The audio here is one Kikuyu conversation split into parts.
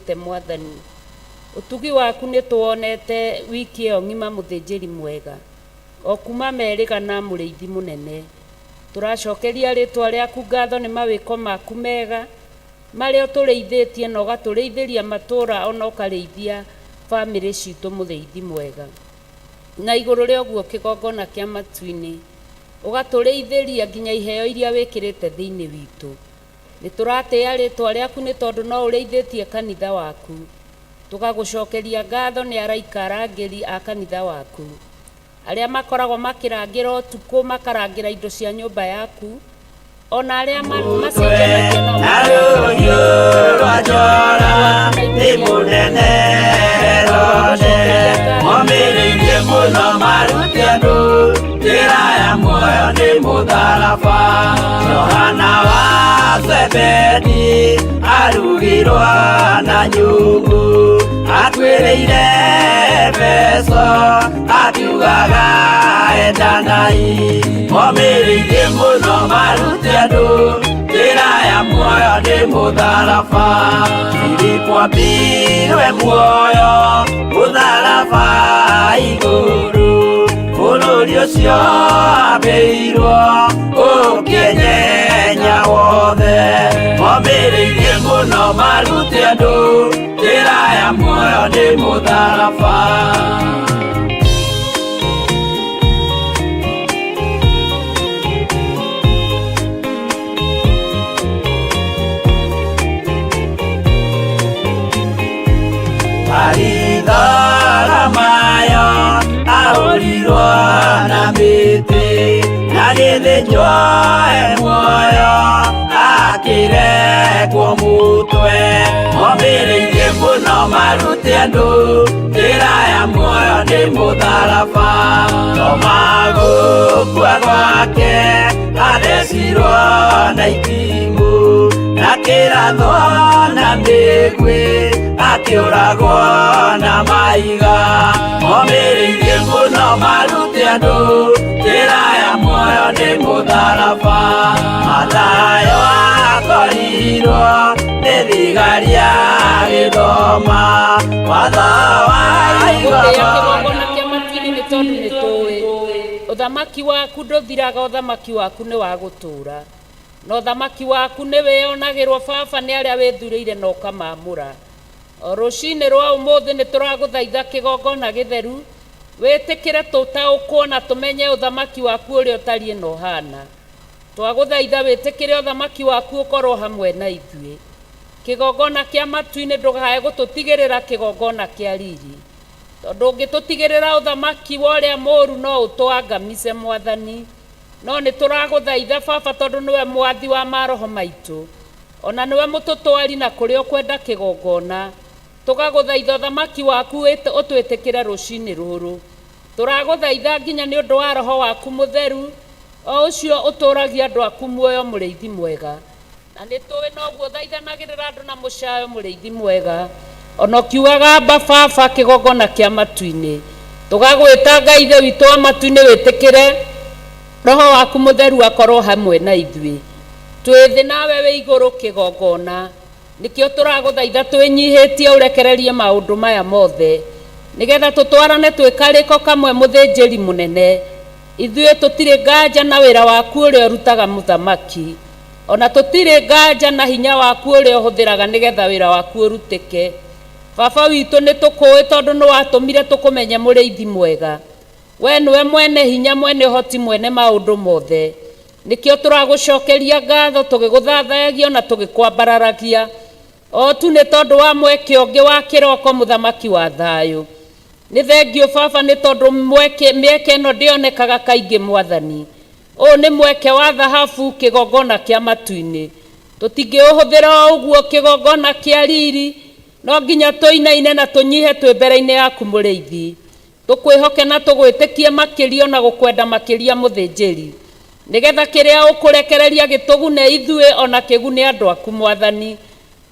ũtwĩkĩte Mwathani. Ũtugi waku nĩ tũwonete wiki ĩyo ng'ima mũthĩnjĩri mwega, o kuma merĩgana mũrĩithi mũnene. Tũracokeria rĩtwa rĩaku ngatho nĩ mawĩko maku mega, marĩa ũtũrĩithĩtie na ũgatũrĩithĩria matũũra ona ũkarĩithia bamĩrĩ citũ mũrĩithi mwega. Na igũrũ rĩa ũguo kĩgongona kĩa matu-inĩ, ũgatũrĩithĩria nginya iheo iria wĩkĩrĩte thĩinĩ witũ. Nĩ tũratĩĩa rĩtwa rĩaku nĩ tondũ no ũrĩithĩtie kanitha waku. Tũgagũcokeria ngatho nĩ araika arangĩri a kanitha waku, arĩa makoragwo makĩrangĩra ũtukũ, makarangĩra indo cia nyũmba yaku, ona arĩa macenjanagia nao Na rũhiũ rwa njora nĩ mũnene Herode, momĩrĩirie mũno marute andũ njĩra ya muoyo nĩ mũtharaba. Johana wa Zebedi arugirwo na nyungu, atuĩrĩire Efeso akiugaga endanai, momĩrĩirie mũno marute andũ njĩra ya muoyo nĩ mũtharaba. Filipo ambirwe muoyo mũtharaba igũrũ, bũrũri ũcio ambĩirwo ũkĩenyenya wothe, momĩrĩirie mũno marute andũ njĩra ya muoyo nĩ mũtharaba. Baritholomayo ahũrirwo na mĩtĩ, na gĩthĩnjwo e muoyo akĩrekwo mũtwe, momĩrĩirie mũno marute andũ njĩra ya muoyo nĩ mũtharaba. Toma gũkua gwake athecirwo na itimũ, na kĩrathwo na mĩguĩ akĩũragwo na mahiga, momĩrĩirie mũno marute andũ njĩra ya muoyo nĩ mũtharaba. Mathayo akorirwo nĩ thigari agĩthoma watho wa Gũtĩĩa igongona. Kĩgongona kĩa matu-inĩ nĩ tondũ nĩ tũĩ ũthamaki waku ndũthiraga, ũthamaki waku nĩ wa gũtũũra, na ũthamaki waku nĩ wĩonagĩrwo baba nĩ arĩa wĩthurĩire na ũkamamũra. O rũcinĩ rwa ũmũthĩ nĩ tũragũthaitha kĩgongona gĩtheru, wĩtĩkĩre tũtaũkwo na tũmenye ũthamaki waku ũrĩa ũtariĩ na ũhana. Twagũthaitha wĩtĩkĩre ũthamaki waku ũkorwo hamwe na ithuĩ. Kĩgongona kĩa matu-inĩ ndũkae gũtũtigĩrĩra kĩgongona kĩa riri, tondũ ũngĩtũtigĩrĩra ũthamaki wa ũrĩa mũũru no ũtũangamize Mwathani. No nĩ tũragũthaitha baba tondũ nĩwe mwathi wa maroho maitũ, ona nĩwe mũtũtwari na kũrĩa ũkwenda kĩgongona. Tũgagũthaitha ũthamaki waku ũtwĩtĩkĩre rũcinĩ rũrũ. Tũragũthaitha nginya nĩ ũndũ wa roho waku mũtheru, o ũcio ũtũragia andũ aku muoyo mũrĩithi mwega. Na nĩ tũĩ noguo ũthaithanagĩrĩra andũ na mũcayo mũrĩithi mwega, ona ũkiugaga amba baba kĩgongona kĩa matu-inĩ. Tũgagwĩta Ngai Ithe witũ wa matu-inĩ wĩtĩkĩre roho waku mũtheru akorwo hamwe na ithuĩ. Twĩ thĩ nawe wĩ igũrũ kĩgongona, nĩkĩo tũragũthaitha twĩnyihĩtie ũrekererie maũndũ maya mothe, nĩgetha tũtwarane twĩ karĩko kamwe mũthĩnjĩri mũnene. Ithuĩ tũtirĩ nganja na wĩra waku ũrĩa ũrutaga mũthamaki, ona tũtirĩ nganja na hinya waku ũrĩa ũhũthĩraga nĩgetha wĩra waku ũrutĩke. Baba witũ nĩ tũkũĩ tondũ nĩ watũmire tũkũmenye mũrĩithi mwega. We nĩwe mwene hinya, mwene ũhoti, mwene maũndũ mothe. Nĩkĩo tũragũcokeria ngatho tũgĩgũthathayagia na tũgĩkwambararagia, o tu nĩ tondũ wa mweke ũngĩ wa kĩroko mũthamaki wa thayũ. Nĩ thengiũ baba nĩ tondũ mĩeke ĩno ndĩonekaga kaingĩ Mwathani. Ũyũ nĩ mweke wa thahabu kĩgongona kĩa matu-inĩ. Tũtingĩũhũthĩra o ũguo kĩgongona kĩa riri, no nginya tũinaine na tũnyihe twĩ mbere-inĩ yaku mũrĩithi. Tũkwĩhoke na tũgwĩtĩkie makĩria ona gũkwenda makĩria mũthĩnjĩri, nĩgetha kĩrĩa ũkũrekereria gĩtũgune ithuĩ ona kĩgune andũ aku Mwathani,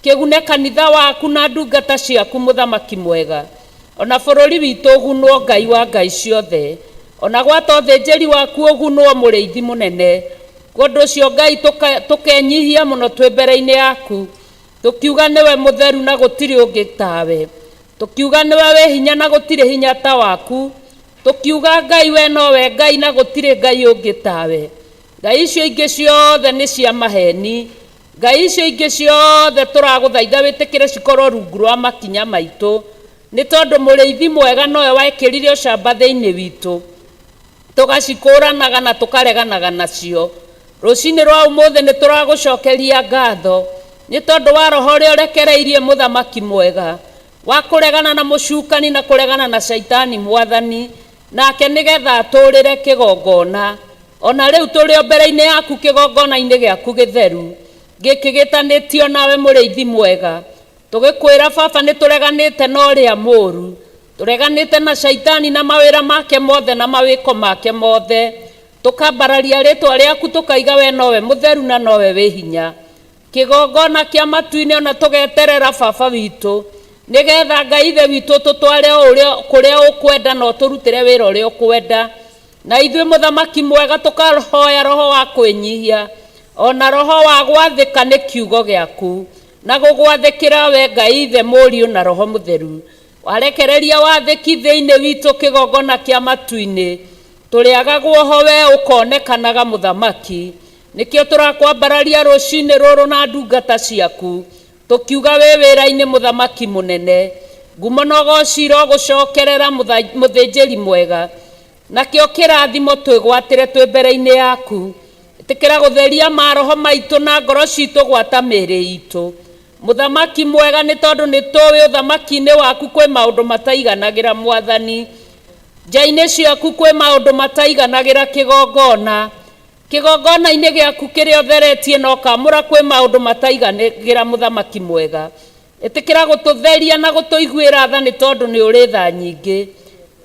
kĩgune kanitha waku na ndungata ciaku mũthamaki mwega, ona bũrũri witũ ũgunwo Ngai wa Ngai ciothe, ona gwata ũthĩnjĩri waku ũgunwo mũrĩithi mũnene. Kwa ũndũ ũcio Ngai tũkenyihia mũno twĩ mbere-inĩ yaku, Tũkiuga nĩwe mũtheru na gũtirĩ ũngĩ tawe. Tũkiuga nĩwe wĩ hinya na gũtirĩ hinya ta waku. Tũkiuga Ngai we nowe Ngai na gũtirĩ Ngai ũngĩ tawe. Ngai icio ingĩ ciothe nĩ cia maheni. Ngai icio ingĩ ciothe tũragũthaitha wĩtĩkĩre cikorwo rungu rwa makinya maitũ. Nĩ tondũ mũrĩithi mwega nowe wekĩrire ũcamba thĩinĩ witũ. Tũgacikũranaga na tũkareganaga nacio. Rũcinĩ rwa ũmũthĩ nĩ tũragũcokeria ngatho nĩ tondũ wa roho ũrĩa ũrekereirie mũthamaki mwega wa kũregana na mũcukani na kũregana na caitani mwathani, nake nĩgetha atũrĩre kĩgongona. Ona rĩu tũrĩ o mbere-inĩ yaku kĩgongona-inĩ gĩaku gĩtheru gĩkĩ gĩtanĩtio nawe mũrĩithi mwega. Tũgĩkwĩra baba nĩ tũreganĩte na ũrĩa mũũru, tũreganĩte na caitani na mawĩra make mothe na mawĩko make mothe. Tũkambararia rĩtwa rĩaku tũkaiga we nowe mũtheru na nowe wĩ hinya. Kĩgongona kĩa matu-inĩ ona tũgeterera baba witũ nĩgetha Ngai ithe witũ tũtware o ũrĩa kũrĩa ũkwenda na ũtũrutĩre wĩra ũrĩa ũkwenda. Na ithuĩ mũthamaki mwega tũkahoya roho wa kwĩnyihia ona roho wa gwathĩka nĩ kiugo gĩaku na gũgwathĩkĩra we Ngai ithe mũriũ na roho mũtheru. Warekereria wathĩki thĩinĩ witũ kĩgongona kĩa matu-inĩ tũrĩagagwo ho we ũkonekanaga mũthamaki. Nĩkĩo tũrakwambararia rũcinĩ rũrũ na ndungata ciaku tũkiuga wĩ wĩra-inĩ mũthamaki mũnene. Ngumo na ũgoci irogũcokerera mũthĩnjĩri mwega. Nakĩo kĩrathimo twĩgwatĩre twĩ mbere-inĩ yaku. Ĩtĩkĩra gũtheria maroho maitũ na ngoro citũ gwata mĩĩrĩ itũ. Mũthamaki mwega nĩ tondũ nĩ tũĩ ũthamaki-inĩ waku kwĩ maũndũ mataiganagĩra mwathani. Nja-inĩ ciaku kwĩ maũndũ mataiganagĩra kĩgongona. Kĩgongona-inĩ gĩaku kĩrĩa ũtheretie na ũkamũra kwĩ maũndũ mataiganagĩra mũthamaki mwega. Ĩtĩkĩra gũtũtheria na gũtũiguĩra tha nĩ tondũ nĩ ũrĩ tha nyingĩ.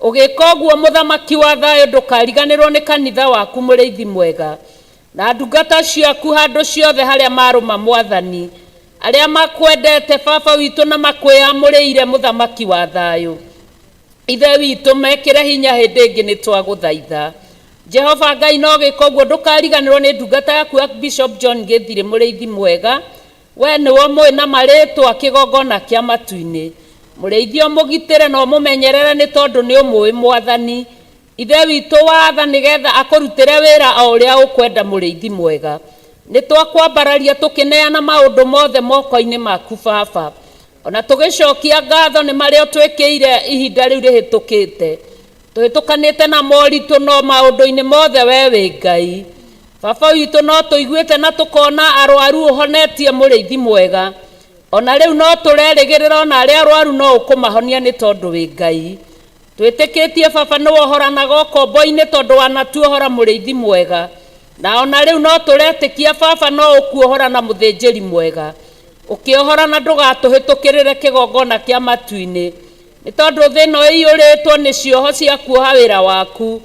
Ũgĩka ũguo mũthamaki wa thayũ ndũkariganĩrwo nĩ kanitha waku mũrĩithi mwega na ndungata ciaku handũ ciothe harĩa marũma mwathani, arĩa makwendete baba witũ na makwĩamũrĩire mũthamaki wa thayũ. Ithe witũ mekĩre hinya hĩndĩ ĩngĩ nĩ twagũthaitha. Jehova Ngai no gĩka ũguo ndũkariganĩrwo nĩ ndungata yaku Archbishop John Gĩthirĩ mũrĩithi mwega. We nĩwe ũmũĩ na marĩtwa kĩgongona kĩa matu-inĩ. Mũrĩithi ũmũgitĩre na ũmũmenyerere nĩ tondũ nĩ ũmũĩ mwathani. Ithe witũ watha nĩgetha akũrutĩre wĩra o ũrĩa ũkwenda mũrĩithi mwega. Nĩ twakwambararia tũkĩneana maũndũ mothe moko-inĩ maku baba. Ona tũgĩcokia ngatho nĩ marĩa ũtwĩkĩire ihinda rĩu rĩhĩtũkĩte. Tũhĩtũkanĩte na moritũ no maũndũ-inĩ mothe we wĩ Ngai. Baba witũ no tũiguĩte na tũkona arwaru ũhonetie mũrĩithi mwega. Ona rĩu no tũrerĩgĩrĩra ona arĩa arwaru no ũkũmahonia nĩ tondũ wĩ Ngai. Twĩtĩkĩtie baba nĩ wohoranaga ũkombo-inĩ tondũ wanatuohora mũrĩithi mwega. Na ona rĩu no tũretĩkia baba no ũkuohora na mũthĩnjĩri mwega. Ũkĩohora na ndũgatũhĩtũkĩrĩre kĩgongona kĩa matu-inĩ. Nĩ tondũ thĩ ĩno ĩiyũrĩtwo nĩ cioho cia kuoha wĩra waku.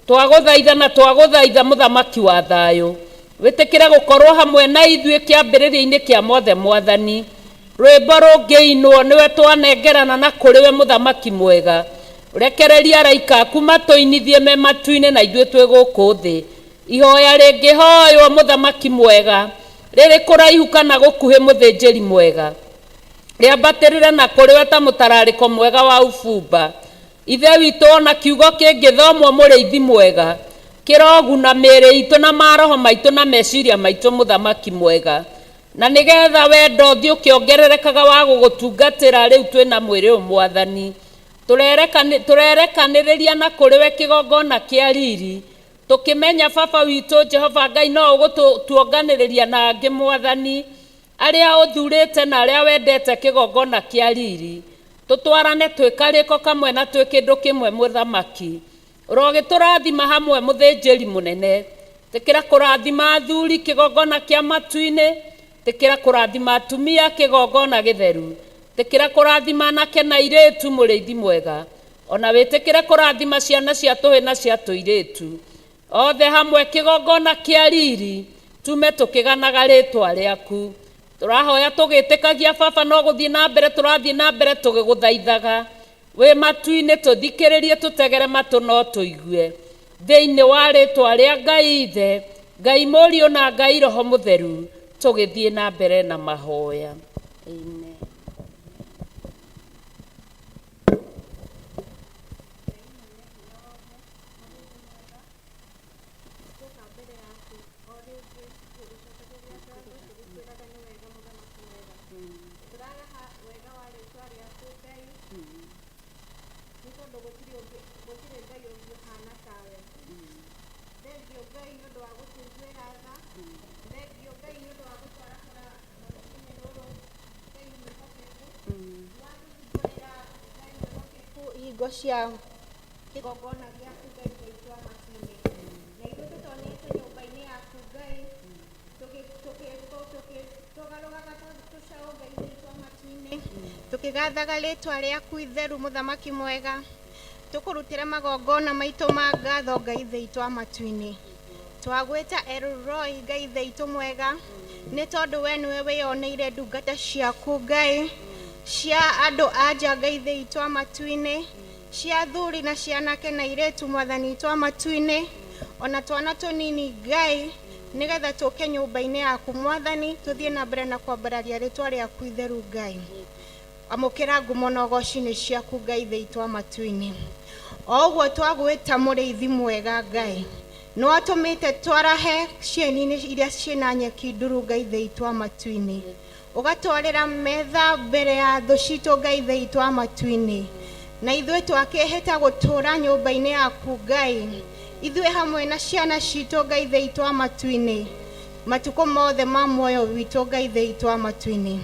Twagũthaitha na twagũthaitha mũthamaki wa thayũ. Wĩtĩkĩre gũkorwo hamwe na ithuĩ kĩambĩrĩria-inĩ kĩa mothe mwathani. Rwĩmbo rũngĩinwo nĩwe twanengerana na kũrĩ we mũthamaki mwega. Rekereria araika aku matũinithie me matu-inĩ na ithuĩ twĩ gũkũ thĩ. Ihoya rĩngĩhoywo mũthamaki mwega, rĩrĩ kũraihu kana gũkuhĩ mũthĩnjĩri mwega. Rĩambatĩrĩre na kũrĩ we ta mũtararĩko mwega wa ubumba. Ithe witũ ona kiugo kĩngĩthomwo mũrĩithi mwega, kĩroguna mĩĩrĩ itũ na maroho maitũ na meciria maitũ mũthamaki mwega. Na nĩgetha wendo ũthiĩ ũkĩongererekaga wa gũgũtungatĩra rĩu twĩna mwĩrĩ ũyũ mwathani. Tũrerekanĩrĩria na kũrĩ we kĩgongona kĩa riri. Tũkĩmenya baba witũ Jehova Ngai no ũgũtuonganĩrĩria na angĩ mwathani. Arĩa ũthurĩte na arĩa wendete kĩgongona kĩa riri. Tũtwarane twĩ karĩko kamwe na twĩ kĩndũ kĩmwe mũthamaki. Ũrogĩtũrathima hamwe mũthĩnjĩri mũnene. Tĩkĩra kũrathima athuri kĩgongona kĩa matu-inĩ. Tĩkĩra kũrathima atumia kĩgongona gĩtheru. Tĩkĩra kũrathima anake na airĩtu mũrĩithi mwega. Ona wĩtĩkĩre kũrathima ciana cia tũhĩ na cia tũirĩtu. Othe hamwe kĩgongona kĩa riri tume tũkĩganaga rĩtwa rĩaku. Tũrahoya tũgĩtĩkagia baba no gũthiĩ na mbere tũrathiĩ na mbere tũgĩgũthaithaga. Wĩ matu-inĩ tũthikĩrĩrie tũtegere matũ no tũigue. Thĩinĩ wa rĩtwa rĩa Ngai Ithe, Ngai Mũriũ na Ngai Roho Mũtheru, tũgĩthiĩ na mbere na mahoya. Amen. Tũka mbere yaku o rĩngĩ tũgĩcokagĩria ngatho tũgĩkwĩraga nĩ wega mũthamaki mwega. Tũraraha wega wa rĩtwa rĩaku Ngai, nĩ tondũ gũtirĩ ũngĩ, gũtirĩ Ngai ũngĩ ũhana tawe. Thengiũ Ngai nĩ ũndũ wa gũtũiguĩra tha. Thengiũ Ngai nĩ ũndũ wa gũtwarahũra na rũcinĩ rũrũ Ngai mwĩhokeku. Watũhingũrĩra Ngai mwĩhokeku ihingo cia kĩgongona gĩaku Ngai witũ wa matu-inĩ. Na ithuĩ tũtonyete nyũmba-inĩ yaku Ngai, tũgarũgaga tũcaũ Ngai witũ wa matu-inĩ, tũkĩgathaga rĩtwa rĩaku itheru mũthamaki mwega, tũkũrutĩra magongona maitũ ma ngatho Ngai witũ wa matu-inĩ. Twagwĩta Elroi Ngai witũ mwega, nĩ tondũ we nĩwe wĩyoneire ndungata ciaku Ngai, cia andũ a nja Ngai witũ wa matu-inĩ, cia athuri na cia anake na airĩtu mwathani witũ wa matu-inĩ, ona twana tũnini Ngai, nĩgetha tũke nyũmba-inĩ yaku mwathani, tũthiĩ na mbere na kwambararia rĩtwa rĩaku itheru Ngai. Amũkĩra ngumo na ũgoci nĩ ciaku Ngai witũ wa matu-inĩ. O ũguo twagwĩta mũrĩithi mwega Ngai, nĩ watũmĩte twarahe cieni-inĩ iria ciĩna nyeki nduru Ngai witũ wa matu-inĩ, ũgatwarĩra metha mbere ya thũ citũ Ngai witũ wa matu-inĩ, na ithuĩ twakĩhĩta gũtũũra nyũmba-inĩ yaku Ngai, ithuĩ hamwe na ciana citũ Ngai witũ wa matu-inĩ, matukũ mothe ma muoyo witũ Ngai witũ wa matu-inĩ.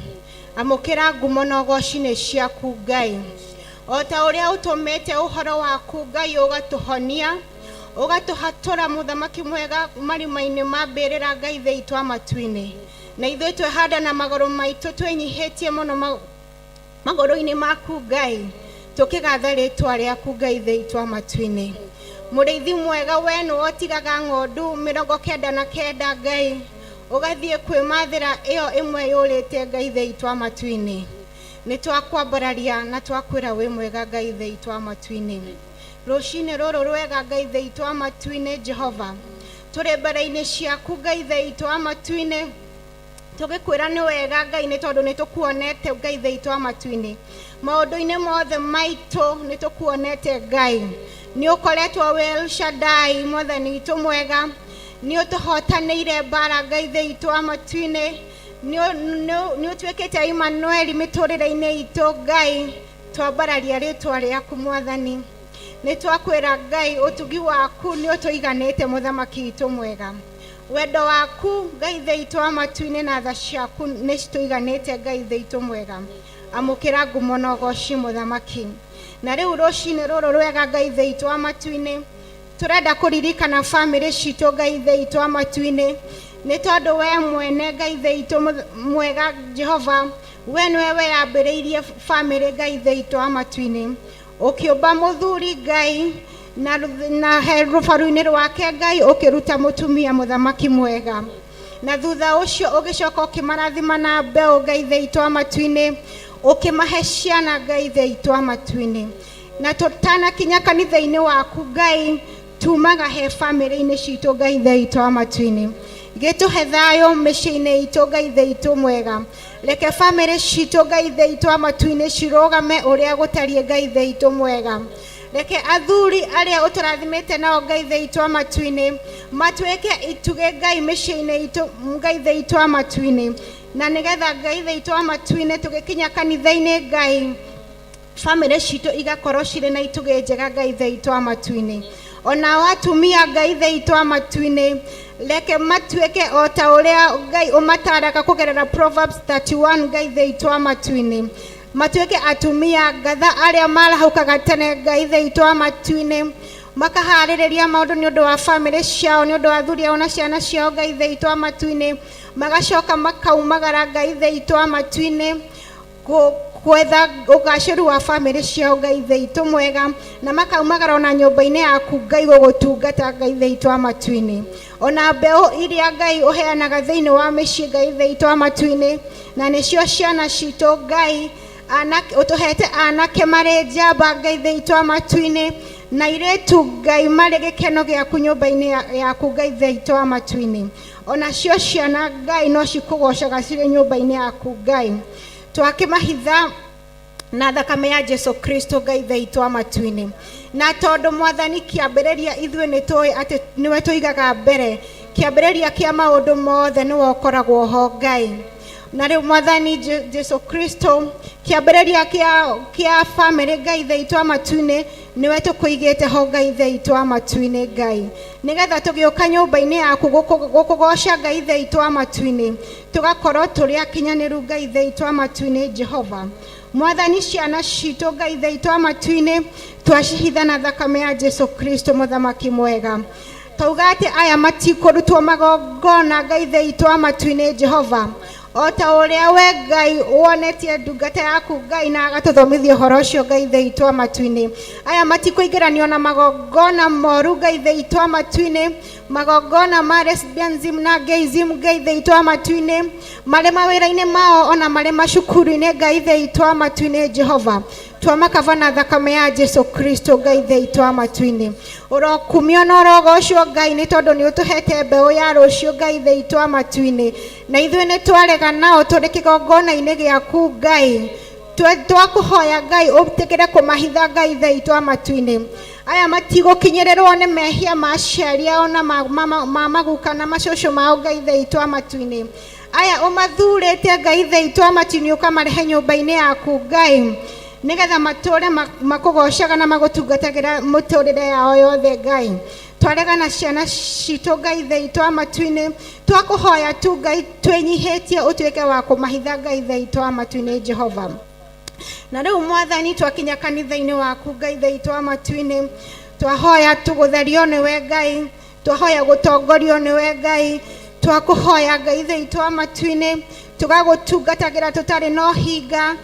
Amũkĩra ngumo na ũgoci nĩ ciaku Ngai, o ta ũrĩa ũtũmĩte ũhoro waku Ngai ũgatũhonia, ũgatũhatũra mũthamaki mwega marima-inĩ ma mbĩrĩra Ngai witũ wa matu-inĩ, na ithuĩ twehanda na magũrũ maitũ twĩnyihĩtie mũno magũrũ-inĩ maku Ngai, tũkĩgatha rĩtwa rĩaku Ngai witũ wa matu-inĩ. Mũrĩithi mwega we nĩwe ũtigaga ng'ondu 99 Ngai, ũgathiĩ kwĩmathĩra ĩyo ĩmwe yũrĩte Ngai witũ wa matu-inĩ. Nĩ twakwambararia na twakwĩra wĩ mwega Ngai witũ wa matu-inĩ. Rũcinĩ rũrũ rwega Ngai witũ wa matu-inĩ Jehova, tũrĩ mbere-inĩ ciaku Ngai witũ wa matu-inĩ, tũgĩkwĩra nĩ wega Ngai nĩ tondũ nĩ tũkuonete Ngai witũ wa matu-inĩ. Maũndũ-inĩ mothe maitũ nĩ tũkuonete Ngai, nĩ ũkoretwo wĩ El Shaddai mwathani witũ mwega, nĩ ũtũhotanĩire mbara Ngai witũ wa matu-inĩ, nĩ ũtuĩkĩte Emmanuel mĩtũrĩre-inĩ itũ Ngai, twambararia rĩtwa rĩaku mwathani. Nĩ twakwĩra Ngai ũtugi waku nĩ ũtũiganĩte mũthamaki witũ mwega, wendo waku Ngai witũ wa matu-inĩ na tha ciaku nĩ citũiganĩte Ngai witũ mwega. Amũkĩra ngumo na ũgoci mũthamaki. Na rĩu rũcinĩ rũrũ rwega Ngai witũ wa matu-inĩ, tũrenda kũririkana bamĩrĩ citũ Ngai witũ wa matu-inĩ, nĩ tondũ we mwene Ngai witũ mwega Jehova, we nĩwe weyambĩrĩirie bamĩrĩ Ngai witũ wa matu-inĩ, ũkĩũmba mũthuri Ngai na he rũbaru-inĩ rwake Ngai ũkĩruta mũtumia mũthamaki mwega, na thutha ũcio ũgĩcoka ũkĩmarathima na mbeũ Ngai witũ wa matu-inĩ, ũkĩmahe ciana Ngai witũ wa matu-inĩ. Na tũtanakinya kanitha-inĩ waku Ngai, tumaga he bamĩrĩ-inĩ citũ Ngai witũ wa matu-inĩ, gĩtũhe thayũ mĩciĩ-inĩ itũ Ngai witũ mwega, reke bamĩrĩ citũ Ngai witũ wa matu-inĩ cirũgame ũrĩa gũtariĩ Ngai witũ mwega, reke athuri arĩa ũtũrathimĩte nao Ngai witũ wa matu-inĩ matuĩke itugĩ Ngai mĩciĩ-inĩ itũ Ngai witũ wa matu-inĩ, na nĩgetha Ngai witũ wa matu-inĩ tũgĩkinya kanitha-inĩ Ngai, bamĩrĩ citũ igakorwo cirĩ na itugĩ njega Ngai witũ wa matu-inĩ. Onao atumia Ngai witũ wa matu-inĩ, reke matuĩke o ta ũrĩa Ngai ũmataraga kũgerera Proverbs 31 Ngai witũ wa matu-inĩ, matuĩke atumia ngatha arĩa marahũkaga tene Ngai witũ wa matu-inĩ, makaharĩrĩria maũndũ nĩ ũndũ wa bamĩrĩ ciao, nĩ ũndũ wa athuri ao na ciana ciao Ngai witũ wa matu-inĩ, magacoka makaumagara Ngai witũ wa matu-inĩ gwetha ũgacĩru wa bamĩrĩ ciao Ngai witũ mwega, na makaumagara ona nyũmba-inĩ yaku Ngai gũgũtungata Ngai witũ wa matu-inĩ. Ona mbeũ iria Ngai ũheanaga thĩinĩ wa mĩciĩ Ngai witũ wa matu-inĩ, na nĩcio ciana citũ Ngai, ũtũhete anake marĩ njamba Ngai witũ wa matu-inĩ, na airĩtu Ngai marĩ gĩkeno gĩaku nyũmba-inĩ yaku Ngai witũ wa matu-inĩ. Onacio ciana Ngai no cikũgocaga cirĩ nyũmba-inĩ yaku Ngai. Twakĩmahitha na thakame ya Jesu Kristo, Ngai ithe witũ wa matu-inĩ. Na tondũ Mwathani, kĩambĩrĩria ithuĩ nĩ tũĩ atĩ nĩwe tũigaga mbere, kĩambĩrĩria kĩa maũndũ mothe nĩwe ũkoragwo ho, Ngai. Na rĩu Mwathani Jesu Kristo, kĩambĩrĩria kĩa bamĩrĩ, Ngai ithe witũ wa matu-inĩ, nĩwe tũkũigĩte ho, Ngai ithe witũ wa matu-inĩ. Ngai, nĩgetha tũgĩũka nyũmba-inĩ yaku gũkũgoca, Ngai ithe witũ wa matu-inĩ, tũgakorwo tũrĩ akinyanĩru, Ngai ithe witũ wa matu-inĩ. Jehova Mwathani, ciana citũ, Ngai ithe witũ wa matu-inĩ, twacihitha na thakame ya Jesu Kristo. Mũthamaki mwega, tauga atĩ aya matikũrutwo magongona, Ngai ithe witũ wa matu-inĩ. Jehova, o ta ũrĩa we Ngai wonetie ndungata yaku, Ngai, na agatũthomithia ũhoro ũcio, Ngai ithe witũ wa matu-inĩ, aya matikũingĩranio na magongona moru, Ngai ithe witũ wa matu-inĩ, magongona ma lesbianism na gayism, Ngai ithe witũ wa matu-inĩ, marĩ mawĩra-inĩ mao ona marĩ macukuru-inĩ, Ngai ithe witũ wa matu-inĩ. Jehova, twamakaba na thakame ya Jesu Kristo. Ngai ithe witũ wa matu-inĩ, ũrokumio na ũrogocwo, Ngai, nĩ tondũ nĩ ũtũhete mbeũ ya rũciũ, Ngai ithe witũ wa matu-inĩ. Na ithuĩ nĩ twarega nao tũrĩ kĩgongona-inĩ gĩaku, Ngai. Twakũhoya, Ngai, ũtĩkĩre kũmahitha, Ngai ithe witũ wa matu-inĩ. Aya matigũkinyĩrĩrwo nĩ mehia ma aciari ao na ma maguka na macũcũ mao, Ngai ithe witũ wa matu-inĩ. Aya ũmathurĩte, Ngai ithe witũ wa matu-inĩ, ũkamarehe nyũmba-inĩ yaku, Ngai, nĩgetha matũre makũgocaga na magũtungatagĩra mũtũrĩre yao yothe. Ngai, twaregana ciana citũ, Ngai ithe witũ wa matu-inĩ. Twakũhoya tu, Ngai, twĩnyihĩtie ũtuĩke wa kũmahitha, Ngai ithe witũ wa matu-inĩ. Jehova, na rĩu Mwathani, twakinya kanitha-inĩ waku, Ngai ithe witũ wa matu-inĩ, twahoya tũgũtherio nĩwe, Ngai. Twahoya gũtongorio nĩwe, Ngai. Twakũhoya, Ngai ithe witũ wa matu-inĩ, tũgagũtungatagĩra tũtarĩ na ũhinga.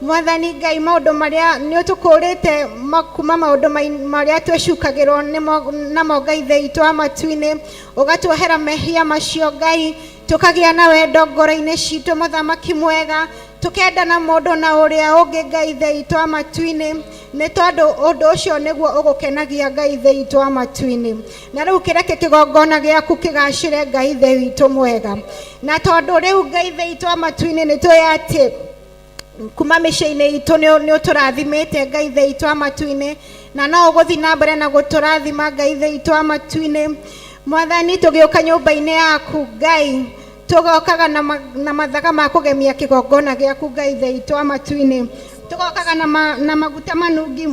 Mwathani Ngai, maũndũ marĩa nĩ ũtũkũrĩte kuma maũndũ marĩa twĩcukagĩrwo namo, Ngai ithe witũ wa matu-inĩ, ũgatuohera mehia macio, Ngai, tũkagĩa na wendo ngoro-inĩ citũ. Mũthamaki mwega, tũkendana mũndũ na ũrĩa ũngĩ, Ngai ithe witũ wa matu-inĩ, nĩ tondũ ũndũ ũcio nĩguo ũgũkenagia, Ngai ithe witũ wa matu-inĩ. Na rĩu kĩreke kĩgongona gĩaku kĩgacĩre, Ngai ithe witũ mwega. Na tondũ rĩu, Ngai ithe witũ wa matu-inĩ, nĩ tũĩ atĩ kuma mĩciĩ-inĩ itũ nĩ ũtũrathimĩte, Ngai ithe witũ wa matu-inĩ, na no ũgũthiĩ na mbere na gũtũrathima, Ngai ithe witũ wa matu-inĩ. Mwathani, tũgĩũka nyũmba-inĩ yaku, Ngai, tũgokaga na mathaga ma kũgemia kĩgongona gĩaku, Ngai ithe witũ wa matu-inĩ. Tũgokaga na maguta manungi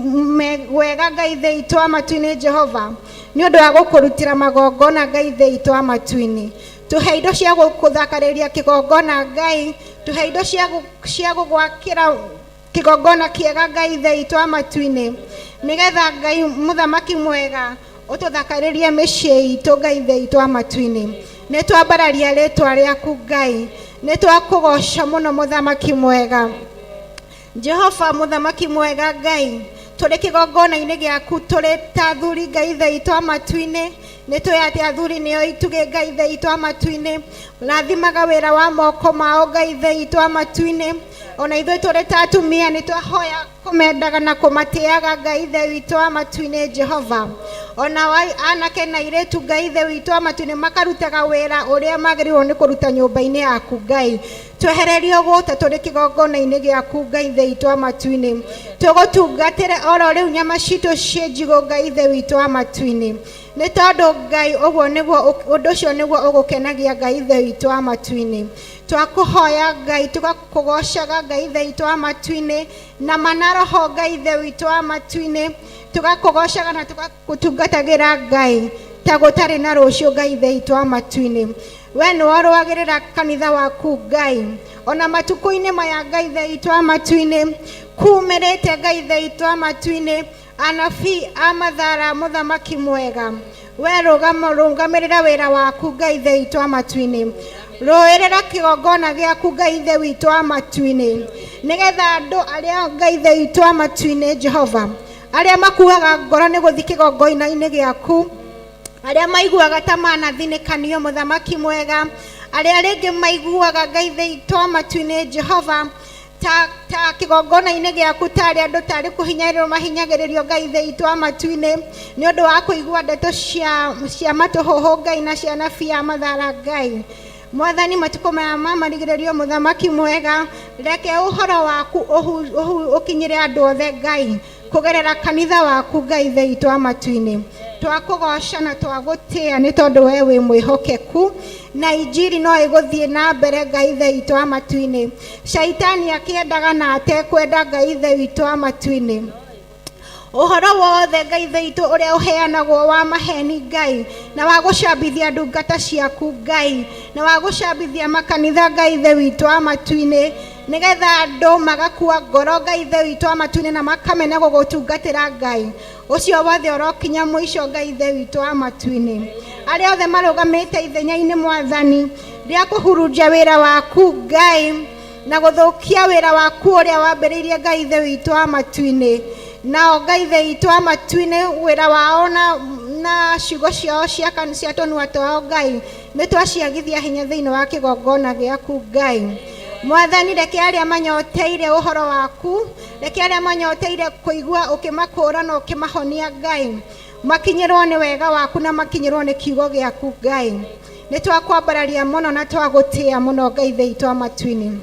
wega, Ngai ithe witũ wa matu-inĩ. Jehova, nĩ ũndũ wa gũkũrutĩra magongona, Ngai ithe witũ wa matu-inĩ, tũhe indo cia gũkũthakarĩria kĩgongona. Ngai, tũhe indo cia gũgwakĩra kĩgongona kĩega, Ngai ithe witũ wa matu-inĩ, nĩgetha, Ngai mũthamaki mwega, ũtũthakarĩrie mĩciĩ itũ. Ngai ithe witũ wa matu-inĩ, nĩ twambararia rĩtwa rĩaku. Ngai, nĩ twakũgoca mũno, mũthamaki mwega. Jehova mũthamaki mwega, Ngai, tũrĩ kĩgongona-inĩ gĩaku tũrĩ ta athuri, Ngai ithe witũ wa matu-inĩ. Nĩ tũĩ atĩ athuri nĩo itugĩ, Ngai ithe witũ wa matu-inĩ. Rathimaga wĩra wa moko mao, Ngai ithe witũ wa matu-inĩ. Ona ithuĩ tũrĩ ta atumia nĩ twahoya kũmendaga na kũmatĩaga, Ngai ithe witũ wa matu-inĩ. Jehova, ona anake na airĩtu, Ngai ithe witũ wa matu-inĩ, makarutaga wĩra ũrĩa magĩrĩirwo nĩ kũruta nyũmba-inĩ yaku. Ngai, twehererio gũte tũrĩ kĩgongona-inĩ gĩaku, Ngai ithe witũ wa matu-inĩ. Tũgũtungatĩre oro rĩu nyama citũ ciĩ njigũ, Ngai ithe witũ wa matu-inĩ, nĩ tondũ, Ngai, ũguo nĩguo ũndũ ũcio nĩguo ũgũkenagia, Ngai ithe witũ wa matu-inĩ. Twakũhoya, Ngai, tũgakũgocaga, Ngai ithe witũ wa matu-inĩ, na mana roho, Ngai ithe witũ wa matu-inĩ, tũgakũgocaga na tũgakũtungatagĩra, Ngai, ta gũtarĩ na rũciũ. Ngai ithe witũ wa matu-inĩ, we nĩwe ũrũagĩrĩra kanitha waku, Ngai, ona matukũ-inĩ maya. Ngai ithe witũ wa matu-inĩ, kumĩrĩte, Ngai ithe witũ wa matu-inĩ, anabii a mathara. Mũthamaki mwega, we rũgamĩrĩra wĩra waku, Ngai ithe witũ wa matu-inĩ. Rũĩrĩra kĩgongona gĩaku, Ngai ithe witũ wa matu-inĩ, nĩgetha andũ arĩa, Ngai ithe witũ wa matu-inĩ, Jehova, arĩa makuaga ngoro nĩ gũthiĩ kĩgongona-inĩ gĩaku, arĩa maiguaga ta manathinĩkanio, mũthamaki mwega, arĩa rĩngĩ maiguaga, Ngai ithe witũ wa matu-inĩ, Jehova, ta kĩgongona-inĩ gĩaku tarĩ andũ tarĩ kũhinyĩrĩrio mahinyagĩrĩrio, Ngai ithe witũ wa matu-inĩ, nĩ ũndũ wa kũigua ndeto cia matũhũhũ, Ngai, na cia anabii a mathara. Ngai. Mwathani, matukũ maya ma marigĩrĩrio, mũthamaki mwega, reke ũhoro waku ũkinyĩre andũ othe, Ngai, kũgerera kanitha waku, Ngai Ithe witũ wa matu-inĩ. Twakũgoca na twagũtĩa nĩ tondũ we wĩ mwĩhokeku, na injiri no ĩgũthiĩ na mbere, Ngai Ithe witũ wa matu-inĩ, shaitani akĩendaga na atekwenda, Ngai Ithe witũ wa matu-inĩ. Ũhoro wothe, Ngai Ithe witũ, ũrĩa ũheanagwo wa maheni, Ngai, na wa gũcambithia ndungata ciaku, Ngai, na wa gũcambithia makanitha, Ngai Ithe witũ wa matu-inĩ, nĩgetha andũ magakua ngoro, Ngai Ithe witũ wa matu-inĩ, na makamena gũgũtungatĩra, Ngai, ũcio wothe ũrokinya mũico, Ngai Ithe witũ wa matu-inĩ. Arĩa othe marũgamĩte ithenya-inĩ, Mwathani, rĩa kũhurunja wĩra waku, Ngai, na gũthũkia wĩra waku ũrĩa wambĩrĩirie, Ngai Ithe witũ wa matu-inĩ, nao, Ngai Ithe witũ wa matu-inĩ, wĩra wao na ciugo ciao cia tũnua twao, Ngai, nĩ twaciagithia hinya thĩinĩ wa kĩgongona gĩaku, Ngai. Mwathani, reke arĩa manyoteire ũhoro waku, reke arĩa manyoteire kũigua ũkĩmakũũra na ũkĩmahonia, Ngai, makinyĩrwo nĩ wega waku na makinyĩrwo nĩ kiugo gĩaku, Ngai. Nĩ twakwambararia mũno na twagũtĩa mũno, Ngai Ithe witũ wa matu-inĩ.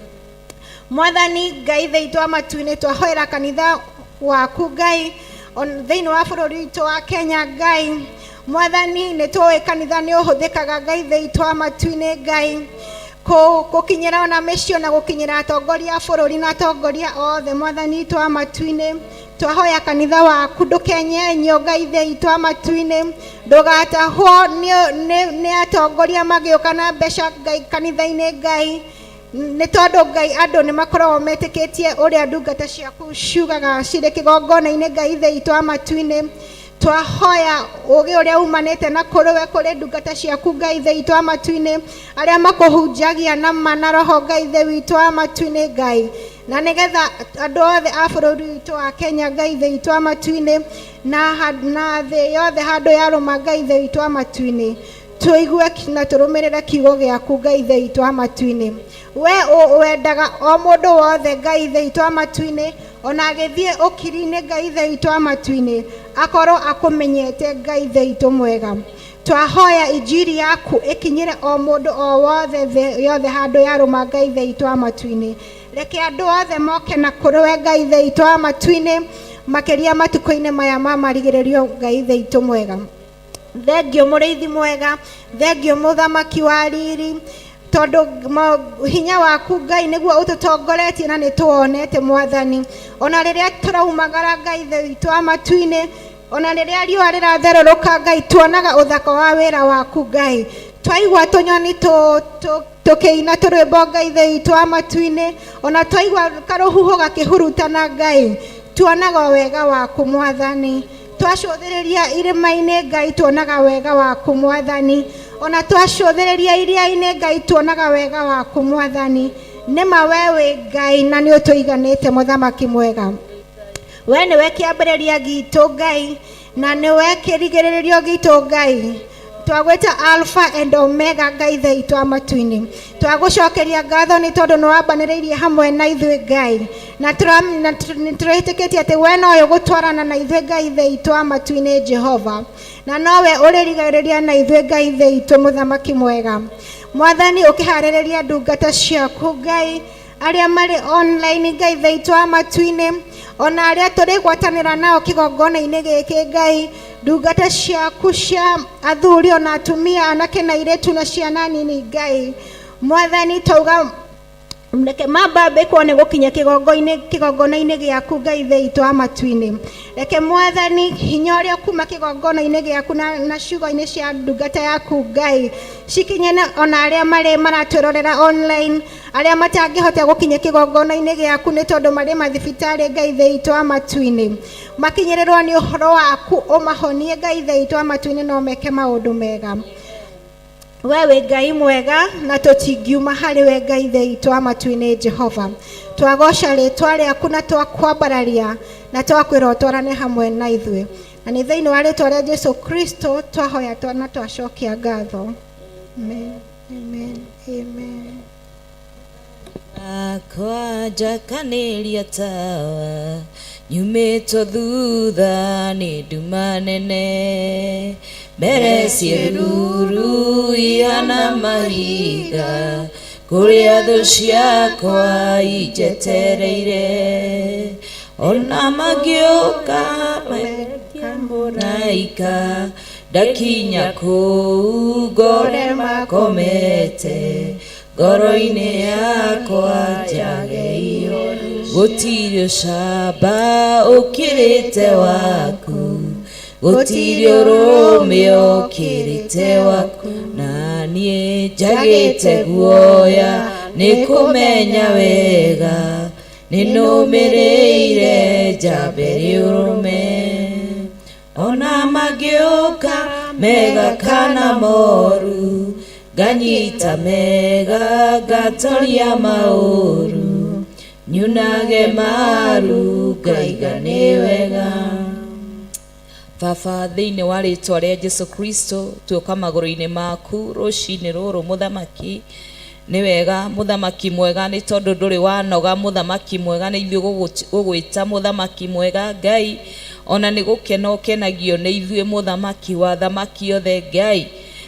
Mwathani Ngai Ithe witũ wa matu-inĩ, twahoera kanitha waku, Ngai, thĩinĩ wa bũrũri witũ wa Kenya, Ngai. Mwathani, nĩ tũĩ kanitha nĩ ũhũthĩkaga, Ngai Ithe witũ wa matu-inĩ, Ngai, gũkinyĩra ona mĩciĩ na gũkinyĩra atongoria a bũrũri na atongoria othe. Mwathani witũ wa matu-inĩ, twahoya kanitha waku ndũkenyenyio, Ngai Ithe witũ wa matu-inĩ, ndũgatahwo nĩ atongoria magĩũka na mbeca, Ngai, kanitha-inĩ, Ngai, nĩ tondũ, Ngai, andũ nĩ makoragwo metĩkĩtie ũrĩa ndungata ciaku ciugaga cirĩ kĩgongona-inĩ. Ngai Ithe witũ wa matu-inĩ, twahoya ũgĩ ũrĩa umanĩte na kũrĩ we kũrĩ ndungata ciaku, Ngai Ithe witũ wa matu-inĩ, arĩa makũhunjagia na ma na roho, Ngai Ithe witũ wa matu-inĩ, Ngai, na nĩgetha andũ othe a bũrũri witũ wa Kenya, Ngai Ithe witũ wa matu-inĩ, na thĩ yothe handũ yarũma, Ngai Ithe witũ wa matu-inĩ, tũigue na tũrũmĩrĩre kiugo gĩaku, Ngai Ithe witũ wa matu-inĩ. We wendaga o mũndũ wothe, Ngai Ithe witũ wa matu-inĩ, ona agĩthiĩ ũkiri-inĩ, Ngai Ithe witũ wa matu-inĩ, akorwo akũmenyete, Ngai Ithe witũ mwega. Twahoya injiri yaku ĩkinyĩre o mũndũ o wothe thĩ yothe handũ yarũma, Ngai Ithe witũ wa matu-inĩ. Reke andũ othe moke na kũrĩ we, Ngai Ithe witũ wa matu-inĩ, makĩria matukũ-inĩ maya ma marigĩrĩrio, Ngai Ithe witũ mwega. Thengio, mũrĩithi mwega, thengio, mũthamaki wa riri, tondũ hinya waku, Ngai, nĩguo ũtũtongoretie na nĩ tũwonete, Mwathani, ona rĩrĩa tũraumagara, Ngai Ithe witũ wa matu-inĩ, ona rĩrĩa riũa rĩratherũrũka, Ngai, tuonaga ũthaka wa wĩra waku, Ngai. Twaigua tũnyoni tũkĩina tũrwĩmbo, Ngai Ithe witũ wa matu-inĩ, ona twaigua karũhuho gakĩhurutana, Ngai, tuonaga wega waku, Mwathani. Twacũthĩrĩria irĩma-inĩ, Ngai, tuonaga wega waku, Mwathani. Ona twacũthĩrĩria iria-inĩ, Ngai, tuonaga wega waku, Mwathani. Nĩma we wĩ Ngai na nĩ ũtũiganĩte, mũthamaki mwega. We nĩwe kĩambĩrĩria gitũ, Ngai, na nĩwe kĩrigĩrĩrio gitũ, Ngai. Twagwĩta Alpha and Omega, Ngai Ithe witũ wa matu-inĩ. Twagũcokeria ngatho nĩ tondũ nĩ wambanĩrĩirie hamwe na ithuĩ, Ngai, na nĩ tũrĩtĩkĩtie atĩ we nowe ũgũtwarana na ithuĩ, Ngai Ithe witũ wa matu-inĩ, Jehova, na nowe ũrĩrigagĩrĩria na ithuĩ, Ngai Ithe witũ, mũthamaki mwega. Mwathani, ũkĩharĩrĩria ndungata ciaku, Ngai, arĩa marĩ online, Ngai Ithe witũ wa matu-inĩ, ona arĩa tũrĩgwatanĩra nao kĩgongona-inĩ gĩkĩ, Ngai, ndungata ciaku cia athuri ona atumia, anake na airĩtu na ciana nini, Ngai, Mwathani, twauga reke mambambĩkwo nĩ gũkinya kĩgongona-inĩ gĩaku, Ngai Ithe witũ wa matu-inĩ. Reke, Mwathani, hinya ũrĩa kuma kĩgongona-inĩ gĩaku na ciugo-inĩ cia ndungata yaku, Ngai, cikinye ona arĩa marĩ maratwĩrorera online, arĩa matangĩhota gũkinya kĩgongona-inĩ gĩaku nĩ tondũ marĩ mathibitarĩ, Ngai Ithe witũ wa matu-inĩ, makinyĩrĩrwo nĩ ũhoro waku, ũmahonie, Ngai Ithe witũ wa matu-inĩ, no meke maũndũ mega. We wĩ Ngai mwega na tũtingiuma harĩ we, Ngai Ithe witũ wa matu-inĩ, Jehova. Twagoca rĩtwa rĩaku na twakwambararia na twakwĩra ũtwarane hamwe na ithuĩ, na nĩ thĩinĩ wa rĩtwa rĩa Jesu Kristo twahoya na twacokia ngatho. Amen, amen, amen. Akwa njakanĩria tawa, nyumĩtwo thutha nĩ nduma nene. Mbere ciĩruru ihana mahiga, kũrĩa thũ ciakwa injetereire. Ona mangĩũka mũraika, ndakinya kũu ngore makomete, ngoro-inĩ yakwa njage ihoru. Gũtirĩ ũcamba ũkĩrĩte waku, gũtirĩ ũrũme ũkĩrĩte waku, na niĩ njagĩte guoya nĩ kũmenya wega, nĩ nũmĩrĩire njambe rĩũrũme. Ona mangĩũka mega kana moru, nganyita mega ngatoria maũru, nyunage maru ngaiga nĩ wega. Baba, thĩinĩ wa rĩtwa rĩa Jesu Kristo, tuoka magũrũ-inĩ maku rũcinĩ rũrũ mũthamaki. Nĩ wega mũthamaki mwega, nĩ tondũ ndũrĩ wanoga mũthamaki mwega, nĩ ithuĩ gũgwĩta mũthamaki mwega Ngai. Ona nĩ gũkena ũkenagio nĩ ithuĩ mũthamaki wa thamaki othe Ngai.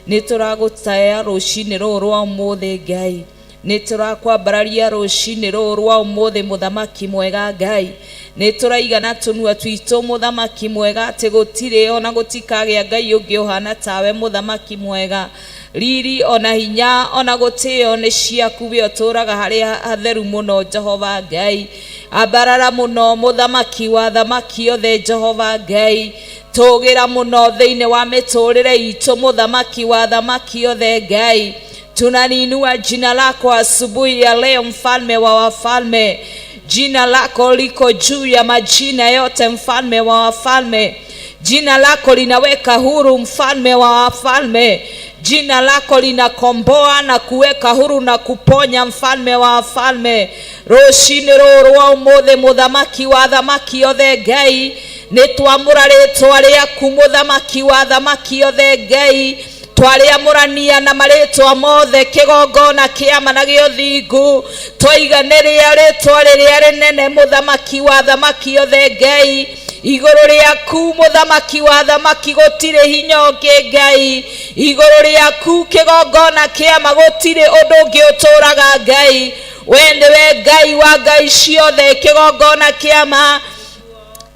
Nĩ tũragũtaya rũcinĩ rũrũ rwa ũmũthĩ Ngai. Nĩ tũrakwambararia rũcinĩ rũrũ rwa ũmũthĩ mũthamaki mwega Ngai. Nĩ tũraiga na tũnua twitũ mũthamaki mwega atĩ gũtirĩ ona gũtikagĩa Ngai ũngĩ ũhana tawe mũthamaki mwega. Riri ona hinya ona gũtĩo nĩ ciaku, we ũtũũraga harĩa hatheru mũno Jehova Ngai. Ambarara mũno mũthamaki wa thamaki othe Jehova Ngai. Tũgĩra mũno thĩinĩ wa mĩtũrĩre itũ mũthamaki wa thamaki othe Ngai. Tunaliinua jina lako asubuhi ya leo, mfalme wa wafalme. Jina lako liko juu ya majina yote, mfalme wa wafalme. Jina lako linaweka huru, mfalme wa wafalme. Jina lako linakomboa na kuweka huru na kuponya, mfalme wa wafalme. Rũcinĩ rũrũ rwa ũmũthĩ mũthamaki wa thamaki othe Ngai, nĩ twamũra rĩtwa rĩaku mũthamaki wa thamaki othe Ngai. Twarĩamũrania na marĩtwa mothe kĩgongona kĩama na gĩa ũthingu, twaiga nĩ rĩa rĩtwa rĩrĩa rĩnene mũthamaki wa thamaki othe Ngai. Igũrũ rĩaku mũthamaki wa thamaki gũtirĩ hinya ũngĩ Ngai. Igũrũ rĩaku kĩgongona kĩama gũtirĩ ũndũ ũngĩ ũtũũraga Ngai. We nĩwe Ngai wa ngai ciothe kĩgongona kĩama.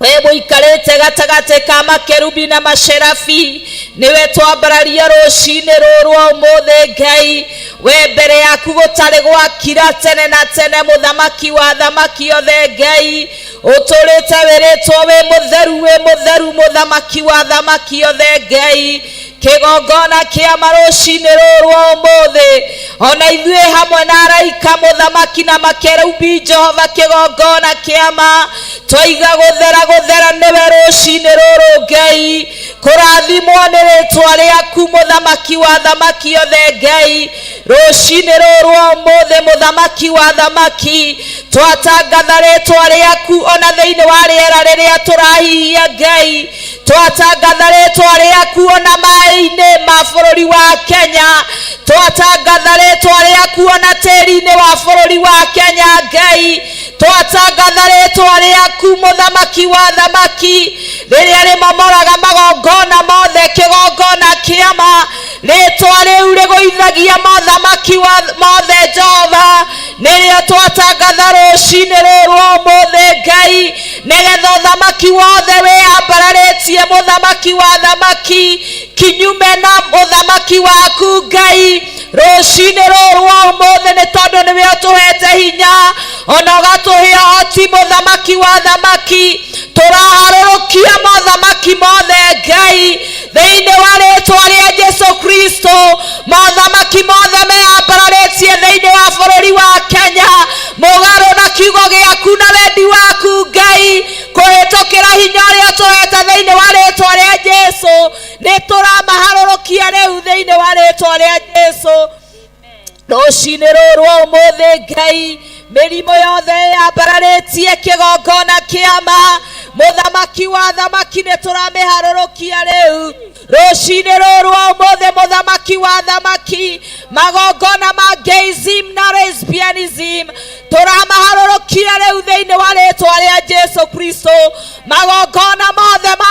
We mũikarĩte gatagatĩ ka makerubi na macerabi, nĩwe twambararia rũcinĩ rũrũ rwa ũmũthĩ Ngai. We mbere yaku gũtarĩ gwakira tene na tene mũthamaki wa thamaki othe Ngai. Ũtũrĩte wĩrĩtwo wĩ mũtheru, wĩ mũtheru mũthamaki wa thamaki othe Ngai. Kĩgongona kĩama rũcinĩ rũrũ rwa ũmũthĩ, ona ithuĩ hamwe na araika mũthamaki na makerubi Jehova, kĩgongona kĩama twaiga gũthera gũthera nĩwe rũcinĩ rũrũ Ngai. Kũrathimwo nĩ rĩtwa rĩaku mũthamaki wa thamaki othe Ngai. Rũcinĩ rũrũ rwa ũmũthĩ mũthamaki wa thamaki, twatangatha rĩtwa rĩaku ona thĩinĩ wa rĩera rĩrĩa tũrahihia Ngai. Twatangatha rĩtwa rĩaku ona maĩ-inĩ ma bũrũri wa Kenya. Twatangatha rĩtwa rĩaku ona tĩri-inĩ wa bũrũri wa Kenya Ngai. Twatangatha rĩtwa rĩaku mũthamaki wa thamaki, rĩrĩa rĩmomoraga magongona mothe kĩgongona kĩama. Rĩtwa rĩu rĩgũithagia mothamaki wa mothe Jehova, nĩrĩo twatangatha rũcinĩ rũrũ rwa ũmũthĩ Ngai, nĩgetha ũthamaki wothe wĩambararĩtie mũthamaki wa thamaki kinyume na ũthamaki waku Ngai. Rũcinĩ rũrũ rwa ũmũthĩ, nĩ tondũ nĩwe ũtũhete hinya ona ũgatũhe ũhoti mũthamaki wa thamaki, tũraharũrũkia mothamaki mothe Ngai thĩinĩ wa rĩtwa rĩa Jesu Kristo. Mothamaki mothe meambararĩtie thĩinĩ wa bũrũri wa Kenya, mũgarũ na kiugo gĩaku na wendi waku Ngai, kũhĩtũkĩra hinya ũrĩa ũtũhete thĩinĩ wa rĩtwa rĩa Jesu, nĩ tũramaharũrũkia rĩu thĩinĩ wa rĩtwa rĩa Jesu. Rũcinĩ rũrũ rwa ũmũthĩ Ngai, mĩrimũ yothe yambararĩtie kĩgongona kĩama mũthamaki wa thamaki, nĩ tũramĩharũrũkia rĩu rũcinĩ rũrũ rwa ũmũthĩ mũthamaki wa thamaki. Magongona ma gayism na lesbianism tũramaharũrũkia rĩu thĩinĩ wa rĩtwa rĩa Jesu Kristo. Magongona mothe ma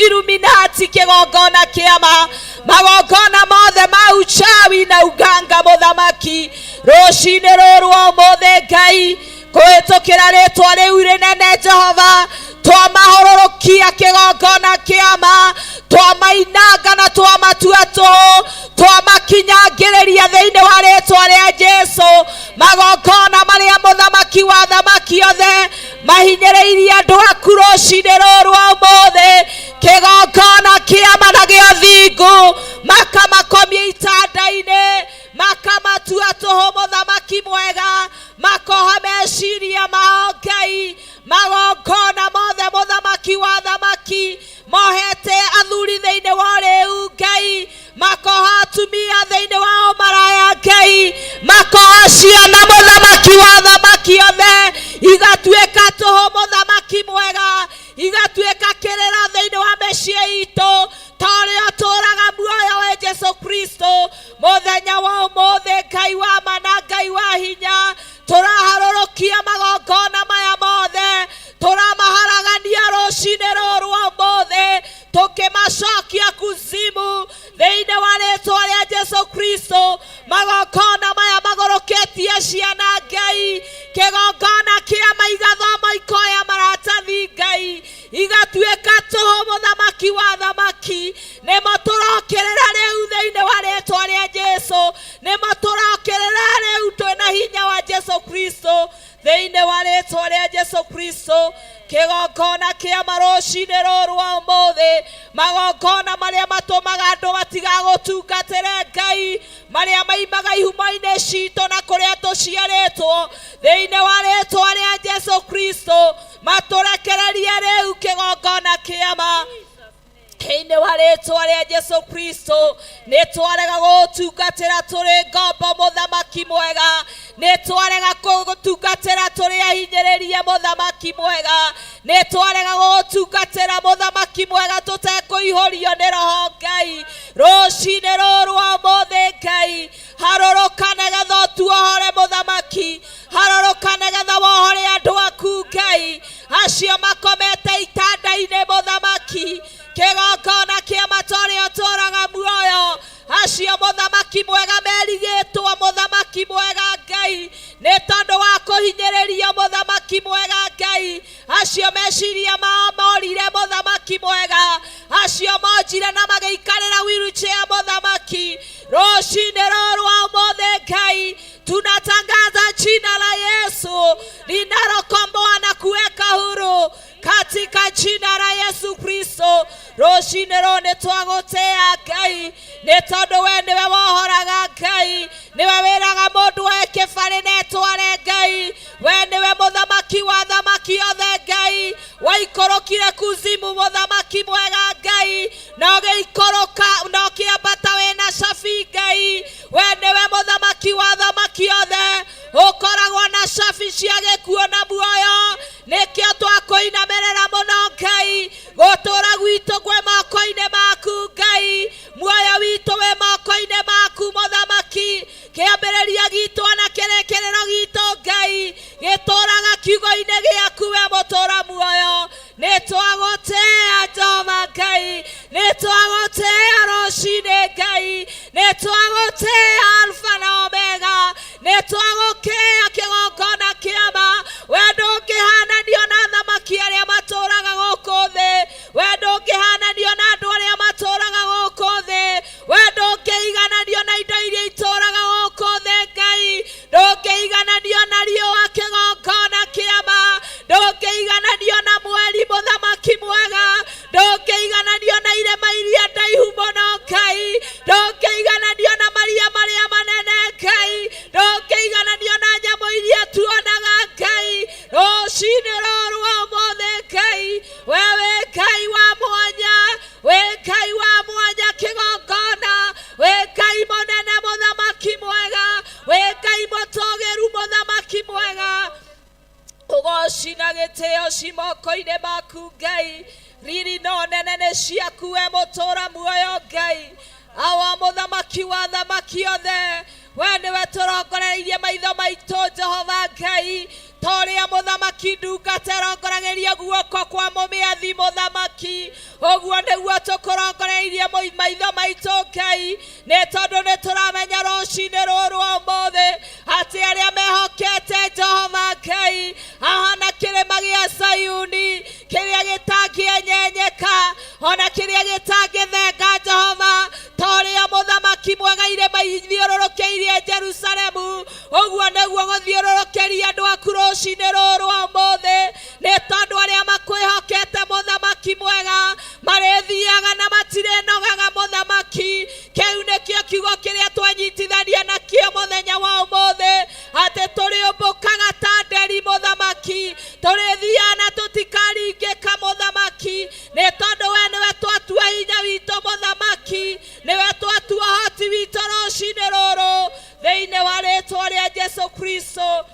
Illuminati kĩgongona kĩama. Rũcinĩ rũrũ wa ũmũthĩ Ngai, kũhĩtũkĩra rĩtwa rĩu rĩnene Jehova, twamahũrũrũkia kĩgongona kĩama, twamainanga na twamatua tũhũ, twamakinyangĩrĩria thĩinĩ wa rĩtwa rĩa Jesu. Magongona marĩa mũthamaki wa thamaki othe mahinyĩrĩirie andũ aku rũcinĩ rũrũ wa ũmũthĩ, kĩgongona kĩama na gĩa thingu, makamakomia itanda-inĩ, makamatua tũhũ mũthamaki mwega, makoha meciria mao Ngai. Magongona mothe mũthamaki wa thamaki mohete athuri thĩinĩ wa rĩu Ngai, makoha atumia thĩinĩ wa ũmaraya Ngai, makoha ciana mũthamaki wa thamaki othe igatuĩka tũhũ mũthamaki mwega, igatuĩka kĩrĩra thĩinĩ wa mĩciĩ itũ, ta ũrĩa ũtũũraga muoyo we Jesu Kristo. Mũthenya wa ũmũthĩ Ngai wa ma na Ngai wa hinya, tũraharũrũkia magongona maya mothe, tũramaharagania rũcinĩ rũrũ rwa ũmũthĩ, tũkĩmacokia kuzimu thĩinĩ wa rĩtwa rĩa Jesu Kristo. Magongona maya magũrũkĩtie ciana Ngai, kĩgongona kĩama igathoma ikoya maratathi Ngai, igatuĩka tũhũ mũthamaki wa thamaki. Nĩmo tũrokĩrĩra rĩu thĩinĩ wa rĩtwa rĩa Jesu, nĩmo tũrokĩrĩra rĩu twĩna hinya wa Jesu Kristo thĩinĩ wa rĩtwa rĩa Jesu Kristo. Kĩgongona kĩama rũcinĩ rũrũ rwa ũmũthĩ, magongona marĩa matũmaga andũ matigagũtungatĩre Ngai, marĩa maimaga ihumo-inĩ citũ na kũrĩa tũciarĩtwo, thĩinĩ wa rĩtwa rĩa Jesu Kristo matũrekererie rĩu kĩgongona kĩama thĩinĩ wa rĩtwa rĩa Jesu Kristo. Nĩ twarega gũtungatĩra tũrĩ ngombo mũthamaki mwega, nĩ twarega gũtungatĩra tũrĩ ahinyĩrĩrie mũthamaki mwega, nĩ twarega gũtungatĩra mũthamaki mwega tũtekũihũrio nĩ roho Ngai. Rũcinĩ rũrũ rwa ũmũthĩ Ngai, harũrũka nĩgetha ũtuohore mũthamaki, harũrũka nĩgetha wohore andũ aku Ngai, acio makomete itanda-inĩ mũthamaki, kĩgongona kĩama ta ũrĩa ũtũũraga muoyo, acio mũthamaki mwega merigĩtwo mũthamaki mwega Ngai, nĩ tondũ wa kũhinyĩrĩrio mũthamaki mwega Ngai, acio meciria mao morire mũthamaki mwega, acio monjire na magĩikarĩra wheelchair mũthamaki. Rũcinĩ rũrũ rwa ũmũthĩ Ngai, tunatangaza jina la Yesu linalokomboa na kuweka huru katika jina la Yesu Kristo. Rũcinĩ rũrũ nĩ twagũtĩa Ngai, nĩ tondũ we nĩwe wohoraga Ngai, nĩwe wĩraga mũndũ oe kĩbarĩ na etware Ngai, we nĩwe mũthamaki wa thamaki othe Ngai, waikũrũkire kuzimu mũthamaki mwega Ngai, na ũgĩikũrũka na ũkĩambata wĩna cabi Ngai, we nĩwe mũthamaki wa thamaki othe, ũkoragwo na cabi cia gĩkuũ na muoyo, nĩkĩo twakũinamĩrĩra mũno Ngai. Gũtũũra gwitũ kwĩ moko-inĩ maku Ngai, muoyo witũ wĩ moko-inĩ maku mũthamaki, kĩambĩrĩria gitũ ona kĩrĩkĩrĩro gitũ Ngai gĩtũũraga kiugo-inĩ gĩaku we mũtũũra muoyo. Nĩ twagũtĩa Jehova Ngai, nĩ twagũtĩa rũcinĩ Ngai, nĩ twagũtĩa Alfa na Omega, nĩ twagũkĩa kĩgongona kĩama. We ndũngĩhananio na thamaki arĩa matũũraga gũkũ thĩ, we ndũngĩhananio na andũ arĩa matũũraga gũkũ thĩ, we ndũngĩigananio na indo iria itũũraga gũkũ thĩ Ngai, ndũngĩigananio na riũa kĩgongona kĩama, ndũngĩigananio na mweri mũthamaki mwega, ndũngĩigananio na irĩma iria ndaihu mũno Ngai, ndũngĩigananio na maria marĩa manene Ngai, ndũngĩigananio na nyamũ iria tuonaga Ngai. Rũcinĩ rũrũ rwa ũmũthĩ Ngai, we wĩ Ngai wa mwanya, wĩ Ngai wa mwanya kĩgongona, wĩ Ngai mũnene mũthamaki mwega, wĩ Ngai mũtũgĩru mũthamaki mwega. Ũgoci na gĩtĩo ci moko-inĩ maku Ngai, riri no nene nĩ ciaku we mũtũũra muoyo Ngai. Awa mũthamaki wa thamaki othe, we nĩwe tũrongoreirie maitho maitũ Jehova Ngai, ta ũrĩa mũthamaki ndungata ĩrongoragĩria guoko kwa mũmĩathi mũthamaki, ũguo nĩguo tũkũrongoreirie maitho maitũ Ngai, nĩ tondũ nĩ tũramenya rũcinĩ rũrũ rwa ũmũthĩ atĩ Gĩtangĩenyenyeka ona kĩrĩa gĩtangĩthenga Jehova, ta ũrĩa mũthamaki mwega irĩma ithiũrũrũkĩirie Jerusalemu, ũguo nĩguo gũthiũrũrũkĩria andũ aku rũcinĩ rũrũ rwa ũmũthĩ, nĩ tondũ arĩa makwĩhokete mũthamaki mwega marĩthiaga na matirĩnogaga mũthamaki. Kĩu nĩkĩo kiugo kĩrĩa twanyitithania nakĩo mũthenya wa ũmũthĩ, atĩ tũrĩũmbũkaga ta nderi mũthamaki, tũrĩthiaga na tũtikaringĩka mũthamaki, nĩ tondũ we nĩwe twatua hinya witũ mũthamaki, nĩwe twatua ũhoti witũ rũcinĩ rũrũ, thĩinĩ wa rĩtwa rĩa Jesu Kristo.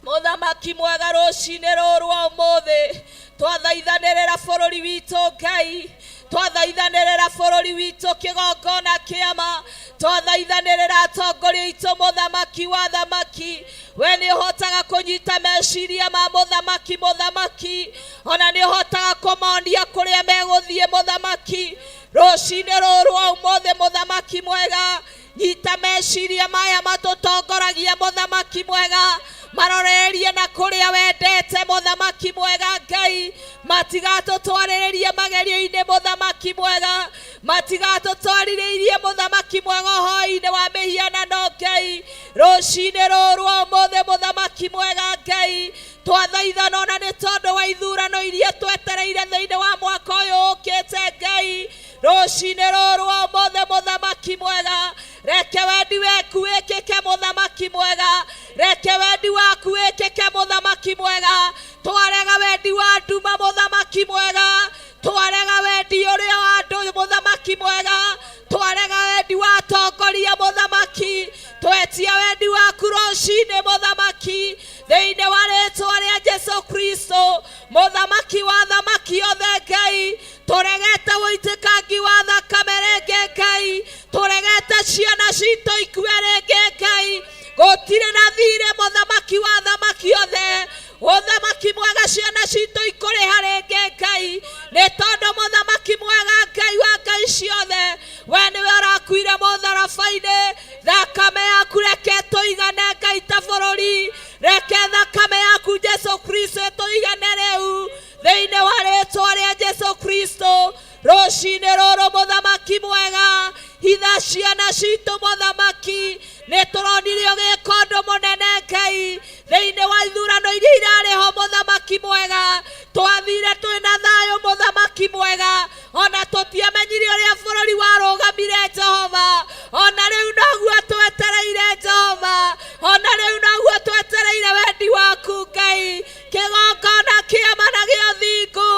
Mũthamaki mwega, rũcinĩ rũrũ rwa ũmũthĩ twathaithanĩrĩra bũrũri witũ Ngai, twathaithanĩrĩra bũrũri witũ kĩgongona kĩama, twathaithanĩrĩra atongoria aitũ mũthamaki wa thamaki. We nĩ ũhotaga kũnyita meciria ma mũthamaki, mũthamaki, ona nĩ ũhotaga kũmonia kũrĩa megũthiĩ mũthamaki. Rũcinĩ rũrũ rwa ũmũthĩ mũthamaki mwega, nyita meciria maya matũtongoragia mũthamaki mwega, marorerie na kũrĩa wendete mũthamaki mwega Ngai, matigatũtwarĩrĩrie magerio-inĩ mũthamaki mwega, matigatũtwarĩrĩrie mũthamaki mwega ũhoi-inĩ wa mĩhianano Ngai. Rũcinĩ rũrũ rwa ũmũthĩ mũthamaki mwega Ngai, twathaithana ona nĩ tondũ wa ithurano iria twetereire thĩinĩ wa mwaka ũyũ ũkĩte Ngai. Rũcinĩ rũrũ rwa ũmũthĩ mũthamaki mwega, reke wendi waku wĩkĩke mũthamaki mwega, reke wendi waku wĩkĩke mũthamaki mwega. Twarega wendi wa nduma mũthamaki mwega, twarega wendi ũrĩa wa andũ mũthamaki mwega, twarega wendi wa atongoria mũthamaki, twetia wendi waku rũcinĩ mũthamaki, thĩinĩ wa rĩtwa rĩa Jesu Kristo mũthamaki wa thamaki othe Ngai. Tũregete ũitĩkangi wa thakame rĩngĩ Ngai, tũregete ciana citũ ikue rĩngĩ Ngai, gũtirĩ na thirĩ mũthamaki wa thamaki othe, mũthamaki mwega, ciana citũ ikũrĩha rĩngĩ Ngai, nĩ tondũ mũthamaki mwega Ngai wa Ngai ciothe, we nĩwe ũrakuire mũtharaba-inĩ. Thakame yaku reke tũigane Ngai ta bũrũri, reke thakame yaku Jesu Kristo ĩtũigane rĩu, thĩinĩ wa rĩtwa rĩa Jesu Kristo. Rũcinĩ rũrũ mũthamaki mwega, hitha ciana citũ mũthamaki, nĩ tũronire ũgĩka ũndũ mũnene Ngai thĩinĩ wa ithurano iria irarĩ ho mũthamaki mwega, twathire twĩna thayũ mũthamaki mwega, ona tũtiamenyire ũrĩa bũrũri warũgamire Jehova, ona rĩu noguo twetereire Jehova, ona rĩu noguo twetereire wendi waku Ngai, kĩgongona kĩama na gĩa ũthingu,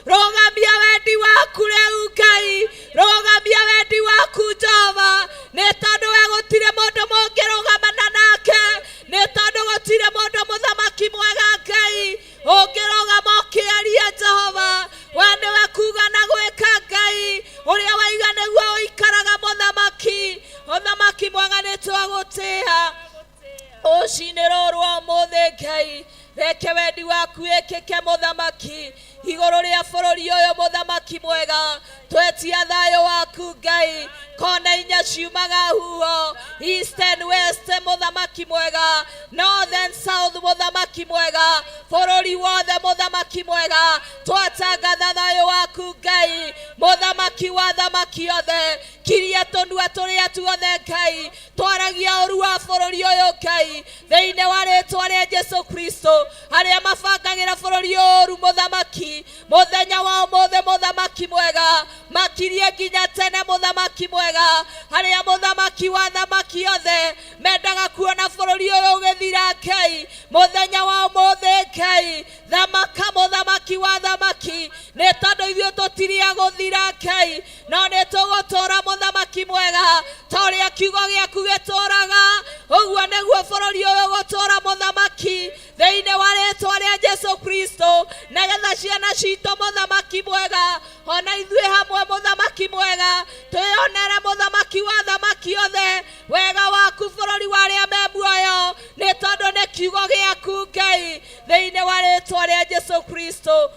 rũgamia wendi waku rĩu Ngai, rũgamia wendi waku Jehova, nĩ tondũ we gũtirĩ mũndũ mũngĩrũgamana nake, nĩ tondũ gũtirĩ mũndũ mũthamaki mwega Ngai ũngĩrũgama ũkĩaria Jehova, we nĩwe kuga na gwĩka Ngai, ũrĩa waiga nĩguo ũikaraga mũthamaki, mũthamaki mwega nĩ twagũtĩĩa rũcinĩ rũrũ rwa ũmũthĩ Ngai, reke wendi waku wĩkĩke mũthamaki igũrũ rĩa bũrũri ũyũ mũthamaki mwega, twetia thayũ waku Ngai, kona inya ciumaga huho, east and west mũthamaki mwega, north and south mũthamaki mwega, bũrũri wothe mũthamaki mwega, twatangatha thayũ waku Ngai, mũthamaki wa thamaki othe, kiria tũnua tũrĩa tuothe Ngai twaragia ũru wa bũrũri ũyũ Ngai, thĩinĩ wa rĩtwa rĩa Jesu Kristo, arĩa mabangagĩra bũrũri ũru mũthamaki, mũthenya wa ũmũthĩ mũthamaki mwega, makirie nginya tene mũthamaki mwega, arĩa mũthamaki wa thamaki othe mendaga kuona bũrũri ũyũ ũgĩthira Ngai, mũthenya wa ũmũthĩ Ngai, thamaka mũthamaki wa thamaki, nĩ tondũ ithuĩ tũtirĩ a gũthira Ngai, no nĩ tũgũtũũra mũthamaki mwega, ta ũrĩa kiugo gĩaku gĩtũũraga, ũguo nĩguo bũrũri ũyũ ũgũtũũra mũthamaki, thĩinĩ wa rĩtwa rĩa Jesu Kristo, nĩgetha ciana citũ mũthamaki mwega, ona ithuĩ hamwe mũthamaki mwega, twĩonere mũthamaki wa thamaki othe wega waku bũrũri wa arĩa me muoyo, nĩ tondũ nĩ kiugo gĩaku Ngai, thĩinĩ wa rĩtwa rĩa Jesu Kristo.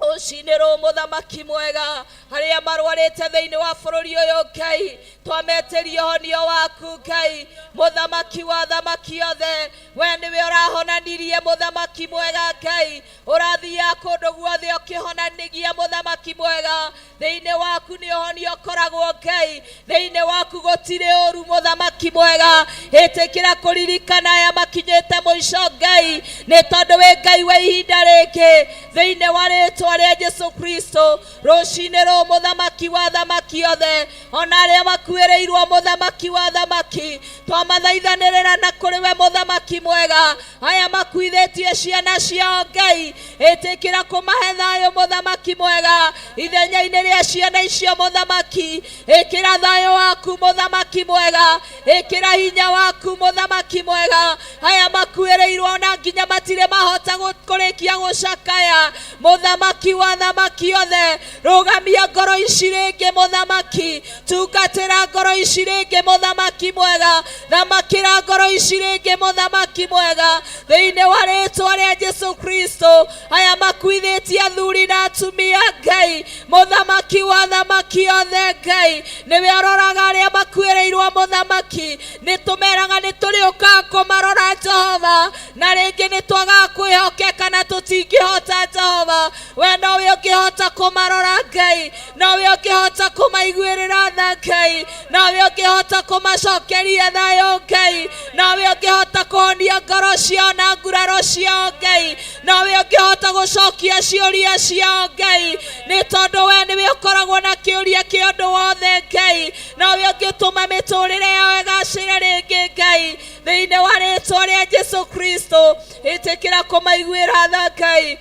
Rũcinĩ rũũ mũthamaki mwega, arĩa marwarĩte thĩinĩ wa bũrũri ũyũ Ngai, twametĩria ũhonio waku Ngai, mũthamaki wa thamaki othe, we nĩwe ũrahonanirie mũthamaki mwega Ngai, ũrathiaga kũndũ guothe ũkĩhonanagia mũthamaki mwega, thĩinĩ waku nĩ ũhonio ũkoragwo Ngai, thĩinĩ waku gũtirĩ ũru mũthamaki mwega, ĩtĩkĩra kũririkana aya makinyĩte mũico Ngai, nĩ tondũ wĩ Ngai wa ihinda rĩngĩ, thĩinĩ wa rĩtwa rĩa Jesu Kristo, rũcinĩ rũũ mũthamaki wa thamaki othe, ona arĩa makuĩrĩirwo mũthamaki wa thamaki, twamathaithanĩrĩra na kũrĩ we mũthamaki mwega, aya makuithĩtie ciana ciao Ngai, ĩtĩkĩra kũmahe thayũ mũthamaki mwega, ithenya-inĩ rĩa ciana icio mũthamaki, ĩkĩra thayũ waku mũthamaki mwega, ĩkĩra hinya waku mũthamaki mwega, aya makuĩrĩirwo na nginya matirĩ mahota kũrĩkia gũcakaya, mũthamaki wa thamaki othe, rũgamia ngoro ici rĩngĩ mũthamaki, tungatĩra ngoro ici rĩngĩ mũthamaki mwega, thamakĩra ngoro ici rĩngĩ mũthamaki mwega, thĩinĩ wa rĩtwa rĩa Jesu Kristo, aya makuithĩtie athuri na atumia Ngai, mũthamaki wa thamaki othe Ngai, nĩwe ũroraga arĩa makuĩrĩirwo mũthamaki, nĩ tũmeraga nĩ tũrĩũkaga kũmarora Jehova, na rĩngĩ nĩ twagaga kwĩhokeka na tũtingĩhota Jehova, we nowe ũngĩhota kũmarora Ngai, nowe ũngĩhota kũmaiguĩrĩra tha Ngai, nowe ũngĩhota kũmacokeria thayũ Ngai, nowe ũngĩhota kũhonia ngoro ciao na nguraro ciao Ngai, nowe ũngĩhota gũcokia ciũria ciao Ngai, nĩ tondũ we nĩwe ũkoragwo na kĩũria kĩa ũndũ wothe Ngai, nowe ũngĩtũma mĩtũrĩre yao ĩgacĩre rĩngĩ Ngai, thĩinĩ wa rĩtwa rĩa Jesu Kristo, ĩtĩkĩra kũmaiguĩra tha Ngai,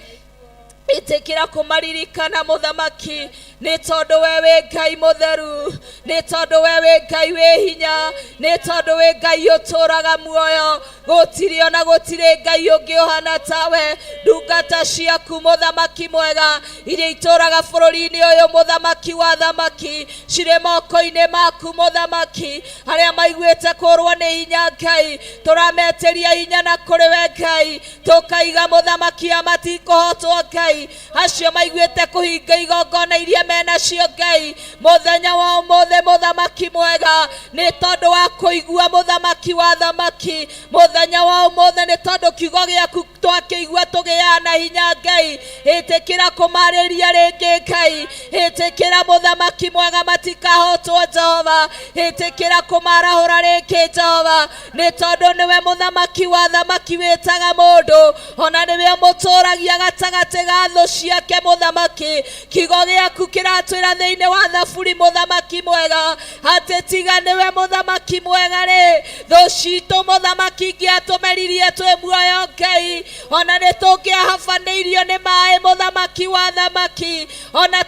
ĩtĩkĩra kũmaririkana mũthamaki, nĩ tondũ we wĩ Ngai mũtheru, nĩ tondũ we wĩ Ngai wĩ hinya, nĩ tondũ wĩ Ngai ũtũũraga muoyo, gũtirĩ ona gũtirĩ Ngai ũngĩ ũhana tawe, ndungata ciaku mũthamaki mwega, iria itũũraga bũrũri-inĩ ũyũ mũthamaki wa thamaki, cirĩ moko-inĩ maku mũthamaki, arĩa maiguĩte kũrwo nĩ hinya Ngai, tũrametĩria hinya na kũrĩ we Ngai, tũkaiga mũthamaki a matikũhotwo Ngai, acio maiguĩte kũhinga igongona iria menacio Ngai, mũthenya wa ũmũthĩ mũthamaki mwega, nĩ tondũ wa kũigua mũthamaki wa thamaki, mũthenya wa ũmũthĩ nĩ tondũ kiugo gĩaku twakĩigua tũgĩaga na hinya Ngai, ĩtĩkĩra kũmarĩria rĩngĩ Ngai, ĩtĩkĩra mũthamaki mwega matikahotwo Jehova, ĩtĩkĩra kũmarahũra rĩngĩ Jehova, nĩ tondũ nĩwe mũthamaki wa thamaki wĩtaga mũndũ, ona nĩwe ũmũtũragia gatagatĩ ga thũ ciake mũthamaki, kiugo gĩaku kĩratwĩra thĩinĩ wa thaburi mũthamaki mwega, atĩ tiga nĩwe mũthamaki mwega rĩ, thũ citũ mũthamaki ingĩatũmeririe twĩ muoyo Ngai, ona nĩ tũngĩahabanĩirio nĩ maĩ mũthamaki wa thamaki, ona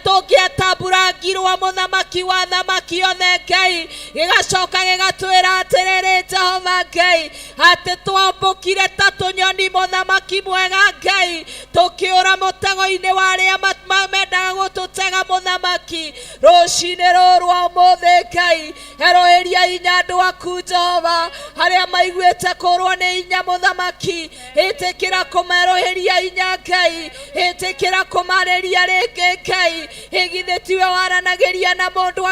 tũngĩatamburangirwo mũthamaki wa thamaki othe Ngai, gĩgacoka gĩgatwĩra atĩrĩrĩ Jehova Ngai, atĩ twambũkire ta tũnyoni mũthamaki mwega Ngai, tũkĩũra mũtego-inĩ wa arĩa mendaga gũtũtega mũthamaki, rũcinĩ rũrũ rwa ũmũthĩ Ngai, erũhĩria hinya andũ aku Jehova, arĩa maiguĩte kũrwo nĩ hinya mũthamaki, ĩtĩkĩra kũmerũhĩria hinya Ngai, ĩtĩkĩra kũmarĩria rĩngĩ Ngai, ĩgithĩ tiwe waranagĩria na mũndũ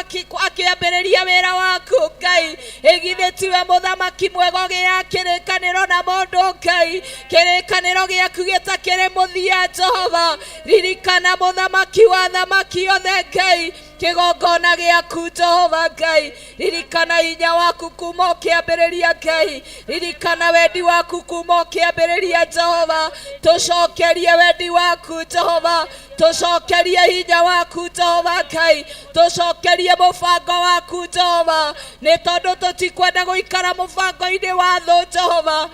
akĩambĩrĩria wĩra waku Ngai, ĩgithĩ tiwe mũthamaki mwega ũgĩaga kĩrĩkanĩro na mũndũ Ngai, kĩrĩkanĩro gĩaku gĩtakĩrĩ mũthia Jehova, ririkana mũthamaki wa thamaki othe Ngai, kĩgongona gĩaku Jehova Ngai, ririkana hinya waku kuma ũkĩambĩrĩria Ngai, ririkana wendi waku kuma ũkĩambĩrĩria Jehova, tũcokerie wendi waku Jehova, tũcokerie hinya waku Jehova Ngai, tũcokerie mũbango waku Jehova, nĩ tondũ tũtikwenda gũikara mũbango-inĩ wa thũ Jehova,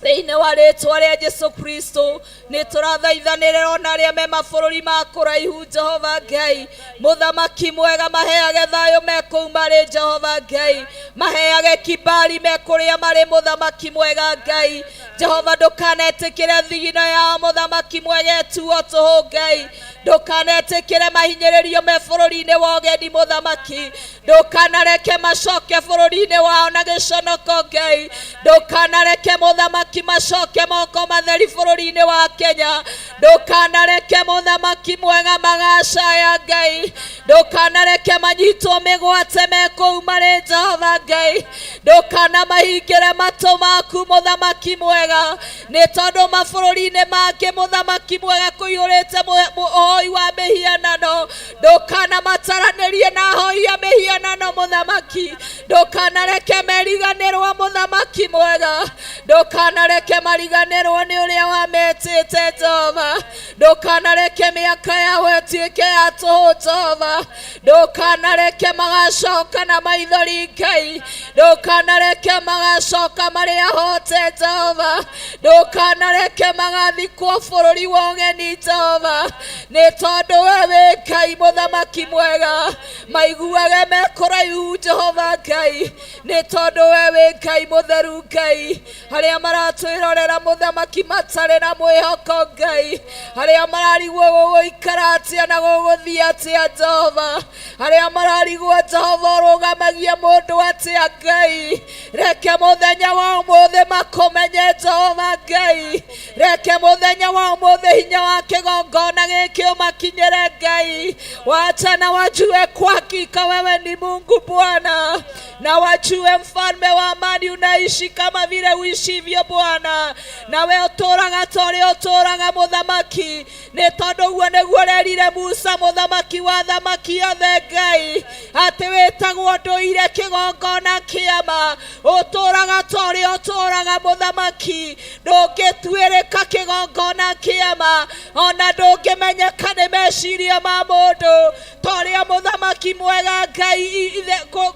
thĩinĩ wa rĩtwa rĩa Jesu Kristo, nĩ tũrathaithanĩrĩra ona arĩa me mabũrũri ma kũraihu Jehova Ngai, mũthamaki mwega maheage thayũ me kũu marĩ Jehova Ngai, maheage kibali me kũrĩa marĩ mũthamaki mwega Ngai, Jehova ndũkanetĩkĩre thigino yao mũthamaki mwega ĩtuo tũhũ Ngai, ndũkanetĩkĩre mahinyĩrĩrio me bũrũri-inĩ wa ũgeni mũthamaki, ndũkanareke macoke bũrũri-inĩ wao na gĩconoko Ngai, ndũkanareke mũthamaki Mũthamaki macoke moko matheri bũrũri-inĩ wa Kenya. Ndũkanareke mũthamaki mwega magacaya Ngai, ndũkanareke manyitwo mĩgwate me kũu marĩ Jehova Ngai, ndũkanamahingĩre matũ maku mũthamaki mwega, nĩ tondũ mabũrũri-inĩ mangĩ mũthamaki mwega kũiyũrĩte ũhoi wa mĩhianano. Ndũkanamataranĩrie na ahoi a mĩhianano mũthamaki, ndũkanareke meriganĩrwo mũthamaki mwega, ndũkanareke mariganĩrwo nĩ ũrĩa wametĩte Jehova, ndũkanareke mĩaka yao ĩtuĩke ya tũhũ Jehova, ndũkanareke magacoka na maithori Ngai, ndũkanareke magacoka marĩ ahote Jehova, ndũkanareke magathikwo bũrũri wa ũgeni Jehova, nĩ tondũ we wĩ Ngai mũthamaki mwega, maiguage me kũraihu Jehova Ngai, nĩ tondũ we wĩ Ngai mũtheru Ngai, arĩa maratwĩrorera mũthamaki matarĩ na mwĩhoko Ngai, arĩa mararigwo gũgũikara atĩa na gũgũthiĩ atĩa Jehova, arĩa mararigwo Jehova ũrũgamagia mũndũ atĩa Ngai, reke mũthenya wa ũmũthĩ makũmenye Jehova Ngai, reke mũthenya wa ũmũthĩ hinya wa kĩgongona gĩkĩ ũmakinyĩre Ngai, wacha na wajue kwa hakika wewe ni Mungu Bwana, na wajue mfalme wa amani unaishi kama vile uishivyo Bwana, nawe ũtũraga ta ũrĩa ũtũraga mũthamaki, nĩ tondũ ũguo nĩguo ũrerire Musa mũthamaki wa thamaki othe Ngai, atĩ wĩtagwo ndũire kĩgongona kĩama, ũtũraga ta ũrĩa ũtũraga mũthamaki, ndũngĩtuĩrĩka kĩgongona kĩama, ona ndũngĩmenyeka nĩ meciria ma mũndũ, ta ũrĩa mũthamaki mwega Ngai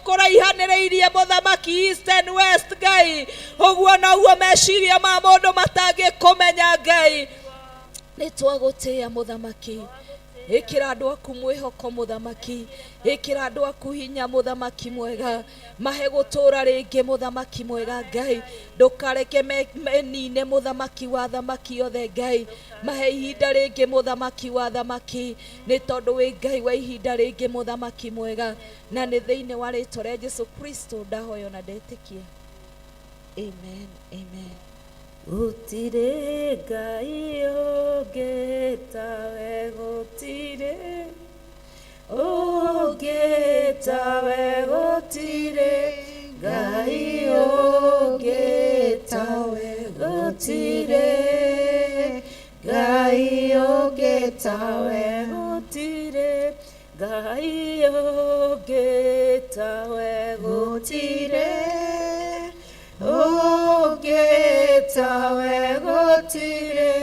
kũraihanĩrĩirie mũthamaki East and West Ngai, ũguo noguo meciria ma mũndũ matangĩkũmenya Ngai. Nĩ twagũtĩĩa mũthamaki, ĩkĩra andũ aku mwĩhoko mũthamaki, ĩkĩra andũ aku hinya mũthamaki mwega, mahe gũtũra rĩngĩ mũthamaki mwega Ngai, ndũkareke menine mũthamaki wa thamaki othe Ngai, mahe ihinda rĩngĩ mũthamaki wa thamaki, nĩ tondũ wĩ Ngai wa ihinda rĩngĩ mũthamaki mwega, na nĩ thĩinĩ wa rĩtwa rĩa Jesu Kristo ndahoya na ndetĩkia. Amen, amen. Gũtirĩ Ngai ũngĩ tawe, gũtirĩ ũngĩ tawe, gũtirĩ Ngai ũngĩ tawe, gũtirĩ Ngai ũngĩ tawe, gũtirĩ Ngai ũngĩ tawe, gũtirĩ ũngĩ tawe, gũtirĩ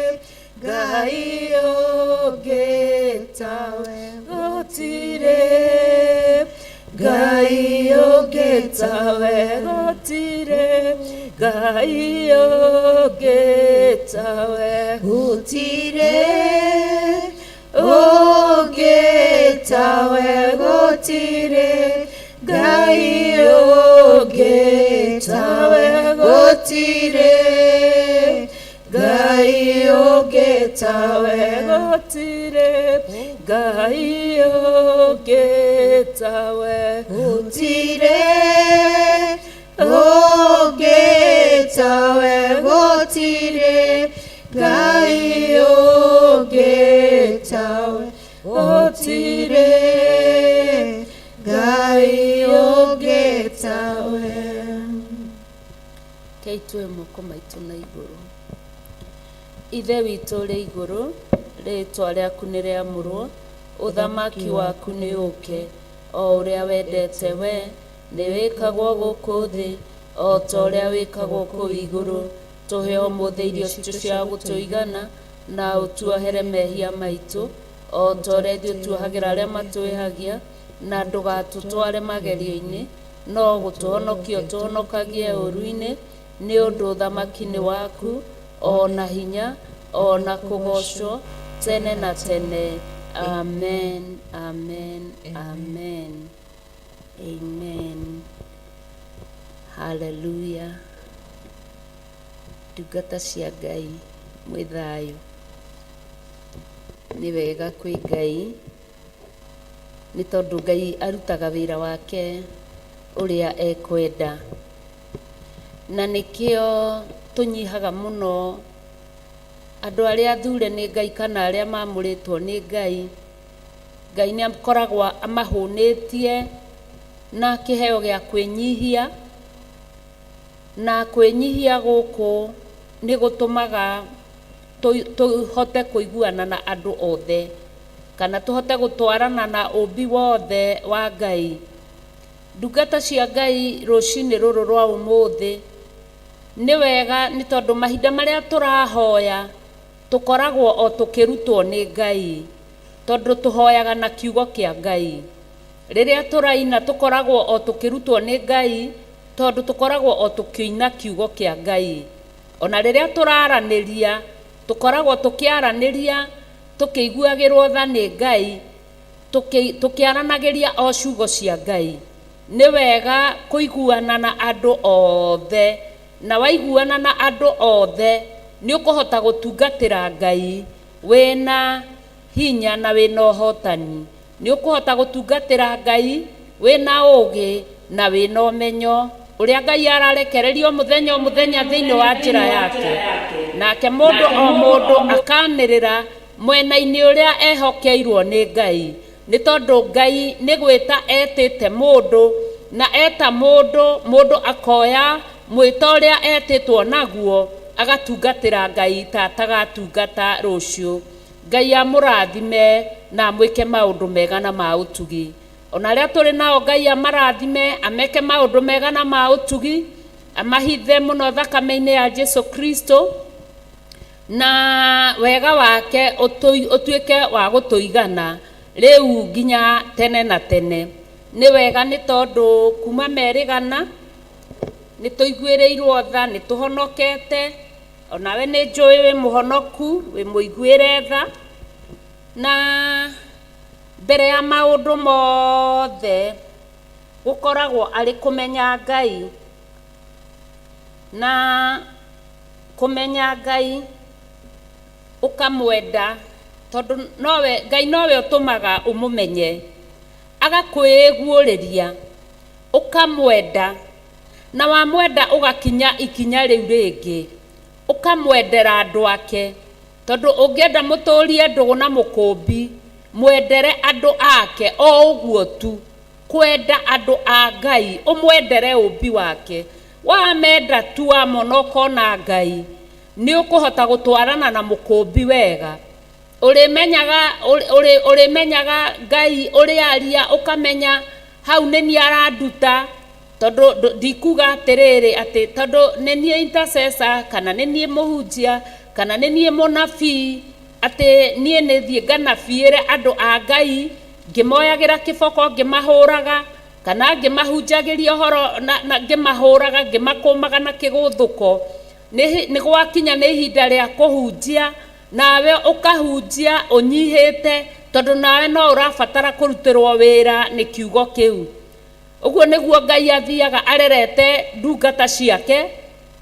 Ngai ũngĩ tawe, gũtirĩ Ngai ũngĩ tawe, gũtirĩ Ngai ũngĩ tawe, gũtirĩ ũngĩ tawe, gũtirĩ Ngai ũngĩ tawe, gũtirĩ Ngai ũngĩ tawe, gũtirĩ Ngai ũngĩ tawe, gũtirĩ ũngĩ tawe, gũtirĩ Ngai ũngĩ tawe, gũtirĩ Ngai ũngĩ tawe. Rekei tuoe moko maitũ na igũrũ. Ithe witũ ũrĩ igũrũ, rĩĩtwa rĩaku nĩ rĩamũrwo, ũthamaki waku nĩ ũũke, o ũrĩa wendete we nĩ wĩkagwo gũkũ thĩ o ta ũrĩa wĩkagwo kũu igũrũ. Tũhe ũmũthĩ irio citũ cia gũtũigana, na ũtuohere mehia maitũ o ta ũrĩa ithuĩ tuohagĩra arĩa matwĩhagia, na ndũgatũtware magerio-inĩ, no gũtũhonokia ũtũhonokagie ũũru-inĩ, nĩ ũndũ ũthamaki nĩ waku, o na hinya, o na kũgoocwo tene na tene. Amen, amen, amen, amen. Hallelujah. Ndungata cia Ngai mwĩ thayũ. Nĩ wega kwĩ Ngai, nĩ tondũ Ngai arutaga wĩra wake ũrĩa ekwenda. Na nĩkĩo tũnyihaga mũno andũ arĩa athure nĩ Ngai kana arĩa mamũrĩtwo nĩ Ngai. Ngai nĩ akoragwo amahũnĩtie na kĩheo gĩa kwĩnyihia, na kwĩnyihia gũkũ nĩ gũtũmaga tũhote kũiguana na andũ othe, kana tũhote gũtwarana na ũmbi wothe wa Ngai. Ndungata cia Ngai rũcinĩ rũrũ rwa ũmũthĩ, nĩ wega nĩ tondũ mahinda marĩa tũrahoya tũkoragwo o tũkĩrutwo nĩ Ngai, tondũ tũhoyaga na kiugo kĩa Ngai. Rĩrĩa tũraina tũkoragwo o tũkĩrutwo nĩ Ngai, tondũ tũkoragwo o tũkĩina kiugo kĩa Ngai. Ona rĩrĩa tũraranĩria tũkoragwo tũkĩaranĩria tũkĩiguagĩrwo tha nĩ Ngai, tũkĩaranagĩria o ciugo cia Ngai. Nĩ wega kũiguana na andũ othe, na waiguana na andũ othe nĩ ũkũhota gũtungatĩra Ngai wĩna hinya na wĩna ũhotani. Nĩ ũkũhota gũtungatĩra Ngai wĩna ũũgĩ na wĩna ũmenyo ũrĩa Ngai ararekereria o mũthenya o mũthenya thĩinĩ wa njĩra yake. Nake mũndũ o mũndũ akanĩrĩra mwena-inĩ ũrĩa ehokeirwo nĩ Ngai, nĩ tondũ Ngai nĩ gwĩta etĩte mũndũ, na eta mũndũ, mũndũ akoya mwĩto ũrĩa etĩtwo naguo, agatungatĩra Ngai ta atagatungata rũciũ. Ngai amũrathime na amwĩke maũndũ mega na ma ũtugi. Ona arĩa tũrĩ nao Ngai amarathime, ameke maũndũ mega na ma ũtugi, amahithe mũno thakame-inĩ ya Jesu Kristo, na wega wake ũtuĩke wa gũtũigana rĩu nginya tene na tene. Nĩ wega nĩ tondũ kuma merĩgana nĩ tũiguĩrĩirwo tha, nĩ tũhonokete, onawe nĩ njũĩ wĩ mũhonoku, wĩ mũiguĩre tha. Na mbere ya maũndũ mothe gũkoragwo arĩ kũmenya Ngai, na kũmenya Ngai ũkamwenda, tondũ nowe Ngai nowe ũtũmaga ũmũmenye, agakwĩguũrĩria, ũkamwenda, na wamwenda ũgakinya ikinya rĩu rĩngĩ, ũkamwendera andũ ake, tondũ ũngĩenda mũtũrie ndũgũ na mũkũmbi, mwendere andũ ake o ũguo tu, kwenda andũ a Ngai, ũmwendere ũmbi wake. Wamenda tu wamona ũkona Ngai, nĩ ũkũhota gũtwarana na mũkũmbi wega. Ũrĩmenyaga Ngai ũrĩa aria, ũkamenya hau nĩ niĩ aranduta, tondũ ndikuga atĩrĩrĩ atĩ tondũ nĩ niĩ intercessor, kana nĩ niĩ mũhunjia, kana nĩ niĩ mũnabii, atĩ niĩ nĩ thiĩ nganabiĩre andũ a Ngai, ngĩmoyagĩra kĩboko ngĩmahũraga, kana ngĩmahunjagĩria ũhoro na ngĩmahũraga, ngĩmakũmaga na kĩgũthũko. Nĩ gwakinya nĩ ihinda rĩa kũhunjia, nawe ũkahunjia ũnyihĩte, tondũ nawe no ũrabatara kũrutĩrwo wĩra nĩ kiugo kĩu. Ũguo nĩguo Ngai athiaga arerete ndungata ciake,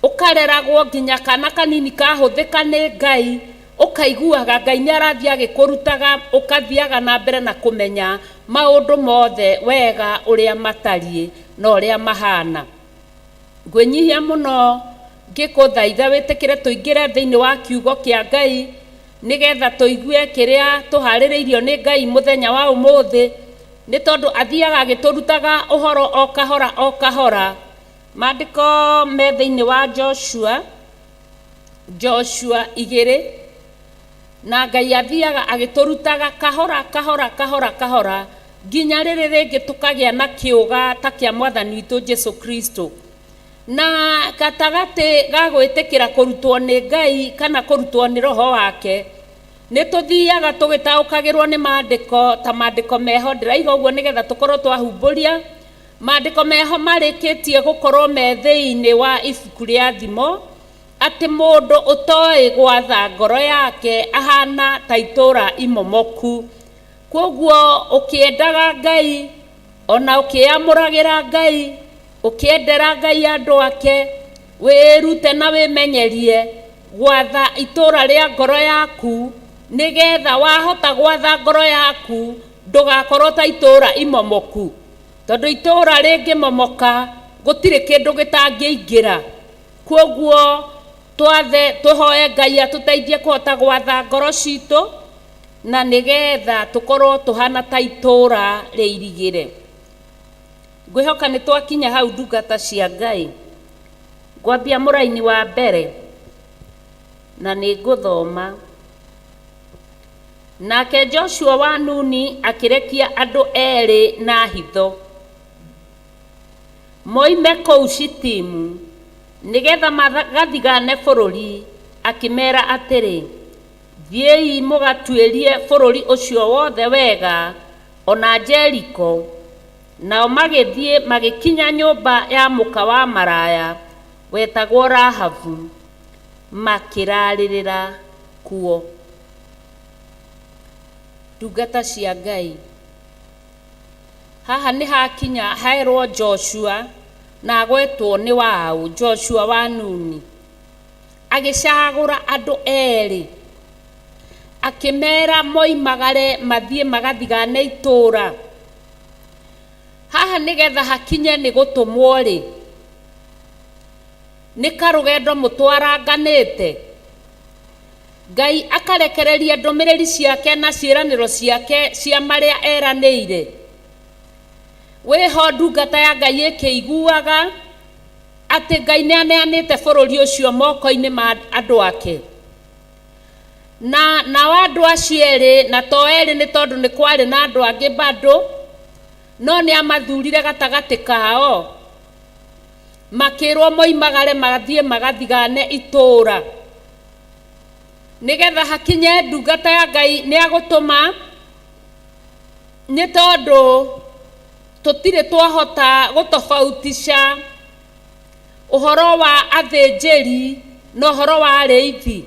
ũkareragwo nginya kana kanini kahũthĩka nĩ Ngai, ũkaiguaga Ngai nĩ arathiĩ agĩkũrutaga, ũkathiaga na mbere na kũmenya maũndũ mothe wega ũrĩa matariĩ na ũrĩa mahana. Ngwĩnyihia mũno ngĩkũthaitha wĩtĩkĩre tũingĩre thĩinĩ wa kiugo kĩa Ngai, nĩgetha tũigue kĩrĩa tũharĩrĩirio nĩ Ngai mũthenya wa ũmũthĩ, nĩ tondũ athiaga agĩtũrutaga ũhoro o kahora o kahora. Maandĩko me thĩinĩ wa Joshua, Joshua igĩrĩ, na Ngai athiaga agĩtũrutaga kahora kahora kahora kahora nginya rĩrĩ rĩngĩ tũkagĩa na kĩũga ta kĩa Mwathani witũ Jesu Kristo. Na gatagatĩ ga gwĩtĩkĩra kũrutwo nĩ Ngai kana kũrutwo nĩ Roho wake, nĩ tũthiaga tũgĩtaũkagĩrwo nĩ maandĩko ta maandĩko meho. Ndĩraiga ũguo nĩgetha tũkorwo twahumbũria maandĩko meho marĩkĩtie gũkorwo me thĩinĩ wa ibuku rĩa Thimo, atĩ mũndũ ũtoĩ gwatha ngoro yake ahana ta itũũra imomoku. Kwoguo ũkĩendaga Ngai, ona ũkĩamũragĩra Ngai, ũkĩendera Ngai andũ ake, wĩrute na wĩmenyerie gwatha itũũra rĩa ngoro yaku, nĩgetha wahota gwatha ngoro yaku ndũgakorwo ta itũũra imomoku. Tondũ itũũra rĩngĩmomoka gũtirĩ kĩndũ gĩtangĩingĩra. Kwoguo twathe tũhoe Ngai atũteithie kũhota gwatha ngoro citũ na nĩgetha tũkorwo tũhana ta itũũra rĩirigĩre. Ngwĩhoka nĩ twakinya hau ndungata cia Ngai. Ngwambia mũraini wa mbere na nĩ ngũthoma. Nake Joshua wa Nuni akĩrekia andũ erĩ na hitho moime kũu Shitimu nĩgetha magathigane bũrũri, akĩmeera atĩrĩ, Thiĩi mũgatuĩrie bũrũri ũcio wothe wega, o na Jeriko. Nao magĩthiĩ magĩkinya nyũmba ya mũka wa maraya wetagwo Rahabu, makĩraarĩrĩra kuo. Ndungata cia Ngai, haha nĩ hakinya herwo Joshua na agwetwo nĩ waũ, Joshua wa Nuni. Agĩcagũra andũ erĩ, akĩmera moimagare mathiĩ magathigane itũũra. Haha nĩgetha hakinye nĩ gũtũmwo rĩ, nĩ karũgendo mũtwaranganĩte. Ngai akarekereria ndũmĩrĩri ciake na ciĩranĩro ciake cia marĩa eranĩire. Wĩho ndungata ya Ngai ĩkĩiguaga atĩ Ngai nĩ aneanĩte bũrũri ũcio moko-inĩ ma andũ ake. Na nao andũ acio erĩ, na to erĩ nĩ tondũ nĩ kwarĩ na andũ angĩ bado, no nĩ amathurire gatagatĩ kao, makĩrwo moimagare mathiĩ magathigane itũũra. Nĩgetha hakinye ndungata ya Ngai nĩ agũtũma, nĩ tondũ tũtirĩ twahota gũtofautisha ũhoro wa athĩnjĩri na ũhoro wa arĩithi.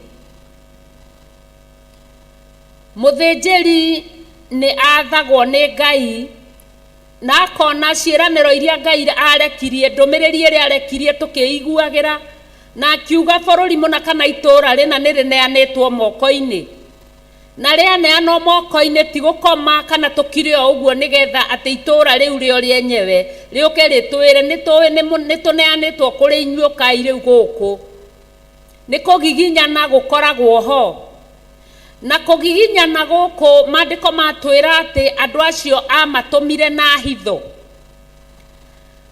Mũthĩnjĩri nĩ athagwo nĩ Ngai na akona ciĩranĩro iria Ngai arekirie, ndũmĩrĩri ĩrĩa arekirie tũkĩiguagĩra, na akiuga bũrũri mũna kana itũũra rĩna nĩ rĩneanĩtwo moko-inĩ. Na rĩaneanwo moko-inĩ ti gũkoma kana tũkire o ũguo nĩgetha atĩ itũũra rĩu rĩo rĩenyewe rĩũke rĩtwĩre nĩtũĩ nĩtũneanĩtwo kũrĩ inyuĩ ũkai rĩu gũkũ. Nĩ kũgiginyana gũkoragwo ho. Na kũgiginyana gũkũ maandĩko matwĩra atĩ andũ acio amatũmire na hitho.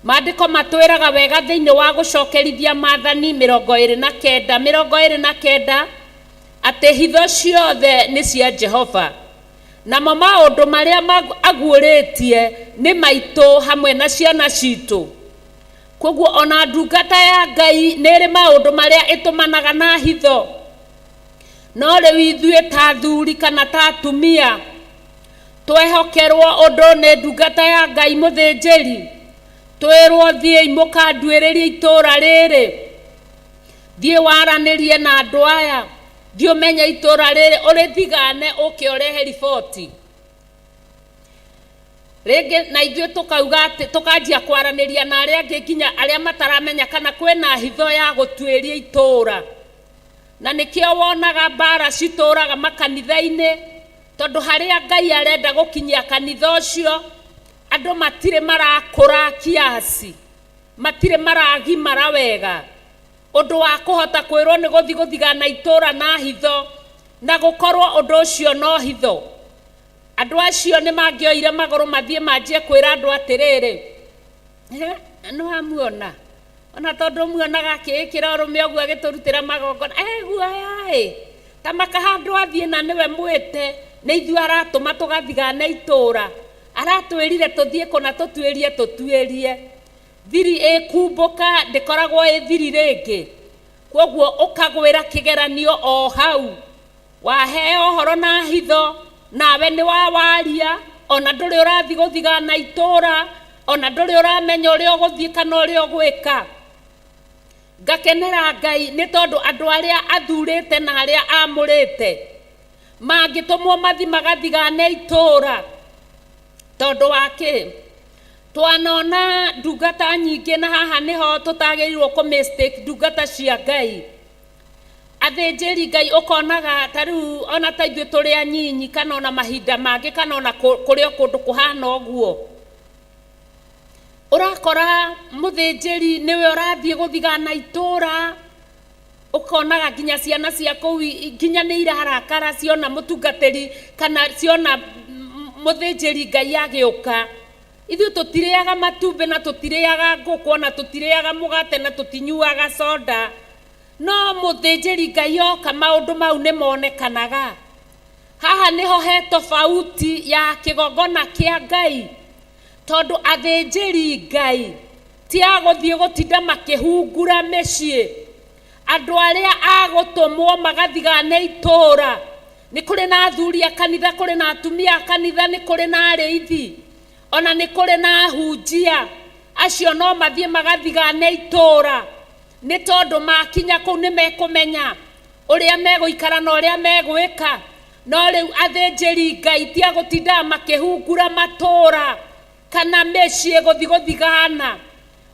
Maandĩko matwĩraga wega thĩinĩ wa gũcokerithia maathani 29 29 atĩ hitho ciothe nĩ cia Jehova, namo maũndũ marĩa aguũrĩtie nĩ maitũ hamwe na ciana citũ. Kwoguo ona ndungata ya Ngai nĩ ĩrĩ maũndũ marĩa ĩtũmanaga na hitho. No rĩu ithuĩ ta athuri kana ta atumia twehokerwo ũndũ nĩ ndungata ya Ngai mũthĩnjĩri, twĩrwo thiĩi mũkanduĩrĩrie itũũra rĩrĩ, thiĩ waranĩrie na andũ aya, thiĩ ũmenye itũũra rĩrĩ, ũrĩthigane ũke ũrehe riboti. Rĩngĩ na ithuĩ tũkauga atĩ tũkanjia kwaranĩria na arĩa angĩ nginya arĩa mataramenya kana kwĩna hitho ya gũtuĩria itũũra. Na nĩkĩo wonaga mbara citũraga makanitha-inĩ, tondũ harĩa Ngai arenda gũkinyia kanitha ũcio, andũ matirĩ marakũra kiasi, matirĩ maragimara wega. Ũndũ wa kũhota kwĩrwo nĩ gũthiĩ gũthigana itũũra na hitho, na gũkorwo ũndũ ũcio no hitho. Andũ acio nĩ mangĩoire magũrũ mathiĩ manjie kwĩra andũ atĩrĩrĩ, nĩ wamuona? Ona tondũ muonaga akĩĩkĩra ũrũme ũguo agĩtũrutĩra magongona, eguoya-ĩ, ta maka handũ athiĩ na nĩwe mwĩte, nĩ ithuĩ aratũma tũgathigane itũũra, aratwĩrire tũthiĩ kũna tũtuĩrie tũtuĩrie. Thiri ĩkumbũka ndĩkoragwo ĩ thiri rĩngĩ, kwoguo ũkagwĩra kĩgeranio o hau. Waheo ũhoro na hitho, nawe nĩ wawaria, ona ndũrĩ ũrathiĩ gũthigana itũũra, ona ndũrĩ ũramenya ũrĩa ũgũthiĩ kana ũrĩa ũgwĩka. Ngakenera Ngai nĩ tondũ andũ arĩa athurĩte na arĩa amũrĩte mangĩtũmwo mathiĩ magathigane itũũra. Tondũ wa kĩ? Twanona ndungata nyingĩ na haha nĩho tũtagĩrĩirwo kũ mistake ndungata cia Ngai. Athĩnjĩri Ngai ũkonaga ta rĩu ona ta ithuĩ tũrĩ anyinyi kana ona mahinda mangĩ kana ona kũrĩ o kũndũ kũhana ũguo. Ũrakora mũthĩnjĩri nĩwe ũrathiĩ gũthigana itũũra, ũkonaga nginya ciana cia kũu nginya nĩ irarakara ciona mũtungatĩri kana ciona mũthĩnjĩri Ngai agĩũka. Ithuĩ tũtirĩaga matumbĩ na tũtirĩaga ngũkũ ona tũtirĩaga mũgate na tũtinyuaga soda. No mũthĩnjĩri Ngai oka maũndũ mau nĩ monekanaga. Haha nĩho he tofauti ya kĩgongona kĩa Ngai. Tondũ athĩnjĩri Ngai ti a gũthiĩ gũtinda makĩhungura mĩciĩ. Andũ arĩa a gũtũmwo magathigane itũũra. Nĩ kũrĩ na athuri a kanitha, kũrĩ na atumia a kanitha, nĩ kũrĩ na arĩithi, ona nĩ kũrĩ na ahunjia. Acio no mathiĩ magathigane itũũra, nĩ tondũ makinya kũu nĩ mekũmenya ũrĩa megũikara na ũrĩa megwĩka. No rĩu athĩnjĩri Ngai ti a gũtindaga makĩhungura matũũra kana mĩciĩ gũthiĩ gũthigana.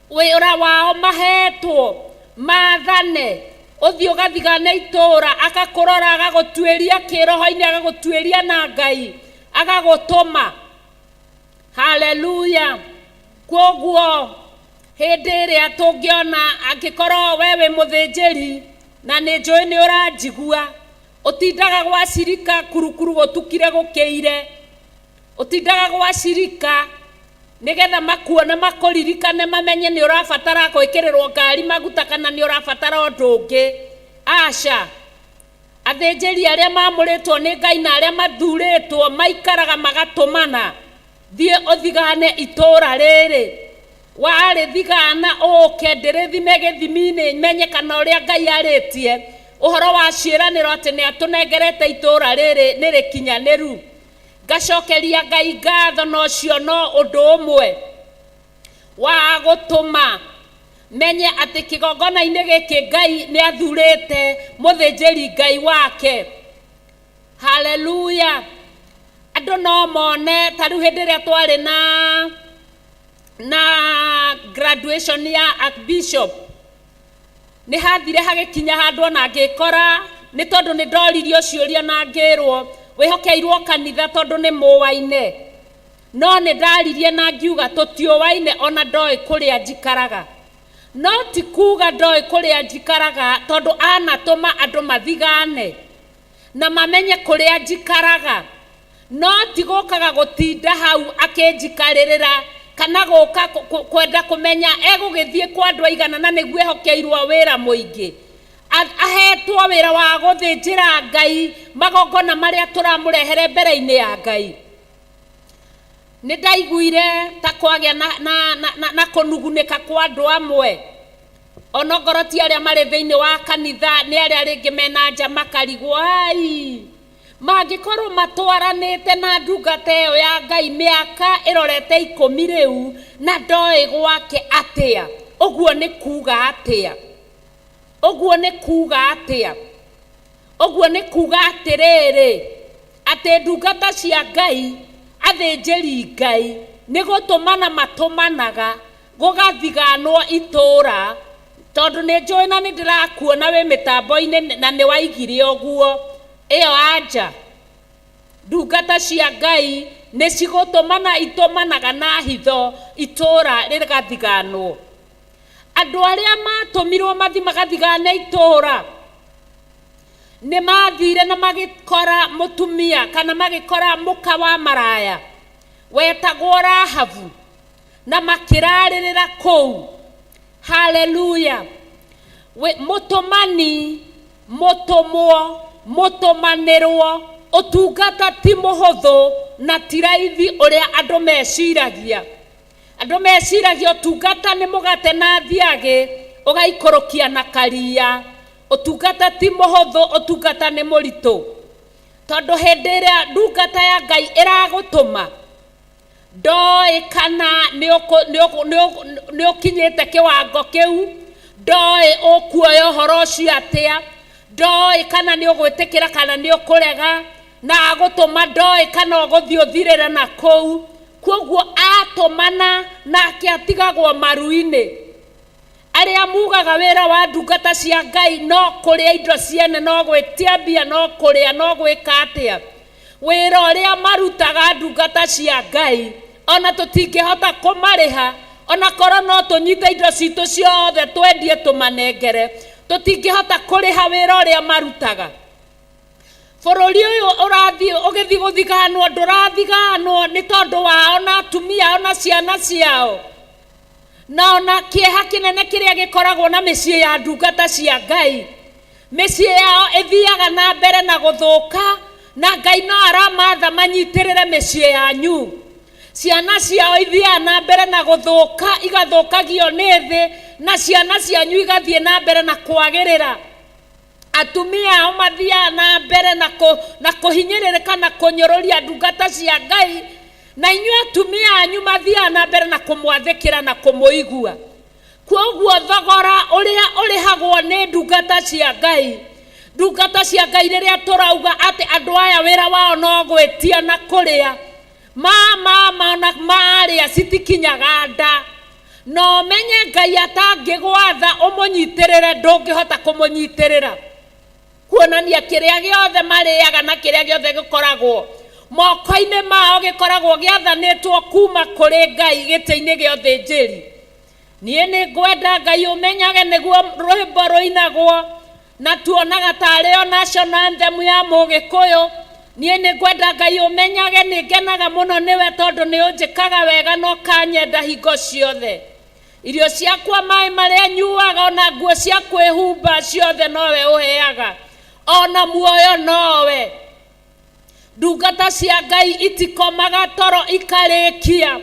Wĩra wao mahetwo maathane, ũthiĩ ũgathigane itũũra, agakũrora, agagũtuĩria kĩroho-inĩ, agagũtuĩria na Ngai, agagũtũma. Haleluya! Kwoguo hĩndĩ ĩrĩa tũngĩona angĩkorwo we wĩ mũthĩnjĩri na nĩ njũĩ nĩ ũranjigua, ũtindaga gwa cirika kurukuru gũtukire gũkĩire, ũtindaga gwa cirika nĩgetha makuone makũririkane mamenye nĩ ũrabatara gwĩkĩrĩrwo ngari maguta kana nĩ ũrabatara ũndũ ũngĩ. Aca. Athĩnjĩri arĩa maamũrĩtwo nĩ Ngai na arĩa mathurĩtwo maikaraga magatũmana, Thiĩ ũthigane itũũra rĩrĩ. Warĩthigana ũũke ndĩrĩthime gĩthimi-inĩ menye kana ũrĩa Ngai arĩtie ũhoro wa ciĩranĩro atĩ nĩ atũnengerete itũũra rĩrĩ nĩ rĩkinyanĩru. Ngacokeria Ngai ngatho na ũcio no ũndũ ũmwe wa gũtũma menye atĩ kĩgongona-inĩ gĩkĩ Ngai nĩ athurĩte mũthĩnjĩri Ngai wake. Haleluya! Andũ no mone ta rĩu hĩndĩ ĩrĩa twarĩ na na graduation ya Archbishop nĩ hathire hagĩkinya handũ ona ngĩkora nĩ tondũ nĩ ndoririo ciũria na ngĩrwo wĩhokeirwo kanitha tondũ nĩ mũwaine. No nĩ ndaririe na ngiuga tũtiũwaine ona ndoĩ kũrĩa njikaraga. No ti kuga ndoĩ kũrĩa njikaraga tondũ anatũma andũ mathigane na mamenye kũrĩa njikaraga. No ti gũkaga gũtinda hau akĩnjikarĩrĩra kana gũka kwenda kũmenya egũgĩthiĩ kwa andũ aigana na nĩguo ehokeirwo wĩra mũingĩ. Ahetwo wĩra wa gũthĩnjĩra Ngai magongona marĩa tũramũrehere mbere-inĩ ya Ngai. Nĩ ndaiguire ta kwagĩa na, na, na, na, na kũnugunĩka kwa andũ amwe onongorwo ti arĩa marĩ thĩinĩ wa kanitha nĩ arĩa rĩngĩ mena nja makarigwo ai mangĩkorwo matwaranĩte na ndungata ĩyo ya Ngai mĩaka ĩrorete ikũmi rĩu na ndoĩ gwake atĩa ũguo nĩ kuga atĩa ũguo nĩ kuga atĩa Ũguo nĩ kuuga atĩrĩrĩ, atĩ ndungata cia Ngai, athĩnjĩri Ngai, nĩ gũtũmana matũmanaga, gũgathiganwo itũũra, tondũ nĩ njũĩ na nĩ ndĩrakuona wĩ mĩtambo-inĩ na nĩ waigire ũguo. Ĩyo anja. Ndungata cia Ngai nĩ cigũtũmana itũmanaga na hitho itũũra rĩgathiganwo. Andũ arĩa maatũmirwo mathi magathigane itũũra nĩ maathire na magĩkora mũtumia kana magĩkora mũka wa maraya wetagwo Rahabu na makĩrarĩrĩra kũu. Haleluya! Mũtũmani, mũtũmwo, mũtũmanĩrwo, ũtungata ti mũhũthũ na ti raithi ũrĩa andũ meciragia. Andũ meciragia ũtungata nĩ mũgate na thiagĩ ũgaikũrũkia na karia. Ũtungata ti mũhũthũ, ũtungata nĩ mũritũ. Tondũ hĩndĩ ĩrĩa ndungata ya Ngai ĩragũtũma, ndoĩ kana nĩ ũkinyĩte kĩwango kĩu, ndoĩ ũkuoya ũhoro ũcio atĩa, ndoĩ kana nĩ ũgwĩtĩkĩra kana nĩ ũkũrega, na agũtũma ndoĩ kana ũgũthiĩ ũthirĩre na kũu. Kwoguo atũmana nake atigagwo maru-inĩ. Arĩa mugaga wĩra wa ndungata cia Ngai no kũrĩa indo ciene, no gwĩtia mbia, no kũrĩa, no gwĩka atĩa. Wĩra ũrĩa marutaga ndungata cia Ngai, ona tũtingĩhota kũmarĩha, Ona korwo no tũnyite indo citũ ciothe twendie tũmanengere, tũtingĩhota kũrĩha wĩra ũrĩa marutaga. Bũrũri ũyũ ũrathiĩ ũgĩthiĩ gũthiganwo, ndũrathiganwo nĩ tondũ wao na atumia ao na ciana ciao. Na ona kĩeha kĩnene kĩrĩa gĩkoragwo na mĩciĩ ya ndungata cia Ngai, mĩciĩ yao ĩthiaga na mbere na gũthũka, na Ngai no aramatha manyitĩrĩre mĩciĩ yanyu. Ciana ciao ithiaga na mbere na gũthũka, igathũkagio nĩ thĩ, na ciana cianyu igathiĩ na mbere na kwagĩrĩra. Atumia ao mathiaga na mbere na kũhinyĩrĩrĩka na kũnyũrũria ndungata cia Ngai, na inyuĩ atumia anyu mathiaga na mbere na kũmwathĩkĩra na kũmũigua. Kwoguo thogora ũrĩa ũrĩhagwo nĩ ndungata cia Ngai, ndungata cia Ngai rĩrĩa tũrauga atĩ andũ aya wĩra wao no gwĩtia na kũrĩa, ma ma ma na marĩa citikinyaga nda. Na ũmenye Ngai atangĩgwatha ũmũnyitĩrĩre, ndũngĩhota kũmũnyitĩrĩra. Kuonania kĩrĩa gĩothe marĩaga na kĩrĩa gĩothe gĩkoragwo moko-inĩ mao gĩkoragwo gĩathanĩtwo kuma kũrĩ Ngai gĩtĩ-inĩ gĩa ũthĩnjĩri. Niĩ nĩ ngwenda Ngai ũmenyage nĩguo rwĩmbo rũinagwo, na tuonaga tarĩ o national anthem ya Mũgĩkũyũ. Niĩ nĩ ngwenda Ngai ũmenyage nĩ ngenaga mũno nĩwe, tondũ nĩ ũnjĩkaga wega na ũkanyenda hingo ciothe. Irio ciakwa, maĩ marĩa nyuaga, ona nguo cia kwĩhumba ciothe nowe ũheaga, ona muoyo nowe. Ndungata cia Ngai itikomaga toro ikarĩkia,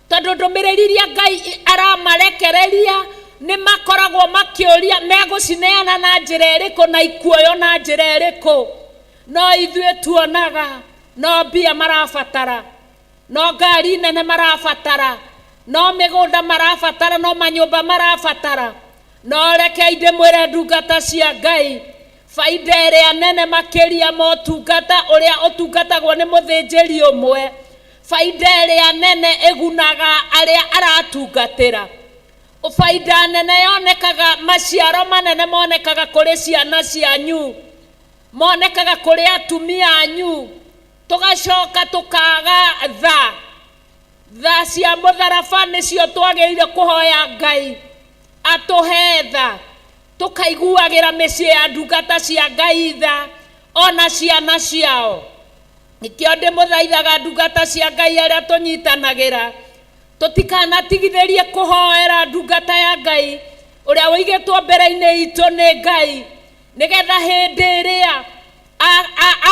tondũ ndũmĩrĩri iria Ngai aramarekereria nĩ makoragwo makĩũria megũcineana na njĩra ĩrĩkũ na ikuoywo na njĩra ĩrĩkũ. No ithuĩ tuonaga no mbia marabatara, no ngari nene marabatara, no mĩgũnda marabatara, no manyũmba marabatara. No rekei ndĩmwĩre ndungata cia Ngai, baida ĩrĩa nene makĩria motungata ũrĩa ũtungatagwo nĩ mũthĩnjĩri ũmwe, baida ĩrĩa nene ĩgunaga arĩa aratungatĩra. Baida nene yonekaga, maciaro manene monekaga kũrĩ ciana cianyu, monekaga kũrĩ atumia anyu. Tũgacoka tũkaga tha. Tha cia mũtharaba nĩcio twagĩrĩire kũhoya Ngai atũhe tha, tũkaiguagĩra mĩciĩ ya ndungata cia Ngai tha ona ciana ciao. Nĩkĩo ndĩmũthaithaga ndungata cia Ngai arĩa tũnyitanagĩra, tũtikanatigithĩrie kũhoera ndungata ya Ngai ũrĩa ũigĩtwo mbere-inĩ itũ nĩ Ngai, nĩgetha hĩndĩ ĩrĩa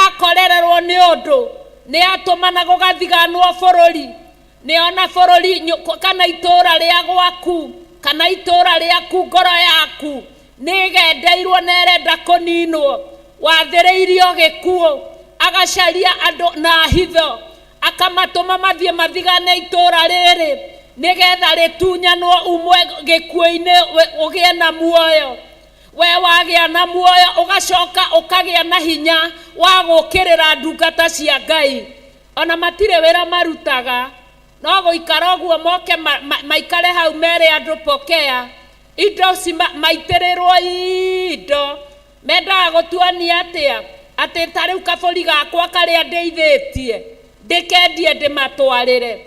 akorererwo nĩ ũndũ nĩ atũmana gũgathiganwo bũrũri, nĩ ona bũrũri kana itũũra rĩa gwaku kana itũũra rĩaku ngoro yaku nĩ ĩgendeirwo na ĩrenda kũninwo, wathĩrĩirio gĩkuũ, agacaria andũ na hitho akamatũma mathiĩ mathigane itũũra rĩrĩ nĩgetha rĩtunyanwo umwe gĩkuũ-inĩ ũgĩe na muoyo. We wagĩa na muoyo ũgacoka ũkagĩa na hinya wa gũũkĩrĩra ndungata cia Ngai. Ona matirĩ wĩra marutaga, no gũikara ũguo moke maikare hau mere andũ pokea indo maitĩrĩrwo indo. Mendaga gũtuonia atĩa? Atĩ ta rĩu kabũri gakwa karĩa ndĩithĩtie ndĩkendie ndĩmatwarĩre.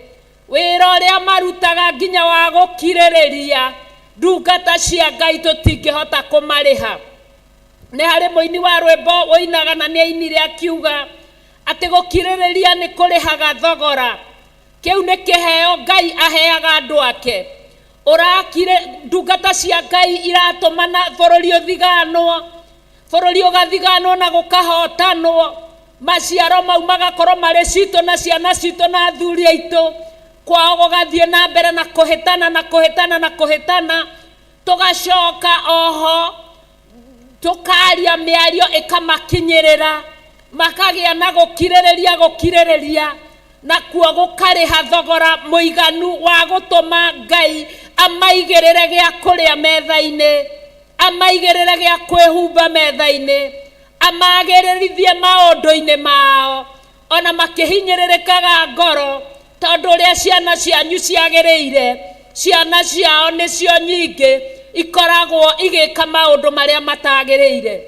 Wĩra ũrĩa marutaga nginya wa gũkirĩrĩria ndungata cia Ngai tũtingĩhota kũmarĩha. Nĩ harĩ mũini wa rwĩmbo ũinaga na nĩ ainire akiuga atĩ gũkirĩrĩria nĩ kũrĩhaga thogora. Kĩu nĩ kĩheo Ngai aheaga andũ ake. Ũrakire ndungata cia Ngai iratũmana bũrũri ũthiganwo, bũrũri ũgathiganwo na gũkahotanwo, maciaro mau magakorwo marĩ citũ na ciana citũ na athuri aitũ, kwao gũgathiĩ na mbere na kũhĩtana na kũhĩtana na kũhĩtana. Tũgacoka oho tũkaria mĩario ĩkamakinyĩrĩra, makagĩa na gũkirĩrĩria gũkirĩrĩria, nakuo gũkarĩha thogora mũiganu wa gũtũma Ngai amaigĩrĩre gĩa kũrĩa metha-inĩ, amaigĩrĩre gĩa kwĩhumba metha-inĩ, amagĩrĩrithie maũndũ-inĩ mao, ona makĩhinyĩrĩrĩkaga ngoro, tondũ ũrĩa ciana cianyu ciagĩrĩire, ciana ciao nĩcio nyingĩ ikoragwo igĩka maũndũ marĩa matagĩrĩire.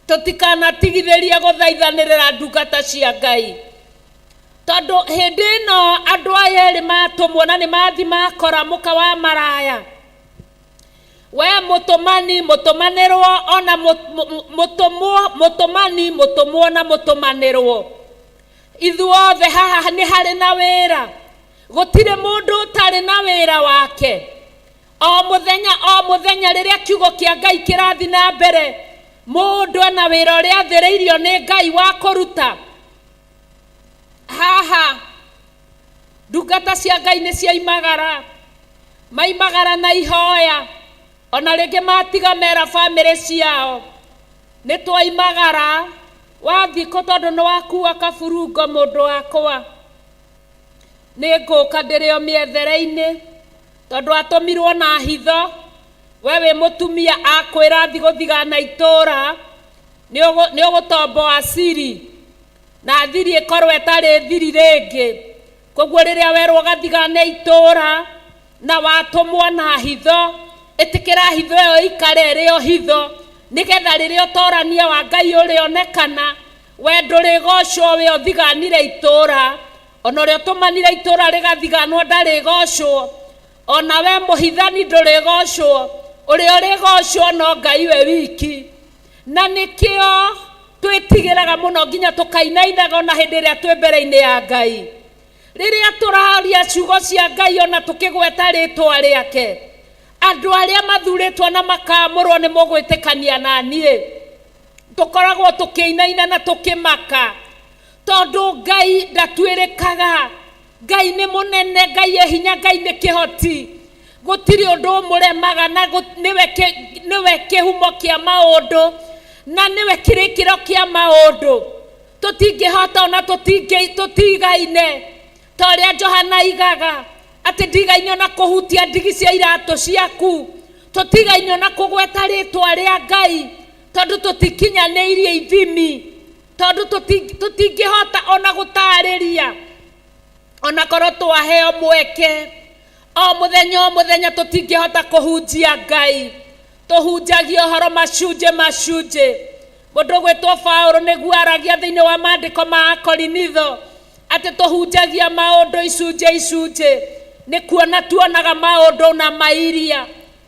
Tũtikanatigithĩrie gũthaithanĩrĩra ndungata cia Ngai, tondũ hĩndĩ ĩno andũ aya erĩ matũmwo na nĩ mathi makora mũka wa maraya. We mũtũmani mũtũmanĩrwo ona mũtũmwo, mũtũmani mũtũmwo na mũtũmanĩrwo, ithuothe haha nĩ harĩ na wĩra. Gũtirĩ mũndũ ũtarĩ na wĩra wake. O mũthenya o mũthenya rĩrĩa kiugo kĩa Ngai kĩrathi na mbere, mũndũ ena wĩra ũrĩa athĩrĩirio nĩ Ngai wa kũruta. Haha ndungata cia Ngai nĩ ciaimagara, maimagara na ihoya, ona rĩngĩ matiga mera bamĩrĩ ciao nĩ twaimagara. Wathiĩ kũ tondũ nĩ wakua kaburungo mũndũ wakwa, nĩ ngũka ndĩrĩ o mĩethere-inĩ, tondũ atũmirwo na hitho. We wĩ mũtumia akwĩra thi gũthigana itũra, nĩ ũgũtomboa siri, na thiri ĩkorwo ĩtarĩ thiri rĩngĩ. Koguo rĩrĩa werwo gathigane itũra na watũmwo na hitho, ĩtĩkĩra hitho ĩyo ĩikare ĩrĩ o hitho, nĩgetha rĩrĩa ũtorania wa Ngai ũrĩonekana, we ndũrĩgocwo we ũthiganire itũra. Ona ũrĩa ũtũmanire itũra rĩgathiganwo ndarĩgocwo, ona we mũhithani ndũrĩgocwo, ũrĩa ũrĩgocwo no Ngai we wiki. Na nĩkĩo twĩtigĩraga mũno nginya tũkainainaga ona hĩndĩ ĩrĩa twĩ mbere-inĩ ya Ngai. Rĩrĩa tũraria ciugo cia Ngai ona tũkĩgweta rĩtwa rĩake, andũ arĩa mathurĩtwo na makamũrwo nĩ mũgwĩtĩkania na niĩ, tũkoragwo tũkĩinaina na tũkĩmaka, tondũ Ngai ndatuĩrĩkaga. Ngai nĩ mũnene, Ngai e hinya, Ngai nĩ kĩhoti, gũtirĩ ũndũ ũmũremaga, na nĩwe kĩhumo kĩa maũndũ na nĩwe kĩrĩkĩro kĩa maũndũ. Tũtingĩhota ona tũtigaine ta ũrĩa Johana aigaga atĩ ndigaine ona kũhutia ndigi cia iratũ ciaku, tũtigaine ona kũgweta rĩtwa rĩa Ngai, tondũ tũtikinyanĩirie ithimi, tondũ tũtingĩhota ona gũtarĩria. Ona korwo twaheo mweke o mũthenya o mũthenya, tũtingĩhota kũhunjia Ngai. Tũhunjagia ũhoro macunjĩ macunjĩ. Mũndũ ũgwĩtwo Paũlũ nĩguo aragia thĩinĩ wa maandĩko ma Akorinitho atĩ tũhunjagia maũndũ icunjĩ icunjĩ, nĩ kuona tuonaga maũndũ na mairia,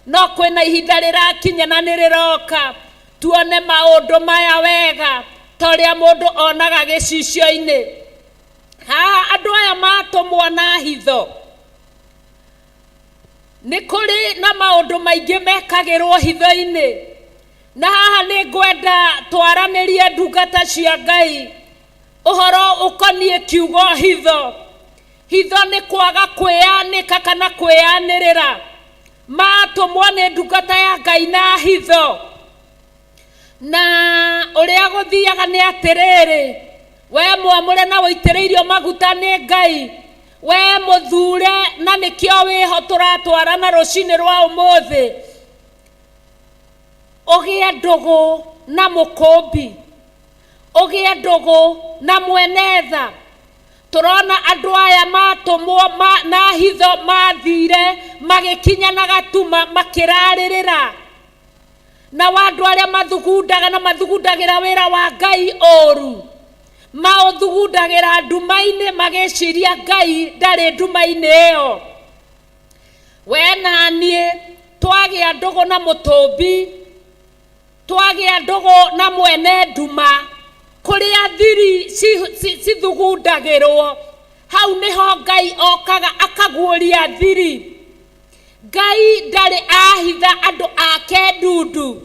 no kwĩna ihinda rĩrakinya na nĩ rĩroka tuone maũndũ maya wega ta ũrĩa mũndũ onaga gĩcicio-inĩ. Haha andũ aya matũmwo na hitho, nĩ kũrĩ na maũndũ maingĩ mekagĩrwo hitho-inĩ. Na haha nĩ ngwenda twaranĩrie ndungata cia Ngai ũhoro ũkoniĩ kiugo hitho. Hitho nĩ kwaga kwĩyanĩka kana kwĩyanĩrĩra. Matũmwo nĩ ndungata ya Ngai na hitho, na ũrĩa gũthiaga nĩ atĩrĩrĩ, we mwamũre na ũitĩrĩirio maguta nĩ Ngai, we mũthure na nĩkĩo wĩho tũratwarana rũcinĩ rwa ũmũthĩ, ũgĩe ndũgũ na mũkũmbi, ũgĩe ndũgũ na mwene tha. Tũrona andũ aya matũmwo na hitho mathire magĩkinya na gatuma makĩrarĩrĩra. Na wa andũ arĩa mathugundaga na mathugundagĩra wĩra wa Ngai ũru, maũthugundagĩra nduma-inĩ magĩciria Ngai ndarĩ nduma-inĩ ĩyo. We na niĩ twagĩa ndũgũ na mũtũmbi, twagĩa ndũgũ na mwene nduma, kũrĩa thiri cithugundagĩrwo, hau nĩho Ngai okaga akaguũria thiri. Ngai ndarĩ ahitha andũ ake ndundu.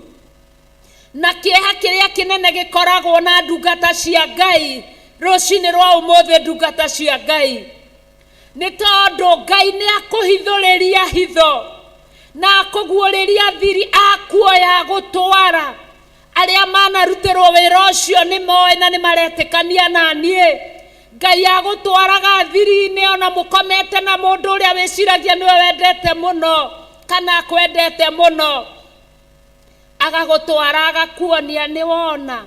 Na kĩeha kĩrĩa kĩnene gĩkoragwo na ndungata cia Ngai rũcinĩ rwa ũmũthĩ, ndungata cia Ngai, nĩ tondũ Ngai nĩ akũhithũrĩria hitho na akũguũrĩria thiri, akuoya gũtwara. Arĩa manarutĩrwo wĩra ũcio nĩ moĩ na nĩ maretĩkania na niĩ. Ngai agũtwaraga thiri-inĩ ona mũkomete na mũndũ ũrĩa wĩciragia nĩwe wendete mũno kana akwendete mũno, agagũtwara agakuonia nĩ wona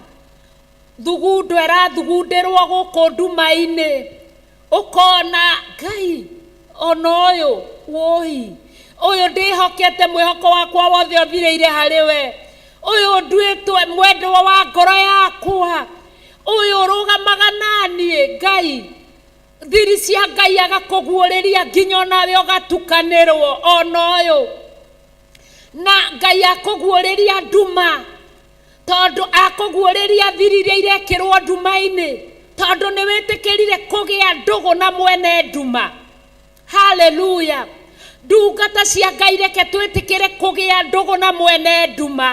thugundo ĩrathugundĩrwo gũkũ nduma-inĩ, ũkona Ngai ona ũyũ wũi ũyũ ndĩhokete, mwĩhoko wakwa wothe ũthirĩire harĩ we, ũyũ nduĩtwe mwendwa wa ngoro yakwa, ũyũ ũrũgamaga na niĩ. Ngai Thiri cia Ngai agakũguũrĩria nginya onawe ũgatukanĩrwo ona ũyũ. Na Ngai akũguũrĩria nduma, tondũ akũguũrĩria thiri iria irekĩrwo nduma-inĩ, tondũ nĩ wĩtĩkĩrire kũgĩa ndũgũ na mwene nduma. Haleluya! Ndungata cia Ngai, reke twĩtĩkĩre kũgĩa ndũgũ na mwene nduma.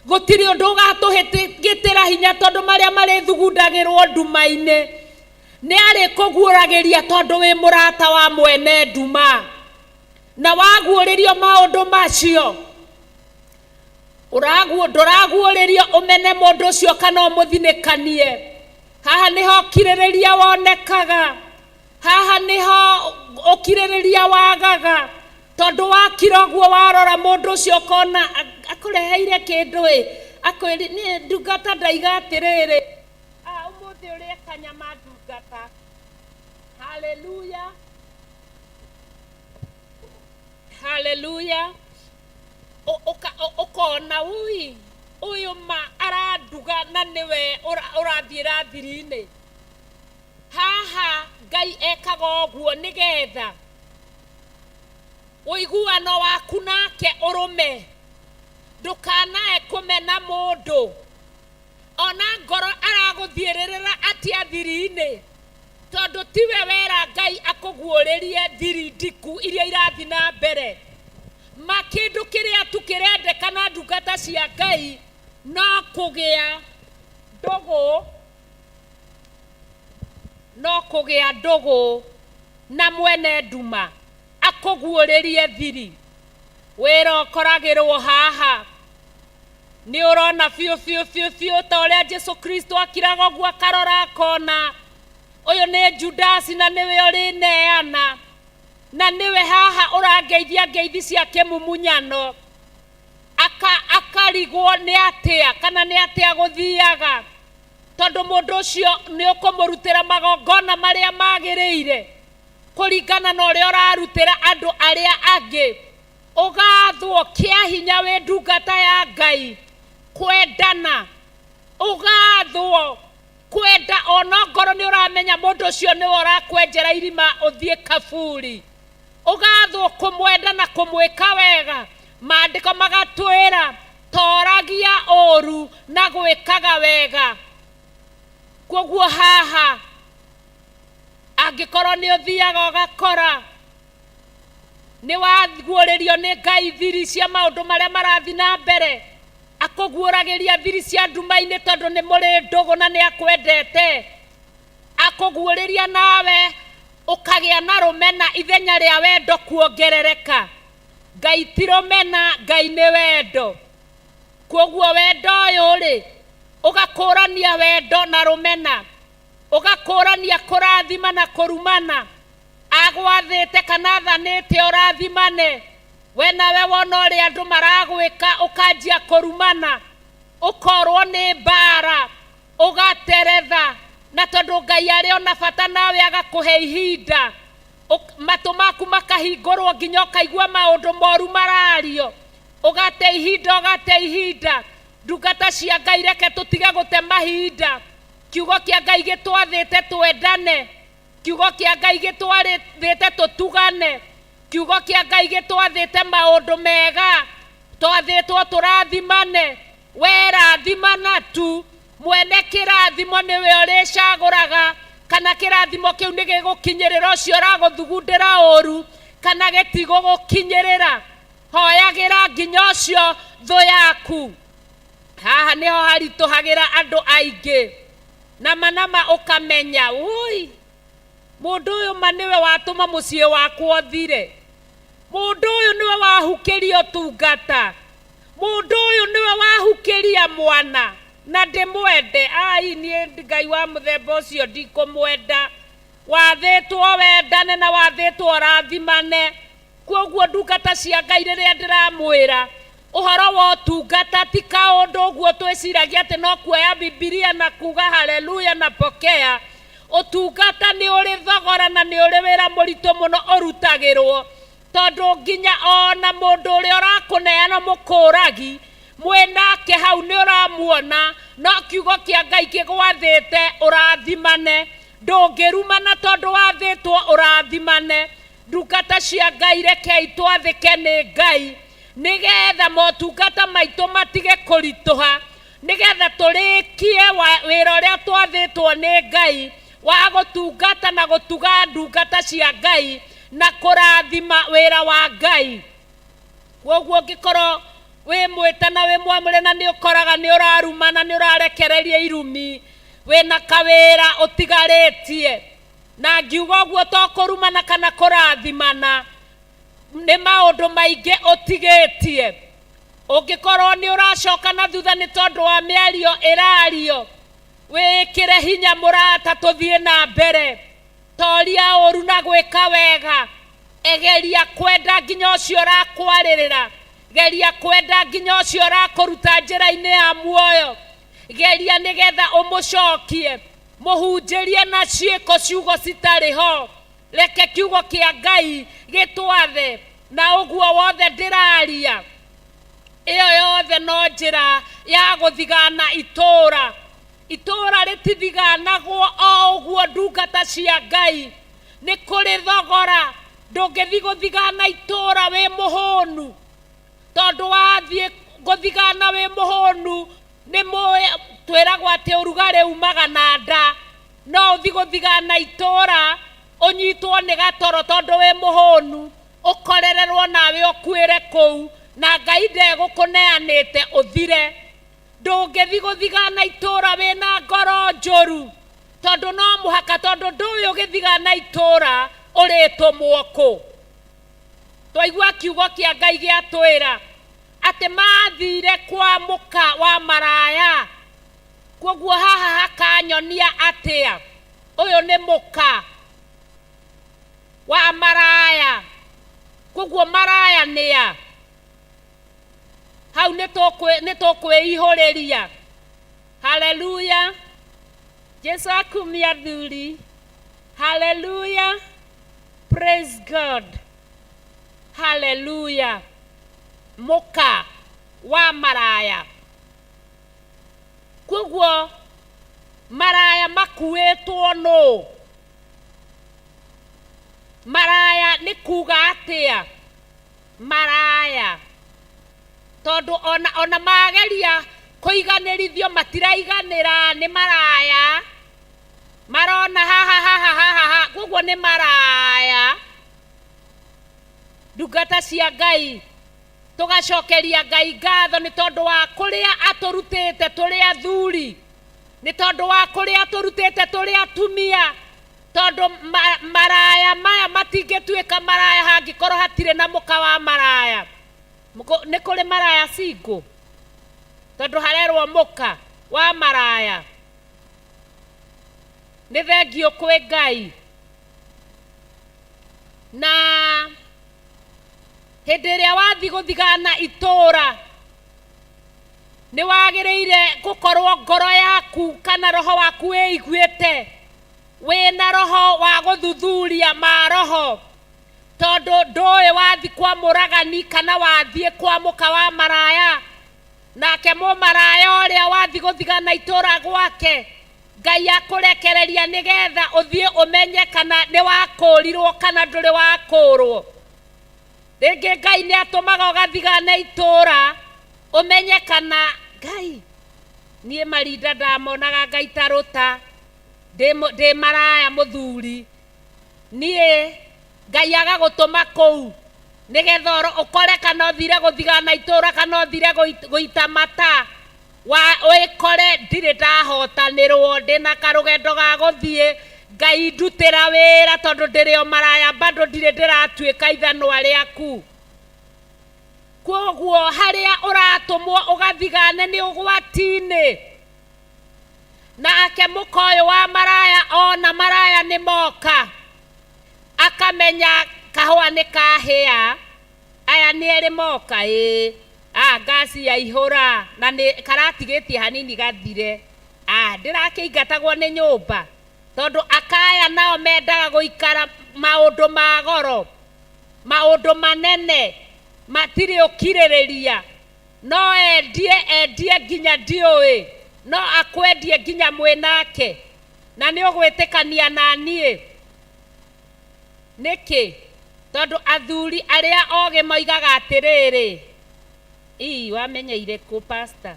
Gũtirĩ ũndũ ũgatũgitĩra hinya, tondũ marĩa marĩthugundagĩrwo nduma-inĩ nĩ arĩkũguũragĩria, tondũ wĩ mũrata wa mwene nduma. Na waguũrĩrio maũndũ macio, ndũraguũrĩrio ũmene mũndũ ũcio kana ũmũthinĩkanie. Haha nĩho ũkirĩrĩria wonekaga, haha nĩho ũkirĩrĩria wagaga, tondũ wakira ũguo warora mũndũ ũcio ũkona akũreheire kĩndũ ĩ, akwĩri niĩ ndungata ndaiga atĩrĩrĩ, ũmũthĩ ũrĩe kanyama ndungata. Haleluya, haleluya. Ũkona ui ũyũ ma aranduga na nĩwe ũrathiĩra thiri-inĩ. Haha Ngai ekaga ũguo nĩgetha ũiguano waku nake ũrũme, ndũkanae kũmena mũndũ. Ona ngoro aragũthiĩrĩrĩra atia thiri-inĩ, tondũ tiwe wera Ngai akũguũrĩrie thiri ndiku iria irathiĩ na mbere. Ma kĩndũ kĩrĩa tu kĩrendekana ndungata cia Ngai no kũgĩa ndũgũ, no kũgĩa ndũgũ na mwene nduma akũguũrĩrie thiri. Wĩra ũkoragĩrwo haha. Nĩ ũrona biũ biũ biũ biũ ta ũrĩa Jesu Kristo akiraga ũguo akarora akona ũyũ nĩ Judasi na nĩwe ũrĩneana, na nĩwe haha ũrangeithia ngeithi cia kĩmumunyano. Akarigwo nĩ atĩa kana nĩ atĩa gũthiaga, tondũ mũndũ ũcio nĩ ũkũmũrutĩra magongona marĩa magĩrĩire kũringana na ũrĩa ũrarutĩra andũ arĩa angĩ. Ũgathwo kĩa hinya wĩ ndungata ya Ngai kwendana, ũgathwo kwenda ona ngoro nĩ ũramenya mũndũ ũcio nĩwe ũrakwenjera irima ũthiĩ kaburi. Ũgathwo kũmwenda na kũmwĩka wega. Maandĩko magatwĩra toragia ũru na gwĩkaga wega. Koguo haha angĩkorwo nĩ ũthiaga ũgakora nĩ waguũrĩrio nĩ Ngai thiri cia maũndũ marĩa marathiĩ na mbere, akũguũragĩria thiri cia nduma-inĩ tondũ nĩ mũrĩ ndũgũ na nĩ akwendete. Akũguũrĩria nawe ũkagĩa na rũmena ithenya rĩa wendo kuongerereka. Ngai ti rũmena, Ngai nĩ wendo. Koguo wendo ũyũ rĩ, ũgakũrania wendo na rũmena, ũgakũrania kũrathima na kũrumana. Agwathĩte kana athanĩte ũrathimane, we nawe wona ũrĩa andũ maragwĩka ũkanjia kũrumana, ũkorwo nĩ mbara, ũgateretha. Na tondũ Ngai arĩ ona bata nawe agakũhe ihinda, matũ maku makahingũrwo nginya ũkaigua maũndũ moru marario, ũgate ihinda, ũgate ihinda. Ndungata cia Ngai, reke tũtige gũte mahinda. Kiugo kĩa Ngai gĩtwathĩte twendane, kiugo kĩa Ngai gĩtwathĩte tũtugane, kiugo kĩa Ngai gĩtwathĩte maũndũ mega, twathĩtwo tũrathimane. We rathimana tu, mwene kĩrathimo nĩwe ũrĩcagũraga kana kĩrathimo kĩu nĩ gĩgũkinyĩrĩra ũcio ũragũthugundĩra ũru kana gĩtigũgũkinyĩrĩra. Hoyagĩra nginya ũcio thũ yaku. Haha nĩho haritũhagĩra andũ aingĩ. Nama nama ũkamenya ui mũndũ ũyũ ma nĩwe watũma mũciĩ wakwa ũthire, mũndũ ũyũ nĩwe wahukĩria ũtungata, mũndũ ũyũ nĩwe wahukĩria mwana na ndĩmwende. Ai, niĩ Ngai wa mũthemba ũcio ndikũmwenda. Wathĩtwo wendane na wathĩtwo ũrathimane. Koguo ndungata cia Ngai, rĩrĩa ndĩramwĩra ũhoro wa ũtungata ti kaũndũ ũguo twĩciragia atĩ no kuoya Bibilia na kuga haleluya na pokea. Ũtungata nĩ ũrĩ thogora na nĩ ũrĩ wĩra mũritũ mũno ũrutagĩrwo, tondũ nginya ona mũndũ ũrĩa ũrakũneana mũkũragi mwĩnake hau nĩ ũramuona, no kiugo kĩa Ngai kĩgwathĩte ũrathimane. Ndũngĩrumana tondũ wathĩtwo ũrathimane. Ndungata cia Ngai, rekei twathĩke nĩ Ngai nĩgetha motungata maitũ matige kũritũha, nĩgetha tũrĩkie wĩra ũrĩa twathĩtwo nĩ Ngai wa gũtungata na gũtuga ndungata cia Ngai na kũrathima wĩra wa Ngai. Kwoguo ũngĩkorwo wĩ mwĩte na wĩ mwamũre na nĩ ũkoraga nĩ ũrarumana, nĩ ũrarekereria irumi, wĩna kawĩra ũtigarĩtie. Na ngiuga ũguo to kũrumana kana kũrathimana, nĩ maũndũ maingĩ ũtigĩtie. Ũngĩkorwo nĩ ũracoka na thutha nĩ tondũ wa mĩario ĩrario, wĩĩkĩre hinya mũrata, tũthiĩ na mbere. Toria ũru na gwĩka wega. Egeria kwenda nginya ũcio ũrakwarĩrĩra. Geria kwenda nginya ũcio ũrakũruta njĩra-inĩ ya muoyo. Geria nĩgetha ũmũcokie. Mũhunjĩrie na ciĩko ciugo citarĩ ho. Reke kiugo kĩa Ngai gĩtwathe. Na ũguo wothe ndĩraria, ĩyo yothe no njĩra ya gũthigana itũũra. Itũũra rĩtithiganagwo o ũguo, ndungata cia Ngai. Nĩ kũrĩ thogora. Ndũngĩthiĩ gũthigana itũũra wĩ mũhũnu, tondũ wathiĩ gũthigana wĩ mũhũnu nĩ mũĩ twĩragwo atĩ ũrugarĩ umaga na nda. No ũthiĩ gũthigana itũũra ũnyitwo nĩ gatoro tondũ wĩ mũhũnu, ũkorererwo nawe ũkuĩre kũu, na Ngai ndegũkũneanĩte ũthire. Ndũngĩthiĩ gũthigana itũũra wĩna ngoro njũru, tondũ no mũhaka, tondũ ndũĩ ũgĩthigana itũũra ũrĩtũmwo kũ. Twaigua kiugo kĩa Ngai gĩatwĩra atĩ mathire kwa mũka wa maraya. Kwoguo haha hakanyonia atĩa? Ũyũ nĩ mũka wa maraya. Kwoguo maraya nĩa? Hau nĩ tũkwĩihũrĩria. Haleluya! Jesu akumia athuri. Haleluya! Praise God. Haleluya! Mũka wa maraya. Kwoguo maraya makuĩtwo nũ? Maraya nĩ kuga atĩa? Maraya. Tondũ ona ona mageria kũiganĩrithio matiraiganĩra, nĩ maraya. Marona haha haha haha haha, kwoguo nĩ maraya. Ndungata cia Ngai, tũgacokeria Ngai ngatho nĩ tondũ wa kũrĩa atũrutĩte tũrĩ athuri, nĩ tondũ wa kũrĩa atũrutĩte tũrĩ atumia, tondũ maraya maya matingĩtuĩka maraya hangĩkorwo hatirĩ na mũka wa maraya. Nĩ kũrĩ maraya single? Tondũ harerwo mũka wa maraya. Nĩ thengiũ kwĩ Ngai. Na hĩndĩ ĩrĩa wathiĩ gũthigana itũũra, nĩ wagĩrĩire gũkorwo ngoro yaku kana roho waku wĩiguĩte, wĩna roho wa gũthuthuria maroho, tondũ ndũĩ wathiĩ kwa mũragani kana wathiĩ kwa mũka wa maraya, nake mũmaraya ũrĩa wathiĩ gũthigana itũũra gwake, Ngai akũrekereria nĩgetha ũthiĩ ũmenye kana nĩ wakũũrirwo kana ndũrĩ wakũũrwo. Rĩngĩ Ngai nĩ atũmaga ũgathigane itũũra ũmenye kana Ngai, niĩ marinda ndamonaga Ngai ta rũta, ndĩ maraya mũthuri, niĩ Ngai agagũtũma kũu nĩgetha ũkore kana ũthire gũthigana itũũra kana ũthire gũita mata, wĩkore ndirĩ ndahotanĩrwo, ndĩna karũgendo ga gũthiĩ, Ngai ndutĩra wĩra tondũ ndĩrĩ o maraya bado ndirĩ ndĩratuĩka ithanwa rĩaku. Kwoguo harĩa ũratũmwo ũgathigane nĩ ũgwati-inĩ. Nake mũka ũyũ wa maraya ona maraya nĩ moka, akamenya kahũa nĩ kahĩa, aya nĩ erĩ moka, ĩĩ, ah, ngasi yaihũra na nĩ karatigĩtie hanini gathire, ah, ndĩrakĩingatagwo nĩ nyũmba, tondũ akaya nao mendaga gũikara maũndũ ma goro, maũndũ manene, matirĩ ũkirĩrĩria. No endie endie nginya ndiũĩ, no akwendie nginya mwĩ nake. Na nĩ ũgwĩtĩkania na niĩ. Nĩkĩ? Tondũ athuri arĩa ogĩ moigaga atĩrĩrĩ, ii wamenyeire kũ pastor?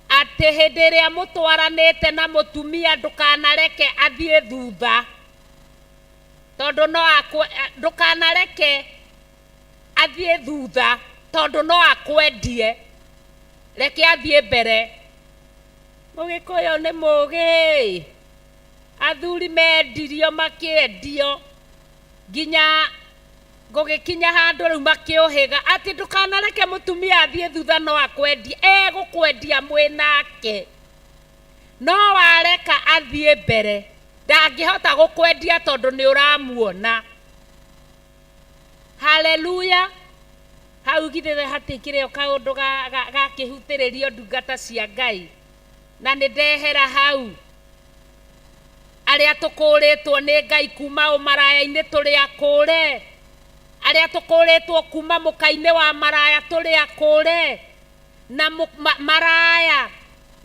Atĩ hĩndĩ ĩrĩa mũtwaranĩte na mũtumia ndũkanareke athiĩ thutha, tondũ no akwe, ndũkanareke athiĩ thutha tondũ no akwendie, reke athiĩ mbere. Mũgĩkũyũ nĩ mũgĩ, athuri mendirio makĩendio nginya gũgĩkinya handũ rĩu makĩũhĩga atĩ ndũkanareke mũtumia athiĩ thutha no akwendie, egũkwendia mwĩ nake. No wareka athiĩ mbere ndangĩhota gũkwendia tondũ nĩ ũramuona. Haleluya! Hau githĩ hatikĩrĩ o kaũndũ gakĩhutĩrĩrio ndungata cia Ngai, na nĩ ndehera hau. Arĩa tũkũrĩtwo nĩ Ngai kuma ũmaraya-inĩ tũrĩ akũre, arĩa tũkũrĩtwo kuma mũka-inĩ wa maraya tũrĩ akũre, na maraya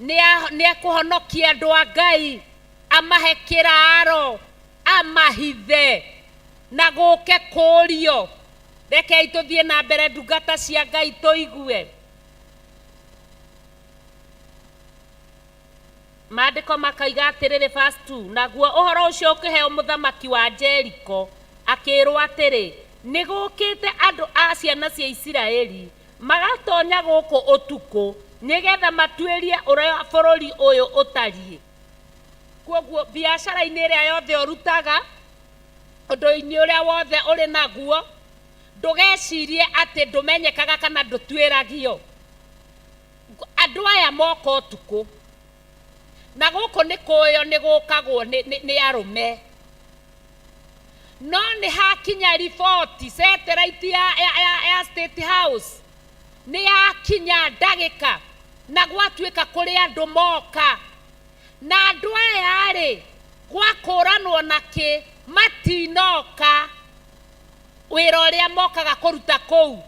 nĩ ekũhonokia andũ a Ngai, amahe kĩraro, amahithe, na gũke kũrio. Rekei tũthiĩ na mbere ndungata cia Ngai tũigue. Maandĩko makoiga atĩrĩrĩ, verse 2, naguo ũhoro ũcio ũkĩheo mũthamaki wa Jeriko, akĩĩrwo atĩrĩ, nĩ gũũkĩte andũ a ciana cia Isiraeli, magatonya gũkũ ũtukũ, nĩgetha matuĩrie ũrĩa bũrũri ũyũ ũtariĩ. Kwoguo biacara-inĩ ĩrĩa yothe ũrutaga, ũndũ-inĩ ũrĩa wothe ũrĩ naguo, ndũgecirie atĩ ndũmenyekaga kana ndũtuĩragio. Andũ aya moka ũtukũ, na gũkũ nĩ kũũywo nĩ gũkagwo nĩ arũme. No nĩ hakinya riboti, satellite ya State House nĩ yakinya ndagĩka, na gwatuĩka kũrĩ andũ moka. Na andũ aya rĩ, gwakũranwo na kĩ, matinoka wĩra ũrĩa mokaga kũruta kũu.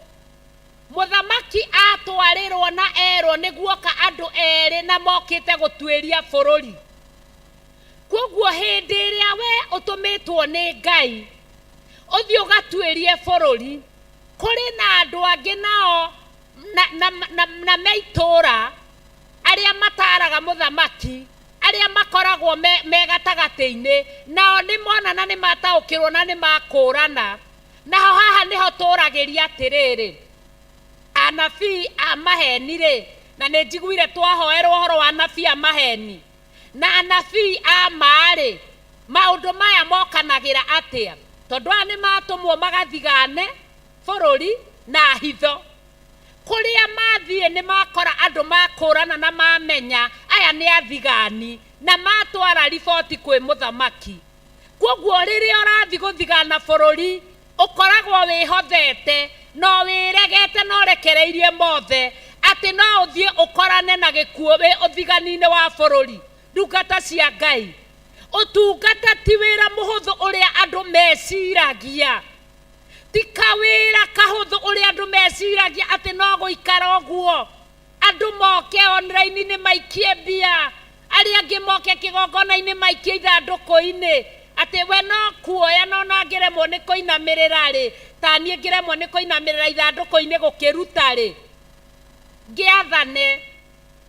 Mũthamaki atwarĩrwo na erwo nĩ guoka andũ erĩ na mokĩte gũtuĩria bũrũri. Kwoguo hĩndĩ ĩrĩa we ũtũmĩtwo nĩ Ngai ũthiĩ ũgatuĩrie bũrũri, kũrĩ na andũ angĩ nao na me itũũra arĩa mataraga mũthamaki, arĩa makoragwo me gatagatĩ-inĩ, nao nĩ mona na nĩ mataũkĩrwo na nĩ makũrana. Naho haha nĩho tũragĩria atĩrĩrĩ, anabii a maheni rĩ, na nĩ njiguire twahoerwo ũhoro wa anabii a maheni, na anabii a ma rĩ, maũndũ maya mokanagĩra atĩa? Tondũ aya nĩ matũmwo magathigane bũrũri na hitho. Kũrĩa mathiĩ nĩ makora andũ makũrana na mamenya aya nĩ athigani, na matwara riboti kwĩ mũthamaki. Kwoguo rĩrĩa ũrathiĩ gũthigana bũrũri, ũkoragwo wĩhothete na wĩregete na ũrekereirie mothe, atĩ no ũthiĩ ũkorane na gĩkuũ wĩ ũthigani-inĩ wa bũrũri. Ndungata cia Ngai, ũtungata ti wĩra mũhũthũ ũrĩa andũ meciragia. Ti kawĩra kahũthũ ũrĩa andũ meciragia atĩ no gũikara ũguo. Andũ moke online-inĩ maikie mbia, arĩa angĩ moke kĩgongona-inĩ maikie ithandũkũ-inĩ, atĩ we no kuoya no na angĩremwo nĩ kũinamĩrĩra rĩ, ta niĩ ngĩremwo nĩ kũinamĩrĩra ithandũkũ-inĩ gũkĩruta rĩ, ngĩathane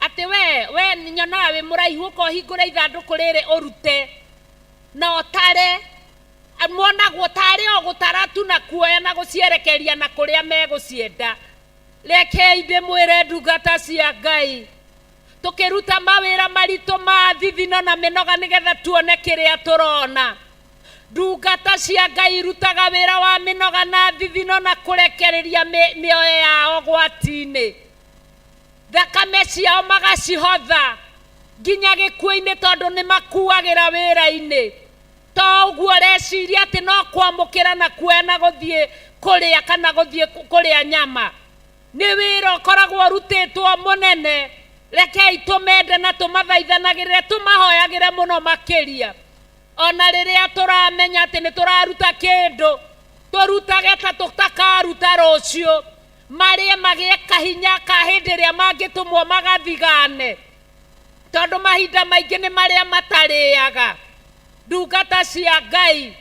atĩ we nyonaga wĩ mũraihu, ũka ũhingũre ithandũkũ rĩrĩ ũrute na ũtare. Monagwo tarĩ o gũtara tu na kuoya na gũcierekeria na kũrĩa megũcienda. Rekei ndĩmwĩre ndungata cia Ngai, tũkĩruta mawĩra maritũ ma thithino na mĩnoga nĩgetha tuone kĩrĩa tũrona. Ndungata cia Ngai irutaga wĩra wa mĩnoga na thithino na kũrekereria mĩoyo yao gwati-inĩ. Thakame ciao magacihotha nginya gĩkuũ-inĩ tondũ nĩ makuagĩra wĩra-inĩ. To ũguo ũreciria atĩ no kwamũkĩra na kuoya na gũthiĩ kũrĩa kana gũthiĩ kũrĩa nyama. Nĩ wĩra ũkoragwo ũrutĩtwo mũnene. Rekei tũmende na tũmathaithanagĩrĩre, tũmahoyagĩre mũno makĩria. Ona rĩrĩa tũramenya atĩ nĩ tũraruta kĩndũ, tũrutage ta tũtakaruta rũciũ. Marĩe magĩe kahinya ka hĩndĩ ĩrĩa mangĩtũmwo magathigane. Tondũ mahinda maingĩ nĩ marĩa matarĩaga. Ndungata cia Ngai,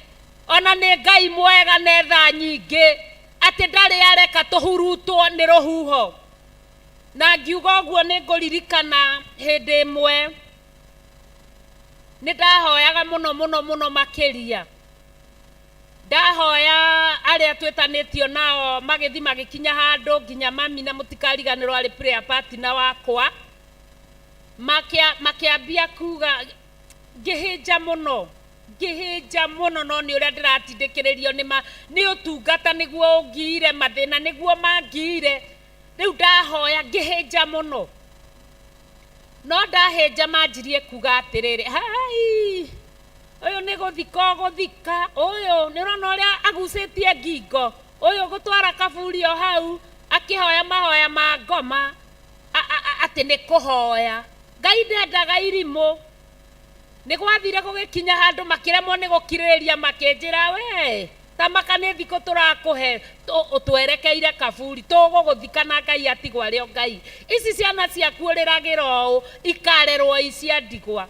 ona nĩ Ngai mwega na tha nyingĩ, atĩ ndarĩ areka tũhurutwo nĩ rũhuho. Na ngiuga ũguo nĩ ngũririkana hĩndĩ ĩmwe nĩ ndahoyaga mũno mũno mũno makĩria. Ndahoya arĩa twĩtanĩtio nao magĩthiĩ magĩkinya handũ nginya mami na mũtikariganĩrwo arĩ prayer partner wakwa, makĩambia kuga ngĩhĩnja mũno, ngĩhĩnja mũno, no nĩ ũrĩa ndĩratindĩkĩrĩrio nĩ ũtungata nĩguo ũngiire, mathĩna nĩguo mangiire. Rĩu ndahoya ngĩhĩnja mũno, no ndahĩnja manjirie kuga atĩrĩrĩ, hai, ũyũ nĩ gũthika ũgũthika, ũyũ nĩ ũrona ũrĩa agucĩtie ngingo, ũyũ gũtwara kaburi o hau akĩhoya mahoya ma ngoma, atĩ nĩ kũhoya. Ngai ndendaga irimũ. Nĩ gwathire gũgĩkinya handũ makĩremwo nĩ gũkirĩrĩria, makĩnjĩra, we ta maka nĩ thikũ tũrakũhe ũtwerekeire kaburi, tũgũgũthika na Ngai atigwo arĩ o Ngai. Ici ciana ciaku ũrĩragĩra ũũ ikarerwo i cia ndigwa.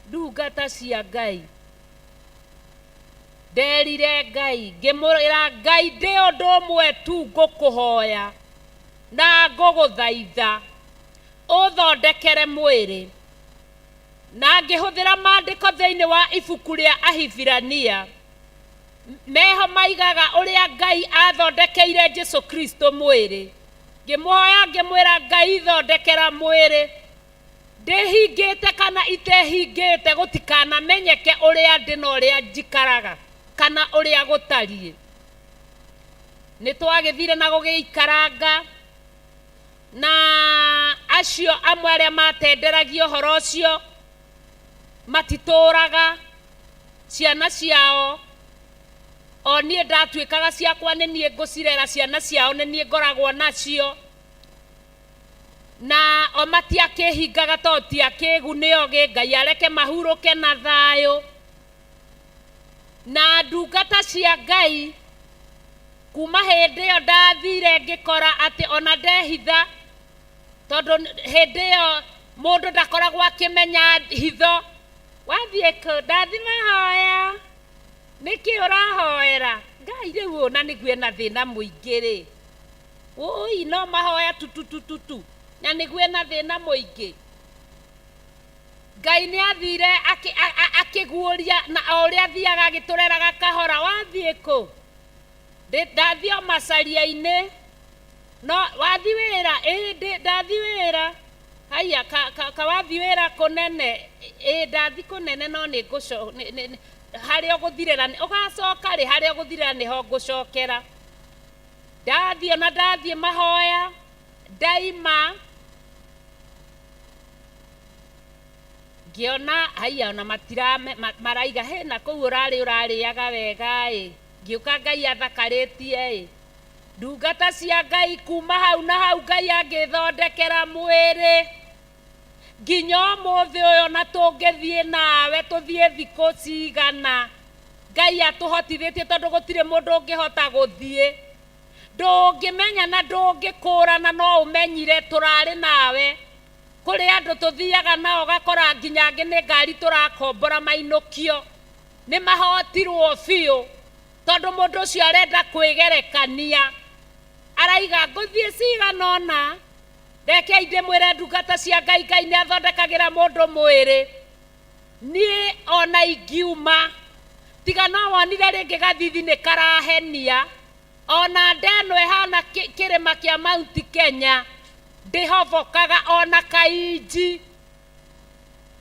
Ndungata cia Ngai, nderire Ngai ngĩmwĩra, Ngai ndĩ ũndũ ũmwe tu ngũkũhoya na ngũgũthaitha, ũthondekere mwĩrĩ. Na ngĩhũthĩra maandĩko thĩinĩ wa ibuku rĩa Ahibirania, meho maigaga ũrĩa Ngai athondekeire Jesu Kristo mwĩrĩ. Ngĩmũhoya ngĩmwĩra, Ngai thondekera mwĩrĩ, ndĩhingĩte kana itehingĩte, gũtikanamenyeke ũrĩa ndĩ na ũrĩa njikaraga kana ũrĩa gũtariĩ. Nĩ twagĩthire na gũgĩikaranga na acio amwe arĩa matenderagia ũhoro ũcio matitũraga ciana ciao, o niĩ ndatuĩkaga ciakwa nĩ niĩ ngũcirera, ciana ciao nĩ niĩ ngoragwo nacio. Na o matiakĩhingaga tondũ ti akĩgu nĩ ogĩ, Ngai areke mahurũke na thayũ. Na ndungata cia Ngai, kuma hĩndĩ ĩyo ndathire ngĩkora atĩ ona ndehitha, tondũ hĩndĩ ĩyo mũndũ ndakoragwo akĩmenya hitho. Wathiĩ kũ? Ndathi mahoya. Nĩkĩ ũrahoera? Ngai rĩu ũũ na nĩguo ena thĩna mũingĩ rĩ. Ũi no mahoya tu tu tu tu tu na nĩguo ena thĩna mũingĩ. Ngai nĩ athire akĩguũria na o ũrĩa athiaga agĩtũreraga kahora. Wathiĩ kũ? Ndathiĩ o macaria-inĩ. No wathiĩ wĩra? Ĩĩ ndathiĩ wĩra. Haiya ka wathiĩ wĩra kũnene? Ĩĩ ndathiĩ kũnene no nĩ harĩa ũgũthirĩra ũgacoka rĩ, harĩa ũgũthirĩra nĩho ngũcokera. Ndathiĩ ona ndathiĩ mahoya ndaima ngĩona haiya ona matirame maraiga he na kũu ũrarĩ ũrarĩaga wega ĩ, ngĩũka Ngai athakarĩtie ĩ. Ndungata cia Ngai kuma hau na hau Ngai angĩthondekera mwĩrĩ nginya ũmũthĩ ũyũ, na tũngĩthiĩ nawe tũthiĩ thikũ cigana, Ngai atũhotithĩtie tondũ gũtirĩ mũndũ ũngĩhota gũthiĩ. Ndũngĩmenya na ndũngĩkũrana, no ũmenyire tũrarĩ nawe. Kũrĩ andũ tũthiaga nao ũgakora nginya angĩ nĩ ngari tũrakombora mainũkio, nĩ mahotirwo biũ, tondũ mũndũ ũcio arenda kwĩgerekania, araiga ngũthiĩ cigana ũna. Rekei ndĩmwĩre ndungata cia Ngai, Ngai nĩ athondekagĩra mũndũ mwĩrĩ. Niĩ ona ingiuma, tiga no wonire rĩngĩ gathithi nĩ karahenia, ona nda ĩno ĩhana kĩrĩma kĩa Mount Kenya, ndĩhobokaga ona kainji.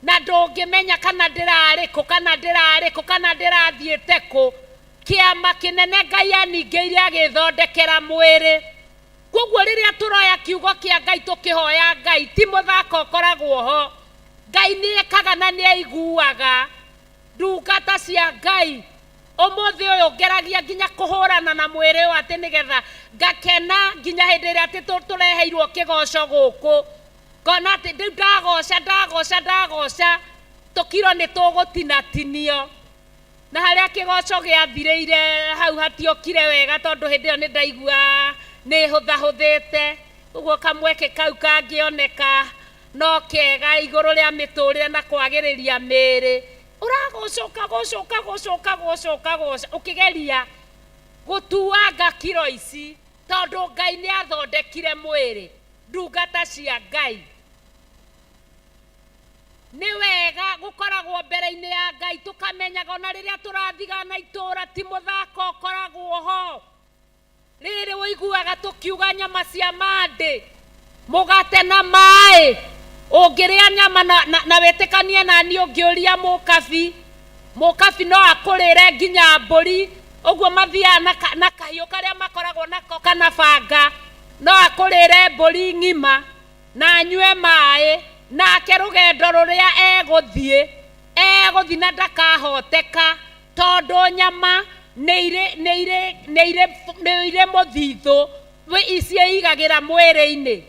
Na ndũngĩmenya kana ndĩrarĩ kũ, kana ndĩrarĩ kũ, kana ndĩrathiĩte kũ. Kĩama kĩnene Ngai aningĩire agĩthondekera mwĩrĩ. Koguo rĩrĩa tũroya kiugo kĩa Ngai tũkĩhoya Ngai, ti mũthako ũkoragwo ho. Ngai nĩ ekaga na nĩ aiguaga. Ndungata cia Ngai, ũmũthĩ ũyũ ngeragia nginya kũhũrana na mwĩrĩ ũyũ atĩ nĩgetha ngakena nginya hĩndĩ ĩrĩa atĩ tũreheirwo kĩgoco gũkũ. Ngona atĩ rĩu ndagoca, ndagoca, ndagoca, tũkiro nĩ tũgũtinatinio. Na harĩa kĩgoco gĩathirĩire hau hatiokire wega, tondũ hĩndĩ ĩyo nĩ ndaigua nĩ hũthahũthĩte. Ũguo kamweke kau kangĩoneka No kega igũrũ rĩa mĩtũrĩre na kwagĩrĩria mĩĩrĩ. Ũragũca ũkagũca ũkagũca ũkagũca ũkagũca ũkĩgeria gũtuanga kiro ici tondũ Ngai nĩ athondekire mwĩrĩ. Ndungata cia Ngai. Nĩ wega gũkoragwo mbere-inĩ ya Ngai tũkamenyaga ona rĩrĩa tũrathigana itũũra ti mũthako ũkoragwo ho. Rĩrĩ ũiguaga tũkiuga nyama cia mandĩ, mũgate na maĩ. Ũngĩrĩa nyama na, na, na wĩtĩkanie na niĩ ũngĩũria mũkabi, mũkabi no akũrĩre nginya mbũri, ũguo mathiaga na, na kahiũ karĩa makoragwo nako kana banga, no akũrĩre mbũri ng'ima na anyue maĩ, nake rũgendo rũrĩa egũthiĩ, egũthiĩ na ndakahoteka. Tondũ nyama nĩ irĩ nĩ irĩ nĩ irĩ nĩ irĩ mũthithũ ciĩigagĩra mwĩrĩ-inĩ.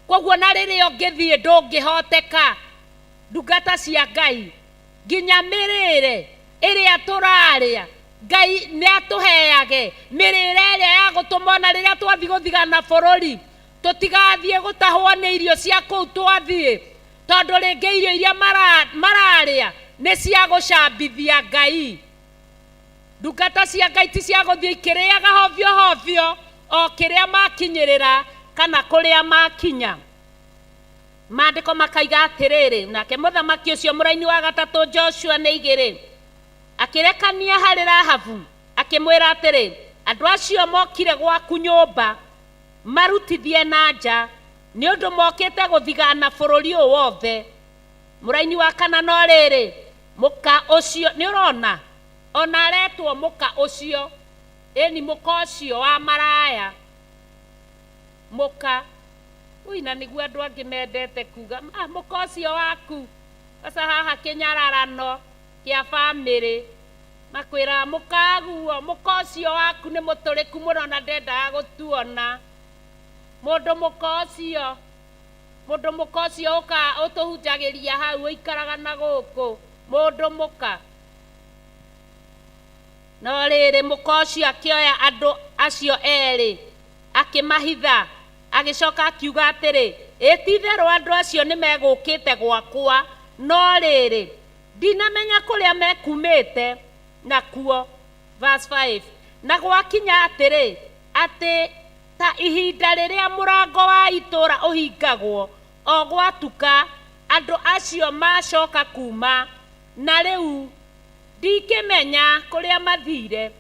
Kwoguo na rĩrĩa ũngĩthiĩ ndũngĩhoteka. Ndungata cia Ngai, nginya mĩrĩre ĩrĩa tũrarĩa, Ngai nĩ atũheage mĩrĩre ĩrĩa ya gũtũma ona rĩrĩa twathiĩ gũthigana bũrũri, tũtigathiĩ gũtahwo nĩ irio cia kũu twathiĩ. Tondũ rĩngĩ irio iria mararĩa nĩ cia gũcambithia Ngai. Ndungata cia Ngai ti cia gũthiĩ ikĩrĩaga hovio hovio o kĩrĩa makinyĩrĩra kana kũrĩa makinya. Maandĩko makaiga atĩrĩrĩ, nake mũthamaki ũcio mũraini wa gatatũ Joshua nĩ igĩrĩ, akĩrekania harĩ Rahabu, akĩmwĩra atĩrĩ, andũ acio mokire gwaku nyũmba marutithie na nja, nĩ ũndũ mokĩte gũthigana bũrũri ũyũ wothe. Mũraini wa kana, no rĩrĩ, mũka ũcio, nĩ ũrona, o na aretwo mũka ũcio, ĩni mũka ũcio wa maraya, mũka, ui na nĩguo andũ angĩ mendete kuga, ah, mũka ũcio waku, aca haha kĩnyararano kĩa bamĩrĩ, makwĩraga mũkaguo, mũka ũcio waku nĩ mũtũrĩku mũno na ndendaga gũtuona. Mũndũ mũka ũcio, mũndũ mũka ũcio ũka ũtũhunjagĩria hau ũikaraga na gũkũ, mũndũ mũka. No rĩrĩ, mũka ũcio akĩoya andũ acio erĩ, akĩmahitha, agĩcoka akiuga atĩrĩ, Ĩ ti-itherũ andũ acio nĩmegũkĩte gwakwa, no rĩrĩ, ndinamenya kũrĩa mekumĩte nakuo. Verse 5. Na gwakinya atĩrĩ, atĩ ta ihinda rĩrĩa mũrango wa itũũra ũhingagwo, o gwatuka, andũ acio maacoka kuuma, na rĩu ndikĩmenya kũrĩa mathiire,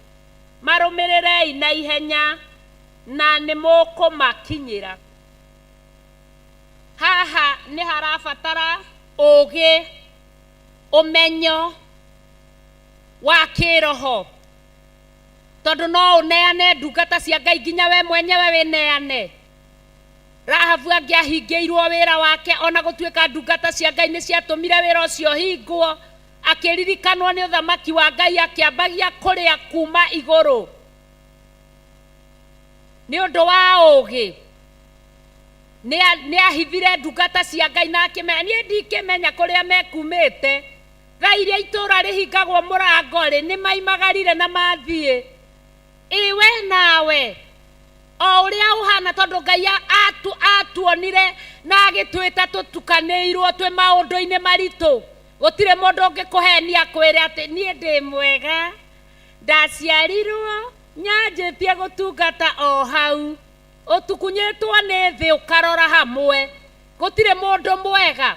marũmĩrĩrei na ihenya, na nĩmũkũmakinyĩra. Haha nĩ harabatara ũũgĩ, ũmenyo wa kĩroho. Tondũ no ũneane ndungata cia Ngai nginya we mwenyewe wĩneane. Rahabu angĩahingĩirwo wĩra wake ona gũtuĩka ndungata cia Ngai nĩ ciatũmire wĩra ũcio ũhingwo, akĩririkanwo nĩ ũthamaki wa Ngai akĩambagia kũrĩa kuma igũrũ. Nĩ ũndũ wa ũũgĩ nĩ ahithire ndungata cia Ngai na akĩmera niĩ ndikĩmenya kũrĩa mekumĩte. Thaa iria itũũra rĩhingagwo mũrango-rĩ, nĩmaimagarire na mathiĩ. Ĩ we nawe, o ũrĩa ũhana, tondũ Ngai atuonire na agĩtwĩta tũtukanĩirwo twĩ maũndũ-inĩ maritũ, gũtirĩ mũndũ ũngĩkũhenia akwĩre atĩ niĩ ndĩ mwega, ndaciarirwo nyanjĩtie gũtungata o hau, ũtukunyĩtwo nĩ thĩ ũkarora hamwe, gũtirĩ mũndũ mwega.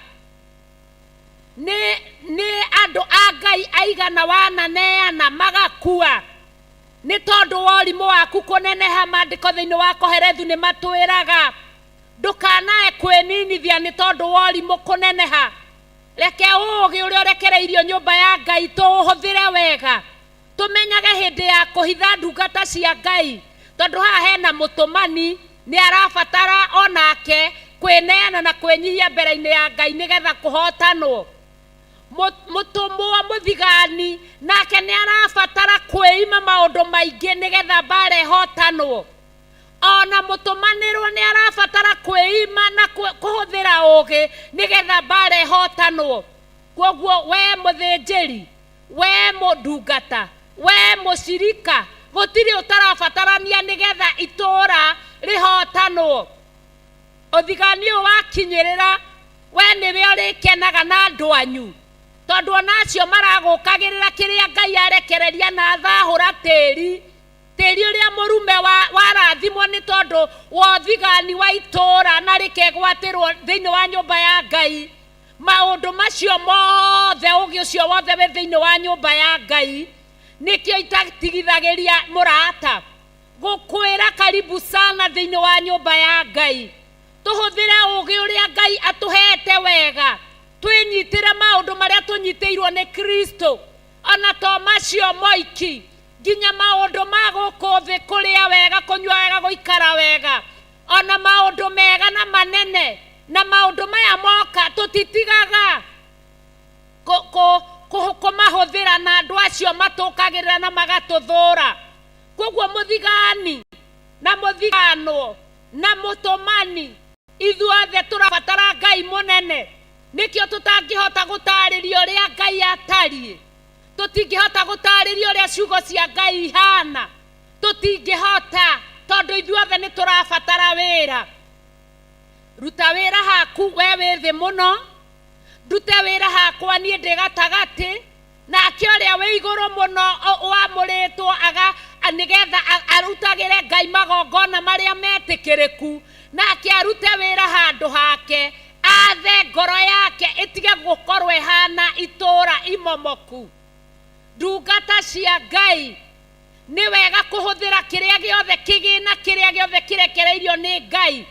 Nĩ, nĩ andũ a Ngai aigana wananeana magakua nĩ tondũ wa ũrimũ waku kũneneha. Maandĩko thĩinĩ wa Kohelethu nĩ matwĩraga ndũkanae kwĩninithia nĩ tondũ wa ũrimũ kũneneha. Reke ũũgĩ ũrĩa ũrekereirio nyũmba ya Ngai tũũhũthĩre wega. Tũmenyage hĩndĩ ya kũhitha ndungata cia Ngai, tondũ haha hena mũtũmani nĩ arabatara o nake kwĩneana na kwĩnyihia mbere-inĩ ya Ngai nĩgetha kũhotanwo. Mũtũmwo mũthigani nake nĩ arabatara kwĩima maũndũ maingĩ nĩgetha mbara ĩhotanwo. Ona mũtũmanĩrwo nĩ arabatara kwĩima na kũhũthĩra ũũgĩ nĩgetha mbara ĩhotanwo. Kwoguo we mũthĩnjĩri, Wee ndungata, wee mũcirika, gũtirĩ ũtarabatarania nĩgetha itũũra rĩhotanwo. Ũthigani ũyũ wakinyĩrĩra, We nĩwe ũrĩkenaga na andũ anyu, tondũ ona acio maragũkagĩrĩra kĩrĩa Ngai arekereria na athahũra tĩri, tĩri ũrĩa mũrume warathimwo nĩ tondũ wa ũthigani wa itũũra na rĩkegwatĩrwo thĩinĩ wa nyũmba ya Ngai. Maũndũ macio mothe, ũgĩ ũcio wothe wĩ thĩinĩ wa nyũmba ya Ngai. Nĩkĩo itatigithagĩria mũrata gũkwĩra karibu sana thĩinĩ wa nyũmba ya Ngai. Tũhũthĩre ũgĩ ũrĩa Ngai atũhete wega, twĩnyitĩre maũndũ marĩa tũnyitĩirwo nĩ Kristo, ona to macio moiki, nginya maũndũ ma gũkũ thĩ, kũrĩa wega, kũnyua wega, gũikara wega, ona maũndũ mega na manene na maũndũ maya moka tũtitigaga kũmahũthĩra na andũ acio matũkagĩrĩra na magatũthũra. Koguo mũthigani na mũthiganwo na mũtũmani, ithuothe tũrabatara Ngai mũnene. Nĩkĩo tũtangĩhota gũtarĩria ũrĩa Ngai atariĩ, tũtingĩhota gũtarĩria ũrĩa ciugo cia Ngai ihana, tũtingĩhota, tondũ ithuothe nĩ tũrabatara wĩra. Ruta wĩra haku we wĩ thĩ mũno, ndute wĩra hakwa niĩ ndĩ gatagatĩ, nake ũrĩa wĩ igũrũ mũno wamũrĩtwo aga nĩgetha arutagĩre Ngai magongona marĩa metĩkĩrĩku, nake arute wĩra handũ hake, athe ngoro yake ĩtige gũkorwo ĩhana itũũra imomoku. Ndungata cia Ngai, nĩ wega kũhũthĩra kĩrĩa gĩothe kĩgĩna, kĩrĩa gĩothe kĩrekereirio nĩ Ngai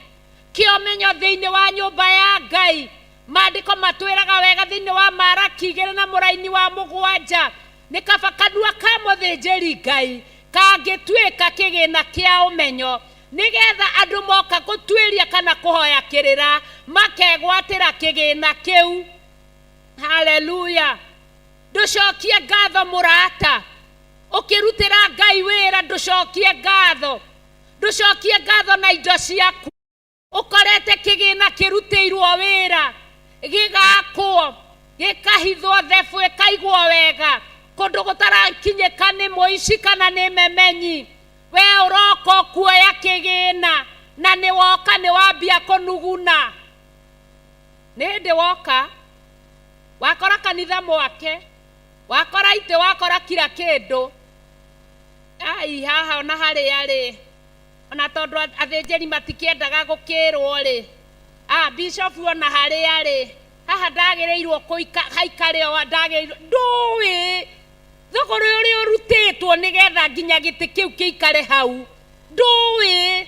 kĩa ũmenyo thĩinĩ wa nyũmba ya Ngai. Maandĩko matwĩraga wega thĩinĩ wa Maraki 2 na mũraini wa 7, nĩ kaba kanua ka mũthĩnjĩri Ngai kangĩtuĩka kĩgĩna kĩa ũmenyo, nĩgetha andũ moka gũtuĩria kana kũhoya kĩrĩra makegwatĩra kĩgĩna kĩu. Haleluya! Ndũcokie ngatho mũrata, ũkĩrutĩra Ngai wĩra, ndũcokie ngatho, ndũcokie ngatho na indo ciaku. Ũkorete kĩgĩna kĩrutĩirwo wĩra, gĩgakwo, gĩkahithwo, thebu ĩkaigwo wega kũndũ gũtarakinyĩka nĩ mũici kana nĩ memenyi. We ũroka ũkuoya kĩgĩna, na nĩ woka nĩ wambia kũnuguna. Nĩ hĩndĩ woka wakora kanitha mwake, wakora itĩ, wakora kila kĩndũ. Ai, haha ona harĩa rĩ, ona tondũ athĩnjĩri matikĩendaga gũkĩrwo rĩ, bishop ona harĩa rĩ, haha ndagĩrĩirwo haikare o ndagĩrĩirwo, ndũĩ thogora ũrĩa ũrutĩtwo nĩgetha nginya gĩtĩ kĩu kĩikare hau, ndũĩ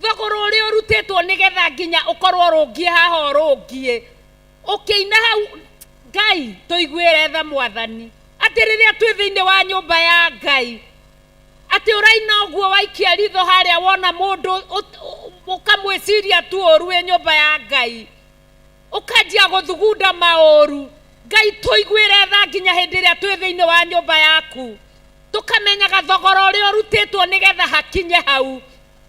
thogora ũrĩa ũrutĩtwo nĩgetha nginya ũkorwo ũrũngiĩ haha ũrũngiĩ ũkĩina hau. Ngai tũiguĩre tha Mwathani, atĩ rĩrĩa twĩ thĩinĩ wa nyũmba ya Ngai, atĩ ũraina ũguo waikia ritho harĩa wona mũndũ ũkamwĩciria tu ũru wĩ nyũmba ya Ngai, ũkanjia gũthugunda maũru. Ngai tũiguĩre tha nginya hĩndĩ ĩrĩa twĩ thĩinĩ wa nyũmba yaku, tũkamenyaga thogora ũrĩa ũrutĩtwo nĩgetha hakinye hau.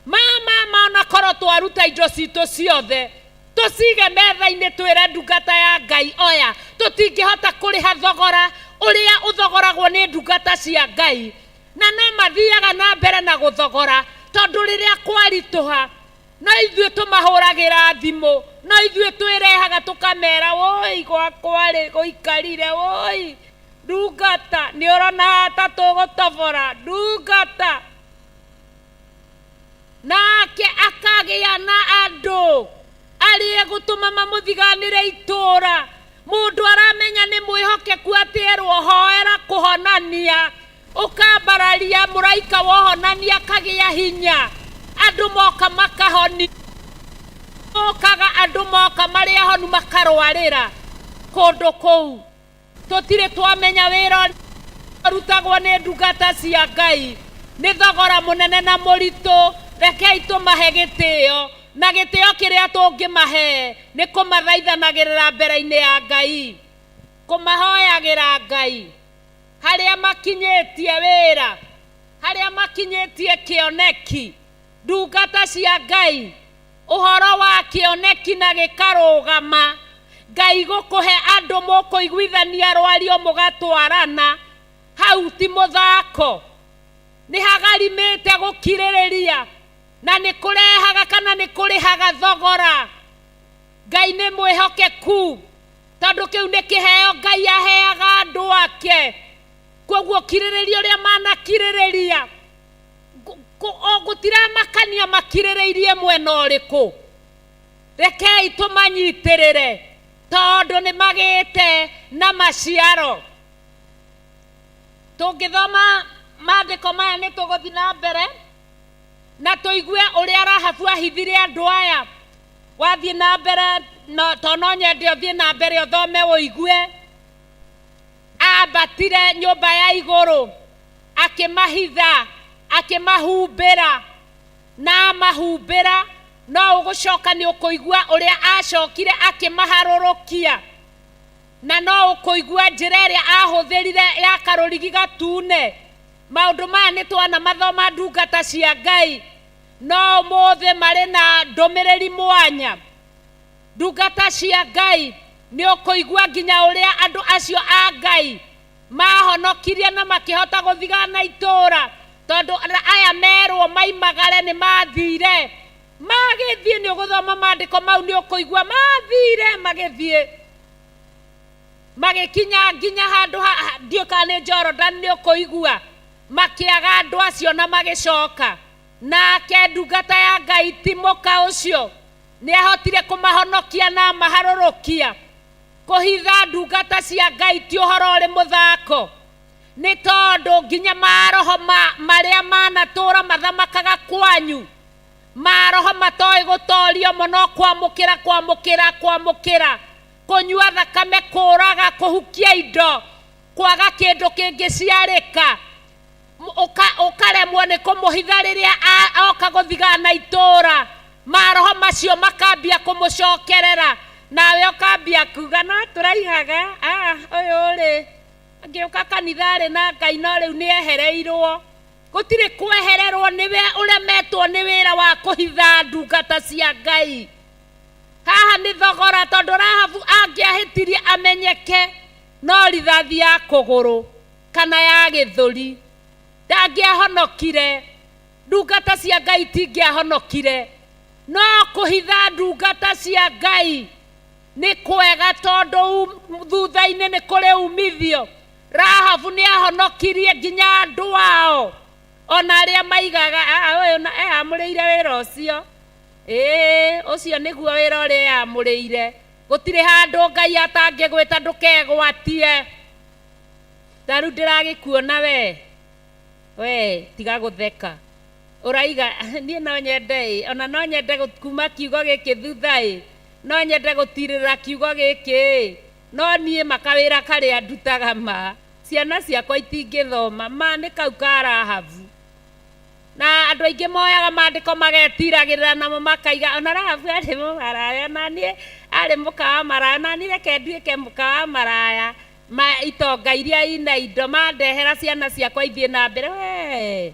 Mama, ona korwo twaruta indo citũ ciothe tũcige metha-inĩ, twĩre ndungata ya Ngai oya, tũtingĩhota kũrĩha thogora ũrĩa ũthogoragwo nĩ ndungata cia Ngai. Na no mathiaga na mbere na gũthogora, tondũ rĩrĩa kwaritũha no ithuĩ tũmahũragĩra thimũ, no ithuĩ twĩrehaga tũkamera, woi gwakwa rĩ gũikarire, woi ndungata nĩ ũrona ta tũgũtobora ndungata. Nake akagĩa na andũ arĩa egũtũma mamũthiganĩre itũũra. Mũndũ aramenya nĩ mwĩhokeku atĩ erwo hoera kũhonania, ũkambararia mũraika wa ũhonania akagĩa hinya, andũ moka makahoni, mokaga andũ moka marĩ ahonu makarwarĩra kũndũ kũu. Tũtirĩ twamenya wĩra ũrutagwo nĩ ndungata cia Ngai nĩ thogora mũnene na mũritũ. Rekei tũmahe gĩtĩo, na gĩtĩo kĩrĩa tũngĩmahe nĩ kũmathaithanagĩrĩra mbere-inĩ ya Ngai, kũmahoyagĩra Ngai harĩa makinyĩtie wĩra, harĩa makinyĩtie kĩoneki. Ndungata cia Ngai, ũhoro wa kĩoneki na gĩkarũgama, Ngai gũkũhe andũ mũkũiguithania rwario mũgatwarana, hau ti mũthako. Nĩ hagarimĩte gũkirĩrĩria, na nĩ kũrehaga kana nĩ kũrĩhaga thogora. Ngai nĩ mwĩhokeku, tondũ kĩu nĩ kĩheo Ngai aheaga andũ ake. Koguo kirĩrĩria ũrĩa manakirĩrĩria, o gũtiramakania makirĩrĩirie mwena ũrĩkũ. Rekei tũmanyitĩrĩre, tondũ nĩ magĩte na maciaro. Tũngĩthoma maandĩko maya nĩ tũgũthiĩ na mbere na tũigue ũrĩa Rahabu ahithire andũ aya. Wathiĩ na mbere, no, to no nyende ũthiĩ na mbere ũthome ũigue. Ambatire nyũmba ya igũrũ, akĩmahitha, akĩmahumbĩra, na amahumbĩra, no ũgũcoka nĩ ũkũigua ũrĩa acokire akĩmaharũrũkia. Na no ũkũigua njĩra ĩrĩa ahũthĩrire ya karũrigi gatune. Maũndũ maya nĩ twanamathoma ndungata cia Ngai, no ũmũthĩ marĩ na ndũmĩrĩri mwanya. Ndungata cia Ngai, nĩ ũkũigua nginya ũrĩa andũ acio a Ngai mahonokirie na makĩhota gũthigana itũũra, tondũ aya merwo maimagare nĩ mathire. Magĩthiĩ, nĩ ũgũthoma maandĩko mau, nĩ ũkũigua mathire magĩthiĩ magĩkinya nginya handũ ha ndiũĩ kana nĩ Jordan, nĩ ũkũigua makĩaga andũ acio na magĩcoka. Nake ndungata ya Ngai ti mũka ũcio nĩ ahotire kũmahonokia na amaharũrũkia. Kũhitha ndungata cia Ngai ti ũhoro ũrĩ mũthako, nĩ tondũ nginya maroho marĩa manatũũra mathamakaga kwanyu, maroho matoĩ gũtorio mũno, kwamũkĩra kwamũkĩra kwamũkĩra, kũnyua thakame, kũũraga, kũhukia indo, kwaga kĩndũ kĩngĩciarĩka, ũkaremwo nĩ kũmũhitha rĩrĩa oka gũthigana itũũra. Maroho macio makambia kũmũcokerera, nawe ũkambia kuga no tũraigaga, ũyũ rĩ angĩũka kanitha arĩ na Ngai, no rĩu nĩ ehereirwo. Gũtirĩ kwehererwo, nĩwe ũremetwo nĩ wĩra wa kũhitha ndungata cia Ngai. Haha nĩ thogora, tondũ Rahabu angĩahĩtirie amenyeke, no rithathi ya kũgũrũ kana ya gĩthũri, ndangĩahonokire. Ndungata cia Ngai itingĩahonokire. No kũhitha ndungata cia Ngai nĩ kwega, tondũ thutha-inĩ nĩ kũrĩ umithio. Rahabu nĩ ahonokirie nginya andũ ao, ona arĩa maigaga, ũyũ eyamũrĩire wĩra ũcio. Ĩĩ, ũcio nĩguo wĩra ũrĩa eyamũrĩire. Gũtirĩ handũ Ngai atangĩgwĩta ndũkegwatie. Ta rĩu ndĩragĩkuona we, we tiga gũtheka. Ũraiga niĩ no nyende ĩ, ona no nyende kuma kiugo gĩkĩ thutha ĩ, no nyende gũtirĩrĩra kiugo gĩkĩ ĩ, no niĩ ma kawĩra karĩa ndutaga ma, ciana ciakwa itingĩthoma, ma nĩ kau ka Rahabu. Na andũ aingĩ moyaga maandĩko magetiragĩrĩra namo makaiga, ona Rahabu arĩ mũmaraya, na niĩ arĩ mũka wa maraya, na niĩ reke nduĩke mũka wa maraya, ma itonga iria ina indo mandehera ciana ciakwa ithiĩ na mbere. Wee,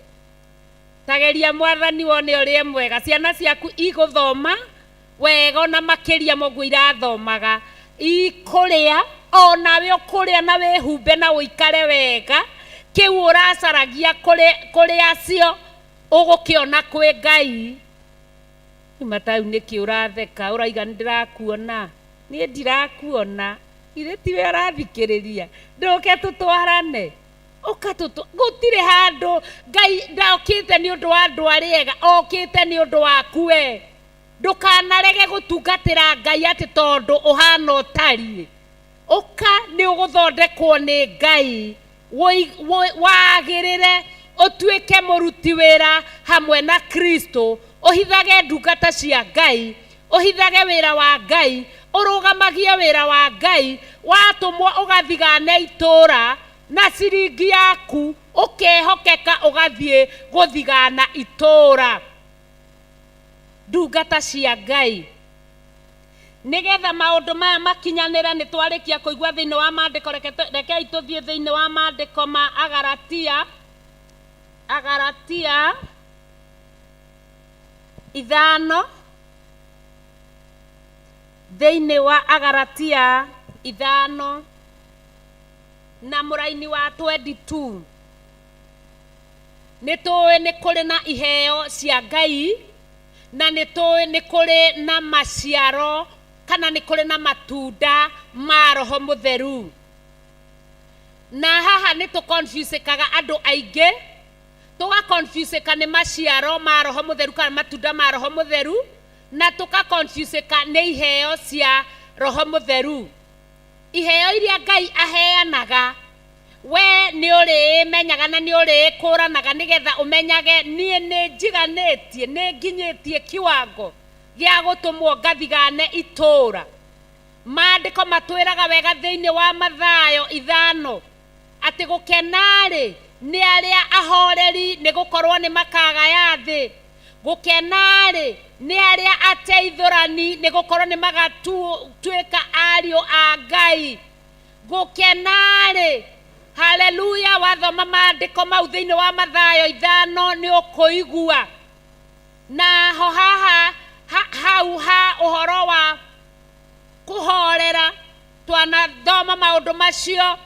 tageria Mwathani wone ũrĩa e mwega. Ciana ciaku igũthoma wega ona makĩria ma ũguo irathomaga, ikũrĩa onawe ũkũrĩa na wĩhumbe na ũikare wega. Kĩu ũracaragia kũrĩ acio ũgũkĩona kwĩ Ngai. Uma ta rĩu nĩkĩ ũratheka ũraiga nĩndĩrakuona? Niĩ ndirakuona, githĩ tiwe ũrathikĩrĩria? Ndũke tũtwarane, ũka tũtwa, gũtirĩ handũ Ngai ndokĩte nĩ ũndũ wa andũ arĩa ega, okĩte nĩ ũndũ waku we. Ndũkanarege gũtungatĩra Ngai atĩ tondũ ũhana ũtariĩ. Ũka nĩ ũgũthondekwo nĩ Ngai, wagĩrĩre ũtuĩke mũruti wĩra hamwe na Kristo, ũhithage ndungata cia Ngai, ũhithage wĩra wa Ngai, ũrũgamagie wĩra wa Ngai, watũmwo ũgathigane itũũra na ciringi yaku, ũkehokeka ũgathiĩ gũthigana itũũra. Ndungata cia Ngai, nĩgetha maũndũ maya makinyanĩre, nĩ twarĩkia kũigua thĩinĩ wa maandĩko. Rekei tũthiĩ thĩinĩ wa maandĩko ma Agalatia, Agalatia 5, thĩinĩ wa Agalatia 5 na mũraini wa 22. Nĩ tũĩ nĩ kũrĩ na iheo cia Ngai, na nĩ tũĩ nĩ kũrĩ na maciaro kana Kana nĩ kũrĩ na matunda ma Roho Mũtheru? Na haha nĩ tũconfusĩkaga andũ aingĩ, tũgaconfusĩka nĩ maciaro ma Roho Mũtheru kana matunda ma Roho Mũtheru, na tũkaconfusĩka nĩ iheo cia Roho Mũtheru. Iheo iria Ngai aheanaga, we nĩ ũrĩĩmenyaga na nĩ ũrĩĩkũranaga nĩgetha ũmenyage niĩ nĩ njiganĩtie, nĩ nginyĩtie kiwango gĩa gũtũmwo ngathigane itũũra. Maandĩko matwĩraga wega thĩinĩ wa Mathayo 5 atĩ gũkena-rĩ, nĩ arĩa ahoreri, nĩ gũkorwo nĩ makagaya thĩ. Gũkena-rĩ, nĩ arĩa ateithũrani, nĩ gũkorwo nĩ magatuĩka ariũ a Ngai. Gũkena-rĩ, haleluya, wathoma maandĩko mau thĩinĩ wa Mathayo 5 nĩ ũkũigua. Na ho haha hau ha ũhoro wa kũhorera, twanathoma maũndũ macio,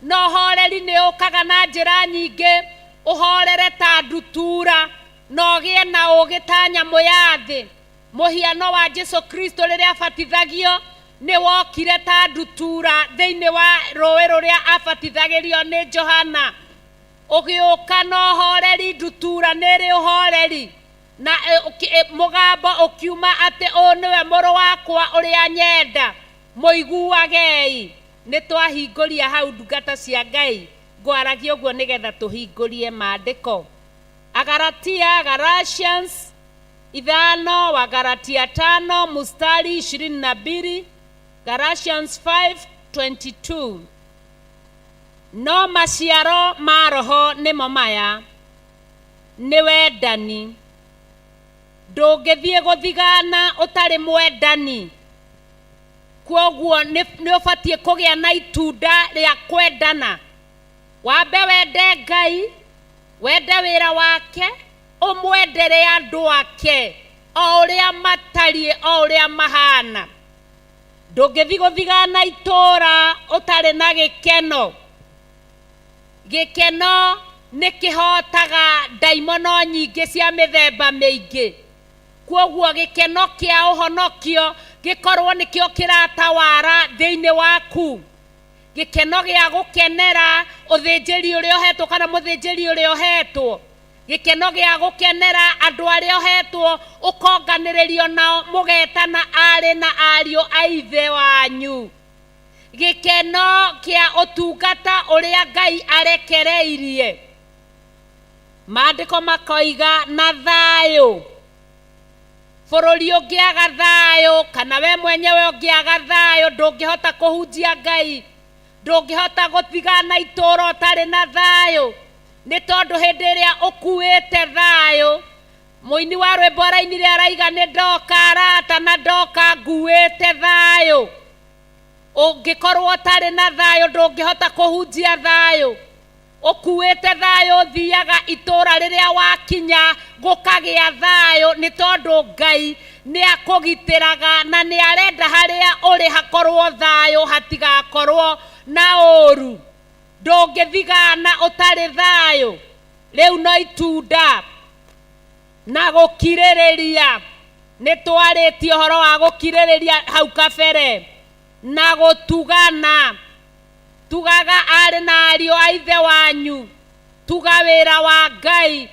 na ũhoreri nĩ ũkaga na njĩra nyingĩ. Ũhorere ta ndutura, na ũgĩe na ũũgĩ ta nyamũ ya thĩ. Mũhiano wa Jesu Kristo rĩrĩa abatithagio nĩ wokire ta ndutura thĩinĩ wa rũĩ rũrĩa abatithagĩrio nĩ Johana. Ũgĩũka na ũhoreri, ndutura nĩ ĩrĩ ũhoreri, na mũgambo ũkiuma atĩ ũũ nĩwe mũrũ wakwa ũrĩa nyenda, mũiguagei. Nĩ twahingũria hau, ndungata cia Ngai, ngwaragia ũguo nĩgetha tũhingũrie maandĩko. Agaratia, Galatians 5, Wagalatia 5 mstari 22, Galatians 5:22. No maciaro ma Roho nĩmo maya: nĩ wendani. Ndũngĩthiĩ gũthigana ũtarĩ mwendani. Kwoguo nĩ ũbatiĩ kũgĩa na itunda rĩa kwendana. Wambe wende Ngai, wende wĩra wake, ũmwendere andũ ake o ũrĩa matariĩ, o ũrĩa mahana. Ndũngĩthiĩ gũthigana itũũra ũtarĩ na gĩkeno. Gĩkeno nĩ kĩhotaga ndaimono nyingĩ cia mĩthemba mĩingĩ. Kwoguo gĩkeno kĩa ũhonokio gĩkorwo nĩkĩo kĩratawara thĩinĩ waku. Gĩkeno gĩa gũkenera ũthĩnjĩri ũrĩa ũhetwo kana mũthĩnjĩri ũrĩa ũhetwo. Gĩkeno gĩa gũkenera andũ arĩa ũhetwo ũkonganĩrĩrio nao mũgetana aarĩ na ariũ a ithe wanyu. Gĩkeno kĩa ũtungata ũrĩa Ngai arekereirie. Maandĩko makoiga na thayũ. Bũrũri ũngĩaga thayũ, kana we mwenyewe ũngĩaga thayũ, ndũngĩhota kũhunjia Ngai. Ndũngĩhota gũtigana itũũra ũtarĩ na thayũ. Nĩ tondũ hĩndĩ ĩrĩa ũkuĩte thayũ, mũini wa rwĩmbo arainire araiga nĩ ndoka arata na ndoka nguĩte thayũ. Ũngĩkorwo ũtarĩ na thayũ ndũngĩhota kũhunjia thayũ. Ũkuĩte thayũ ũthiaga itũũra rĩrĩa wakinya gũkagĩa thayũ, nĩ tondũ Ngai nĩ akũgitĩraga na nĩ arenda harĩa ũrĩ hakorwo thayũ, hatigakorwo na ũũru. Ndũngĩthigana ũtarĩ thayũ. Rĩu no itunda na gũkirĩrĩria. Nĩ twarĩtie ũhoro wa gũkirĩrĩria hau kabere. Na gũtugana. Tugaga aarĩ na ariũ a ithe wanyu. Tuga wĩra wa Ngai.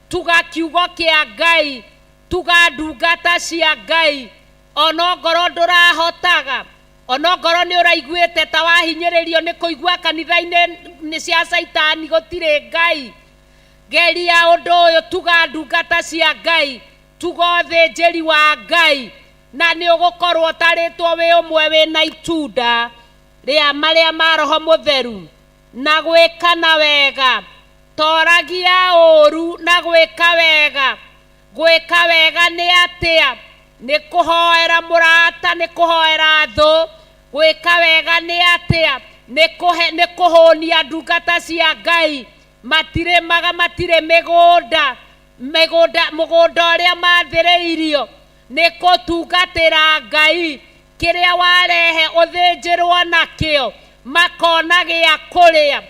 Tuga kiugo kĩa Ngai. Tuga ndungata cia Ngai. Onongorwo ndũrahotaga, onongorwo nĩ ũraiguĩte ta wahinyĩrĩrio nĩ kũigua kanitha-inĩ nĩ cia Caitani gũtirĩ Ngai, geria ũndũ ũyũ, tuga ndungata cia Ngai, tuga ũthĩnjĩri wa Ngai, na nĩ ũgũkorwo ũtarĩtwo wĩ ũmwe wĩna itunda rĩa marĩa ma Roho Mũtheru, na gwĩkana wega. Toragia ũũru na gwĩka wega. Gwĩka wega nĩ atĩa? Nĩ kũhoera mũrata, nĩ kũhoera thũ. Gwĩka wega nĩ atĩa? Nĩ kũhe, nĩ kũhũnia ndungata cia Ngai. Matirĩmaga, matirĩ mĩgũnda, mĩgũnda, mũgũnda ũrĩa mathĩrĩirio. Nĩ gũtungatĩra Ngai. Kĩrĩa warehe ũthĩnjĩrwo nakĩo, makona gĩa kũrĩa.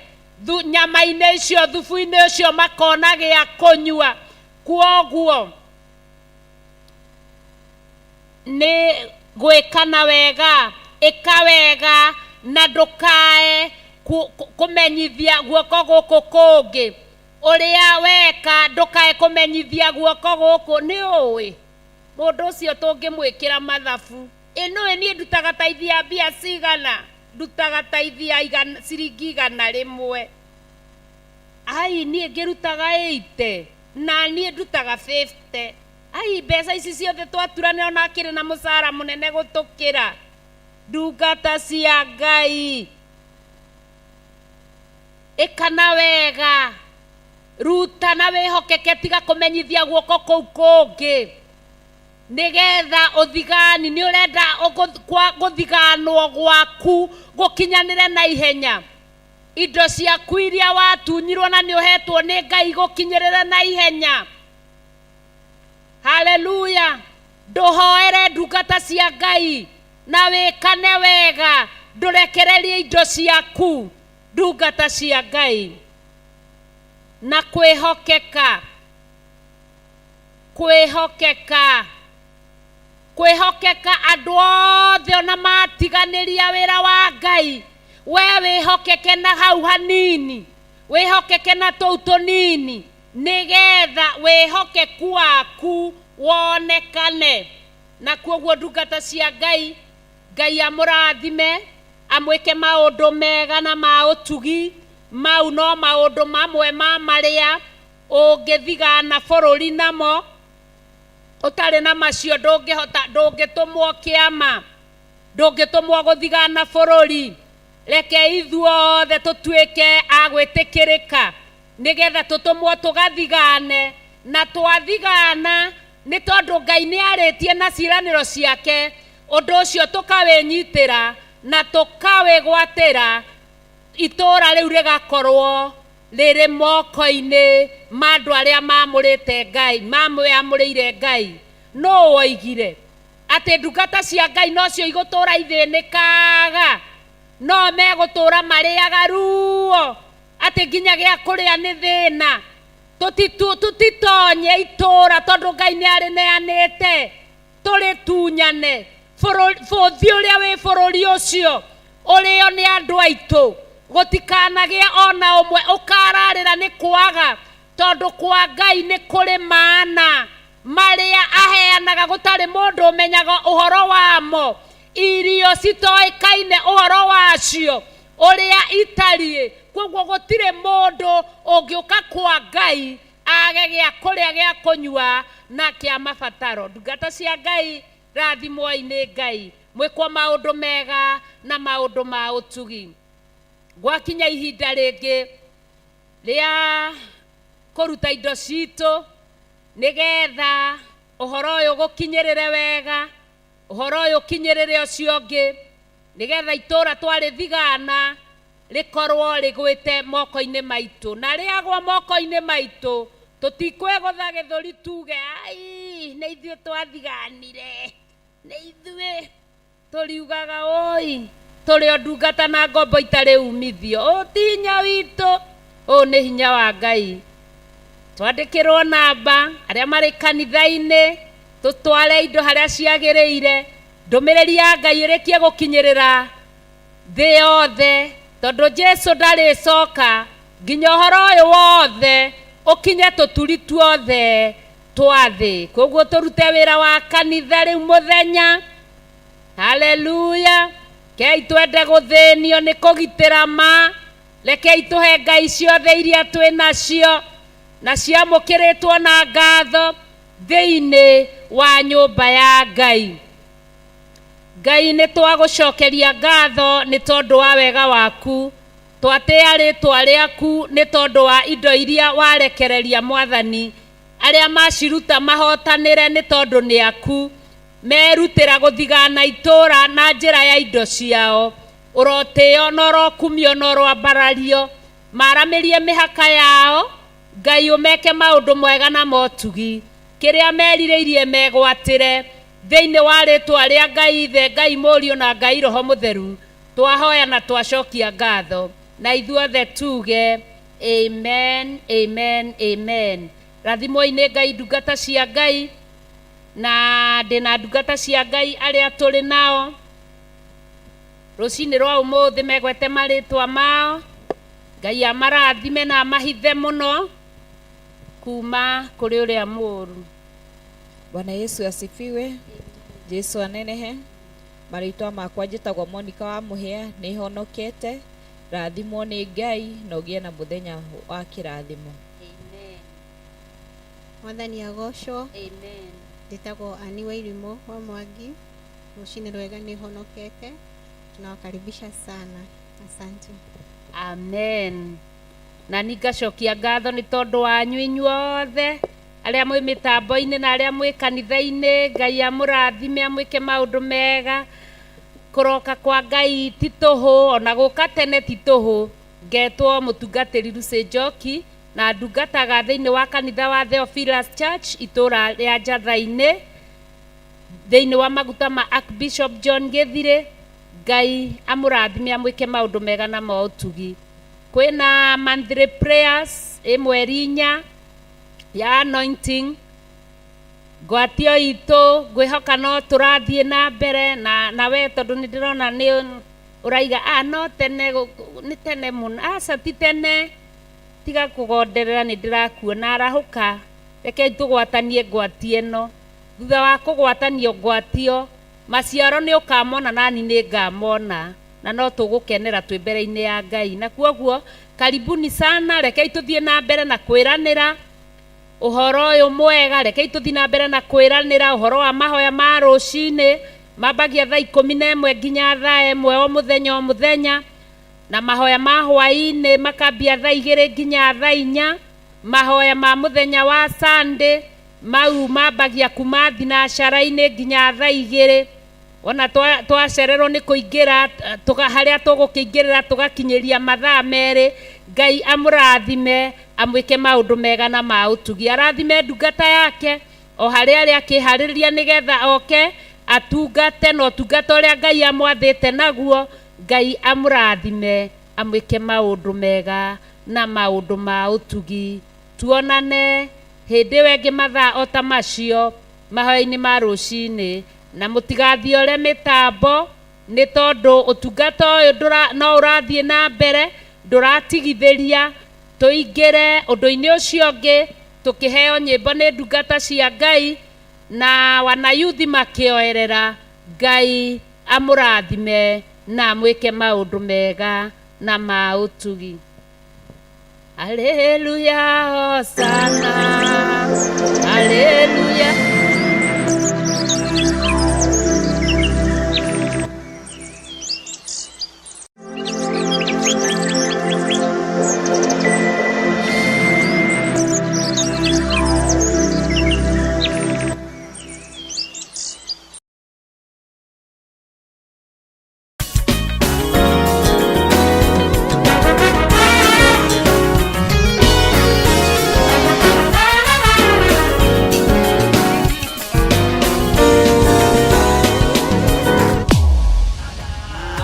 Nyama-inĩ icio, thubu-inĩ ũcio makona gĩa kũnyua. Kwoguo nĩ Gwĩkana wega, ĩka wega na ndũkae kũmenyithia guoko gũkũ kũngĩ ũrĩa weka. Ndũkae kũmenyithia guoko gũkũ. Nĩ ũĩ mũndũ ũcio tũngĩmwĩkĩra mathabu ĩnũĩ? Niĩ ndutaga tithe ya mbia cigana? Ndutaga tithe ya ciringi 100. Ai, niĩ ngĩrutaga 80 na niĩ ndutaga 50. Ai, mbeca ici ciothe twaturanĩra, ona akĩrĩ na mũcara mũnene gũtũkĩra. Ndungata cia Ngai, ĩkana wega, ruta na wĩhokeke, tiga kũmenyithia guoko kũu kũngĩ, nĩgetha ũthigani nĩ ũrenda gũthiganwo gwaku gũkinyanĩre na ihenya. Indo ciaku iria watunyirwo na nĩ ũhetwo nĩ Ngai gũkinyĩrĩre na ihenya. Haleluya! Ndũhoere ndungata cia Ngai na wĩkane wega, ndũrekererie indo ciaku, ndungata cia Ngai. Na kwĩhokeka, kwĩhokeka, kwĩhokeka. Andũ othe ona matiganĩria wĩra wa Ngai, we wĩhokeke na hau hanini, wĩhokeke na tũu tũnini, nĩgetha wĩhokeku waku wonekane. Na kuoguo, ndungata cia Ngai, Ngai amũrathime, amwĩke maũndũ mega na ma ũtugi. Mau no maũndũ mamwe ma marĩa ũngĩthigana bũrũri namo. Ũtarĩ na macio ndũngĩhota, ndũngĩtũmwo kĩama, ndũngĩtũmwo gũthigana bũrũri. Reke ithuothe tũtuĩke a gwĩtĩkĩrĩka, nĩgetha tũtũmwo tũgathigane. Na twathigana, nĩ tondũ Ngai nĩ arĩtie na ciĩranĩro ciake, ũndũ ũcio tũkawĩnyitĩra na tũkawĩgwatĩra, itũũra rĩu rĩgakorwo rĩrĩ moko-inĩ ma andũ arĩa mamũrĩte Ngai, mamwĩamũrĩire Ngai. No woigire atĩ ndungata cia Ngai nocio igũtũũra ithĩnĩkaga, no megũtũũra marĩaga ruo, atĩ nginya gĩa kũrĩa nĩ thĩna. Tũtitonye itũũra, tondũ Ngai nĩ arĩneanĩte tũrĩtunyane. Bũthi ũrĩa wĩ bũrũri ũcio ũrĩo nĩ andũ aitũ. Gũtikanagĩe ona ũmwe ũkararĩra nĩ kwaga, tondũ kwa Ngai nĩ kũrĩ maana marĩa aheanaga gũtarĩ mũndũ ũmenyaga ũhoro wamo, irio citoĩkaine ũhoro wacio ũrĩa itariĩ. Koguo gũtirĩ mũndũ ũngĩũka kwa Ngai age gĩa kũrĩa, gĩa kũnyua na kĩa mabataro. Ndungata cia Ngai, rathimwoi nĩ Ngai, mwĩkwo maũndũ mega na maũndũ ma ũtugi. Gwakinya ihinda rĩngĩ rĩa kũruta indo citũ, nĩgetha ũhoro ũyũ gũkinyĩrĩre wega, ũhoro ũyũ ũkinyĩrĩre ũcio ũngĩ, nĩgetha itũũra twarĩthigana rĩkorwo rĩgwĩte moko-inĩ maitũ. Na rĩagwa moko-inĩ maitũ, tũtikwĩgũtha gĩthũri tuge, "Ai, nĩ ithuĩ twathiganire, nĩ ithuĩ." Tũriugaga, "Oi, tũrĩ o ndungata na ngombo itarĩ umithio. Ũũ ti hinya witũ, ũũ nĩ hinya wa Ngai." Twandĩkĩrwo namba arĩa marĩ kanitha-inĩ, tũtware indo harĩa ciagĩrĩire, ndũmĩrĩri ya Ngai ĩrĩkie gũkinyĩrĩra thĩ yothe, tondũ Jesu ndarĩcoka nginya ũhoro ũyũ wothe ũkinye tũturi tuothe twa thĩ. Koguo tũrute wĩra wa kanitha rĩu mũthenya. Haleluya! Kei twende gũthĩnio nĩ kũgitĩra ma. Rekei tũhe Ngai ciothe iria twĩ nacio na ciamũkĩrĩtwo na ngatho thĩinĩ wa nyũmba ya Ngai. Ngai, nĩ twagũcokeria ngatho nĩ tondũ wa wega waku. Twatĩa rĩtwa rĩaku nĩ tondũ wa indo iria warekereria, Mwathani. Arĩa maciruta mahotanĩre, nĩ tondũ nĩ aku. Merutĩra gũthigana itũũra na njĩra ya indo ciao. Ũrotĩo na ũrokumio na ũroambarario. Maramĩrie mĩhaka yao, Ngai, ũmeke maũndũ mwega na motugi. Kĩrĩa merirĩirie megwatĩre, thĩinĩ wa rĩtwa rĩa Ngai Ithe, Ngai Mũriũ na Ngai Roho Mũtheru, twahoya na twacokia ngatho, na ithuothe tuge amen, amen, amen. Rathimwo-inĩ Ngai, ndungata cia Ngai. Na ndĩna ndungata cia Ngai arĩa tũrĩ nao rũcinĩ rwa ũmũthĩ, megwete marĩtwa mao. Ngai amarathime na amahithe mũno kuma kũrĩ ũrĩa mũũru. Bwana Yesu asifiwe. Jesu anenehe. Marĩtwa makwa njĩtagwo Monica wa Mũhĩa, nĩ honokete, rathimwo nĩ Ngai na ũgĩe na mũthenya wa kĩrathimo. Amen. Mwathani agocwo. Amen. Njĩtagwo Ani Wairimu wa Mwangi. Rũcinĩ rwega, nĩ honokete. Tunawakaribisha sana, asante. Amen. Na ni ngacokia ngatho nĩ tondũ wanyu inyuothe arĩa mwĩ mĩtambo-inĩ na arĩa mwĩ kanitha-inĩ. Ngai amũrathime, amwĩke maũndũ mega. Kũroka kwa Ngai ti tũhũ, ona gũka tene ti tũhũ. Ngetwo mũtungatĩri Lucy Njoki na ndungataga thĩinĩ wa kanitha wa Theophilus Church, itũra rĩa Njatha-inĩ, thĩinĩ wa maguta ma Archbishop John Gĩthirĩ. Ngai amũrathime, amwĩke maũndũ mega na ma ũtugi. Kwĩna monthly prayers ĩ mweri 4 ya anointing ngwatio itũ. Ngwĩhoka no tũrathiĩ na mbere na we, tondũ nĩ ndĩrona nĩ ũraiga ah, no tene nĩ tene mũno. Aca, ti tene, tiga kũgonderera, nĩ ndĩrakuona. Arahũka, rekei tũgwatanie ngwati ĩno. Thutha wa kũgwatanio ngwatio, maciaro nĩ ũkamona nani nĩ ngamona, na no tũgũkenera twĩ mbere-inĩ ya Ngai. Na kuoguo karibuni sana, rekei tũthiĩ na mbere na kwĩranĩra ũhoro ũyũ mwega. Rekei tũthiĩ na mbere na kwĩranĩra ũhoro wa mahoya ma rũcinĩ, mambagia thaa 11 nginya thaa 1 o mũthenya o mũthenya, na mahoya ma hwaĩ-inĩ makambia thaa 2 nginya thaa 4. Mahoya ma mũthenya wa Sunday mau mambagia kuma thinacara-inĩ nginya thaa 2. Wona twacererwo nĩ kũingĩra harĩa tũgũkĩingĩrĩra, tũgakinyĩria mathaa 2. Ngai amũrathime, amwĩke maũndũ mega na ma ũtugi, arathime ndungata yake o harĩa arĩa akĩharĩrĩria nĩgetha oke atungate na ũtungata ũrĩa Ngai amwathĩte naguo. Ngai amũrathime, amwĩke maũndũ mega na maũndũ ma ũtugi. Tuonane hĩndĩ ĩyo ĩngĩ mathaa o ta macio mahoya-inĩ ma rũcinĩ, na mũtigathiore mĩtambo, nĩ tondũ ũtungata ũyũ no ũrathiĩ na mbere, ndũratigithĩria. Tũingĩre ũndũ-inĩ ũcio ũngĩ tũkĩheo nyĩmbo nĩ ndungata cia Ngai na wanayuthi makĩoerera. Ngai amũrathime na amwĩke maũndũ mega na ma ũtugi. Haleluya, hosana, haleluya.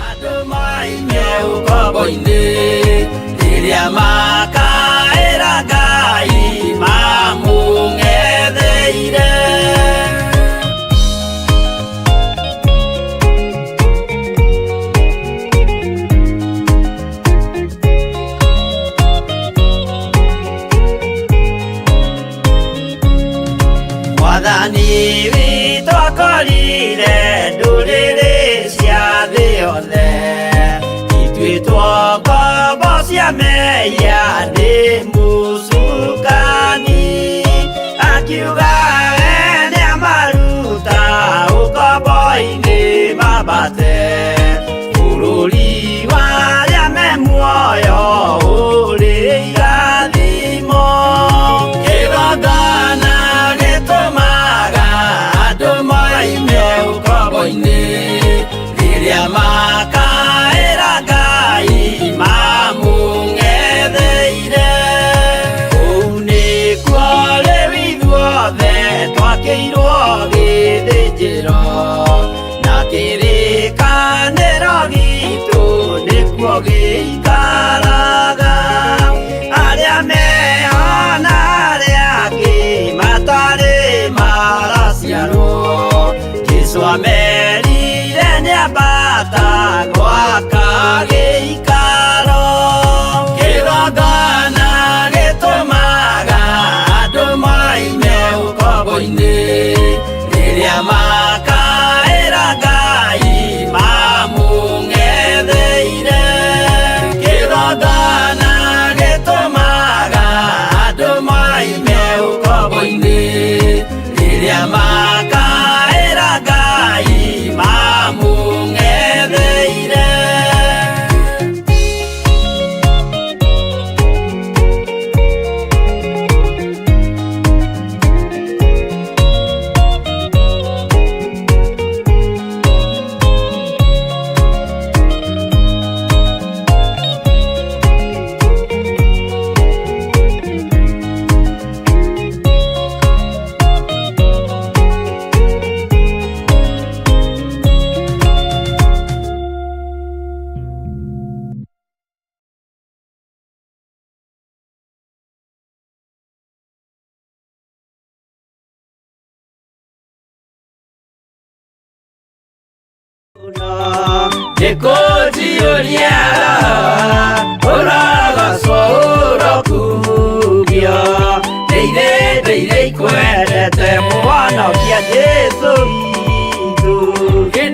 Andũ moime ũkombo-inĩ rĩrĩa makaĩra Ngai mamũng'etheire. Mwathani witũ akorire ndũrĩrĩ cia thĩ yothe ituĩtwo ngombo cia mehia nĩ mũcukani, akiuga we nĩamaruta ũkombo-inĩ mambate bũrũri wa arĩa me muoyo ũrĩ irathimo. Kĩgongona gĩtũmaga andũ moime ũkombo-inĩ rĩrĩa makaĩra Ngai mamũng'etheire. Makaĩra Ngai mamũng'etheire. Nĩkũnjiyũria ũragocwo ũrokugio ndĩire ndĩire ikwendete mũhonokia Jesũ witũ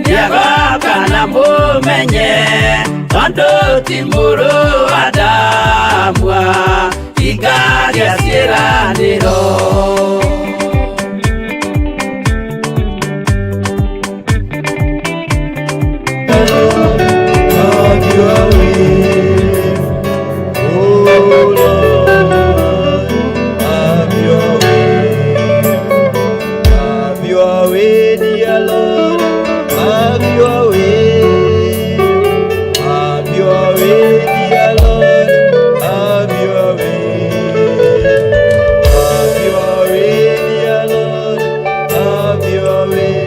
nĩagoka na mũmenye tondũ ti mũrũ wa Adamu ingagĩa ciĩranĩro. Have your way, oh Lord, have your way. Have your way, dear Lord, have your way. Have your way, dear Lord, have your way. Have your way, dear Lord, have your way.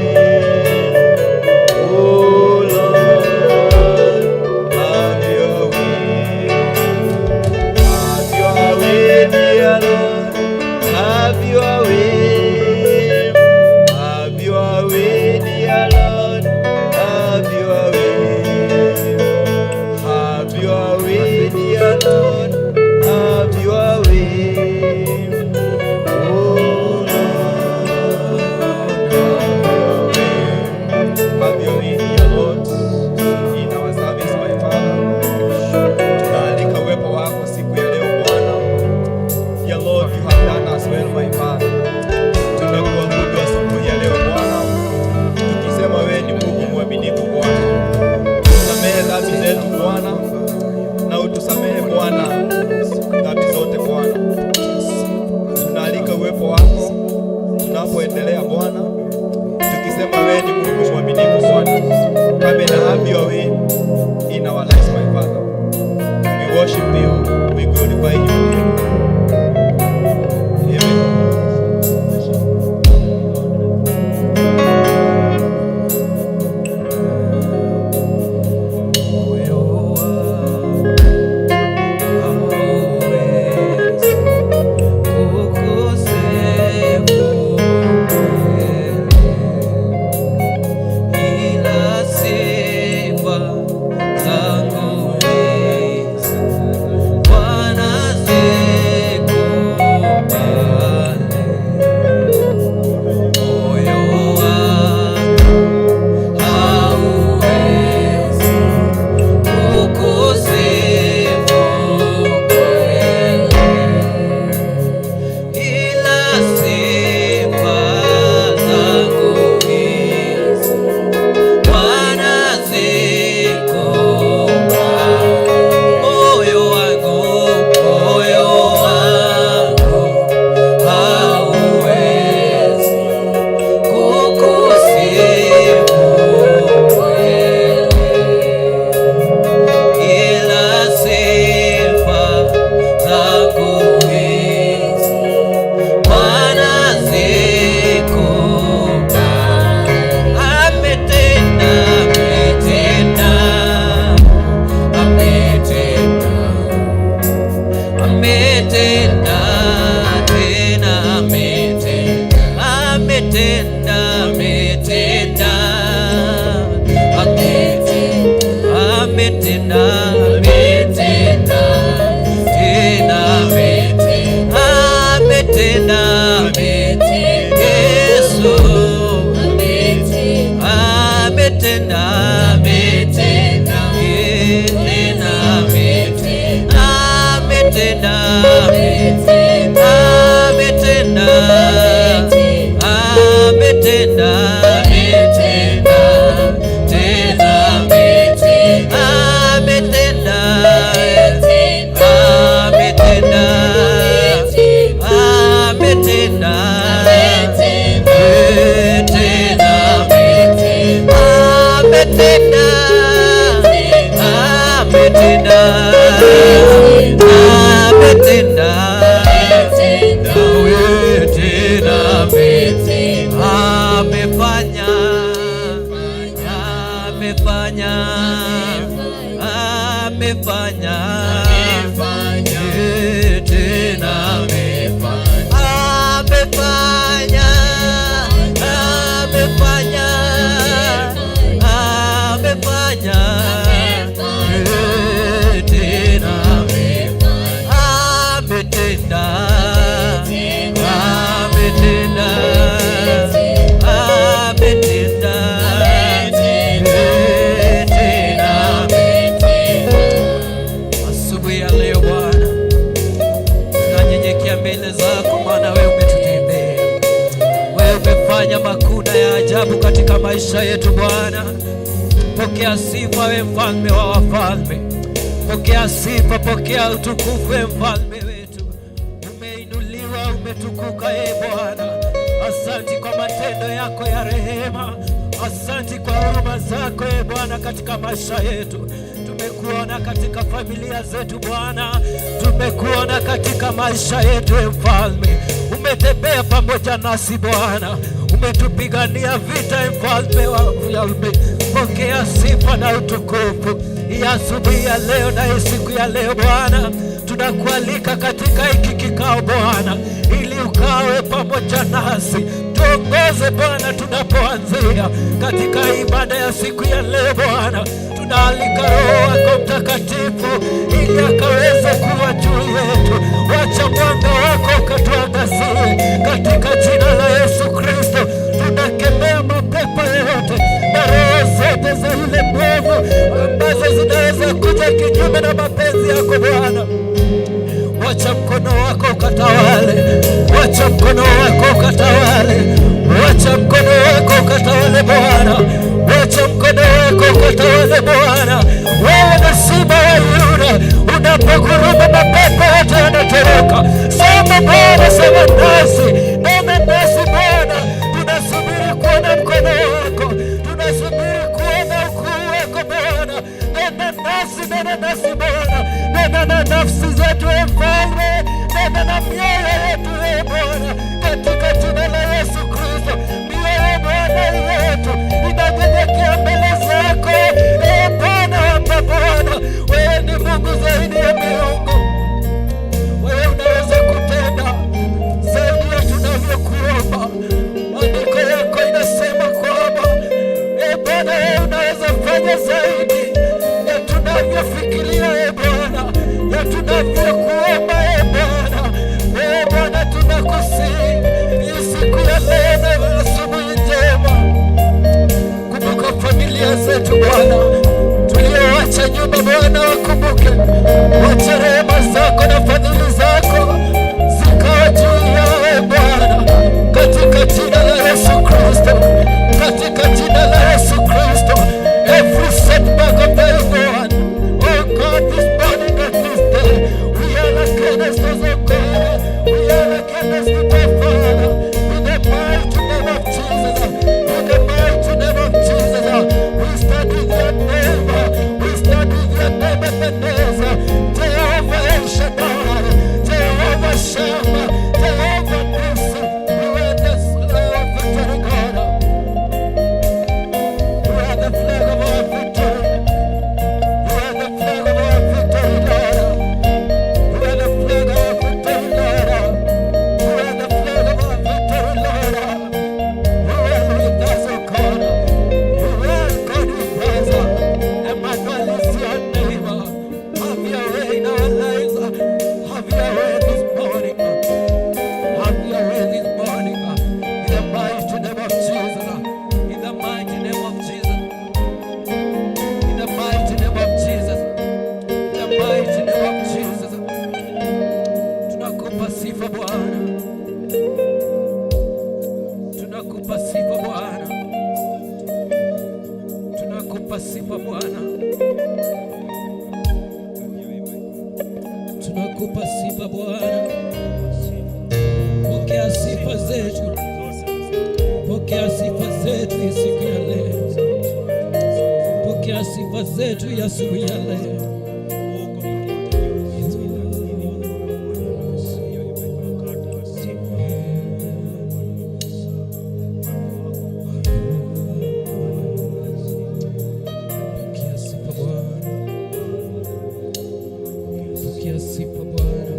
Oh Lord, have your way. Have your way, dear Lord, have your way. Have your way, dear Lord, have your way. Have your way, dear Lord, have your way. Oh Lord, have your way. Have your way, dear Lord, in our service, my Father. Tunaalika uwepo wako siku ya leo Bwana. Dear Lord, you have done us well, my Father. Tunakuabudu asubuhi ya leo Bwana, tukisema wewe ni Mungu mwaminifu Bwana. Tusamehe dhambi zetu Bwana, na utusamehe Bwana dhambi zote Bwana. Tunaalika uwepo wako tunapoendelea Bwana, tukisema wewe ni Mungu mwaminifu Bwana. Come and have your way in our lives, my Father. We worship you, we glorify your name. Amen. Moyo wangu hauwezi kukusifu wewe, ila sifa zangu hizi Bwana zikubali. Moyo wangu hauwezi kukusifu kweli, ila sifa zangu hizi Bwana zikubali. Moyo wangu hauwezi kukusifu kweli, ila sifa zangu hizi Bwana zikubali. Ametenda, ametenda, ametenda, ametenda tena, ametenda, ametenda, ametenda, ametenda, ametenda, tena, ametenda, ametenda, Yesu ametenda, ametenda, tena, ametenda, ametenda, ametenda, Ametenda, ametenda, tena ametenda, ametenda, ametenda, ametenda, tena ametenda, ametenda, ametenda, tena amefanya, amefanya, amefanya, tena amefanya, amefanya, amefanya, tena ametenda, ametenda, ametenda, tena. Asubuhi ya leo Bwana, tunanyenyekea mbele zako, maana wewe umetutendea, wewe umefanya makuu na ya ajabu katika maisha yetu Bwana. Pokea sifa, we mfalme wa wafalme, pokea sifa, pokea utukufu, we mfalme wetu. Umeinuliwa, umetukuka, e Bwana. Asanti kwa matendo yako ya rehema, asanti kwa huruma zako, e Bwana, katika maisha yetu. Tumekuona katika familia zetu Bwana, tumekuona katika maisha yetu, e mfalme. Umetembea pamoja nasi Bwana, umetupigania vita, e mfalme wa mfalme. Pokea sifa na utukufu ya asubuhi ya leo na hii siku ya leo Bwana, tunakualika katika hiki kikao Bwana, ili ukawe pamoja nasi. Tuongoze Bwana tunapoanzia katika ibada ya siku ya leo Bwana, tunaalika Roho wako Mtakatifu ili akaweze kuwa juu yetu. Wacha mwanga wako ukatuangazie katika jina la Yesu Kristo. Tunakemea mapepo yote na roho zote za yule mwovu ambazo zinaweza kuja kinyume na mapenzi yako Bwana. Wacha mkono wako ukatawale, wacha mkono wako ukatawale, wacha mkono wako ukatawale Bwana, wacha mkono wako ukatawale Bwana. Wewe ni simba wa Yuda, unapoguruma mapepo yote yanatoroka. Sema Bwana, sema nasi, nena nasi Bwana. Tunasubiri kuona mkono wako, tunasubiri kuona ukuu wako Bwana. Nena nasi, nena nasi Bwana, nena na nafsi zetu e Mfalme, nena na mioyo yetu e Bwana, katika jina la Yesu Kristo. Mioyo Bwana yetu inanyenyekea mbele zako e Bwana wa mabwana. Wewe ni Mungu zaidi ya miungu, wewe unaweza kutenda zaidi ya tunavyokuomba. Maandiko yako inasema kwamba e Bwana, wewe unaweza fanya zaidi ya tunavyofikiria, e Bwana, ya tunavyokuomba, e Bwana. E Bwana, tunakusihi hii siku ya leo na asubuhi njema. Kumbuka familia zetu Bwana, tuliowacha nyuma Bwana, wakumbuke. Wacha rehema zako na fadhili zako zikawa juu yao Bwana, katika jina la Yesu Kristo, katika jina la Yesu Kristo. Every setback of the evil one, oh God, this morning and this day, we are Tunakupa sifa Bwana, tunakupa sifa Bwana. Pokea sifa zetu, pokea sifa zetu ya siku ya leo, pokea sifa zetu ya asubuhi ya leo. Pokea sifa Bwana, pokea sifa Bwana,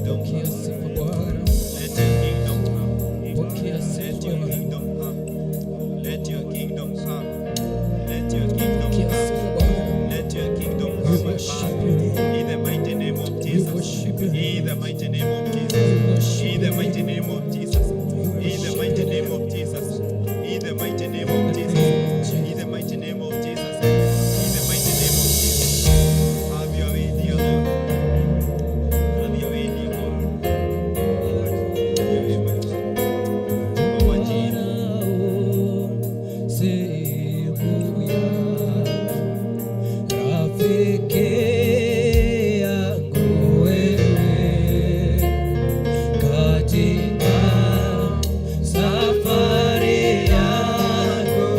pokea sifa Bwana, pokea sifa Bwana, Let your kingdom come. Let your kingdom pokea come. sifa Bwana. Let your kingdom We come, my worship Father. you. In the mighty name of We Jesus. worship you. In the mighty name of We Jesus. worship In the you. mighty name of Jesus. In the mighty name of Jesus. In the mighty name of Jesus. In the mighty name of Jesus. In the mighty name of Jesus. Have your way, dear Lord. Have your way, dear Lord. Have your way, my Father. Mama Jean. Sehemu ya rafiki yangu wewe katika safari yangu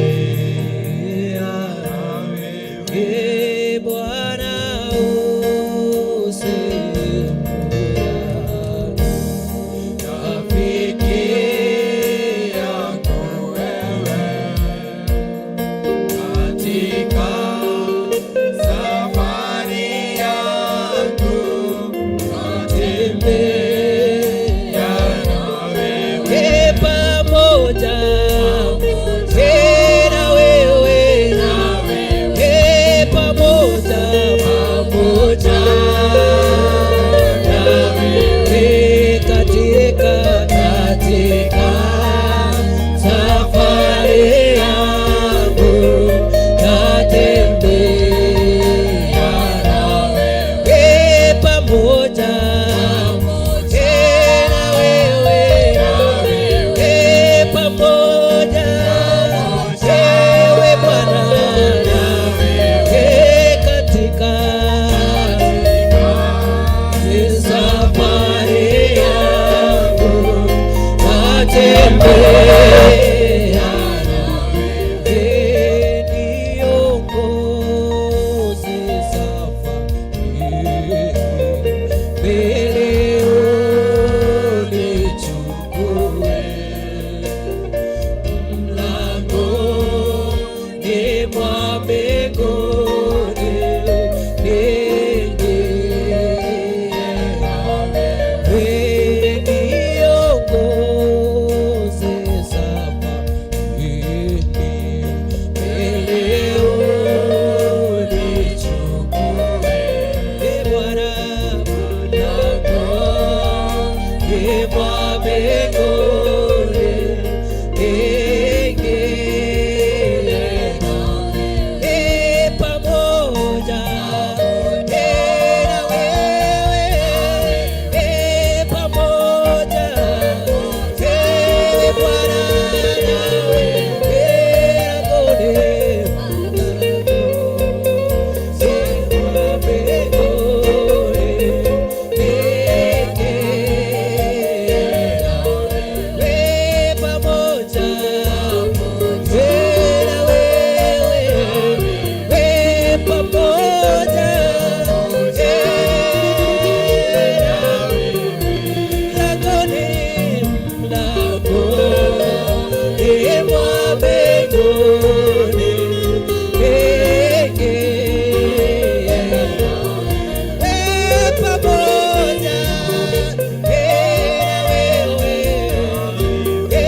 tatembea nawe Bwana, u sehemu yangu rafiki yangu wewe katika Safari yangu natembea na wewe. E pamoja e na wewe e pamoja pamoja na wewe katika katika safari yangu natembea nawe e pamoja e na wewe e pamoja ewe Bwana e katika safari yangu natembea nawe niongoze safari mbele unichukue mlangoni mwa mbinguni niingie wewe niongoze safarini mbele unichukue E Bwana mlangoni mwa mbinguni niingie E pamoja e na wewe e pamoja e Bwana nawe e langoni mwa mbinguni niingie e pamoja e na wewe e pamoja e mlangoni mlangoni mwa mbinguni niingie e pamoja e na wewe e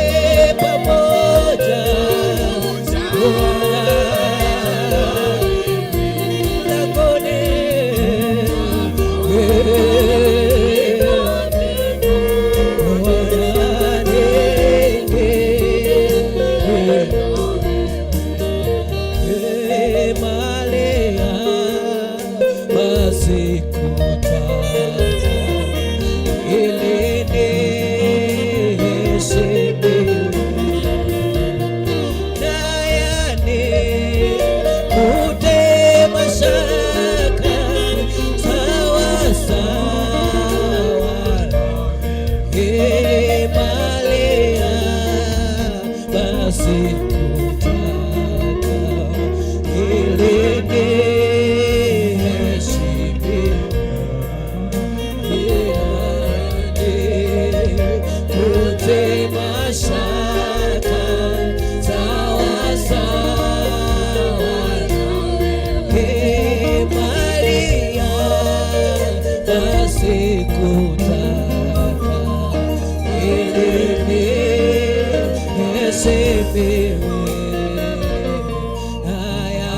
pamoja Bwana mlangoni Bwana niingie. Sikutaka ili niheshimiwe, nikute mashaka sawa sawa. Ee Maria, sikutaka ili niheshimiwe, haya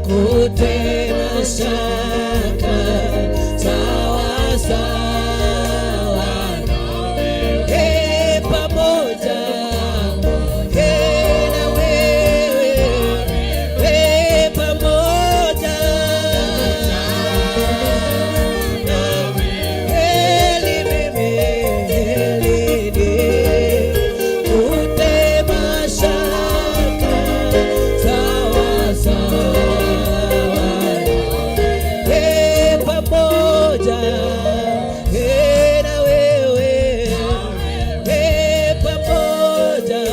nikute mashaka sawa sawa. Ee pamoja, ee na wewe, ee pamoja Eli mimi, eli nikute mashaka sawa sawa. Ee pamoja, ee na wewe, ee pamoja,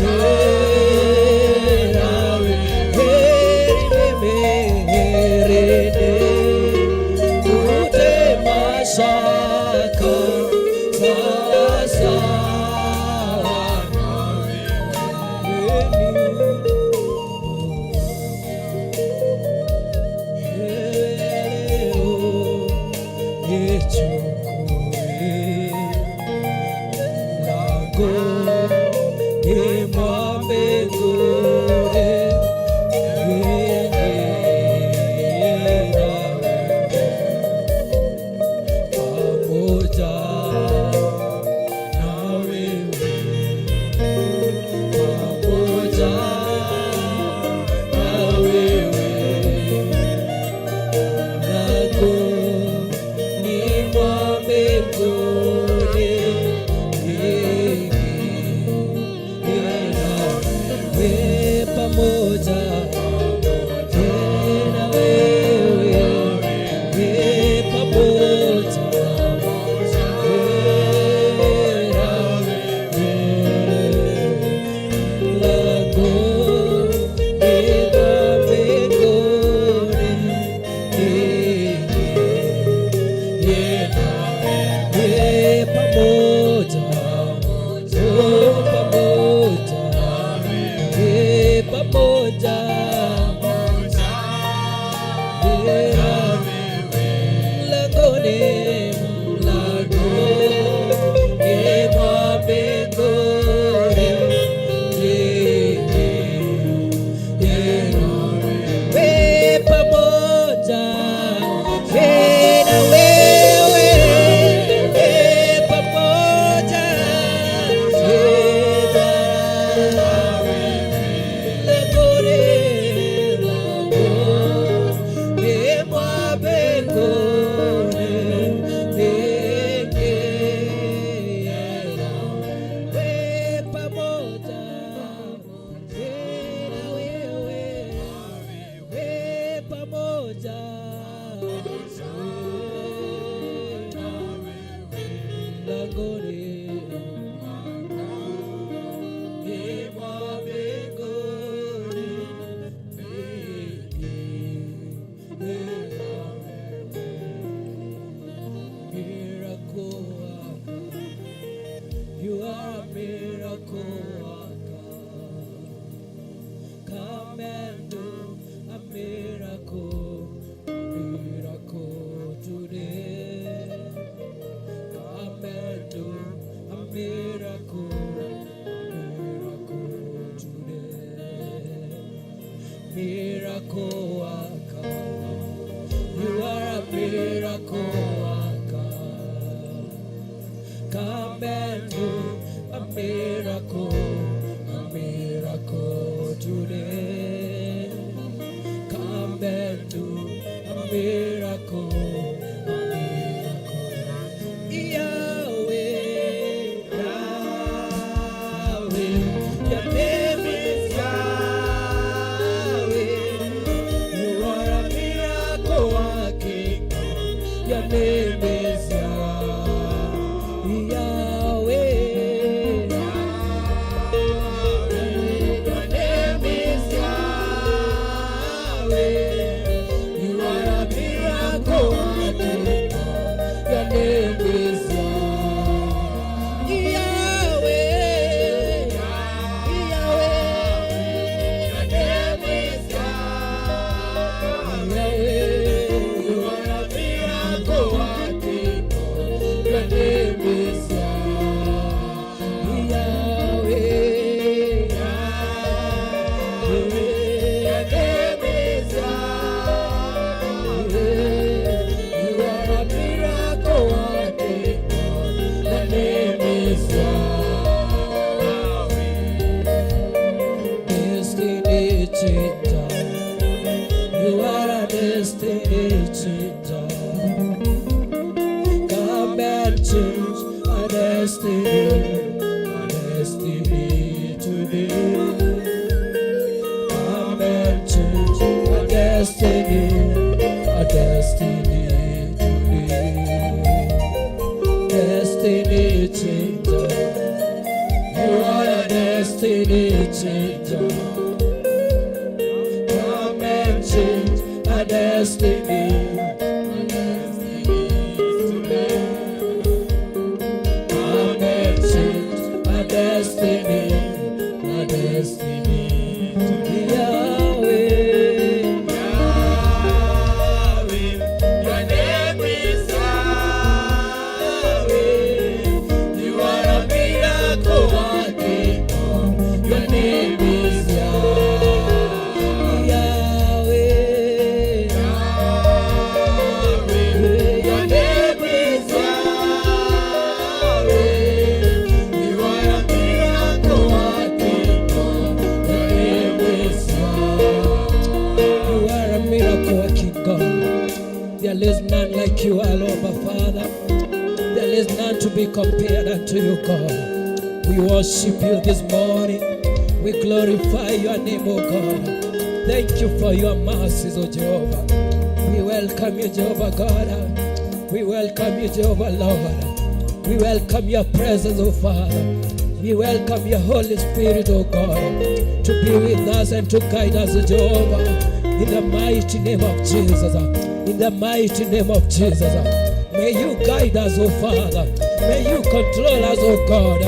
ee nawe, heri mimi, heri nikute mashaka sawa sawa. Pamoja na wewe, pamoja na wewe, langoni mwa mbinguni, wewe pamoja na wewe, wewe pamoja pamoja mlangoni, mlangoni mwa mbinguni, we pamoja, we na wewe, we pamoja, we mlangoni, mlangoni mwa mbinguni, we pamoja, we na wewe, we pamoja, mlangoni mwa mbinguni. Miracle worker, you are a miracle worker. Come and do a miracle, miracle today. Come and do a miracle, miracle today. Miracle worker, you are a miracle worker. Come and do a miracle today. Come and do a miracle, a miracle. Yahweh, Yahweh, your name is Yahweh. You are a miracle working. Your name is Yahweh. destiny, my destiny today. Come and change my destiny, my destiny today. Destiny changer, you are a destiny changer. Come and change my destiny, my destiny today. Come and change my destiny, my destiny today. Yahweh, Yahweh, your name is Yahweh. You are a miracle working God. Your name is Yahweh. Yahweh, Yahweh, your name is Yahweh. You are a miracle working God. Your name is Yahweh. You are a miracle working God. There is none like you, our Lord, our Father. There is none to be compared unto you, God. We worship you this morning. We glorify your name, O God. Thank you for your mercies, O Jehovah. We welcome you, Jehovah God. We welcome you, Jehovah Lord. We welcome your presence, O Father. We welcome your Holy Spirit, O God, to be with us and to guide us, O Jehovah. In the mighty name of Jesus. In the mighty name of Jesus. May you guide us, O Father. May you control us, O God.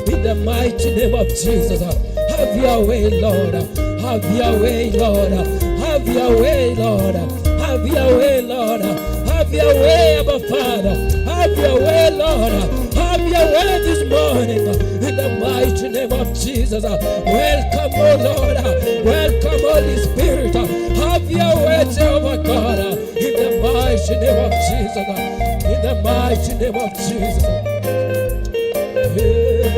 In the mighty name of Jesus. Have your way, Lord. Have your way, Lord. Have your way, Lord. Have your way, Lord. Have your way, Abba Father. Have your way, Lord. Have your way this morning. In the mighty name of Jesus. Welcome, O Lord. Welcome, Holy Spirit. Have your way, Jehovah God. In the mighty name of Jesus. In the mighty name of Jesus. Yeah.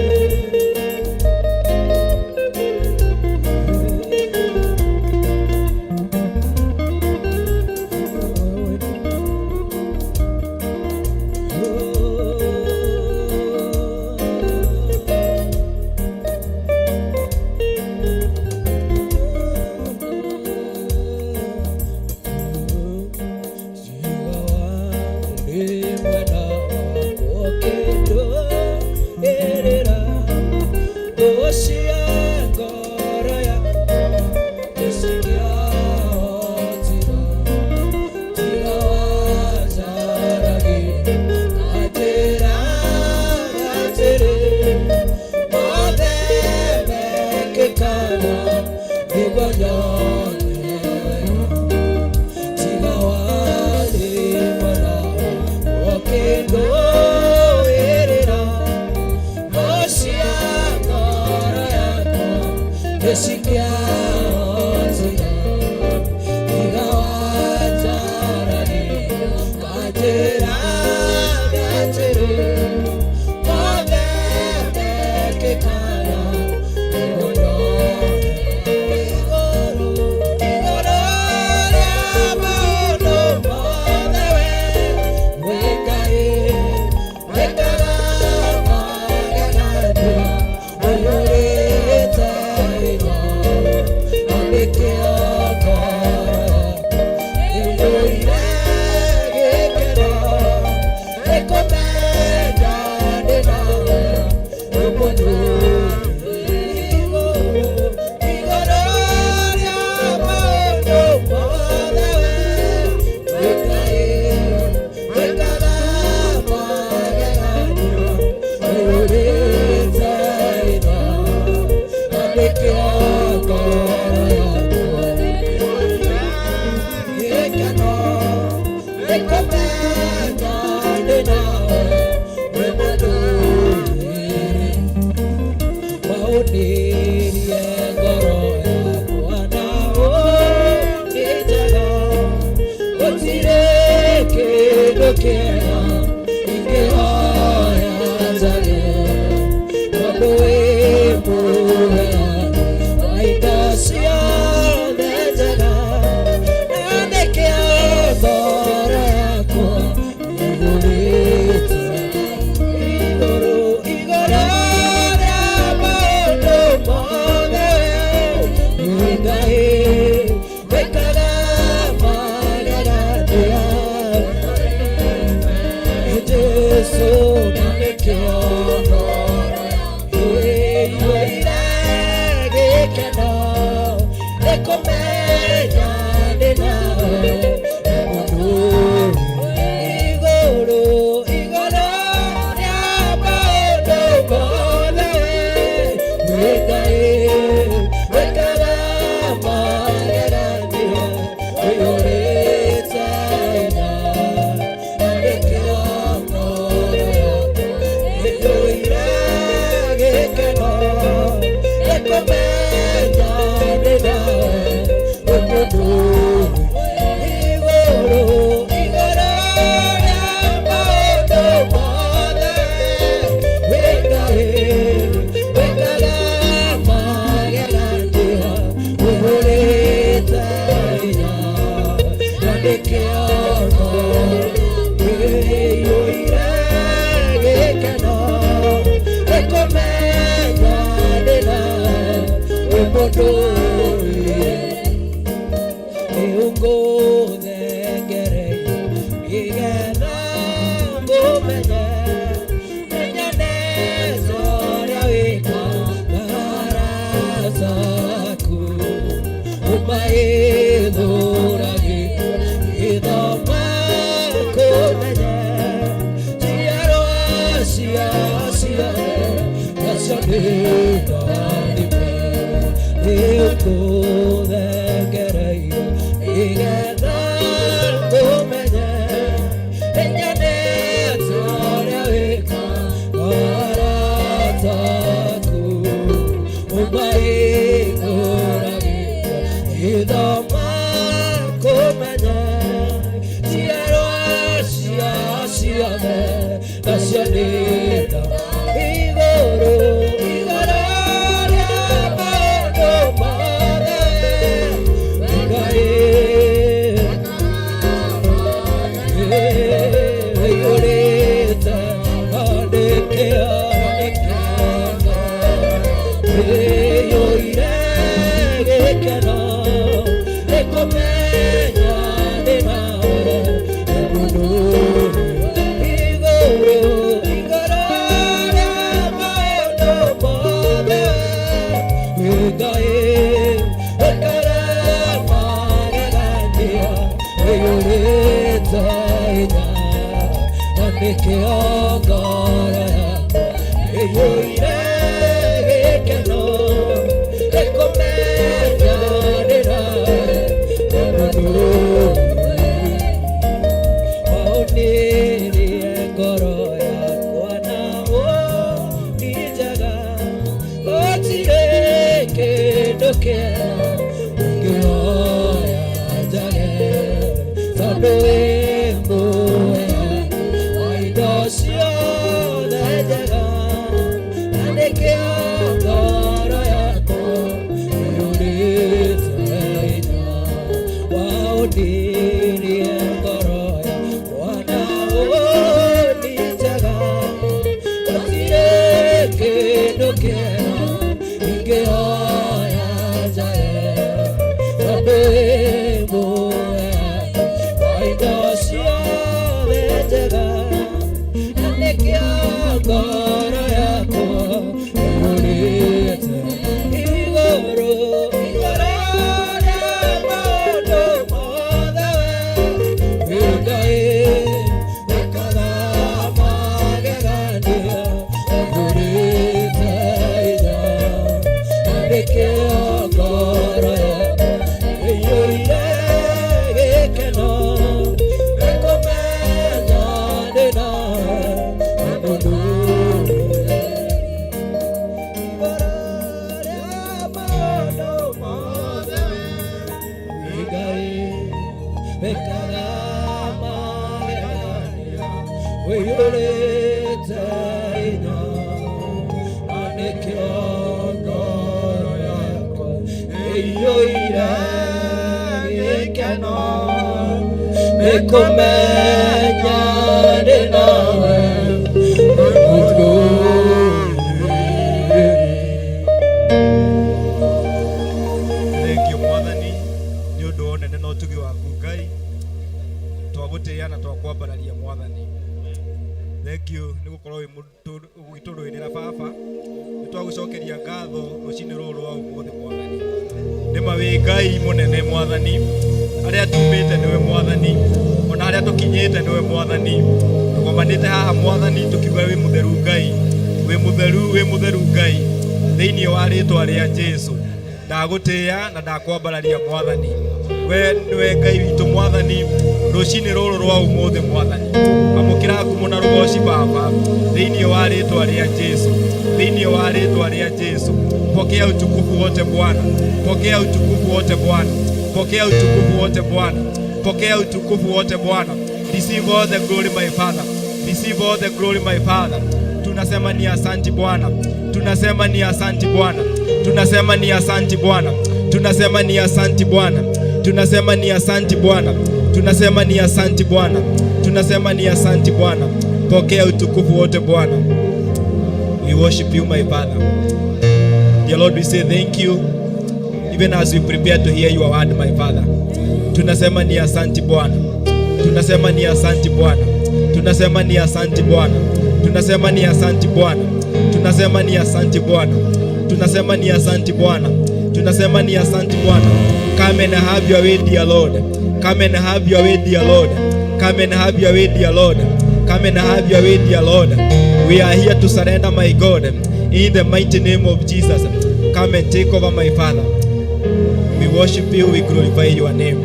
nĩkĩo ĩiyũire gĩkeno nĩ kũmenya ndĩ nawe mũndũ igũrũ igũrũ rĩa maũndũ mothe wĩ Ngai wĩkaga magegania ũiyũrĩte hinya na nĩkĩo ngoro yakwa ĩiyũire gĩkeno nĩ kũmenya ndĩ nawe wĩ mũndũ igũrũ igũrũ rĩa maũndũ mothe wĩ Ngai wĩkaga magegania ũiyũrĩte hinya na nĩkĩo ngoro ĩiyũire gĩkeno nĩ kũmenya ndĩ nawe wĩ mũndũ nĩũngũthengereire nĩgetha ngũmenye menyane ũrĩa wĩkaga arata aku ũmaĩthũragĩra gĩthoma kũmenye njiarwa ciao ciothe nacio nĩ ndathime nĩũngũthengereire nĩgetha ngũmenye menyane ũrĩa wĩkaga arata aku ũmaĩthũragĩra gĩthoma kũmenya njiarwa ciao ciothe nacio nĩ nda igũrũ igũrũ rĩa maũndũ mothe Ngai ũiyũrĩte na nĩkĩo ĩiyũire gĩkeno nĩ kũmenya ndĩ nawe mũndũ igũrũ igũrũ rĩa maũndũ mothe Ngai wĩkaga magegania ũiyũrĩte hinya na nĩkĩo ngoro yakwa ĩiyũire gĩkeno nĩ kũmenya ndĩ nawe mũndũ waonirie ngoro yakwa na woni njega gũtirĩ kĩndũ kĩega ũngĩoya njage tondũ wĩ muoya wa indo ciothe njega na nĩkĩo ngoro yakwa ĩiyũrĩte hinya waonirie ngoro yakwa na woni njega gũtirĩ kĩndũ kĩega ingĩoya njage tondũ wĩ muoya wa indo ciothe njega na nĩkĩo ngoro yakwa ĩiyũrĩte igũrũ igũrũ rĩa maũndũ mothe wĩ Ngai wĩkaga magegania ũiyũrĩte hinya na nĩkĩo ngoro yakwa ĩiyũire gĩkeno nĩ kũmenya ndĩ nawe mũndũ igũrũ rĩa maũndũ mothe wĩ Ngai wĩkaga magegania ũiyũrĩte hinya na nĩkĩo ngoro yakwa ĩiyũire gĩkeno nĩ kũmenya ndĩ nawe mũndũ Thengio mwathani nĩ ũndũ wa ũnene na ũtugi waku Ngai twagũtĩĩa na twakwambararia mwathani. Thengio nĩ gũkorwo wĩ mũndũ Ũgĩtũrũĩrĩra baba, nĩ twagũcokeria ngatho rũcinĩ rũrũ rwa ũmũthĩ mwathani. Nĩma wĩ Ngai mũnene mwathani, harĩa tumĩte nĩwe mwathani, ona harĩa tũkinyĩte nĩwe mwathani. Tũgomanĩte haha mwathani tũkiuga wĩ mũtheru Ngai, wĩ mũtheru, wĩ mũtheru Ngai, thĩinĩ wa rĩtwa rĩa Jesu. Ndagũtĩĩa na ndakwambararia mwathani, we nĩwe Ngai witũ mwathani. Rũcinĩ rũrũ rwa ũmũthĩ mwathani, amũkĩra ngumo na rũgoci baba, thĩinĩ wa rĩtwa rĩa Jesu, thĩinĩ wa rĩtwa rĩa Jesu. Pokea utukufu wote Bwana, pokea utukufu wote Bwana, pokea utukufu wote Bwana, pokea utukufu wote Bwana. Receive all the glory, my Father, receive all the glory, my Father. Tunasema ni asanti Bwana, tunasema ni asanti Bwana, tunasema ni asanti Bwana, tunasema ni asanti Bwana, tunasema ni asanti Bwana, tunasema ni asanti Bwana, tunasema ni asanti Bwana. Pokea utukufu wote Bwana. We worship you, my Father. Dear Lord, we say thank you even as we prepare to hear your word, my Father. Tunasema ni asanti Bwana, tunasema ni asanti Bwana, tunasema ni asanti Bwana, tunasema ni asanti Bwana, tunasema ni asanti Bwana, tunasema ni asanti Bwana, tunasema ni asanti Bwana. Come and have your way, dear Lord. Come and have your way, dear Lord. Come and have your way, dear Lord. Come and have your way, dear Lord. We are here to surrender, my God, in the mighty name of Jesus. Come and take over, my Father. We worship you, we glorify your name.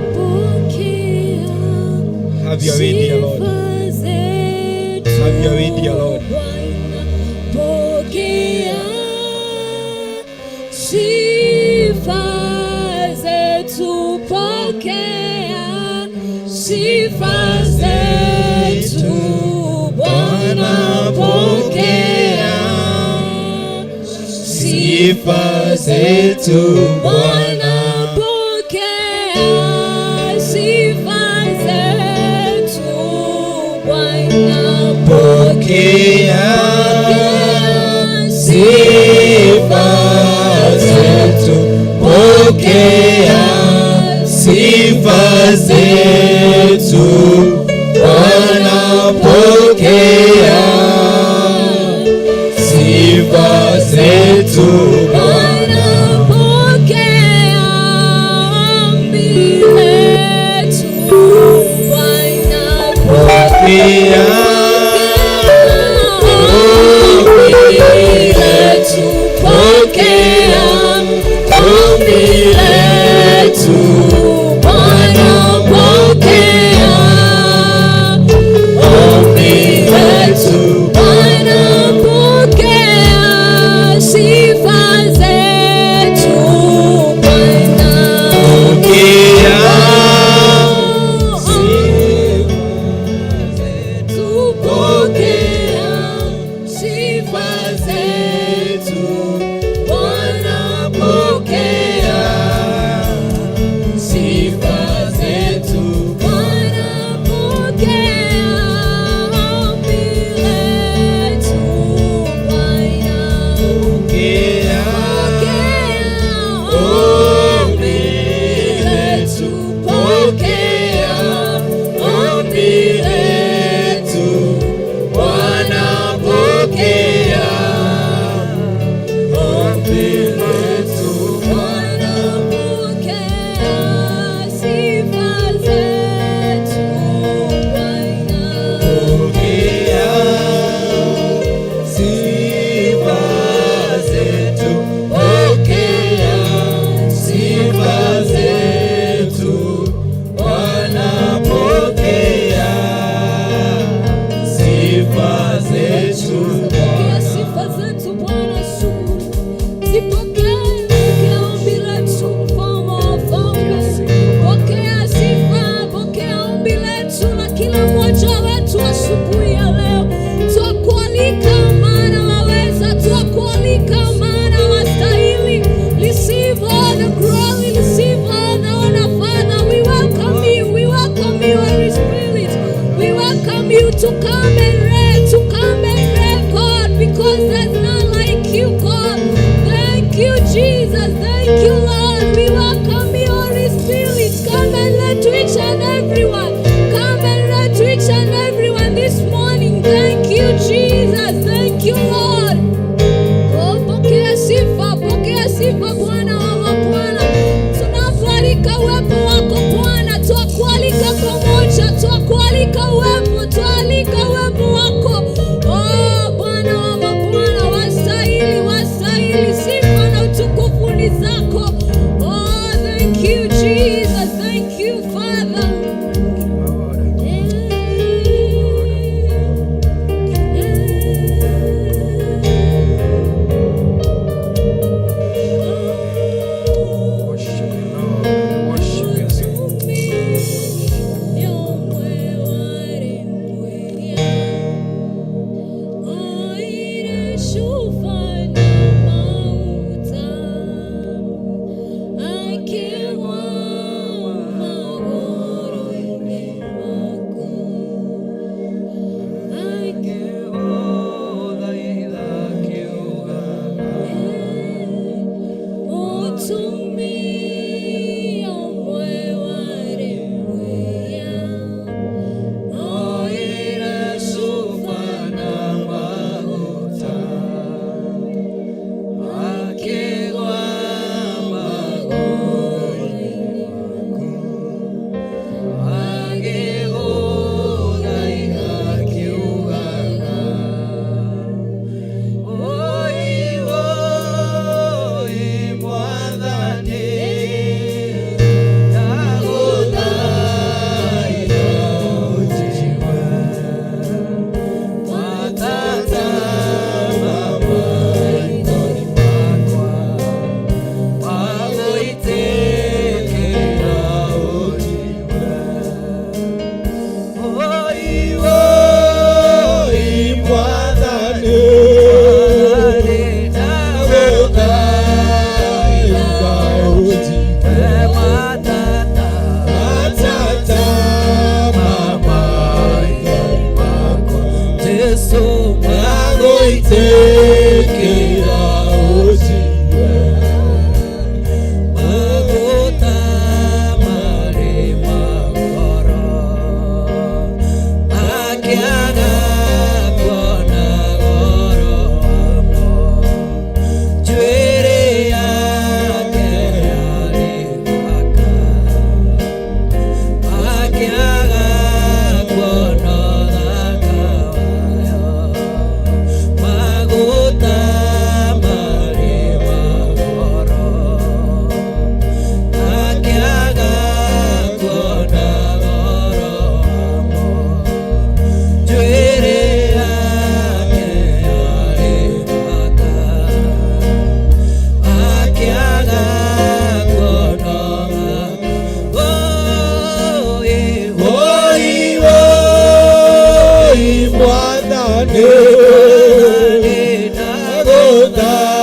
Have your way, dear Lord. Have your way, dear Lord. Pokea sifa zetu, pokea sifa zetu, Bwana, pokea Sifa zetu. Bwana, pokea sifa zetu, Bwana, Pokea sifa zetu, pokea sifa zetu, Bwana, pokea sifa zetu. Bwana, pokea ombi letu, Bwana, Pokea ombi letu, pokea ombi letu, Bwana, pokea ombi letu, Bwana, pokea sifa zetu, Bwana, pokea Tupokea sifa zetu, Bwana, pokea sifa zetu, Bwana, pokea ombi letu, Bwana, pokea pokea ombi letu, pokea ombi letu, Bwana, pokea ombi letu. Bwana, pokea sifa zetu, Bwana, Pokea sifa zetu, pokea sifa zetu, Bwana, pokea sifa zetu. Pokea sifa zetu Bwana Yesu, zipokee, pokea ombi letu, mfalme wa wafalme. Pokea sifa, pokea ombi letu la kila mmoja wetu asubuhi ya leo. Twakualika maana cuba na maguta akĩgwa magũrũ-inĩ maku Mũtumia ũmwe warĩ mwĩya oire cuba na maguta akĩgwa magũrũ-inĩ maku agĩgũthaitha akiugaga Oi, oi, Mwathani, ndagũthaitha ũnjigue. Matata maithori makwa magũitĩkĩra ũnjigue. Oi, oi, Mwathani, ndagũthaitha ũnjigue. Matata, matata, maithori makwa Jesu magũitĩkĩra ũnjigue. Maguta marĩ magoro akĩaga kuona goro wamo njuĩrĩ yake yarĩ thaka akĩaga kuona ũthaka wayo maguta marĩ magoro akĩaga kuona goro wamo njuĩrĩ yake yarĩ thaka akĩaga kuona oi Oi, oi, Mwathani,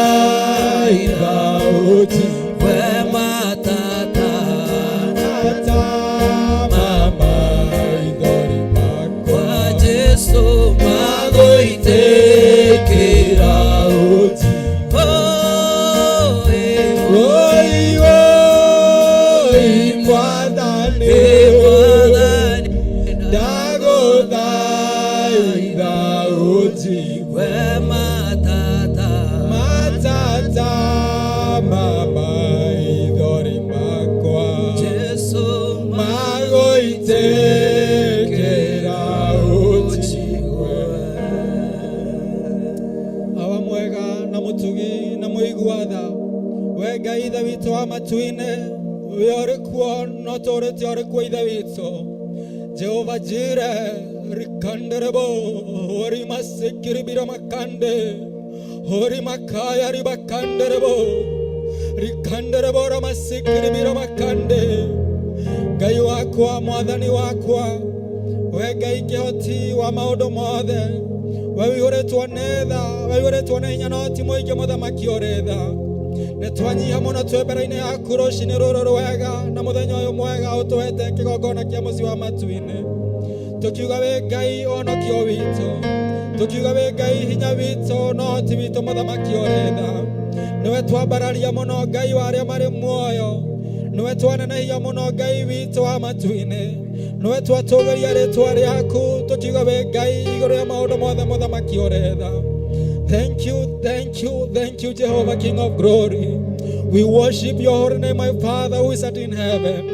ndagũthaitha ũnjigue. We matata Tata, maithori makwa kwa Jesu magũitĩkĩra ũnjigue. Oi, Oi, oi, Mwathani, Mwathani, ndagũthaitha ũnjigue. we matata Matata, maithori makwa Jesu magũitĩkĩra ũnjigue. Awa mwega na mũtugi na mũigua tha, we Ngai Ithe witũ wa matu-inĩ, we ũrĩ kuo no tũrĩte ũrĩ kuo Ithe witũ. Jehova Jire rikanderebo hori masikiribira makande hori makaya ribakanderebo rikanderebo ramasikiribira makande Ngai wakwa mwathani wakwa we Ngai kĩhoti wa maũndũ mothe we wĩihũrĩtwo nĩ tha we wĩihũrĩtwo nĩ hinya no ti mũingĩ mũthamaki ũrĩ tha nĩ twanyiha mũno twĩ mbere-inĩ yaku rũcinĩ rũrũ rwega na mũthenya ũyũ mwega ũtũhete kĩgongona kĩa mũciĩ wa matu-inĩ tũkiuga wĩ Ngai ũhonokio witũ tũkiuga wĩ Ngai hinya witũ no ũhoti witũ mũthamaki ũrĩ tha nĩwe twambararia mũno Ngai wa arĩa marĩ muoyo nĩwe twanenehia mũno Ngai witũ wa matu-inĩ nĩwe twatũgĩria rĩtwa rĩaku tũkiuga wĩ Ngai igũrũ rĩa maũndũ mothe mũthamaki ũrĩ tha. Thank you, thank you, thank you, Jehovah, King of glory. We worship your holy name, my Father who is at in heaven.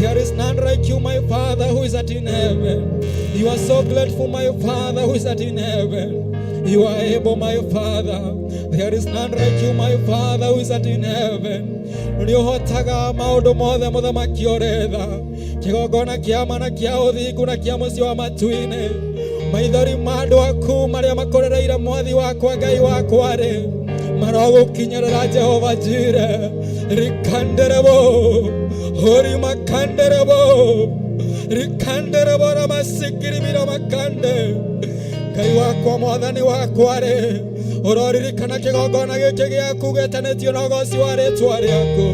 There is none like you, my Father who is at in heaven. You are so grateful, my Father who is at in heaven. You are able, my Father. There is none like you, my Father who is at in heaven. Nĩ ũhotaga maũndũ mothe mũthamaki ũrĩ tha kĩgongona kĩa ma na kĩa ũthingu na kĩa mũciĩ wa matu-inĩ maithori ma andũ aku marĩa makũrĩrĩire mwathi wakwa Ngai wakwa rĩ marogũkinyĩrĩra Jehova Jire rikanderebo hori makanderebo rikanderebo ramasikiribira makande Ngai wakwa mwathani wakwa rĩ Ũroririkana kĩgongona gĩkĩ gĩaku gĩtanĩtio na ũgoci wa rĩtwa rĩaku.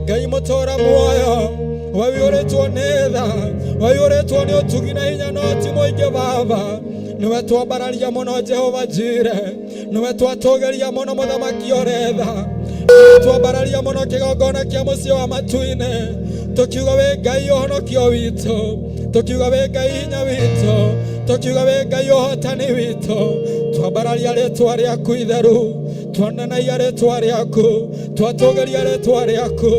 Ngai mũtũra muoyo, waiyũrĩtwo nĩ tha, waiyũrĩtwo nĩ ũtugi na hinya na ũti mũingĩ Baba. Nĩwe twambararia mũno Jehova Jire, nĩwe twatũgĩria mũno mũthamaki ũrĩ tha. Nĩwe twambararia mũno kĩgongona kĩa mũciĩ wa matu-inĩ, tũkiuga wĩ Ngai ũhonokio witũ, tũkiuga wĩ Ngai hinya witũ, tũkiuga wĩ Ngai ũhotani witũ. Twambararia rĩtwa rĩaku itheru, twanenaia rĩtwa rĩaku, twatũgĩria rĩtwa rĩaku,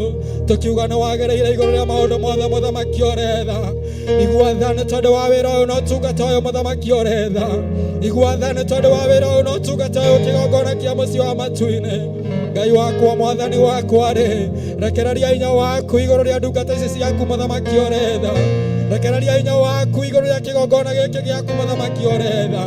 tũkiuga nĩ wagĩrĩire igũrũ rĩa maũndũ mothe mũthamaki ũrĩ tha. Igua tha nĩ tondũ wa wĩra ũyũ na ũtungata ũyũ mũthamaki ũrĩ tha. Igua tha nĩ tondũ wa wĩra ũyũ na ũtungata ũyũ kĩgongona kĩa mũciĩ wa matu-inĩ. Ngai wakwa mwathani wakwa rĩ, rekereria hinya waku igũrũ rĩa ndungata ici ciaku mũthamaki ũrĩ tha. Rekereria hinya waku igũrũ rĩa kĩgongona gĩkĩ gĩaku mũthamaki ũrĩ tha.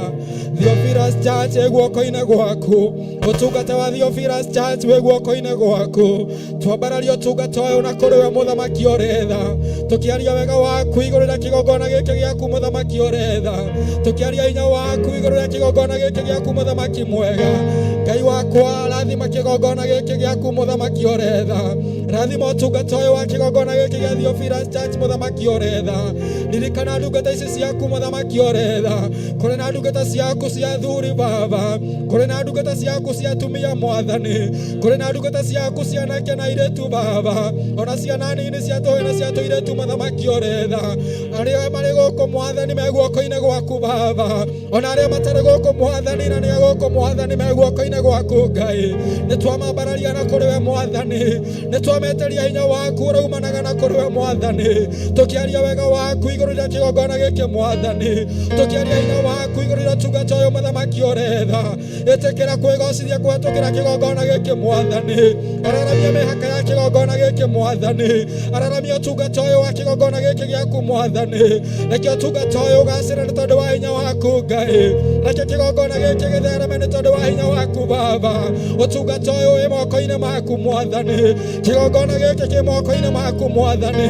Theophilus Church ĩ guoko-inĩ gwaku, ũtungata wa Theophilus Church wĩ guoko-inĩ gwaku. Twambararia ũtungata ũyũ na kũrĩ we mũthamaki ũrĩ tha, tũkĩaria wega waku igũrũ rĩa kĩgongona gĩkĩ gĩaku mũthamaki ũrĩ tha, tũkĩaria hinya waku igũrũ rĩa kĩgongona gĩkĩ gĩaku mũthamaki mwega. Ngai wakwa, rathima kĩgongona gĩkĩ gĩaku mũthamaki ũrĩ tha. Rathima ũtungata ũyũ wa kĩgongona gĩkĩ gĩa Theophilus Church mũthamaki ũrĩ tha. Ririkana ndungata ici ciaku mũthamaki ũrĩ tha. Kũrĩ na ndungata ciaku cia athuri Baba, kũrĩ na ndungata ciaku cia atumia mwathani, kũrĩ na ndungata ciaku cia anake na airĩtu Baba, ona ciana nini cia tũhĩĩ na cia tũirĩtu mũthamaki ũrĩ tha. Arĩa marĩ gũkũ mwathani me guoko-inĩ gwaku Baba, ona arĩa matarĩ gũkũ mwathani na nĩ a gũkũ mwathani me guoko-inĩ gwaku Ngai. Nĩ twamambararia na kũrĩ we mwathani, nĩ twameteria hinya waku ũrĩa umanaga na kũrĩ we mwathani, tũkĩaria wega waku igũrũ rĩa kĩgongona gĩkĩ mwathani, tũkĩaria hinya waku igũrũ rĩa ũtungata ũyũ mũthamaki ũrĩ tha. Ĩtĩkĩra kwĩgocithia kũhetũkĩra kĩgongona gĩkĩ mwathani, araramia mĩhaka ya kĩgongona gĩkĩ mwathani, araramia ũtungata ũyũ wa kĩgongona gĩkĩ gĩaku mwathani. Reke ũtungata ũyũ ũgacĩre nĩ tondũ wa hinya waku Ngai, reke kĩgongona gĩkĩ gĩthereme nĩ tondũ wa hinya waku Baba. Ũtungata ũyũ wĩ moko-inĩ maku mwathani, kĩgongona gĩkĩ kĩ moko-inĩ maku mwathani.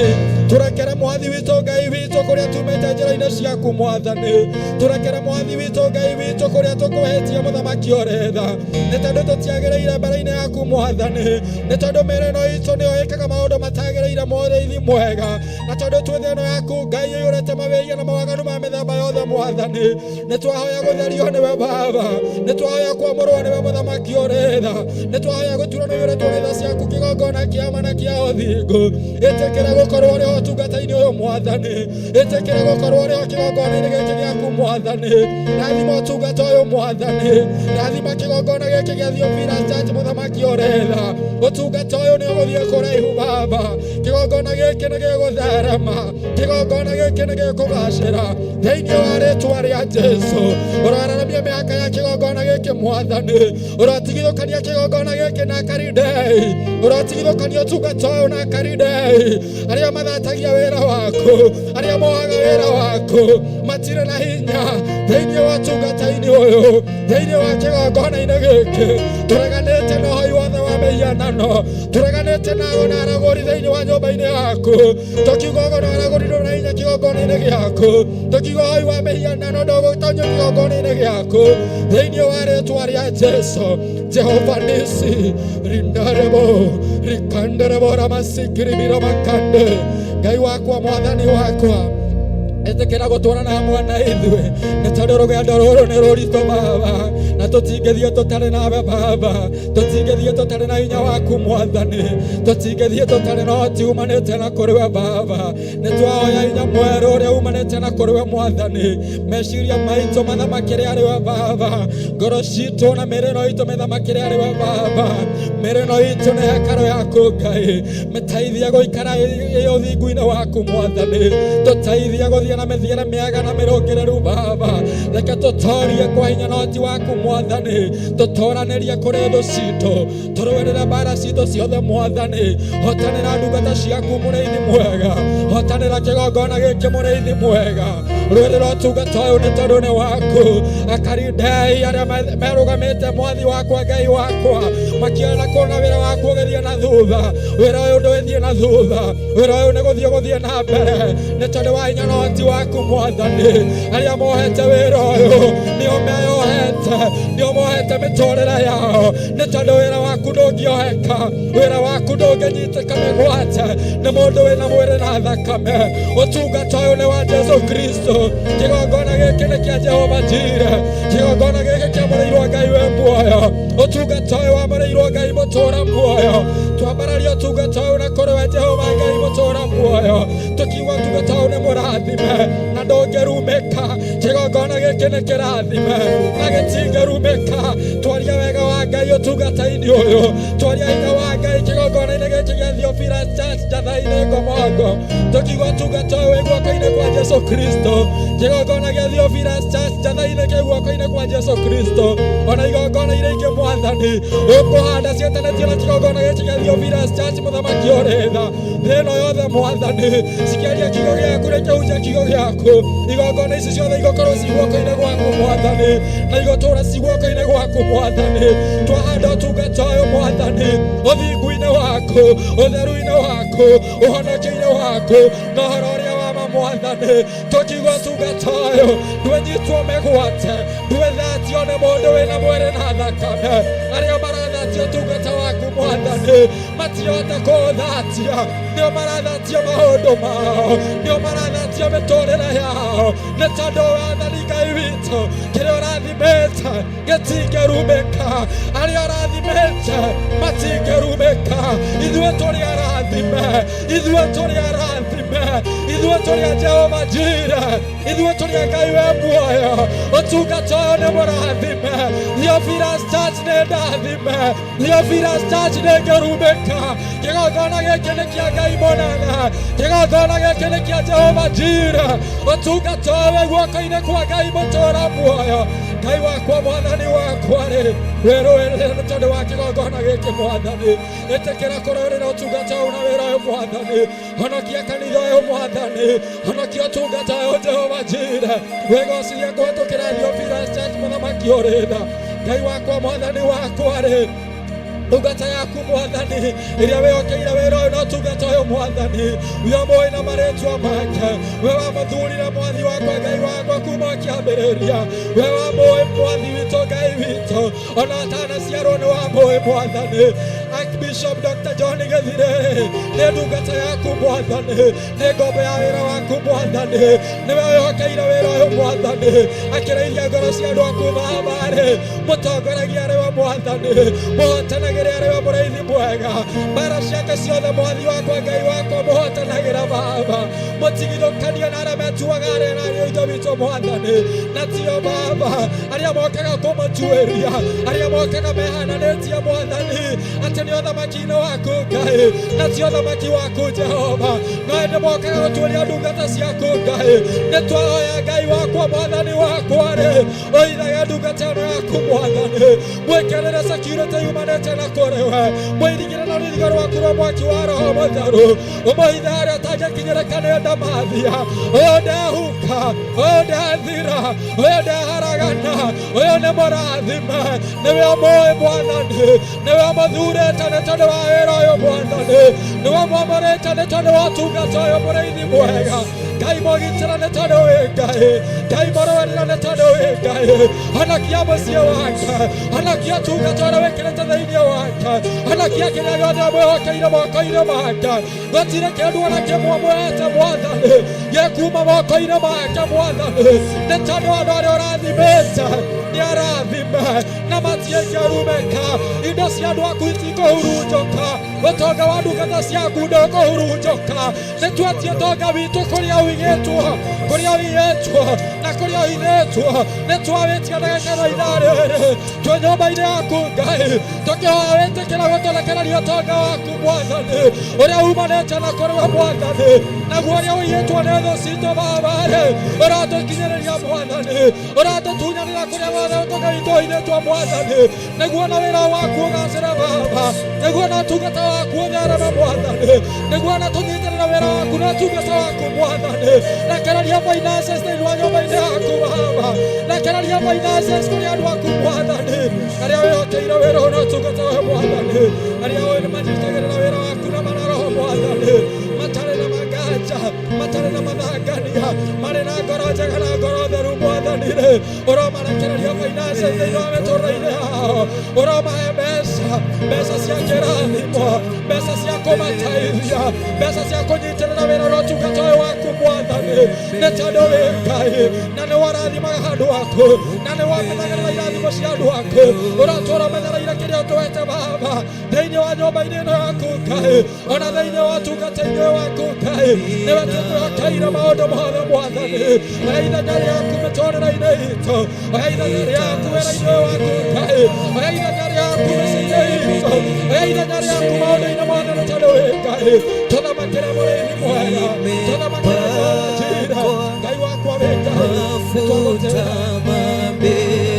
Tũrekere mwathi witũ Ngai witũ kũrĩa tumĩte njĩra-inĩ ciaku mwathani, tũrekere mwathi witũ Ngai witũ kũrĩa tũkũhĩtie mũthamaki ũrĩ tha, nĩ tondũ tũtiagĩrĩire mbere-inĩ yaku mwathani, nĩ tondũ mĩĩrĩ ĩno itũ nĩyo ĩkaga maũndũ matagĩrĩire mũrĩithi mwega, na tondũ twĩ thĩ ĩno yaku Ngai ĩiyũrĩte mawĩhia na mawaganu ma mĩthemba yothe mwathani. Nĩ twahoya gũtherio nĩwe Baba, nĩ twahoya kwamũrwo nĩwe mũthamaki ũrĩ tha, nĩ twahoya gũturwo nĩ ũiyũrĩtwo nĩ tha ciaku kĩgongona kĩa ma na kĩa ũthingu. Ĩtĩkĩra gũkorwo ũrĩ ho ũtungata-inĩ ũyũ mwathani, ĩtĩkĩra gũkorwo ũrĩ ho kĩgongona-inĩ gĩkĩ gĩaku mwathani. Rathima ũtungata ũyũ mwathani, rathima kĩgongona gĩkĩ gĩa Theophilus Church mũthamaki ũrĩ tha. Ũtungata ũyũ nĩ ũgũthiĩ kũraihu Baba, kĩgongona gĩkĩ nĩ gĩgũtherema, kĩgongona gĩkĩ nĩ gĩkũgacĩra thĩinĩ wa rĩtwa rĩa Jesu. Ũroraramia mĩhaka ya kĩgongona gĩkĩ mwathani, ũrotigithũkania kĩgongona gĩkĩ na Karidei, ũrotigithũkania ũtungata ũyũ na Karidei. Arĩa mathatagia wĩra waku, arĩa mohaga wĩra waku, matirĩ na hinya thĩinĩ wa ũtungata-inĩ ũyũ, thĩinĩ wa kĩgongona-inĩ gĩkĩ. Tũreganĩte na ũhoi wothe wa mĩhianano, tũreganĩte na ago na aragũri thĩinĩ wa nyũmba-inĩ yaku, tũkiuga ago na aragũri ndũrĩ na hinya kĩgongona-inĩ gĩaku, tũkiuga ũhoi wa mĩhianano ndũgũtonyio kĩgongona-inĩ gĩaku thĩinĩ wa rĩtwa rĩa Jesu. Jehova nisi rindarebo rikanderebo ramasikiribira makande. Ngai wakwa mwathani wakwa, ĩtĩkĩra gũtwarana hamwe na ithuĩ, nĩ tondũ rũgendo rũrũ nĩ rũritũ Baba, na tũtingĩthiĩ tũtarĩ nawe Baba, tũtingĩthiĩ tũtarĩ na hinya waku mwathani, tũtingĩthiĩ tũtarĩ na ũhoti umanĩte na kũrĩ we Baba. Nĩ twahoya hinya mwerũ ũrĩa umanĩte na kũrĩ we mwathani, meciria maitũ mathamakĩre arĩ we Baba, ngoro citũ na mĩĩrĩ ĩno itũ mĩthamakĩre arĩ we Baba. Mĩĩrĩ ĩno itũ nĩ hekarũ yaku Ngai, mĩteithie gũikara ĩ ũthingu-inĩ waku mwathani, tũteithie gũthiĩ na mĩthiĩre mĩega na mĩrũngĩrĩru Baba. Reke tũtorie kwa hinya na ũhoti waku mwathani, tũtoranĩrie kũrĩ thũ citũ, tũrũĩrĩre mbara citũ ciothe mwathani. Hotanĩra ndungata ciaku mũrĩithi mwega, hotanĩra kĩgongona gĩkĩ mũrĩithi mwega, rũĩrĩra ũtungata ũyũ nĩ tondũ nĩ waku. Akaridei arĩa merũgamĩte mwathi wakwa Ngai wakwa, makĩona kuona wĩra waku ũgĩthiĩ na thutha, wĩra ũyũ ndũgĩthiĩ na thutha, wĩra ũyũ nĩ gũthiĩ gũthiĩ na mbere nĩ tondũ wa hinya na ũhoti Ũhoti waku Mwathani, arĩa mohete wĩra ũyũ nĩo meyohete, nĩo mohete mĩtũrĩre yao, nĩ tondũ wĩra waku ndũngĩoheka, wĩra waku ndũngĩnyitĩka mĩgwate nĩ mũndũ wĩna mwĩrĩ na thakame. Ũtungata ũyũ nĩ wa Jesu Kristo. Kĩgongona gĩkĩ nĩ kĩa Jehova Jire, kĩgongona gĩkĩ kĩamũrĩirwo Ngai wĩ muoyo. Ũtungata ũyũ wamũrĩirwo Ngai mũtũra muoyo. Twambararia ũtungata ũyũ na kũrĩ we Jehova Ngai mũtũra muoyo, tũkiuga ũtungata ũyũ nĩ mũrathime na ndũngĩrumĩka. Kĩgongona gĩkĩ nĩ kĩrathime na gĩtingĩrumĩka. Twaria wega wa Ngai ũtungata-inĩ ũyũ, twaria hinya wa Ngai kĩgongona-inĩ gĩkĩ gĩa Theophilus Church Njathai-inĩ Ngomongo, tũkiuga ũtungata ũyũ wĩ guoko-inĩ kwa Jesu Kristo. Kĩgongona gĩa Theophilus Church Njathai-inĩ kĩ guoko-inĩ kwa Jesu Kristo. Ona igongona iria ingĩ Mwathani ũkũhanda ciĩtanĩtio na kĩgongona gĩkĩ gĩa Theophilus Church, mũthamaki ũrĩ tha, thĩ ĩno yothe Mwathani cikĩaria kiugo gĩaku nĩ kĩhunjia kiugo gĩaku. Igongona ici ciothe igũkorwo ci guoko-inĩ gwaku Mwathani, na igũtũra ci guoko-inĩ gwaku Mwathani. Twahanda ũtungata ũyũ Mwathani ũthingu-inĩ waku, ũtheru-inĩ waku, ũhonokio-inĩ waku, na ũhoro ũrĩa wa ma Mwathani. Tũkiuga ũtungata ũyũ ndwĩnyitwo mĩgwate, ndwĩthatio nĩ mũndũ wĩna mwĩrĩ na thakame. Arĩa marathatia ũtungata waku Mwathani matihota kũũthatia, nĩo marathatia maũndũ mao, nĩo marathatia mĩtũrĩre yao, nĩ tondũ wathani Ngai witũ kĩrĩa ũrathimĩte gĩtingĩrumĩka. Arĩa ũrathimĩte matingĩrumĩka. Ithuĩ tũrĩ arathime, ithuĩ tũrĩ arathime, ithuĩ tũrĩ a Jehova Jire, ithuĩ tũrĩ a Ngai we muoyo. Ũtungata ũyũ nĩ mũrathime. Theophilus Church nĩ ndathime, Theophilus Church nĩ ngĩrumĩka. Kĩgongona gĩkĩ nĩ kĩa Ngai mũnene, kĩgongona gĩkĩ nĩ kĩa Jehova Jire. Ũtungata ũyũ wĩ guoko-inĩ kwa Ngai mũtũra muoyo. Ngai wakwa, Mwathani wakwa rĩ, wĩrũĩrĩre nĩ tondũ wa kĩgongona gĩkĩ Mwathani. Ĩtĩkĩra kũrũĩrĩra ũtungata ũyũ na wĩra ũyũ Mwathani. Honokia kanitha ũyũ Mwathani, honokia ũtungata ũyũ Jehova Jire. Wĩgocithie kũhetũkĩra Theophilus Church, mũthamaki ũrĩ tha. Ngai wakwa, Mwathani wakwa rĩ, ndungata yaku Mwathani ĩrĩa wĩhokeire wĩra ũyũ na ũtungata ũyũ Mwathani, wĩamũĩ na marĩtwa make. We wamũthurire Mwathi wakwa Ngai wakwa kuma kĩambĩrĩria. We wamũĩ Mwathi witũ Ngai witũ ona atanaciarwo nĩ wamũĩ Mwathani. Archbishop Dr. John Gĩthire nĩ ndungata yaku Mwathani, nĩ ngombo ya wĩra waku Mwathani, nĩwe wĩhokeire wĩra ũyũ Mwathani. Akĩrĩithia ngoro cia andũ aku mahamarĩ, mũtongoragia arĩ we Mwathani, mũhotanagĩre arĩ we mũrĩithi mwega. Mbara ciake ciothe Mwathi wakwa Ngai wakwa mũhotanagĩra Baba. Mũtigithũkanie na arĩa metuaga arĩa na ariũ ithe witũ Mwathani, na tio Baba, arĩa mokaga kũmũtuĩria, arĩa mokaga mehananĩtie Mwathani atĩ nĩ ũthamaki-inĩ waku Ngai, na ti ũthamaki waku Jehova, no ĩndĩ mokaga gũtuĩria ndungata ciaku Ngai. Nĩ twahoya Ngai wakwa Mwathani wakwa rĩ, ũithage ndungata ĩno yaku Mwathani, mwĩkĩrĩre security yumanĩte na kũrĩ we, mũirigĩre na rũirigo rwaku rwa mwaki wa Roho Mũtheru, ũmũhithe harĩa ũtangĩkinyĩrĩka nĩ ndamathia. Ũyũ ndehuka, ũyũ ndethira, ũyũ ndeharagana, ũyũ nĩ mũrathime. Nĩwe ũmũĩ Mwathani, nĩwe ũmũthurĩte nĩ tondũ wa wĩra ũyũ Mwathani, nĩwe mwamũrĩte nĩ tondũ wa ũtungata ũyũ mũrĩithi mwega. Ngai mũgitĩra nĩ tondũ wĩ Ngai, Ngai mũrũĩrĩra nĩ tondũ wĩ Ngai. Honokia mũciĩ wake, honokia ũtungata ũrĩa wĩkĩrĩte thĩinĩ wake, honokia kĩrĩa gĩothe mwĩhokeire moko-inĩ make. Gũtirĩ kĩndũ ona kĩmwe mwĩhete Mwathani gĩkuma moko-inĩ make Mwathani, nĩ tondũ andũ arĩa ũrathimĩte nĩ arathime na matiĩngĩrumĩka. Indo cia andũ aku itikũhurunjũka, ũtonga wa ndungata ciaku ndũkũhurunjũka. Nĩ twetie ũtonga witũ kũrĩa ũigĩtwo, kũrĩa ũigĩtwo na kũrĩa ũhithĩtwo. Nĩ twawĩtia na gĩkeno ithaa rĩrĩ twĩ nyũmba-inĩ yaku Ngai, tũkĩhoya wĩtĩkĩra gũtũrekereria ũtonga waku Mwathani ũrĩa umanĩte na kũrĩ we Mwathani, naguo ũrĩa ũiyĩtwo nĩ thũ citũ Baba-rĩ, ũratũkinyĩrĩria Mwathani, ũratũtunyanĩra kũrĩa guothe ũtonga witũ ũhithĩtwo Mwathani, nĩguo na wĩra waku ũgacĩre Baba, nĩguo na ũtungata waku ũthereme Mwathani, nĩguo na tũnyitĩrĩre wĩra waku na ũtungata waku Mwathani. Rekereria finances thĩinĩ wa nyũmba-inĩ yaku Baba, rekereria finances kũrĩ andũ aku Mwathani, arĩa wĩhokeire wĩra ũyũ na ũtungata ũyũ Mwathani, arĩa ũyũ nĩ manyitagĩrĩra wĩra waku na mana roho Mwathani, matarĩ na manganja, matarĩ na mathangania, marĩ Ũromarekereria finances thĩinĩ wa mĩtũrĩre-inĩ yao. Ũromahe mbeca, mbeca cia kĩrathimo, mbeca cia kũmateithia, mbeca cia kũnyitĩrĩra wĩra na ũtungata ũyũ waku Mwathani, nĩ tondũ wĩ Ngai na nĩ warathimaga andũ aku na nĩ wamenyagĩrĩra irathimo cia andũ aku. Ũratũra ũmenyereire kĩrĩa ũtũhete Baba thĩinĩ wa nyũmba-inĩ ĩno yaku Ngai, ona thĩinĩ wa ũtungata-inĩ ũyũ waku Ngai, nĩwe tũkwĩhokeire maũndũ mothe Mwathani. Oya ithenya rĩaku mĩtũrĩre-inĩ itũ, oya ithenya rĩaku wĩra-inĩ ũyũ waku Ngai, oya ithenya rĩaku mĩciĩ-inĩ itũ, oya ithenya rĩaku maũndũ-inĩ mothe nĩ tondũ wĩ Ngai. Tũthamakĩre mũrĩithi mwega, tũthamakĩre Jehova Jireh, Ngai wakwa wĩ Ngai, nĩtwagũtĩĩa. Mafuta mabichi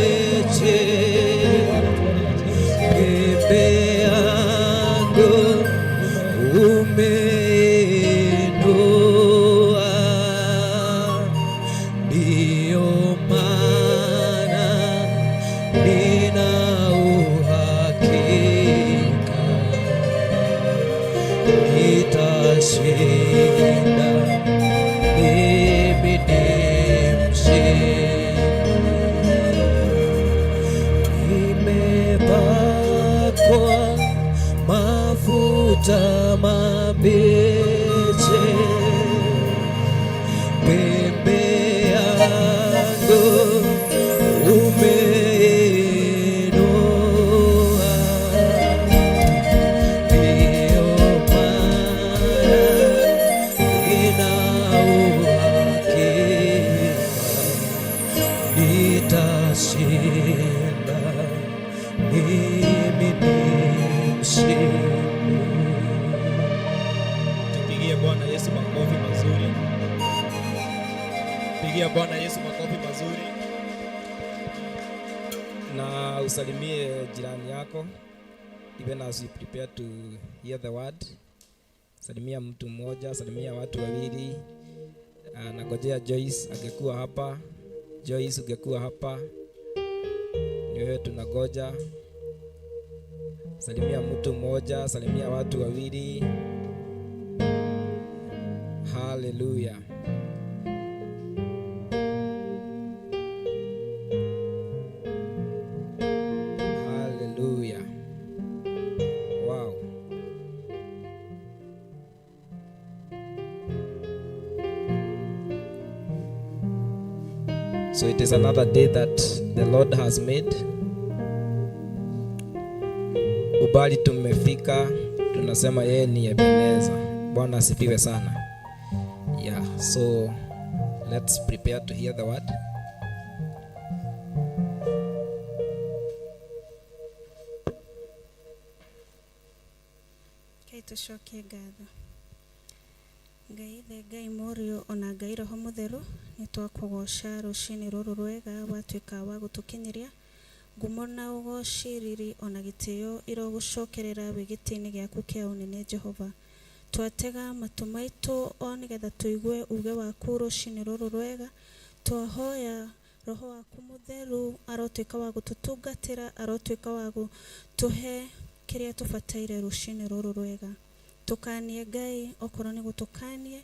pembe yangu umeinua, ndiyo maana nina uhakika nitashinda, mimi ni mshindi. Nimepakwa mafuta mabichi, pembe yangu umeinua, ndiyo maana nina uhakika nitashinda, mimi ni mshindi. Tupigie Bwana Yesu makofi mazuri. Pigia Bwana Yesu makofi mazuri. Na usalimie jirani yako even as you prepare to hear the word. Salimia mtu mmoja, salimia watu wawili. Nagojea Joyce angekuwa hapa. Joyce ungekuwa hapa, ni wewe tunagoja. Salimia mtu mmoja, salimia watu wawili. Hallelujah. Hallelujah. Wow. So it is another day that the Lord has made. Ubali tumefika, tunasema yeye ni Ebeneza. Bwana asifiwe sana. Yeah, so let's prepare to hear the word. Rekei tũcokie ngatho. Ngai Ithe, Ngai Mũriũ ona Ngai Roho Mũtheru, nĩ twakũgoca rũcinĩ rũrũ rwega watuĩka wa gũtũkinyĩria. Ngumo na ũgoci, riri ona gĩtĩo irogũcokerera wĩ gĩtĩ-inĩ gĩaku kĩa ũnene Jehova. Twatega matũ maitũ o nĩgetha tũigue uge waku rũcinĩ rũrũ rwega. Twahoya Roho waku Mũtheru arotuĩka wa gũtũtungatĩra, arotuĩka wa gũtũhe kĩrĩa tũbataire rũcinĩ rũrũ rwega. Tũkanie Ngai okorwo nĩ gũtũkanie,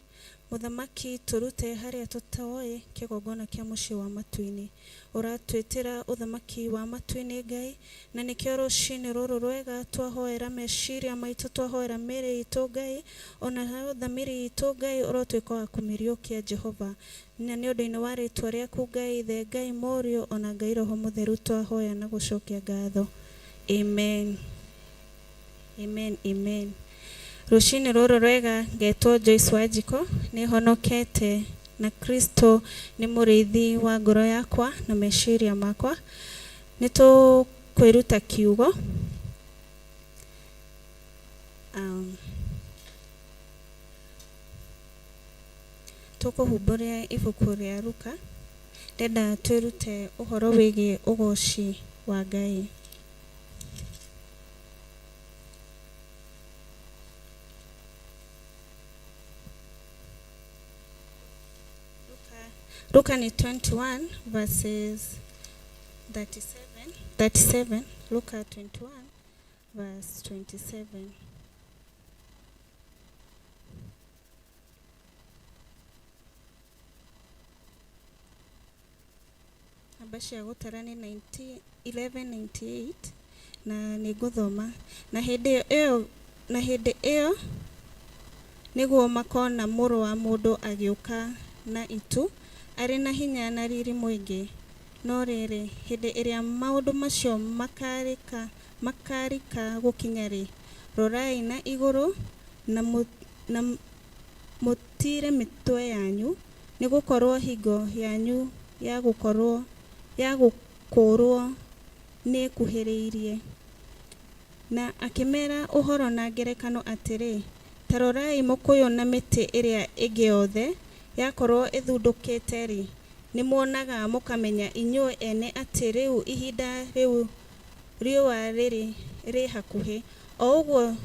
Mũthamaki tũrute harĩa tũtoĩ kĩgongona kĩa mũciĩ wa matu-inĩ. Ũratwĩtĩra ũthamaki wa matu-inĩ Ngai, na nĩkĩo rũcinĩ rũrũ rwega twahoera meciria maitũ, twahoera mĩĩrĩ itũ Ngai, ona nayo thamiri itũ Ngai ũrotuĩka wa kũmĩriũkia Jehova. Na nĩ ũndũ-inĩ wa rĩtwa rĩaku Ngai Ithe, Ngai Mũriũ ona Ngai Roho Mũtheru twahoya na gũcokia ngatho. Amen. Amen, amen. Rũcinĩ rũrũ rwega ngetwo Joyce Wanjikũ, nĩ honokete na Kristo nĩ mũrĩithi wa ngoro yakwa na meciria makwa. Nĩ tũkwĩruta kiugo. Tũkũhumbũria ibuku rĩa Luka. Ndĩrenda twĩrute ũhoro wĩgiĩ ũgoci wa Ngai. Luka ni 21 verses 37, 37, Luka 21 verse 27. Namba cia gũtara nĩ 90 1198 na nĩ ngũthoma. Na hĩndĩ ĩyo na hĩndĩ ĩyo nĩguo makona mũrũ wa mũndũ agĩũka na itu arĩ na hinya na riri mũingĩ. No rĩrĩ, hĩndĩ ĩrĩa maũndũ macio makarĩka makarika gũkinya-rĩ, rorai na igũrũ na, na mũtiire mĩtwe yanyu, nĩ gũkorwo hingo yanyu ya gũkorwo ya gũkũũrwo nĩĩkuhĩrĩirie. Na akĩmeera ũhoro na ngerekano atĩrĩ, Ta rorai mũkũyũ na mĩtĩ ĩrĩa ĩngĩ yothe, yakorwo ĩthundũkĩte-rĩ, nĩmuonaga mũkamenya inyuĩ ene atĩ rĩu ihinda rĩu riũa rĩrĩ rĩ hakuhĩ. O ũguo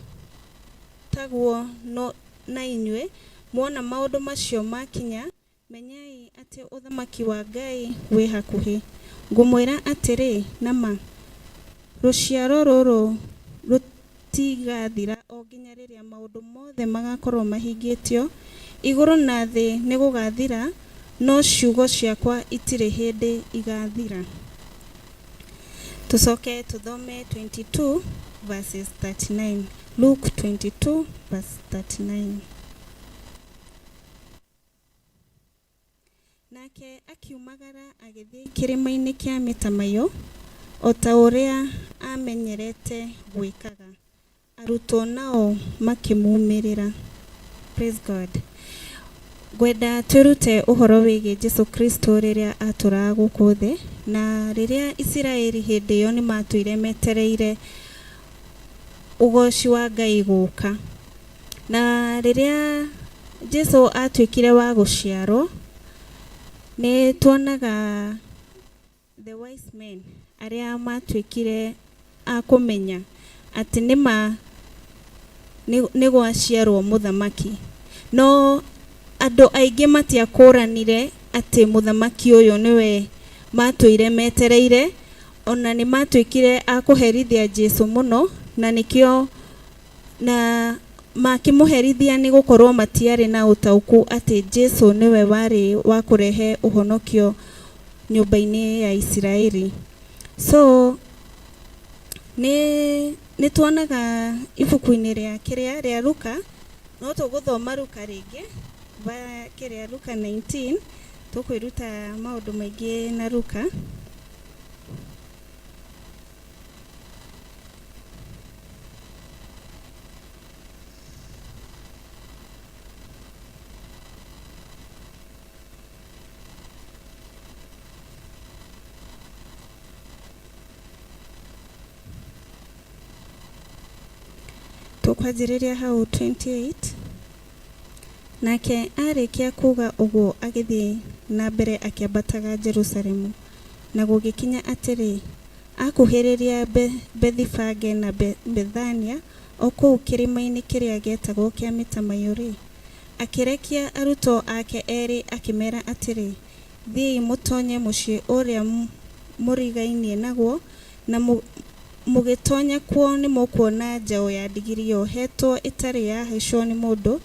taguo no, na inyuĩ, muona maũndũ macio makinya, menyai atĩ ũthamaki wa Ngai wĩ hakuhĩ. Ngũmwĩra atĩrĩ na ma, rũciaro rũrũ rũtigathira o nginya rĩrĩa maũndũ mothe magakorwo mahingĩtio. Igũrũ na thĩ nĩgũgathira, no ciugo ciakwa itirĩ hĩndĩ igathira. Tũcoke tũthome 22 verses 39. Luke 22 verse 39. Nake akiumagara agĩthiĩ kĩrĩma-inĩ kĩa mĩtamaiyũ, o ta ũrĩa aamenyerete gwĩkaga. Arutwo nao makĩmumĩrĩra. Praise God. Ngwenda twĩrute ũhoro wĩgiĩ Jesu Kristo rĩrĩa atũraga gũkũ thĩ, na rĩrĩa Isiraeli hĩndĩ ĩyo nĩ matũire metereire ũgoci wa Ngai gũka. Na rĩrĩa Jesu atuĩkire wa gũciarwo, nĩ tuonaga the wise men arĩa matuĩkire a kũmenya atĩ nĩma nĩ gwaciarwo mũthamaki. No andũ aingĩ matiakũranire atĩ mũthamaki ũyũ nĩwe matũire metereire, ona nĩ matuĩkire a kũherithia Jesu mũno, na nĩkĩo na makĩmũherithia nĩ gũkorwo matiarĩ na ũtaũku atĩ Jesu nĩwe warĩ wa kũrehe ũhonokio nyũmba-inĩ ya Isiraeli. So nĩ nĩ tuonaga ibuku-inĩ rĩa kĩrĩa rĩa Luka, no tũgũthoma Luka rĩngĩ, va kĩrĩa Luka 19, tũkwĩruta maũndũ maingĩ na Luka. Tũkwanjĩrĩria hau 28. Nake aarĩkia kuuga ũguo agĩthiĩ na mbere akĩambataga Jerusalemu. Na gũgĩkinya atĩrĩ, akuhĩrĩria Bethifage na Bethania, o kũu kĩrĩma-inĩ kĩrĩa gĩetagwo kĩa Mĩtamaiyũ-rĩ, akĩrekia arutwo ake erĩ akĩmera atĩrĩ, Thiĩi mũtonye mũciĩ ũrĩa mũrigainie naguo, na mũgĩtonya kuo nĩmũkuona njaũ ya ndigiri yohetwo ĩtarĩ yahaicwo nĩ mũndũ,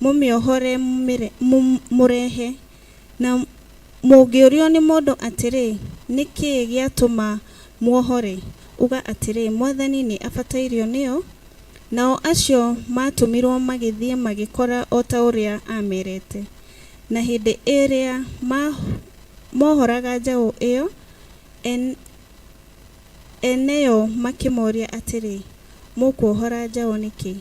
mũmĩohore mũrehe. Na mũngĩũrio nĩ mũndũ atĩrĩ, 'Nĩ kĩĩ gĩatũma muohore?' Uga atĩrĩ, 'Mwathani nĩ abatairio nĩyo.' Nao acio maatũmirwo magĩthiĩ magĩkora o ta ũrĩa aamerete. Na hĩndĩ ĩrĩa moohoraga njaũ ĩyo, ene yo makĩmoria atĩrĩ, Mũkuohora njaũ nĩkĩ?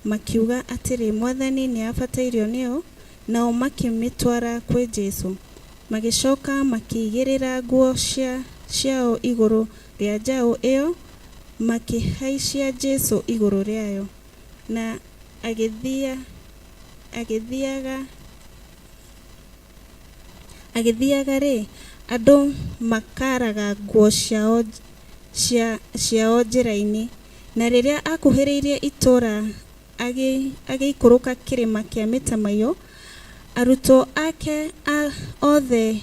Makiuga atĩrĩ, Mwathani nĩabatairio nĩyo. Nao makĩmĩtwara kwĩ Jesũ. Magĩcoka makĩigĩrĩra nguo ciao igũrũ rĩa njaũ ĩyo, makĩhaicia Jesũ igũrũ rĩayo. Na agĩthiaga-rĩ, andũ makaaraga nguo ciao njĩra-inĩ. Na rĩrĩa akuhĩrĩirie itũũra agĩikũrũka kĩrĩma kĩa mĩtamaiyũ, arutwo ake othe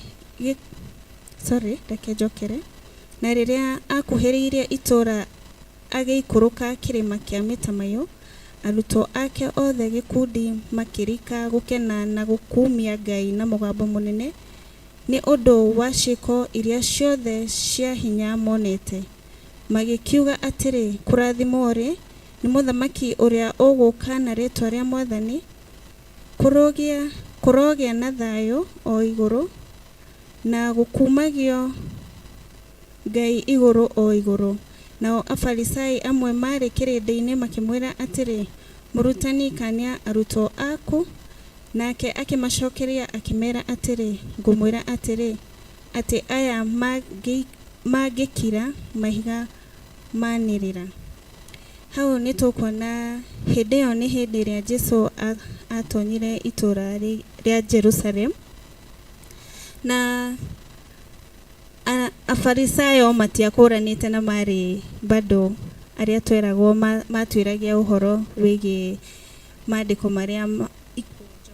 sorry, reke njokere. Na rĩrĩa akuhĩrĩirie itũũra agĩikũrũka kĩrĩma kĩa mĩtamaiyũ, arutwo ake othe gĩkundi makĩrika gũkena na gũkumia Ngai na mũgambo mũnene. nĩ ũndũ wa ciĩko iria ciothe cia hinya monete. Magĩkiuga atĩrĩ, Kũrathimwo-rĩ, nĩ mũthamaki ũrĩa ũgũũka na rĩĩtwa rĩa Mwathani, kũrogĩa, kũrogĩa na thayũ o igũrũ, na gũkumagio Ngai igũrũ o igũrũ. Nao Afarisai amwe maarĩ kĩrĩndĩ-inĩ makĩmwĩra atĩrĩ, Mũrutani, kaania arutwo aku. Nake akĩmacokeria akĩmera atĩrĩ, Ngũmwĩra atĩrĩ, atĩ aya mangĩkira, mahiga manĩrĩra. Hau nĩ tũkuona hĩndĩ ĩyo nĩ hĩndĩ ĩrĩa Jesu atonyire itũũra rĩa Jerusalem. Na Afarisayo matiakũranĩte na marĩ bado arĩa tweragwo matuĩragia ũhoro wĩgiĩ maandĩko marĩa ikũnjo.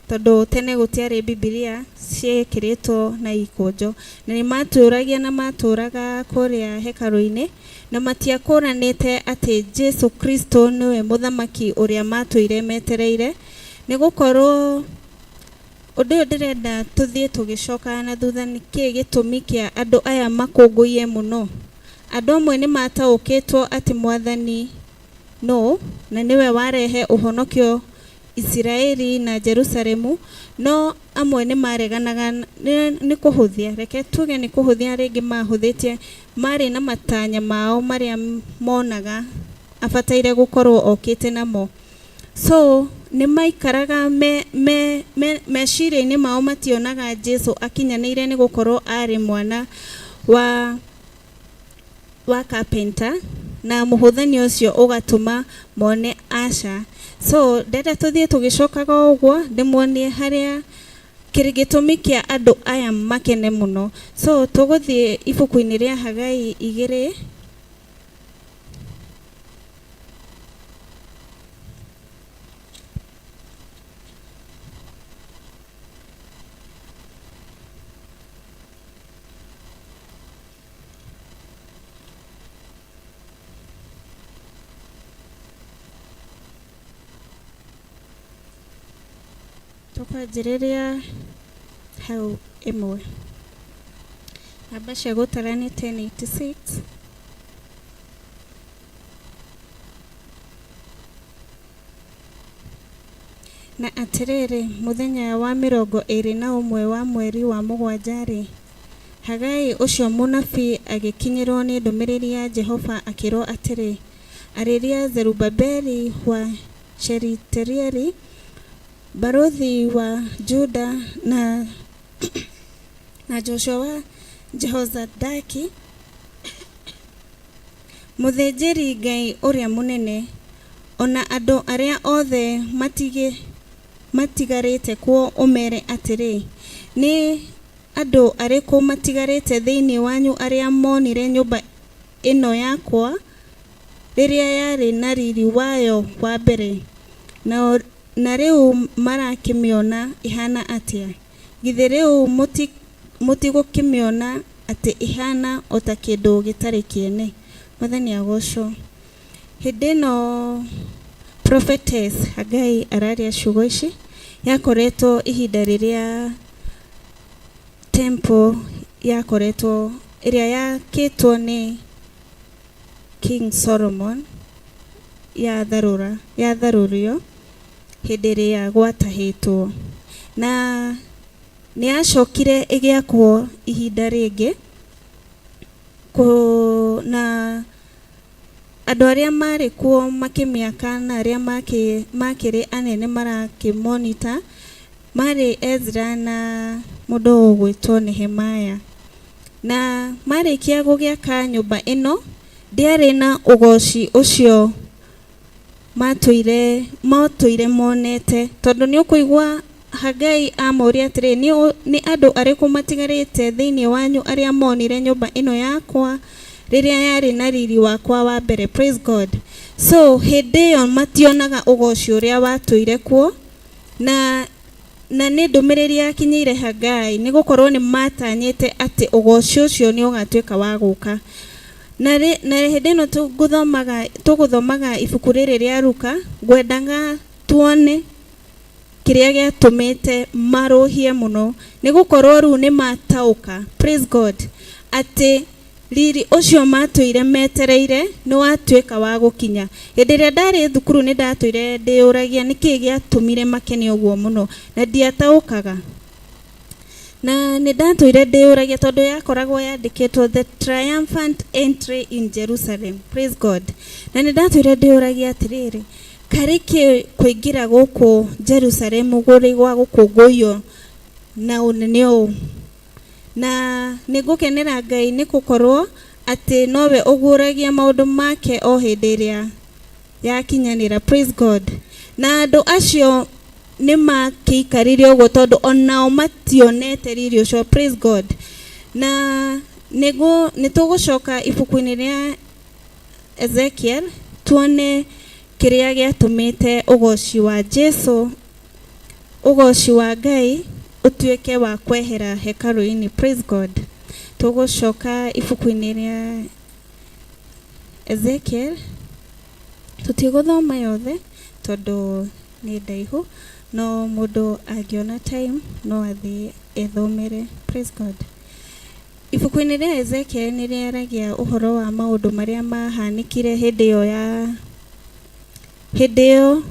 Tondũ tene gũtiarĩ Bibilia ciekĩrĩtwo na ikũnjo. Na nĩ matũragia na matũraga kũrĩa hekarũ-inĩ na matiakũranĩte atĩ Jesu Kristo nĩwe mũthamaki ũrĩa matũire metereire. Nĩ gũkorwo Ũndũ ũyũ ndĩrenda tũthiĩ tũgĩcokaga na thutha nĩ kĩĩ gĩtũmi kĩa andũ aya makũngũiye mũno? Andũ amwe nĩ mataũkĩtwo atĩ Mwathani nũ na nĩwe warehe ũhonokio Isiraeli na Jerusalemu, no amwe nĩ mareganaga nĩ kũhũthia, reke tuge nĩ kũhũthia rĩngĩ mahũthĩtie, marĩ na matanya mao marĩa monaga abataire gũkorwo okĩte namo. So nĩ maikaraga me, me, me, meciria-inĩ mao mationaga Jesu akinyanĩire nĩ gũkorwo arĩ mwana wa wa carpenter na mũhũthani ũcio ũgatũma mone aca. So ndenda tũthiĩ tũgĩcokaga ũguo ndĩmuonie harĩa kĩrĩ gĩtũmi kĩa andũ aya makene mũno. So tũgũthiĩ ibuku-inĩ rĩa Hagai 2. Tũkwanjĩrĩria hau ĩmwe. Namba cia gũtara nĩ 1086. Na atĩrĩrĩ, mũthenya wa 21 wa mweri wa mũgwanja-rĩ, Hagai ũcio mũnabii agĩkinyĩrũo nĩ ndũmĩrĩri ya Jehova akĩĩrũo atĩrĩ, Arĩria Zerubabeli wa Shealitieli, barũthi wa Juda, na Joshua wa Jehozadaki, Mũthĩnjĩri-Ngai ũrĩa mũnene, o na andũ arĩa othe matigarĩte kuo ũmeere atĩrĩ, 'Nĩ andũ arĩkũ matigarĩte thĩinĩ wanyu arĩa moonire nyũmba ĩno yakwa rĩrĩa yarĩ na riri wayo wa mbere, na rĩu marakĩmĩona ĩhaana atĩa? Githĩ rĩu mũtigũkĩmĩona atĩ ĩhaana o ta kĩndũ gĩtarĩ kĩene? Mwathani agoocwo. Hĩndĩ ĩno prophetess Hagai araria ciugo ici, yakoretwo ihinda rĩrĩa temple yakoretwo, ĩrĩa yakĩtwo nĩ King Solomon yatharũra, yatharũrio hĩndĩ ĩrĩa gwatahĩtwo. Na nĩ yacokire ĩgĩakwo ihinda rĩngĩ, na andũ arĩa marĩ kuo makĩmĩaka na arĩa makĩrĩ anene marakĩmonita marĩ Ezra na mũndũ ũgwĩtwo Nehemiah. Na marĩkia gũgĩaka nyũmba ĩno, ndĩarĩ na ũgoci ũcio matũire monete, tondũ nĩ ũkũigua Hagai amoria atĩrĩ, nĩ andũ arĩkũ matigarĩte thĩinĩ wanyu arĩa monire nyũmba ĩno yakwa rĩrĩa yarĩ na riri wakwa wa mbere? Praise God. So hĩndĩ ĩyo mationaga ũgoci ũrĩa watũire kuo, na na nĩ ndũmĩrĩri yakinyĩire Hagai, nĩ gũkorwo nĩ matanyĩte atĩ ũgoci ũcio nĩ ũgatuĩka wa gũka. Na hĩndĩ ĩno tũgũthomaga ibuku rĩrĩ rĩa Luka, ngwendaga tuone kĩrĩa gĩatũmĩte marũhie mũno nĩ gũkorwo rĩu nĩ mataũka, praise God, atĩ riri ũcio matũire metereire nĩ watuĩka wa gũkinya. Hĩndĩ ĩrĩa ndarĩ thukuru nĩ ndatũire ndĩyũragia nĩkĩĩ gĩatũmire makene ũguo mũno na ndiataũkaga. Na nĩ ndatũire ndĩyũragia tondũ yakoragwo yandĩkĩtwo the triumphant entry in Jerusalem, praise God. Na nĩ ndatũire ndĩyũragia atĩrĩrĩ, karĩ kĩ kũingĩra gũkũ Jerusalem kũrĩ gwa gũkũngũiyo na ũnene ũũ? Na nĩ ngũkenera Ngai nĩ gũkorwo atĩ nowe ũguũragia maũndũ make o hĩndĩ ĩrĩa yakinyanĩra, praise God. Na andũ acio nĩ makĩikarire ũguo tondũ onao mationete riri ũcio, praise God. Na nĩ tũgũcoka ibuku-inĩ rĩa Ezekiel tuone kĩrĩa gĩatũmĩte ũgoci wa Jesu, ũgoci wa Ngai ũtuĩke wa kwehera hekarũ-inĩ, praise God. Tũgũcoka ibuku-inĩ rĩa Ezekiel, tũtigũthoma yothe tondũ nĩ ndaihu, no mũndũ angĩona time no athiĩ ethomere, praise God. Ibuku-inĩ rĩa Ezekiel nĩ rĩaragia ũhoro wa maũndũ marĩa mahanĩkire hĩndĩ ĩyo ya hĩndĩ ĩyo,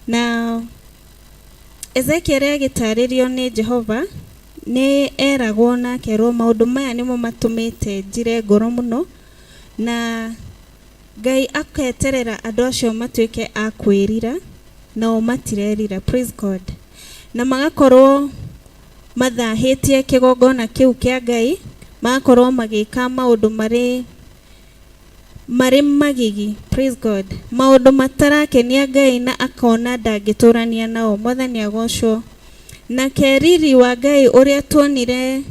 na Ezekiel agĩtarĩrio nĩ Jehova nĩ eragwo na akerwo maũndũ maya nĩmo matũmĩte njire ngoro mũno, na Ngai aketerera andũ acio matuĩke a kwĩrira, nao matirerira, praise God. Na magakorwo mathahĩtie kĩgongona kĩu kĩa Ngai, magakorwo magĩka maũndũ marĩ marĩ magigi, praise God, maũndũ matarakenia Ngai na akona ndangĩtũrania nao, Mwathani agocwo. Nake riri wa Ngai ũrĩa tuonire,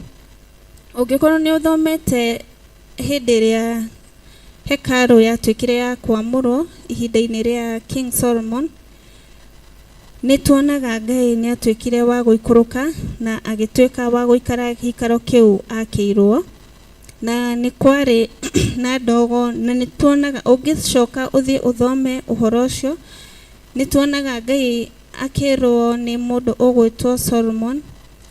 ũngĩkorwo nĩ ũthomete hĩndĩ ĩrĩa hekarũ yatuĩkire ya kwamũrwo ihinda-inĩ rĩa King Solomon, nĩ tuonaga Ngai nĩ atuĩkire wa gũikũrũka na agĩtuĩka wa gũikara gĩikaro kĩu akĩirwo, na nĩ kwarĩ na ndogo, na nĩ tuonaga ũngĩcoka ũthiĩ ũthome ũhoro ũcio, nĩ tuonaga Ngai akĩrwo nĩ mũndũ ũgwĩtwo Solomon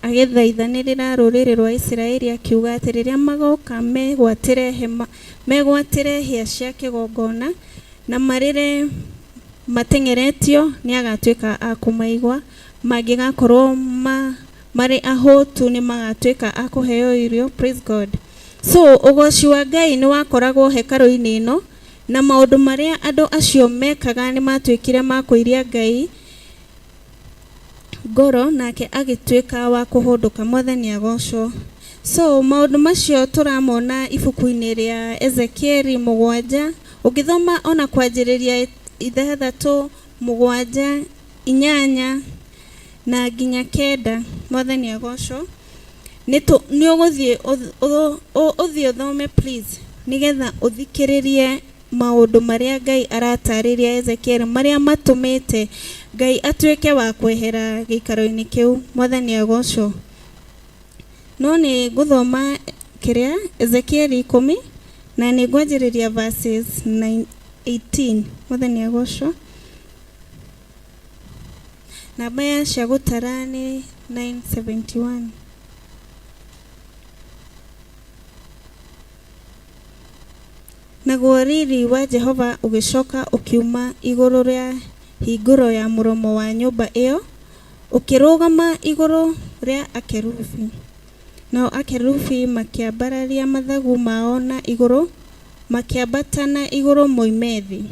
agĩthaithanĩrĩra rũrĩrĩ rwa Isiraeli akiuga atĩ rĩrĩa magoka megwatĩre hema, megwatĩre hĩa cia kĩgongona na marĩre mateng'eretio nĩ agatuĩka a kũmaigua, mangĩgakorwo marĩ ahũtu nĩ magatuĩka a kũheo irio, praise God. So ũgoci wa Ngai nĩ wakoragwo hekarũ-inĩ ĩno, na maũndũ marĩa andũ acio mekaga nĩ matuĩkire ma kũiria Ngai ngoro, nake agĩtuĩka wa kũhũndũka, Mwathani agocwo. So maũndũ macio tũramona ibuku-inĩ rĩa Ezekieli 7, ũngĩthoma ona kwanjĩrĩria 6, 7, 8 na nginya 9, Mwathani agocwo. Nĩ ũgũthiĩ ũthiĩ ũthome please, nĩgetha ũthikĩrĩrie maũndũ marĩa Ngai aratarĩria Ezekiel, marĩa matũmĩte Ngai atuĩke wa kwehera gĩikaro-inĩ kĩu, Mwathani agocwo. No nĩ ngũthoma kĩrĩa Ezekiel 10 na nĩ ngwanjĩrĩria verses 18, Mwathani agocwo. Namba ya cia gũtara nĩ 971. Naguo riri wa Jehova ũgĩcoka ũkiuma igũrũ rĩa hingũro ya mũromo wa nyũmba ĩyo, ũkĩrũgama igũrũ rĩa akerubi. Nao akerubi makĩambararia mathagu mao na igũrũ, makĩambata na igũrũ moime thĩ.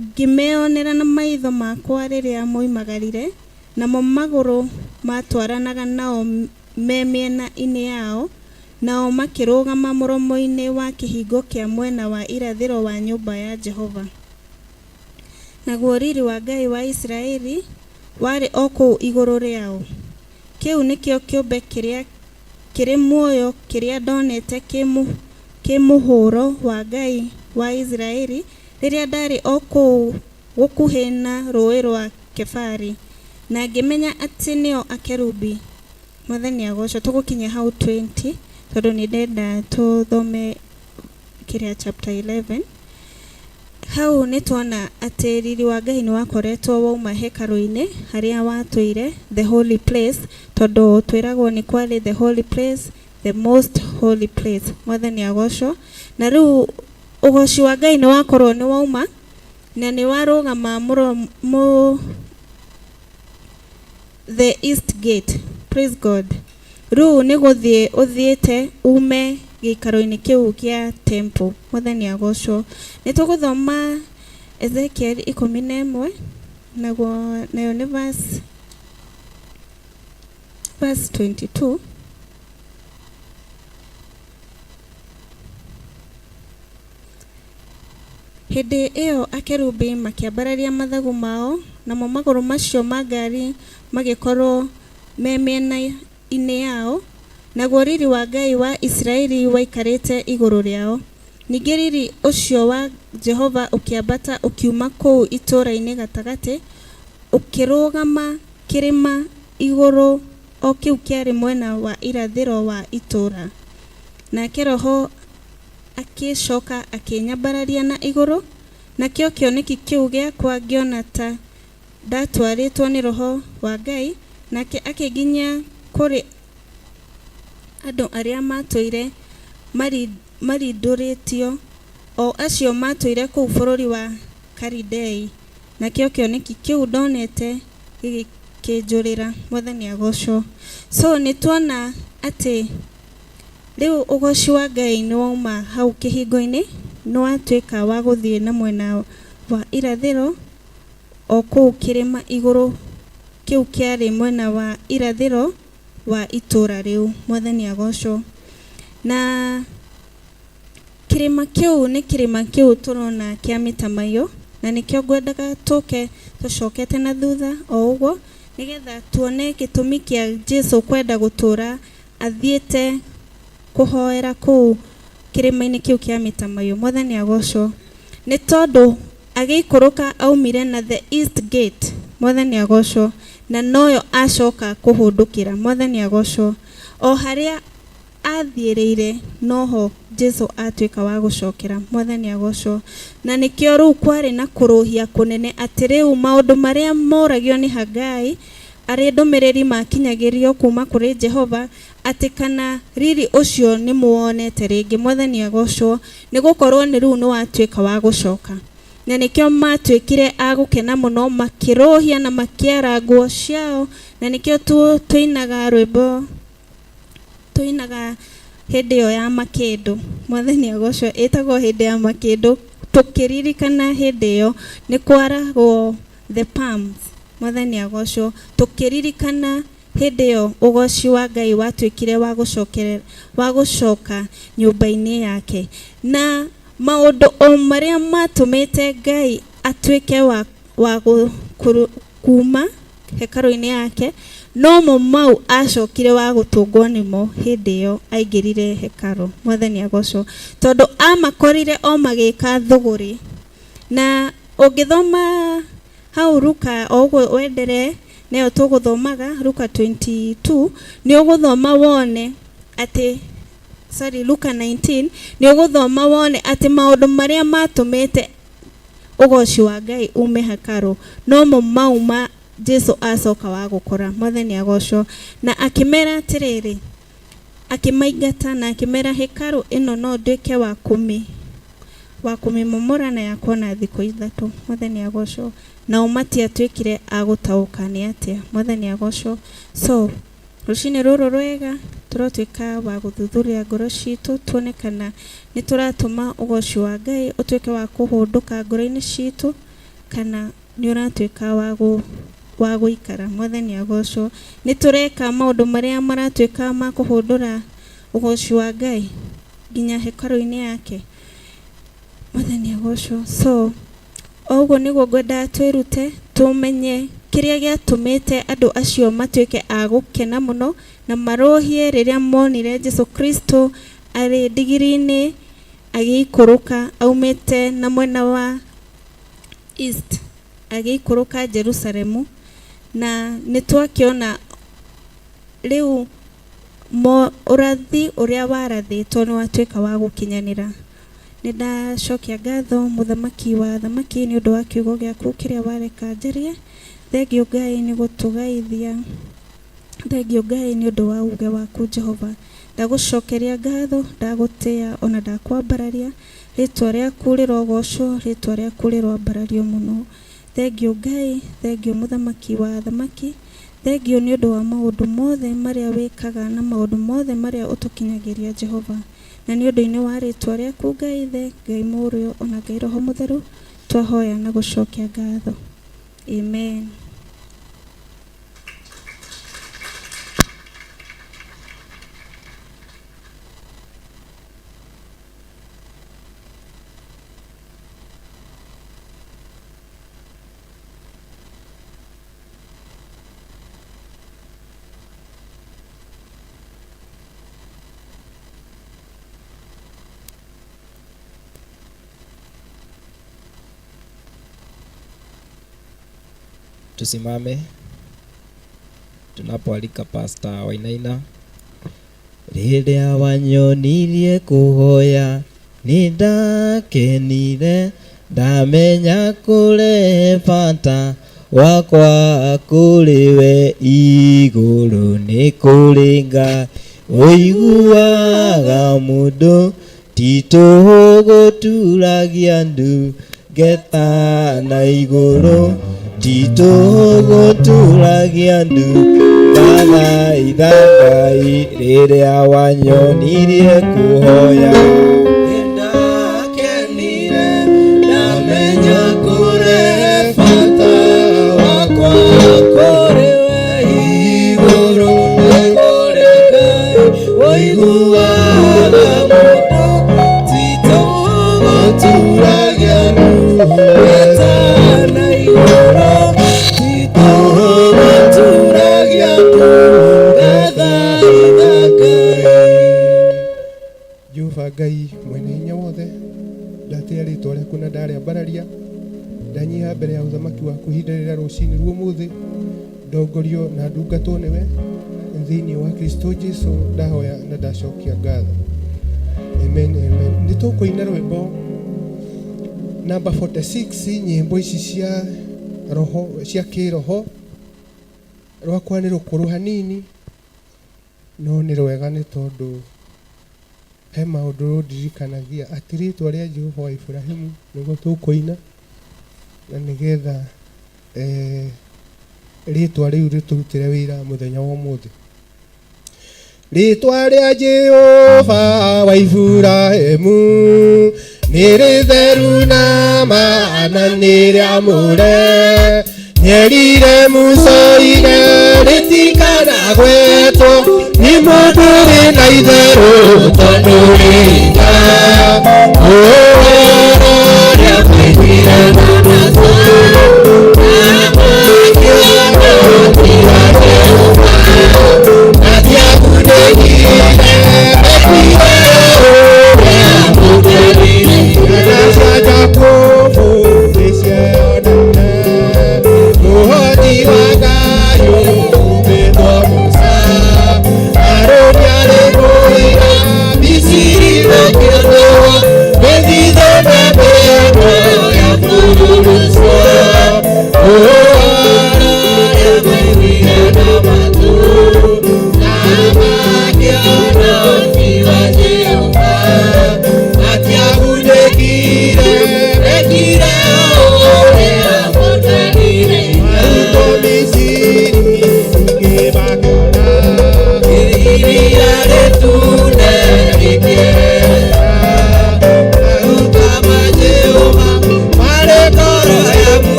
Ngĩmeonera na maitho makwa rĩrĩa moimagarire, namo magũrũ matwaranaga nao me mĩena-inĩ yao, nao makĩrũgama mũromo-inĩ wa kĩhingo kĩa mwena wa irathĩro wa nyũmba ya Jehova. Naguo riri wa Ngai wa Isiraeli warĩ o kũu igũrũ rĩao. Kĩu nĩkĩo kĩũmbe kĩrĩa kĩrĩ muoyo kĩrĩa ndonete kĩ mũhũro wa Ngai wa Isiraeli rĩrĩa ndarĩ o kũu gũkuhĩ na rũũĩ rwa Kefari, na ngĩmenya atĩ nĩo akerubi. Mwathani agocwo. Tũgũkinya hau 20 tondũ nĩ ndenda tũthome kĩrĩa chapter 11. Hau nĩ tuona atĩ riri wa Ngai nĩ wakoretwo wauma hekarũ-inĩ harĩa watũire, the holy place, tondũ twĩragwo nĩ kwarĩ the holy place, the most holy place. Mwathani agocwo. Na rĩu ũgoci wa Ngai nĩ wakorwo nĩ wauma na nĩ warũgama mũro the east gate. Praise God. Rĩu nĩ gũthiĩ ũthiĩte ume gĩikaro-inĩ kĩu gĩa temple. Mwathani agocwo. Nĩ tũgũthoma Ezekiel 11, naguo nayo nĩ verse 22. Hĩndĩ ĩyo akerubi makĩambararia mathagu mao, namo magũrũ macio ma ngaari magĩkorwo me mĩena-inĩ yao, naguo riri wa Ngai wa Isiraeli waikarĩte igũrũ rĩao. Ningĩ riri ũcio wa Jehova ũkĩambata ũkiuma kũu itũũra-inĩ gatagatĩ, ũkĩrũgama kĩrĩma igũrũ o kĩu kĩarĩ mwena wa irathĩro wa itũũra. Nake Roho akĩcoka akĩnyambararia na igũrũ, nakĩo kĩoneki kĩu gĩakwa ngĩona ta ndatwarĩtwo nĩ Roho wa Ngai, nake akĩnginyia kũrĩ andũ arĩa matũire marindũrĩtio, o acio matũire kũu bũrũri wa Kalidei. Nakĩo kĩoneki kĩu ndonete gĩgĩkĩnjũrĩra. Mwathani agocwo. So nĩ tuona atĩ rĩu ũgoci wa Ngai nĩ wauma hau kĩhingo-inĩ, nĩ watuĩka wa gũthiĩ na mwena wa irathĩro, o kũu kĩrĩma igũrũ kĩu kĩarĩ mwena wa irathĩro wa itũũra rĩu. Mwathani agocwo. Na kĩrĩma kĩu nĩ kĩrĩma kĩu tũrona kĩa mĩtamaiyũ, na nĩkĩo ngwendaga tũke tũcokete na thutha o ũguo, nĩgetha tuone gĩtũmi kĩa Jesu kwenda gũtũũra athiĩte kũhoera kũu kĩrĩma-inĩ kĩu kĩa mĩtamaiyũ. Mwathani agocwo. Nĩ tondũ agĩikũrũka aumire na the east gate. Mwathani agocwo. Na noyo acoka kũhũndũkĩra. Mwathani agocwo. O harĩa athiĩrĩire noho Jesu atuĩka wa gũcokera. Mwathani agocwo. Na nĩkĩo rĩu kwarĩ na kũrũhia kũnene atĩ rĩu maũndũ marĩa moragio nĩ Hagai arĩ ndũmĩrĩri makinyagĩrio kuma kũrĩ Jehova, atĩ kana riri ũcio nĩ muwonete rĩngĩ. Mwathani agocwo. Nĩ gũkorwo nĩ rĩu nĩ watuĩka wa gũcoka. Na nĩkĩo matuĩkire a gũkena mũno, makĩrũhia na makĩara nguo ciao. Na nĩkĩo tũinaga rwĩmbo, tũinaga hĩndĩ ĩyo ya makĩndũ. Mwathani agocwo. Ĩtagwo hĩndĩ ya makĩndũ, tũkĩririkana hĩndĩ ĩyo nĩ kwaragwo the palms. Mwathani agocwo. Tũkĩririkana hĩndĩ ĩyo ũgoci wa Ngai watuĩkire wa gũcokerera, wa gũcoka nyũmba-inĩ yake. Na maũndũ o marĩa matũmĩte Ngai atuĩke wa kuma hekarũ-inĩ yake, nomo mau acokire wa gũtũngwo nĩmo hĩndĩ ĩyo aingĩrire hekarũ. Mwathani agocwo. Tondũ amakorire o magĩka thũgũrĩ. Na ũngĩthoma hau Luka o ũguo wenderee, nĩyo tũgũthomaga Luka 22, nĩ ũgũthoma wone atĩ, sorry, Luka 19, nĩ ũgũthoma wone atĩ maũndũ marĩa matũmĩte ũgoci wa Ngai ume hekarũ nomo mau ma Jesu acoka wa gũkora. Mwathani agocwo. Na akĩmera atĩrĩrĩ, akĩmaingata na akĩmera hekarũ ĩno no nduĩke wa kũmĩmomora na yakwo na thikũ 3. Mwathani agocwo. Nao matiatuĩkire a gũtaũka nĩ atĩa. Mwathani agocwo. So rũcinĩ rũrũ rwega tũrotuĩka wa gũthuthuria ngoro citũ, tuone kana nĩ tũratũma ũgoci wa Ngai ũtuĩke wa kũhũndũka ngoro-inĩ citũ, kana nĩ ũratuĩka wa gũikara. Mwathani agocwo. Nĩ tũreka maũndũ marĩa maratuĩka ma kũhũndũra ũgoci wa Ngai nginya hekarũ-inĩ yake. Mwathani agocwo. So o ũguo nĩguo ngwendaga twĩrute, tũmenye kĩrĩa gĩatũmĩte andũ acio matuĩke a gũkena mũno na marũhie rĩrĩa monire Jesu Kristo arĩ ndigiri-inĩ agĩikũrũka aumĩte na mwena wa east agĩikũrũka Jerusalemu. Na nĩ twakĩona rĩu ũrathi ũrĩa warathĩtwo nĩ watuĩka wa gũkinyanĩra. Nĩ ndacokia ngatho mũthamaki wa thamaki nĩ ũndũ wa kiugo gĩaku kĩrĩa wareka njarie. Thengiũ Ngai nĩ gũtũgaithia, thengiũ Ngai nĩ ũndũ wa uge waku Jehova. Ndagũcokeria ngatho, ndagũtĩa ona ndakwambararia. Rĩtwa rĩaku rĩrogocwo, rĩtwa rĩaku rĩroambarario mũno. Thengiũ Ngai, thengiũ mũthamaki wa thamaki, thengiũ nĩ ũndũ wa maũndũ mothe marĩa wĩkaga na maũndũ mothe marĩa ũtũkinyagĩria Jehova. Na nĩ ũndũ-inĩ wa rĩtwa rĩaku Ngai Ithe, Ngai Mũriũ ona Ngai Roho Mũtheru, twahoya na gũcokia ngatho. Amen. Tusimame tunapoalika Pastor Wainaina. Rĩrĩa wanyonirie kũhoya nĩndakenire, ndamenya kũrehe bata wakwa kũrĩ we igũrũ nĩ kũrĩ Ngai ũiguaga mũndũ ti tũhũ gũturagia ndu ngetha na igũrũ ti tũhũ gũturagia ndu ndathaitha Ngai rĩrĩa wanyonirie kũhoya. Nĩndakenire ndamenya kũrehe bata wakwa kũrĩ we igũrũ nĩ kũrĩ Ngai ũiguaga mũndũ ti tũhũ gũturagia ndu ngetha na igũrũ ti tũhũ gũturagia ndu ndathaitha Ngai. Jehova Ngai mwene hinya wothe, ndatĩa rĩtwa rĩaku na ndarĩambararia, ndanyiha mbere ya ũthamaki waku ihinda rĩrĩa rũcinĩ ruo mũthĩ, ndongorio na ndungatwo nĩwe thĩinĩ wa Kristo Jesu, ndahoya na ndacokia ngatho. Amen, amen. Nĩ tũkũina rwĩmbo namba 46, nyĩmbo ici cia roho, cia kĩroho. Rwakwa nĩ rũkũrũ hanini, no nĩ rwega nĩ tondũ he maũndũ rũndirikanagia atĩ rĩtwa rĩa Jehova wa Ibrahimu nĩguo tũkũina, na nĩgetha rĩtwa rĩu rĩtũrutĩre wĩra mũthenya wa ũmũthĩ. Rĩtwa rĩa Jehova wa Ibrahimu nĩ rĩtheru na maana nĩ rĩamũre, nyerire Musa oige rĩtikanagwetwo nĩ mũndũ rĩ na itherũ tondũ rĩna ũhoro rĩa kwĩhira na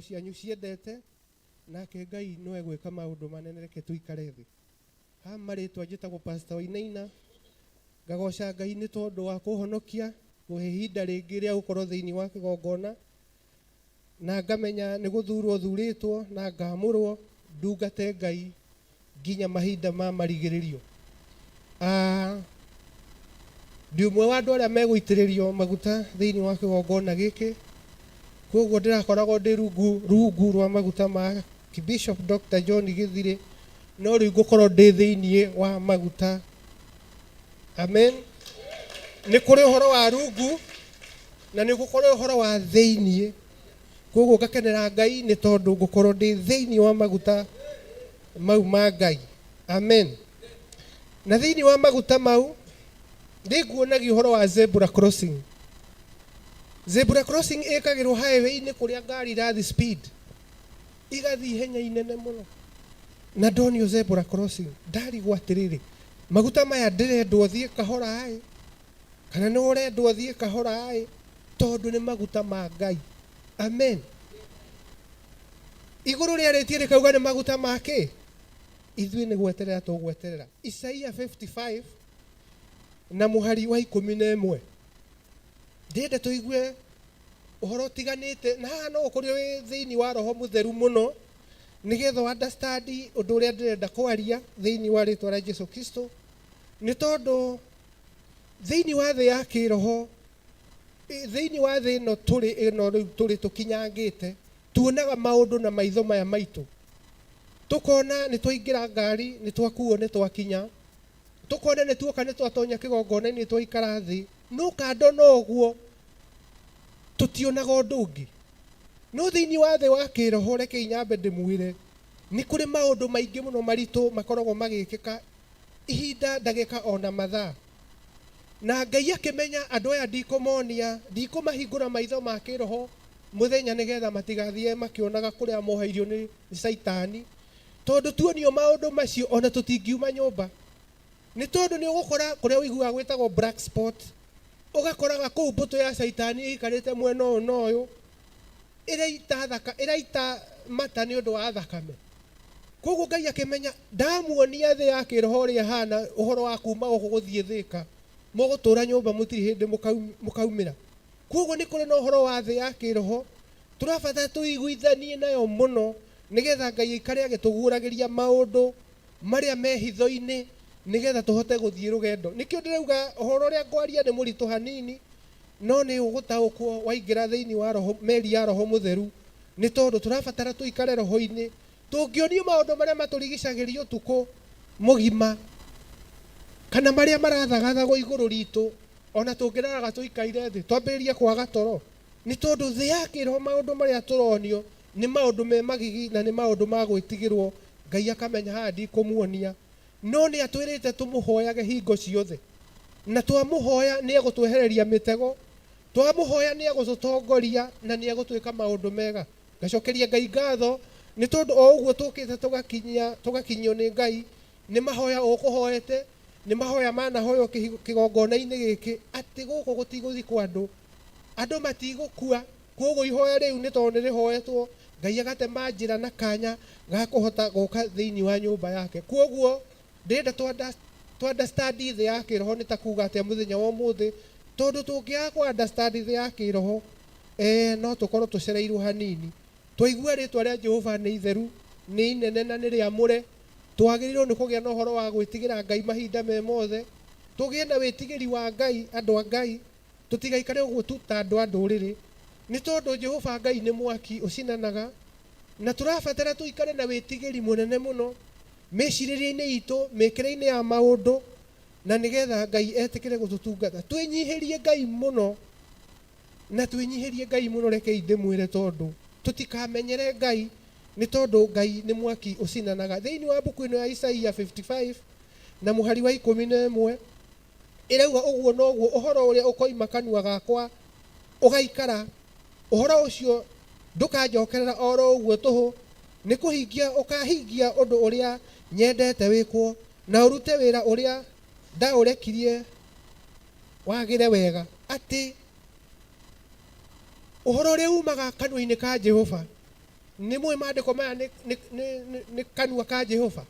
cianyu ciendete, nake Ngai no egwĩka maũndũ manene. Reke tũikare thĩ. Ha marĩtwa njĩtagwo Pastor Wainaina, ngagoca Ngai nĩ tondũ wa kũhonokia kũhe ihinda rĩngĩ rĩa gũkorwo thĩinĩ wa kĩgongona, na ngamenya nĩ gũthurwo thurĩtwo na ngamũrwo ndungate Ngai nginya mahinda ma marigĩrĩrio. Ndĩ ũmwe wa andũ arĩa megũitĩrĩrio maguta thĩinĩ wa kĩgongona gĩkĩ, koguo ndĩrakoragwo ndĩ rungu rwa maguta ma Bishop Dr. John Githire, no rĩu ngũkorwo ndĩ thĩinĩ wa maguta. Amen. Nĩ kũrĩ ũhoro wa rungu na nĩ gũkorwo ũhoro wa thĩinĩ, koguo ngakenera Ngai nĩ tondũ ngũkorwo ndĩ thĩinĩ wa maguta mau ma Ngai. Amen. Na thĩinĩ wa maguta mau nĩnguonagia ũhoro wa zebra crossing. Zebra crossing ĩkagĩrwo highway-inĩ kũrĩa ngari irathiĩ speed, igathiĩ ihenya inene mũno. Na ndonio zebra crossing ndarigwo atĩrĩrĩ, maguta maya ndĩrendwo thiĩ kahora ĩ, kana nĩ ũrendwo thiĩ kahora ĩ, tondũ nĩ maguta ma Ngai. Amen. Igũrũ rĩarĩtie rĩkauga nĩ maguta ma kĩ? Ithuĩ nĩ gweterera tũgweterera. Isaia 55 na mũhari wa 11, ndĩrenda tũigue ũhoro ũtiganĩte, na haha no ũkorwo wĩ thĩinĩ wa Roho Mũtheru mũno nĩgetha understand ũndũ ũrĩa ndĩrenda kwaria thĩinĩ wa rĩtwa rĩa Jesu Kristo, nĩ tondũ thĩinĩ wa thĩ ya kĩroho, thĩinĩ wa thĩ ĩno tũrĩ, ĩno rĩu tũrĩ tũkinyangĩte, tuonaga maũndũ na maitho maya maitũ, tũkona nĩ twaingĩra ngari, nĩ twakuo, nĩ twakinya, tũkona nĩ tuoka, nĩ twatonya kĩgongona-inĩ, twaikara thĩ, no kando na ũguo tũtionaga ũndũ ũngĩ. No thĩinĩ wa thĩ wa kĩroho, reke nyambe ndĩmwĩre, nĩ kũrĩ maũndũ maingĩ mũno maritũ makoragwo magĩkĩka ihinda, ndagĩka, ona mathaa. Na Ngai akĩmenya andũ aya ndikũmonia, ndikũmahingũra maitho ma kĩroho mũthenya nĩgetha matigathiĩ makĩonaga kũrĩa moheirio nĩ Caitani, tondũ tuonio maũndũ macio ona tũtingiuma nyũmba, nĩ tondũ nĩ ũgũkora kũrĩa ũiguaga gwĩtagwo black spot, ũgakoraga kũu mbũtũ ya Caitani ĩikarĩte mwena ũyũ na ũyũ, ĩraita thaka, ĩraita mata nĩ ũndũ wa thakame. Koguo Ngai akĩmenya ndamuonia thĩ ya kĩroho ũrĩa ĩhana, ũhoro wa kuma gũkũ gũthiĩ Thĩka, mũgũtũra nyũmba mũtirĩ hĩndĩ mũkaumĩra. Koguo nĩ kũrĩ na ũhoro wa thĩ ya kĩroho tũrabatara tũiguithanie nayo mũno, nĩgetha Ngai aikare agĩtũguũragĩria maũndũ marĩa me hitho-inĩ, nĩgetha tũhote gũthiĩ rũgendo. Nĩkĩo ndĩrauga ũhoro ũrĩa ngwaria nĩ mũritũ hanini, no nĩ ũgũtaũkwo waingĩra thĩinĩ wa roho, meri ya Roho Mũtheru, nĩ tondũ tũrabatara tũikare roho-inĩ. Tũngĩonio maũndũ marĩa matũrigicagĩria ũtukũ mũgima, kana marĩa marathagathagwo igũrũ ritũ, ona tũngĩraraga tũikaire thĩ twambĩrĩrie kwaga toro, nĩ tondũ thĩ ya kĩroho maũndũ marĩa tũronio nĩ maũndũ me magigi na nĩ maũndũ ma gwĩtigĩrwo. Ngai akamenya haha ndikũmuonia, no nĩ atwĩrĩte tũmũhoyage hingo ciothe, na twamũhoya nĩ egũtwehereria mĩtego, twamũhoya nĩ egũtũtongoria na nĩ egũtwĩka maũndũ mega. Ngacokeria Ngai ngatho nĩ tondũ o ũguo tũkĩte tũgakinyio nĩ Ngai, nĩ mahoya ũkũhoete, nĩ mahoya manahoywo kĩgongona-inĩ gĩkĩ, atĩ gũkũ gũtigũthikwo andũ, andũ matigũkua. Koguo ihoya rĩu nĩ tondũ nĩ rĩhoetwo, Ngai agatema njĩra na kanya ga kũhota gũka thĩinĩ wa nyũmba yake. Koguo ndĩrenda tũ understand thĩ ya kĩroho nĩ ta kuga atĩa mũthenya wa ũmũthĩ, tondũ tũngĩaga kũ understand thĩ ya kĩroho, no tũkorwo tũcereirwo hanini. Twaigua rĩtwa rĩa Jehova nĩ itheru, nĩ inene na nĩ rĩamũre, twagĩrĩirwo nĩ kũgĩa na ũhoro wa gwĩtigĩra Ngai mahinda me mothe, tũgĩe na wĩtigĩri wa Ngai, andũ a Ngai, tũtigaikare ũguo tu ta andũ a ndũrĩrĩ, nĩ tondũ Jehova Ngai nĩ mwaki ũcinanaga, na tũrabatara tũikare na wĩtigĩri mũnene mũno mĩcirĩrie-inĩ itũ, mĩkĩre-inĩ ya maũndũ, na nĩgetha Ngai etĩkĩre gũtũtungata. Twĩnyihĩrie Ngai mũno, na twĩnyihĩrie Ngai mũno, rekei ndĩmwĩre, tondũ tũtikamenyere Ngai, nĩ tondũ Ngai nĩ mwaki ũcinanaga. Thĩinĩ wa mbuku ĩno ya Isaia 55 na mũhari wa 11 ĩrauga ũguo noguo ũhoro ũrĩa ũkoima kanua gakwa ũgaikara, ũhoro ũcio ndũkanjokerera o ro ũguo tũhũ, nĩ kũhingia ũkahingia ũndũ ũrĩa nyendete wĩkwo, na ũrute wĩra ũrĩa ndaũrekirie wagĩre wega. Atĩ ũhoro ũrĩa umaga kanua-inĩ ka Jehova Nĩ mũĩ maandĩko maya nĩ, nĩ, nĩ, nĩ, nĩ kanua ka Jehova.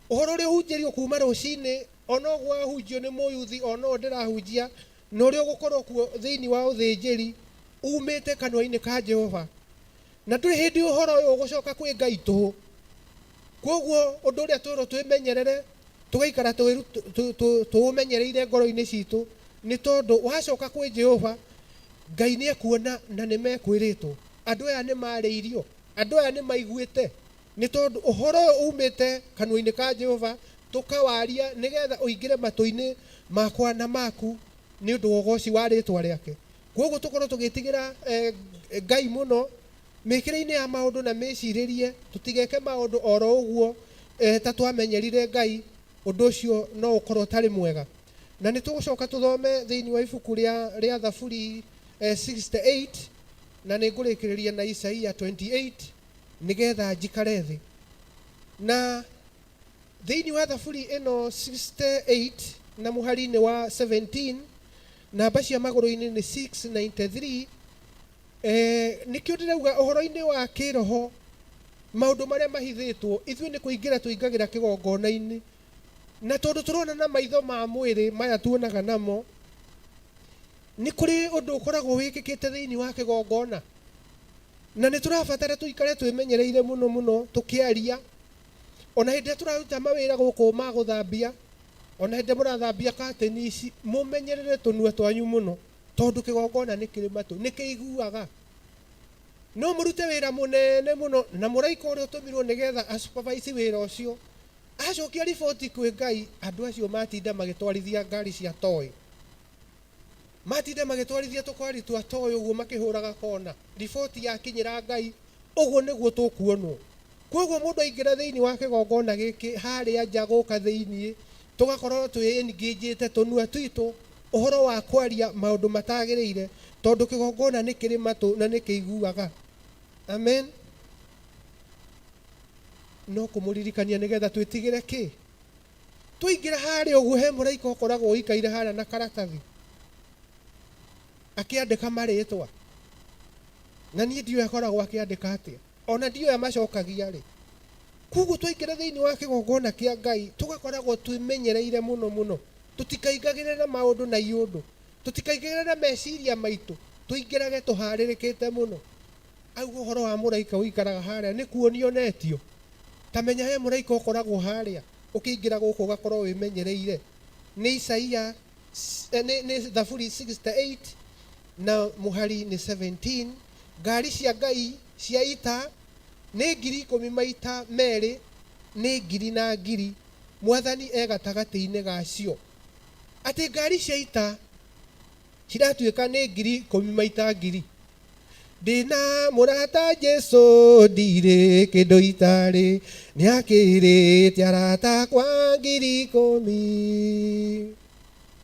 Ũhoro ũrĩa ũhunjĩrio kuma rũcinĩ ona ũguo wahunjio nĩ mũyuthi ona ũyũ ndĩrahunjia na ũrĩa ũgũkorwo kuo thĩinĩ wa ũthĩnjĩri umĩte kanua-inĩ ka Jehova. Na ndũrĩ hĩndĩ ũhoro ũyũ ũgũcoka kwĩ Ngai tũhũ. Koguo ũndũ ũrĩa twĩrwo twĩmenyerere tũgaikara tũũmenyereire ngoro-inĩ citũ nĩ tondũ wacoka kwĩ Jehova Ngai nĩ ekuona na nĩ mekwĩrĩtwo. Andũ aya nĩ marĩirio, andũ aya nĩ maiguĩte, nĩ tondũ ũhoro ũyũ umĩte kanua-inĩ ka Jehova tũkawaria nĩgetha ũingĩre matũ-inĩ makwa na maku nĩ ũndũ wa ũgoci wa rĩtwa rĩake. Koguo tũkorwo tũgĩtigĩra Ngai mũno mĩkĩre-inĩ ya maũndũ na mĩcirĩrie, tũtigeke maũndũ oro ũguo ta twamenyerire Ngai, ũndũ ũcio no ũkorwo ũtarĩ mwega. Na nĩ tũgũcoka tũthome thĩinĩ wa ibuku rĩa rĩa Thaburi 68 na nĩ ngũrĩkĩrĩria na Isaia 28 nĩgetha njikare thĩ. Na thĩinĩ wa Thaburi ĩno 68 na mũhari-inĩ wa 17 namba cia magũrũ-inĩ nĩ 693 nĩkĩo ndĩrauga ũhoro-inĩ wa kĩroho maũndũ marĩa mahithĩtwo ithuĩ nĩ kũingĩra tũingagĩra kĩgongona-inĩ na tondũ tũrona na maitho ma mwĩrĩ maya tuonaga namo nĩ kũrĩ ũndũ ũkoragwo wĩkĩkĩte thĩinĩ wa kĩgongona na nĩ tũrabatara tũikare twĩmenyereire mũno mũno tũkĩaria ona hĩndĩ ĩrĩa tũraruta mawĩra gũkũ ma gũthambia ona hĩndĩ ĩrĩa mũrathambia kateni ici mũmenyerere tũnua twanyu mũno tondũ kĩgongona nĩ kĩrĩ matũ nĩ kĩiguaga no mũrute wĩra mũnene mũno na mũraika ũrĩa ũtũmirwo nĩgetha asupervise wĩra ũcio acokia riboti kwĩ Ngai andũ acio matinda magĩtwarithia ngari cia toy matinda magĩtwarithia tũkwari twa toy ũguo makĩhũraga kona riboti yakinyĩra Ngai ũguo nĩguo tũkuonwo. Koguo mũndũ aingĩra thĩinĩ wa kĩgongona gĩkĩ harĩa nja gũka thĩinĩ tũgakorwo twĩ engaged tũnua twitũ ũhoro wa kwaria maũndũ matagĩrĩire tondũ kĩgongona nĩ kĩrĩ matũ na nĩ kĩiguaga. Amen. No kũmũririkania nĩgetha twĩtigĩre kĩ twaingĩra harĩa ũguo he mũraika ũkoragwo ũikaire harĩa na karatathi akĩandĩka marĩtwa na niĩ ndiũĩ akoragwo akĩandĩka atĩa ona ndiũĩ amacokagia rĩ. Koguo twaingĩra thĩinĩ wa kĩgongona kĩa Ngai tũgakoragwo twĩmenyereire mũno mũno tũtikaingagĩre na maũndũ na iũndũ tũtikaingagĩre na meciria maitũ tũingĩrage tũharĩrĩkĩte mũno. Auga ũhoro wa mũraika ũikaraga harĩa nĩ kuonio onetio ta menya he mũraika ũkoragwo harĩa ũkĩingĩra gũkũ ũgakorwo wĩmenyereire. Nĩ Isaia nĩ Thaburi 68 na mũhari nĩ 17 ngari cia Ngai cia ita nĩ 10,000 maita merĩ nĩ ngiri na ngiri mwathani e gatagatĩ-inĩ gacio. Atĩ ngari cia ita ciratuĩka nĩ 10,000 maita ngiri. Ndĩna mũrata Jesu ndirĩ kĩndũ itarĩ nĩakĩrĩte arata akwa 10,000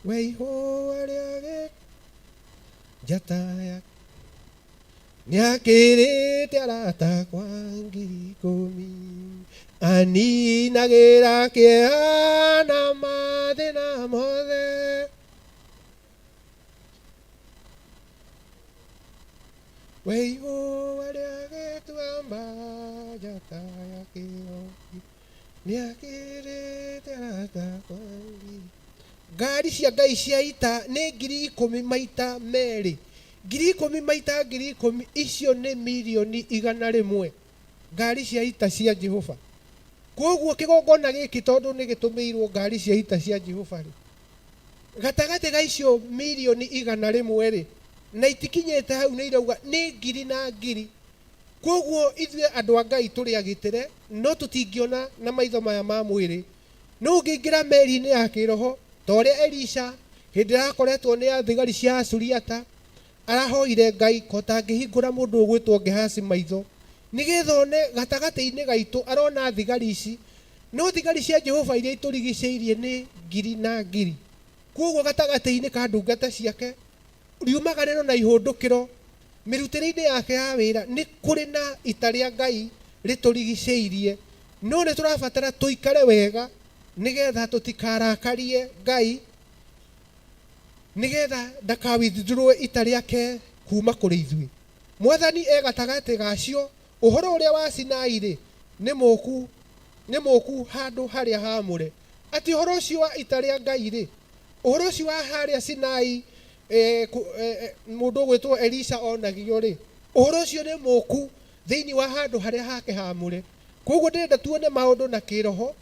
we ihũa rĩa njata ya nĩakĩrĩte arata akwa 10,000 aninagĩra kĩeha na mathĩna mothe we ihũa rĩa gĩtuamba njata ya kĩroki nĩakĩrĩte arata akwa ngiri. Ngari cia Ngai cia ita nĩ 10,000 maita merĩ 10,000 maita 10,000 icio nĩ 100,000,000 ngari cia ita cia Jehova. Koguo kĩgongona gĩkĩ tondũ nĩ gĩtũmĩirwo ngari cia ita cia Jehova rĩ gatagatĩ ga icio 100,000,000 rĩ na itikinyĩte hau nĩ irauga nĩ ngiri na ngiri. Koguo ithuĩ andũ a Ngai tũrĩ agitĩre no tũtingĩona na maitho maya ma mwĩrĩ. No ũngĩingĩra meri-inĩ ya kĩroho ta ũrĩa Elisha hĩndĩ ĩrĩa akoretwo nĩ athigari cia Asuriata arahoire Ngai ko tangĩhingũra mũndũ ũgwĩtwo Gehazi maitho nĩgetha one gatagatĩ-inĩ gaitũ arona thigari ici no thigari cia Jehova iria itũrigicĩirie nĩ ngiri na ngiri. Koguo gatagatĩ-inĩ ka ndungata ciake riumagarĩro na ihũndũkĩro mĩrutĩre-inĩ yake ya wĩra nĩ kũrĩ na ita rĩa Ngai rĩtũrigicĩirie no nĩ tũrabatara tũikare wega nĩgetha tũtikarakarie Ngai nĩgetha ndaka withdraw ita rĩake kuma kũrĩ ithuĩ. Mwathani e gatagatĩ gacio Ũhoro ũrĩa wa Sinai-rĩ, nĩ mũũku, nĩ mũũku handũ harĩa haamũre. Atĩ ũhoro ũcio wa ita rĩa Ngai-rĩ, ũhoro ũcio wa harĩa Sinai, eh, kũ- eh, eh, mũndũ ũgwĩtwo Elisha onagio-rĩ, ũhoro ũcio nĩ mũũku thĩinĩ wa handũ harĩa hake haamũre. Koguo ndĩrenda tuone maũndũ na kĩroho,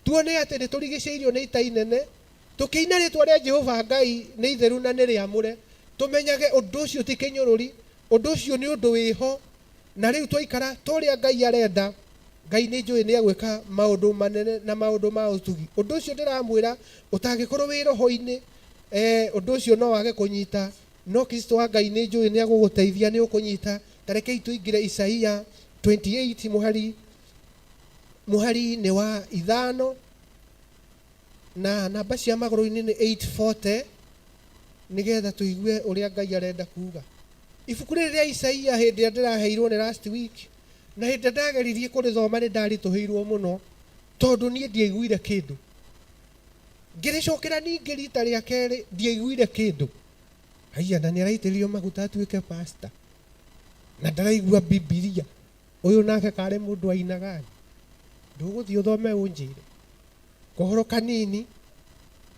tuone atĩ nĩ tũrigicĩirio nĩ ita inene, tũkĩina rĩtwa rĩa Jehova Ngai nĩ itheru na nĩ rĩamũre, tũmenyage ũndũ ũcio ti kĩnyũrũri, ũndũ ũcio nĩ ũndũ wĩho, na rĩu twaikara ta ũrĩa Ngai arenda, Ngai nĩ njũĩ nĩ egwĩka maũndũ manene na maũndũ ma ũtugi. Ũndũ ũcio ndĩramwĩra ũtangĩkorwo wĩ roho-inĩ, eh, ũndũ ũcio no wage kũnyita, no Kristo wa Ngai nĩ njũĩ nĩ egũgũteithia nĩ ũkũnyita. Ta rekei tũingĩre Isaia 28 mũhari mũhari nĩ wa ithano na namba cia magũrũ-inĩ nĩ 840 nĩgetha tũigue ũrĩa Ngai arenda kuga. Ibuku rĩrĩ rĩa Isaia hĩndĩ ĩrĩa ndĩraheirwo nĩ last week na hĩndĩ ĩrĩa ndageririe kũrĩthoma nĩ ndaritũhĩirwo mũno tondũ niĩ ndiaiguire kĩndũ. Ngĩrĩcokera ningĩ rita rĩa kerĩ ndiaiguire kĩndũ. Haiya na nĩ araitĩrĩrio maguta atuĩke pastor na ndaraigua Bibilia. Ũyũ nake karĩ mũndũ ainaga. Ndũgũthiĩ ũthome ũnjĩre. Kohoro kanini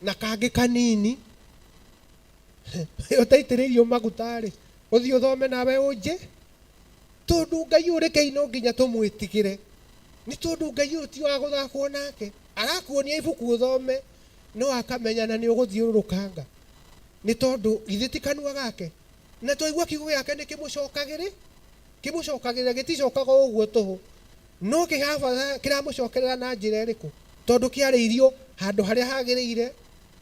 na kangĩ kanini ũtaitĩrĩirio maguta-rĩ, ũthiĩ ũthome nawe ũnjĩ tondũ Ngai ũyũ rekei no nginya tũmwĩtigĩre nĩ tondũ Ngai ũyũ ti wa gũthakwo nake. Arakuonia ibuku ũthome no akamenya na nĩ ũgũthiũrũrũkanga nĩ tondũ githĩ ti kanua gake na twaigua kiugo gĩake nĩ kĩmũcokagĩrĩ kĩmũcokagĩrĩra gĩticokaga o ũguo tũhũ no kĩrabatara kĩramũcokerera na njĩra ĩrĩkũ tondũ kĩarĩirio handũ harĩa hagĩrĩire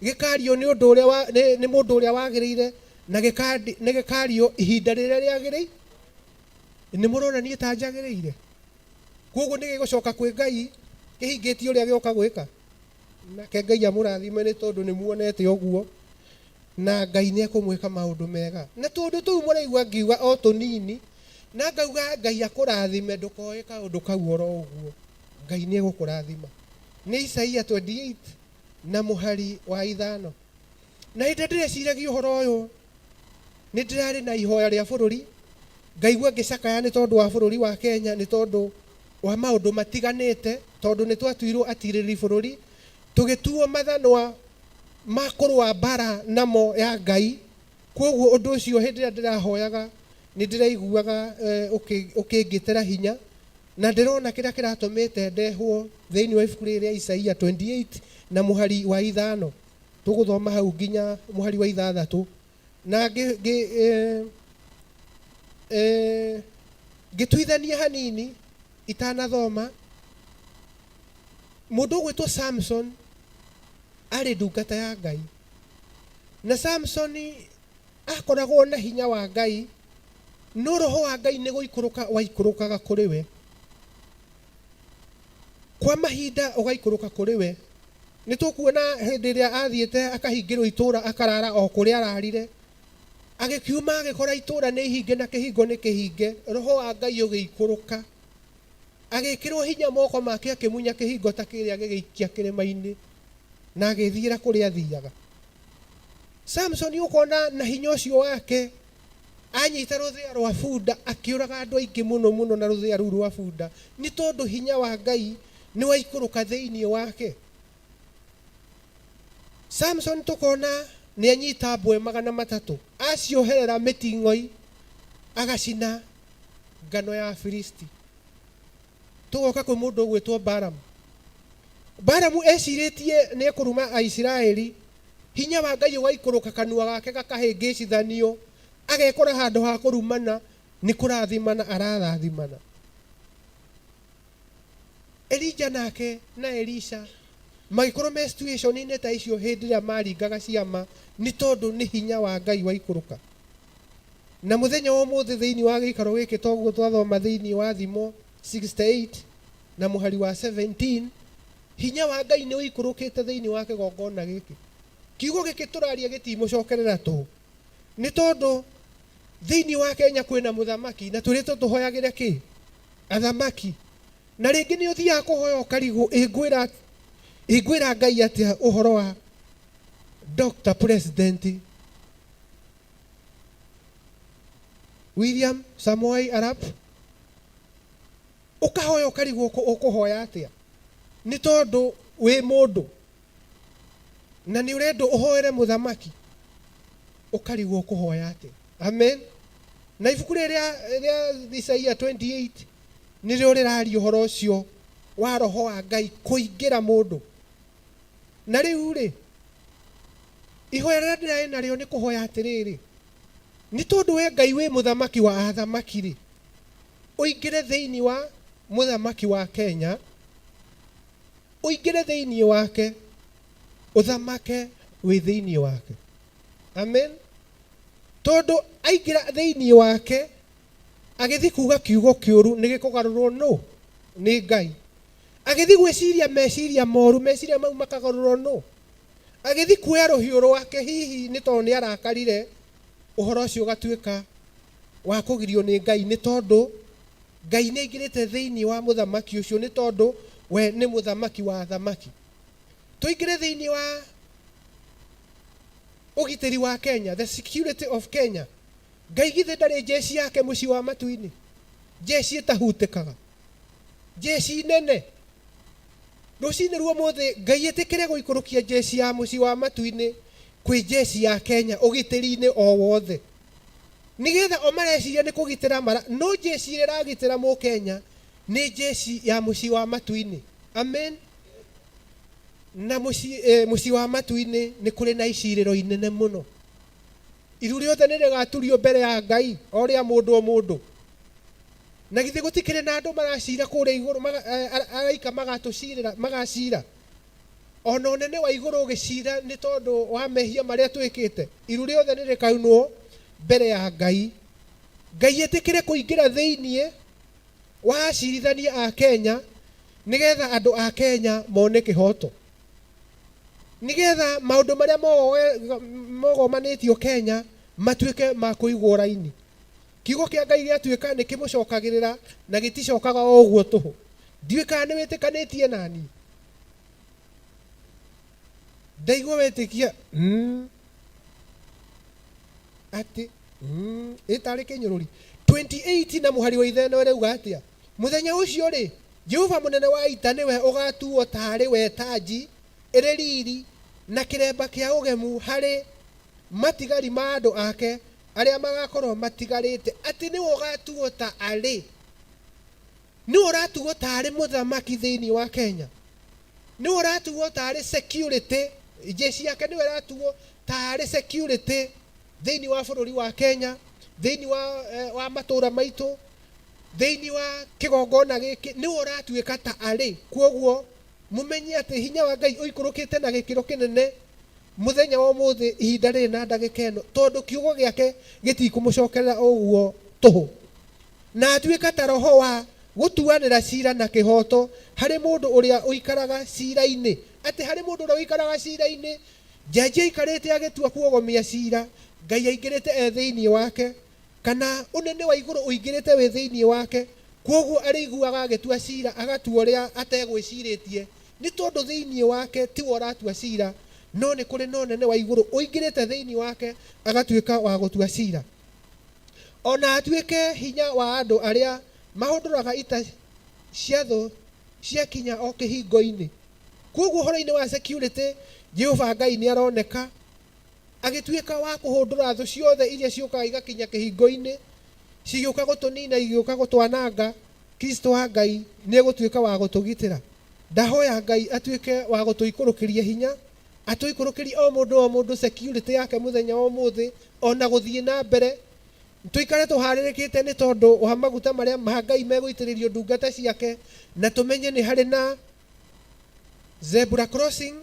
gĩkario nĩ ũndũ ũrĩa wa, nĩ, nĩ mũndũ ũrĩa wagĩrĩire na gĩkandi- nĩ gĩkario ihinda rĩrĩa rĩagĩrĩire nĩ mũrona niĩ ta njagĩrĩire koguo nĩ gĩgũcoka kwĩ Ngai kĩhingĩtie ũrĩa gĩoka gwĩka nake Ngai amũrathime nĩ tondũ nĩ muonete ũguo na Ngai nĩ ekũmwĩka maũndũ mega na tũndũ tũu mũraigua ngiuga o tũnini na ngauga Ngai akũrathime ndũkoe kaũndũ kau oro ũguo Ngai nĩ egũkũrathima nĩ Isaia 28 na mũhari wa ithano na hĩndĩ ĩrĩa ndĩreciragia ũhoro ũyũ nĩ ndĩrarĩ na ihoya rĩa bũrũri ngaigua ngĩcakaya nĩ tondũ wa bũrũri wa Kenya nĩ tondũ wa maũndũ matiganĩte tondũ nĩ twatuirwo atirĩrĩri bũrũri tũgĩtuo mathanwa ma kũrũa mbara namo ya Ngai koguo ũndũ ũcio hĩndĩ ĩrĩa ndĩrahoyaga nĩ ndĩraiguaga ũkĩngĩtĩra hinya na ndĩrona kĩrĩa kĩratũmĩte ndehwo thĩinĩ wa ibuku rĩrĩ rĩa Isaia 28 na mũhari wa ithano tũgũthoma hau nginya mũhari wa ithathatũ na ngĩtuithania hanini itanathoma mũndũ ũgwĩtwo Samson arĩ ndungata ya Ngai na Samson akoragwo na hinya wa Ngai no roho wa Ngai nĩ gũikũrũka waikũrũkaga kũrĩ we kwa mahinda ũgaikũrũka kũrĩ we nĩ tũkuona hĩndĩ ĩrĩa athiĩte akahingĩrwo itũũra akarara o kũrĩa ararire agĩkiuma agĩkora itũũra nĩ ihinge na kĩhingo nĩ kĩhinge roho wa Ngai ũgĩikũrũka agĩkĩrwo hinya moko make akĩmunya kĩhingo ta kĩrĩa agĩgĩikia kĩrĩma-inĩ na agĩthiĩra kũrĩa athiaga. Samson ũkona na hinya ũcio wake anyita rũthĩa rwa bunda akĩũraga andũ aingĩ mũno mũno na rũthĩa rũu rwa bunda nĩ tondũ hinya wa Ngai nĩ waikũrũka thĩinĩ wake. Samson tũkona nĩ anyita mbwe 300 acioherera mĩting'oi agacina ngano ya Afilisti. Tũgoka kwĩ mũndũ ũgwĩtwo Balamu. Balamu ecirĩtie nĩ ekũruma Aisiraeli, hinya wa Ngai ũgaikũrũka kanua gake gakahĩngĩcithanio, agekora handũ ha kũrumana nĩ kũrathimana ararathimana. Elija nake na Elisha magĩkorwo me situation-inĩ ta icio hĩndĩ ĩrĩa maringaga ciama nĩ tondũ nĩ hinya wa Ngai waikũrũka. Na mũthenya wa ũmũthĩ thĩinĩ wa gĩikaro gĩkĩ toguo twathoma thĩinĩ wa Thimo 68 na mũhari wa 17, hinya wa Ngai nĩ ũikũrũkĩte thĩinĩ wa kĩgongona gĩkĩ. Kiugo gĩkĩ tũraria gĩtimũcokerera tũhũ, nĩ tondũ thĩinĩ wa Kenya kwĩna mũthamaki na twĩrĩtwo tũhoyagĩre kĩ? Athamaki. Na rĩngĩ nĩ ũthiaga kũhoya ũkarigwo ĩngwĩra ĩngwĩra Ngai atĩa ũhoro wa Dr. President William Samoei Arap. Ũkahoya ũkarigwo ũkũhoya atĩa, nĩ tondũ wĩ mũndũ na nĩ ũrendwo ũhoere mũthamaki, ũkarigwo ũkũhoya atĩa. Amen. Na ibuku rĩrĩ rĩa Isaia 28 nĩrĩo rĩraria ũhoro ũcio wa roho wa Ngai kũingĩra mũndũ. Na rĩu rĩ, ihoya rĩrĩa ndĩrarĩ narĩo nĩ kũhoya atĩrĩrĩ, nĩ tondũ we Ngai wĩ mũthamaki wa athamaki rĩ, ũingĩre thĩinĩ wa mũthamaki wa Kenya, ũingĩre thĩinĩ wake, ũthamake wĩ thĩinĩ wake. Amen. Tondũ aingĩra thĩinĩ wake, agĩthiĩ kuga kiugo kĩũru nĩ gĩkũgarũrwo nũ? Nĩ Ngai. Agĩthiĩ gwĩciria meciria moru, meciria mau makagarũrwo nũ? Agĩthiĩ kuoya rũhiũ rwake hihi nĩ tondũ nĩ arakarire, ũhoro ũcio ũgatuĩka wa kũgirio nĩ Ngai, nĩ tondũ Ngai nĩ aingĩrĩte thĩinĩ wa mũthamaki ũcio, nĩ tondũ we nĩ mũthamaki wa athamaki. Tũingĩre thĩinĩ wa ũgitĩri wa Kenya, the security of Kenya. Ngai githĩ ndarĩ jeshi yake mũciĩ wa matu-inĩ? Jeshi ĩtahutĩkaga, jeshi nene. Rũcinĩ ruo mũthĩ Ngai ĩtĩkĩre gũikũrũkia jeshi ya mũciĩ wa matu-inĩ kwĩ jeshi ya Kenya ũgitĩri-inĩ o wothe, nĩgetha o mareciria nĩ kũgitĩra mara, no jeshi ĩrĩa ĩragitĩra mũkenya nĩ jeshi ya mũciĩ wa matu-inĩ. Amen. Na mũciĩ wa matu-inĩ nĩ kũrĩ na icirĩro inene mũno. Iru rĩothe nĩ rĩgaturio mbere ya Ngai o rĩa mũndũ o mũndũ. Na githĩ gũtikĩrĩ na andũ maracira kũrĩa igũrũ, araika magatũcirĩra, magacira. Ona ũnene wa igũrũ ũgĩcira nĩ tondũ wa mehia marĩa twĩkĩte. Iru rĩothe nĩ rĩkaunwo mbere ya Ngai. Ngai ĩtĩkĩre kũingĩra thĩinĩ wa acirithania a Kenya, nĩgetha andũ a Kenya mone kĩhoto, nĩgetha maũndũ marĩa mogomanĩtio Kenya matuĩke ma kũigwo raini. Kiugo kĩa Ngai gĩatuĩka nĩ kĩmũcokagĩrĩra na gĩticokaga o ũguo tũhũ. Ndiũĩ kana nĩ wĩtĩkanĩtie nani. Ndaigua wetĩkia atĩ ĩtarĩ kĩnyũrũri. 28 na mũhari wa ithano ĩrauga atĩa? Mũthenya ũcio rĩ, Jehova mũnene wa ita nĩwe ũgatuo taarĩ we tanji ĩrĩ riri na kĩremba kĩa ũgemu harĩ matigari ma andũ ake arĩa magakorwo matigarĩte. Atĩ nĩwe ũgatuo ta arĩ, nĩwe ũratuo ta arĩ mũthamaki thĩinĩ wa Kenya, nĩwe ũratuo ta arĩ security, jeshi yake nĩwe ĩratuo ta arĩ security thĩinĩ wa bũrũri wa Kenya, thĩinĩ wa matũũra maitũ, thĩinĩ wa kĩgongona gĩkĩ, nĩwe ũratuĩka ta arĩ. Kwoguo mũmenye atĩ hinya wa Ngai ũikũrũkĩte na gĩkĩro kĩnene mũthenya wa ũmũthĩ, ihinda rĩrĩ na ndagĩka ĩno, tondũ kiugo gĩake gĩtikũmũcokerera ũguo tũhũ. Na atuĩka ta roho wa gũtuanĩra cira na kĩhoto harĩ mũndũ ũrĩa ũikaraga cira-inĩ. Atĩ harĩ mũndũ ũrĩa ũikaraga cira-inĩ, jaji aikarĩte agĩtua kuogomia cira, Ngai aingĩrĩte e thĩinĩ wake, kana ũnene wa igũrũ ũingĩrĩte wĩ thĩinĩ wake. Kwoguo arĩiguaga agĩtua cira, agatua ũrĩa ategwĩcirĩtie, nĩ tondũ thĩinĩ wake tiwe ũratua cira, no nĩ kũrĩ na ũnene wa igũrũ ũingĩrĩte thĩinĩ wake agatuĩka wa gũtua cira. Ona atuĩke hinya wa andũ arĩa mahũndũraga ita cia thũ ciakinya o kĩhingo-inĩ. Kwoguo ũhoro-inĩ wa security, Jehova Ngai nĩ aroneka agĩtuĩka wa kũhũndũra thũ ciothe iria ciũkaga igakinya kĩhingo-inĩ, cigĩũka gũtũnina, igĩũka gũtwananga. Kristo wa Ngai nĩ egũtuĩka wa gũtũgitĩra. Ndahoya Ngai atuĩke wa gũtũikũrũkĩria hinya, atũikũrũkĩrie o mũndũ o mũndũ security yake mũthenya wa ũmũthĩ, ona gũthiĩ na mbere. Tũikare tũharĩrĩkĩte nĩ tondũ wa maguta marĩa ma Ngai megũitĩrĩrio ndungata ciake, na tũmenye nĩ harĩ na zebra crossing.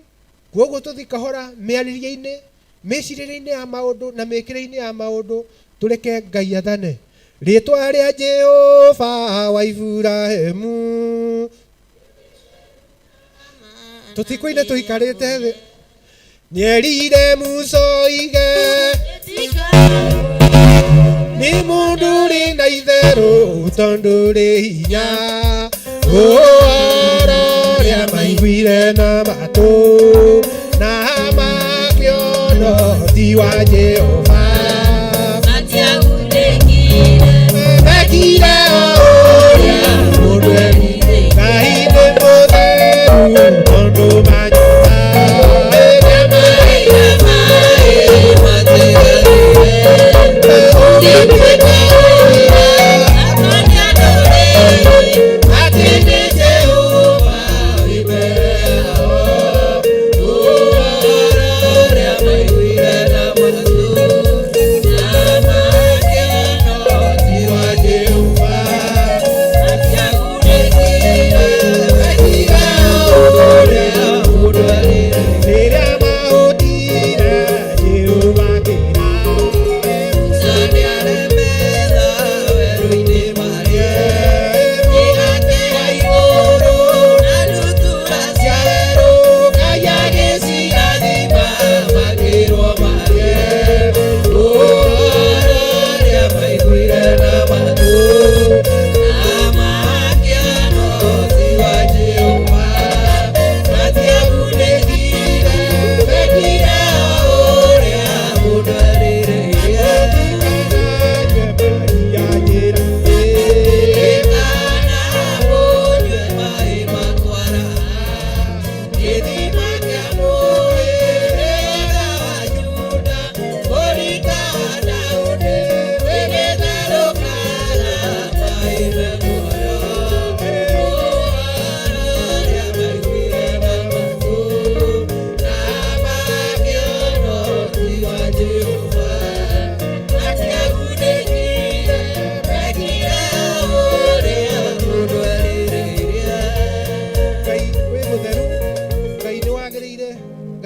Kwoguo tũthiĩ kahora mĩarĩrie-inĩ, mĩcirĩrie-inĩ ya maũndũ na mĩkĩre-inĩ ya maũndũ, tũreke Ngai athane. Rĩtwa rĩa Jehova wa Iburahĩmu, tũtikũine tũikarĩte thĩ. Nĩerire Musa oige nĩ mũndũ ũrĩ na itherũ tondũ ũrĩ hinya, ũhoro ũrĩa maiguire na matũ na makĩona ti wa Jehova. Mekire o ũrĩa mũndũ.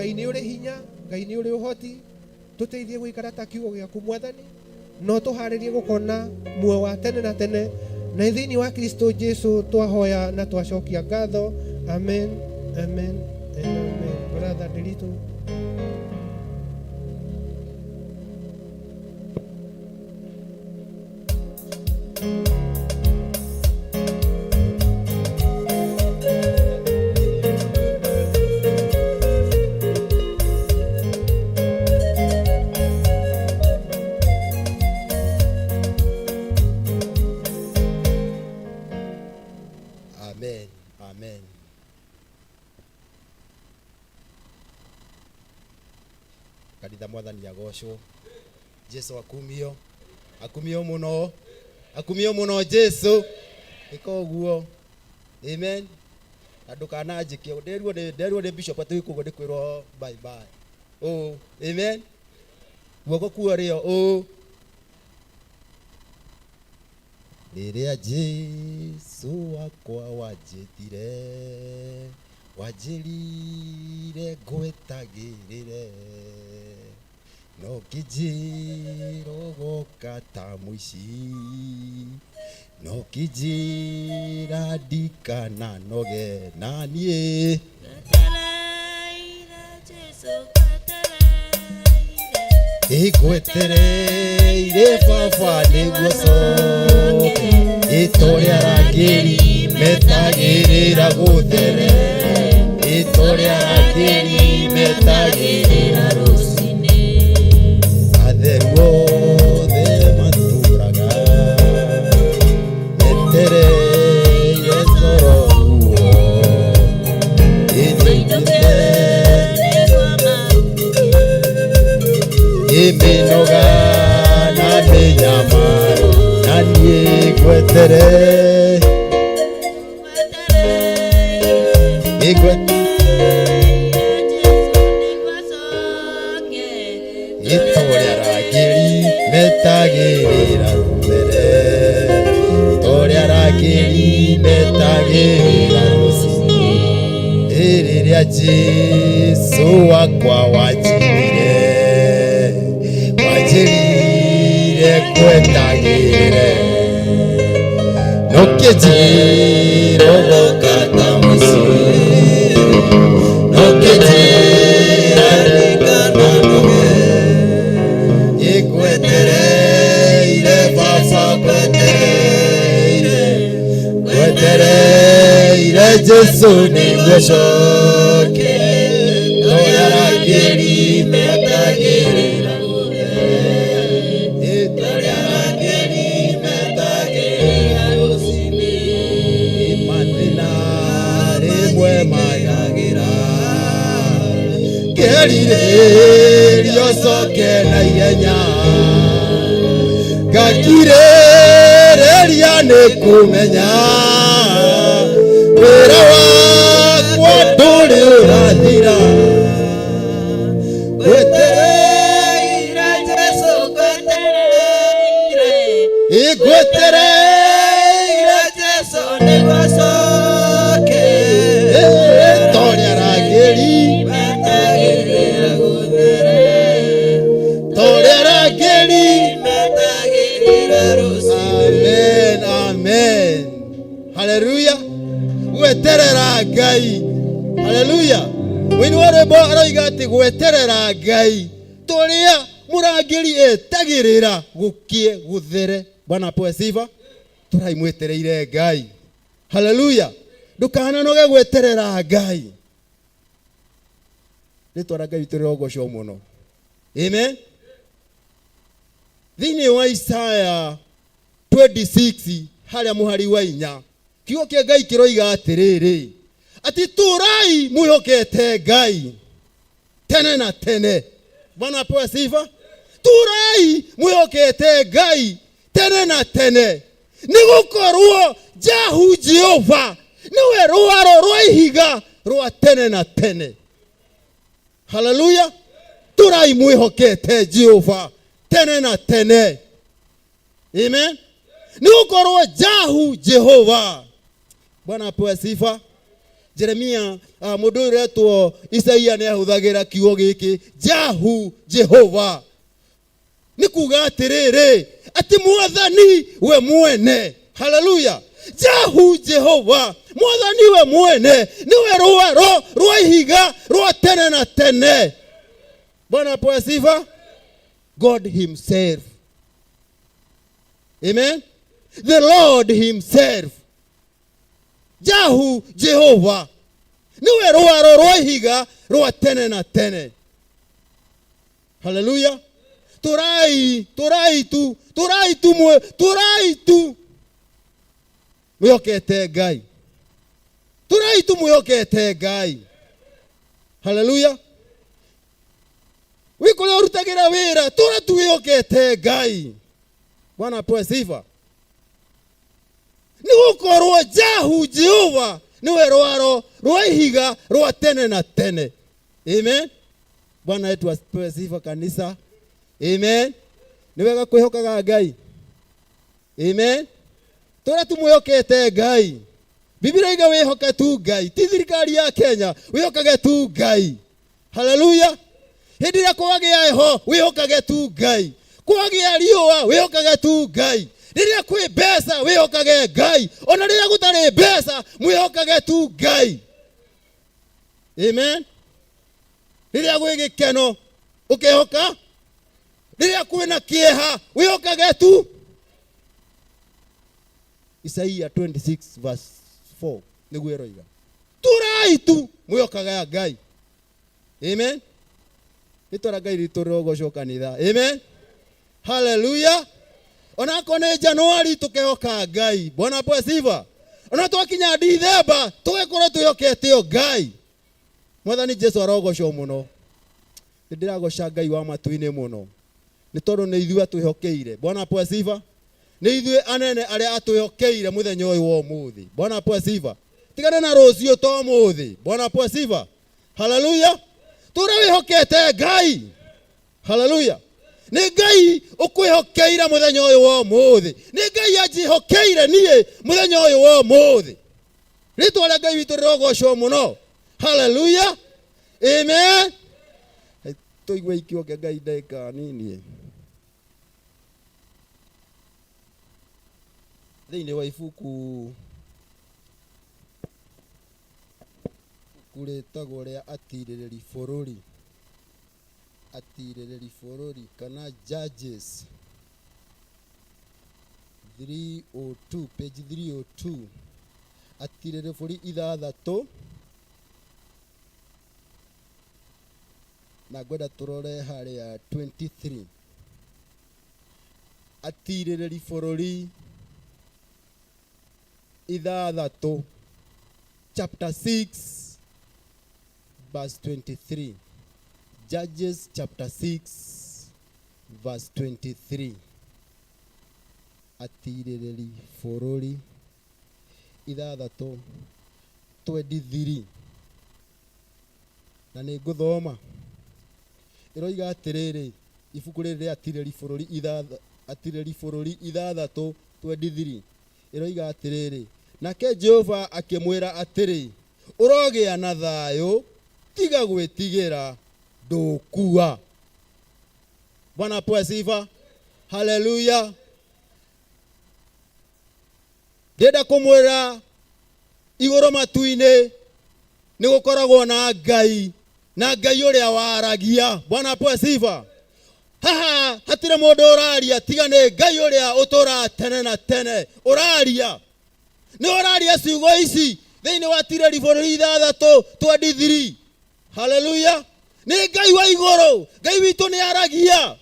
Ngai nĩ ũrĩ hinya, Ngai nĩ ũrĩ ũhoti, tũteithie gũikara ta kiugo gĩaku Mwathani, no tũharĩrie gũkona muoyo wa tene na tene, na thĩinĩ wa Kristo Jesu twahoya na twacokia ngatho. Amen, amen and amen. Brother Ndiritu. Amen. Amen. Kanitha mwathani agocwo. Jesu akumio. Akumio muno. Akumio muno Jesu. Ika ũguo. Amen. Na ndũkananjĩke nderuo nĩ nderuo nĩ bishop atĩ koguo nĩ kwĩrwo bye bye. Oh, amen. Guoko kuo rĩo oh. Rĩrĩa Jesu wakwa wanjĩtire, wanjĩrire ngwetagĩrĩre, no ngĩnjĩra ũgoka ta mũici, no ngĩnjĩra ndikananoge na niĩ. Ingwetereire baba nĩguo coke, itũrĩa arangĩri metagĩrĩra gũthere, itũrĩa arangĩri metagĩrĩra rũcinĩ. Atheru othe matũraga metereire coro ruo, ĩnjĩkĩte iminoga na mĩnyamaro na niĩ ngwetere itũrĩa arangĩri metagĩrĩra rũthere, itũrĩa arangĩri metagĩrĩra rũcinĩ. Rĩrĩa Jesu wakwa wanjĩrire, wanjĩrire ngwetagĩrĩre, no kĩnjĩra ũgoka ta mũici, no kĩnjĩra ndikananoge, ingwetereire baba ngwetereire, ngwetereire Jesu nĩguo coke, torĩa arangĩri metagĩrĩra torĩa arangĩri metagĩrĩra rũcinĩ. Mathĩna rĩmwe magagĩra, ngerirĩria ũcoke na ihenya, ngakirĩrĩria nĩ kũmenya wĩra wakwa ndũrĩ ũrathira. Ngwetereire Jesu, ngwetereire, ngwetereire Jesu nĩguo acoke, torĩa arangĩri metagĩrĩra gũthere, torĩa arangĩri metagĩrĩra rũcinĩ. Amen, amen. Haleluya. Gweterera Ngai. Haleluya. Mũini wa rwĩmbo aroiga atĩ gweterera Ngai tũrĩa mũrangĩri etagĩrĩra gũkie gũthere. Bwana apewe sifa. Tũrai mwetereire Ngai. Haleluya. Ndũkananoge gweterera Ngai. Rĩtwa rĩa Ngai witũ rĩrogocwo mũno. Amen. Thĩinĩ wa Isaya 26 harĩa mũhari wa inya, kiugo kĩa Ngai kĩroiga atĩrĩrĩ, atĩ tũrai mwĩhokete Ngai tene na tene. Bwana apewe sifa. Tũrai mwĩhokete Ngai tene na tene, nĩ gũkorwo Jahu Jehova nĩwe rwaro rwa ihiga rwa tene na tene. Haleluya. Tũrai mwĩhokete Jehova tene na tene. Amen. Nĩ gũkorwo Jahu Jehova. Bwana apewe sifa. Jeremia mũndũ ũyũ ũretwo Isaia nĩ ahũthagĩra kiugo gĩkĩ Jahu Jehova nĩ kuga atĩrĩrĩ atĩ mwathani we mwene haleluya Jahu Jehova mwathani we mwene nĩwe rwaro rwa ihiga rwa tene na tene. Bwana apewe sifa. God himself. Amen. The Lord himself. Jahu Jehova nĩwe rwaro rwa ihiga rwa tene na tene. Haleluya. Tũrai, tũrai tu, tũrai tu mwe, tũrai tu mwĩhokete Ngai. Tũrai tu mwĩhokete Ngai. Haleluya. Wĩ kũrĩa ũrutagĩra wĩra, tũra tu wĩhokete Ngai. Bwana apewe sifa. Nĩ gũkorwo Jahu Jehova nĩwe rwaro rwa ihiga rwa tene na tene. Amen. Bwana wetu asipewe sifa kanisa. Amen. Nĩ wega kwĩhokaga Ngai. Amen. Tũrĩa tumwĩhokete Ngai. Biblia iga wĩhoke tu Ngai, ti thirikari ya Kenya, wĩhokage tu Ngai. Haleluya. Hĩndĩ ĩrĩa kwagĩa heho, wĩhokage tu Ngai. Kwagĩa riũa, wĩhokage tu Ngai. Rĩrĩa kwĩ mbeca, wĩhokage Ngai. Ona rĩrĩa gũtarĩ mbeca, mwĩhokage tu Ngai. Amen. Rĩrĩa gwĩ gĩkeno, ũkehoka. Rĩrĩa kwĩna kĩeha, wĩhokage tu. Isaia 26 verse 4 nĩguo ĩroiga. Tũrai tu mwĩhokaga Ngai. Amen. Rĩtwa rĩa Ngai ritũ rĩrogocwo kanitha. Amen. Haleluya. Onakorwo nĩ Januari tũkehoka Ngai. Bwana apewe sifa. Ona twakinya Dithemba tũgĩkorwo twĩhokete o Ngai. Mwathani Jesu arogocwo mũno. Nĩ ndĩragoca Ngai wa matu-inĩ mũno. Nĩ tondũ nĩ ithuĩ atwĩhokeire. Bwana apewe sifa. Nĩ ithuĩ anene arĩa atwĩhokeire mũthenya ũyũ wa ũmũthĩ. Bwana apewe sifa. Tigana na rũciũ to ũmũthĩ. Bwana apewe sifa. Haleluya. Tũra wĩhokete Ngai. Haleluya. Nĩ Ngai ũkwĩhokeire mũthenya ũyũ wa ũmũthĩ. Nĩ Ngai anjĩhokeire niĩ mũthenya ũyũ wa ũmũthĩ. Rĩtwa rĩa Ngai witũ rĩrogocwo mũno. Haleluya. Amen. Tũigue ikiugo kĩa Ngai ndagĩka nini. Thĩinĩ wa ibuku ibuku rĩtagwo rĩa atirĩrĩri bũrũri atirĩrĩri bũrũri kana Judges 302 page 302 atirĩrĩri bũrũri ithathatũ na ngwenda tũrore harĩa 23 atirĩrĩri bũrũri ithathatũ chapter 6 verse 23 Judges chapter 6 verse 23 atirĩrĩri bũrũri ithathatũ 23 na nĩ ngũthoma ĩroiga atĩrĩrĩ ibuku rĩrĩ rĩa atirĩri bũrũri ithatha atirĩri bũrũri ithathatũ 23 ĩroiga atĩrĩrĩ nake Jehova akĩmwĩra atĩrĩ ũrogĩa na thayũ tiga gwĩtigĩra ndũkua. Bwana apewe sifa. Haleluya. Ndĩrenda kũmwĩra igũrũ matu-inĩ nĩ gũkoragwo na Ngai na Ngai ũrĩa waragia. Bwana apewe sifa. Haha hatirĩ mũndũ ũraria tiga nĩ Ngai ũrĩa ũtũraga tene na tene ũraria. Nĩ ũraria ciugo ici thĩinĩ wa tirĩri bũrũri ithathatũ 23. Haleluya. Nĩ Ngai wa igũrũ. Ngai witũ nĩ aragia.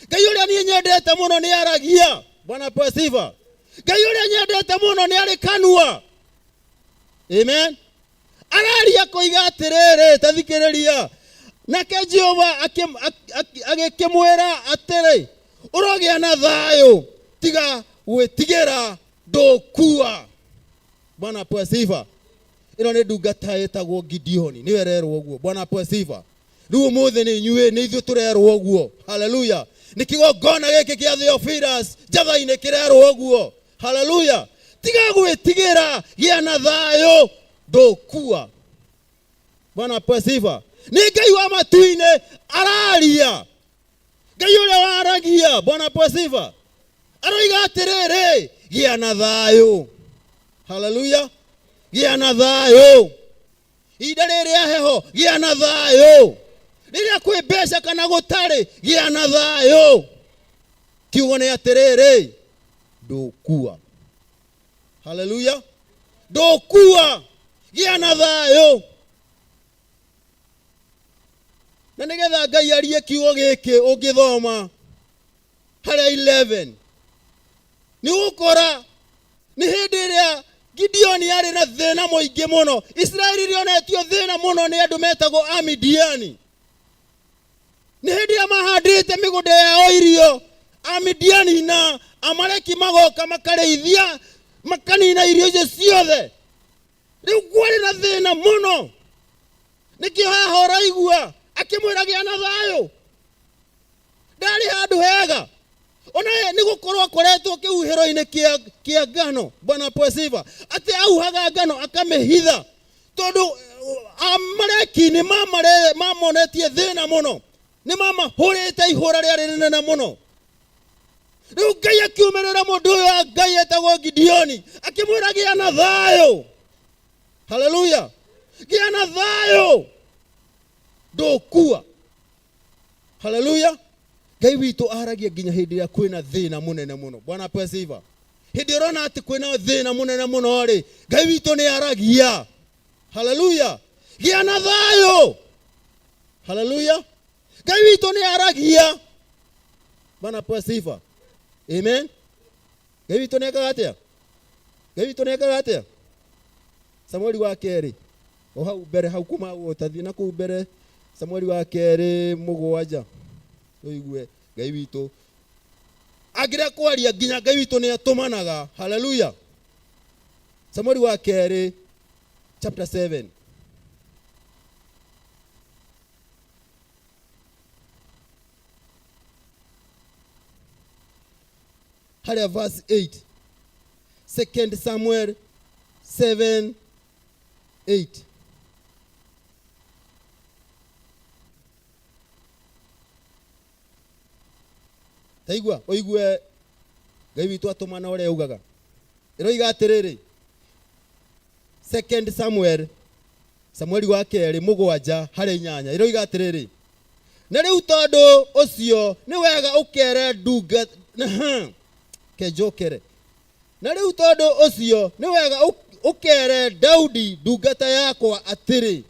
Ngai ũrĩa niĩ nyendete mũno nĩ aragia. Bwana apewe sifa. Ngai ũrĩa nyendete mũno nĩ arĩ kanua. Amen. Araria koiga atĩrĩrĩ, ta thikĩrĩria. Nake Jehova agĩkĩmwĩra atĩrĩ, ũrogĩa na thayũ, tiga gwĩtigĩra, ndũkua. Bwana apewe sifa. Ĩno nĩ ndungata ĩtagwo Gideoni, nĩyo ĩrerwo ũguo. Bwana apewe sifa. Rĩu ũmũthĩ nĩ inyuĩ, nĩ ithuĩ tũrerwo ũguo. Haleluya. Nĩ kĩgongona gĩkĩ kĩa Theophilus Njatha-inĩ kĩrerwo ũguo. Haleluya. Tiga gwĩtigĩra, gĩa na thayũ. Ndũkua. Bwana apewe sifa. Nĩ Ngai wa matu-inĩ araria. Ngai ũrĩa waragia. Bwana apewe sifa. Aroiga atĩrĩrĩ, gĩa na thayũ. Haleluya. Gĩa na thayũ. Ihinda rĩrĩa heho, gĩa na thayũ. Rĩrĩa kwĩ mbeca kana gũtarĩ, gĩa na thayũ. Kiugo nĩ atĩrĩrĩ, ndũkua. Haleluya. Ndũkua. Gĩa na thayũ. Na nĩgetha Ngai arie kiugo gĩkĩ ũngĩthoma harĩa 11 nĩ ũgũkora nĩ hĩndĩ ĩrĩa Gideoni arĩ na thĩna mũingĩ mũno. Isiraeli rĩonetio thĩna mũno nĩ andũ metagwo Amidiani. Nĩ hĩndĩ ĩrĩa mahandĩte mĩgũnda yao irio, Amidiani na Amaleki magoka makarĩithia makanina irio icio ciothe. Rĩu kwarĩ na thĩna mũno. Nĩkĩo haha ũraigua akĩmwĩra gĩa na thayũ. Ndarĩ handũ hega. Ona nĩ gũkorwo akoretwo kĩhuhĩro-inĩ kĩa ngano. Bwana apewe sifa. Atĩ auhaga ngano akamĩhitha tondũ Amaleki nĩ mamonetie thĩna mũno, nĩ mamahũrĩte ihũra rĩarĩ rĩnene mũno. Rĩu Ngai akiumĩrĩra mũndũ ũyũ wa Ngai etagwo Gideoni akĩmwĩra gĩa na thayũ. Haleluya. Gĩa na thayũ, ndũkua. Haleluya. Ngai witũ aragia nginya hĩndĩ ĩrĩa kwĩna thĩna mũnene mũno. Bwana apewe sifa. Hĩndĩ ũrona atĩ kwĩna thĩna mũnene mũno rĩ, Ngai witũ nĩ aragia. Haleluya. Gĩa na thayũ. Haleluya. Ngai witũ nĩ aragia. Bwana apewe sifa. Amen. Ngai witũ nĩ ekaga atĩa? Ngai witũ nĩ ekaga atĩa? Samueli wa kerĩ o hau mbere hau kuma ũtathiĩ na kũu mbere Samueli wa kerĩ mũgwanja ũigue Ngai witũ angĩrĩa kwaria nginya Ngai witũ nĩ atũmanaga. Haleluya. Samueli wa kerĩ chapter 7. Harĩa verse 8. 2 Samuel 7 8. Taigua ũigue Ngai witũ atũmana ũrĩa augaga. Ĩroiga atĩrĩrĩ, 2 Samuel, Samueli wa kerĩ mũgwanja harĩ inyanya, ĩroiga atĩrĩrĩ, na rĩu tondũ ũcio nĩ wega ũkere ndunga kenjokere. Na rĩu tondũ ũcio nĩ wega ũkere Daudi ndungata yakwa atĩrĩ,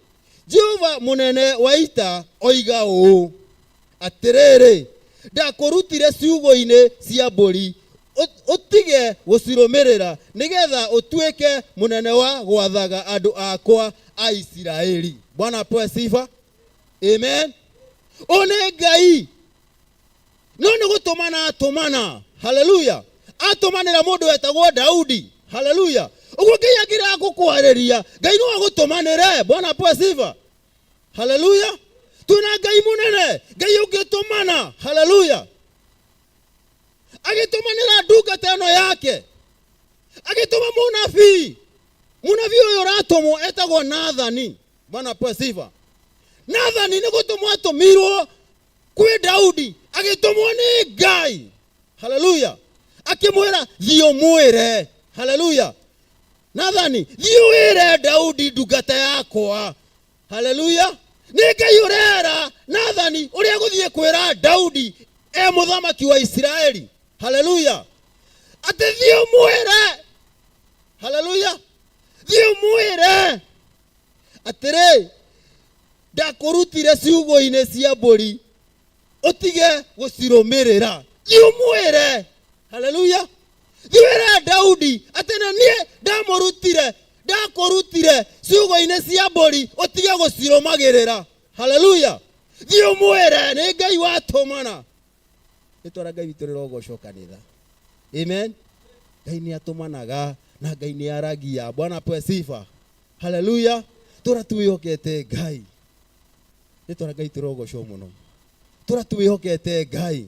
Jehova mũnene wa ita oiga ũũ, atĩrĩrĩ, ndakũrutire ciugũ-inĩ cia mbũri ũtige gũcirũmĩrĩra, nĩgetha ũtuĩke mũnene wa gwathaga andũ akwa a Isiraeli. Bwana apewe sifa. Amen. Ũyũ nĩ Ngai no nĩ gũtũmana atũmana. Haleluya. Atũmanĩra mũndũ wetagwo Daudi. Haleluya. Ũguo Ngai angĩrega gũkwarĩria, Ngai no agũtũmanĩre. Bwana apewe sifa. Haleluya. Twĩna Ngai mũnene, Ngai ũngĩtũmana. Haleluya. Agĩtũmanĩra ndungata ĩno yake, agĩtũma mũnabii. Mũnabii ũyũ ũratũmwo etagwo Nathani. Bwana apewe sifa. Nathani nĩ gũtũmwo atũmirwo kwĩ Daudi, agĩtũmwo nĩ Ngai. Haleluya. Akĩmwĩra thiĩ ũmwĩre. Haleluya. Nathani, thiĩ wĩre Daudi ndungata yakwa. Haleluya. Nĩ Ngai ũrera Nathani ũrĩa gũthiĩ kwĩra Daudi e mũthamaki wa Isiraeli. Haleluya. Atĩ thiĩ ũmwĩre. Haleluya. Thiĩ ũmwĩre atĩrĩ, ndakũrutire ciugũ-inĩ cia mbũri ũtige gũcirũmĩrĩra. Thiĩ ũmwĩre. Haleluya. Thiĩ wĩre Daudi atĩ na niĩ ndamũrutire, ndakũrutire ciugũ-inĩ cia mbũri ũtige gũcirũmagĩrĩra. Haleluya. Thiĩ ũmwĩre nĩ Ngai watũmana. Rĩtwa rĩa Ngai witũ rĩrogocwo kanitha. Amen. Ngai nĩ atũmanaga na Ngai nĩ aragia. Bwana apewe sifa. Haleluya. Tũra twĩhokete Ngai. Rĩtwa rĩa Ngai tũrogocwo mũno. Tũra twĩhokete Ngai.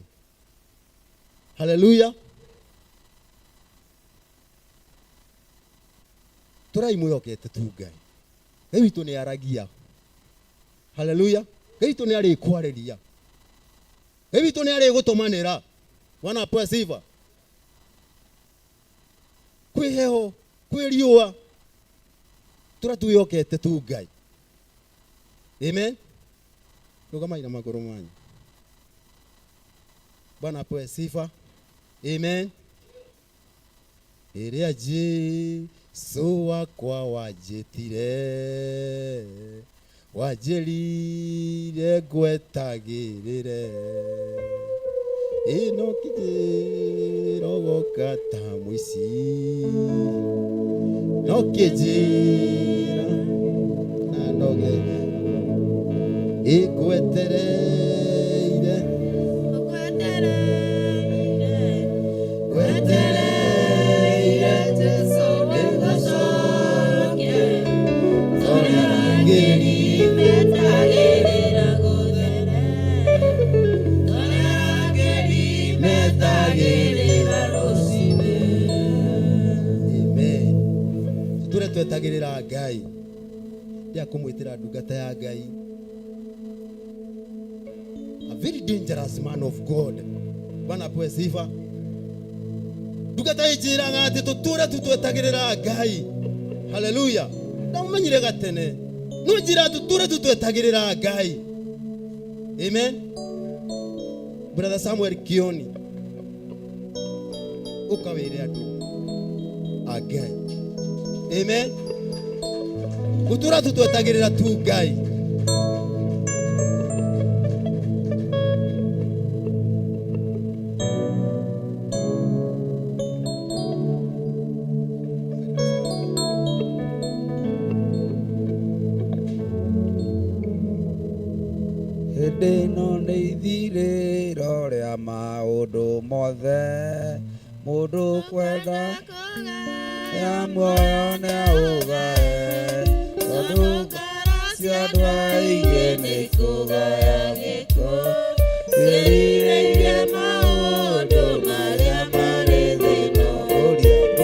Haleluya. Tũrai mwĩhokete tu Ngai. Ngai witũ nĩ aragia. Haleluya. Ngai witũ nĩ arĩkwarĩria. Ngai witũ nĩ arĩgũtũmanĩra. Bwana apewe sifa. Kwĩ heho, kwĩ riũa, tũra twĩhokete tu Ngai. Amen. Rũgamai na magũrũ manyu. Bwana apewe sifa. Amen. Rĩrĩa Jesu wakwa wanjĩtire, wanjĩrire ngwetagĩrĩre, ĩno kĩnjĩra ũgoka ta mũici, no kĩnjĩra na noge ĩngwetereire, ngwetereire Jesu nĩgũcoke, tũrĩ arangĩri metagĩrĩra rũcinĩ. Amen. Tũtũre twetagĩrĩra Ngai. Ndĩa kũmwĩtĩra ndungata ya Ngai. A very dangerous man of God. Bwana apewe sifa. Ndungata ĩnjĩraga atĩ tũtũre tu twetagĩrĩra Ngai. Haleluya. Ndamumenyire gatene. No njĩra tũtũre tu twetagĩrĩra Ngai. Amen. Brother Samuel Kioni. Ũka wĩre andũ a Ngai. Amen. Gũtũra tu twetagĩrĩra tu Ngai. Hĩndĩ ĩno nĩ ithirĩro rĩa maũndũ mothe, mũndũ kwenda ya muoyo nĩ aũgae, tondũ cia andũ aingĩ nĩ kũgaya gĩko, ciĩrirĩirie maũndũ marĩa marĩ thĩna,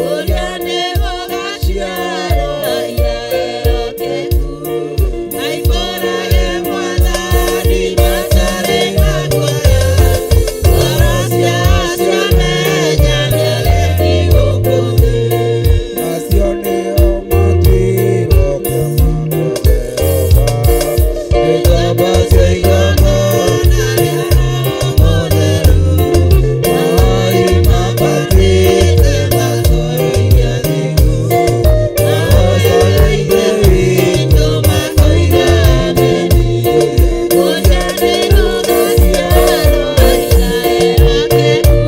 ũrĩa nĩ gũgaciarwo iraerokeku, maimbũrage Mwathani matarĩ na guoya, ngoro ciao ciamenya nĩareki gũkũ thĩ. Acio nĩo matuirwo kĩama kwa Jehova, igomba cia igongona rĩa Roho Mũtheru, maoi mambatĩte matũũrĩire thingu, magocaga Ithe witũ makoiga ameni. Kũrĩa nĩgũgaciarwo iraerokeku,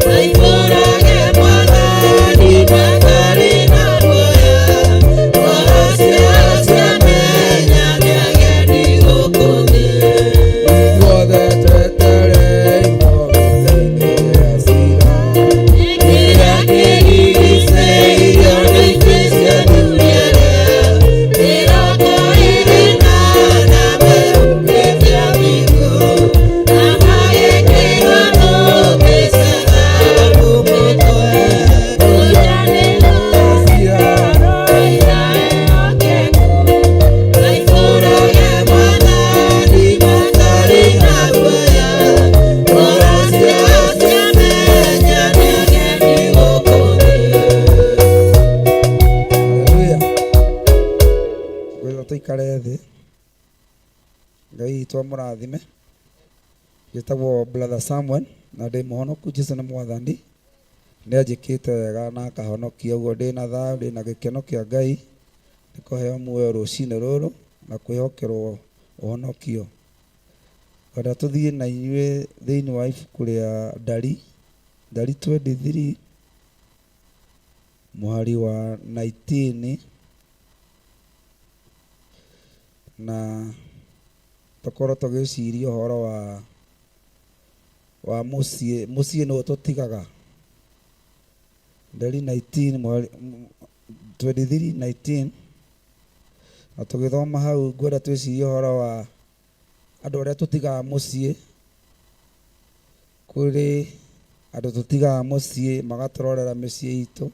maimbũrage Mwathani matarĩ na guoya, ngoro ciao ciamenya nĩageni gũkũ thĩ. Ithuothe twetereirwo gĩtĩ kĩa ciira, kĩrĩa kĩrigiicĩirio nĩ itĩ cia athuri arĩa mĩrongo ĩĩrĩ na ana mehumbĩte thingu, na magekĩrwo thũmbĩ cia thahabu mĩtwe. Kũrĩa nĩgũgaciarwo iraerokeku, maimbũrage Mwathani matarĩ na guoya, ngoro ciao ciamenya nĩageni gũkũ thĩ. Haleluya. Ngwĩra tũikare thĩ. Ngai witũ amũrathime. Njĩtagwo Brother Samuel na ndĩ mũhonoku Jesũ nĩ mwathani. Nĩ anjĩkĩte wega na akahonokia ũguo ndĩ na thayũ, ndĩ na gĩkeno kĩa Ngai nĩ kũheo muoyo rũcinĩ rũrũ na kwĩhokerwo ũhonokio. Ngwenda tũthiĩ na inyuĩ thĩinĩ wa ibuku rĩa Ndari, Ndari 23 mũhari wa 19 na tũkorwo tũgĩciria ũhoro wa wa mũciĩ, mũciĩ nĩguo tũtigaga. Ndari 19 mũhari 23 19 na tũgĩthoma hau ngwenda twĩcirie ũhoro wa andũ arĩa tũtigaga mũciĩ. Kũrĩ andũ tũtigaga mũciĩ magatũrorera mĩciĩ itũ.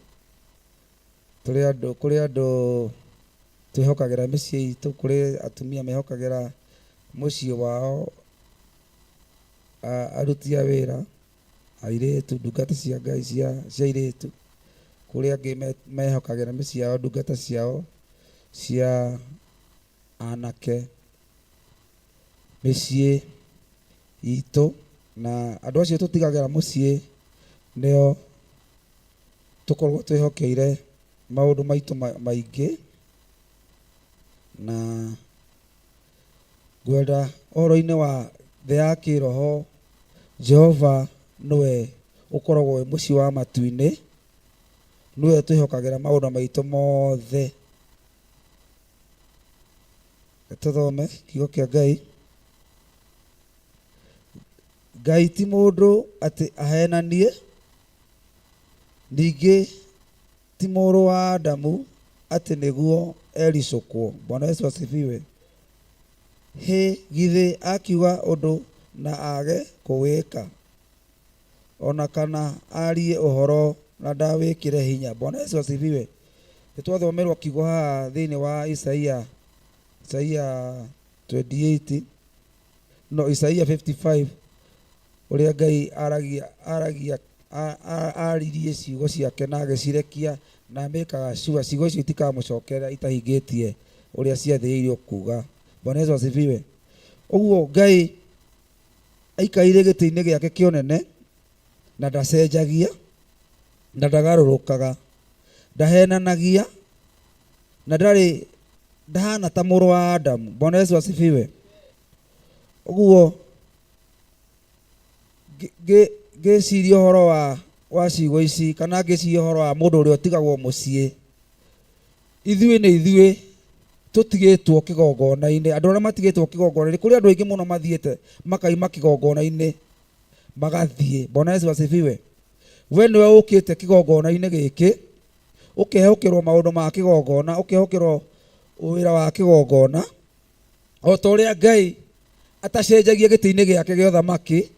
Tũrĩ andũ, kũrĩ andũ Twĩhokagĩra mĩciĩ itũ, kũrĩ atumia mehokagĩra mũciĩ wao aruti a wĩra, airĩtu, ndungata cia Ngai cia airĩtu. Kũrĩ angĩ mehokagĩra mĩciĩ yao ndungata ciao cia anake. Mĩciĩ itũ na andũ acio tũtigagĩra mũciĩ nĩo tũkoragwo twĩhokeire maũndũ maitũ maingĩ. Na ngwenda ũhoro-inĩ wa thĩ ya kĩroho, Jehova nĩwe ũkoragwo wĩ mũciĩ wa matu-inĩ, nĩwe twĩhokagĩra maũndũ maitũ mothe. Tũthome kiugo kĩa Ngai. Ngai ti mũndũ atĩ ahenanie, ningĩ ti mũrũ wa Adamu atĩ nĩguo ericũkwo. Bwana Yesu asifiwe. Hĩ, githĩ akiuga ũndũ na age kũwĩka? O na kana arie ũhoro na ndawĩkĩre hinya? Bwana Yesu asifiwe. Nĩ twathomerwo kiugo haha thĩinĩ wa Isaia, Isaia 28, no Isaia 55, ũrĩa Ngai aragia, aragia, aririe ciugo ciake na agĩcirekia na amĩkaga sure ciugo icio itikamũcokerera itahingĩtie ũrĩa ciathĩrĩirio kuga. Bwana Yesu asifiwe. Ũguo Ngai aikaire gĩtĩ-inĩ gĩake kĩa ũnene na ndacenjagia na ndagarũrũkaga, ndahenanagia na ndarĩ ndahana ta mũrũ wa Adamu. Bwana Yesu asifiwe. Ũguo ngĩciria ũhoro wa ciugo ici kana ngĩciria ũhoro wa mũndũ ũrĩa ũtigagwo mũciĩ, ithuĩ nĩ ithuĩ tũtigĩtwo kĩgongona-inĩ. Andũ arĩa matigĩtwo kĩgongona-inĩ, kũrĩ andũ aingĩ mũno mathiĩte makaima kĩgongona-inĩ magathiĩ. Bwana Yesu asifiwe. We nĩwe ũkĩte kĩgongona-inĩ gĩkĩ, ũkehokerwo maũndũ ma kĩgongona, ũkehokerwo wĩra wa kĩgongona, o ta ũrĩa Ngai atacenjagia gĩtĩ-inĩ gĩake gĩa ũthamaki.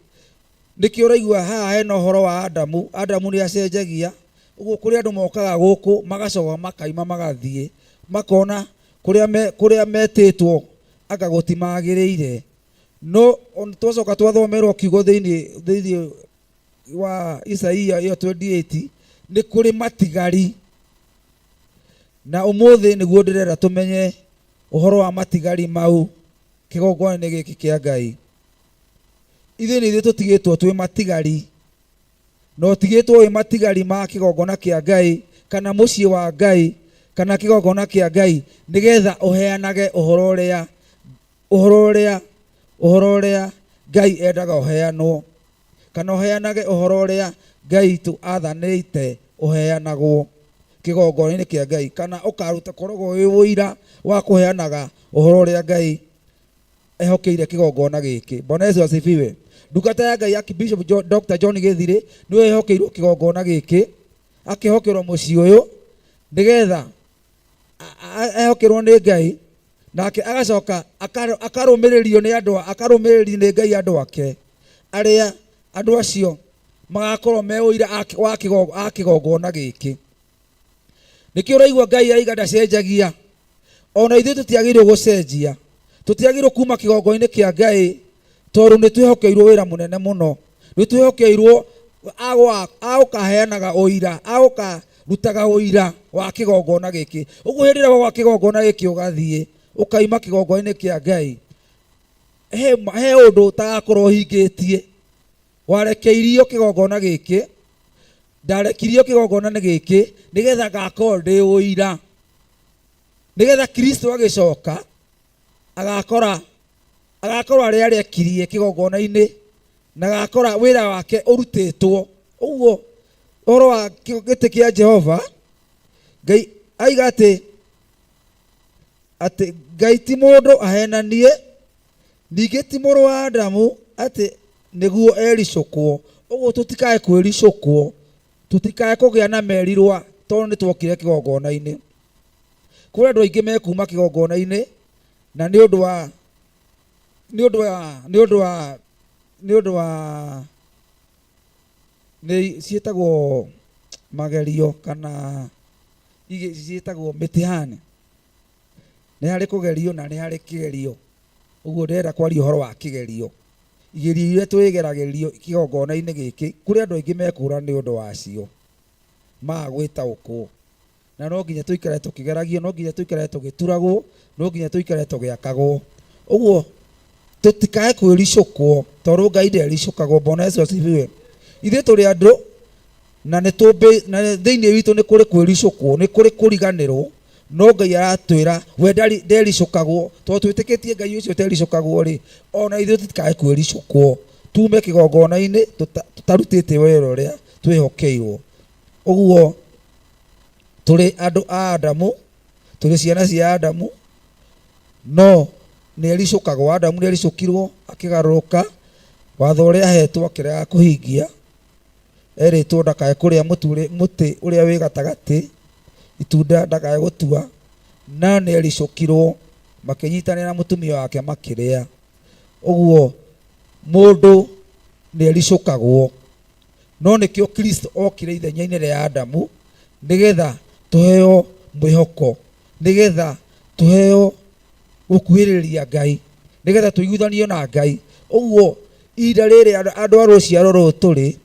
Nĩkĩo ũraigua haha hena ũhoro wa Adamu. Adamu nĩ acenjagia. Ũguo kũrĩ andũ mokaga gũkũ magacoka makaima magathiĩ, makona kũrĩa metĩtwo anga gũtimagĩrĩire. No twacoka twathomerwo kiugo thĩinĩ wa Isaia ĩyo 28, nĩ kũrĩ matigari. Na ũmũthĩ nĩguo ndĩrenda tũmenye ũhoro wa matigari mau kĩgongona-inĩ gĩkĩ kĩa Ngai. Ithuĩ nĩ ithuĩ tũtigĩtwo twĩ matigari, na ũtigĩtwo wĩ matigari ma kĩgongona kĩa Ngai kana mũciĩ wa Ngai kana kĩgongona kĩa Ngai, nĩgetha ũheanage ũhoro ũrĩa Ngai endaga ũheanwo, kana ũheanage ũhoro ũrĩa Ngai witũ athanĩte ũheanagwo kĩgongona-inĩ kĩa Ngai, kana ũkaruta koragwo wĩ ũira wa kũheanaga ũhoro ũrĩa Ngai ehokeire kĩgongona gĩkĩ. Bwana Yesu asifiwe. Ndungata ya Ngai Archbishop Dr. John Gĩthirĩ nĩwe ehokeirwo kĩgongona gĩkĩ, akĩhokerwo mũciĩ ũyũ nĩgetha ehokerwo nĩ Ngai, nake agacoka akarũmĩrĩrio nĩ andũ, akarũmĩrĩrio nĩ Ngai andũ ake, arĩa andũ acio magakorwo me ũira wa kĩgongona gĩkĩ. Nĩkĩo ũraigua Ngai aiga ndacenjagia. Ona ithuĩ tũtiagĩrĩirwo gũcenjia, tũtiagĩrĩirwo kuma kĩgongona-inĩ kĩa Ngai, tondũ nĩ twĩhokeirwo wĩra mũnene mũno. Nĩ twĩhokeirwo agũkaheanaga ũira, agũkarutaga ũira wa kĩgongona gĩkĩ. Ũguo hĩndĩ ĩrĩa wagwa kĩgongona gĩkĩ ũgathiĩ, ũkaima kĩgongona-inĩ kĩa Ngai, he ũndũ ũtagakorwo ũhingĩtie. Warekeirio kĩgongona gĩkĩ, ndarekirio kĩgongona-inĩ gĩkĩ nĩgetha ngakorwo ndĩ ũira, nĩgetha Kristo agĩcoka agakora arĩa arekirie kĩgongona-inĩ, na agakora wĩra wake ũrutĩtwo. Ũguo ũhoro wa gĩtĩ kĩa Jehova, Ngai aiga atĩ Ngai ti mũndũ ahenanie, ningĩ ti mũrũ wa Adamu atĩ nĩguo ericũkwo. Ũguo tũtikae kwĩricũkwo, tũtikae kũgĩa na merirwa tondũ nĩ twokire kĩgongona-inĩ. Kũrĩ andũ aingĩ mekuma kĩgongona-inĩ na nĩ ũndũ wa, nĩ ũndũ wa, nĩ ũndũ wa, nĩ ũndũ wa, nĩ ciĩtagwo magerio kana ciĩtagwo mĩtihani. Nĩ harĩ kũgerio na nĩ harĩ kĩgerio. Ũguo ndĩrenda kwaria ũhoro wa kĩgerio. Igerio iria twĩgeragĩrio kĩgongona-inĩ gĩkĩ, kũrĩ andũ aingĩ mekũra nĩ ũndũ wacio, maga gwĩtaũkwo. Na no nginya tũikare tũkĩgeragio, no nginya tũikare tũgĩturagwo, no nginya tũikare tũgĩakagwo. Ũguo tũtikae kwĩricũkwo, tondũ Ngai ndericũkagwo. Bwana Yesu asifiwe. Ithuĩ tũrĩ andũ na nĩ tũmbĩ na thĩinĩ witũ nĩ kũrĩ kwĩricũkwo, nĩ kũrĩ kũriganĩrwo, no Ngai aratwĩra we ndericũkagwo. Tondũ twĩtĩkĩtie Ngai ũcio ũtericũkagwo rĩ, ona ithuĩ tũtikae kwĩricũkwo, tume kĩgongona-inĩ tũtarutĩte wĩra ũrĩa twĩhokeirwo. Ũguo tũrĩ andũ a Adamu, tũrĩ ciana cia Adamu, no nĩ ericũkagwo. Adamu nĩ ericũkirwo akĩgarũrũka watho ũrĩa ahetwo akĩrega kũhingia. Erĩtwo ndakae kũrĩa mũtĩ ũrĩa wĩ gatagatĩ, itunda ndakae gũtua, no nĩ ericũkirwo, makĩnyitanĩra na mũtumia wake makĩrĩa. Ũguo mũndũ nĩ ericũkagwo, no nĩkĩo Kristo okire ithenya-inĩ rĩa Adamu, nĩgetha tũheo mwĩhoko, nĩgetha tũheo gũkuhĩrĩria Ngai, nĩgetha tũiguithanio na Ngai. Ũguo ihinda rĩrĩ andũ a rũciaro rũrũ tũrĩ,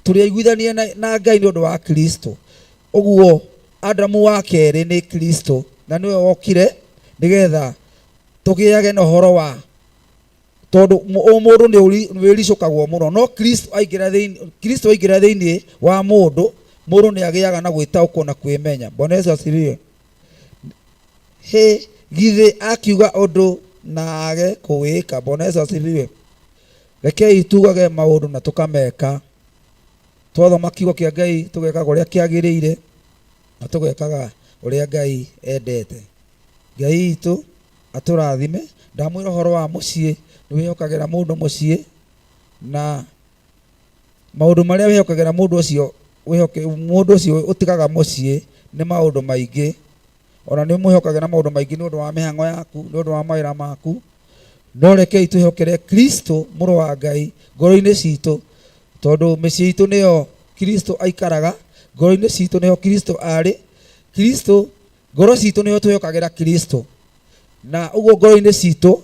tũrĩ aiguithanie na Ngai nĩ ũndũ wa Kristo. Ũguo Adamu wa kerĩ nĩ Kristo, na nĩwe wokire nĩgetha tũgĩage na ũhoro wa, tondũ ũmũndũ nĩ wĩricũkagwo mũno, no Kristo aingĩra thĩinĩ, Kristo aingĩra thĩinĩ wa mũndũ, mũndũ nĩ agĩaga na gwĩtaũkwo na kwĩmenya. Bwana Yesu asifiwe. Hĩ, githĩ akiuga ũndũ na age kũwĩka? Bwana Yesu asifiwe. Rekei tugage maũndũ na tũkameka. Twathoma kiugo kĩa Ngai tũgekaga ũrĩa kĩagĩrĩire na tũgekaga ũrĩa Ngai endete. Ngai witũ atũrathime. Ndamwĩra ũhoro wa mũciĩ, nĩ wĩhokagĩra mũndũ mũciĩ, na maũndũ marĩa wĩhokagĩra mũndũ ũcio, wĩhoke, mũndũ ũcio ũtigaga mũciĩ nĩ maũndũ maingĩ. Ona nĩ ũmwĩhokagĩra maũndũ maingĩ nĩ ũndũ wa mĩhang'o yaku, nĩ ũndũ wa mawĩra maku. No rekei twĩhokere Kristo mũrũ wa Ngai ngoro-inĩ citũ, tondũ mĩciĩ itũ nĩyo Kristo aikaraga, ngoro-inĩ citũ nĩho Kristo arĩ. Kristo, ngoro citũ nĩho twĩhokagĩra Kristo. Na ũguo ngoro-inĩ citũ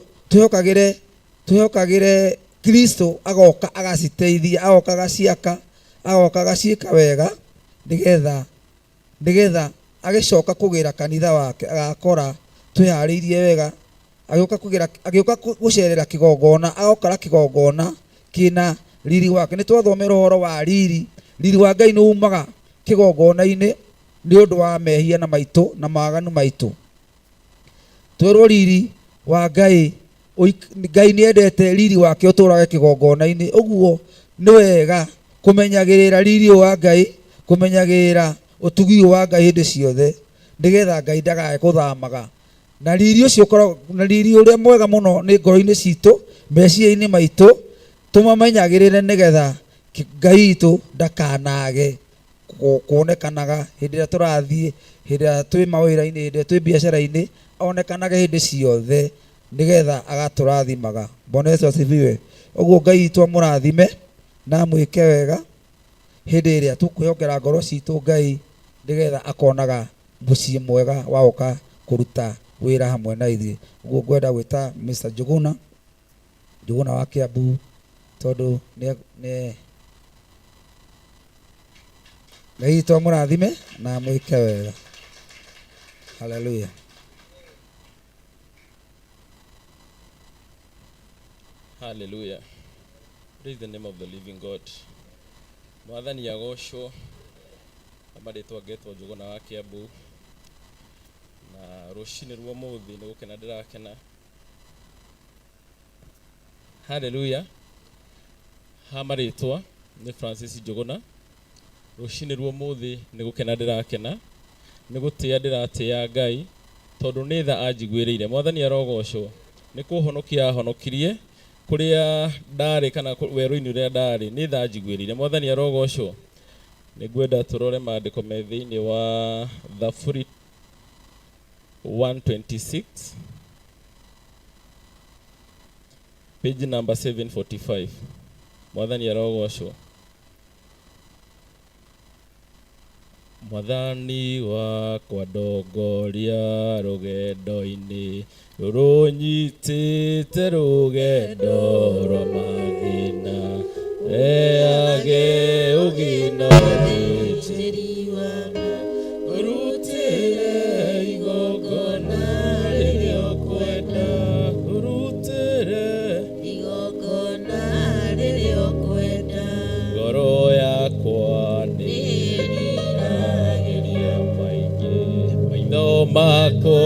twĩhokagĩre Kristo agoka agaciteithia, agoka agaciaka, agoka agaciĩka wega, nĩgetha agĩcoka kũgĩra kanitha wake agakora twĩharĩirie wega. Agĩũka kũgĩra, agĩũka gũcerera kĩgongona, agokora kĩgongona kĩna riri wake. Nĩ twathomera ũhoro wa riri. Riri wa Ngai nĩ umaga kĩgongona-inĩ nĩ ũndũ wa mehia na maitũ na mawaganu maitũ. Twerwo riri wa Ngai, Ngai nĩ endete riri wake ũtũrage kĩgongona-inĩ. Ũguo nĩ wega kũmenyagĩrĩra riri ũyũ wa Ngai, kũmenyagĩrĩra ũtugi ũyũ wa Ngai hĩndĩ ciothe, nĩgetha Ngai ndagae gũthamaga. Na riri ũcio ũkoragwo, na riri ũrĩa mwega mũno nĩ ngoro-inĩ citũ, meciria-inĩ maitũ, tũmamenyagĩrĩre nĩgetha Ngai witũ ndakanage kuonekanaga hĩndĩ ĩrĩa tũrathiĩ, hĩndĩ ĩrĩa twĩ mawĩra-inĩ, hĩndĩ ĩrĩa twĩ biacara-inĩ, onekanage hĩndĩ ciothe nĩgetha agatũrathimaga. Bwana Yesu asifiwe. Ũguo Ngai witũ amũrathime na amwĩke wega hĩndĩ ĩrĩa tũkwĩhokera ngoro citũ Ngai, nĩgetha akonaga mũciĩ mwega wa gũka kũruta wĩra hamwe na ithuĩ. Ũguo ngwenda gwĩta Mr. Njuguna, Njuguna wa Kiambu, tondũ nĩ Ngai witũ amũrathime na amwĩke wega. Hallelujah. Hallelujah. Praise the name of the living God. Mwathani agocwo. Marĩtwa ngetwo Njũgũna wa Kiambu. Na rũcinĩ rwa ũmũthĩ nĩ gũkena ndĩrakena. Hallelujah. Ha marĩtwa nĩ Francis Njũgũna. Rũcinĩ rwa ũmũthĩ nĩ gũkena ndĩrakena. Nĩ gũtĩa ndĩratĩa Ngai tondũ nĩ tha anjiguĩrĩire. Mwathani arogocwo. Nĩ kũhonokia ahonokirie kũrĩa ndarĩ kana werũ-inĩ ũrĩa ndarĩ, nĩ tha anjiguĩrĩire. Mwathani arogocwo. Nĩ ngwenda tũrore maandĩko me thĩinĩ wa Thaburi 126 page number 745. Mwathani arogocwo. Mwathani wakwa ndongoria rũgendo-inĩ rũrũnyitĩte rũgendo rwa mathĩna reage ũgĩna ũthĩnjĩri wa ngũrutĩre igongona rĩrĩa ũkwenda ngũrutĩre igongona rĩrĩa ũkwenda ngoro yakwa nĩĩriragĩria maingĩ maitho makwa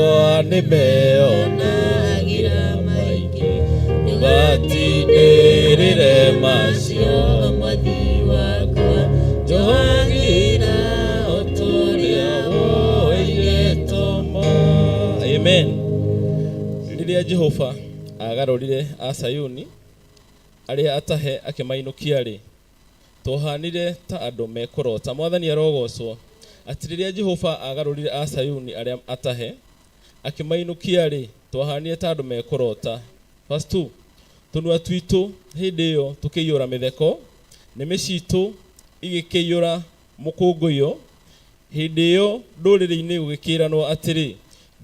nĩmeonagĩra maingĩ ndũgatindĩrĩre macio mwathi wakwa njohagĩra o ta ũrĩa woeire Toma. Amen. Rĩrĩa Jehova agarũrire Asayuni arĩa atahe akĩmainũkia-rĩ, twahanire ta andũ mekũrota. Mwathani arogocwo atĩ rĩrĩa Jehova agarũrire Asayuni arĩa atahe akĩmainũkia-rĩ, twahanire ta andũ mekũrota. Verse 2, tũnua twitũ hĩndĩ ĩyo tũkĩiyũra mĩtheko, nĩmĩ citũ igĩkĩiyũra mũkũngũiyo. Hĩndĩ ĩyo ndũrĩrĩ-inĩ gũgĩkĩranwo atĩrĩ,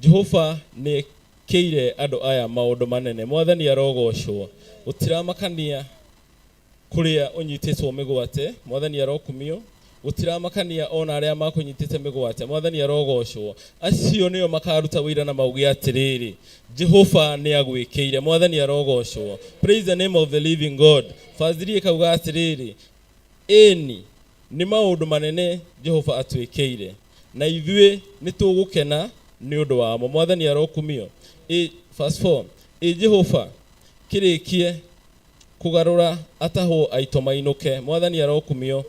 Jehova nĩekĩire andũ aya maũndũ manene. Mwathani arogocwo. Gũtiramakania kũrĩa ũnyitĩtwo mĩgwate, Mwathani arokumio. Gũtiramakania ona arĩa makũnyitĩte mĩgwate, Mwathani arogocwo. Acio nĩo makaruta wĩira na mauge atĩrĩrĩ, Jehova nĩagwĩkĩire. Mwathani arogocwo. Praise the name of the living God. Verse 3 ĩkauga atĩrĩrĩ, ĩni nĩ maũndũ manene Jehova atwĩkĩire, na ithuĩ nĩtũgũkena nĩ ũndũ wamo. Mwathani arokumio. Verse 4, ĩ Jehova kĩrĩkie kũgarũra atahwo aitũ mainũke. Mwathani arokumio.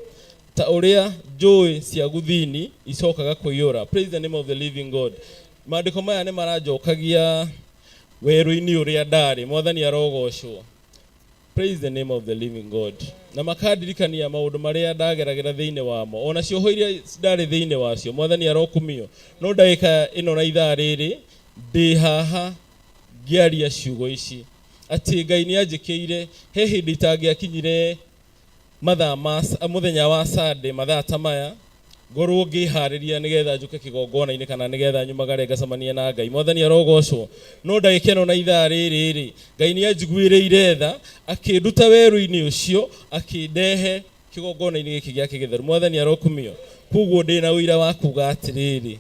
Ta ũrĩa njũĩ cia guthini icokaga kũiyũra. Praise the name of the living God. Maandĩko maya nĩ maranjokagia werũ-inĩ ũrĩa ndarĩ. Mwathani arogocwo. Praise the name of the living God. Na makandirikania maũndũ marĩa ndageragĩra thĩinĩ wamo, ona cioho iria ndarĩ thĩinĩ wacio. Mwathani arokumio. No ndagĩka ĩno na ithaa rĩrĩ ndĩ haha ngĩaria ciugo ici atĩ Ngai nĩ anjĩkĩire. He hĩndĩ itangĩakinyire mathaa ma mũthenya wa Sunday mathaa ta maya ngorwo ngĩharĩria nĩgetha njũke kĩgongona-inĩ kana nĩgetha nyumagare ngacemanie na Ngai. Mwathani arogocwo. No ndagĩka ĩno na ithaa rĩrĩ rĩ, Ngai nĩ anjiguĩrĩire tha akĩnduta werũ-inĩ ũcio akĩndehe kĩgongona-inĩ gĩkĩ gĩake gĩtheru. Mwathani arokumio. Koguo ndĩna ũira wa kuga atĩrĩrĩ,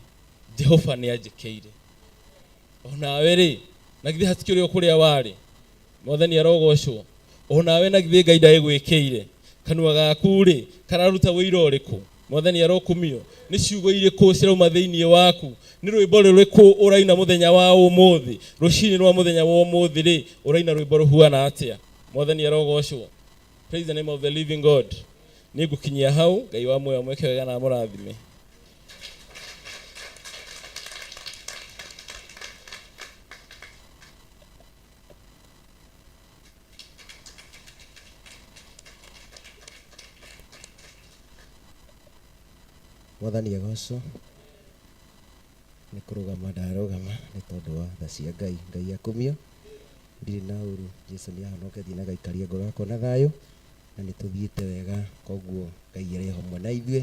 Jehova nĩ anjĩkĩire. Onawe rĩ, na githĩ hatikĩrĩ o kũrĩa warĩ? Mwathani arogocwo. Onawe na githĩ Ngai ndagĩgwĩkĩire? Kanua gaku rĩ, kararuta ũira ũrĩkũ? Mwathani arokumio. Nĩ ciugo irĩkũ cirauma thĩinĩ waku? Nĩ rwĩmbo rũrĩkũ ũraina mũthenya wa ũmũthĩ? Rũcinĩ rwa mũthenya wa ũmũthĩ rĩ, ũraina rwĩmbo rũhuana atĩa? Mwathani arogocwo. Praise the name of the living God. Nĩ ngũkinyia hau. Ngai wa muoyo amwĩke wega na amũrathime. Mwathani agocwo. Nĩ kũrũgama ndarũgama nĩ tondũ wa tha cia Ngai. Ngai akumio. Ndirĩ na ũru. Jesu nĩ ahonoketie na agaikaria ngoro yakwa na thayũ, na nĩ tũthiĩte wega, koguo Ngai arĩ hamwe na ithuĩ.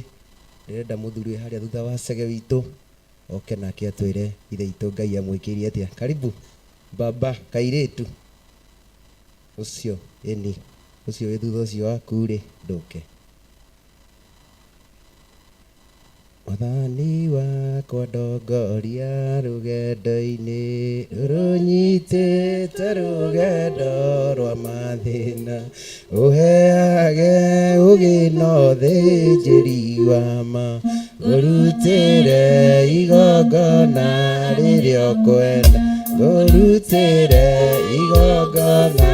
Ndĩrenda mũthuri wĩ harĩa thutha wa cege witũ oke nake atwĩre ithe witũ Ngai amwĩkĩire atĩa. Karibu baba kairĩtu ũcio, ĩni ũcio wĩ thutha ũcio waku rĩ, ndũke. Mwathani wakwa ndongoria rũgendo-inĩ rũrũnyitĩte rũgendo rwa mathĩna, ũheage ũgĩ na ũthĩnjĩri wa ma, ngũrutĩre igongona rĩrĩa ũkwenda, ngũrutĩre igongona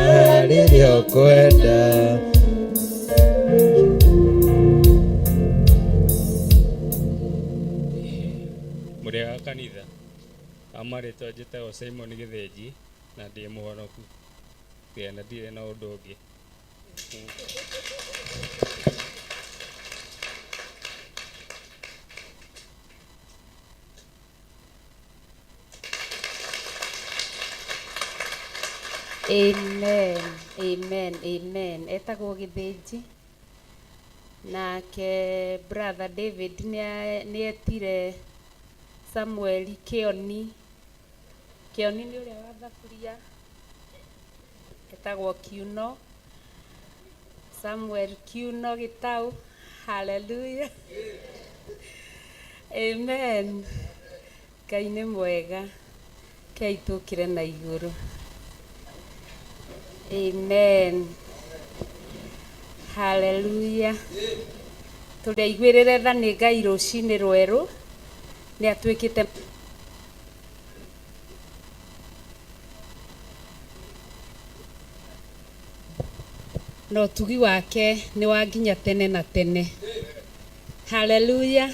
rĩrĩa ũkwenda. Mũrĩega kanitha, amarĩtwa njĩtagwo Simon Gĩthĩnji na ndĩ mũhonoku na ndirĩ na ũndũ ũngĩ. Amen, amen, amen. Etagwo Gĩthĩnji. Nake brother David nĩ etire Samuel Kĩoni. Kĩoni nĩ ũrĩa wa thaburia etagwo Kiuno. Samuel Kiuno Gĩtau. Hallelujah. Amen. Ngai nĩ mwega. Kei tũkĩre na igũrũ. Amen. Hallelujah. Tũrĩ aiguĩrĩre tha nĩ Ngai rũcinĩ rwerũ. Nĩ atuĩkĩte na ũtugi wake nĩ wa nginya tene na tene. Hallelujah.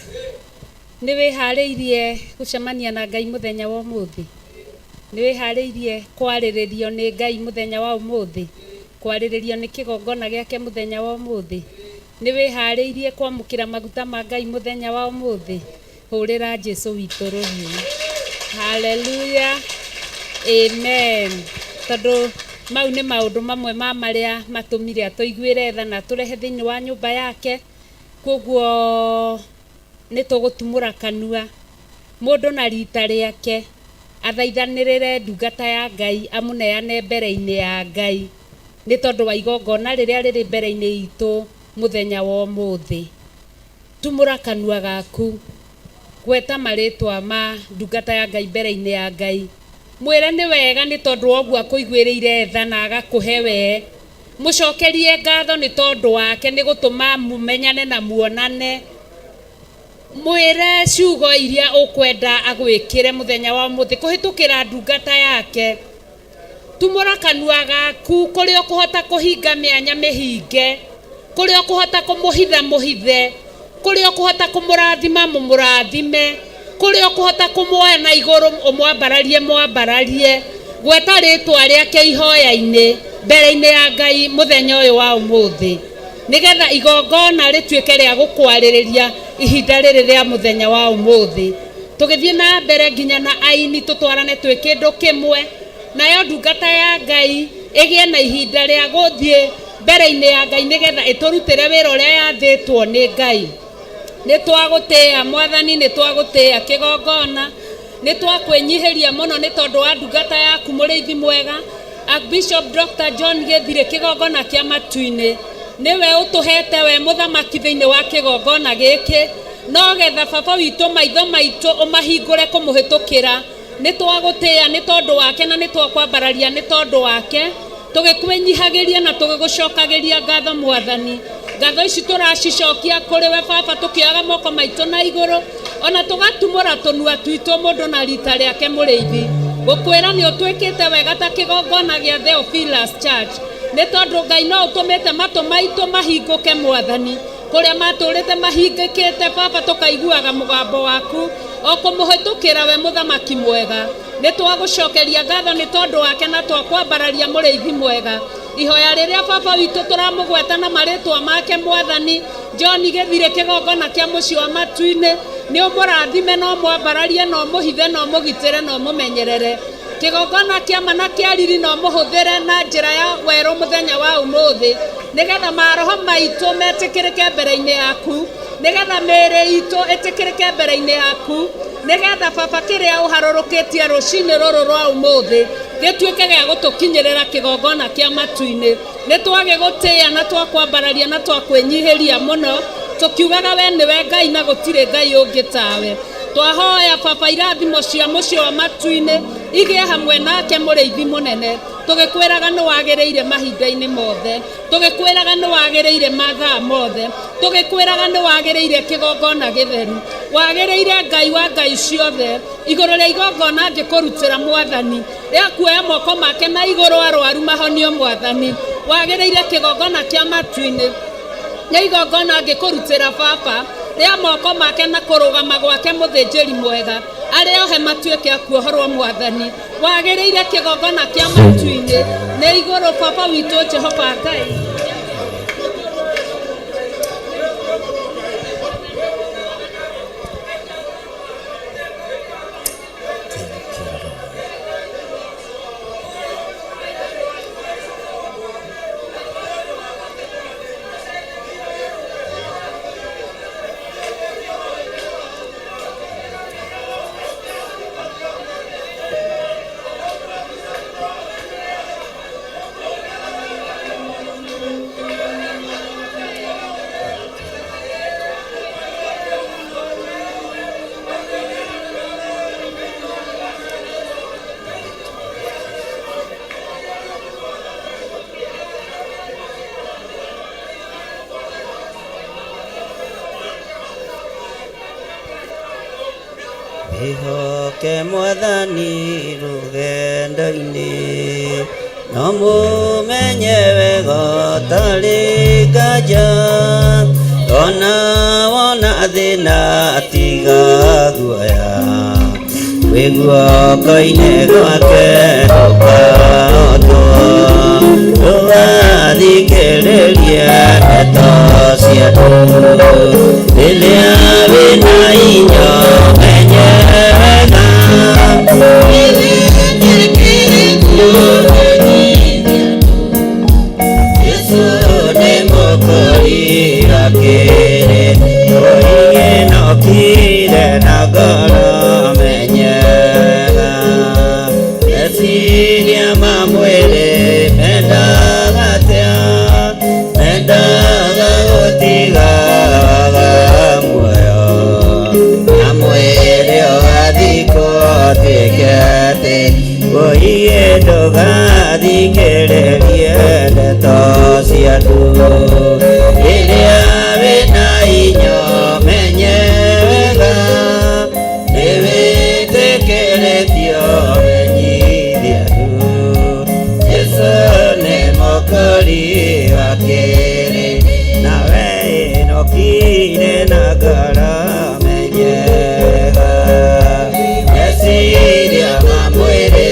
Nĩ wĩharĩirie gũcemania na Ngai mũthenya wa ũmũthĩ? Nĩ wĩharĩirie kwarĩrĩrio nĩ Ngai mũthenya wa ũmũthĩ? Kwarĩrĩrio nĩ kĩgongona gĩake mũthenya wa ũmũthĩ? Nĩ wĩharĩirie kwamũkĩra maguta ma Ngai mũthenya wa ũmũthĩ? Hũrĩra Jesu witũ rũhĩ. Hallelujah. Amen. Tondũ mau nĩ maũndũ mamwe ma marĩa matũmire atũiguĩre tha na atũrehe thĩinĩ wa nyũmba yake. Koguo nĩ tũgũtumũra kanua mũndũ na rita rĩake athaithanĩrĩre ndungata ya Ngai amũneane mbere-inĩ ya Ngai nĩ tondũ wa igongona rĩrĩa rĩrĩ mbere-inĩ itũ mũthenya wa ũmũthĩ. Tumũra kanua gaku, gweta marĩtwa ma ndungata ya Ngai mbere-inĩ ya Ngai. Mwĩre nĩ wega nĩ tondũ wa ũguo akũiguĩrĩire tha na agakũhe we. Mũcokerie ngatho nĩ tondũ wake nĩ gũtũma mũmenyane na muonane. Mwĩre ciugo iria ũkwenda agwĩkĩre mũthenya wa ũmũthĩ kũhĩtũkĩra ndungata yake. Tumũra kanua gaku kũrĩa ũkũhota kũhinga mĩanya mĩhinge, kũrĩa ũkũhota kũmũhitha mũhithe, kũrĩa ũkũhota kũmũrathima mũmũrathime, kũrĩa ũkũhota kũmuoya na igũrũ ũmwambararie mwambararie. Gweta rĩtwa rĩake ihoya-inĩ mbere-inĩ ya Ngai mũthenya ũyũ wa ũmũthĩ, nĩgetha igongona rĩtuĩke rĩa gũkwarĩrĩria ihinda rĩrĩ rĩa mũthenya wa ũmũthĩ. Tũgĩthiĩ na mbere nginya na aini tũtwarane twĩ kĩndũ kĩmwe, nayo ndungata ya Ngai ĩgĩe na ihinda rĩa gũthiĩ mbere-inĩ ya Ngai nĩgetha ĩtũrutĩre wĩra ũrĩa yathĩtwo nĩ Ngai. Nĩ twagũtĩĩa Mwathani, nĩ twagũtĩĩa kĩgongona, nĩ twakwĩnyihĩria mũno nĩ tondũ wa ndungata yaku mũrĩithi mwega Archbishop Dr. John Gĩthirĩ kĩgongona kĩa matu-inĩ. Nĩwe ũtũhete we mũthamaki thĩinĩ wa kĩgongona gĩkĩ, no getha baba witũ maitho maitũ ũmahingũre kũmũhĩtũkĩra. Nĩ twagũtĩĩa nĩ tondũ wake na nĩ twakwambararia nĩ tondũ wake, tũgĩkwĩnyihagĩria na tũgĩgũcokagĩria ngatho Mwathani. Ngatho ici tũracicokia kũrĩ we baba tũkĩoyaga moko maitũ na igũrũ, ona tũgatumũra tũnua twitũ mũndũ na rita rĩake mũrĩithi. Gũkwĩra nĩ ũtwĩkĩte wega ta kĩgongona gĩa Theophilus Church, nĩ tondũ Ngai no ũtũmĩte matũ maitũ mahingũke Mwathani, kũrĩa matũrĩte mahingĩkĩte baba tũkaiguaga mũgambo waku o kũmũhĩtũkĩra we mũthamaki mwega. Nĩ twagũcokeria ngatho nĩ tondũ wake na twakwambararia mũrĩithi mwega. Ihoya rĩrĩa baba witũ tũramũgweta na marĩtwa make Mwathani John Gĩthirĩ kĩgongona kĩa mũciĩ wa matu-inĩ, nĩ ũmũrathime na ũmwambararie na ũmũhithe na ũmũgitĩre na ũmũmenyerere. Kĩgongona kĩa ma na kĩa riri na ũmũhũthĩre na njĩra ya werũ mũthenya wa ũmũthĩ, nĩgetha maroho maitũ metĩkĩrĩke mbere-inĩ yaku, nĩgetha mĩĩrĩ itũ ĩtĩkĩrĩke mbere-inĩ yaku, nĩgetha baba kĩrĩa ũharũrũkĩtie rũcinĩ rũrũ rwa ũmũthĩ gĩtuĩke gĩa gũtũkinyĩrĩra kĩgongona kĩa matu-inĩ. Nĩ twagĩgũtĩĩa na twakwambararia na twakwĩnyihĩria mũno, tũkiugaga we nĩwe Ngai na gũtirĩ Ngai ũngĩ tawe. Twahoya baba irathimo cia mũciĩ wa matu-inĩ igĩe hamwe nake mũrĩithi mũnene, tũgĩkwĩraga nĩ wagĩrĩire mahinda-inĩ mothe, tũgĩkwĩraga nĩ wagĩrĩire mathaa mothe, tũgĩkwĩraga nĩ wagĩrĩire kĩgongona gĩtheru, wagĩrĩire Ngai wa Ngai ciothe. Igũrũ rĩa igongona ngĩkũrutĩra Mwathani rĩa kuoya moko make na igũrũ arwaru mahonio Mwathani, wagĩrĩire kĩgongona kĩa matu-inĩ. Nĩ igongona ngĩkũrutĩra baba rĩa moko make na kũrũgama gwake mũthĩnjĩri mwega, arĩa ohe matuĩke a kuohorwo Mwathani, wagĩrĩire kĩgongona kĩa matu-inĩ. Nĩ igũrũ baba witũ Jehova Ngai. Wĩhoke Mwathani rũgendo-inĩ, no mũmenye wega ũtarĩ nganja, ona wona thĩna tiga guoya, wĩ guoko-inĩ gwake ndũkahotwo, ndũgathikĩrĩrie ndeto cia andũ, rĩrĩa wĩna inya menye wega. Jesũ nĩ mũkũri akĩrĩ, oige nokire na ngoro menyega. Meciria ma mwĩrĩ mendaga atĩa, mendaga gũtiga waga muoyo, na mwĩrĩ ũgathikwo ũtuĩke atĩ, ũige ndũgathikĩrĩrie ndeto cia andũ. Rĩrĩa wĩna inya menye wega, nĩwĩtĩkĩrĩtio menyithia andũ. Jesũ nĩ mũkũri wa kĩrĩ, nawe ĩnokire na ngoro menye wega. Meciria ma mwĩrĩ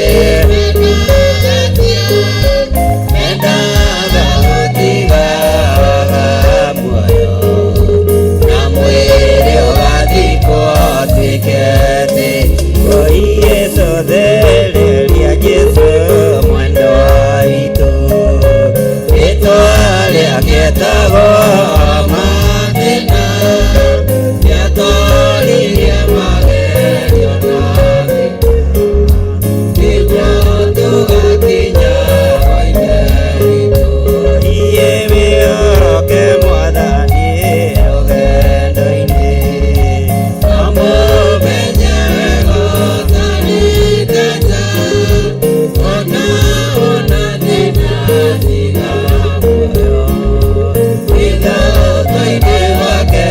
mendaga gũtiga waga muoyo, na mwĩrĩ ũgathikwo ũtuĩke thĩ. Oi Jesũ thereria Jesũ mwendwa witũ, rĩtwa rĩake etagwo Mathĩna, nĩatoririe magerio na nĩguo tũgakinya kwa Ithe witũ. Iye wĩhoke Mwathani rũgendo-inĩ, no mũmenye wega ũtarĩ nganja, ona wona thĩna tiga muoyo, wĩ guoko-inĩ gwake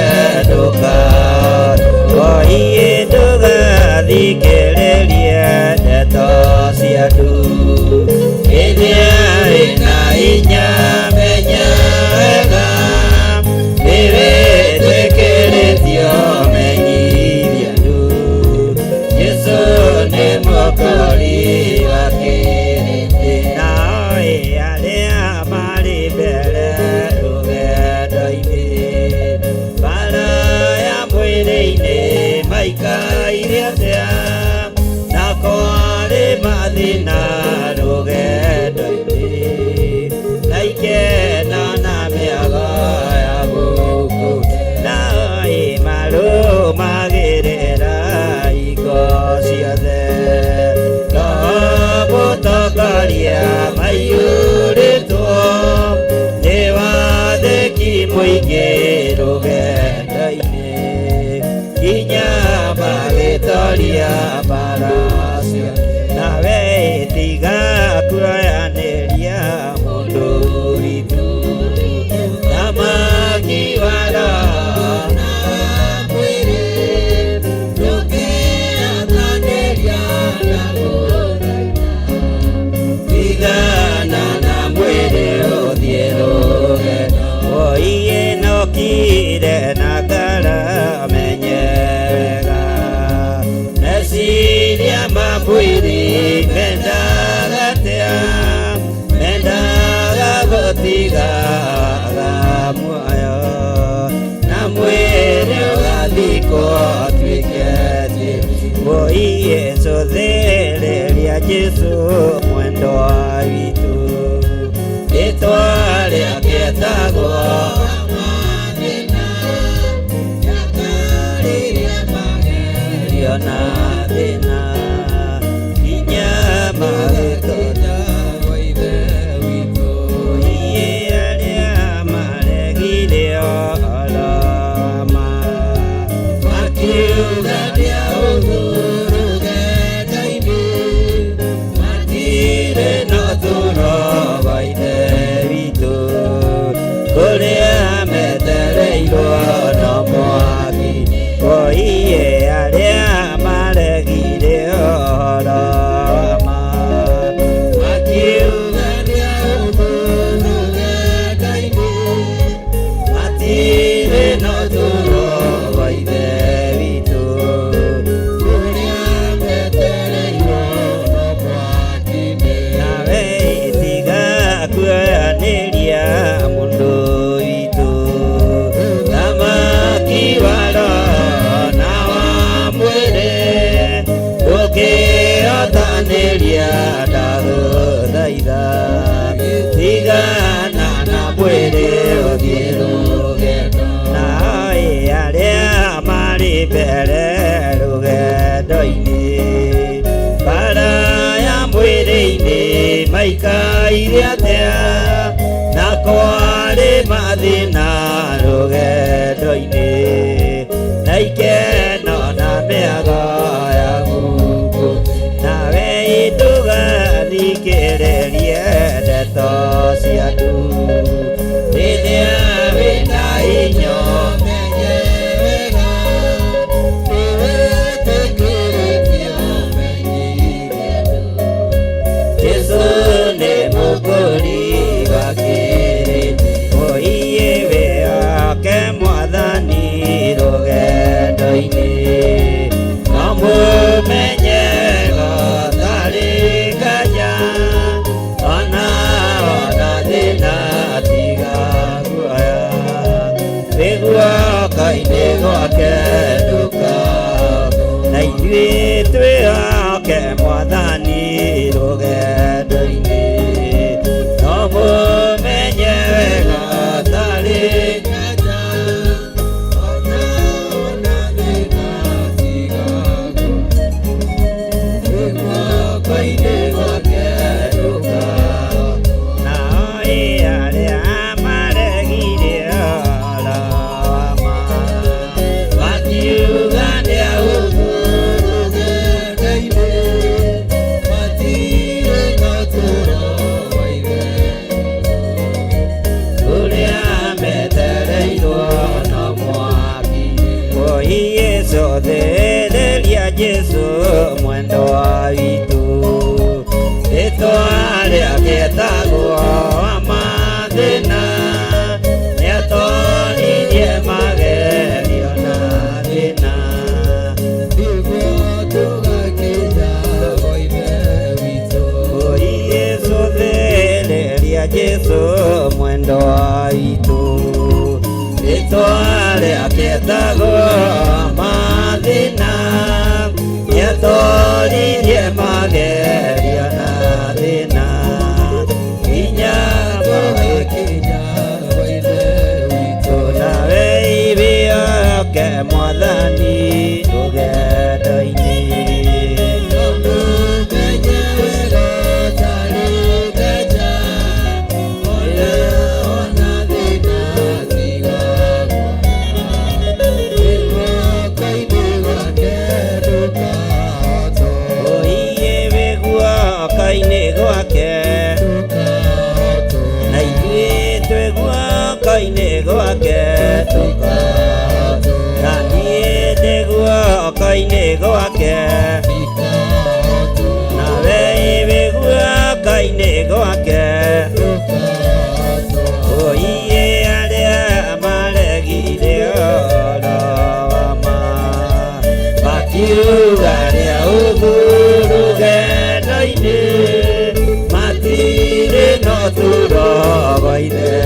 ndũkahotwo. Iye ndũgathikĩrĩrie ndeto cia andũ, rĩrĩa wĩna hinya menya wega, nĩwĩtĩkĩrĩtio menyithia andũ. Jesũ nĩ mũkũri wa kĩrĩndĩ, nao arĩa marĩ mbere rũgendo-inĩ, mbara ya mwĩrĩ-inĩ maikaire atĩa, na kwarĩ mathĩna rũgendo-inĩ, na ikeno na mĩago ya gũkũ, nao marũmagĩrĩra hingo ciothe. Roho mũtongoria maiyũrĩtwo nĩ wathĩki mũingĩ rũgendo-inĩ, nginya magĩtoria mbara ciothe. Nawe tiga kuoyanĩria mũndũ witũ, thamaki wa roho na wa mwĩrĩ, ndũngĩatanĩria na mũraika. Tigana na mwĩrĩ ũthiĩ rũgendo, oiye nokire na ngoro menye wega. Meciria ma mwĩrĩ mendaga atĩa, mendaga gũtiga muoyo, na mwĩrĩ ũgathikwo ũtuĩke thĩ. Oi Jesũ thereria Jesũ mwendwa witũ, rĩtwa rĩake etagwo magerio na thĩna, nginya magĩtonya kwa Ithe witũ. Iye arĩa maregire ũhoro wa ma, makiuga ndĩa ũthũ rũgendo-inĩ, matirĩ na ũtũũro wa Ithe witũ, kũrĩa metereirwo no mwaki. Oiye arĩa mare Atĩa na kwarĩ mathĩna rũgendo-inĩ na ikeno na mĩago ya gũkũ nawe ndũgathikĩrĩrie ndeto cia andũ rĩrĩa wĩna hinya ũmenye wega nĩwetĩkĩrĩtio ũmenyithie andũ Jesu nĩ mũkũri wa kĩrĩndĩ oiye wĩhoke mwathani rũgendo-inĩ no mũmenye gatarĩ nganja ona ona thĩna tiga guoya wĩ guoko-inĩ gwake nduka na ithuĩ twĩhoke mwathani rũgendo-inĩ no mũmenye wega atarĩ nganja ona ona thĩna tiga wĩ guoko-inĩ gwake nduka nao arĩa maregire ũhoro wa ma makiuga nĩ ahũthũ rũgendo-inĩ matirĩ na ũtũũro wa ithe ũrĩa metereirwo na mwaki oi Yesu thĩrĩria Jesu mwendwa witũ rĩtwa rĩake etagwo wa mathĩna nĩatoririe magerio na thĩna nĩguo tũgakinya gwa Ithe witũ oi Yesu thĩrĩria Jesu mwendwa witũ rĩtwa rĩake etagwo mathĩna nĩatoririe magerio na thĩna nginya tũgakinya gwa Ithe witũ nawe wĩhoke mwathani rũgendo-inĩ ũmenye wega atarĩ nganja ona ona thĩna tiga wĩ guoko-inĩ gwake ndũkahotwo oiye wĩ guoko-inĩ gwake na ithuĩ twĩ guoko-inĩ gwake na niĩ ndĩ guoko-inĩ gwake nawe wĩ guoko-inĩ gwake oiye arĩa maregire ũhoro wa ma makiuga rĩa ũthũ rũgendo-inĩ matirĩ na ũtũũro wa Ithe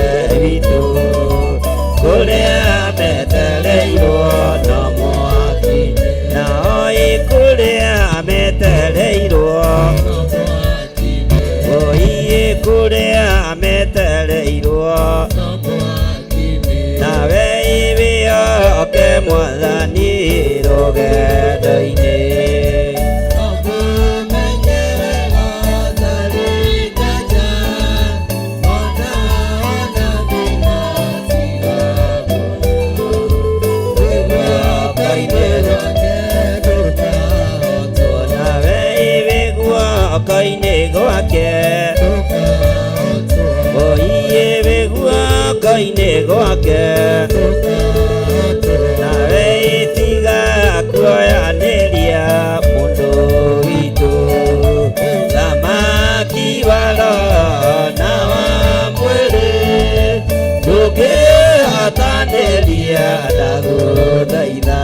witũ kũrĩa metereirwo na mwaki nao ĩ kũrĩa metereirwo oiye kũrĩa metereirwo nawe wĩhoke mwathani rũgendo-inĩ nawe wĩ guoko-inĩ gwake oiye wĩ guoko-inĩ gwake nawe tiga kuoyanĩria mũndũ witũ thamaki wa roho na wa mwĩrĩ ndũngĩhotanĩria ndagũthaitha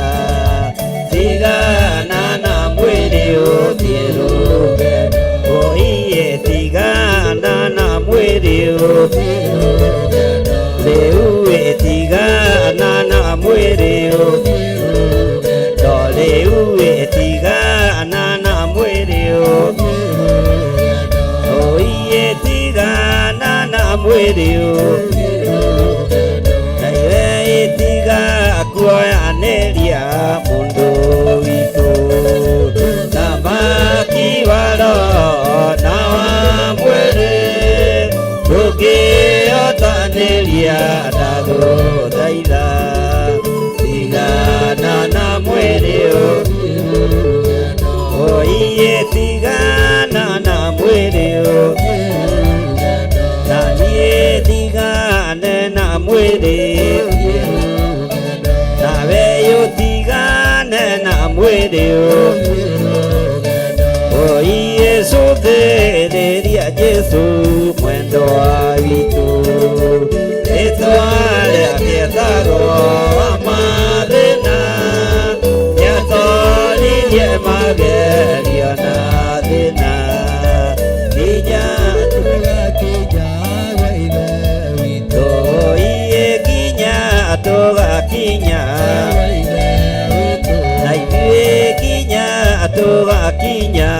tigana na mwĩrĩ ũthiĩ rũgendo oiye tigana na mwĩrĩ ũthiĩ rũgendo rĩu ĩtigana na mwĩrĩ ũthiĩ rũgendo rĩu ĩtigana na mwĩrĩ ũthiĩ rũgendo oiye tigana na mwĩrĩ ũthiĩ rũgendo na iwe ĩtiga kuoyanĩria mũndũ witũ thamaki wa roho na wa mwĩrĩ. Cũthĩrĩria ndagũthaitha tigana na mwĩrĩ oiye tigana na mwĩrĩ na niĩ tigane na mwĩrĩ nawe ũtigane na mwĩrĩ oiye cũthĩrĩria Jesũ mwendwa witũ rĩtwa rĩake etagwo wa mathĩna nĩatoririe magerio na thĩna nginya tũgakinya gwa Ithe witũ oiye nginya tũgakinya na ithuĩ nginya tũgakinya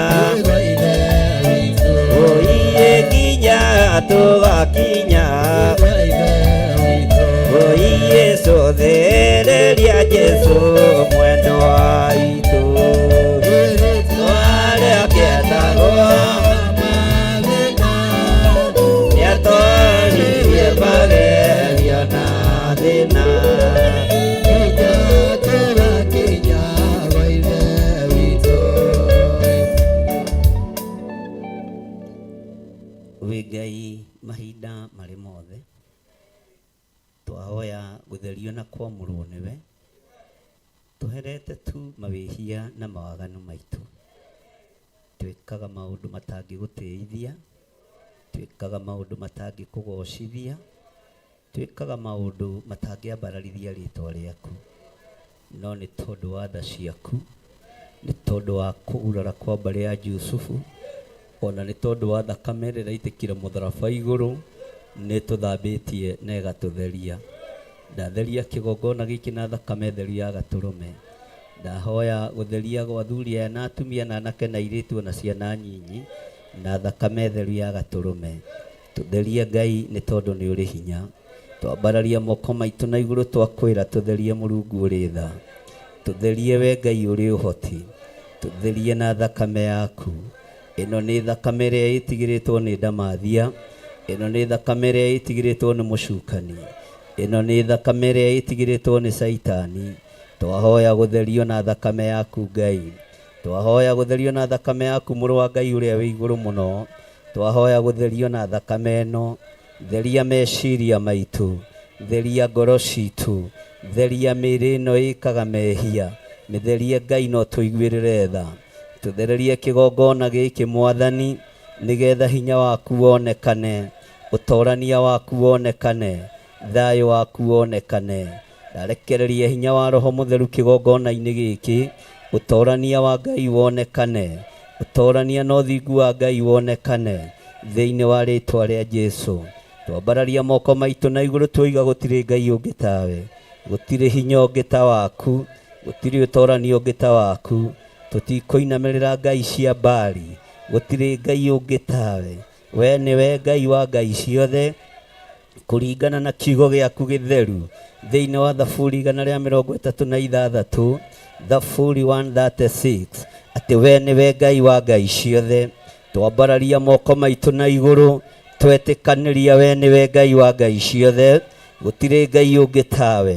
oiye nginya tũgakinya oiye cũthĩrĩria Jesũ mwendwa witũ rĩtwa rĩake etagwo nĩatoririe magerio na thĩna nginya tũgakinya gwa Ithe witũ. Wĩ Ngai mahinda marĩ mothe twahoya gũtherio na kwamũrwo nĩwe tũherete tu mawĩhia na mawaganu maitũ twĩkaga maũndũ matangĩgũtĩithia twĩkaga maũndũ matangĩkũgocithia twĩkaga maũndũ matangĩambararithia rĩtwa rĩaku no nĩ tondũ wa tha ciaku nĩ tondũ wa kũgurara kwa mbarĩ ya Jusufu ona nĩ tondũ wa thakame ĩrĩa ĩraitĩkire mũtharaba igũrũ nĩ tũthambĩtie na ĩgatũtheria ndatheria kĩgongona gĩkĩ na thakame theru ya gatũrũme ndahoya gũtheria gwa athuri aya na atumia na anake na airĩtu ona ciana nyinyi na thakame theru ya gatũrũme tũtherie Ngai nĩ tondũ nĩ ũrĩ hinya twambararia moko maitũ na igũrũ twakwĩra tũtherie Mũrungu ũrĩ tha tũtherie we Ngai ũrĩ ũhoti tũtherie na thakame yaku ĩno nĩ thakame ĩrĩa ĩtigĩrĩtwo nĩ ndamathia ĩno nĩ thakame ĩrĩa ĩtigĩrĩtwo nĩ mũcukani ĩno nĩ thakame ĩrĩa ĩtigĩrĩtwo nĩ caitani twahoya gũtherio na thakame yaku Ngai twahoya gũtherio na thakame yaku mũrũ wa Ngai ũrĩa wĩ igũrũ mũno twahoya gũtherio na thakame ĩno theria meciria maitũ theria ngoro citũ theria mĩĩrĩ ĩno ĩkaga mehia mĩtherie Ngai no tũiguĩrĩre tha tũthererie kĩgongona gĩkĩ mwathani nĩgetha hinya waku wonekane ũtorania waku wonekane thayũ waku wonekane ndarekereria hinya wa roho mũtheru kĩgongona-inĩ gĩkĩ ũtorania wa Ngai wonekane ũtorania na ũthingu wa Ngai wonekane thĩinĩ wa rĩtwa rĩa Jesũ twambararia moko maitũ na igũrũ twoiga gũtirĩ Ngai ũngĩ tawe gũtirĩ hinya ũngĩ ta waku gũtirĩ ũtorania ũngĩ ta waku tũtikũinamĩrĩra ngai cia Baali gũtirĩ Ngai ũngĩ tawe we nĩwe Ngai wa ngai ciothe kũringana na kiugo gĩaku gĩtheru thĩinĩ wa Thaburi 136 Thaburi 136 atĩ we nĩwe Ngai wa ngai ciothe twambararia moko maitũ na igũrũ twetĩkanĩria we nĩwe Ngai wa ngai ciothe gũtirĩ Ngai ũngĩ tawe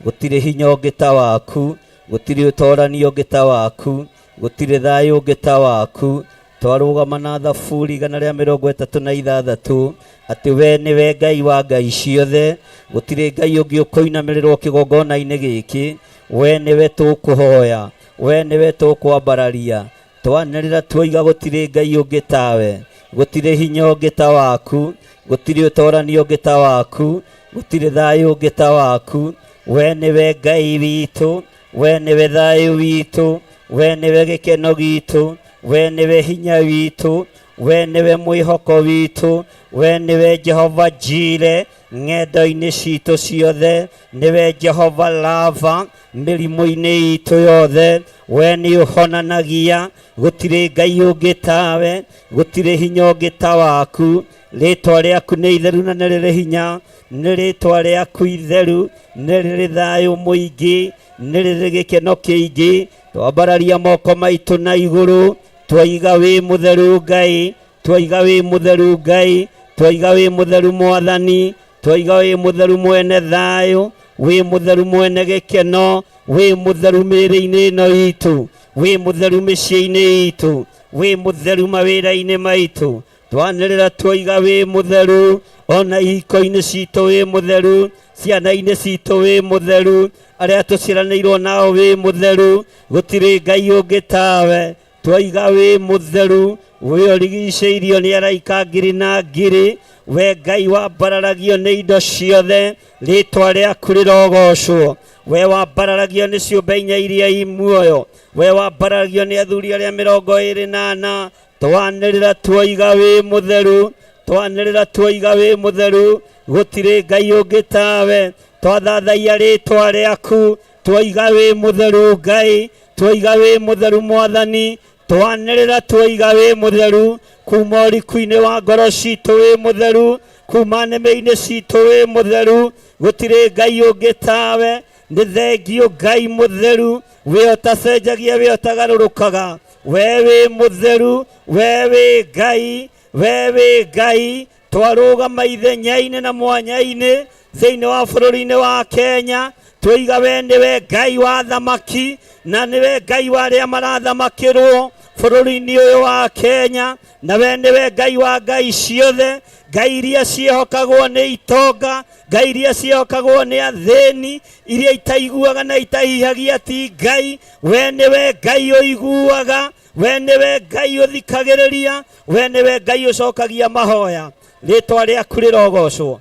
gũtirĩ hinya ũngĩ ta waku gũtirĩ ũtorania ũngĩ ta waku gũtirĩ thayũ ũngĩ ta waku twarũgama na Thaburi 136 atĩ we nĩwe Ngai wa ngai ciothe gũtirĩ Ngai ũngĩ ũkũinamĩrĩrwo kĩgongona-inĩ gĩkĩ we nĩwe tũkũhoya we nĩwe tũkwambararia twanĩrĩra twoiga gũtirĩ Ngai ũngĩ tawe gũtirĩ hinya ũngĩ ta waku gũtirĩ ũtorania ũngĩ ta waku gũtirĩ thayũ ũngĩ ta waku we nĩwe Ngai witũ we nĩwe thayũ witũ we nĩwe gĩkeno gitũ we nĩwe hinya witũ we nĩwe mwĩhoko witũ we nĩwe Jehova Jire ng'endo-inĩ citũ ciothe nĩwe Jehova Lava mĩrimũ-inĩ itũ yothe we nĩ ũhonanagia gũtirĩ Ngai ũngĩ tawe gũtirĩ hinya ũngĩ ta waku rĩtwa rĩaku nĩ itheru na nĩ rĩrĩ hinya nĩ rĩtwa rĩaku itheru nĩ rĩrĩ thayũ mũingĩ nĩ rĩrĩ gĩkeno kĩingĩ twambararia moko maitũ na igũrũ twaiga wĩ mũtheru Ngai twaiga wĩ mũtheru Ngai twaiga wĩ mũtheru mwathani Twaiga wĩ mũtheru mwene thayũ, wĩ mũtheru mwene gĩkeno, wĩ mũtheru mĩĩrĩ-inĩ ĩno itũ, wĩ mũtheru mĩciĩ-inĩ itũ, wĩ mũtheru mawĩra-inĩ maitũ. Twanĩrĩra twaiga wĩ mũtheru, ona ihiko-inĩ citũ wĩ mũtheru, ciana-inĩ citũ wĩ mũtheru, arĩa tũciaranĩirwo nao wĩ mũtheru, gũtirĩ Ngai ũngĩ tawe. Twaiga wĩ mũtheru, wĩ ũrigicĩirio nĩ araika ngiri na ngiri, we Ngai wambararagio nĩ indo ciothe, rĩtwa rĩaku rĩrogocwo. We wambararagio nĩ ciũmbe inya iria i muoyo, we wambararagio nĩ athuri arĩa 24. Twanĩrĩra twaiga wĩ mũtheru, twanĩrĩra twaiga wĩ mũtheru, gũtirĩ Ngai ũngĩ tawe. Twathathaia rĩtwa rĩaku, twaiga wĩ mũtheru Ngai, twaiga wĩ mũtheru Mwathani, twanĩrĩra twaiga wĩ mũtheru, kuma ũriku-inĩ wa ngoro citũ wĩ mũtheru, kuma nĩmĩ-inĩ citũ wĩ mũtheru, gũtirĩ Ngai ũngĩ tawe. Nĩ thengio Ngai mũtheru, we ũtacenjagia, we ũtagarũrũkaga, we wĩ mũtheru, we wĩ Ngai, we wĩ Ngai. Twarũgama ithenya-inĩ na mwanya-inĩ thĩinĩ wa bũrũri-inĩ wa Kenya, twaiga we nĩwe Ngai wa thamaki, na nĩwe Ngai wa arĩa marathamakĩrwo bũrũri-inĩ ũyũ wa Kenya, na we nĩwe Ngai wa ngai ciothe, ngai iria ciĩhokagwo nĩ itonga, ngai iria ciĩhokagwo nĩ athĩni, iria itaiguaga na itahihagia ti Ngai. We nĩwe Ngai ũiguaga, we nĩwe Ngai ũthikagĩrĩria, we nĩwe Ngai ũcokagia mahoya. Rĩtwa rĩaku rĩrogocwo.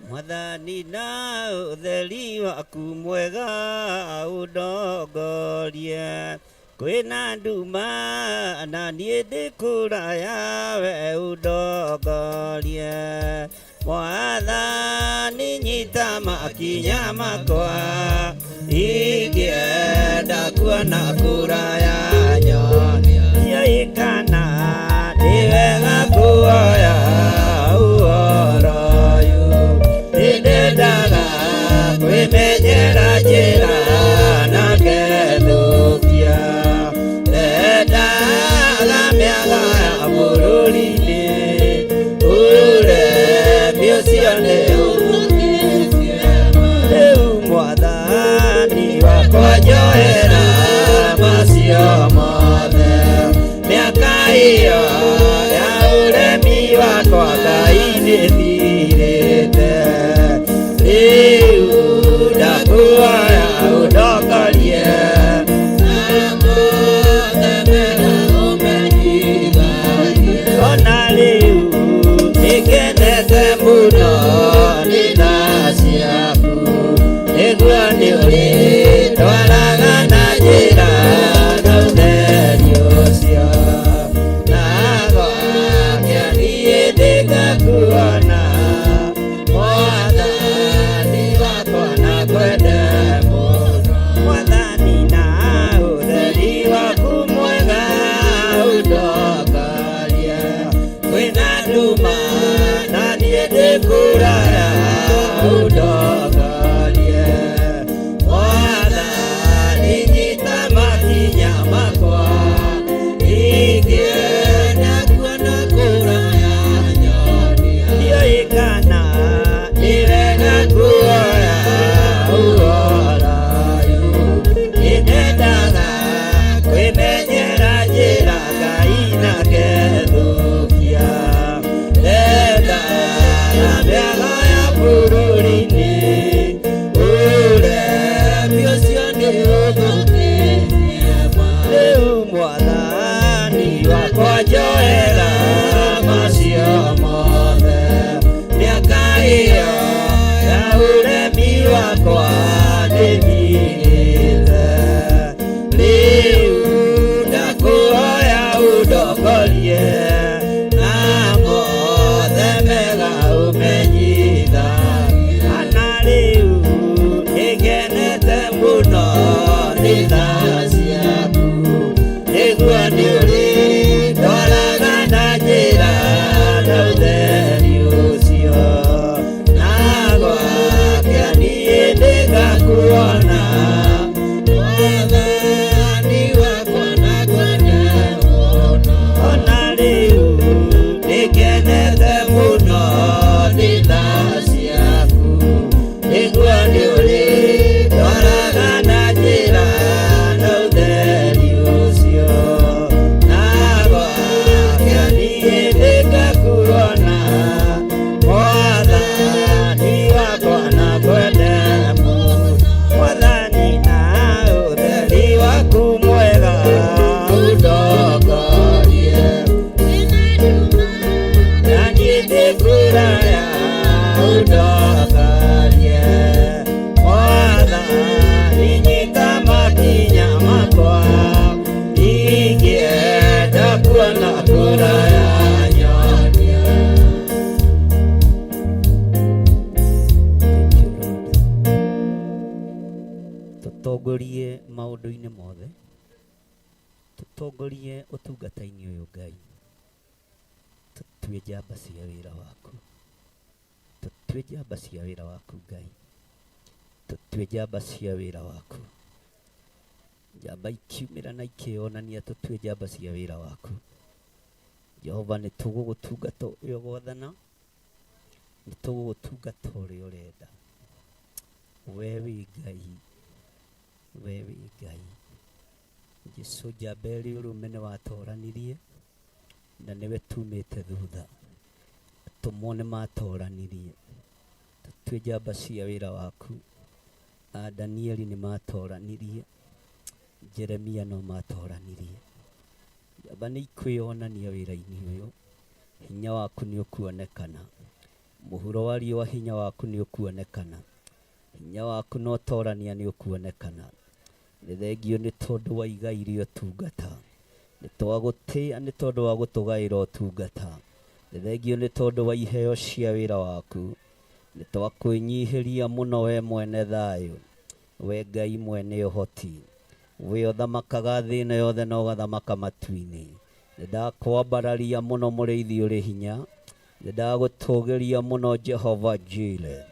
Mwathani na ũtheri waku mwega ũndongorie, kwĩna nduma na niĩ ndĩ kũraya, we ũndongorie. Mwathani nyita makinya makwa, ingĩenda kuona kũraya nyonia kana nĩ wega kuoya ũhoro ũyũ. Nĩndendaga kwĩmenyera njĩra na ngethũkia, ndendaga mĩaga ya bũrũri-inĩ, ũremi ũcio nĩ ũthũkĩtie. Rĩu Mwathani wakwa njohera macio mothe, mĩaka ĩyo ya ũremi wakwa Ngai nĩthirĩte. Rĩu ndakuoya ũndongorie, ona rĩu nĩngenete mũno nĩ tha ciaku, nĩguo nĩũrĩndwaraga na njĩra na ũtheri ũcio. Na gwakĩa niĩ ndĩgakuona, Mwathani wakwa na kwende mũno. Mwathani na ũtheri waku mwega ũndongorie, kwĩna nduma na niĩ ndĩ kũraya ũndongorie. Mwathani nyita makinya makwa, ingĩenda kuona kũraya nyonia. Ndiũĩ kana nĩ wega kuoya ũhoro ũyũ, nĩndendaga kwĩmenyera njĩra Ngai na ngethũkia. Ndendaga mĩaga ya bũrũri-inĩ, ũremi ũcio nĩ ũthũkĩtie. Rĩu Mwathani wakwa njohera macio mothe. Kũraya ũndongorie. Mwathani nyita makinya makwa, ingĩenda kuona kũraya nyonia. Thank you, Lord. Tũtongorie maũndũ-inĩ mothe, tũtongorie ũtungata-inĩ ũyũ Ngai, tũtue njamba cia wĩra waku, tũtue njamba cia wĩra waku Ngai, tũtue njamba cia wĩra waku. Njamba ikiumĩra na ikĩonania, tũtue njamba cia wĩra waku. Jehova, nĩ tũgũgũtungata ũrĩa ũgwathana, nĩ tũgũgũtungata ũrĩa ũrenda. We wĩ Ngai, we wĩ Ngai. Jesu, njamba ĩrĩ ũrũme nĩ watoranirie na nĩwe tumĩte thutha. Atũmwo nĩ matoranirie, tũtue njamba cia wĩra waku. A Danieli nĩ matoranirie, Jeremia no matoranirie. Njamba nĩ ikwĩyonania wĩra-inĩ ũyũ, hinya waku nĩ ũkuonekana, mũhuro wa riũa hinya waku nĩ ũkuonekana, hinya waku na ũtorania nĩ ũkuonekana. Nĩ thengio nĩ tondũ wa igai rĩa ũtungata, nĩ twagũtĩa nĩ tondũ wa gũtũgaĩra ũtungata. Nĩ thengio nĩ tondũ wa iheo cia wĩra waku. Nĩ twakwĩnyihĩria mũno we mwene thayũ, we Ngai mwene ũhoti, we ũthamakaga thĩ ĩno yothe na ũgathamaka matu-inĩ. Nĩ ndakwambararia mũno mũrĩithi ũrĩ hinya, nĩ ndagũtũgĩria mũno Jehova Jire.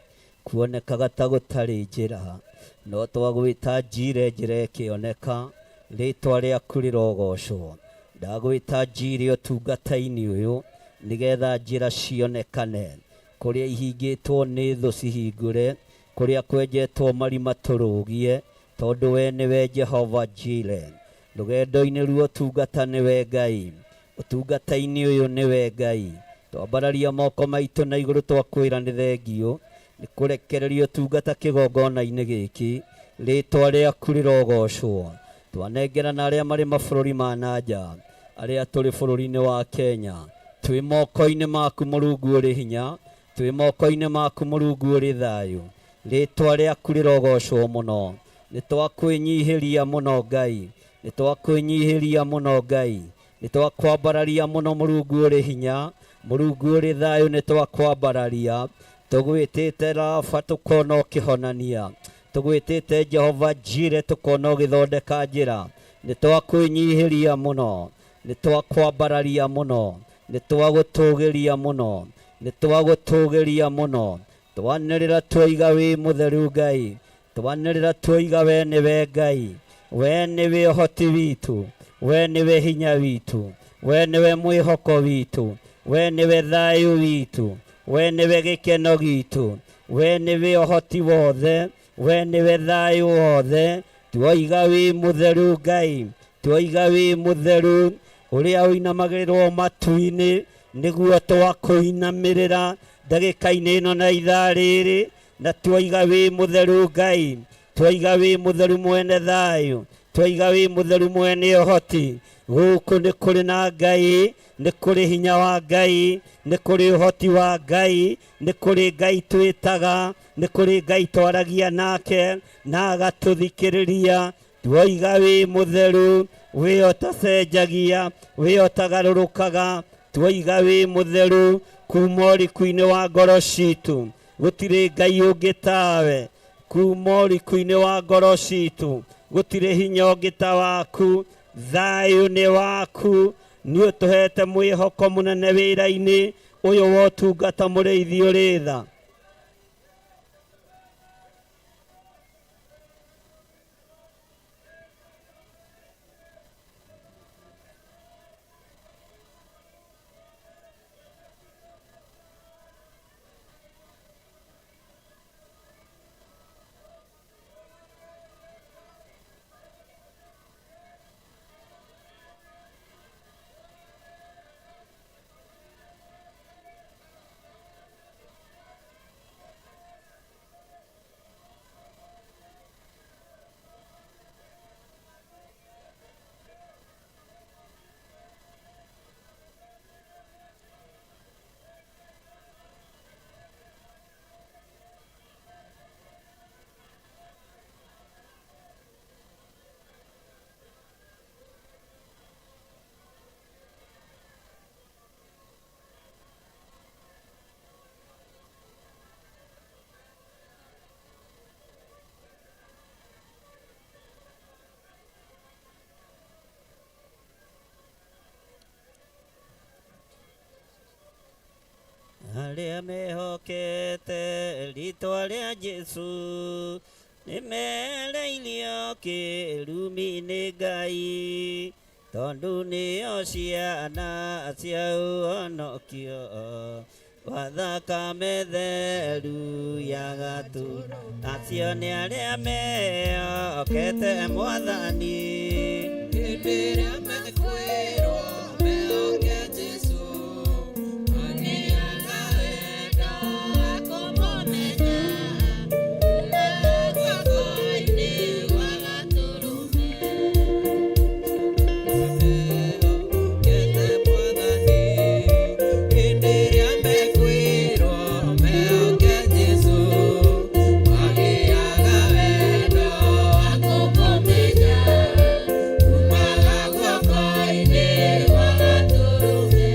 Kuonekaga ta gũtarĩ njĩra, no twagwĩta Jire, njĩra ĩkĩoneka. Rĩtwa rĩaku rĩrogocwo. Ndagwĩta Jire ũtungata-inĩ ũyũ, nĩgetha njĩra cionekane, kũrĩa ihingĩtwo nĩ thũ cihingũre, kũrĩa kwenjetwo marima tũrũgie, tondũ we nĩwe Jehova Jire. Rũgendo-inĩ ruo ũtungata nĩwe Ngai, ũtungata-inĩ ũyũ nĩwe Ngai. Twambararia moko maitũ na igũrũ, twakwĩra nĩ thengio nĩ kũrekereria ũtungata kĩgongona-inĩ gĩkĩ. Rĩtwa rĩaku rĩrogocwo. Twanengerana arĩa marĩ mabũrũri ma na nja, arĩa tũrĩ bũrũri-inĩ wa Kenya, twĩ moko-inĩ maku Mũrungu ũrĩ hinya, twĩ moko-inĩ maku Mũrungu ũrĩ thayũ. Rĩtwa rĩaku rĩrogocwo mũno. Nĩ twakwĩnyihĩria mũno Ngai, nĩ twakwĩnyihĩria mũno Ngai, nĩ twakwambararia mũno Mũrungu ũrĩ hinya, Mũrungu ũrĩ thayũ, nĩ twakwambararia. Tũgwĩtĩte Raba, tũkona ũkĩhonania. Tũgwĩtĩte Jehova Jire, tũkona ũgĩthondeka njĩra. Nĩ twakwĩnyihĩria mũno, nĩ twakwambararia mũno, nĩ twagũtũgĩria mũno, nĩ twagũtũgĩria mũno. Twanĩrĩra twaiga wĩ mũtheru Ngai, twanĩrĩra twaiga we nĩwe Ngai, we nĩwe ũhoti witũ, we nĩwe hinya witũ, we nĩwe mwĩhoko witũ, we nĩwe thayũ witũ, we nĩwe gĩkeno gitũ, we nĩwe ũhoti wothe, we nĩwe thayũ wothe. Twoiga wĩ mũtheru Ngai, twoiga wĩ mũtheru, ũrĩa ũinamagĩrĩrwo matu-inĩ, nĩguo twakũinamĩrĩra ndagĩka-inĩ ĩno na ithaa rĩrĩ, na twoiga wĩ mũtheru Ngai, twaiga wĩ mũtheru mwene thayũ, twaiga wĩ mũtheru mwene ũhoti. Gũkũ nĩ kũrĩ na Ngai, nĩ kũrĩ hinya wa Ngai, nĩ kũrĩ ũhoti wa Ngai, nĩ kũrĩ Ngai twĩtaga, nĩ kũrĩ Ngai twaragia nake na agatũthikĩrĩria. Twoiga wĩ mũtheru, wĩ ũtacenjagia, wĩ ũtagarũrũkaga. Twoiga wĩ mũtheru kuma ũriku-inĩ wa ngoro citũ, gũtirĩ Ngai ũngĩ tawe. Kuma ũriku-inĩ wa ngoro citũ, gũtirĩ hinya ũngĩ ta waku. Thayũ nĩ waku, nĩ ũtũhete mwĩhoko mũnene wĩra-inĩ ũyũ wa ũtungata, mũrĩithi ũrĩ tha. Arĩa mehokete rĩtwa rĩa Jesũ nĩmereirio kĩrumi nĩ Ngai tondũ nĩo ciana cia ũhonokio wa thakame theru ya gatũrũme. Acio nĩ arĩa mehokete Mwathani. Hĩndĩ ĩrĩa mekwĩrwo mehoke Jesũ, magĩaga wendo wa kũmũmenya, kuma guoko-inĩ gwa Gatũrũme. Mehokete Mwathani, hĩndĩ ĩrĩa mekwĩrwo mehoke Jesũ, magĩaga wendo wa kũmũmenya, kumaga guoko-inĩ gwa Gatũrũme.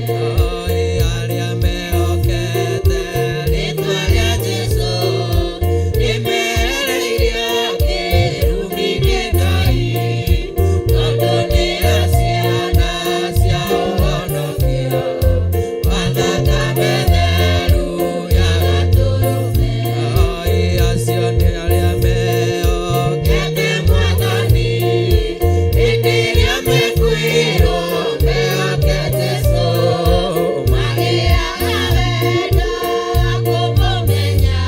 Oi arĩa mehokete rĩĩtwa rĩa Jesũ, nĩmereirio kĩrumi nĩ Ngai, tondũ nĩo ciana cia ũhonokio wa thakame theru ya Gatũrũme. Oi acio nĩ arĩa mehokete Mwathani, hĩndĩ ĩrĩa mekwĩrwo mehoke Jesũ, magĩaga wendo wa kũmũmenya,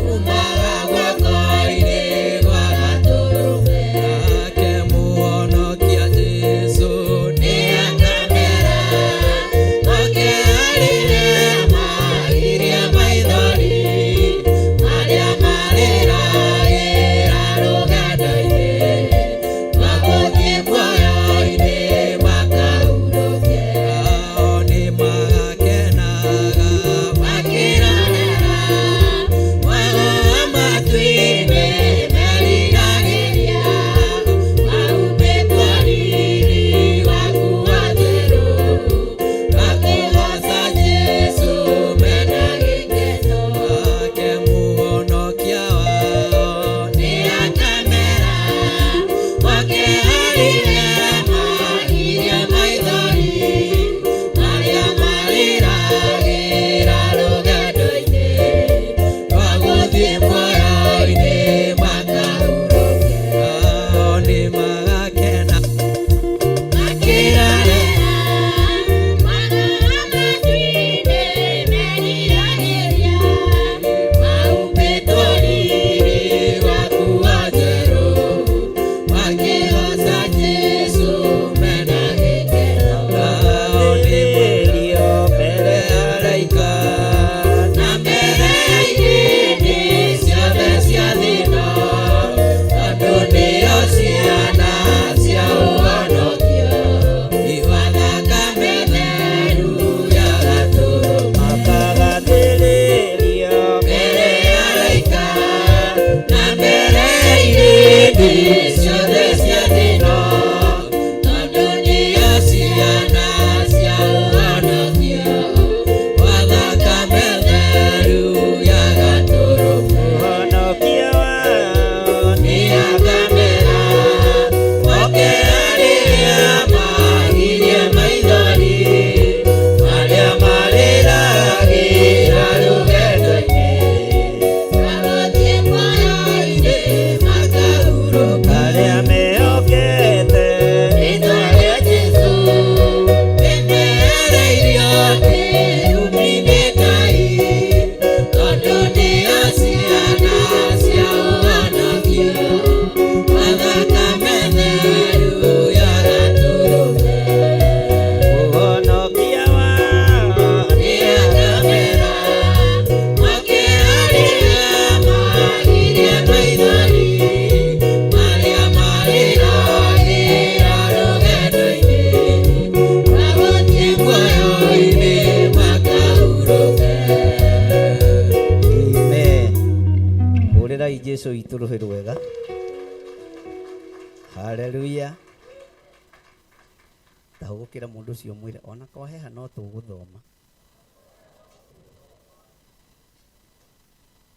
umaga guoko-inĩ gwa Gatũrũme. Nake Mũhonokia Jesũ nĩakamera, oke arĩre magirie maithori marĩa marĩragĩra rũgendo-inĩ rwa gũthiĩ muoyo-inĩ makahurũke. Ao nĩmagakenaga makĩrorera mwago wa matu-inĩ meriragĩria, mahumbĩtwo riri waku wa theru, makĩgooca Jesũ mena gĩkeno. Nake Mũhonokia wao nĩakamera, oke arĩre magirie maithori marĩa marĩragĩra rũgendo-inĩ rwa gũthiĩ muoyo-inĩ makahurũke. Ao nĩmagakena makĩrorera mwago wa matu-inĩ meriragĩria, mahumbĩtwo riri waku wa njerũ, makĩgooca Jesũ mena gĩkeno. Ao nĩmerio mbere ya araika na mbere ya irĩndĩ ciothe cia thĩ-ĩno, tondũ nĩo ciana cia ũhonokio wa thakame theru ya Gatũrũme. Makagathĩrĩrio Mbere ya araika na mbere ya irĩndĩ ciothe cia thĩ-ĩno, tondũ nĩo ciana cia ũhonokio wa thakame theru ya Gatũrũme. Mũhonokia wao Nĩakamera, oke arĩrĩa magirie maithori marĩa marĩragĩra rũgendo-inĩ rwa gũthiĩ muoyo-inĩ makahurũka. Arĩa mehokete Rĩĩtwa rĩa Jesũ nĩmereirio kĩrumi nĩ Ngai, tondũ nĩo ciana cia ũhonokio wa thakame theru ya Gatũrũme. Mũhonokia wao Nĩakamera, oke arĩrĩa magirie maithori marĩa marĩragĩra rũgendo-inĩ rwa gũthiĩ muoyo-inĩ makahurũke. Amen. Hũrĩrai Jesũ witũ rũhĩ rwega. Haleluya. Tahũgũkĩra mũndũ ũcio mwĩre ona kwaheha no tũgũthoma.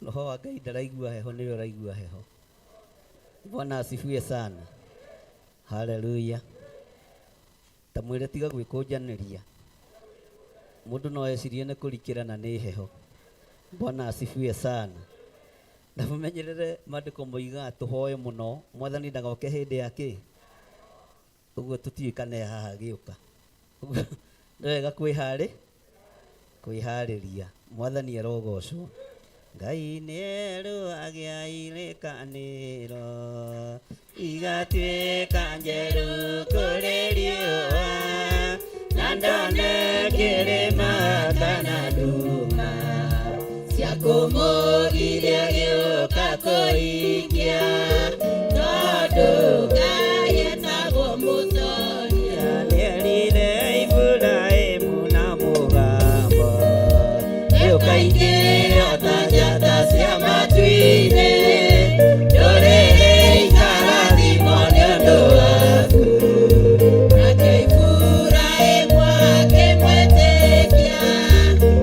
Roho wa Ngai ndaraigua heho nĩwe ũraigua heho. Bwana asifiwe sana. Haleluya. Ta mwĩre tiga gwĩkũnjanĩria. Mũndũ no ecirie nĩ kũrikĩra na nĩ heho. Bwana asifiwe sana. Na mũmenyerere maandĩko moigaga tũhoe mũno mwathani ndagoke hĩndĩ ya kĩ ũguo tũtiũĩ kana e haha agĩũka. Ũguo nĩ wega kwĩharĩ kwĩharĩria. Mwathani arogocwo. Ngai nĩ erũagĩa irĩkanĩro igatuĩka njerũ kũrĩ riũa na ndone kĩrĩma kana nduma cia kũmũgiria gĩũka kũhingia tondũ Ngai etagwo mũtoria. Nĩerire Iburahĩmu na mũgambo nĩũkaingĩra ta njata cia matu-inĩ ndũrĩrĩ ikarathimwo nĩ ũndũ waku. Nake Iburahĩmu akĩmwĩtĩkia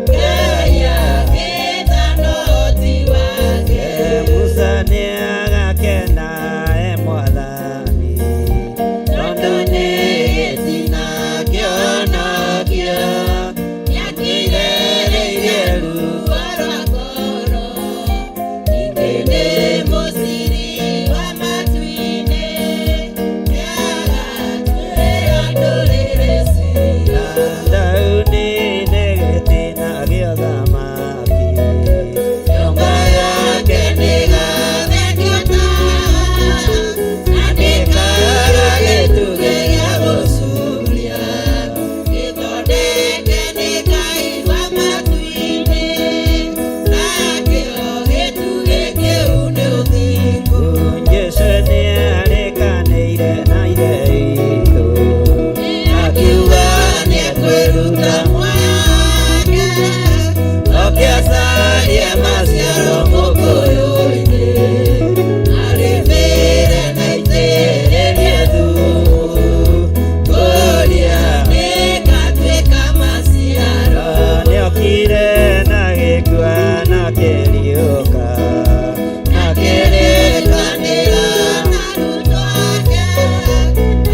Ngai agĩĩtana ũhoti wake. Musa nĩagakena e mwathani tondũ nĩ gĩtina kĩonokio nĩakirĩrĩirie ruo rwa ngoro. Ningĩ nĩ mũciri wa matu-inĩ nĩagatuĩra ndũrĩrĩ ciira. Daudi nĩ gĩtina gĩa ũthamaki nyũmba yake nĩgathekio tawa na nĩkaga gĩtugĩ gĩa gũcuria gĩthondeke nĩ Ngai wa matu-inĩ nakĩo gĩtugĩ kĩu nĩ ũthingu. Jesũ nĩarĩkanĩire na Ithe witũ akiuga nĩekwĩruta muoyo wake oke acarie maciaro mũkũyũ-inĩ arĩmĩre na aitĩrĩrie thumu kũrĩa nĩgatuĩka maciaro. Nĩokire na gĩkua na kĩriũka na kĩrĩkanĩra na arutwo ake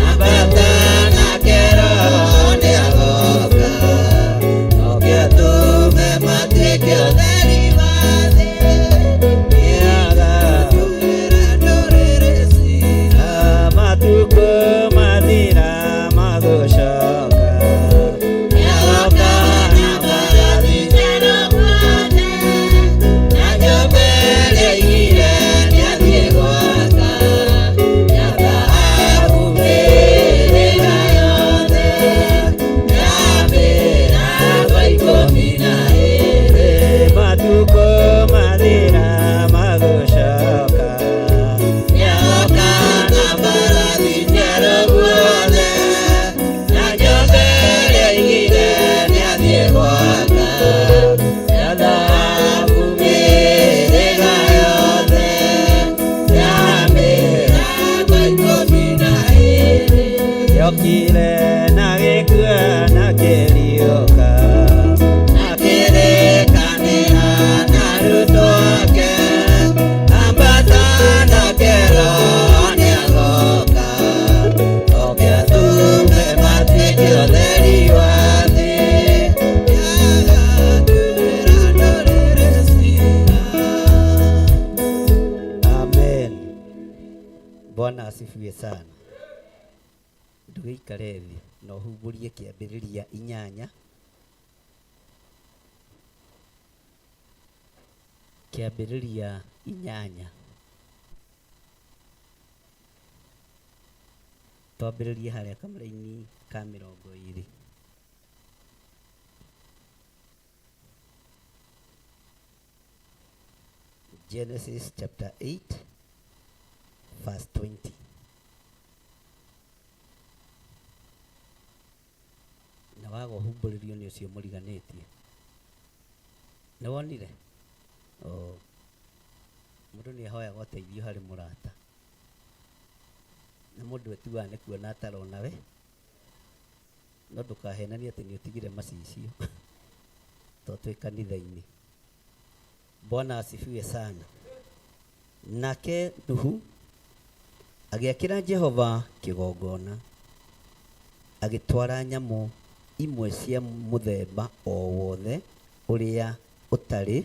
ambata nake Roho nĩagoka oke atũme matuĩke ũtheri wa thĩ nĩagatuĩra ndũrĩrĩ ciira. Matukũ mathira magũcoka nĩagoka na mbarathi njerũ guothe na nyũmba ĩrĩa aigire nĩathiĩ gwaka ya thahabu mĩhĩrĩga yothe ya mĩrango 12. Matukũ mathira magũcoka nĩagoka na mbarathi njerũ guothe na nyũmba ĩrĩa aigire nĩathiĩ gwaka ya thahabu mĩhĩrĩga yothe ya mĩrango 12. Yokire na gĩkua na kĩriũka na kĩrĩkanĩra na arutwo ake ambata nake Roho nĩagoka oke atũme matuĩke ũtheri wa thĩ nĩagatuĩra ndũrĩrĩ ciira. Amen. Bwana asifiwe sana. Ndũgĩikare thĩ na ũhumbũrie kĩambĩrĩria 8 kĩambĩrĩria 8 twambĩrĩrie harĩa kamũraini ka 20. Genesis chapter 8 verse 20. Na waga ũhumbũrĩrio nĩ ũcio mũriganĩtie. Nĩ wonire? Oh. Mũndũ nĩ ahoyaga ũteithio harĩ mũrata. Na mũndũ etuaga nĩ kuona atarona we. No ndũkahenanie atĩ nĩ ũtigire macicio. Tondũ twĩ kanitha-inĩ. Bwana asifiwe sana. Nake Nuhu agĩakĩra Jehova kĩgongona, agĩtwara nyamũ imwe cia mũthemba o wothe ũrĩa ũtarĩ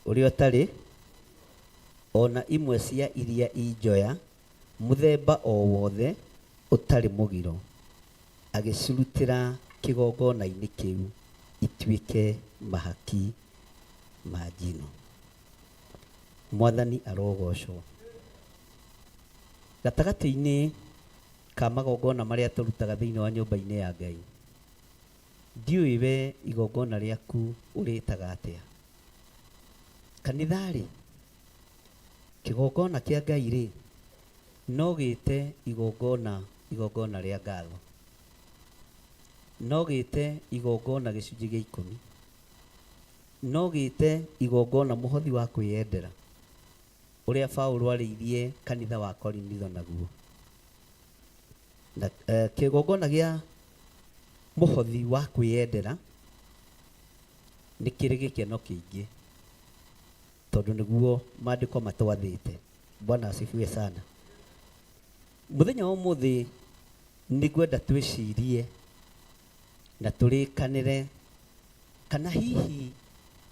ũrĩa ũtarĩ ona imwe cia iria i njoya mũthemba o wothe ũtarĩ mũgiro agĩcirutĩra kĩgongona-inĩ kĩu ituĩke mahaki ma njino. Mwathani arogocwo. Gatagatĩ-inĩ ka magongona marĩa tũrutaga thĩinĩ wa nyũmba-inĩ ya Ngai, ndiũĩ we igongona rĩaku ũrĩtaga atĩa. Kanitha-rĩ, kĩgongona kĩa Ngai-rĩ, no gĩte igongona igongona rĩa ngatho, no gĩte igongona gĩcunjĩ gĩa ikũmi, no gĩte igongona mũhothi wa kwĩyendera ũrĩa Paulo arĩirie kanitha wa Korinitho naguo. Na, kĩgongona gĩa mũhothi wa kwĩyendera nĩ kĩrĩ gĩkeno kĩingĩ tondũ nĩguo maandĩko matwathĩte. Bwana asifiwe sana. Mũthenya wa ũmũthĩ nĩngwenda twĩcirie na tũrĩkanĩre kana hihi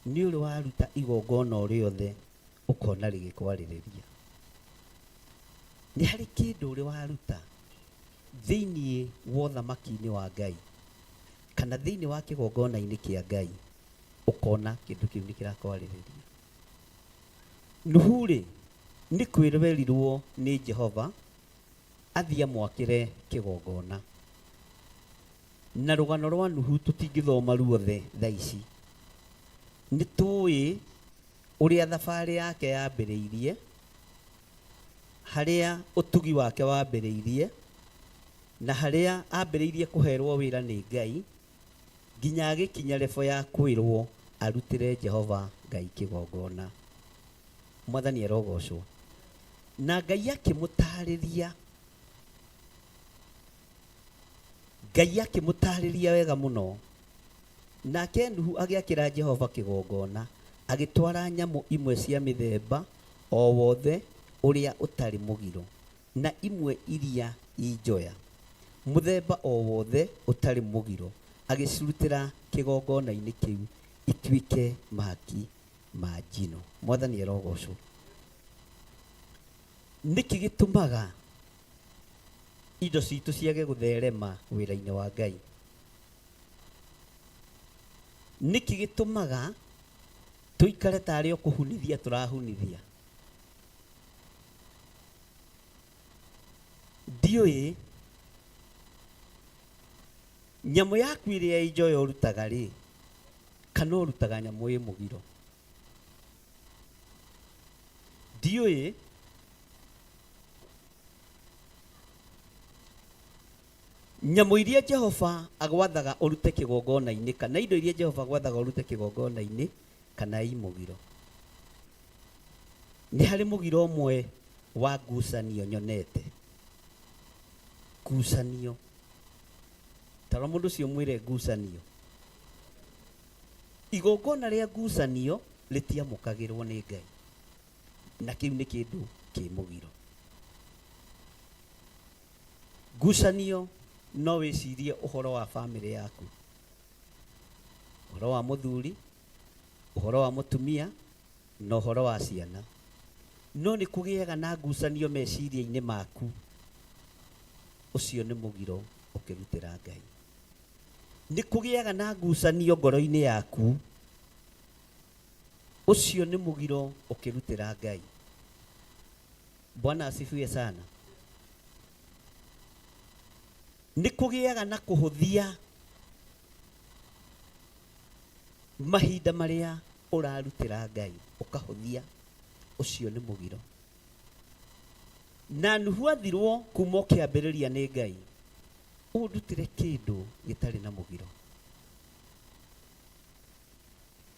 nĩ ũrĩ waruta igongona o rĩothe ũkona rĩgĩkwarĩrĩria. Nĩ harĩ kĩndũ ũrĩ waruta thĩinĩ wa ũthamaki-inĩ wa Ngai kana thĩinĩ wa kĩgongona-inĩ kĩa Ngai ũkona kĩndũ kĩu nĩ kĩrakwarĩrĩria. Nuhu rĩ, nĩ kwĩrwerirwo nĩ Jehova athiĩ amwakĩre kĩgongona. Na rũgano rwa Nuhu tũtingĩthoma ruothe thaa ici. Nĩ tũĩ ũrĩa thabarĩ yake yambĩrĩirie, harĩa ũtugi wake wambĩrĩirie, na harĩa ambĩrĩirie kũherwo wĩra nĩ Ngai, nginya agĩkinya level ya kwĩrwo arutĩre Jehova Ngai kĩgongona. Mwathani arogocwo. Na Ngai akĩmũtarĩria, Ngai akĩmũtarĩria wega mũno. Nake Nuhu agĩakĩra Jehova kĩgongona, agĩtwara nyamũ imwe cia mĩthemba o wothe ũrĩa ũtarĩ mũgiro, na imwe iria i njoya, mũthemba o wothe ũtarĩ mũgiro, agĩcirutĩra kĩgongona-inĩ kĩu ituĩke mahaki ma njino. Mwathani arogocwo. Nĩkĩ gĩtũmaga indo citũ ciage gũtherema wĩra-inĩ wa Ngai? Nĩkĩ gĩtũmaga tũikare tarĩ o kũhunithia tũrahunithia? Ndiũĩ nyamũ yaku ĩrĩa ĩ njoya ũrutaga rĩ, kana ũrutaga nyamũ ĩ mũgiro? Ndiũĩ nyamũ iria Jehova agwathaga ũrute kĩgongona-inĩ kana indo iria Jehova agwathaga ũrute kĩgongona-inĩ kana i mũgiro. Nĩ harĩ mũgiro ũmwe wa ngucanio nyonete. Ngucanio. Tarora mũndũ ũcio mwĩre ngucanio. Igongona rĩa ngucanio rĩtiamũkagĩrwo nĩ Ngai. Na kĩu nĩ kĩndũ kĩ mũgiro. Ngucanio no wĩcirie ũhoro wa bamĩrĩ yaku, ũhoro wa mũthuri, ũhoro wa mũtumia na ũhoro wa ciana. No nĩ kũgĩaga na ngucanio meciria-inĩ maku, ũcio nĩ mũgiro ũkĩrutĩra Ngai. Nĩ kũgĩaga na ngucanio ngoro-inĩ yaku, ũcio nĩ mũgiro ũkĩrutĩra Ngai. Bwana asifiwe sana. Nĩ kũgĩaga na kũhũthia mahinda marĩa ũrarutĩra Ngai, ũkahũthia, ũcio nĩ mũgiro. Na Nuhu athirwo kuma ũkĩambĩrĩria nĩ Ngai, ũndutĩre kĩndũ gĩtarĩ na mũgiro.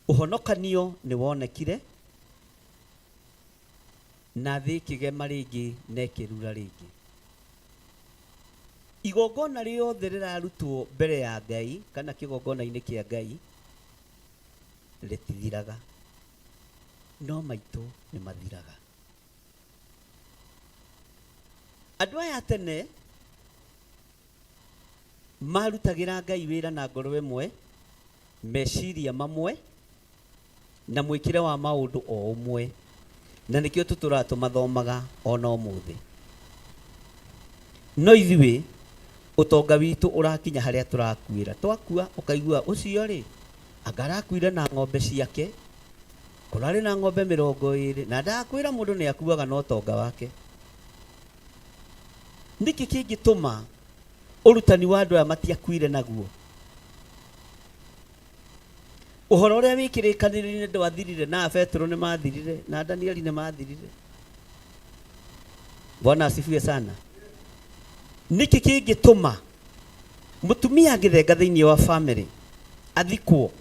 Ũhonokanio nĩ wonekire, na thĩ ĩkĩgema rĩngĩ na ĩkĩrura rĩngĩ. Igongona rĩothe rĩrarutwo mbere ya Ngai kana kĩgongona-inĩ kĩa Ngai rĩtithiraga, no maitũ nĩ mathiraga. Andũ aya a tene Marutagĩra Ngai wĩra na ngoro ĩmwe, meciria mamwe, na mwĩkĩre wa maũndũ o ũmwe. Na nĩkĩo tũtũraga tũmathomaga ona ũmũthĩ. No ithuĩ ũtonga witũ ũrakinya harĩa tũrakuĩra. Twakua ũkaigua ũcio rĩ, anga arakuire na ng'ombe ciake, kũrarĩ na ng'ombe 20, na ndakwĩra mũndũ nĩ akuaga na ũtonga wake. Nĩkĩ kĩngĩtũma ũrutani wa andũ aya matiakuire naguo? Ũhoro ũrĩa wĩ kĩrĩkanĩro-inĩ ndwathirire, na Petero nĩ mathirire, na Danieli nĩ mathirire. Bwana asifiwe sana. Nĩkĩ kĩngĩtũma mũtumia angĩthenga thĩinĩ wa family athikwo,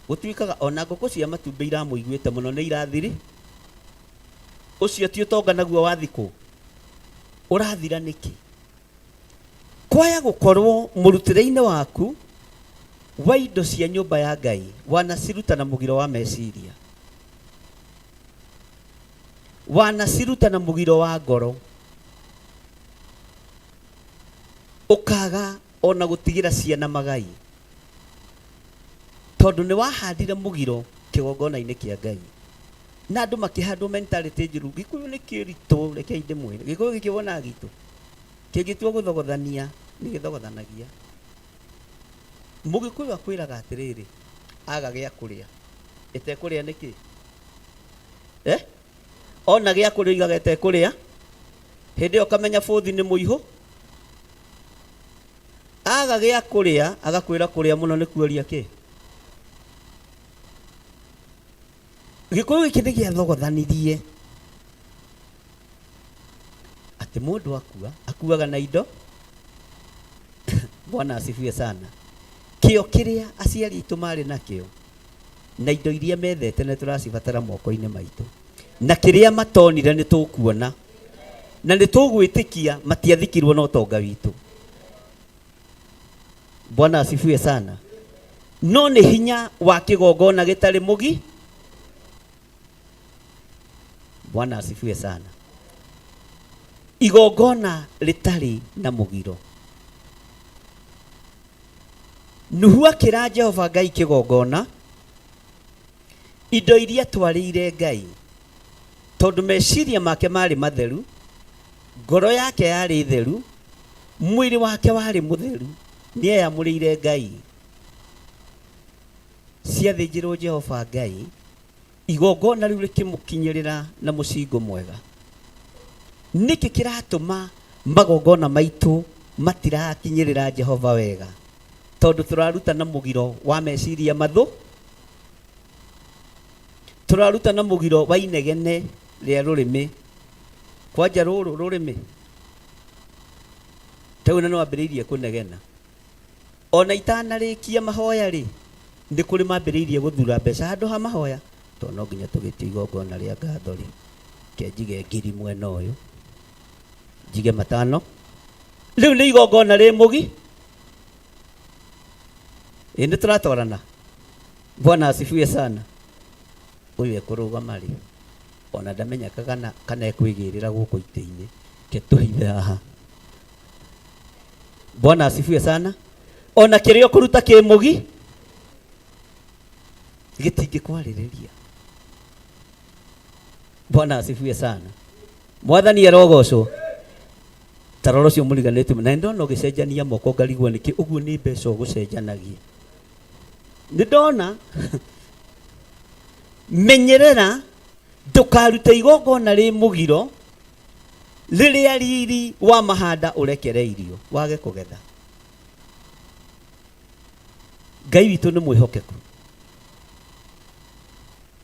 gũtuĩkaga ona ngũkũ cia matumbĩ iramũiguĩte mũno nĩ irathiri? Ũcio ti ũtonga naguo wathikwo, ũrathira nĩkĩ? Kwaya gũkorwo mũrutĩre-inĩ waku wa indo cia nyũmba ya Ngai wanaciruta na mũgiro wa meciria, wanaciruta na mũgiro wa ngoro, ũkaga ona gũtigĩra ciana magai, tondũ nĩ wahandire mũgiro kĩgongona-inĩ kĩa Ngai. Na andũ makĩhandwo mentality njũru. Gĩkũyũ nĩ kĩritũ, rekei ndĩmwĩre. Gĩkũyũ gĩkĩ wonaga gitũ kĩngĩtua gũthogothania nĩ gĩthogothanagia. Mũgĩkũyũ akwĩraga atĩrĩrĩ, aga gĩa kũrĩa ĩtekũrĩa nĩkĩ? Ona gĩa kũrĩa oigaga ĩtekũrĩa, hĩndĩ ĩyo ũkamenya bũthi nĩ mũihũ. Aga gĩa kũrĩa agakwĩra kũrĩa mũno nĩ kuoria kĩ. Gĩkũyũ gĩkĩ nĩ gĩathogothanirie atĩ mũndũ akua akuaga na indo. Bwana asifiwe sana. Kĩo kĩrĩa aciari aitũ marĩ nakĩo na indo iria methete nĩ tũracibatara moko-inĩ maitũ, na kĩrĩa matonire nĩ tũkuona na nĩ tũgwĩtĩkia matiathikirwo na ũtonga witũ. Bwana asifiwe sana. No nĩ hinya wa kĩgongona gĩtarĩ mũgi. Bwana asifiwe sana. Igongona rĩtarĩ na mũgiro. Nuhu akĩra Jehova Ngai kĩgongona indo iria twarĩire Ngai, tondũ meciria make marĩ matheru, ngoro yake yarĩ theru, mwĩrĩ wake warĩ mũtheru, nĩeyamũrĩire Ngai. Ciathĩnjĩrwo Jehova Ngai, igongona rĩu rĩkĩmũkinyĩrĩra na mũcingo mwega. Nĩkĩ kĩratũma magongona maitũ matirakinyĩrĩra Jehova wega? Tondũ tũraruta na mũgiro wa meciria mathũ, tũraruta na mũgiro wa inegene rĩa rũrĩmĩ. Kwanja rũrũ rũrĩmĩ tau na nĩwambĩrĩirie kũnegena. Ona itanarĩkia mahoya rĩ, nĩ kũrĩ mambĩrĩirie gũthura mbeca handũ ha mahoya, tondũ no nginya tũgĩtie igongona rĩa ngatho rĩ, ke njige ngiri mwena ũyũ, njige 5. Rĩu nĩ igongona rĩ mũgi. Ĩ nĩ tũratwarana. Bwana asifiwe sana. Ũyũ ekũrũgama rĩ, ona ndamenyeka kana ekwĩgĩrĩra gũkũ itĩ-inĩ, ke tũhithe haha. Bwana asifiwe sana. Ona kĩrĩa ũkũruta kĩ mũgi gĩtingĩkwarĩrĩria. Bwana asifiwe sana. Mwathani arogocwo. Ta rora ũcio mũriganĩtie, na ndona ũgĩcenjania moko ngarigwo nĩkĩ ũguo nĩ mbeca ũgũcenjanagia. Nĩ ndona menyerera ndũkarute igongona rĩ mũgiro rĩrĩa riri wa mahanda ũrekereirio wage kũgetha. Ngai witũ nĩ mwĩhokeku.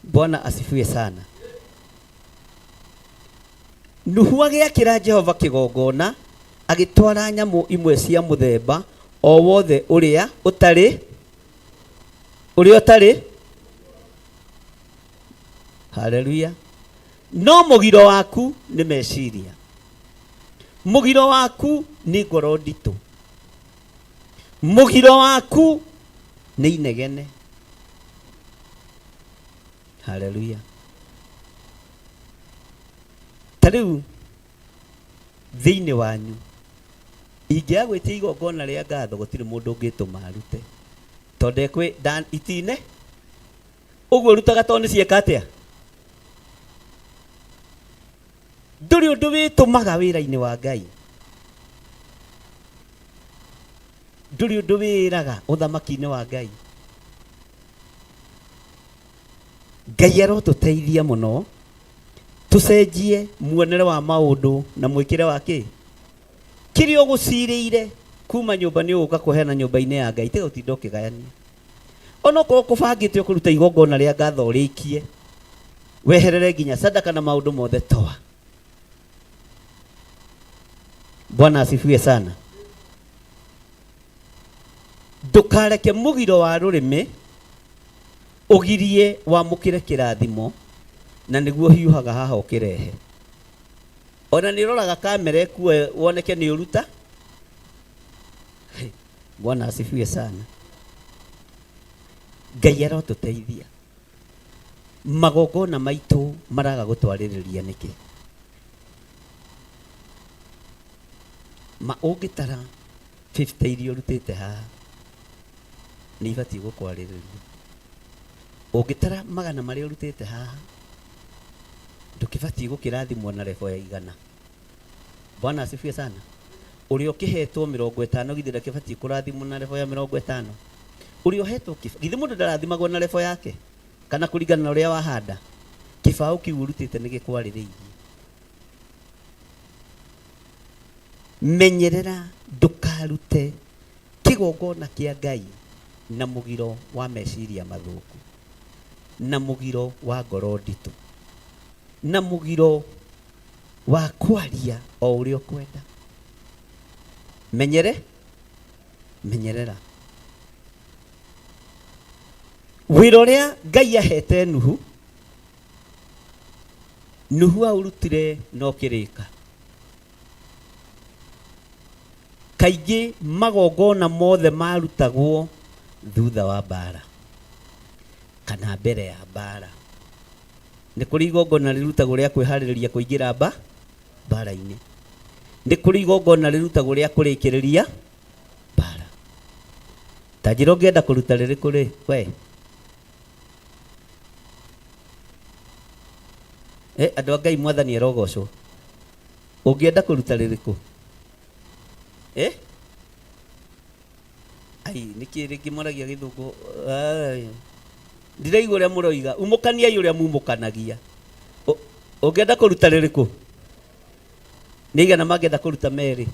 Bwana asifiwe sana. Nuhu agĩakĩra Jehova kĩgongona, agĩtwara nyamũ imwe cia mũthemba o wothe ũrĩa ũtarĩ, ũrĩa ũtarĩ. Haleluya. No mũgiro waku nĩ meciria, mũgiro waku nĩ ngoro nditũ, mũgiro waku nĩ inegene. Haleluya. Ta rĩu thĩinĩ wanyu Ingĩaga gwĩtia igongona rĩa ngatho gũtirĩ mũndũ ũngĩtũma arute. Tondũ ekwĩ itine ũguo rutaga tondũ nĩ cieka atĩa? Ndũrĩ ũndũ wĩtũmaga wĩra-inĩ wa Ngai. Ndũrĩ ũndũ wĩraga ũthamaki-inĩ wa Ngai. Ngai arotũteithia mũno tũcenjie muonere wa maũndũ na mwĩkĩre wa kĩ kĩrĩa ũgũcirĩire kuma nyũmba nĩ ũgũka kũheana nyũmba-inĩ ya Ngai tiga gũtinda ũkĩgayania. Onokorwo kũbangĩte ũkũruta igongona rĩa ngatho ũrĩkie weherere nginya sadaka na maũndũ mothe toa. Bwana asifiwe sana. Ndũkareke mũgiro wa rũrĩmĩ ũgirie wamũkĩre kĩrathimo na nĩguo hiũhaga haha ũkĩrehe. Ona nĩ ũroraga kamera ĩkuoe woneke nĩ ũruta. Bwana asifiwe sana. Ngai arotũteithia. Magongona maitũ maraga gũtwarĩrĩria nĩkĩ? Ma ũngĩtara 50 iria ũrutĩte haha nĩ ibatiĩ gũkwarĩrĩria. Ũngĩtara magana marĩa ũrutĩte haha ndũkĩbatiĩ gũkĩrathimwo na rebo ya igana. Bwana asifiwe sana. Ũrĩa ũkĩhetwo 50 githĩ ndakĩbatiĩ kũrathimwo na rebo ya 50? Ũrĩa ũhetwo githĩ mũndũ ndarathimagwo na rebo yake kana kũringana na ũrĩa wahanda? Kĩbaũ kĩu ũrutĩte nĩ gĩkwarĩrĩirie. Menyerera ndũkarute kĩgongona kĩa Ngai na mũgiro wa meciria mathũku, na mũgiro wa ngoro nditũ, na mũgiro wa kwaria o ũrĩa ũkwenda. Menyere, menyerera. Wĩra ũrĩa Ngai ahete Nuhu, Nuhu aũrutire na ũkĩrĩka. Kaingĩ magongona mothe marutagwo thutha wa mbara kana mbere ya mbara. Nĩ kũrĩ igongona rĩrutagwo rĩa kwĩharĩrĩria kũingĩra mbara-inĩ. Nĩ kũrĩ igongona rĩrutagwo rĩa kũrĩkĩrĩria mbara. Ta njĩra ũngĩenda kũruta rĩrĩkũ rĩ we? Andũ a Ngai mwathani arogocwo. Ũngĩenda kũruta rĩrĩkũ? Ai, nĩkĩ rĩngĩ mwaragia gĩthũngũ? Ai. Ndiraigua ũrĩa mũroiga. Umũkaniai ũrĩa mumũkanagia. Ũngĩenda kũruta rĩrĩkũ? Nĩ igana mangĩenda kũruta merĩ?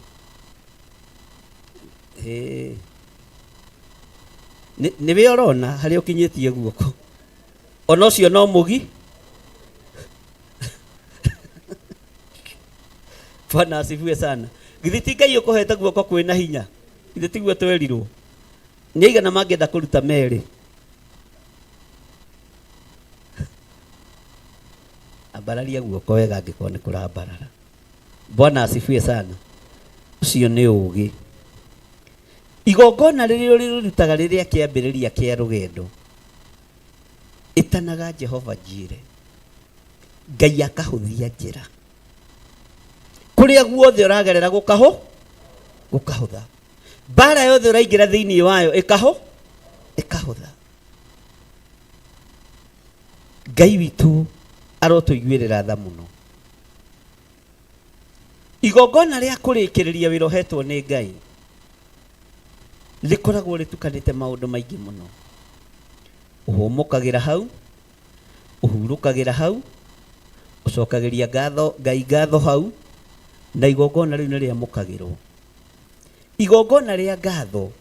Nĩwe ũrona harĩa ũkinyĩtie guoko. Ona ũcio no mũgi. Bwana asifiwe sana. Githĩ ti Ngai ũkũhete guoko kwĩna hinya? Githĩ tiguo twerirwo? Nĩ aigana mangĩenda kũruta merĩ? Ambararia guoko wega angĩkorwo nĩ kũrambarara. Bwana asifiwe sana. Ũcio nĩ ũũgĩ. Igongona rĩrĩa ũrĩrutaga rĩrĩa kĩambĩrĩria kĩa rũgendo, ĩtanaga Jehova Njire. Ngai akahũthia njĩra. Kũrĩa guothe ũragerera gũkahũtha. Mbara yothe ũraingĩra thĩinĩ wayo ĩkahũtha. Ngai witũ arotũiguĩrĩra tha mũno. Igongona rĩa kũrĩkĩrĩria wĩra ũhetwo nĩ Ngai rĩkoragwo rĩtukanĩte maũndũ maingĩ mũno. Ũhũmũkagĩra hau, ũhurũkagĩra hau, ũcokagĩria ngatho Ngai ngatho hau, na igongona rĩu nĩ rĩamũkagĩrwo. Igongona rĩa ngatho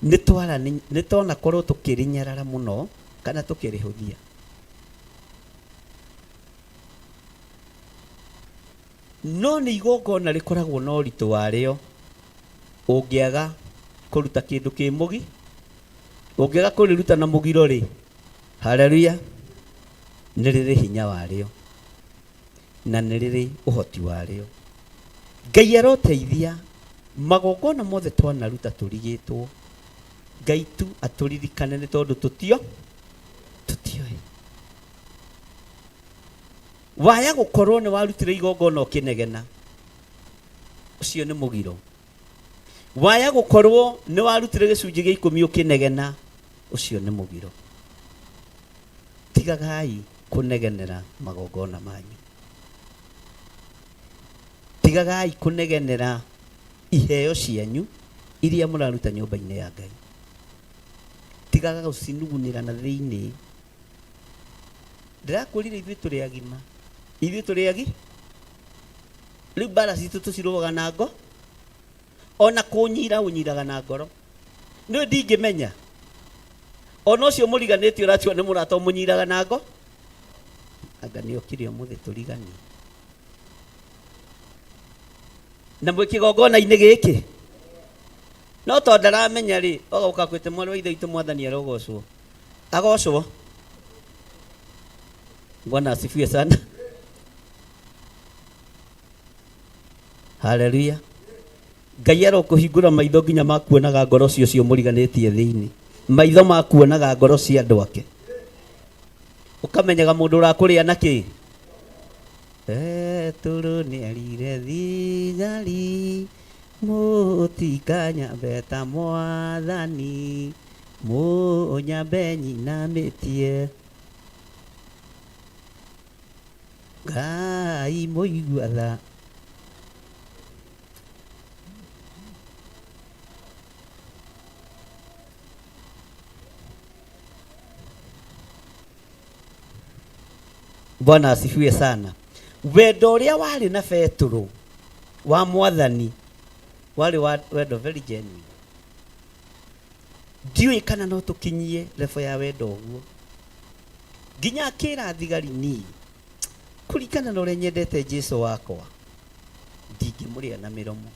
nĩ twanakorwo tũkĩrĩnyarara mũno kana tũkĩrĩhũthia. No nĩ igongona rĩkoragwo na ũritũ warĩo. Ũngĩaga kũruta kĩndũ kĩ mũgi, ũngĩaga kũrĩruta na mũgiro rĩ, haleluya, nĩ rĩrĩ hinya warĩo na nĩ rĩrĩ ũhoti warĩo. Ngai aroteithia magongona mothe twanaruta tũrigĩtwo. Ngai tu atũririkane nĩ tondũ tũtioĩ. Waya gũkorwo nĩ warutire igongona ũkĩnegena, ũcio nĩ mũgiro. Waya gũkorwo nĩ warutire gĩcunjĩ gĩa ikũmi ũkĩnegena, ũcio nĩ mũgiro. Tigagai kũnegenera magongona manyu. Tigagai kũnegenera iheo cianyu iria mũraruta nyũmba-inĩ ya Ngai. Tigaga gũcinugunĩra na thĩinĩ. Ndĩrakwĩrire ithuĩ tũrĩ agima. Ithuĩ tũrĩ agi? Rĩu mbara citũ tũcirũaga na ngo ona kũnyira ũnyiraga na ngoro. Nĩ ndingĩmenya. Ona ũcio mũriganĩtie ũratua nĩ mũrata ũmũnyiraga na ngo. Anga nĩ okire ũmũthĩ tũriganie. Na mwĩ kĩgongona-inĩ gĩkĩ. No to ndaramenya rĩ, ogoka kwĩte mwarĩ wa ithe witũ mwathani arogocwo. Agocwo. Bwana asifiwe sana. Haleluya. Ngai arokũhingũra maitho nginya makuonaga ngoro cio cio mũriganĩtie thĩinĩ. Maitho makuonaga ngoro cia andũ ake. Ũkamenyaga mũndũ ũrakũrĩa na kĩ? Petũrũ nĩerire thigari mũtikanyambe ta mwathani mũnyambe nyinamĩtie. Ngai mũigua tha. Bwana asifiwe sana. Wendo ũrĩa warĩ na Petũrũ wa mwathani warĩ wa wendo very genuine. Ndiũĩ kana no tũkinyie level ya wendo ũguo. Nginya akĩra thigari ni kũringana na ũrĩa nyendete Jesu wakwa ndingĩmũrĩa na mĩromo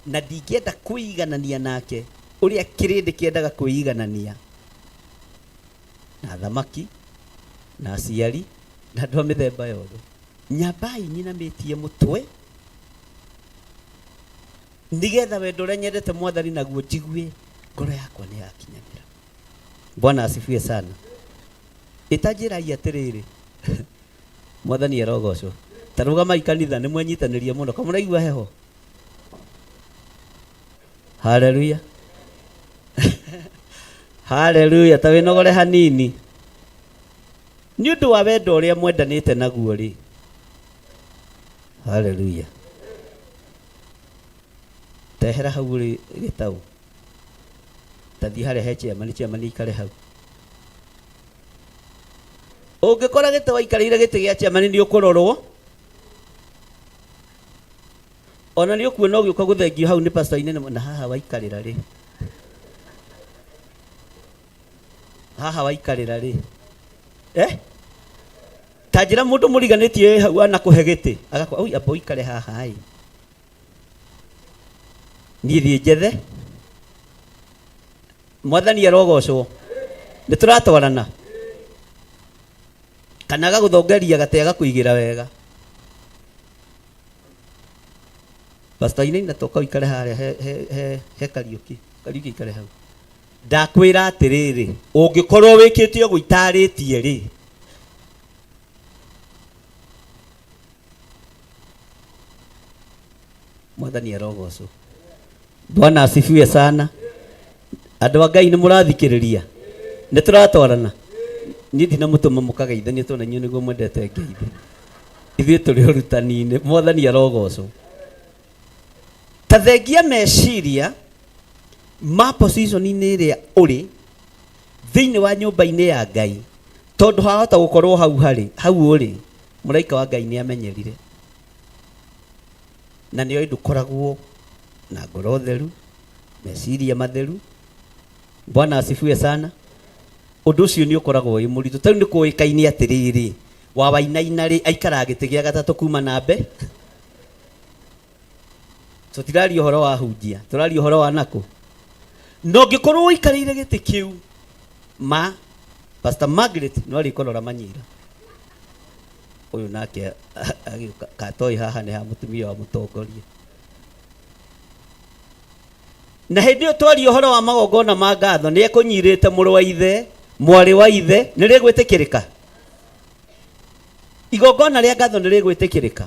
na ndingĩenda kwĩiganania nake ũrĩa kĩrĩndĩ kĩendaga kwĩiganania na athamaki na aciari na andũ a mĩthemba yothe. Nyambai nyinamĩtie mũtwe nĩgetha wendo ũrĩa nyendete mwathani naguo njigue ngoro yakwa nĩ yakinyanĩra. Bwana asifiwe sana. Ĩtanjĩrai atĩrĩrĩ, mwathani arogocwo. Ta rũgamai kanitha nĩ mwenyitanĩria mũno. Kamũraigua heho? Haleluya. Haleluya. Ta wĩnogore hanini. Nĩ ũndũ wa wendo ũrĩa mwendanĩte naguo rĩ. Haleluya. Tehera hau ũrĩ gĩtaũ. Ta thiĩ harĩa he chairman, chairman aikare hau. Ũngĩkora gĩtĩ waikarĩire gĩtĩ gĩa chairman nĩ ũkũrorwo. Ona nĩ ũkuona ũgĩũka gũthengio hau nĩ pastor inene na haha waikarĩra rĩ. Haha waikarĩra rĩ. Eh? Ta njĩra mũndũ mũriganĩtie hau anakũhe gĩtĩ. Agakwa, oi amba ũikare haha ĩ. Niĩ thiĩ njethe. Mwathani arogocwo. Nĩ tũratwarana. Kana agagũthongeria gatĩ agakũigĩra wega. Pastor Inaina toka ũikare harĩa he, he, he, he Kariũki. Kariũki aikare hau. Ndakwĩra atĩrĩrĩ, ũngĩkorwo wĩkĩte ũguo itarĩtie rĩ, mwathani arogocwo. Bwana asifiwe sana. Andũ a Ngai nĩ mũrathikĩrĩria? Nĩ tũratwarana? Niĩ ndinamũtũma mũkageithanie tondũ inyuĩ nĩguo mwendete ngeithi. Ithuĩ tũrĩ ũrutani-inĩ. Mwathani arogocwo. Ta thengia meciria ma position-inĩ ĩrĩa ũrĩ thĩinĩ wa nyũmba-inĩ ya Ngai, tondũ hahota gũkorwo hau harĩ hau ũrĩ mũraika wa Ngai nĩ amenyerire na nĩ oĩ ndũkoragwo na ngoro theru, meciria matheru. Bwana asifiwe sana. Ũndũ ũcio nĩ ũkoragwo wĩ mũritũ. Ta rĩu nĩ kũĩkaine atĩrĩrĩ, wa Wainaina rĩ aikaraga gĩtĩ gĩa gatatũ kuma na mbe. Tũtiraria ũhoro wa hunjia, tũraria ũhoro wa nakũ. Na ũngĩkorwo ũikarĩire gĩtĩ kĩu, ma Pastor Margaret no arĩkũrora manyira. Ũyũ nake agĩũka katoĩ haha nĩ ha mũtumia wa mũtongoria. Na hĩndĩ ĩyo twaria ũhoro wa magongona ma ngatho, nĩ ekũnyirĩte mũrũ wa ithe, mwarĩ wa ithe, nĩ rĩgwĩtĩkĩrĩka? Igongona rĩa ngatho nĩ rĩgwĩtĩkĩrĩka?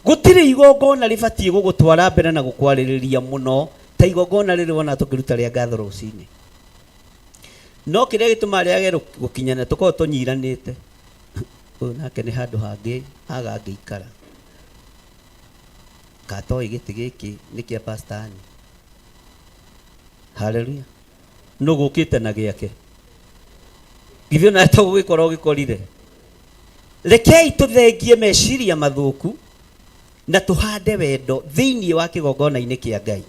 Gũtirĩ igongona rĩbatiĩ gũgũtwara mbere na gũkwarĩrĩria mũno Ta igongona rĩrĩ wona tũkĩruta rĩa ngatho rũcinĩ, no kĩrĩa gĩtũmaga rĩage gũkinyana tũkorwo tũnyiranĩte. Ũyũ nake nĩ handũ hangĩ aga angĩikara katoĩ gĩtĩ gĩkĩ nĩ kĩa pastani. Haleluya. Nũ gũkĩte na gĩake githĩ ona to gũgĩkorwo gĩkorire. Rekei tũthengie meciria mathũku na tũhande wendo thĩinĩ wa kĩgongona-inĩ kĩa Ngai.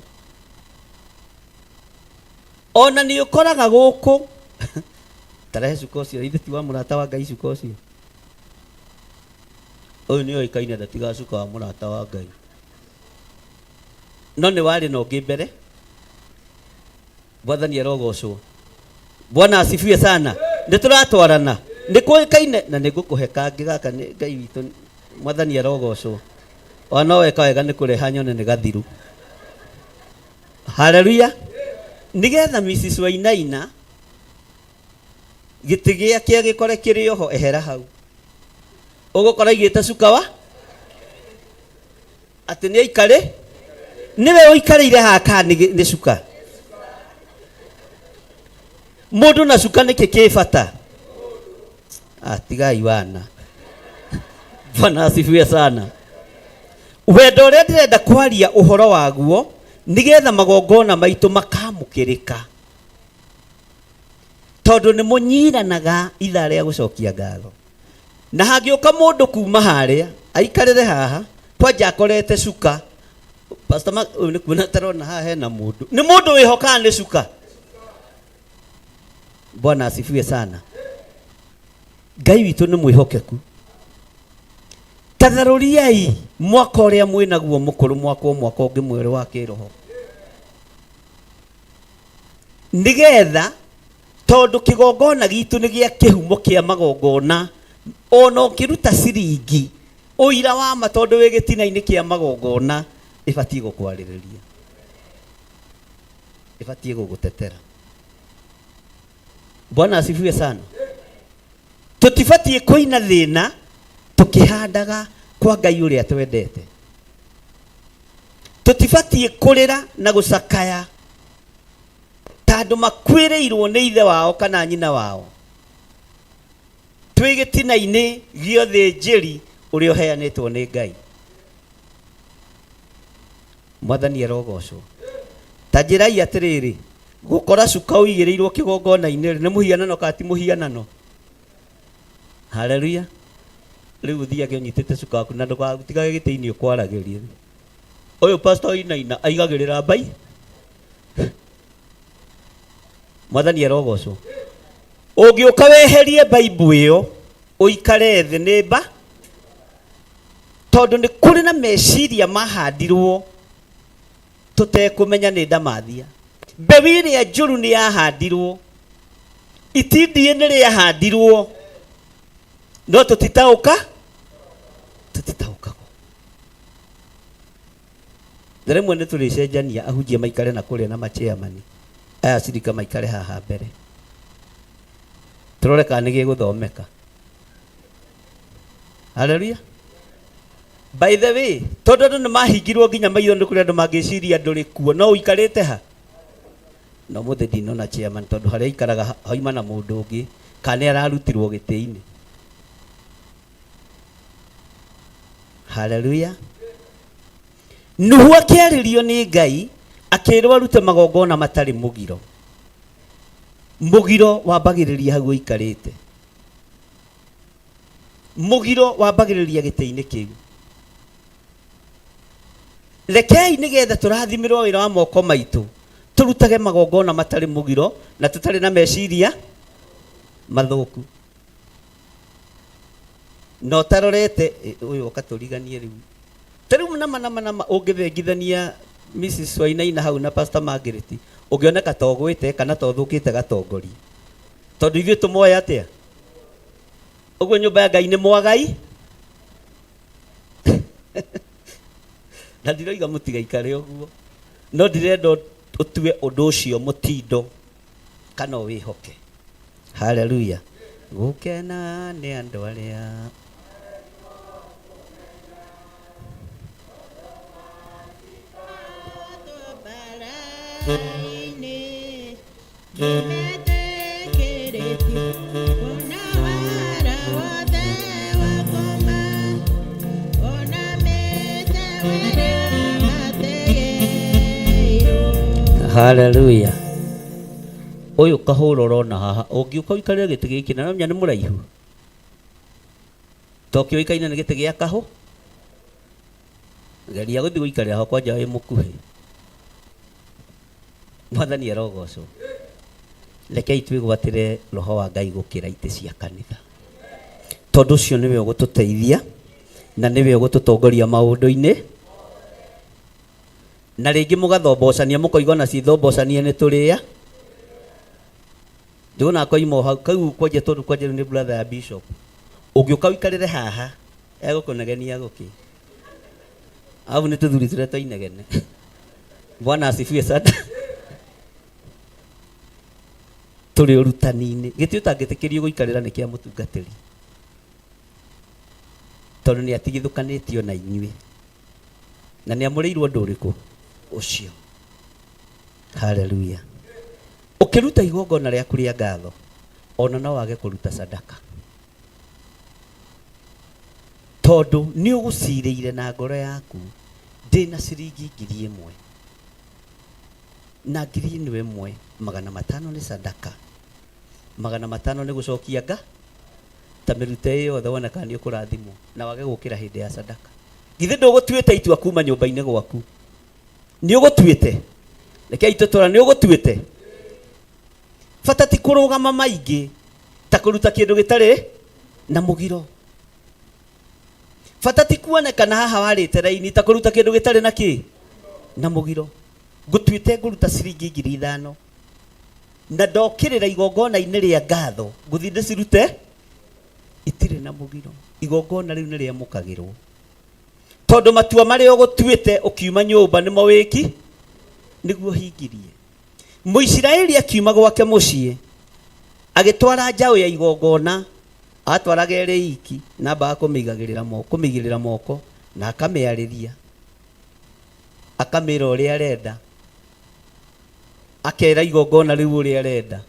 Ona nĩ ũkoraga gũkũ tarehe cuka ũcio, ithe ti wa mũrata wa Ngai cuka ũcio. Ũyũ nĩ oĩkaine ndatigaga cuka wa mũrata wa Ngai. No nĩ warĩ na ũngĩ mbere. Mwathani arogocwo. Bwana asifiwe sana. Nĩ tũratwarana. Nĩ kũĩkaine na nĩ ngũkũhe kangĩ gaka nĩ Ngai witũ. Mwathani arogocwo. Ona no weka wega nĩ kũreha nyone nĩ gathiru. Haleluya. Nĩgetha Mrs. Wainaina gĩtĩ gĩake gĩkore kĩrĩ oho ehera hau. Ũgũkora aigĩte cuka wa atĩ nĩ aikare nĩwe ũikarĩire haha kana nĩ cuka. Mũndũ na cuka nĩkĩ kĩ bata? Ah, tigai wana. Bwana asifiwe sana. Wendo ũrĩa ndĩrenda kwaria ũhoro waguo nĩgetha magongona maitũ makamũkĩrĩka, tondũ nĩ mũnyiranaga ithaa rĩa gũcokia ngatho. Na hangĩũka mũndũ kuma harĩa aikarĩre haha kwanja akorete cuka, Pastor Mark, ũyũ nĩ kuona tarona haha hena mũndũ, nĩ mũndũ wĩhokaga nĩ cuka. Bwana asifiwe sana. Ngai witũ nĩ mwĩhokeku. Tatharũriai mwaka ũrĩa mwĩnaguo mũkũrũ, mwaka o mwaka ũngĩ mwerũ wa kĩroho, nĩgetha tondũ kĩgongona gitũ nĩ gĩa kĩhumo kĩa magongona, ona ũkĩruta ciringi ũira wa ma tondũ wĩ gĩtina-inĩ kĩa magongona, ĩbatiĩ gũkwarĩrĩria, ĩbatiĩ gũgũtetera. Bwana asifiwe sana. Tũtibatiĩ kũina thĩna tũkĩhandaga kwa Ngai ũrĩa twendete. Tũtibatiĩ kũrĩra na gũcakaya ta andũ makuĩrĩirwo nĩ ithe wao kana nyina wao. Twĩ gĩtina-inĩ gĩa ũthĩnjĩri ũrĩa ũheanĩtwo nĩ Ngai. Mwathani arogocwo. Ta njĩrai atĩrĩrĩ, gũkora cuka ũigĩrĩirwo kĩgongona-inĩ rĩ, nĩ mũhianano kana ti mũhianano? Haleluya. Rĩu ũthiage ũnyitĩte cuka waku na ndũgatigage gĩtĩ-inĩ ũkwaragĩrie. Ũyũ pastor Wainaina aigagĩrĩra mbai. Mwathani arogocwo. Ũngĩũka weherie Bible ĩyo ũikare thĩ nĩ mba, tondũ nĩ kũrĩ na meciria mahandirwo tũtekũmenya nĩ ndamathia. Mbeũ ĩrĩa njũru nĩ yahandirwo, itindiĩ nĩ rĩahandirwo, no tũtitaũkagwo. Na rĩmwe nĩ tũrĩcenjania ahunjia maikare na kũrĩa na machairman aya cirika maikare haha mbere, tũrore kana nĩ gĩgũthomeka. Haleluya. By the way, tondũ andũ nĩ mahingirwo nginya maitho, nĩ kũrĩ andũ mangĩciria ndũrĩ kuo, no ũikarĩte ha? No mũthĩ ndinona chairman tondũ harĩa aikaraga haima na mũndũ ũngĩ, kana nĩ ararutirwo gĩtĩ-inĩ. Haleluya. Nuhu akĩarĩrio nĩ Ngai akĩrwo arute magongona matarĩ mũgiro. Mũgiro wambagĩrĩria hau ũikarĩte. Mũgiro wambagĩrĩria gĩtĩ-inĩ kĩu. Rekei nĩgetha tũrathimĩrwo wĩra wa moko maitũ, tũrutage magongona matarĩ mũgiro na tũtarĩ na meciria mathũku. Na ũtarorete, ũyũ ũkatũriganie rĩu. Ta rĩu nama nama nama ũngĩthengithania Mrs. Wainaina hau na Pastor Margaret, ũngĩoneka ta ũgwĩte kana ta ũthũkĩte gatongoria. Tondũ ithuĩ tũmoe atĩa? Ũguo nyũmba ya Ngai nĩ mwagai? Na ndiroiga mũtigaikare ũguo, no ndĩrenda ũtue ũndũ ũcio mũtindo kana ũwĩhoke. Haleluya. Gũkena nĩ andũ arĩa Haleluya. Ũyũ kahũra ũrona haha ũngĩũka ũikarĩre gĩtĩ gĩkĩ na nomenya nĩ mũraihu to kĩũĩkaine nĩ gĩtĩ gĩa kahũ geria gũthiĩ gũikarĩra ho kwanja wĩ mũkuhĩ. Mwathani arogocwo. Rekei twĩgwatĩre roho wa Ngai gũkĩra itĩ cia kanitha, tondũ ũcio nĩwe ũgũtũteithia na nĩwe ũgũtũtongoria maũndũ-inĩ. Na rĩngĩ mũgathombocania mũkoiga ona cithombocanie nĩ tũrĩa ndĩwona akoima o hau kau kwanja tondũ kwanja rĩu nĩ brother ya bishop ũngĩũka ũikarĩre haha egũkũnegenia gũkĩ au nĩ tũthuri tũrĩa twa inegene. Bwana asifiwe sana. Tũrĩ ũrutani-inĩ gĩtĩ ũtangĩtĩkĩrio gũikarĩra nĩ kĩa mũtungatĩri tondũ nĩ atigithũkanĩtio na inyuĩ na nĩ amũrĩirwo ũndũ ũrĩkũ ũcio. Haleluya. Ũkĩruta igongona rĩaku rĩa ngatho ona no wage kũruta sadaka tondũ nĩ ũgũcirĩire na ngoro yaku ndĩna ciringi 1000 na 1500 500 nĩ sadaka 500 nĩ gũcokia nga ta mĩrute ĩyo yothe wona kana nĩ ũkũrathimwo na wage gũkĩra hĩndĩ ya sadaka. Githĩ ndũgũtuĩte itua kuma nyũmba-inĩ gwaku? Nĩ ũgũtuĩte? Rekei tũtũra nĩ ũgũtuĩte. Bata ti kũrũgama maingĩ ta kũruta kĩndũ gĩtarĩ na mũgiro. Bata ti kuonekana haha warĩte raini ta kũruta kĩndũ gĩtarĩ na kĩ na mũgiro. Ngũtuĩte ngũruta ciringi 5000 na ndokĩrĩra igongona-inĩ rĩa ngatho ngũthiĩ ndĩcirute itirĩ na mũgiro. Igongona rĩu nĩ rĩamũkagĩrwo tondũ matua marĩa ũgũtuĩte ũkiuma nyũmba nĩmo wĩki nĩguo hingirie. Mũisiraeli akiuma gwake mũciĩ agĩtwara njaũ ya igongona atwaraga ĩrĩ iki na ambaga kũmĩigagĩrĩra moko kũmĩigĩrĩra moko na akamĩarĩria akamĩra ũrĩa arenda akera igongona rĩu ũrĩa arenda.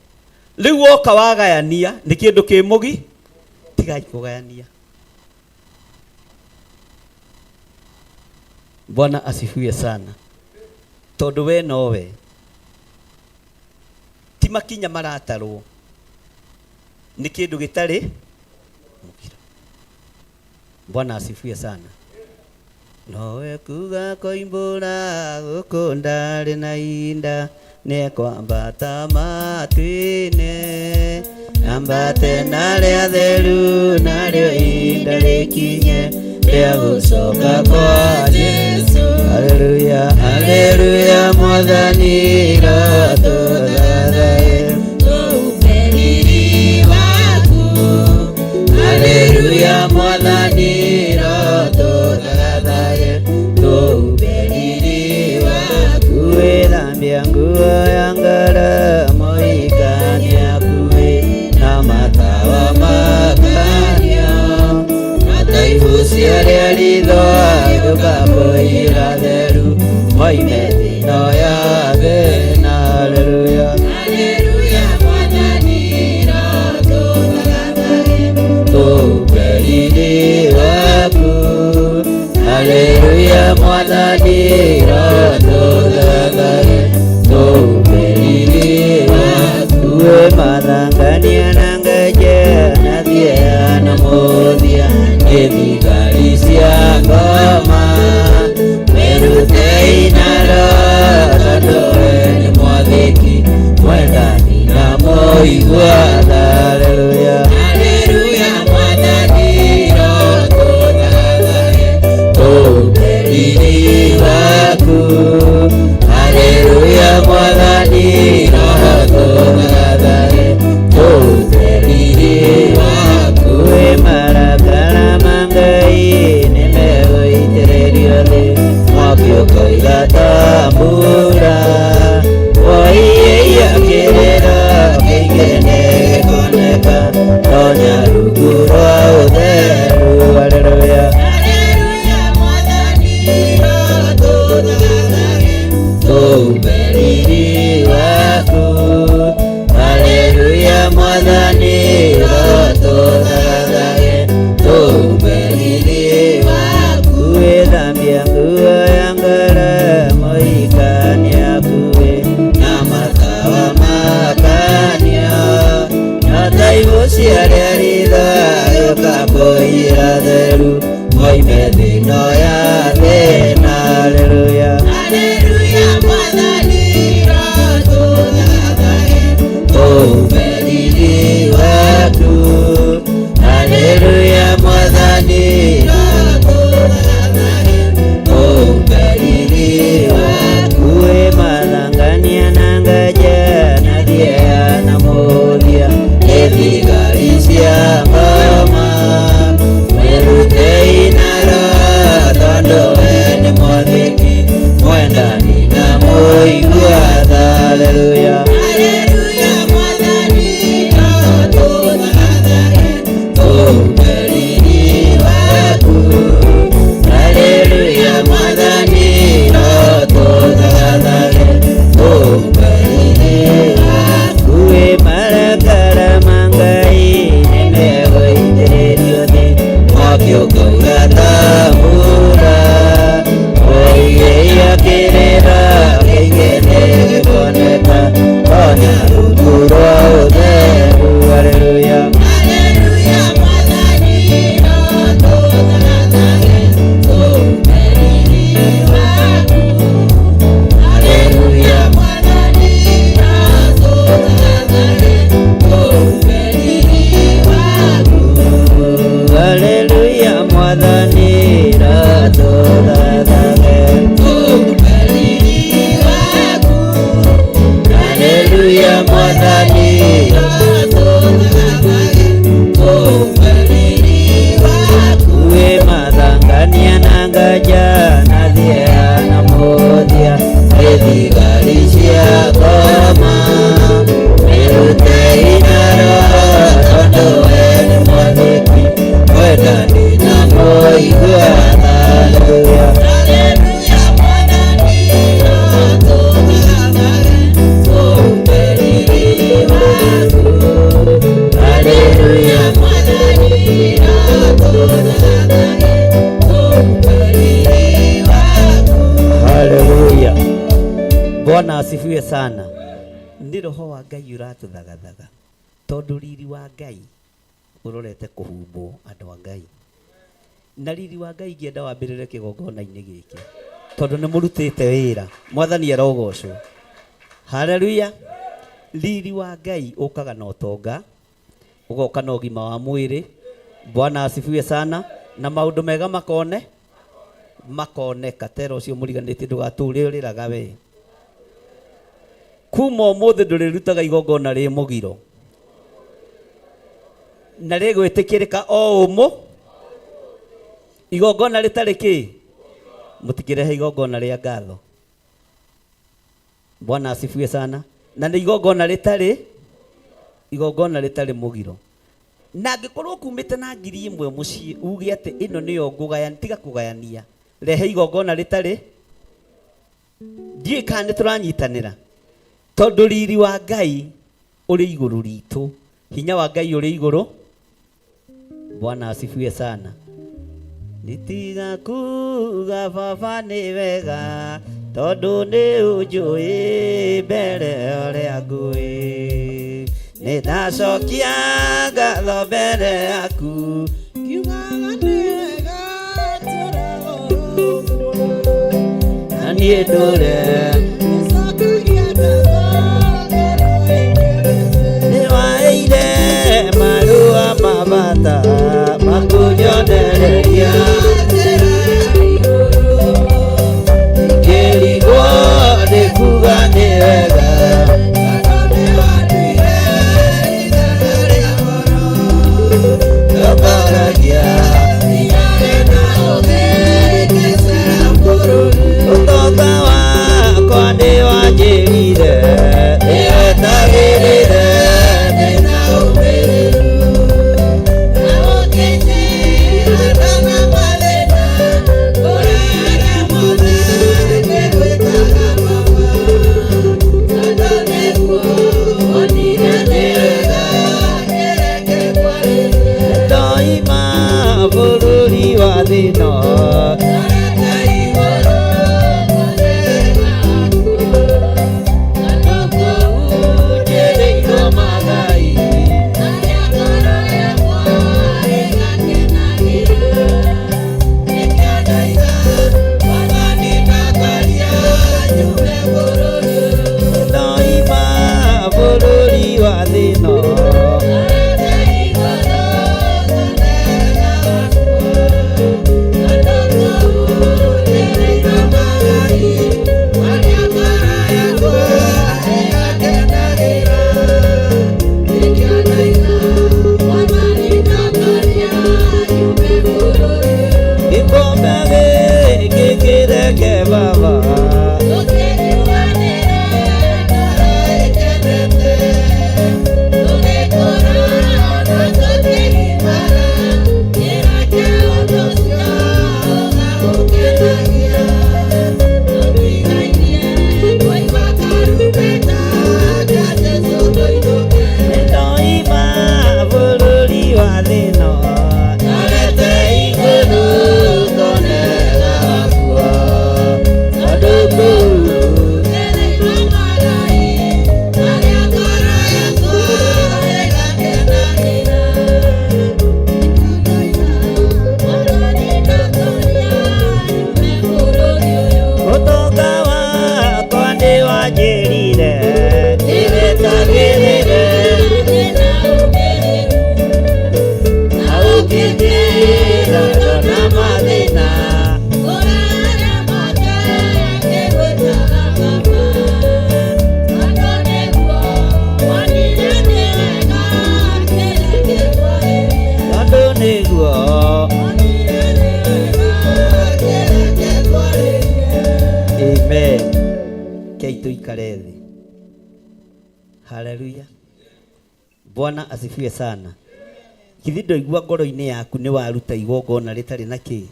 Rĩu woka wagayania nĩ kĩndũ kĩ mũgi tigai kũgayania. Bwana asifiwe sana. Tondũ we nowe ti makinya maratarwo nĩ kĩndũ gĩtarĩ mũgiro. Bwana asifiwe sana. Nowe kuga koimbũra gũkũ ndarĩ na inda nĩekwambata matu-inĩ ambate narĩa theru narĩo inda rĩkinye rĩa gũcoka kwa Jesũ. Haleluya, haleluya, Mwathani rotũthathaye Tũume riri waku. Haleluya, Mwathani rotũthathaye tũume riri waku. Wĩthambia nguo ya ngaramo ikania kuĩ na matawa makanio mataibucia rĩa ritho agĩũka kũira theru moime thĩno ya thĩna. Haleluya, Haleluya, Mwathani rotũthathaye tũume riri waku. Haleluya, Mwathani rotũthathaye tũume riri waku. Mathangania na ngeje na thia na mũthia nĩ thigari cia ngoma mĩrutei na roho tondũ we nĩ mwathĩki mwendani na mũigua tha. Haleluya, Haleluya, Mwathani rotũthathaye tũume riri waku. Oime thĩno ya thĩna. Haleluya. Haleluya Mwathani rotũthathage Ũume riri waku. Haleluya Mwathani rotũthathage ũume riri waku. Wĩ mathangania na ngaja na thieya na mũthia nĩ thigari cia ngoma. Mwĩrutei na roho tondũ we nĩ mwathĩki mwendani na mũigua tha. Haleluya. Haleluya Mwathani rotũthathage Ũume riri waku. Haleluya Mwathani rotũthathage ũume riri waku. Wĩ marakara ma Ngai nĩmegũitĩrĩrio thĩ mwaki ũkaura ta mbura. Oigei kĩrĩra kĩingĩ nĩgĩkuoneka ona rungu rwa ũtheru. Haleluya. Haleluya Mwathani rotũthathage ũume riri waku. Haleluya Mwathani rotũthathage ũume riri waku. Haleluya Mwathani rotũthathage Ũume riri waku. Haleluya Mwathani rotũthathage ũume riri waku. Wĩ mathangania na ngaja na thieya na mũthia nĩ thigari cia ngoma. Mĩrutei na roho tondũ we nĩ mwathĩki mwendani na mũigua tha. Haleluya. Haleluya Mwathani rotũthathage ũume riri waku. Haleluya Mwathani rotũthathage ũume riri waku. Haleluya. Bwana asifiwe sana. Nĩ roho wa Ngai ũratũthagathaga tondũ riri wa Ngai ũrorete kũhumbwo andũ a Ngai na riri wa Ngai ingĩenda wambĩrĩre kĩgongona-inĩ gĩkĩ tondũ nĩ mũrutĩte wĩra. Mwathani arogocwo. Haleluya. Riri wa Ngai ũkaga na ũtonga, ũgoka na ũgima wa mwĩrĩ. Bwana asifiwe sana. Na maũndũ mega makone makoneka. Tera ũcio mũriganĩtie ndũgatũre ũrĩraga we. Kuma ũmũthĩ ndũrĩrutaga igongona rĩ mũgiro na rĩgwĩtĩkĩrĩka o ũmũ igongona rĩtarĩ kĩ mũtikĩrehe igongona rĩa ngatho. Bwana asifiwe sana. Na nĩ igongona rĩtarĩ igongona rĩtarĩ mũgiro. Na angĩkorwo kumĩte na 1000 mũciĩ uge atĩ ĩno nĩyo ngũgayania, tiga kũgayania, rehe igongona rĩtarĩ. Ndiũĩ kana nĩ tũranyitanĩra tondũ riri wa Ngai ũrĩ igũrũ ritũ, hinya wa Ngai ũrĩ igũrũ. Bwana asifiwe sana. Nitiga kuga baba nĩ wega tondũ nĩ ũnjũĩ mbere ũrĩa ngũĩ. Nĩ ndacokia ngatho mbere yaku Kiugaga nĩ wega tũraga ũguo. na niĩ ndũre Nĩcokagia ngatho ngoro ĩkenete. nĩ waheire marũa ma bata makunyonereria Njĩra ya igũrũ. ngĩrigwo nĩ kuga nĩ wega. Tondũ nĩwanduire ithaga rĩa goro. Ndokoragia Inyarĩ na ũũgĩ ngĩcera bũrũri. ũtonga wakwa nĩ wanjĩrire nĩwetagĩrĩre Ndĩna ũmĩrĩru. Na ũkĩnjĩra ndona mathĩna. Kũrĩa mothe ngĩgwĩtaga baba. Tondũ nĩguo wonire nĩ wega kĩreke kwarĩrie. Ndoima bũrũri wa thĩno Ndorete igũrũ ngone waku. Tondũ kũu njĩrĩirwo magai harĩa ngoro yakwa ĩgakenagĩra. baba. Nĩndoima bũrũri wa thĩna Ndorete igũrũ ngonera kuo Tondũ kũu Ũtonga wakwa nĩwanjĩrire Ndĩwĩtagĩrĩre Na ũkĩnjĩra ndona mathĩna Tondũ nĩguo Amen. Kei tuikare thĩ. Haleluya. Bwana asifiwe sana. Githĩ ndwaigua ngoro-inĩ yaku nĩ waruta igongona rĩtarĩ na kĩ?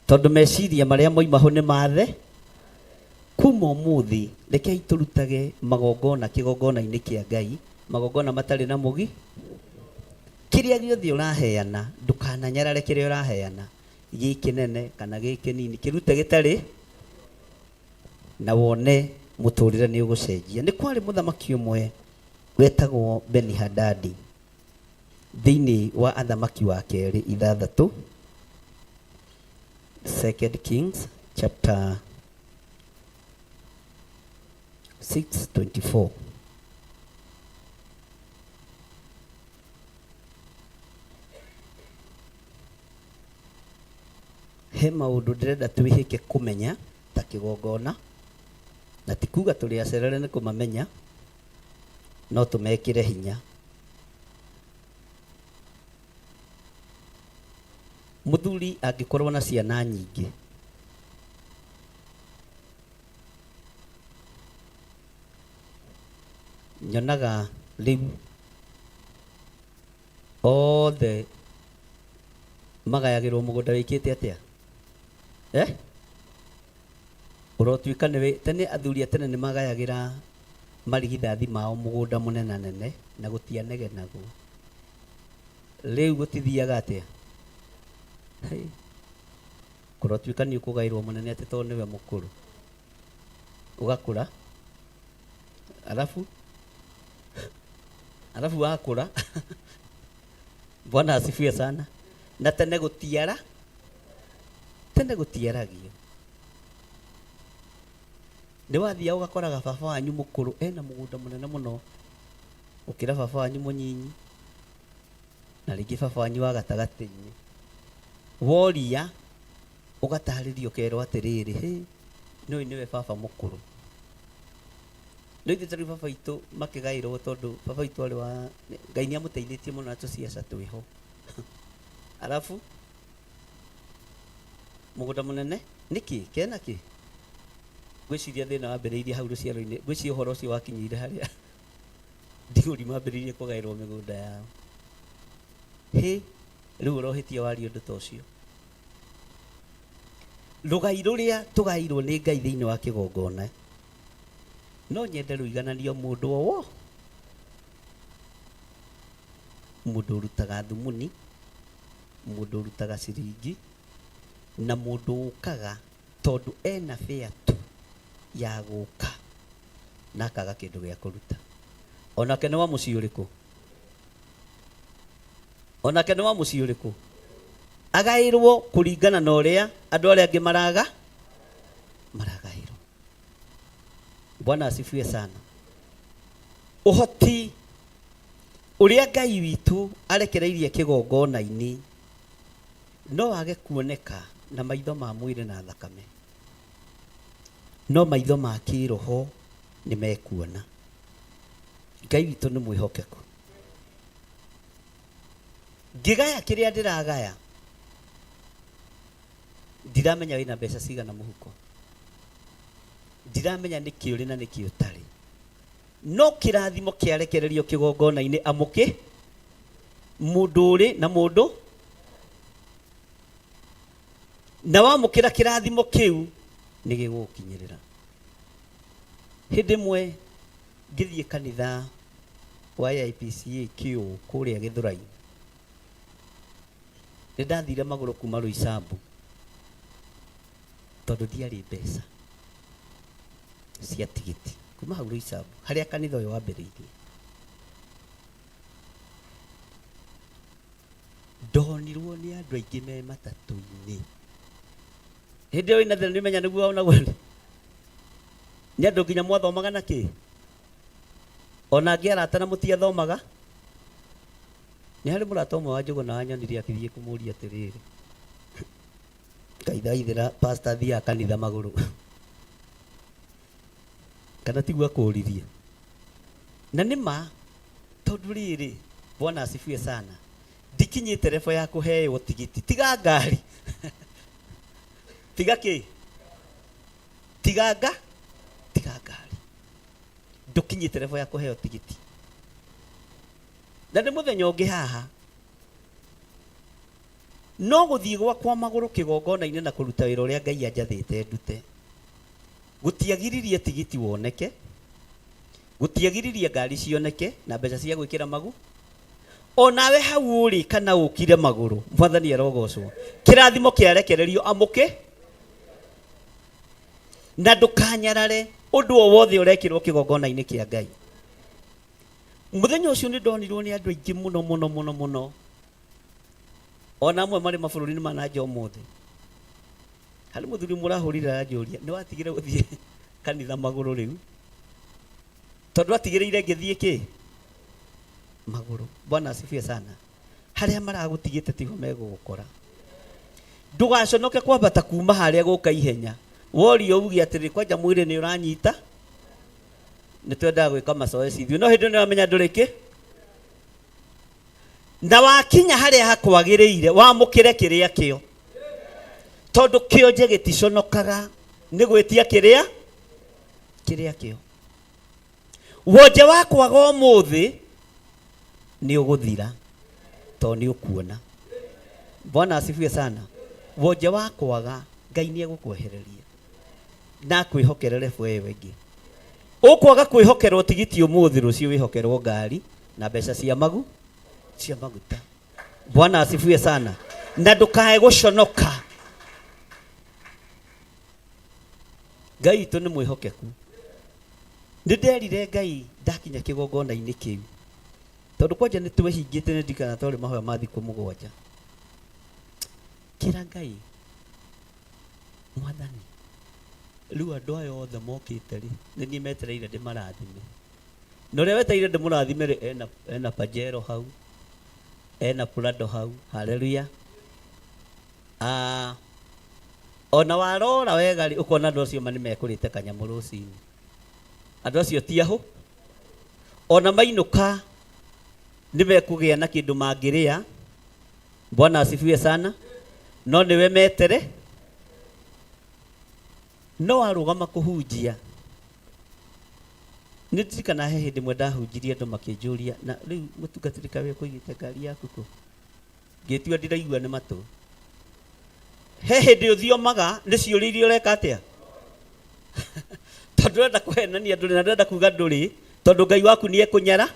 Tondũ meciria marĩa moima ho nĩ mathe. Kuma ũmũthĩ rekei tũrutage magongona kĩgongona-inĩ kĩa Ngai, magongona matarĩ na mũgi. Kĩrĩa gĩothe ũraheana ndũkananyarare kĩrĩa ũraheana, gĩ kĩnene kana gĩ kĩnini, kĩrute gĩtarĩ na wone mũtũrĩre nĩ ũgũcenjia. Nĩ kwarĩ mũthamaki ũmwe wetagwo Beni-Hadadi thĩinĩ wa Athamaki wa kerĩ ithathatũ, Second Kings chapter 6:24. He maũndũ ndĩrenda twĩhĩke kũmenya ta kĩgongona, na ti kuga tũrĩ acerere nĩ kũmamenya, no tũmekĩre hinya. Mũthuri angĩkorwo na ciana nyingĩ, nyonaga rĩu othe magayagĩrwo mũgũnda wĩkĩte atĩa? Eh? Ũrotuĩka nĩwe tene athuri a tene nĩ magayagĩra marigithathi mao mũgũnda mũnenanene na gũtianegenagwo. Rĩu gũtithiaga atĩa? Hey. Kũrotuĩka nĩ ũkũgaĩrwo mũnene atĩ tondũ nĩwe mũkũrũ. Ũgakũra alafu alafu wakũra Bwana asifiwe sana. Na tene gũtiara tene gũtiaragio. Nĩ wathiaga ũgakoraga baba wanyu mũkũrũ ena mũgũnda mũnene mũno gũkĩra baba wanyu mũnyinyi na rĩngĩ baba wanyu wa gatagatĩ-inĩ. Woria ũgatarĩrio ũkerwo atĩrĩrĩ, hĩ nĩ nĩwe baba mũkũrũ. Rĩu ithuĩ ta rĩu baba witũ makĩgaĩrwo tondũ baba witũ arĩ wa Ngai nĩ amũteithĩtie mũno na tũciaca twĩho. Alafu mũgũnda mũnene nĩkĩ kena kĩ? Ngwĩciria thĩna wambĩrĩirie hau rũciaro-inĩ, ngwĩciria ũhoro ũcio wakinyĩire harĩa ndigũri mambĩrĩirie kũgaĩrwo mĩgũnda yao. Hĩ, rĩu ũrohĩtia waria ũndũ ta ũcio. Rũgai rũrĩa tũgaĩirwo nĩ Ngai thĩinĩ wa kĩgongona no nyende rũigananio mũndũ o wo mũndũ ũrutaga thumuni, mũndũ ũrutaga ciringi na mũndũ ũkaga tondũ ena bĩa tu ya gũka na akaga kĩndũ gĩa kũruta. Onake nĩ wa mũciĩ ũrĩkũ? Onake nĩ wa mũciĩ ũrĩkũ? Agaĩrwo kũringana na ũrĩa andũ arĩa angĩ maraga maragaĩrwo. Bwana asifiwe sana. Ũhoti ũrĩa Ngai witũ arekereirie kĩgongona-inĩ no wage kuoneka na maitho ma mwĩrĩ na thakame, no maitho ma kĩroho nĩ mekuona. Ngai witũ nĩ mwĩhokeku. Ngĩgaya kĩrĩa ndĩragaya, Ndiramenya wĩna mbeca cigana mũhuko, ndiramenya nĩkĩ ũrĩ na nĩkĩ ũtarĩ, no kĩrathimo kĩarekererio kĩgongona-inĩ amũkĩ mũndũ ũrĩ na mũndũ, na wamũkĩra kĩrathimo kĩu nĩ gĩgũgũkinyĩrĩra. Hĩndĩ ĩmwe ngĩthiĩ kanitha wa AIPCA kĩũ kũrĩa Gĩthũrai, nĩ ndathire magũrũ kuma Roysambu tondũ ndiarĩ mbeca cia tigiti kuma hau Roysambu harĩa kanitha ũyũ wambĩrĩirie. Ndonirwo nĩ andũ aingĩ me matatũ-inĩ. Hĩndĩ ĩyo wĩna thĩna nĩũmenya nĩguo wonagwo nĩ andũ nginya mwathomaga na kĩ, ona angĩ arata na mũtiathomaga. Nĩ harĩ mũrata ũmwe wa Njũgũna wanyonire akĩthiĩ kũmũria atĩrĩrĩ, Ngai thaithĩra pastor athiaga kanitha magũrũ kana tiguo akũririe. Na nĩ ma, tondũ rĩrĩ, Bwana asifiwe sana, ndikinyĩte level ya kũheo tigiti, tiga ngari tiga kĩ, tiga nga, tiga ngari, ndũkinyĩte level ya kũheo tigiti. Na nĩ mũthenya ũngĩ haha no gũthiĩ gwakwa magũrũ kĩgongona-inĩ na kũruta wĩra ũrĩa Ngai anjathĩte ndute, gũtiagiririe tigiti woneke, gũtiagiririe ngari cioneke na mbeca cia gwĩkĩra magu. Onawe hau ũrĩ kana ũkire magũrũ, Mwathani arogocwo, kĩrathimo kĩarekererio amũkĩ, na ndũkanyarare ũndũ o wothe ũrekĩrwo kĩgongona-inĩ kĩa Ngai. Mũthenya ũcio nĩ ndonirwo nĩ andũ aingĩ mũno mũno mũno mũno, ona amwe marĩ mabũrũri-inĩ ma na nja ũmũthĩ. Harĩ mũthuri mũrahũrire aranjũria, nĩ watigire gũthiĩ kanitha magũrũ rĩu? Tondũ atigĩrĩire ngĩthiĩ kĩ? Magũrũ. Bwana asifiwe sana. Harĩa maragũtigĩte tiho megũgũkora. Ndũgaconoke kwambata kuma harĩa gũka ihenya. Worio uge atĩrĩ, kwanja mwĩrĩ nĩ ũranyita, nĩ twendaga gwĩka mazoezi ithuĩ, no hĩndĩ ĩyo nĩ ũramenya ndũrĩ kĩ. Na wakinya harĩa hakwagĩrĩire, wamũkĩre kĩrĩa kĩo, tondũ kĩonje gĩticonokaga nĩ gwĩtia kĩrĩa kĩrĩa kĩo. Wonje wa kwaga ũmũthĩ nĩ ũgũthira tondũ nĩ ũkuona. Bwana asifiwe sana. Wonje wa kwaga Ngai nĩ egũkwehereria na akwĩhokere level ĩyo ĩngĩ. Ũkwaga kwĩhokerwo tigiti ũmũthĩ, rũciũ wĩhokerwo ngari na mbeca cia magu cia maguta. Bwana asifiwe sana. Na ndũkae gũconoka. Ngai witũ nĩ mwĩhokeku. Nĩ nderire Ngai ndakinya kĩgongona-inĩ kĩu, tondũ kwanja nĩ twehingĩte, nĩ ndirikana twarĩ mahoya ma thikũ mũgwanja. Kĩra Ngai, Mwathani, rĩu andũ aya othe mokĩte rĩ, nĩ niĩ metereire ndĩmarathime. Na ũrĩa wetereire ndĩmũrathime rĩ, ena, ena Pajero hau, ena Prado hau, haleluya. Ah, ona warora wega rĩ, ũkona andũ acio ma nĩ mekũrĩte kanyamũ rũcinĩ. Andũ acio ti ahũ, ona mainũka nĩ mekũgĩa na kĩndũ mangĩrĩa. Bwana asifiwe sana. No nĩwe metere, no warũgama kũhunjia. Nĩ ndirikana he hĩndĩ ĩmwe ndahunjirie andũ makĩnjũria, na rĩu mũtungatĩri kaĩ ũkũigĩte ngari yaku kũ? Ngĩtua ndiraigua nĩ matũ. He hĩndĩ ũthiomaga nĩ ciũria iria ũreka atĩa? Tondũ ndũrenda kũhenania ndũrĩ na ndũrenda kuga ndũrĩ, tondũ Ngai waku nĩ ekũnyara.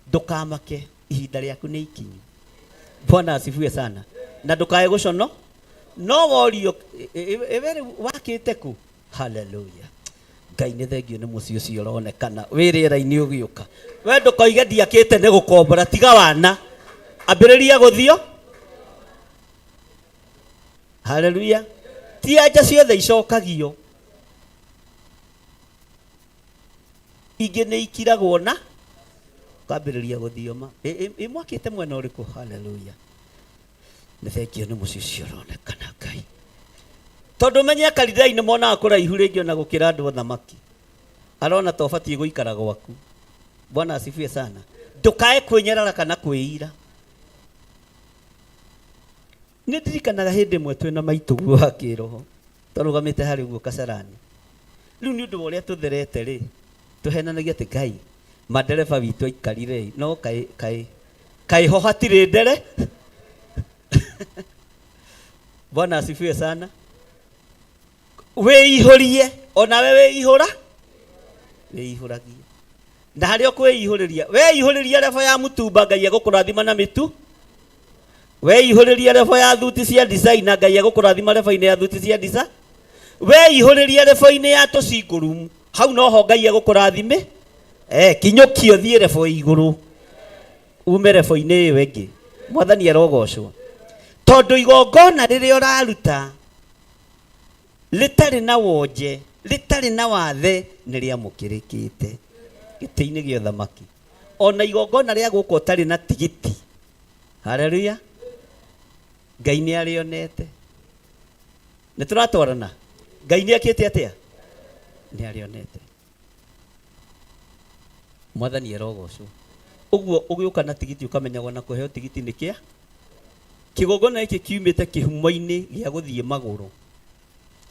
Ndũkamake, ihinda rĩaku nĩ ikinyu. Bwana asifiwe sana. Na ndũkae gũcono, no worio ĩwe rĩu wakĩte kũ? Haleluya. Ngai nĩ thengio nĩ mũciĩ ũcio ũronekana wĩ rĩera-inĩ ũgĩũka. We ndũkoige ndiakĩte nĩ gũkombora, tiga wana. Ambĩrĩria gũthio. Haleluya. Ti anja ciothe icokagio, ingĩ nĩ ikiragwo na ũkambĩrĩria gũthioma. Ĩ mwakĩte mwena ũrĩkũ? Haleluya. Nĩ thengio nĩ mũciĩ ũcio ũronekana Ngai. Tondũ menye Akalidai nĩ monaga kũraihu rĩngĩ ona gũkĩra andũ athamaki. Arona ta ũbatiĩ gũikara gwaku. Bwana asifiwe sana. Ndũkae kwĩnyarara kana kwĩira. Nĩ ndirikanaga hĩndĩ ĩmwe twĩna maitũguo wa kĩroho twarũgamĩte harĩ ũguo Kasarani. Rĩu nĩ ũndũ wa ũrĩa tũtherete rĩ, tũhenanagia atĩ Ngai madereba witũ aikarire ĩ, no kaĩ kaĩ kaĩ ho hatirĩ ndere. Bwana asifiwe sana. Wĩihũrie onawe wĩihũra wĩihũragie na harĩa ũkwĩihũrĩria weihũrĩria rebo ya mũtumba Ngai egũkũrathima na mĩtu weihũrĩria rebo ya thuti cia designer Ngai egũkũrathima rebo-inĩ ya thuti cia designer weihũrĩria rebo-inĩ ya tũcingũrumu hau noho Ngai egũkũrathime eh kinyũkio thiĩ rebo igũrũ ume rebo-inĩ ĩyo ĩngĩ mwathani arogocwo tondũ igongona rĩrĩa ũraruta rĩtarĩ na wonje rĩtarĩ na wathe nĩ rĩamũkĩrĩkĩte gĩtĩ-inĩ gĩa ũthamaki ona igongona rĩa gũka ũtarĩ na tigiti haleluya Ngai nĩ arĩonete nĩ tũratwarana Ngai nĩ akĩte atĩa nĩ arĩonete mwathani arogocwo ũguo ũgĩũka na tigiti ũkamenyagwo na kũheo tigiti nĩ kĩa kĩgongona gĩkĩ kiumĩte kĩhumo-inĩ gĩa gũthiĩ magũrũ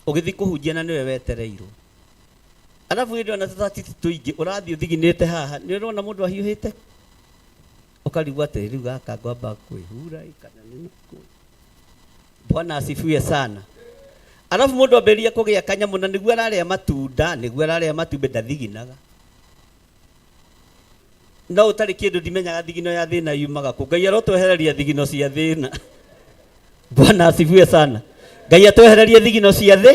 ũgĩthiĩ kũhunjia na nĩwe wetereirwo arabu hĩndĩ ĩyo na tũtatiti tũingĩ ũrathiĩ ũthiginĩte haha nĩ ũrona mũndũ ahiũhĩte ũkarigwo atĩ rĩu gaka ngwamba kwĩhura ĩ kana nĩ nakũ Bwana asifiwe sana arabu mũndũ ambĩrĩria kũgĩa kanyamũ na nĩguo ararĩa matunda nĩguo ararĩa matumbĩ ndathiginaga no ũtarĩ kĩndũ ndimenyaga thigino ya thĩna yumaga kũ Ngai arotwehereria thigino cia thĩna Bwana asifiwe sana Ngai atwehererie thigino cia thĩ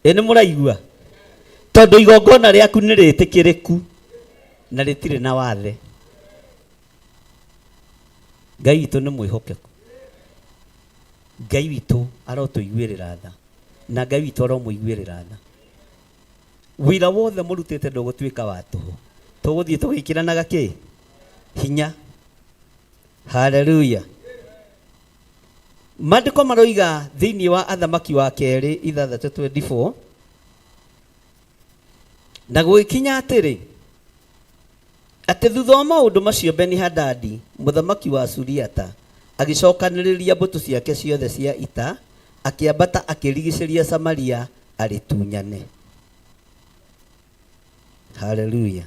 ĩ nĩ mũraigua tondũ igongona rĩaku nĩ rĩtĩkĩrĩku na rĩtirĩ na wathe Ngai witũ nĩ mwĩhokeku Ngai witũ arotũiguĩrĩra tha na Ngai witũ aromũiguĩrĩra tha wĩra wothe mũrutĩte ndũgũtuĩka wa tũhũ tũgũthiĩ tũgĩkĩranaga kĩ hinya haleluya maandĩko maroiga thĩinĩ wa athamaki wa kerĩ 6:24 na gũgĩkinya atĩrĩ atĩ thutha wa maũndũ macio Beni-Hadadi mũthamaki wa Suriata agĩcokanĩrĩria mbũtũ ciake ciothe cia ita akĩambata akĩrigicĩria Samaria arĩtunyane haleluya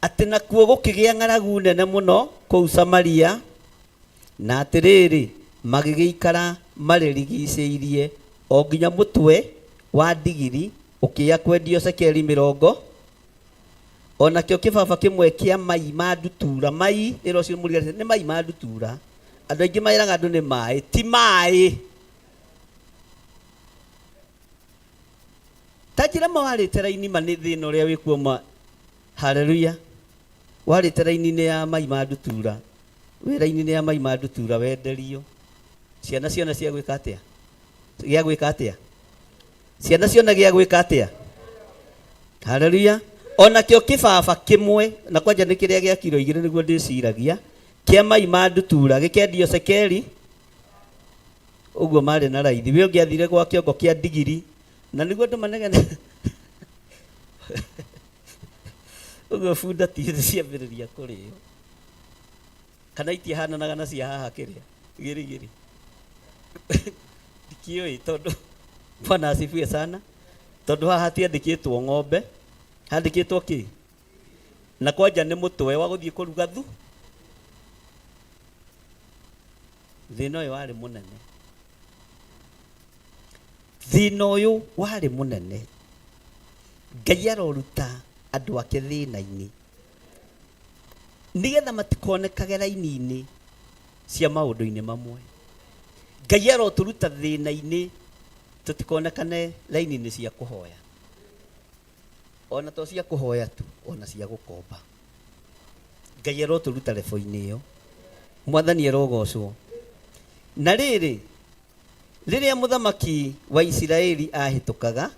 atĩ nakuo gũkĩgĩa ng'aragu nene mũno kũu Samaria na atĩrĩrĩ magĩgĩikara marĩrigicĩirie o nginya mũtwe wa ndigiri ũkĩya kwendio cekeri mĩrongo onakĩo kĩbaba kĩmwe kĩa mai ma ndutura mai ĩro ũcio mũriganĩte nĩ mai ma ndutura andũ aingĩ meraga andũ nĩ maĩ ti maĩ ta njĩra ma warĩte raini ma nĩ thĩna ũrĩa wĩkuo ma haleluya warĩte raini-inĩ ya mai ma ndutura wĩ raini-inĩ ya mai ma ndutura wenderio ciana ciona cia gwĩka atĩa gĩa gwĩka atĩa ciana ciona gĩa gwĩka atĩa haleluya onakĩo kĩbaba kĩmwe na kwanja nĩ kĩrĩa gĩa kiro igĩrĩ nĩguo ndĩciragia kĩa mai ma ndutura gĩkendio cekeri ũguo marĩ na raithi we ũngĩathire gwa kĩongo kĩa ndigiri na nĩguo andũ manegene ũguo bunda ti ciambĩrĩria kũrĩo kana itihananaga na cia haha kĩrĩa gĩrigiri ndikĩũĩ tondũ bwana asifiwe sana tondũ haha hatiandĩkĩtwo ng'ombe handĩkĩtwo kĩ na kwanja nĩ mũtwe wa gũthiĩ kũruga thu thĩna ũyũ warĩ mũnene thĩna ũyũ warĩ mũnene Ngai aroruta andũ ake thĩna-inĩ nĩgetha matikonekage raini-inĩ cia maũndũ-inĩ mamwe Ngai arotũruta thĩna-inĩ tũtikonekane raini-inĩ cia kũhoya ona to cia kũhoya tu ona cia gũkomba Ngai arotũruta rebo-inĩ ĩyo mwathani arogocwo na rĩrĩ rĩrĩa mũthamaki wa Isiraeli ahĩtũkaga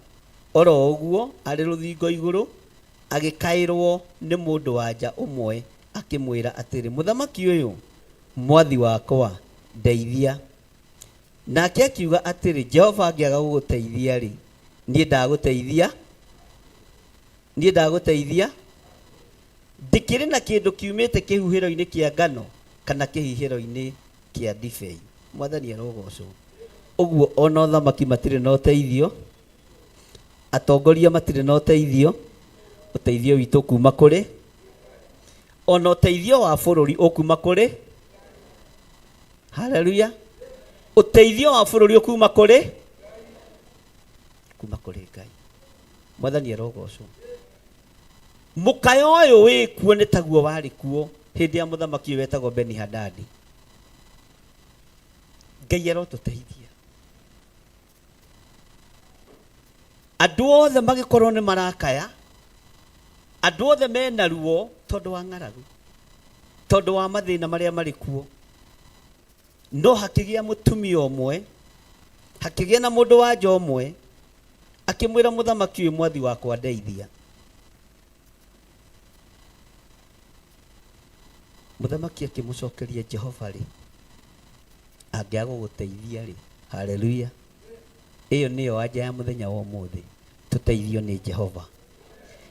oro ũguo arĩ rũthingo igũrũ agĩkaĩrwo nĩ mũndũ wa nja ũmwe akĩmwĩra atĩrĩ mũthamaki ũyũ mwathi wakwa ndeithia nake akiuga atĩrĩ Jehova angĩaga gũgũteithia rĩ niĩ ndagũteithia niĩ ndagũteithia ndĩkĩrĩ na kĩndũ kiumĩte kĩhuhĩro-inĩ kĩa ngano kana kĩhihĩro-inĩ kĩa ndibei. Mwathani arogocwo. Ũguo ona ũthamaki matirĩ na ũteithio, atongoria matirĩ na ũteithio, ũteithio witũ kuma kũrĩ, ona ũteithio wa bũrũri ũkuma kũrĩ. Haleluya. Ũteithio wa bũrũri ũkuma kũrĩ, kuma kũrĩ Ngai. Mwathani arogocwo. Mũkayo ũyũ wĩ kuo nĩ taguo warĩ kuo hĩndĩ ya mũthamaki ũyũ wetagwo Beni-Hadadi. Ngai arotũteithia. Andũ othe magĩkorwo nĩ marakaya, andũ othe mena ruo tondũ wa ng'aragu, tondũ wa mathĩna marĩa marĩ kuo. No hakĩgĩa mũtumia ũmwe, hakĩgĩa na mũndũ wa nja ũmwe, akĩmwĩra mũthamaki ũyũ, mwathi wakwa ndeithia. Mũthamaki akĩmũcokeria, Jehova rĩ, angĩaga gũgũteithia rĩ, haleluya. Ĩyo nĩyo anja ya mũthenya wa ũmũthĩ, tũteithio nĩ Jehova.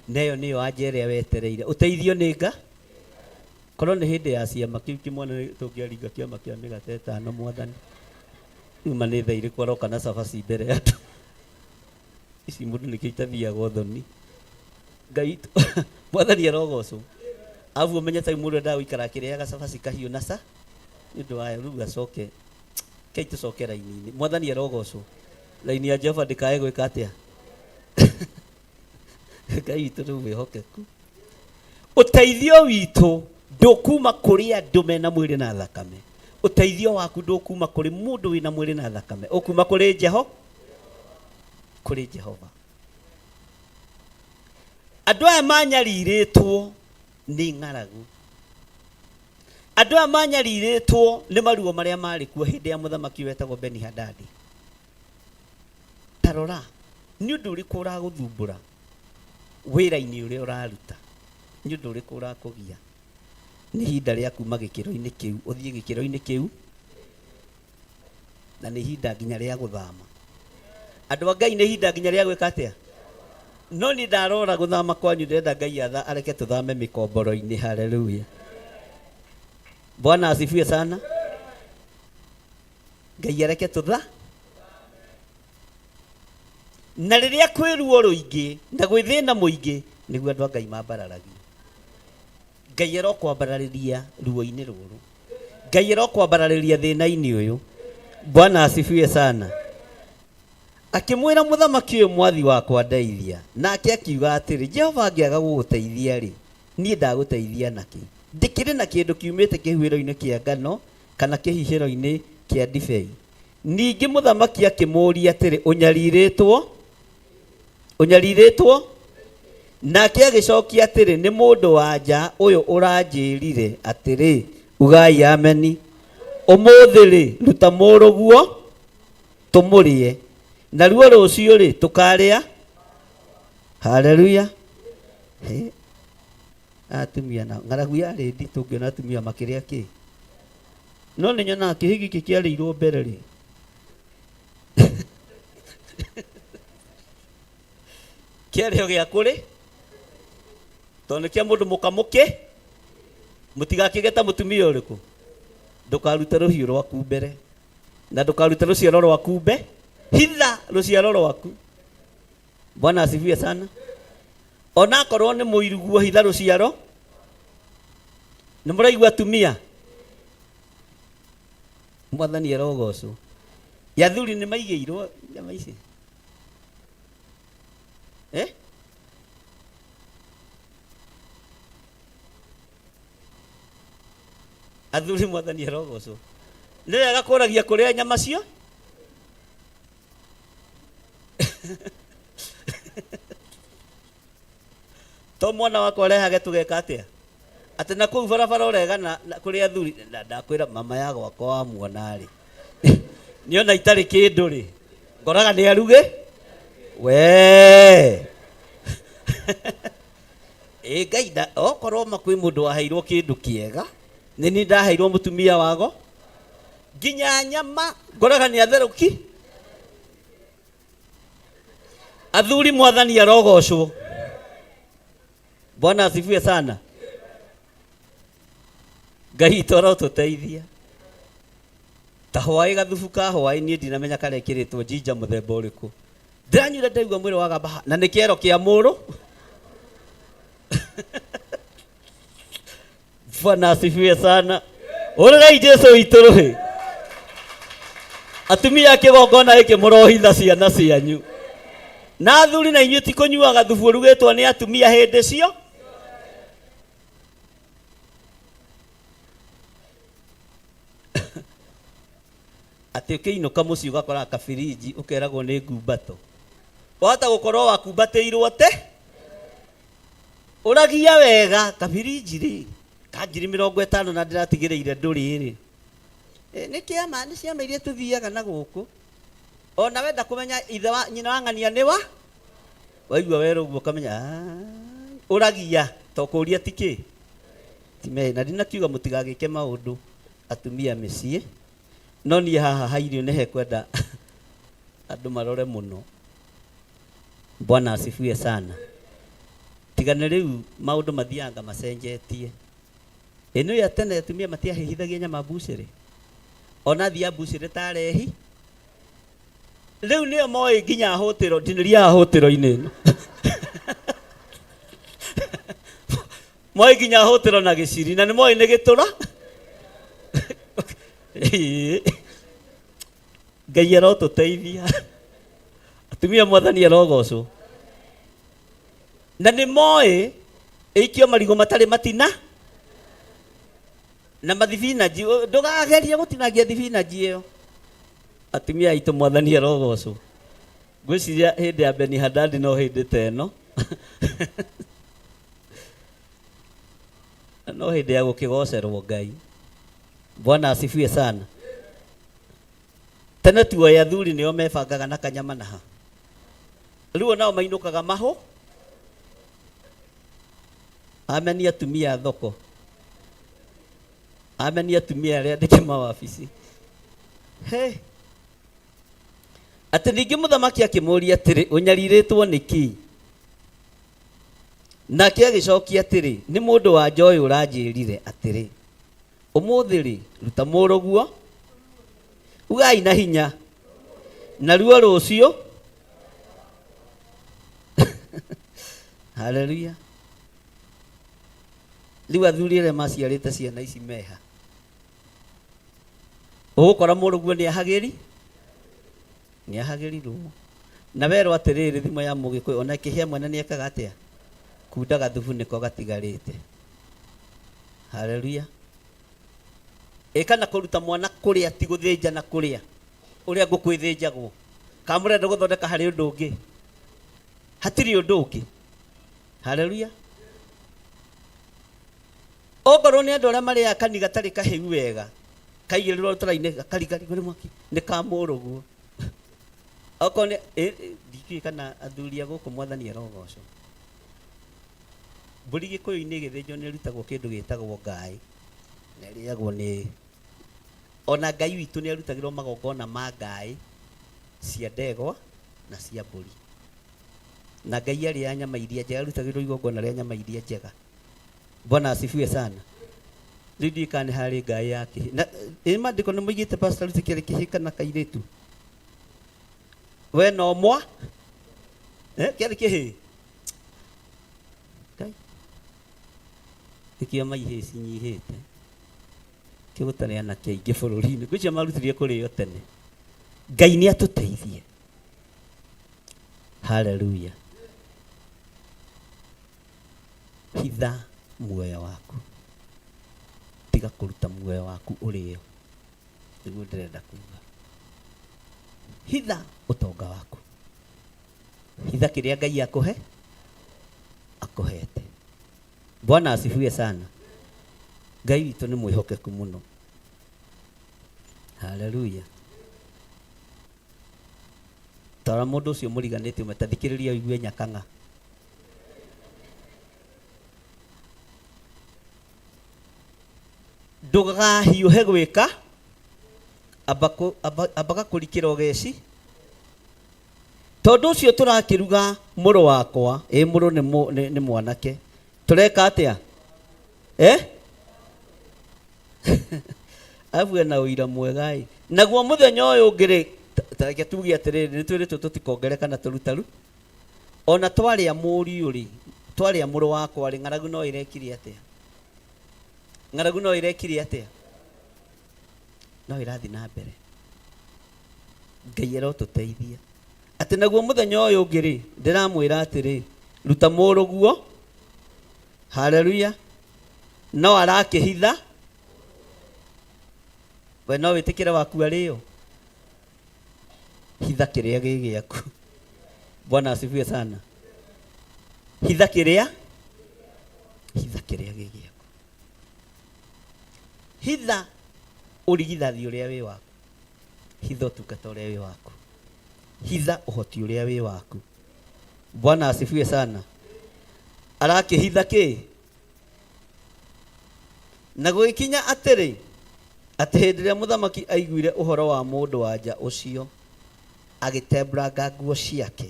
Na ĩyo nĩyo anja ĩrĩa wetereire, ũteithio nĩ nga. Korwo nĩ hĩndĩ ya ciama kĩu kĩmwana tũngĩaringa kĩama kĩa mĩgate ĩtano mwathani. Rĩu ma nĩ thaa irĩkũ aroka na cabaci mbere ya andũ. Ici mũndũ nĩkĩo itathiaga ũthoni. Ngai mwathani arogocwo. Arabu ũmenye ta rĩu mũndũ endaga gũikara akĩrĩaga cabaci kahiũ na ca nĩ ũndũ wayo rĩu acoke kei tũcoke raini-inĩ. Mwathani arogocwo. Raini ya Jehova ndĩkae gwĩka atĩa? Ngai witũ nĩ mwĩhokeku. Ũteithio witũ ndũkuma kũrĩ andũ mena mwĩrĩ na thakame. Ũteithio waku ndũkuma kũrĩ mũndũ wĩna mwĩrĩ na thakame, ũkuma kũrĩ Jeho, kũrĩ Jehova. Andũ aya manyarirĩtwo nĩ ng'aragu, andũ aya manyarirĩtwo nĩ maruo marĩa marĩ kuo hĩndĩ ya mũthamaki wetagwo Beni-Hadadi. Ta rora, nĩ ũndũ ũrĩkũ ũragũthumbũra wĩra-inĩ ũrĩa ũraruta? Nĩ ũndũ ũrĩkũ ũrakũgia? Nĩ ihinda rĩa kuma gĩkĩro-inĩ kĩu ũthiĩ gĩkĩro-inĩ kĩu, na nĩ ihinda nginya rĩa gũthama. Andũ a Ngai, nĩ ihinda nginya rĩa gwĩka atĩa? No niĩ ndarora gũthama kwanyu, ndĩrenda Ngai atha areke tũthame mĩkomboro-inĩ. Haleluya. Bwana asifiwe sana. Ngai areke tũtha na rĩrĩa kwĩ ruo rũingĩ na gwĩ thĩna mũingĩ, nĩguo andũ a Ngai mambararagio. Ngai arokwambararĩria ruo-inĩ rũrũ, Ngai arokwambararĩria thĩna-inĩ ũyũ. Bwana asifiwe sana. Akĩmwĩra mũthamaki ũyũ, mwathi wakwa ndeithia. Nake akiuga atĩrĩ, Jehova angĩaga gũgũteithia rĩ, niĩ ndagũteithia nakĩ? Ndĩkĩrĩ na kĩndũ kiumĩte kĩhuhĩro-inĩ kĩa ngano kana kĩhihĩro-inĩ kĩa ndibei? Ningĩ mũthamaki akĩmũũria atĩrĩ, ũnyarirĩtwo ũnyarirĩtwo? Nake agĩcokia atĩrĩ, nĩ mũndũ wa nja ũyũ ũranjĩrire atĩrĩ, ugai ameni, ũmũthĩ rĩ, ruta mũrũguo tũmũrĩe, naruo rũciũ rĩ, tũkarĩa. Haleluya. He, atumia na ng'aragu yarĩ nditũ, ngĩona atumia makĩrĩa kĩ, no nĩ nyonaga kĩhĩ gĩkĩ kĩarĩirwo mbere rĩ, kĩarĩo gĩa kũrĩ, tondũ nĩ kĩa mũndũ mũkamũkĩ, mũtigakĩgeta mũtumia ũrĩkũ. Ndũkarute rũhiũ rwaku mbere, na ndũkarute rũciaro rwaku mbe, hitha rũciaro rwaku. Bwana asifiwe sana. Onakorwo nĩ mũiruguo, hitha rũciaro. Nĩ mũraigua atumia? Mwathani arogocwo. Yathuri nĩ maigĩirwo nyama ici, eh? Athuri, mwathani arogocwo. Nĩ wega kũragia kũrĩa nyama cio. To mwana wakwa ũrehage tũgeka atĩa atĩ na kũu barabara ũregana na kũrĩ athuri na ndakwĩra mama ya gwakwa wamuona rĩ, nĩona itarĩ kĩndũ rĩ, ngoraga nĩ aruge we ĩ Ngai nda okorwo ma kwĩ mũndũ waheirwo kĩndũ kĩega, nĩ niĩ ndaheirwo mũtumia wago nginya nyama ngoraga nĩ atherũki. Athuri, mwathani arogocwo. Bwana asifiwe sana. Ngai witũ arotũteithia. Ta hwaĩ gathubu ka hwaĩ niĩ ndinamenya karekĩrĩtwo jinja mũthemba ũrĩkũ. Ndĩranyuire ndaigua mwĩrĩ wagamba ha, na nĩ kĩero kĩa mũrũ. Bwana asifiwe sana. Ũrĩrai Jesu witũ rũhĩ. Atumia a kĩgongona gĩkĩ mũrohitha ciana cianyu. Na athuri na inyuĩ ti kũnyuaga thubu ũrugĩtwo nĩ atumia hĩndĩ cio. Atĩ ũkĩinũka mũciĩ ũgakora kabirinji ũkeragwo nĩ ngumbato. Wahota gũkorwo wakumbatĩirwo te ũragia wega kabirinji rĩ ka 50,000 na ndĩratigĩrĩire ndũrĩ rĩ. Nĩ kĩama nĩ ciama iria tũthiaga na gũkũ. Ona wenda kũmenya ithe wa nyina wa ng'ania nĩ wa waigua wera ũguo ũkamenya ũragia to kũria ti kĩ ti me na ndinakiuga mũtigagĩke maũndũ atumia mĩciĩ no niĩ haha ha irio nĩ hekwenda andũ marore mũno. Bwana asifiwe sana. Tiga nĩ rĩu maũndũ mathianga macenjetie. Ĩno ya tene atumia matiahĩhithagia nyama mbucĩrĩ. Ona thia mbucĩrĩ ta rehi. Rĩu nĩo moĩ nginya hũtĩro, ndinĩria haha hũtĩro-inĩ ĩno. Moĩ nginya hũtĩro na gĩciri na nĩ moĩ nĩ gĩtũra. Ngai arotũteithia. Atumia mwathani arogocwo. Na nĩ moĩ ĩikio marigũ matarĩ matina na mathibinanji, ndũgagerie gũtinangia thibinanji ĩyo. Atumia aitũ mwathani arogocwo. Ngwĩciria hĩndĩ ya Beni Hadadi no hĩndĩ ta ĩno. No hĩndĩ ya gũkĩgocerwo Ngai. Bwana asifiwe sana. Tene tuoĩ athuri nĩo mebangaga na kanyama na ha. Rĩu nao mainũkaga mahũ. Ameni atumia a thoko. Ameni atumia arĩa andĩke mawabici. He. Atĩ ningĩ mũthamaki akĩmũũria atĩrĩ, ũnyarirĩtwo nĩ kĩ? Nake agĩcokia atĩrĩ, nĩ mũndũ wa nja ũyũ ũranjĩrire atĩrĩ, ũmũthĩ rĩ, ruta mũrũguo, ugai na hinya, naruo rũciũ. Haleluya. Rĩu athuri arĩa maciarĩte ciana ici meha, ũgũkora mũrũguo nĩ ahagĩri, nĩ ahagĩrirwo. Na werwo atĩrĩrĩ, thimo ya mũgĩkũyũ ona ĩkĩhĩa mwene nĩ ekaga atĩa? Kunda gathubu nĩko gatigarĩte. Haleluya. Ĩka na kũruta mwana kũrĩa ti gũthĩnja na kũrĩa ũrĩa ngũkũ ĩthĩnjagwo. Kana mũrenda gũthondeka harĩ ũndũ ũngĩ? Hatirĩ ũndũ ũngĩ. Haleluya. Okorwo nĩ andũ arĩa marĩaga kani gatarĩ kahĩu wega, kaigĩrĩrwo rũtara-inĩ gakarigarigwo nĩ mwaki, nĩ ka mũrũguo. Okorwo nĩ, ndikĩũĩ kana athuri a gũkũ mwathani arogocwo. Mbũri gĩkũyũ-inĩ ĩgĩthĩnjwo nĩ ĩrutagwo kĩndũ gĩtagwo ngaĩ, na ĩrĩagwo nĩ, ona Ngai witũ nĩ arutagĩrwo magongona ma ngaĩ cia ndegwa na cia mbũri. Na Ngai arĩaga nyama iria njega, arutagĩrwo igongona rĩa nyama iria njega. Bwana asifiwe sana. Rĩu ndiũĩ kana nĩ harĩ ngaĩ ya kĩhĩ. Na ĩ maandĩko nĩ moigĩte Pastor Lucy kĩarĩ kĩhĩ kana kairĩtu? We no mwa? Kĩarĩ kĩhĩ? Ngai. Nĩkĩo maihĩ cinyihĩte. Kĩo gũtarĩ anake aingĩ bũrũri-inĩ. Ngwĩciria marutirie kũrĩo tene. Ngai nĩ atũteithie. Haleluya. Hitha muoyo waku. Tiga kũruta muoyo waku ũrĩo. Nĩguo ndĩrenda kuga. Hitha ũtonga waku. Hitha kĩrĩa Ngai akũhe akũhete. Bwana asifiwe sana. Ngai witũ nĩ mwĩhokeku mũno. Haleluya. Tara mũndũ ũcio mũriganĩtie ũmwe, ta thikĩrĩria ũigue nyakang'a. Ndũgahiũhe gwĩka, ambaga kũrikĩra ũgeci. Tondũ ũcio tũrakĩruga mũrũ wakwa, ĩ mũrũ nĩ mwanake. Tũreka atĩa? Arabu ena ũira mwega ĩ. Naguo mũthenya ũyũ ũngĩ rĩ, ta reke tuge atĩrĩrĩ, nĩ twĩrĩtwo tũtikongere kana tũrutaru. Ona twarĩa mũriũ rĩ, twarĩa mũrũ wakwa rĩ, ng'aragu no ĩrekire atĩa? Ng'aragu no ĩrekire atĩa? No ĩrathiĩ na mbere. Ngai arotũteithia. Atĩ naguo mũthenya ũyũ ũngĩ rĩ, ndĩramwĩra atĩrĩ, ruta mũrũguo, haleluya, no arakĩhitha, we no wĩtĩkĩre waku arĩo? Hitha kĩrĩa gĩ gĩaku. Bwana asifiwe sana. Hitha kĩrĩa, hitha kĩrĩa gĩ gĩaku. Hitha ũrigithathi ũrĩa wĩ waku. Hitha ũtungata ũrĩa wĩ waku. Hitha ũhoti ũrĩa wĩ waku. Bwana asifiwe sana. Arakĩhitha kĩ? Na gũgĩkinya atĩrĩ, atĩ hĩndĩ ĩrĩa mũthamaki aiguire ũhoro wa mũndũ-wa-nja ũcio, agĩtembũranga nguo ciake.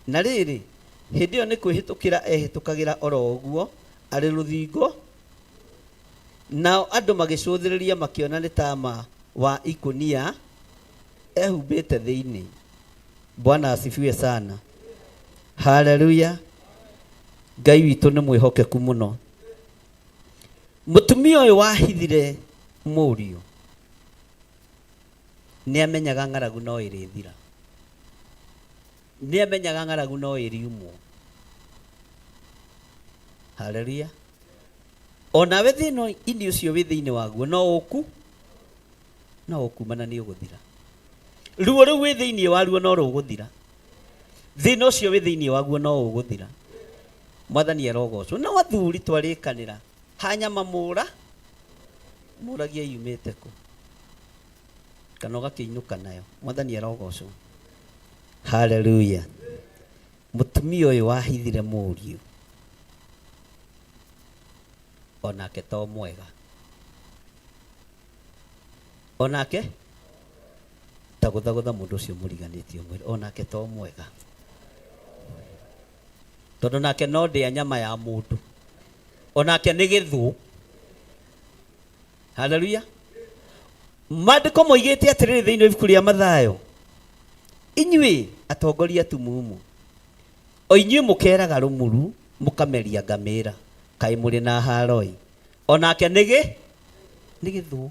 Na rĩrĩ, hĩndĩ ĩyo nĩ kwĩhĩtũkĩra ehĩtũkagĩra o ro ũguo arĩ rũthingo, nao andũ magĩcũthĩrĩria makĩona nĩ tama wa ikũnia ehumbĩte thĩinĩ. Bwana asifiwe sana. Haleluya. Ngai witũ nĩ mwĩhokeku mũno. Mũtumia ũyũ wahithire mũriũ nĩ amenyaga ng'aragu no ĩrĩthira. Nĩ amenyaga ng'aragu no ĩriumwo. Haleluya. Onawe thĩna inĩ ũcio wĩ thĩinĩ waguo no ũku no ũkumana nĩ ũgũthira. Ruo rũu wĩ thĩinĩ waruo no rũgũthira. Thĩna ũcio wĩ thĩinĩ waguo no ũgũthira. Mwathani arogocwo. No athuri twarĩkanĩra hanyama mũra mũragia yumĩte kũ kana ũgakĩinũka nayo. Mwathani arogocwo. Haleluya. Mũtumia ũyũ wahithire mũriũ onake to mwega. Onake ta gũthagũtha mũndũ ũcio mũriganĩtie ũmwĩre onake to mwega. Tondũ nake no ndĩa nyama ya mũndũ. Onake nĩ gĩthũ. Haleluya. Maandĩko moigĩte atĩrĩrĩ thĩinĩ wa ibuku rĩa Mathayo, inyuĩ atongoria atumumu, o inyuĩ mũkeraga rũmuru mũkameria ngamĩra, kaĩ mũrĩ na haroi. Onake nĩ gĩ nĩ gĩthũ.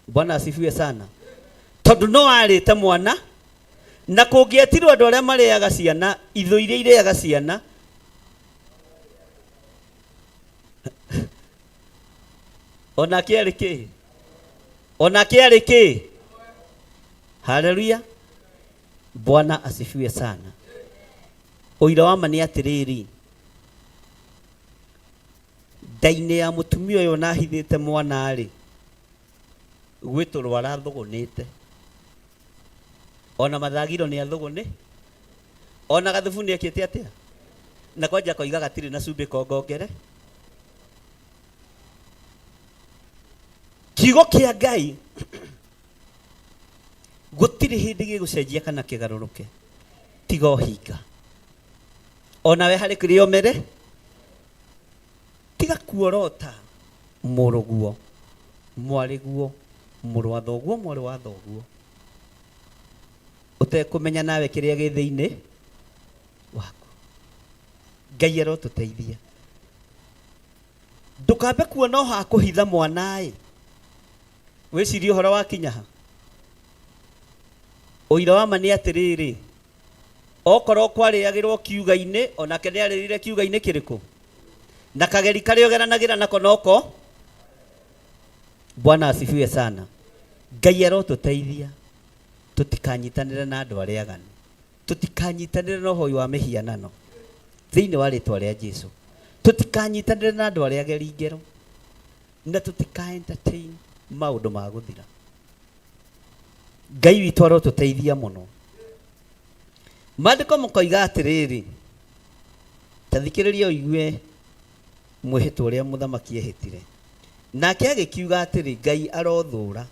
Bwana asifiwe sana. Tondũ no arĩte mwana, na kũngĩetirwo andũ arĩa marĩaga ciana, ithũ iria irĩaga ciana, onake arĩ kĩ? Onake arĩ kĩ? Haleluya. Bwana asifiwe sana. Ũira wa ma nĩ atĩrĩrĩ, nda-inĩ ya mũtumia ũyũ ona ahithĩte mwana-rĩ, gwĩ tũrũ arathũgũnĩte. Ona mathagiro nĩ athũgũnĩ, ona gathubu nĩ ekĩte atĩa? Na kwanja akoiga gatirĩ na cumbĩ kongongere. Kiugo kĩa Ngai gũtirĩ hĩndĩ gĩgũcenjia kana kĩgarũrũke, tiga ũhinga. Onawe harĩ kĩrĩa ũmere, tiga kuorota mũrũguo, mwarĩguo, mũrũ wa thoguo, mwarĩ wa thoguo, ũtekũmenya nawe kĩrĩa gĩ thĩinĩ waku. Ngai arotũteithia. Ndũkambe kuona o ha kũhitha mwana-ĩ, wĩcirie ũhoro wa kinya ha. Ũira wa ma nĩ atĩrĩrĩ, okorwo kwarĩagĩrwo kiuga-inĩ, onake nĩ arĩrire kiuga-inĩ kĩrĩkũ? Na kageri karĩa ũgeranagĩra nako noko. Bwana asifiwe sana. Ngai arotũteithia tũtikanyitanĩre na andũ arĩa aganu, tũtikanyitanĩre na ũhoi wa mĩhianano thĩinĩ wa rĩtwa rĩa Jesu, tũtikanyitanĩre na andũ arĩa ageri ngero, na tũtika entertain maũndũ ma gũthira. Ngai witũ arotũteithia mũno. Maandĩko makoiga atĩrĩrĩ, ta thikĩrĩria ũigue mwĩhĩtwa ũrĩa mũthamaki ehĩtire. Nake agĩkiuga atĩrĩ, Ngai arothũra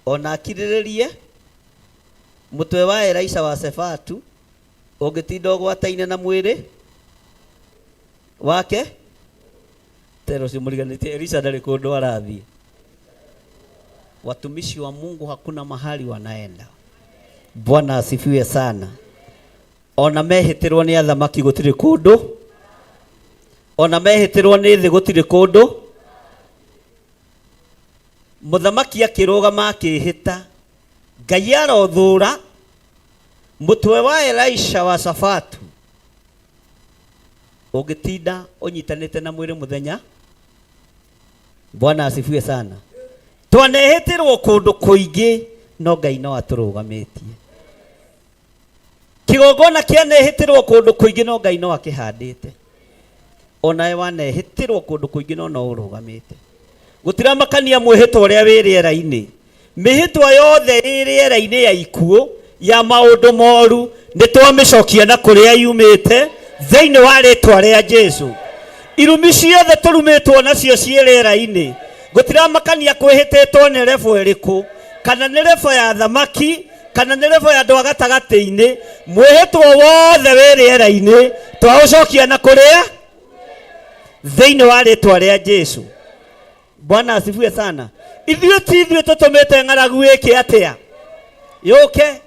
ona akirĩrĩrie mũtwe wa Elisha wa Sefatu ũngĩtinda ũgwataine na mwĩrĩ wake. Tero ũcio mũriganĩtie Elisha ndarĩ kũndũ arathiĩ. Watumishi wa Mungu hakuna mahali wanaenda. Bwana asifiwe sana. Ona mehĩtĩrwo nĩ athamaki gũtirĩ kũndũ, ona mehĩtĩrwo nĩ thĩ gũtirĩ kũndũ. Mũthamaki akĩrũgama akĩĩhĩta, Ngai arothũra mũtwe wa Elisha wa Safatu ũngĩtinda ũnyitanĩte na mwĩrĩ mũthenya. Bwana asifiwe sana. Twanehĩtĩrwo kũndũ kũingĩ no Ngai no atũrũgamĩtie. Kĩgongona kĩanehĩtĩrwo kũndũ kũingĩ no Ngai no akĩhandĩte. Onawe wanehĩtĩrwo kũndũ kũingĩ no no ũrũgamĩte. Gũtiramakania mwĩhĩtwa ũrĩa wĩ rĩera-inĩ. Mĩhĩtwa yothe ĩ rĩera-inĩ ya ikuũ ya maũndũ moru nĩ twamĩcokia na kũrĩa yumĩte thĩinĩ wa rĩtwa rĩa Jesu. Irumi ciothe tũrumĩtwo nacio ciĩ rĩera-inĩ. Gũtiramakania kwĩhĩtĩtwo nĩ rebo ĩrĩkũ, kana nĩ rebo ya thamaki, kana nĩ rebo ya andũ a gatagatĩ-inĩ, mwĩhĩtwa wothe wĩ rĩera-inĩ twaũcokia na kũrĩa thĩinĩ wa rĩtwa rĩa Jesu. Bwana asifiwe sana. Ithuĩ ti ithuĩ tũtũmĩte ng'aragu ĩke atĩa yũke.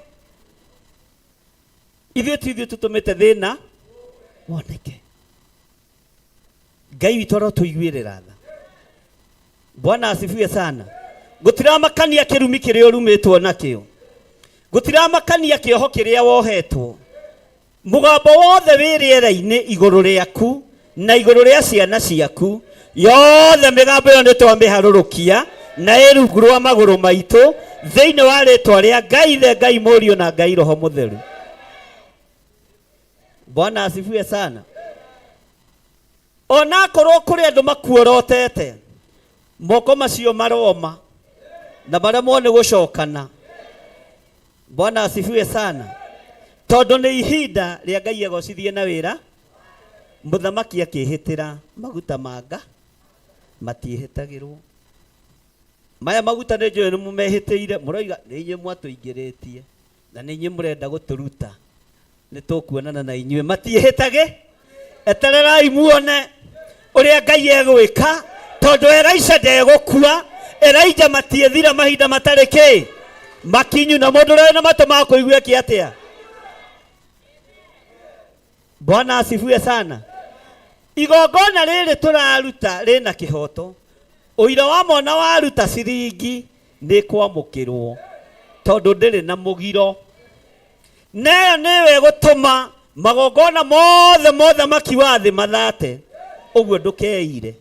Ithuĩ ti ithuĩ tũtũmĩte thĩna woneke. Ngai witũ arotũiguĩrĩra tha. Bwana asifiwe sana. Gũtiramakania kĩrumi kĩrĩa ũrumĩtwo nakĩo, gũtiramakania kĩoho kĩrĩa wohetwo, mũgambo wothe wĩ rĩera-inĩ igũrũ rĩaku na igũrũ rĩa ciana ciaku, yothe mĩgambo ĩyo nĩ twamĩharũrũkia na ĩ rungu rwa magũrũ maitũ thĩinĩ wa rĩtwa rĩa Ngai Ithe, Ngai Mũriũ na Ngai Roho Mũtheru. Bwana asifiwe sana. Ona akorwo kũrĩ andũ makuorotete, moko macio maroma na maremwo nĩ gũcokana. Bwana asifiwe sana. Tondũ nĩ ihinda rĩa Ngai agocithie na wĩra. Mũthamaki akĩhĩtĩra maguta manga matiĩhĩtagĩrwo. Maya maguta nĩ njũĩ nĩ mũmehĩtĩire, mũroiga nĩ inyuĩ mwatũingĩrĩtie na nĩ inyuĩ mũrenda gũtũruta, nĩ tũkuonana na inyuĩ. Matiĩhĩtage, etererai muone ũrĩa Ngai egwĩka, tondũ Elisha ndegũkua. Elijah matiĩthira mahinda matarĩ kĩ makinyu, na mũndũ ũrĩa wĩna matũ ma kũigua eke atĩa? Bwana asifiwe sana. Igongona rĩrĩ tũraruta rĩna kĩhoto. Ũira wa mwana waruta ciringi nĩ kwamũkĩrwo tondũ ndĩrĩ na mũgiro. Nayo nĩyo ĩgũtũma magongona mothe ma ũthamaki wa thĩ mathate. Ũguo ndũkeire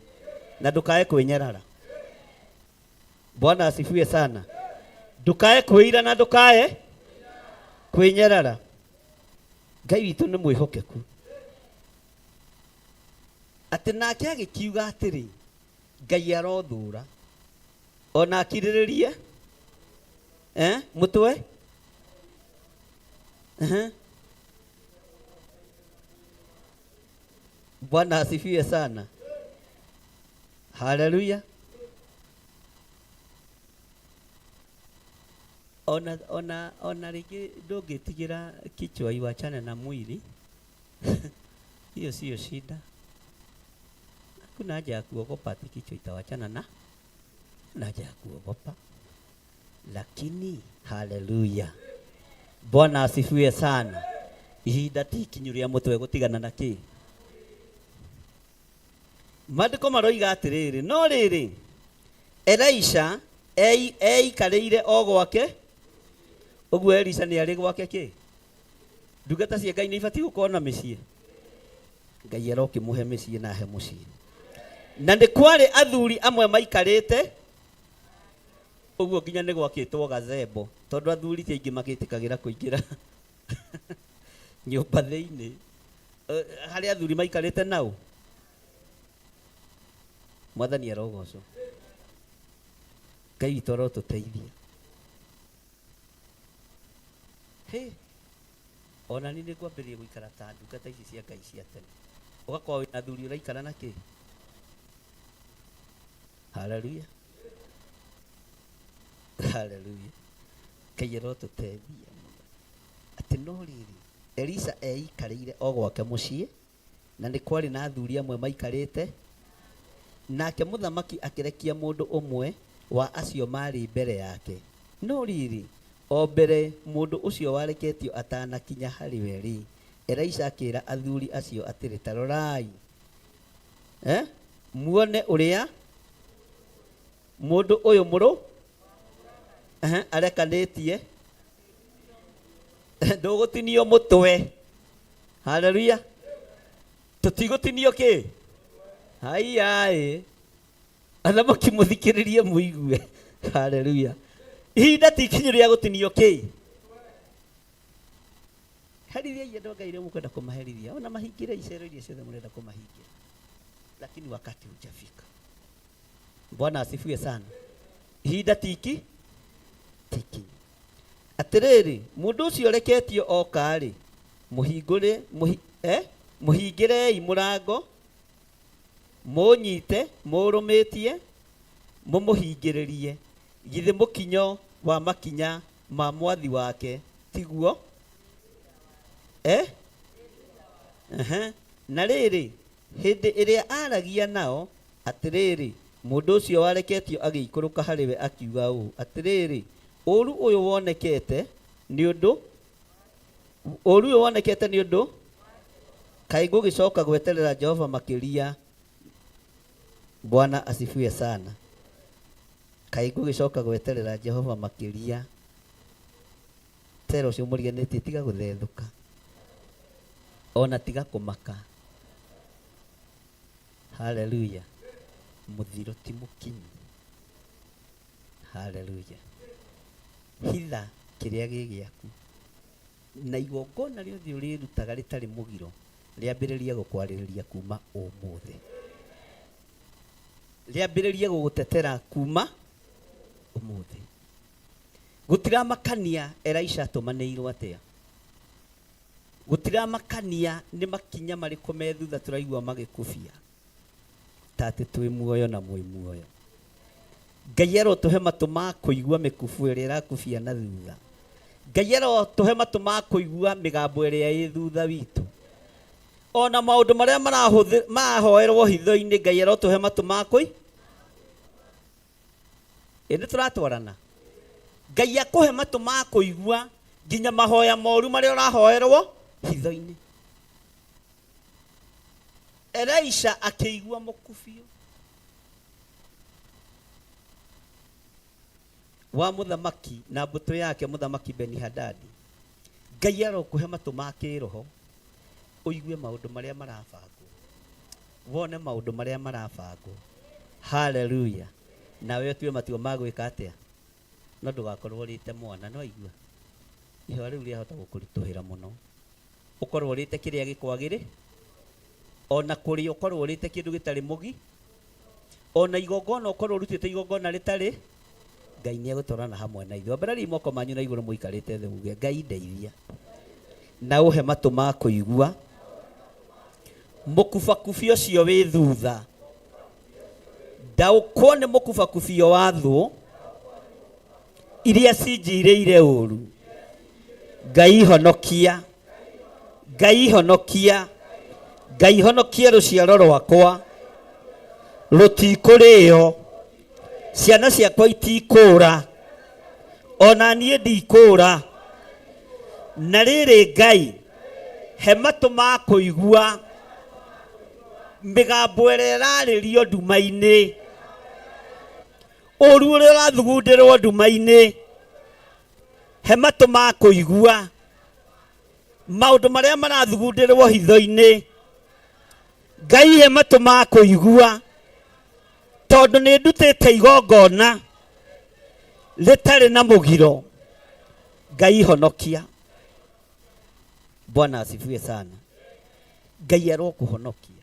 na ndũkae kwĩnyarara. Bwana asifiwe sana. Ndũkae kwĩira na ndũkae kwĩnyarara. Ngai witũ nĩ mwĩhokeku. Atĩ nake agĩkiuga atĩrĩ, Ngai arothũra ona akirĩrĩrie mũtwe. Bwana asifiwe sana. Haleluya. Ona ona ona rĩngĩ ndũngĩtigĩra kichwa iwachane na mwili. Hiyo sio shida. Hakuna haja ya kuogopa ati kichwa itawachana na na haja ya kuogopa. Lakini haleluya. Bwana asifiwe sana. Ihinda ti ikinyu rĩa mũtwe gũtigana na kĩ. Maandĩko maroiga atĩrĩrĩ, no rĩrĩ Elisha eikarĩire o gwake. Ũguo Elisha nĩ arĩ gwake kĩ? Ndungata cia Ngai nĩ ibatiĩ gũkorwo na mĩciĩ. Ngai arokĩmũhe mĩciĩ na ahe mũciĩ. Na nĩ kwarĩ athuri amwe maikarĩte ũguo nginya nĩ gwakĩtwo gazebo, tondũ athuri ti aingĩ magĩtĩkagĩra kũingĩra nyũmba thĩinĩ. Harĩ athuri maikarĩte nao. Mwathani arogocwo. Ngai witũ arotũteithia. Hĩ, ona niĩ nĩ ngwambĩrĩria gũikara ta ndungata ici cia Ngai cia tene. Ũgakorwo wĩna athuri ũraikara na kĩ? Haleluya. Haleluya. Ngai arotũteithia mũno. Atĩ no rĩrĩ, Elisha eikarĩire o gwake mũciĩ, na nĩ kwarĩ na athuri amwe maikarĩte. Nake mũthamaki akĩrekia mũndũ ũmwe wa acio maarĩ mbere yake. No rĩrĩ, o mbere mũndũ ũcio wareketio atanakinya harĩ we-rĩ, Elisha akĩĩra athuri acio atĩrĩ, Ta rorai, eh, muone ũrĩa mũndũ ũyũ mũrũ arekanĩtie ndũgũtinio mũtwe. Haleluya! Tũtigũtinio kĩ? Haiyaĩ, athamaki mũthikĩrĩrie mũigue. Haleluya! Ihinda ti ikinyu rĩa gũtinio kĩ? Herithiai andũ a Ngai rĩrĩa mũkwenda kũmaherithia, ona mahingĩre icero iria ciothe mũrenda kũmahingĩra, lakini wakati hujafika. Bwana asifiwe sana. Ihinda tiki tikinyu. Atĩrĩrĩ, mũndũ ũcio ũreketio oka-rĩ, mũhingũre mũhi, eh? Mũhingĩrei mũrango, mũũnyite mũũrũmĩtie, mũmũhingĩrĩrie. Githĩ mũkinyo wa makinya ma mwathi wake tiguo? Eh? Ehe. Na rĩrĩ, hĩndĩ ĩrĩa aaragia nao, atĩrĩrĩ, mũndũ ũcio wareketio agĩikũrũka harĩ we akiuga ũũ, Atĩrĩrĩ, ũũru ũyũ wonekete nĩ ũndũ ũũru ũyũ wonekete nĩ ũndũ kaĩ ngũgĩcoka gweterera Jehova makĩria. Bwana asifiwe sana. Kaĩ ngũgĩcoka gweterera Jehova makĩria. Tera ũcio mũriganĩtie tiga gũthethũka ona tiga kũmaka. Haleluya. Mũthiro ti mũkinyu. Haleluya. Hitha kĩrĩa gĩ gĩaku na igongona rĩothe ũrĩrutaga rĩtarĩ mũgiro rĩambĩrĩrie gũkwarĩrĩria kuma ũmũthĩ, rĩambĩrĩrie gũgũtetera kuma ũmũthĩ. Gũtiramakania Elisha atũmanĩirwo atĩa, gũtiramakania nĩ makinya marĩkũ me thutha tũraigua magĩkubia, ta atĩ twĩ muoyo na mwĩ muoyo. Ngai arotũhe matũ ma kũigua mĩkubu ĩrĩa ĩrakubia na thutha. Ngai arotũhe matũ ma kũigua mĩgambo ĩrĩa ĩ thutha witũ. Ona maũndũ marĩa marahoerwo hitho-inĩ, Ngai arotũhe matũ ma kũi ĩ nĩ tũratwarana. Ngai akũhe matũ ma kũigua nginya mahoya moru marĩa ũrahoerwo hitho-inĩ. Elisha akĩigua mũkubio wa mũthamaki na mbũtũ yake mũthamaki Beni-Hadadi. Ngai arokũhe matũ ma kĩroho ũigue maũndũ marĩa marabangwo, wone maũndũ marĩa marabangwo. Haleluya! Nawe ũtue matua ma gwĩka atĩa? No ndũgakorwo ũrĩte mwana, nĩ waigua? Ihũa rĩu rĩahota gũkũritũhĩra mũno. Ũkorwo ũrĩte kĩrĩa gĩkwagĩrĩ, ona kũrĩa ũkorwo ũrĩte kĩndũ gĩtarĩ mũgi, ona igongona ũkorwo ũrutĩte igongona rĩtarĩ, Ngai nĩ egũtwarana hamwe na ithuĩ. Ambarariai moko manyu na igũrũ mũikarĩte thĩ muge, Ngai ndeithia na ũhe matũ ma kũigua mũkubakubi ũcio wĩ thutha. Ndaũkwo nĩ mũkubakubio wa thũ iria cinjirĩire ũru. Ngai honokia, Ngai honokia, Ngai honokia rũciaro rwakwa rũtikũrĩo, ciana ciakwa itikũra, ona niĩ ndikũra. Na rĩrĩ Ngai, he matũ ma kũigua mĩgambo ĩrĩa ĩrarĩrio nduma-inĩ, ũru ũrĩa ũrathugundĩrwo nduma-inĩ, he matũ ma kũigua maũndũ marĩa marathugundĩrwo hitho-inĩ. Ngai he matũ ma kũigua, tondũ nĩ ndutĩte igongona rĩtarĩ na mũgiro. Ngai honokia. Bwana asifiwe sana. Ngai arokũhonokia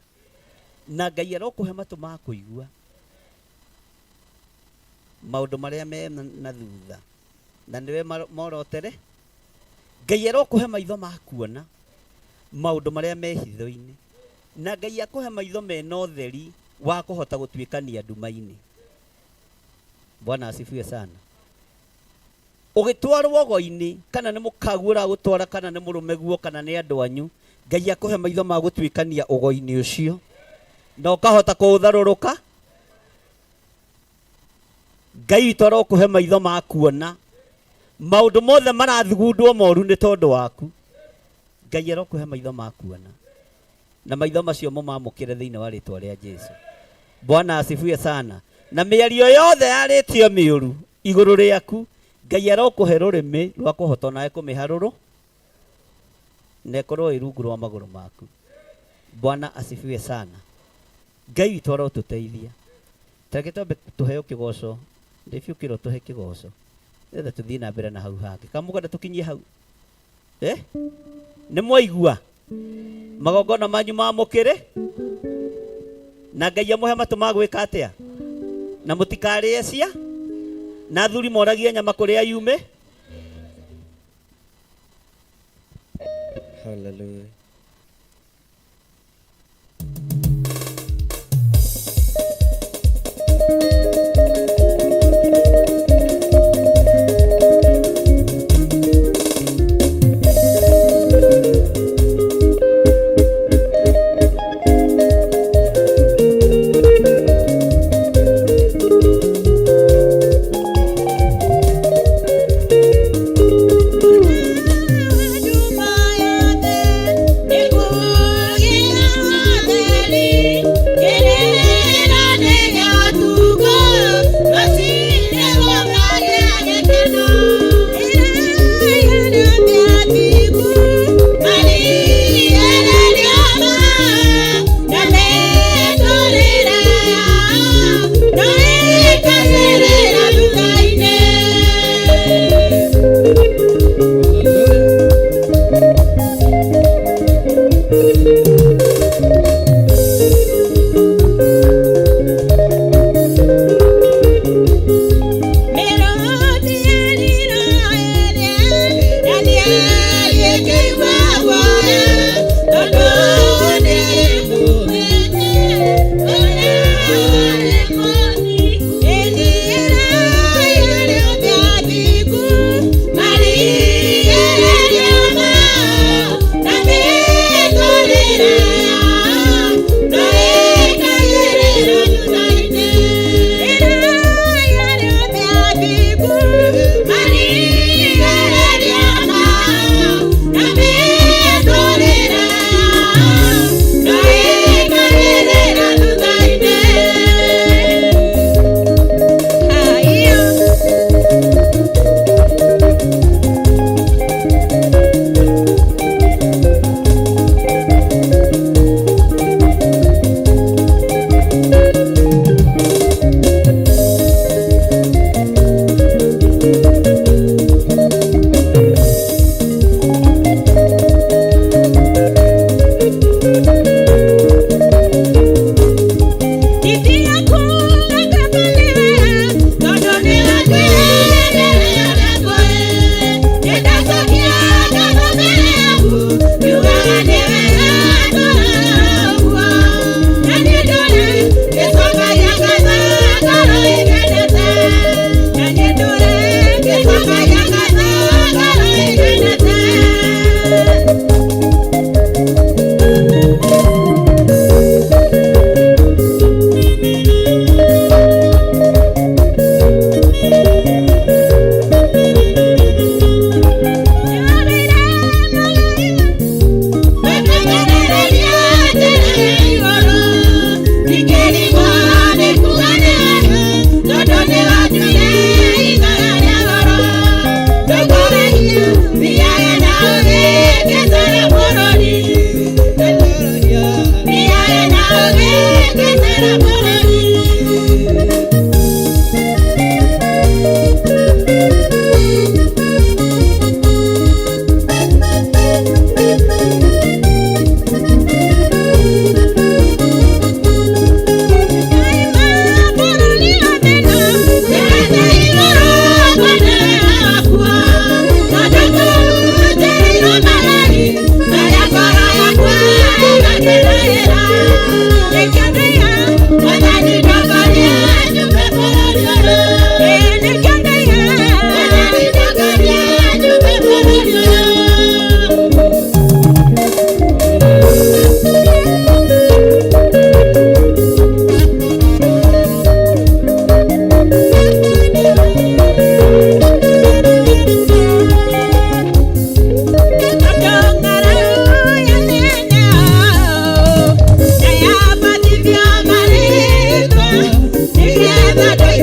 na Ngai arokũhe matũ ma kũigua maũndũ marĩa me na thutha, na nĩwe morotere. Ngai arokũhe maitho ma kuona maũndũ marĩa me hitho-inĩ, na Ngai akũhe maitho mena ũtheri wa kũhota gũtuĩkania nduma-inĩ. Bwana asifiwe sana. Ũgĩtwarwo ũgo-inĩ, kana nĩ mũkaguo ũragũtwara, kana nĩ mũrũmeguo, kana nĩ andũ anyu, Ngai akũhe maitho ma gũtuĩkania ũgo-inĩ ũcio na ũkahota kũũtharũrũka. Ngai witũ arokũhe maitho ma kuona maũndũ mothe marathugundwo moru nĩ tondũ waku. Ngai arokũhe maitho ma kuona na maitho macio mũmamũkĩre thĩinĩ wa rĩtwa rĩa Jesu. Bwana asifiwe sana. Na mĩario yothe yarĩtio mĩũru igũrũ rĩaku, Ngai arokũhe rũrĩmĩ rwa kũhota nawe kũmĩharũrũ na ĩkorwo ĩ rungu rwa magũrũ maku. Bwana asifiwe sana. Ngai witũ arotũteithia. Tareke twambe tũheo kĩgoco, ndĩbiũkĩrwo tũhe kĩgoco nĩgetha tũthiĩ na mbere na hau hangĩ. Kana mũkwenda tũkinyie hau? Eh? Nĩ mwaigua magongona manyu mamũkĩre na Ngai amũhe matũ ma gwĩka atĩa na mũtikarĩe cia na athuri moragie nyama kũrĩa yume. Hallelujah. Juma yothe Era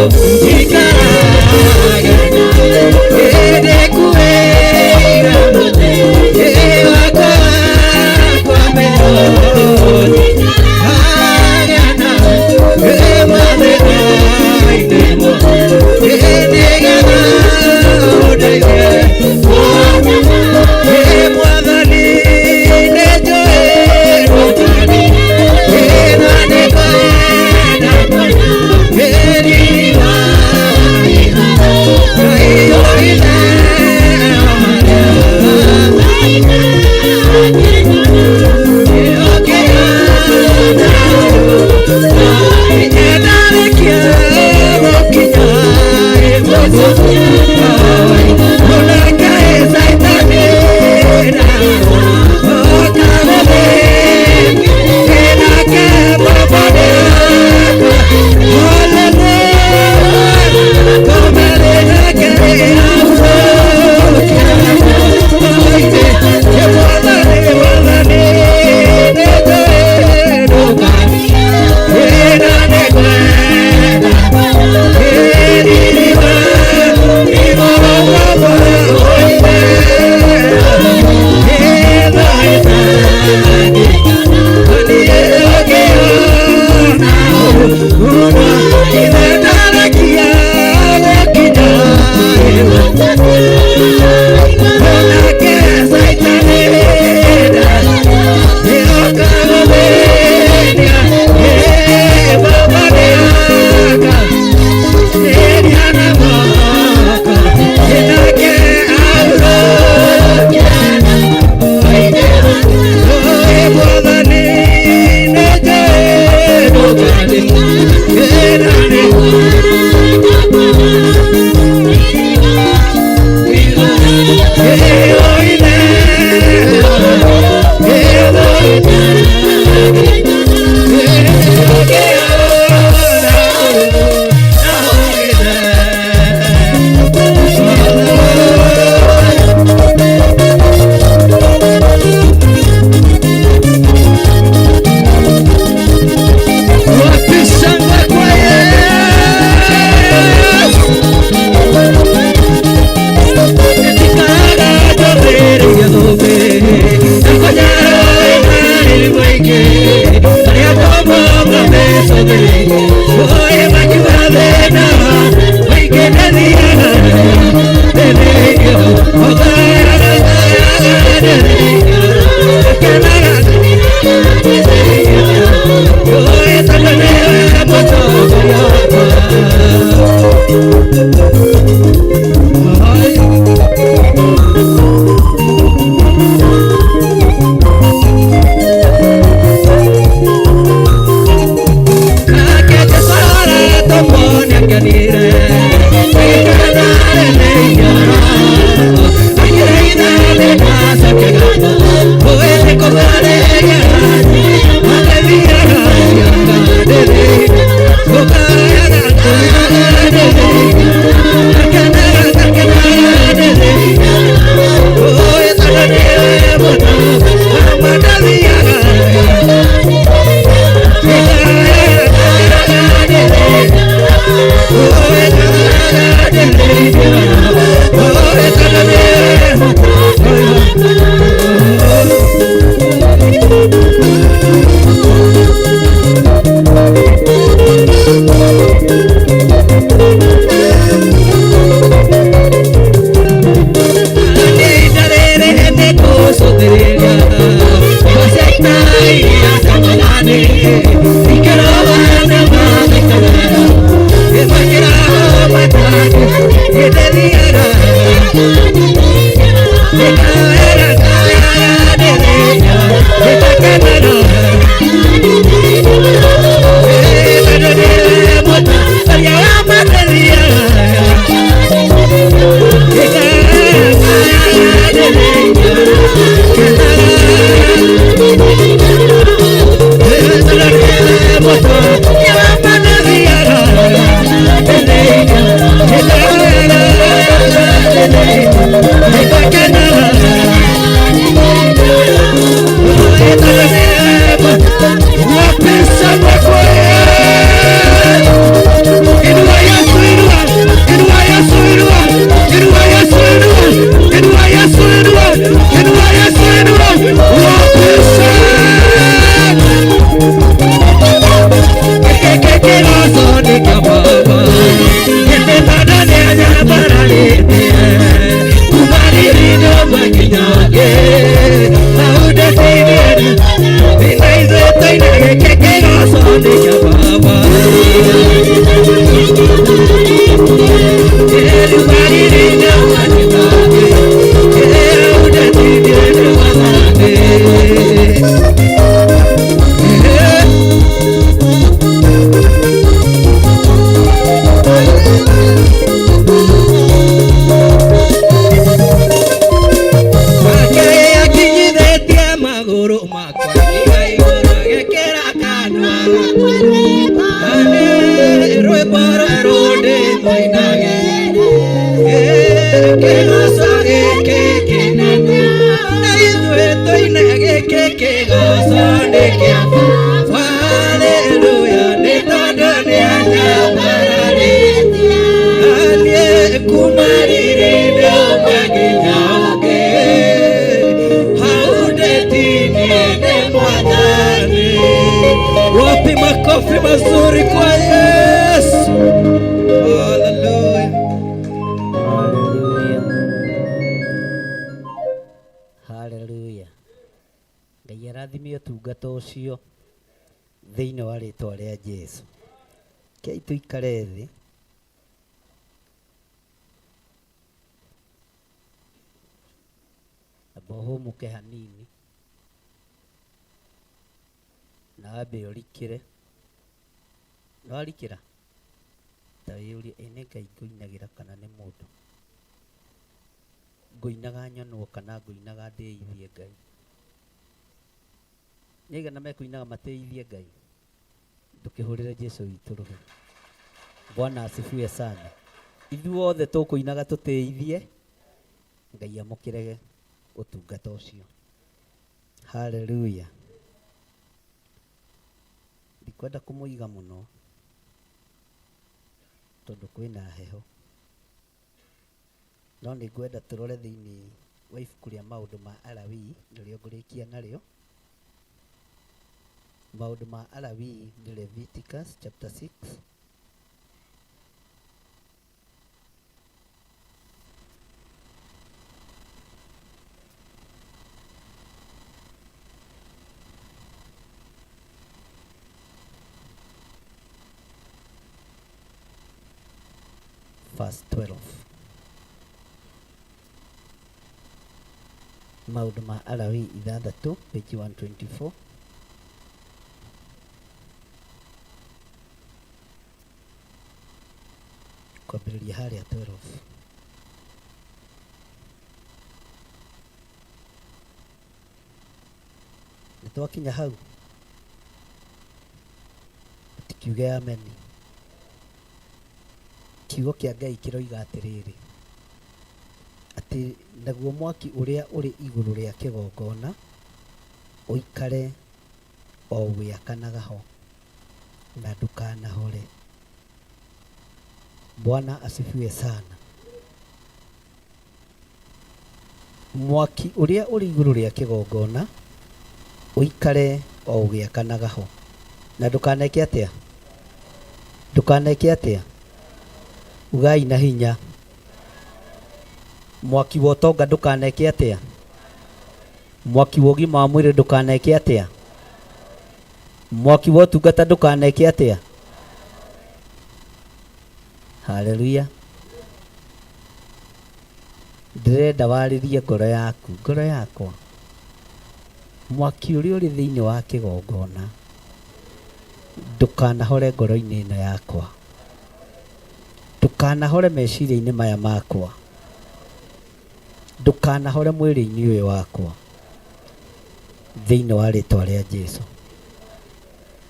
Thank you. ũtungata ũcio thĩinĩ wa rĩtwa rĩa Jesu. Kei tũikare thĩ. Amba ũhũmũke hanini na wambe ũrikĩre. Nĩwarikĩra? Ta wĩyũrie, ĩ nĩ Ngai ngũinagĩra kana nĩ mũndũ? Ngũinaga nyonwo kana ngũinaga ndĩithie Ngai? Nĩ aigana mekũinaga matĩithie Ngai? Ndũkĩhũrĩre Jesu witũ rũhĩ. Bwana asifiwe sana. Ithuothe tũkũinaga tũtĩithie Ngai amũkĩre ũtungata ũcio. Haleluya. Ndikwenda kũmũiga mũno tondũ kwĩna heho, no nĩ ngwenda tũrore thĩinĩ wa ibuku rĩa maũndũ ma Alawii, nĩrĩo ngũrĩkia narĩo. Maũndũ ma Alawii nĩ Leviticus chapter 6. Verse 12. Maũndũ ma Alawii ithathatũ, page 124. Kwambĩrĩria harĩa 12. Nĩ twakinya hau, tikiuge ameni. Kiugo kĩa Ngai kĩroiga atĩrĩrĩ, atĩ naguo mwaki ũrĩa ũrĩ igũrũ rĩa kĩgongona ũikare o ũgĩakanaga ho, na ndũkanahore. Bwana asifiwe sana. Mwaki ũrĩa ũrĩ igũrũ rĩa kĩgongona ũikare o ũgĩakanaga ho, na ndũkaneke atĩa? Ndũkaneke atĩa? Ugai na hinya. Mwaki wa ũtonga ndũkaneke atĩa? Mwaki wa ũgima wa mwĩrĩ ndũkaneke atĩa? Mwaki wa ũtungata ndũkaneke atĩa? Haleluya. Ndĩrenda warĩrie ngoro yaku, ngoro yakwa, mwaki ũrĩa ũrĩ thĩinĩ wa kĩgongona ndũkanahore ngoro-inĩ ĩno yakwa, ndũkanahore meciria-inĩ maya makwa, ndũkanahore mwĩrĩ-inĩ ũyũ wakwa, thĩinĩ wa rĩtwa rĩa Jesu.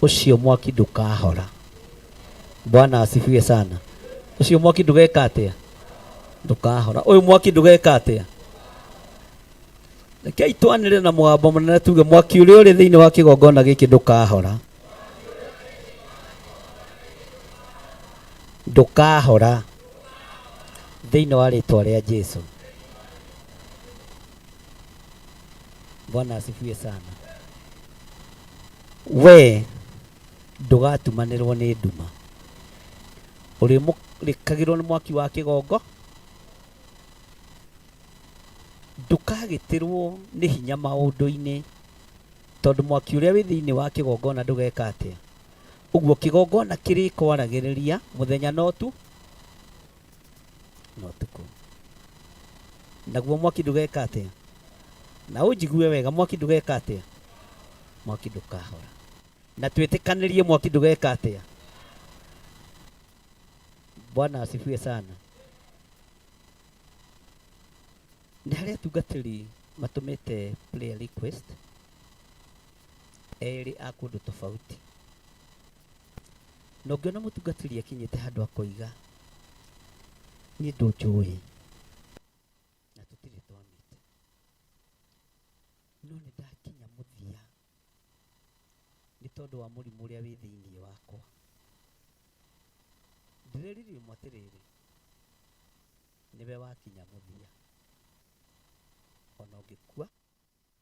Ũcio mwaki ndũkahora. Bwana asifiwe sana. Ũcio mwaki ndũgeka atĩa? Ndũkahora. Ũyũ mwaki ndũgeka atĩa? Rekei twanĩrĩre na mũgambo mũnene tuge mwaki ũrĩa ũrĩ thĩinĩ wa kĩgongona gĩkĩ ndũkahora. Ndũkahora thĩinĩ wa rĩtwa rĩa Jesu. Bwana asifiwe sana. We ndũgatumanĩrwo nĩ nduma, ũrĩmũrĩkagĩrwo nĩ mwaki wa kĩgongo, ndũkagĩtĩrwo nĩ hinya maũndũ-inĩ, tondũ mwaki ũrĩa wĩ thĩinĩ wa kĩgongona ndũgeka atĩa? Ũguo kĩgongona kĩrĩkwaragĩrĩria mũthenya na ũtu na ũtukũ. Naguo mwaki ndũgeka atĩa? Na ũnjigue wega, mwaki ndũgeka atĩa? Mwaki ndũkahora. Na twĩtĩkanĩrie mwaki ndũgeka atĩa? Bwana asifiwe sana. Nĩ harĩ atungatĩri matũmĩte prayer request erĩ a kũndũ tofauti. Na ũngĩona mũtungatĩri akinyĩte handũ akoiga niĩ ndũnjũĩ na tũtirĩ twamĩte, no nĩ ndakinya mũthia nĩ tondũ wa mũrimũ ũrĩa wĩ thĩinĩ wakwa. Ndĩreririe ũmwe atĩrĩrĩ, nĩwe wakinya mũthia, ona ũngĩkua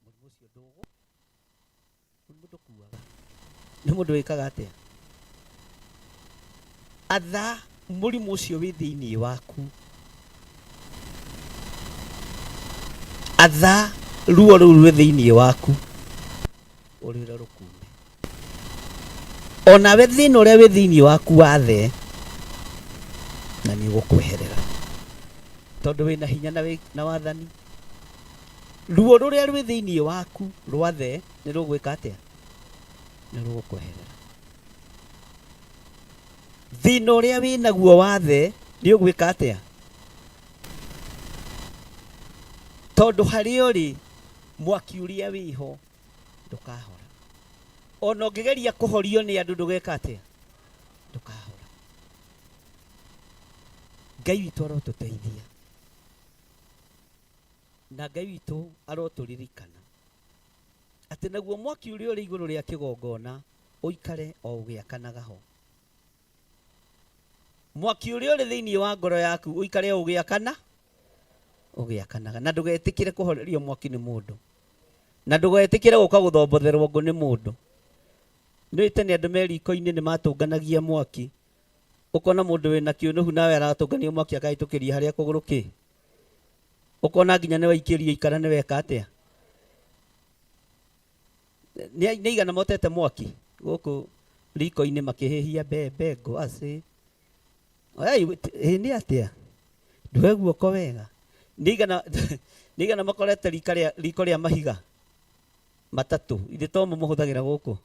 mũrimũ ũcio ndũgũ, mũrimũ ndũkuaga. Nĩ mũndũ wĩkaga atĩa? Atha mũrimũ ũcio wĩ thĩinĩ waku, atha ruo rũu rwĩ thĩinĩ waku, ũrwĩre rũkume. Onawe thĩna ũrĩa wĩ thĩinĩ waku wathe na nĩ ũgũkweherera tondũ wĩna hinya na wĩ na wathani. Ruo rũrĩa rwĩ thĩinĩ waku rwathe nĩ rũgwĩka atĩa? Nĩ rũgũkweherera. Thĩna ũrĩa wĩ naguo wathe nĩ ũgwĩka atĩa? Tondũ harĩa ũrĩ mwaki ũrĩa wĩho ndũkahora. Ona ũngĩgeria kũhorio nĩ andũ ndũgeka atĩa? Ndũkahora. Ngai witũ arotũteithia na Ngai witũ arotũririkana atĩ naguo mwaki ũrĩa ũrĩ igũrũ rĩa kĩgongona ũikare o ũgĩakanaga ho. Mwaki ũrĩa ũrĩ thĩinĩ wa ngoro yaku ũikare o ũgĩakana ũgĩakanaga, na ndũgetĩkĩre kũhorerio mwaki nĩ mũndũ, na ndũgetĩkĩre gũka gũthombotherwo ngũ nĩ mũndũ. Nĩ tene andũ me riko-inĩ nĩ matũnganagia mwaki, ũkona mũndũ wĩna kĩũnũhu nawe aratũngania mwaki akahĩtũkĩria harĩa kũgũrũ kĩ, ũkona nginya nĩ waikĩrio ikara nĩ weka atĩa. Nĩ igana motete mwaki gũkũ riko-inĩ makĩhĩhia mbembe ngwacĩ. Ĩ nĩ atĩa nduhe guoko wega. Nĩ igana nĩ igana makorete riko rĩa mahiga matatũ, ithe to mo mũhũthagĩra gũkũ.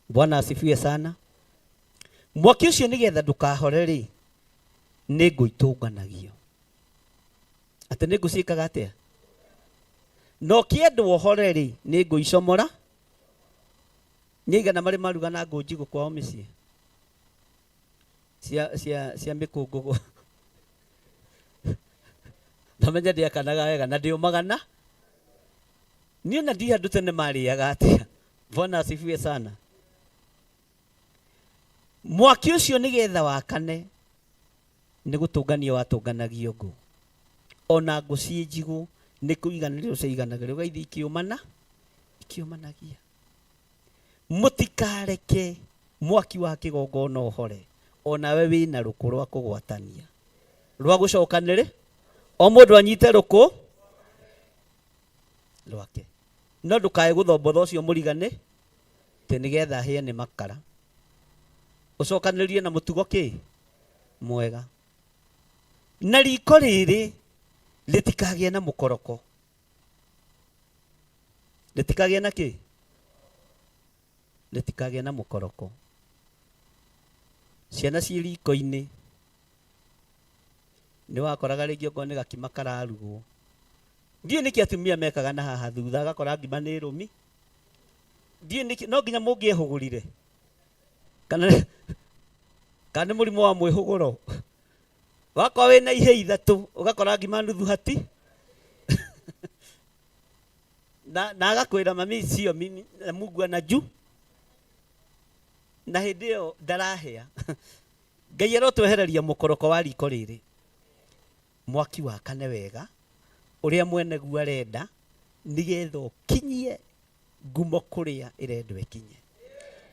Bwana asifiwe sana. Mwaki ũcio nĩgetha ndũkahore rĩ, nĩ ngũ itũnganagio. Atĩ nĩ ngũ ciĩkaga atĩa? Na ũkĩendwo ũhore rĩ, nĩ ngũ icomora. Nĩ igana marĩ maruga na ngũ njigũ kwao mĩciĩ cia cia cia mĩkũngũgũ. Ndamenya ndĩakanaga wega na ndĩũmagana. Niĩ ona ndiũĩ andũ tene marĩaga atĩa. Bwana asifiwe sana. Mwaki ũcio nĩgetha wakane nĩ gũtũngania watũnganagio ngũ. Ona ngũ ciĩ njigũ nĩ kũiganĩrĩrwo ciaiganagĩrĩrwo, ũgaithiĩ ikĩũmana ikĩũmanagia. Mũtikareke mwaki wa kĩgongona ũhore, onawe wĩna rũkũ rwa kũgwatania rwa gũcokanĩrĩ, o mũndũ anyite rũkũ rwake, no ndũkae gũthombotha ũcio mũrigane atĩ nĩgetha hĩe nĩ makara. Ũcokanĩrĩrie na mũtugo kĩ mwega. Na riko rĩrĩ rĩtikagĩe na mũkoroko, rĩtikagĩe na kĩ? Rĩtikagĩe na mũkoroko. Ciana ciĩ riko-inĩ nĩ wakoraga rĩngĩ okorwo nĩ gakima kararugwo, ndiũĩ nĩkĩ atumia mekaga na haha thutha, agakora ngima nĩ rũmi, ndiũĩ nĩkĩ, no nginya mũngĩehũgũrire kana kana nĩ mũrimũ wa mwĩhũgũro, wakorwo wĩna ihĩ ithatũ ũgakora ngima nuthu hati na na agakwĩra mami sio mimi na Mungu anajua, na hĩndĩ ĩyo ndarahĩa. Ngai arotwehereria mũkoroko wa riko rĩrĩ, mwaki wakane wega ũrĩa mwene guo arenda, nĩgetha ũkinyie ngumo kũrĩa ĩrendwo ĩkinye.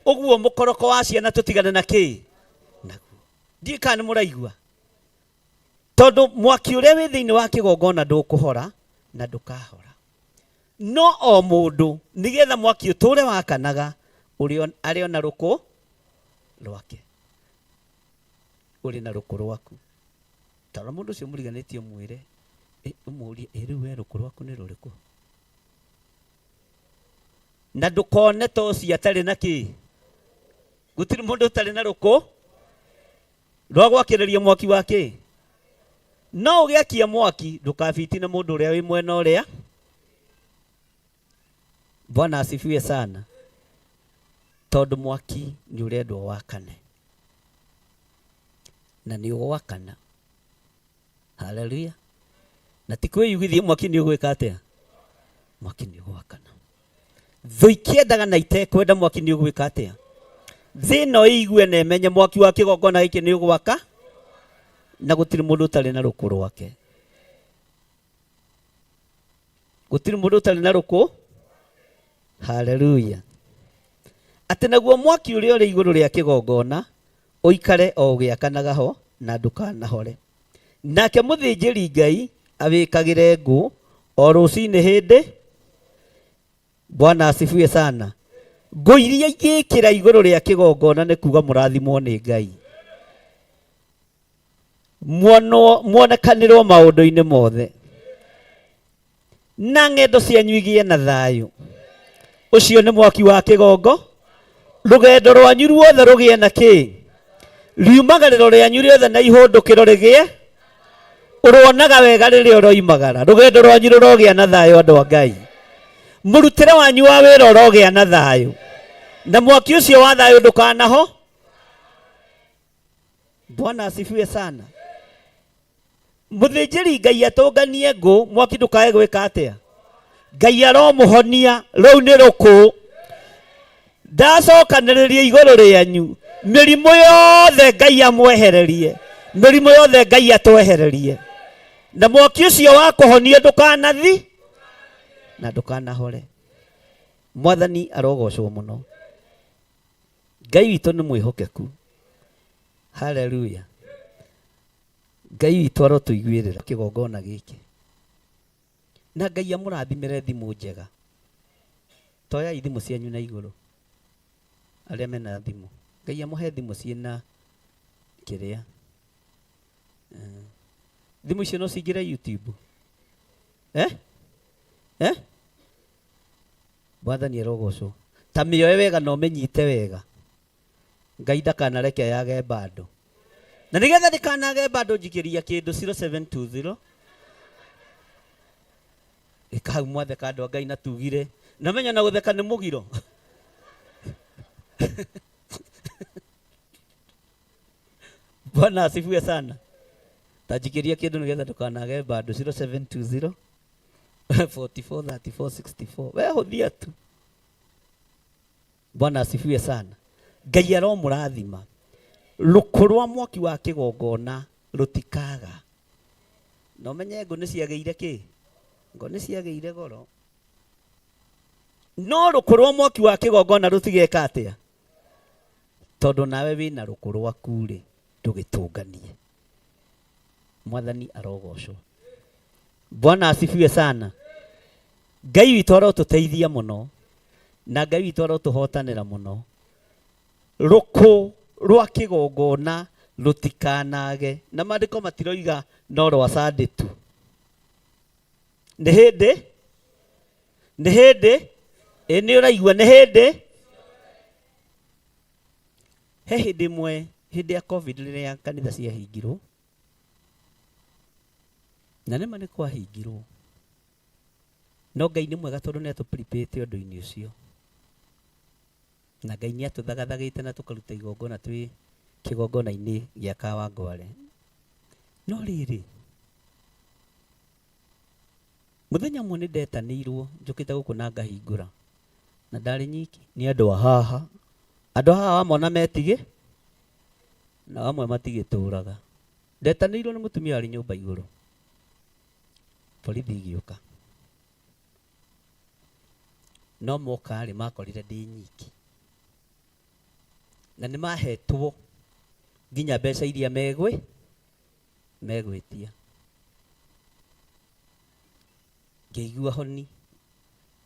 Ũguo mũkoroko wa ciana tũtigane na kĩ naguo. Ndiũĩ kana nĩ mũraigua, tondũ mwaki ũrĩa wĩ thĩinĩ wa kĩgongona ndũkũhora na ndũkahora. No o mũndũ nĩgetha mwaki ũtũre wakanaga, arĩ ona rũkũ rwake, ũrĩ na rũkũ rwaku. Tarora mũndũ ũcio mũriganĩtie ũmwĩre, ũmũrie, ĩ rĩu we rũkũ rwaku nĩ rũrĩkũ? Na ndũkone ta ũcio atarĩ na kĩ. Gũtirĩ mũndũ ũtarĩ na rũkũ rwa gwakĩrĩria mwaki wa kĩ. No ũgĩakia mwaki ndũkabitine mũndũ ũrĩa wĩ mwena ũrĩa. Bwana asifiwe sana. Tondũ mwaki nĩ ũrendwo wakane, na nĩ ũgwakana. Haleluya. Na ti kwĩyugithia mwaki nĩ ũgwĩka atĩa? Mwaki nĩ ũgwakana. Thũ ikĩendaga na itekwenda mwaki nĩ ũgwĩka atĩa? Thĩ ĩno ĩigue na ĩmenye mwaki wa kĩgongona gĩkĩ nĩ ũgwaka, na gũtirĩ mũndũ ũtarĩ na rũkũ rwake. Gũtirĩ mũndũ ũtarĩ na rũkũ. Haleluya. Atĩ naguo mwaki ũrĩa ũrĩ igũrũ rĩa kĩgongona ũikare o ũgĩakanaga ho na ndũkanahore. Nake mũthĩnjĩri Ngai awĩkagĩre ngũ o rũcinĩ hĩndĩ Bwana asifiwe sana. Ngũ iria ingĩkĩra igũrũ rĩa kĩgongona nĩ kuga mũrathimwo nĩ Ngai. Muonwo muonekanĩrwo maũndũ-inĩ mothe. Na ng'endo cianyu igĩe na thayũ. Ũcio nĩ mwaki wa kĩgongo. Rũgendo rwanyu ruothe rũgĩe na kĩ? Riumagarĩro rĩanyu rĩothe na ihũndũkĩro rĩgĩe ũronaga wega rĩrĩa ũroimagara. Rũgendo rwanyu rũrogĩa na thayũ andũ a Ngai. Mũrutĩre wanyu wa wĩra ũrogĩa na thayũ. Na mwaki ũcio wa thayũ ndũkanaho. Bwana asifiwe sana. Mũthĩnjĩri Ngai atũnganie ngũ mwaki ndũkae gwĩka atĩa? Ngai aromũhonia rũu nĩ rũkũ. Ndacokanĩrĩria igũrũ rĩanyu mĩrimũ yothe Ngai amwehererie, mĩrimũ yothe Ngai atwehererie, na mwaki ũcio wa kũhonia ndũkanathi na ndũkanahore. Mwathani arogocwo mũno. Ngai witũ nĩ mwĩhokeku. Haleluya. Ngai witũ arotũiguĩrĩra kĩgongona gĩkĩ. Na Ngai amũrathimĩre thimũ njega. Toyai thimũ cianyu na igũrũ. Arĩa mena thimũ. Ngai amũhe thimũ ciĩna kĩrĩa. Thimũ icio no cingĩre YouTube. Eh? Eh? Mwathani arogocwo. Ta mĩoe wega na ũmĩnyite wega. Ngai ndakanareke yage bando. Na nĩgetha ndĩkanage bando njikĩria kĩndũ 0720. Ĩka hau mwatheka andũ a Ngai na tugire. Na menya na gũtheka nĩ mũgiro. Bwana asifiwe sana. Ta njikĩria kĩndũ nĩgetha ndũkanage bando 0720 44 34 64. We hũthia tu. Bwana asifiwe sana. Ngai aromũrathima. Rũkũ rwa mwaki wa kĩgongona rũtikaga. Na ũmenye ngũ nĩ ciagĩire kĩ? Ngũ nĩ ciagĩire goro. No rũkũ rwa mwaki wa kĩgongona rũtigeka atĩa? Tondũ nawe wĩna rũkũ rwaku rĩ, ndũgĩtũnganie. Mwathani arogocwo. Bwana asifiwe sana. Ngai witũ arotũteithia mũno. Na Ngai witũ arotũhotanĩra mũno. Rũkũ rwa kĩgongona rũtikanage. Na maandĩko matiroiga no rwa Sunday tu. Nĩ hĩndĩ? Nĩ hĩndĩ? Ĩ nĩ ũraigua nĩ hĩndĩ? He hĩndĩ ĩmwe hĩndĩ ya COVID rĩrĩa kanitha ciahingirwo, na nĩma nĩ kwahingirwo, no Ngai nĩ mwega tondũ nĩ atũ-prepare ũndũ-inĩ ũcio. Na Ngai nĩ atũthagathagĩte na tũkaruta igongona twĩ kĩgongona-inĩ gĩa Kawangware. No rĩrĩ, mũthenya ũmwe nĩ ndetanĩirwo njũkĩte gũkũ na ngahingũra, na ndarĩ nyiki, nĩ andũ a haha. Andũ a haha wamona metigĩ, na amwe matigĩtũraga. Ndetanĩirwo nĩ mũtumia warĩ nyũmba igũrũ. Borithi igĩũka. No moka rĩ, makorire ndĩ nyiki. Na nĩ mahetwo nginya mbeca iria megwĩtia. Ngĩigua honi.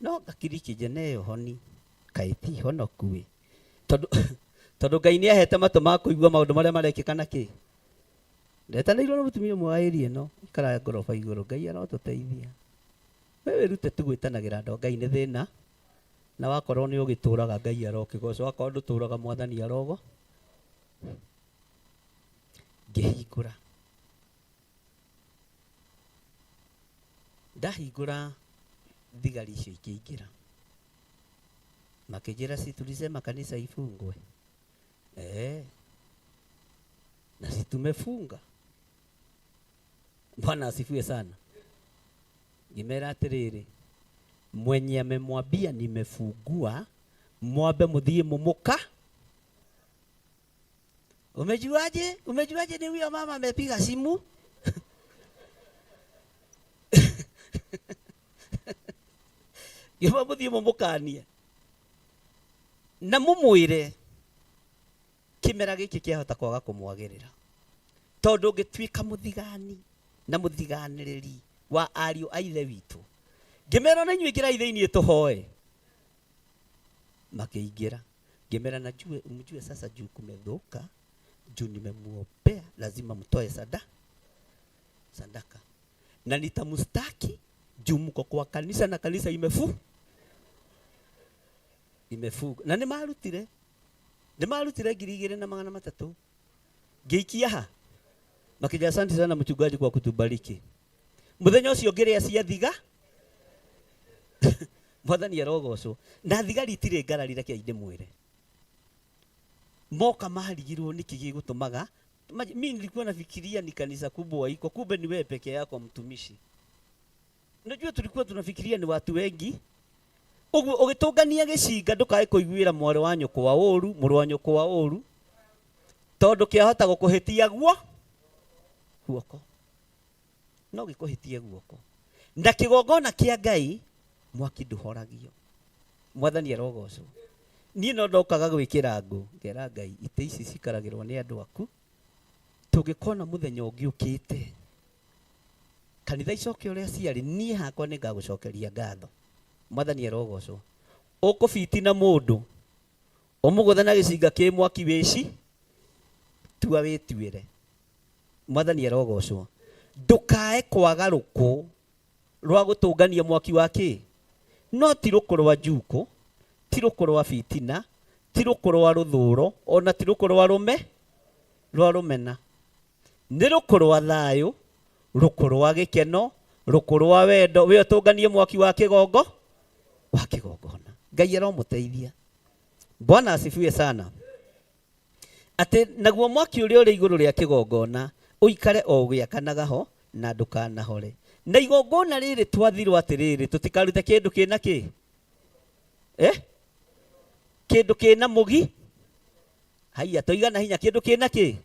No ngakiri kĩnjene ĩyo honi, kaĩ ti honoku ĩ. Tondũ tondũ Ngai nĩ ahete matũ ma kũigua maũndũ marĩa marekĩka na kĩ. Ndetanĩirwo nĩ mũtumia ũmwe wa area ĩno, ikaraga ngoroba igũrũ, Ngai arotũteithia. We wĩrute tu gwĩtanagĩra andũ a Ngai nĩ thĩna, na wakorwo nĩ ũgĩtũraga Ngai arokĩgocwo, wakorwo ndũtũraga Mwathani arogo. Ngĩhingũra. Ndahingũra thigari icio ikĩingĩra. Makĩnjĩra si tulisema kanisa ifungwe. Na si tumefunga. Bwana asifiwe sana. Ngĩmera atĩrĩrĩ, mwenye amemwambia nimefungua, mwambe mũthiĩ mũmũka. Umejuaje? Umejuaje ni huyo mama amepiga simu? Ngĩmwa mũthiĩ mũmũkanie. Na mũmwĩre kĩmera gĩkĩ kĩahota kwaga kũmwagĩrĩra. Tondũ ũngĩtuĩka mũthigani na mũthiganĩrĩri wa ariũ a ithe witũ. Ngĩmera ona inyuĩ ingĩrai thĩinĩ tũhoe. Makĩingĩra. Ngĩmera na jue, mjue sasa juu kumedhoka, juu nimemuombea, lazima mtoe sadaka. Na nitamstaki juu mko kwa kanisa na kanisa imefuga. Na nĩmarutire. Nĩmarutire 2,300. Ngĩikia ha? Makĩnjĩra asante sana mchungaji kwa kutubariki. Mũthenya ũcio ngĩrĩa cia thiga. Mwathani arogocwo. Na thigari itirĩ ngarari, reke ndĩmwĩre. Moka marigirwo nĩkĩ gĩgũtũmaga. Mi nilikuwa nafikiria ni kanisa kubwa iko, kumbe ni wewe peke yako mtumishi. Unajua tulikuwa tunafikiria ni watu wengi. Ũguo ũgĩtũngania gĩcinga ndũkae kũiguĩra mwarĩ wa nyũkwa ũru, mũrũ wa nyũkwa ũru, tondũ kĩahota gũkũhĩtia guoko. No gĩkũhĩtie guoko. Na kĩgongona kĩa Ngai mwaki ndũhoragio. Mwathani arogocwo. Niĩ no ndokaga gwĩkĩra ngũ, ngera Ngai itĩ ici cikaragĩrwo nĩ andũ aku. Tũngĩkona mũthenya ũngĩ ũkĩte, kanitha icoke ũrĩa ciarĩ, niĩ hakwa nĩngagũcokeria ngatho. Mwathani arogocwo. Ũkũbitina mũndũ, ũmũgũthe na gĩcinga kĩ mwaki wĩci, tua wĩtuĩre. Mwathani arogocwo. Ndũkae kwaga rũkũ rwa gũtũngania mwaki wa kĩ? No ti rũkũ rwa njukũ, ti rũkũ rwa bitina, ti rũkũ rwa rũthũro, ona ti rũkũ rwa rũme, rwa rũmena. Nĩ rũkũ rwa thayũ, rũkũ rwa gĩkeno, rũkũ rwa wendo, we ũtũnganie mwaki wa kĩgongo, wa kĩgongona. Ngai aromũteithia. Bwana asifiwe sana. Atĩ naguo mwaki ũrĩa ũrĩ igũrũ rĩa kĩgongona ũikare o ũgĩakanaga ho na ndũkanahore. Na igongona rĩrĩ twathirwo atĩrĩrĩ, tũtikarute kĩndũ kĩna kĩ? Kĩndũ kĩna mũgi? Haiya, tũigana hinya kĩndũ kĩna kĩ?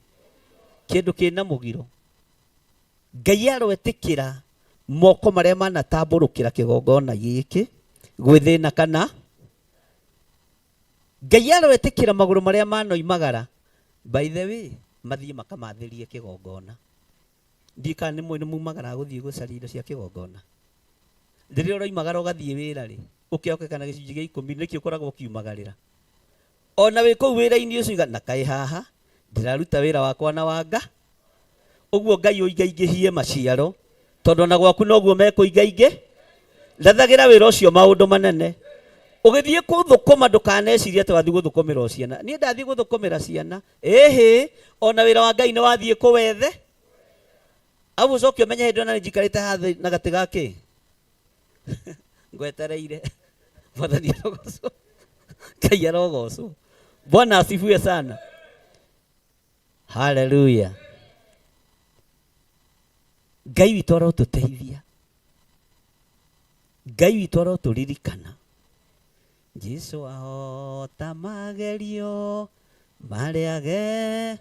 Kĩndũ kĩna mũgiro. Ngai aroetĩkĩra moko marĩa manatambũrũkĩra kĩgongona gĩkĩ gwĩthĩna kana Ngai aroetĩkĩra magũrũ marĩa manoimagara. By the way, mathiĩ makamathĩrie kĩgongona. Ndiũĩ kana nĩ mũĩ nĩ mumagara gũthiĩ gũcaria indo cia kĩgongona. Rĩrĩa ũroimagara ũgathiĩ wĩra rĩ, ũkĩoke kana gĩcunjĩ gĩa ikũmi nĩkĩo ũkoragwo ũkiumagarĩra. Ona wĩ kũu wĩra-inĩ ũcio uga, na kaĩ haha ndĩraruta wĩra wakwa na wanga. Ũguo Ngai ũingaingĩhie maciaro, tondũ ona gwaku noguo mekũingaingĩ. Rathagĩra wĩra ũcio maũndũ manene. Ũgĩthiĩ gũthũkũma ndũkanecirie atĩ wathiĩ gũthũkũmĩra o ciana. Niĩ ndathiĩ gũthũkũmĩra ciana. Ĩhĩ, ona wĩra wa Ngai nĩ wathiĩ kũwethe. Au ũcoke ũmenye hĩndĩ ĩyo na nĩ njikarĩte haha thĩ na gatĩ ga kĩ? Ngwetereire. Mwathani arogocwo. Ngai arogocwo. Bwana asifiwe sana. Haleluya. Ngai witũ arotũteithia. Ngai witũ arotũririkana. Jesu ahota magerio marĩa ge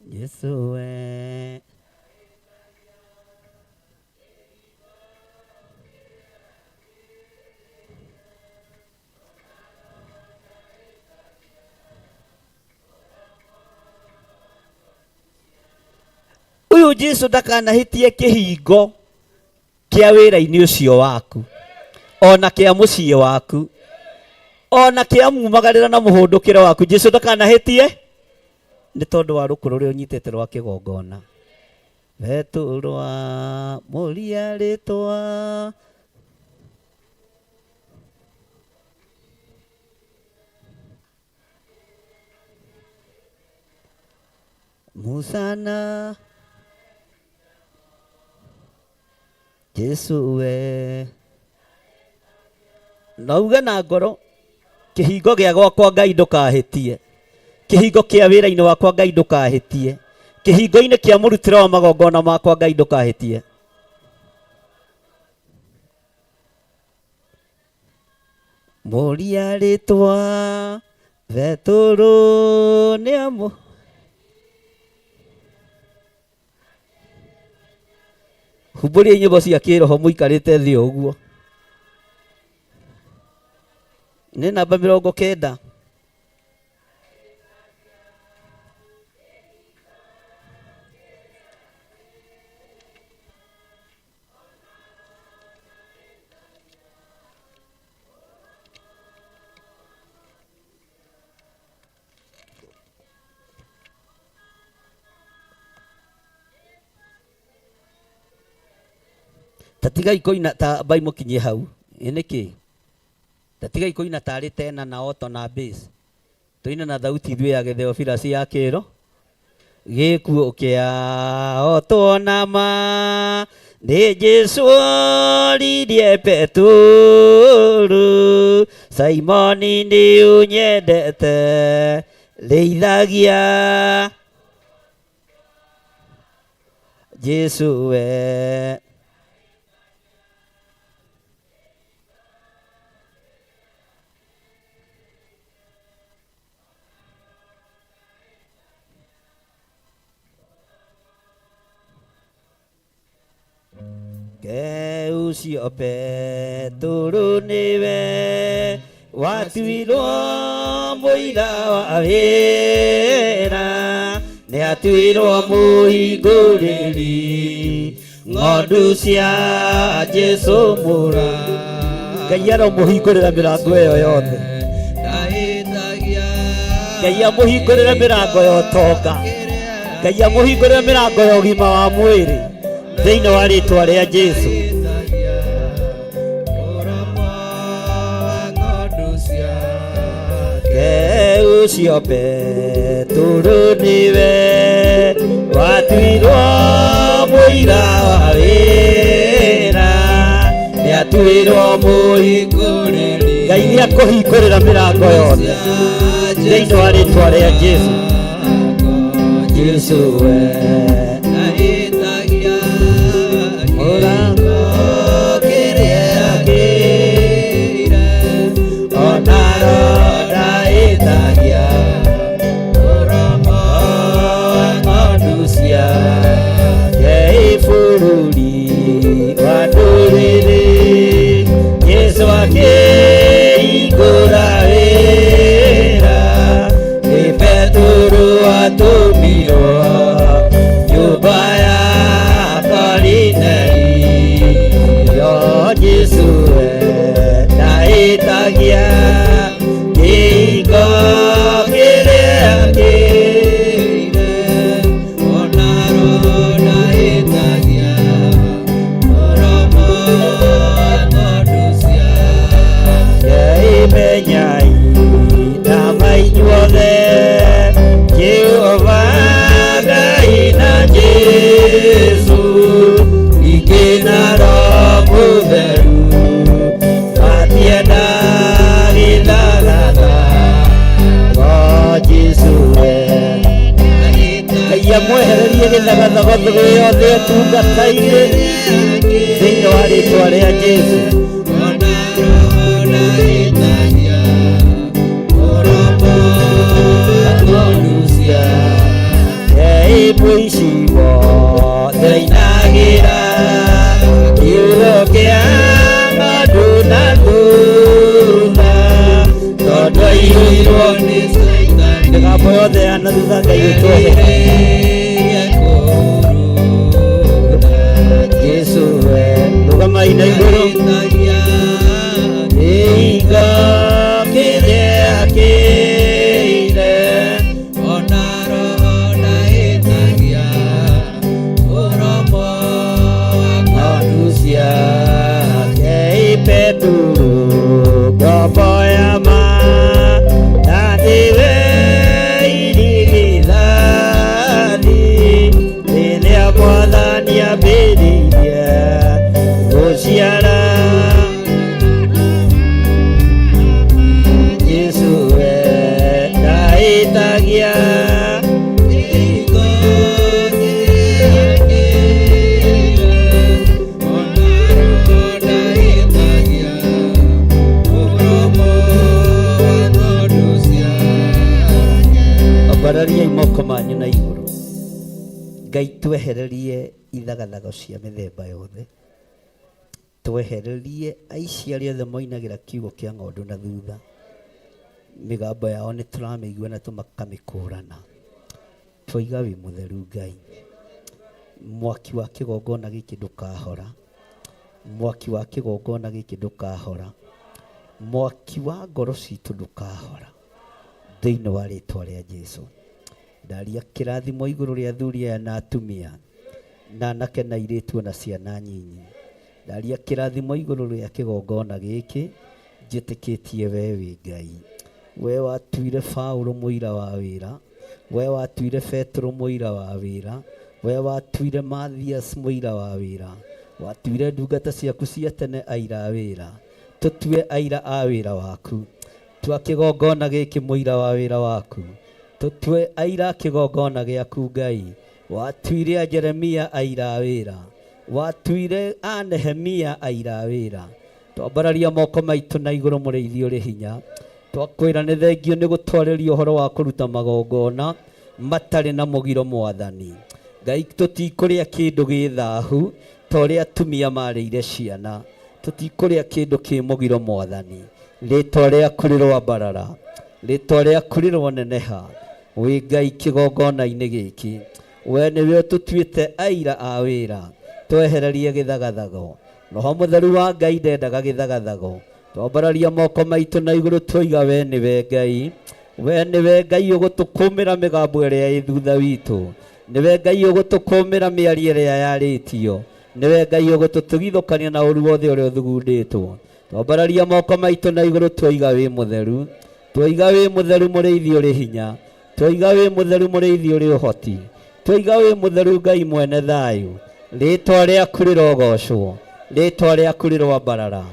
Jesu we Uyu Jesu ndakanahĩtie kĩhingo kĩa wĩra-inĩ ũcio waku, ona kĩa mũciĩ waku, ona kĩa mumagarĩra na mũhũndũkĩre waku. Jesu ndakanahĩtie nĩ tondũ wa rũkũ rũrĩa ũnyitĩte rwa kĩgongona. Petero amũria rĩtwa Musa na Jesu we na uge na ngoro kĩhingo gĩa gwakwa Ngai ndũkahĩtie, kĩhingo kĩa wĩra-inĩ wakwa Ngai ndũkahĩtie, kĩhingo-inĩ kĩa mũrutĩre wa magongona makwa Ngai ndũkahĩtie. Mũria rĩtwa Petero nĩamũ humbũria nyĩmbo cia kĩroho mũikarĩte thĩ ũguo. Nĩ namba 90. Ta tigai kũina ta ambai mũkinyie hau. Ĩ nĩkĩ? Ta tigai kũina tarĩ tena na oto na bass. Tũine na thauti ithuĩ ya Gĩtheofilasi ya kĩro. Gĩkuũ kĩa otwo na ma nĩ Jesũ oririe Peturu, Simoni nĩ ũnyendete, rĩithagia Jesũ we. Ke ũcio Petero nĩwe watuirwo mũira wa wĩra, nĩatuirwo mũhingũrĩri ng'ondu cia Jesũ mũra. Ngai aromũhingũrĩra mĩrango ĩyo yothe. Ngai amũhingũrĩre mĩrango ya ũtonga. Ngai amũhingũrĩre mĩrango ya ũgima wa mwĩrĩ thĩinĩ wa rĩtwa rĩa Jesũ. Ke ũcio Petero nĩwe watuirwo mũira wa wĩra, nĩatuirwo mũhingũrĩri. Ngai nĩakũhingũrĩra mĩrango yothe thĩinĩ wa rĩtwa rĩa Jesũ. Jesũ we mũrango kĩrĩa kĩire, ona ronda ĩtagia mũromo wa ng'ondu ciake bũrũri wa ndũrĩrĩ. Jesũ akĩhingũra wĩra, nĩ Petero atũmirwo nyũmba ya Korinelio. Jesũ we ndaĩtagia kĩhingo kĩrĩa kĩire, ona ronda ĩtagia mũromo wa ng'ondu ciake. Menyai na mainyuothe Jehova Ngai na Jesũ, ningĩ na Roho Mũtheru, matienda gĩthagatha o Jesũ we. Ngai amwehererie gĩthagathago gĩothe ũtungata-inĩ thĩinĩ wa rĩtwa rĩa Jesũ. Mũici wothe ainagĩra kiugo kĩa ng'ondu na thutha, tondũ aiyũirwo nĩ mĩgambo yothe ya na thutha. Ngai ũtwehererie. Jesũ we rũgamai na igũrũ kĩhingo kĩrĩa kĩire, ona roho ndaĩtagia mũromo wa ng'ondu ciake. Petero ngombo ya ma na nĩwe irigithathi, rĩrĩa Mwathani ambĩrĩirie gũciara. Jesũ we ndaĩtagia kĩhingo kĩrĩa kĩire, ona roho ndaĩtagia mũromo wa ng'ondu ciake. Ambarariai moko manyu na igũrũ. Ngai twehererie ithagathago cia mĩthemba yothe, twehererie aici arĩa othe moinagĩra kiugo kĩa ng'ondu na thutha. Mĩgambo yao nĩ tũramĩigua na tũmakamĩkũrana. Twaiga wĩ mũtheru Ngai. Mwaki wa kĩgongona gĩkĩ ndũkahora, mwaki wa kĩgongona gĩkĩ ndũkahora, mwaki wa ngoro citũ ndũkahora thĩinĩ wa rĩtwa rĩa Jesũ. Ndaria kĩrathimo igũrũ rĩa athuri aya na atumia na anake na airĩtu na ciana nyinyi. Ndaria kĩrathimo igũrũ rĩa kĩgongona gĩkĩ, njĩtĩkĩtie we wĩ Ngai. We watuire Paũlũ mũira wa wĩra, we watuire Petero mũira wa wĩra, we watuire Mathias mũira wa wĩra, watuire ndungata ciaku cia tene aira a wĩra. Tũtue aira a wĩra waku. Tua kĩgongona gĩkĩ mũira wa wĩra waku. Tũtue aira a kĩgongona gĩaku Ngai. Watuire a Jeremia aira a wĩra, watuire a Nehemia aira a wĩra. Twambararia moko maitũ na igũrũ mũrĩithi ũrĩ hinya. Twakwĩra nĩ thengio nĩ gũtwarĩria ũhoro wa kũruta magongona matarĩ na mũgiro mwathani. Ngai tũtikũrĩa kĩndũ gĩ thahu ta ũrĩa atumia marĩire ciana. Tũtikũrĩa kĩndũ kĩ mũgiro mwathani. Rĩtwa rĩaku rĩroambarara, rĩtwa rĩaku rĩroneneha. Wĩ Ngai kĩgongona-inĩ gĩkĩ. We nĩwe ũtũtuĩte aira a wĩra. Twehererie gĩthagathago. Roho Mũtheru wa Ngai ndendaga gĩthagathago. Twambararia moko maitũ na igũrũ twoiga we nĩwe Ngai. We nĩwe Ngai ũgũtũkũmĩra mĩgambo ĩrĩa ĩ thutha witũ. Nĩwe Ngai ũgũtũkũmĩra mĩario ĩrĩa yarĩtio. Nĩwe Ngai ũgũtũtigithũkania na ũru wothe ũrĩa ũthugundĩtwo. Twambararia moko maitũ na igũrũ twoiga wĩ mũtheru. Twoiga wĩ mũtheru mũrĩithi ũrĩ hinya. Twoiga wĩ mũtheru mũrĩithi ũrĩ ũhoti. Twoiga wĩ mũtheru Ngai mwene thayũ. Rĩtwa rĩaku rĩrogocwo. Rĩtwa rĩaku rĩroambarara.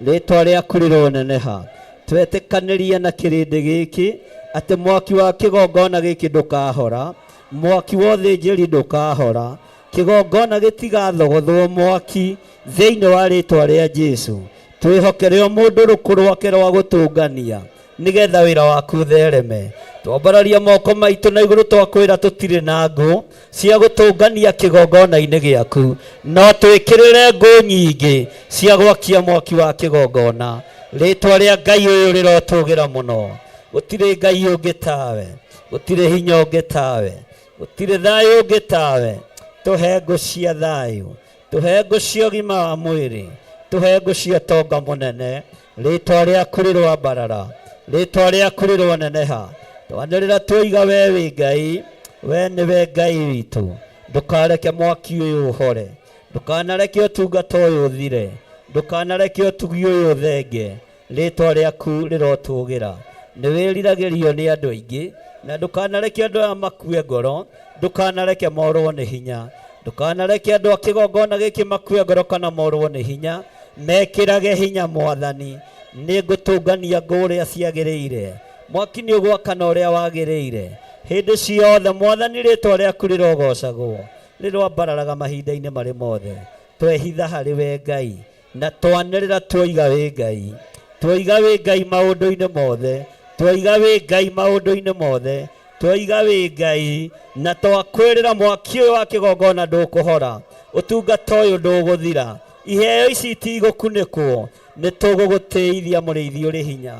Rĩtwa rĩaku rĩroneneha. Twetĩkanĩria na kĩrĩndĩ gĩkĩ atĩ mwaki wa kĩgongona gĩkĩ ndũkahora, mwaki wa ũthĩnjĩri ndũkahora, kĩgongona gĩtigathogothwo mwaki thĩinĩ wa rĩtwa rĩa Jesu. Twĩhokere o mũndũ rũkũ rwake rwa gũtũngania nĩgetha wĩra waku ũthereme. Twambararia moko maitũ na igũrũ twakwĩra tũtirĩ na ngũ cia gũtũngania kĩgongona-inĩ gĩaku, no twĩkĩrĩre ngũ nyingĩ cia gwakia mwaki wa kĩgongona. Rĩtwa rĩa Ngai ũyũ rĩrotũgĩra mũno. Gũtirĩ Ngai ũngĩ tawe, gũtirĩ hinya ũngĩ tawe, gũtirĩ thayũ ũngĩ tawe. Tũhe ngũ cia thayũ, tũhe ngũ cia ũgima wa mwĩrĩ, tũhe ngũ cia ũtonga mũnene. Rĩtwa rĩaku rĩroambarara, rĩtwa rĩaku rĩroneneha. Twanĩrĩra twoiga we wĩ Ngai, we nĩwe Ngai witũ. Ndũkareke mwaki ũyũ ũhore, ndũkanareke ũtungata ũyũ ũthire, ndũkanareke ũtugi ũyũ ũthenge. Rĩtwa rĩaku rĩrotũgĩra. Nĩ wĩriragĩrio nĩ andũ aingĩ, na ndũkanareke andũ aya makue ngoro, ndũkanareke morwo nĩ hinya. Ndũkanareke andũ a kĩgongona gĩkĩ makue ngoro kana morwo nĩ hinya. Mekĩrage hinya mwathani. Nĩ ngũtũngania ngũ ũrĩa ciagĩrĩire. Mwaki nĩ ũgwakana ũrĩa wagĩrĩire. Hĩndĩ ciothe mwathani rĩtwa rĩaku rĩrogocagwo. Rĩroambararaga mahinda-inĩ marĩ mothe. Twehitha harĩ we Ngai. Na twanĩrĩra twoiga wĩ Ngai. Twoiga wĩ Ngai maũndũ-inĩ mothe. Twoiga wĩ Ngai maũndũ-inĩ mothe. Twoiga wĩ Ngai. Na twakwĩrĩra mwaki ũyũ wa kĩgongona ndũkũhora. Ũtungata ũyũ ndũgũthira. Iheo ici itigũkunĩkwo. Nĩ tũgũgũtĩithia mũrĩithi ũrĩ hinya.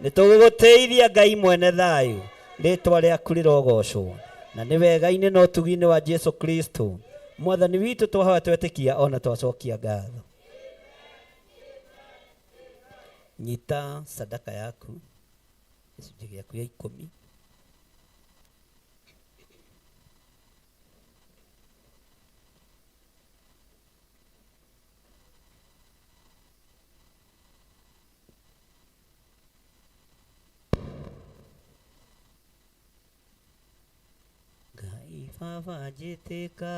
Nĩ tũgũgũtĩithia Ngai mwene thayũ. Rĩtwa rĩaku rĩrogocwo. Na nĩ wega-inĩ na ũtugi-inĩ wa Jesu Kristo mwathani witũ twahoya twetĩkia ona twacokia ngatho. Nyita sadaka yaku gĩcunjĩ gĩaku gĩa ikũmi. Ngai baba njĩtĩka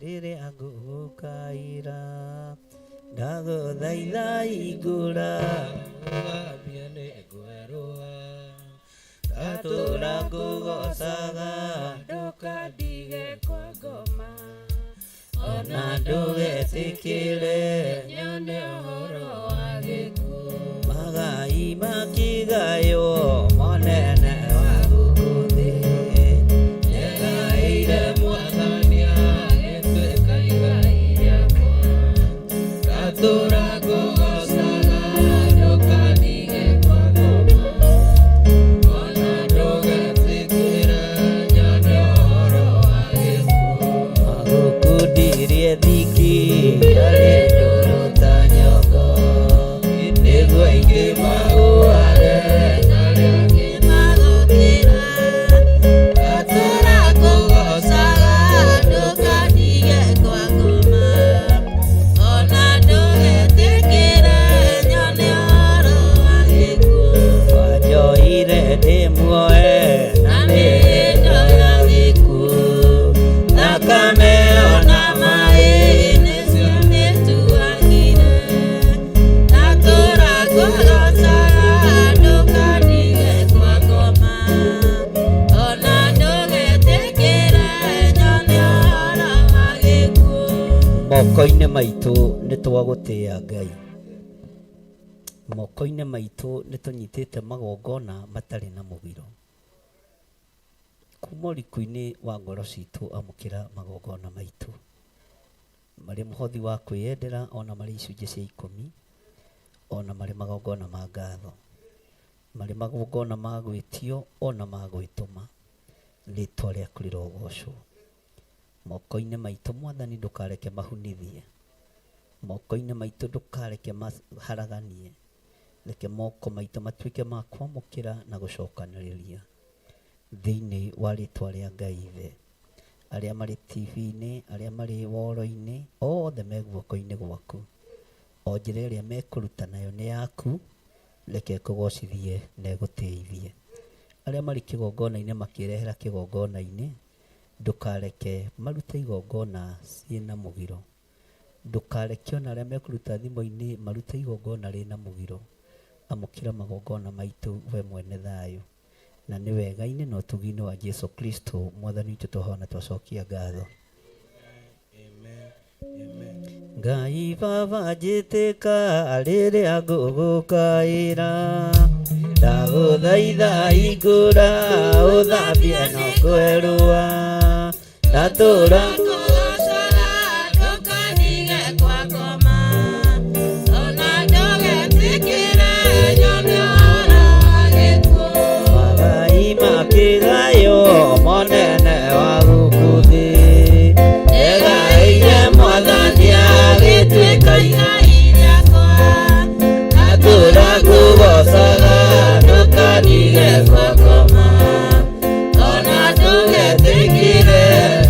rĩrĩa ngũgũkaĩra, ndagũthaitha hingũra. Ngambia nĩ ngwerũha, ndatũra ngũgocaga, ndũkandige kwa ngoma, ona ndũgetĩkĩre nyone ũhoro wa gĩkuũ. Magai makĩgaywo monene wa gũkũ thĩ. Nyegaĩire mwathani agĩtuĩka igai rĩakwa, ndatũra ngũgocaga, ndũkandige kwa ngoma, ona ndũgetĩkĩre nyone ũhoro wa gĩkuũ. Magũkundirie thiki yarĩ ndũrũ ta nyongo. maitũ nĩ twagũtĩĩa Ngai. Moko-inĩ maitũ nĩ tũnyitĩte magongona matarĩ na mũgiro. Kuma ũriku-inĩ wa ngoro citũ amũkĩra magongona maitũ. Marĩ mũhothi wa kwĩyendera ona marĩ icunjĩ cia ikũmi, ona marĩ magongona ma ngatho, marĩ magongona ma gwĩtio ona ma gwĩtũma. Rĩtwa rĩaku rĩrogocwo. Moko-inĩ maitũ Mwathani ndũkareke mahunithie. Moko-inĩ maitũ ndũkareke maharaganie. Reke moko maitũ matuĩke ma kwamũkĩra na gũcokanĩrĩria thĩinĩ wa rĩtwa rĩa Ngai Ithe. Arĩa marĩ TV-inĩ, arĩa marĩ woro-inĩ, othe me guoko-inĩ gwaku. O njĩra ĩrĩa mekũruta nayo nĩ yaku, reke ĩkũgocithie na ĩgũtĩithie. Arĩa marĩ kĩgongona-inĩ makĩrehera kĩgongona-inĩ, ndũkareke marute igongona ciĩna mũgiro. Ndũkareke ona arĩa mekũruta thimũ-inĩ marute igongona rĩna mũgiro. Amũkĩra magongona maitũ we mwene thayũ. Na nĩ wega-inĩ na ũtugi-inĩ wa Jesu Kristo mwathani witũ twahoya na twacokia ngatho. Ngai baba njĩtĩka rĩrĩa ngũgũkaĩra, ndagũthaitha hingũra ũthambie na kwerũa, ndatũra magai makĩgayo monene wa gũkũ thĩ, egaĩire mwathani agĩtuĩka igai rĩakwa, ndatũra ngũgoocaga ndũkandige gwakoma, ona ndũgetĩkĩre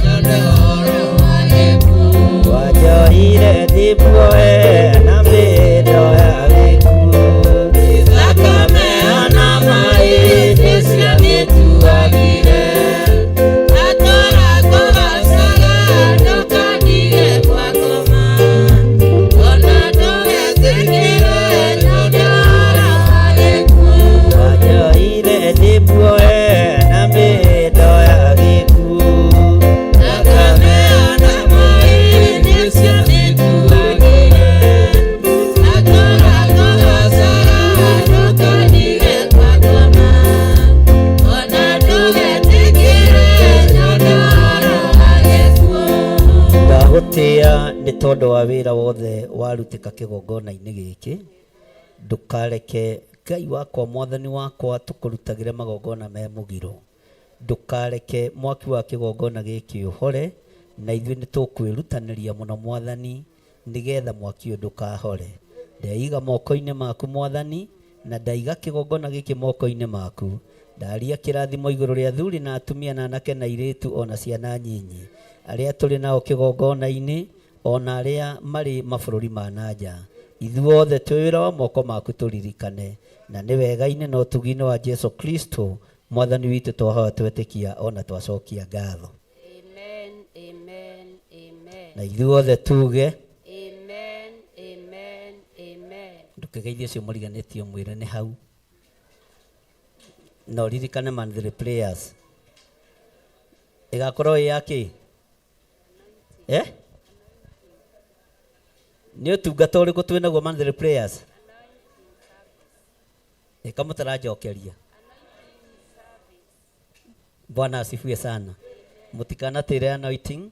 nyone ũhoro wa gĩkuũ. Wanjohire ndĩmuohe na mĩhĩndo ya gĩkuũ, thakame ona maĩ nĩcio mĩtuagire, ndatũra ngũgoocaga ndũkandige gwakoma, ona ndũgetĩkĩre nyone ũhoro wa gĩkuũ. Wanjohire ndĩmuohe na mĩhĩndo ya gĩkuũ, thakame ona maĩ nĩcio mĩtuagire, ndatũra ngũgoocaga ndũkandige gwakoma, ona ndũgetĩkĩre nyone ũhoro wa gĩkuũ. Ndagũtĩĩa nĩ tondũ wa wĩra wothe warutĩka kĩgongona-inĩ gĩkĩ. Ndũkareke Ngai wakwa mwathani wakwa tũkũrutagĩre magongona me mũgiro. Ndũkareke mwaki wa kĩgongona gĩkĩ ũhore, na ithuĩ nĩ tũkwĩrutanĩria mũno mwathani nĩgetha mwaki ũyũ ndũkahore. Ndeiga moko-inĩ maku mwathani, na ndaiga kĩgongona gĩkĩ moko-inĩ maku. Ndaria kĩrathimo igũrũ rĩa athuri na atumia na anake na airĩtu ona ciana nyinyi, arĩa tũrĩ nao kĩgongona-inĩ ona arĩa marĩ mabũrũri ma na nja. Ithuothe twĩ wĩra wa moko maku tũririkane, na nĩ wega-inĩ na ũtugi-inĩ wa Jesu Kristo mwathani witũ twahoya twetĩkia ona twacokia ngatho. Amen, amen, amen. Na ithuothe tuge Amen, amen, amen. Ndũkĩgeithie ũcio mũriganĩtie mwĩre nĩ hau. Na ũririkane monthly prayers. Ĩgakorwo ĩ ya kĩ? Eh? Nĩ ũtungata ũrĩkũ twĩ naguo monthly prayers? Ĩka mũtaranjokeria. Bwana asifiwe sana. Mũtikanatĩre anointing.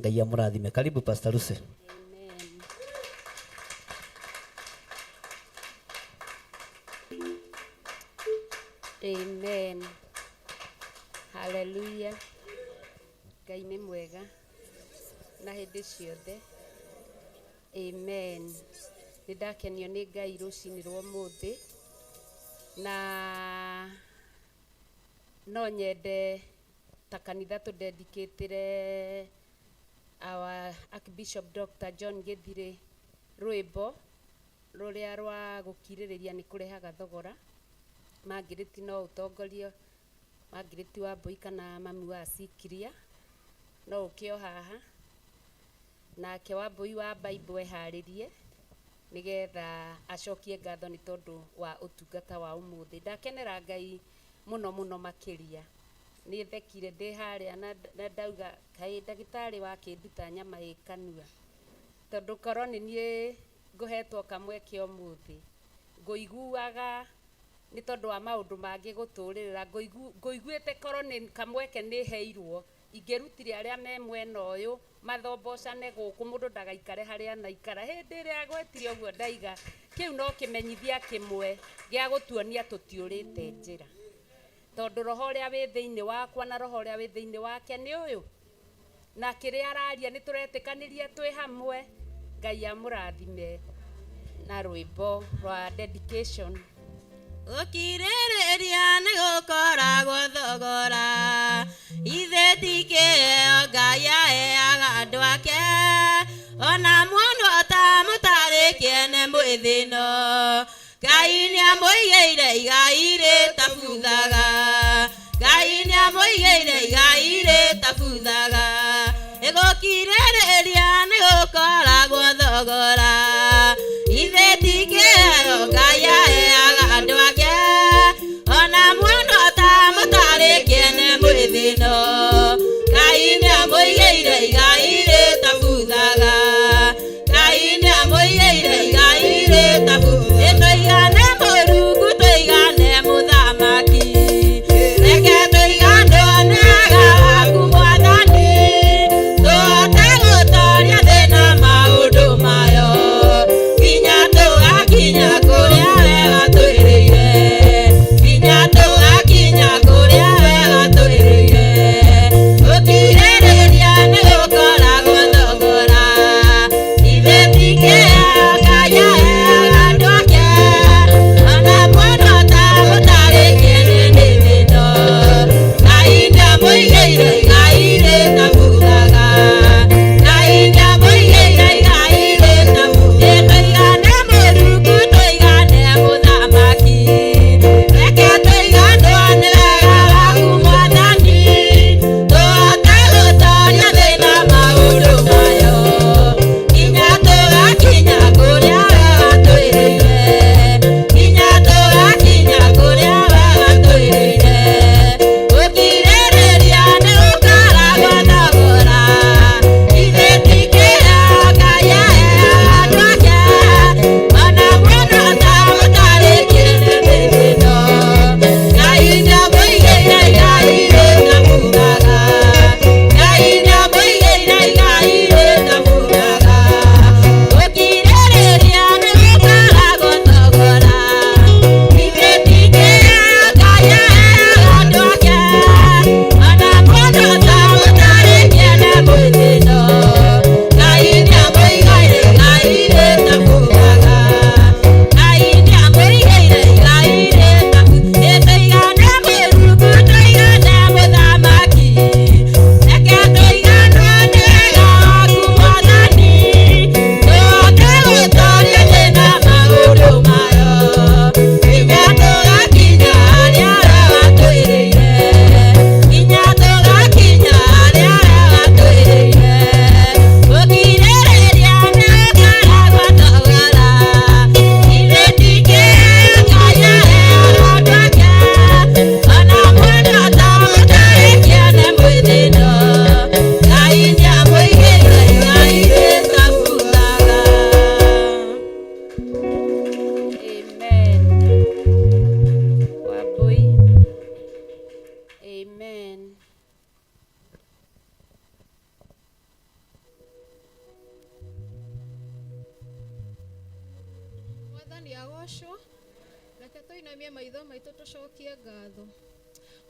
Ngai amũrathime. Karibu Pastor Lucy. Amen. Hallelujah. Ngai nĩ mwega na hĩndĩ ciothe. Amen. Nĩ ndakenio nĩ Ngai rũcinĩ rwa ũmũthĩ, na no nyende ta kanitha tũdedicatĩre our Archbishop Dr. John Gĩthirĩ rwĩmbo rũrĩa rwa gũkirĩrĩria nĩ kũrehaga thogora. Margaret no ũtongorio, Margaret wa Mbui kana mami wa Sikiria no ũke o haha, nake wa Mbui wa Bible eharĩrie nĩgetha acokie ngatho nĩ tondũ wa ũtungata wa ũmũthĩ. Ndakenera Ngai mũno mũno makĩria. Nĩ thekire ndĩ harĩa na ndauga kaĩ ndagĩtarĩ wakĩnduta nyama ĩ kanua. Tondũ korwo nĩ niĩ ngũhetwo kamweke ũmũthĩ, ngũiguaga nĩ tondũ wa maũndũ mangĩ gũtũrĩrĩra, ngũiguĩte korwo nĩ kamweke nĩ heirwo, ingĩrutire arĩa me mwena ũyũ mathombocane gũkũ, mũndũ ndagaikare harĩa anaikara. Hĩndĩ ĩrĩa agwetire ũguo ndaiga, kĩu no kĩmenyithia kĩmwe gĩa gũtuonia tũtiũrĩte njĩra. Tondũ roho ũrĩa wĩ thĩinĩ wakwa na roho ũrĩa wĩ thĩinĩ wake nĩ ũyũ. Na kĩrĩa araria nĩ tũretĩkanĩria twĩ hamwe. Ngai amũrathime na rwĩmbo rwa dedication. Gũkirĩrĩria nĩ gũkoragwo thogora, ithe ti kĩheo Ngai aheaga andũ ake, ona muonwo ta mũtarĩ kĩene mwĩthĩno, Ngai nĩamũigĩire igai rĩtabuthaga, Ngai nĩamũigĩire igai rĩtabuthaga, gũkirĩrĩria nĩ gũkoragwo thogora, ithe ti kĩheo Ngai aheaga andũ ake, ona muonwo ta mũtarĩ kĩene mwĩthĩno, Ngai nĩamũigĩire igai rĩtabuthaga, Ngai nĩamũigĩire igai rĩtabuthaga. Tũigane Mũrungu, tũigane Mũthamaki, reke tũiganwo nĩ wega waku Mwathani, tũhote gũtooria thĩna maũndũ mayo, nginya tũgakinya kũrĩa we watwĩrĩire, nginya tũgakinya kũrĩa we watwĩrĩire. Gũkirĩrĩria nĩ gũkoragwo thogora, ithe ti kĩheo Ngai aheaga andũ ake, ona muonwo ta mũtarĩ kĩene nĩ thĩno, Ngai nĩamũigĩire igai rĩtabuthaga, Ngai nĩamũigĩire igai rĩtabuthaga. Tũigane Mũrungu, tũigane Mũthamaki, reke tũiganwo nĩ wega waku Mwathani, tũhote gũtooria thĩna maũndũ mayo, nginya tũgakinya kũrĩa we watwĩrĩire, nginya tũgakinya kũrĩa we watwĩrĩire. Gũkirĩrĩria nĩ gũkoragwo thogora, ithe ti kĩheo Ngai aheaga andũ ake, ona muonwo ta mũtarĩ kĩene nĩ thĩno, Ngai nĩamũigĩire igai rĩtabuthaga, Ngai nĩamũigĩire igai rĩtabuthaga. Gũkirĩrĩria nĩ gũkoragwo thogora, ithe ti kĩheo Ngai aheaga andũ ake, ona muonwo ta mũtarĩ kĩene mwĩthĩno, Ngai nĩamũigĩire igai rĩtabuthaga, Ngai nĩamũigĩire igai rĩtabuthaga. Tũigane Mũrungu, tũigane Mũthamaki, reke tũiganwo nĩ wega waku Mwathani, tũhote gũtooria thĩna maũndũ mayo, nginya tũgakinya harĩa we watwĩrĩire, nginya tũgakinya harĩa we watwĩrĩire. Gũkirĩrĩria nĩ gũkoragwo thogora, ithe ti kĩheo Ngai aheaga andũ ake, ona muonwo ta mũtarĩ kĩene mwĩthĩno, Ngai nĩamũigĩire igai rĩtabuthaga. Amen. Wambui. Amen. Mwathani agocwo. Reke tũinamie maitho maitũ tũcokie ngatho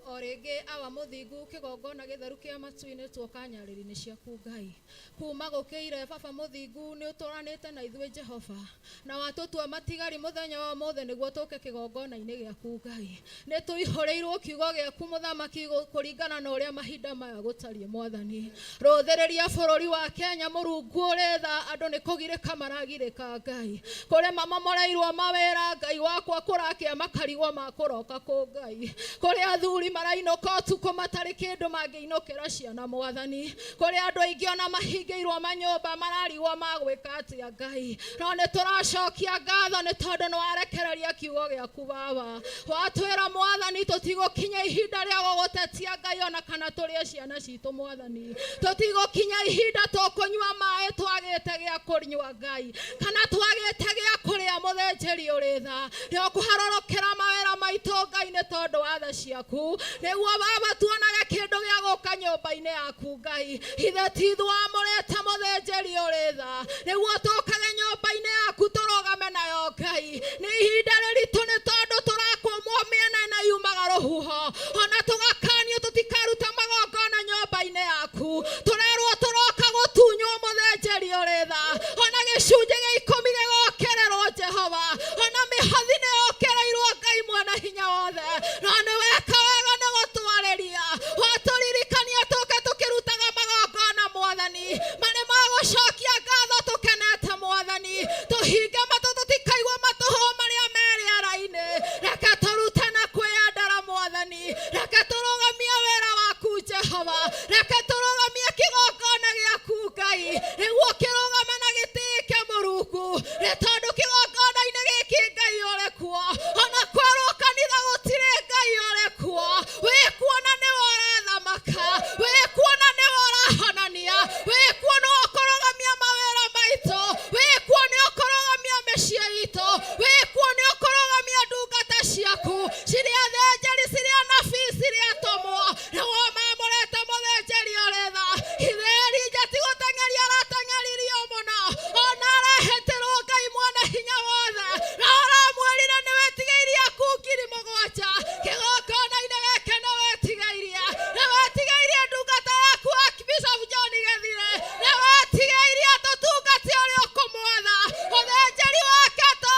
o rĩngĩ. Awa mũthingu, kĩgongona gĩtheru kĩa matu-inĩ, tuoka nyarĩrĩ-inĩ ciaku Ngai, kuma gũkĩire baba mũthingu, nĩ ũtũranĩte na ithuĩ Jehova, na watũtua matigari mũthenya wa ũmũthĩ nĩguo tũke kĩgongona-inĩ gĩaku Ngai. Nĩ tũihũrĩirwo kiugo gĩaku mũthamaki, kũringana na ũrĩa mahinda maya gũtariĩ. Mwathani, rũthĩrĩria bũrũri wa Kenya. Mũrungu ũrĩ tha, andũ nĩ kũgirĩka maragirĩka Ngai, kũrĩ mamomoreirwo mawĩra Ngai wakwa, kũrakĩa makarigwo makũroka kũ Ngai, kũrĩ athuri Athuri marainũka ũtukũ matarĩ kĩndũ mangĩinũkĩra ciana mwathani. Kũrĩ andũ aingĩ ona mahingĩirwo manyũmba mararigwo magwĩka atĩa Ngai. No nĩ tũracokia ngatho nĩ tondũ nĩ warekereria kiugo gĩaku baba. Watwĩra mwathani tũtigũkinya ihinda rĩa gũgũtetia Ngai ona kana tũrĩe ciana citũ mwathani. Tũtigũkinya ihinda tũkũnyua maĩ twagĩte gĩa kũnyua Ngai kana twagĩte gĩa kũrĩa mũthĩnjĩri ũrĩ tha. Nĩ ũkũharũrũkĩra mawĩra maitũ Ngai nĩ tondũ wa tha ciaku nĩguo baba tuonage kĩndũ gĩa gũka nyũmba-inĩ yaku Ngai. Ithe ti ithuĩ wamũrĩte mũthĩnjĩri ũrĩ tha nĩguo tũkage nyũmba-inĩ yaku tũrũgame nayo Ngai. Nĩ ihinda rĩritũ nĩ tondũ tũrakũmwo mĩena ĩna yumaga rũhuho ona tũgakanio tũtikaruta magongona nyũmba-inĩ yaku. Tũrerwo tũroka gũtunywo mũthĩnjĩri ũrĩ tha ona gĩcunjĩ gĩa ikũmi gĩgokererwo Jehova ona mĩhothi nĩ yũkĩrĩirwo Ngai mwene hinya wothe. No nĩ weka wega nĩ gũtwarĩria watũririkania tũke tũkĩrutaga magongona mwathani marĩ ma gũcokia ngatho tũkenete mwathani. Tũhinge matũ tũtikaigua matũhũ marĩa me rĩera-inĩ. Reke tũrute na kwĩyendera mwathani. Reke tũrũgamie wĩra waku Jehova. Reke tũrũgamie kĩgongona gĩaku Ngai nĩguo kĩrũgame na gĩtĩĩke Mũrungu nĩ tondũ kĩgongona-inĩ gĩkĩ Ngai ũrĩ kuo. Ona kwerwo kanitha gũtirĩ Ngai ũrĩ kuo. Wĩ kuo na nĩwe ũrathamaka, wĩ kuo na nĩwe ũrahonania, wĩ kuo nĩwe ũkũrũgamia mawĩra maitũ, wĩ kuo nĩ ũkũrũgamia mĩciĩ itũ, wĩ kuo nĩ ũkũrũgamia ndungata ciaku cirĩ athĩnjĩri, cirĩ anabii, cirĩ atũmwo. Nĩwe mamũrĩte mũthĩnjĩri ũrĩ tha. Ithe Elija ti gũteng'eria arateng'eririo mũno ona arehĩtĩrwo Ngai mwene hinya wothe na ũramwĩrire nĩ wetigĩirie aku 7,000 kĩgongona-inĩ gĩkĩ nĩ wetigĩirie, nĩ wetigĩirie ndungata yaku Archbishop John Gĩthire, nĩ wetigĩirie tũtungate ũrĩa ũkũmwatha ũthĩnjĩri wake tũ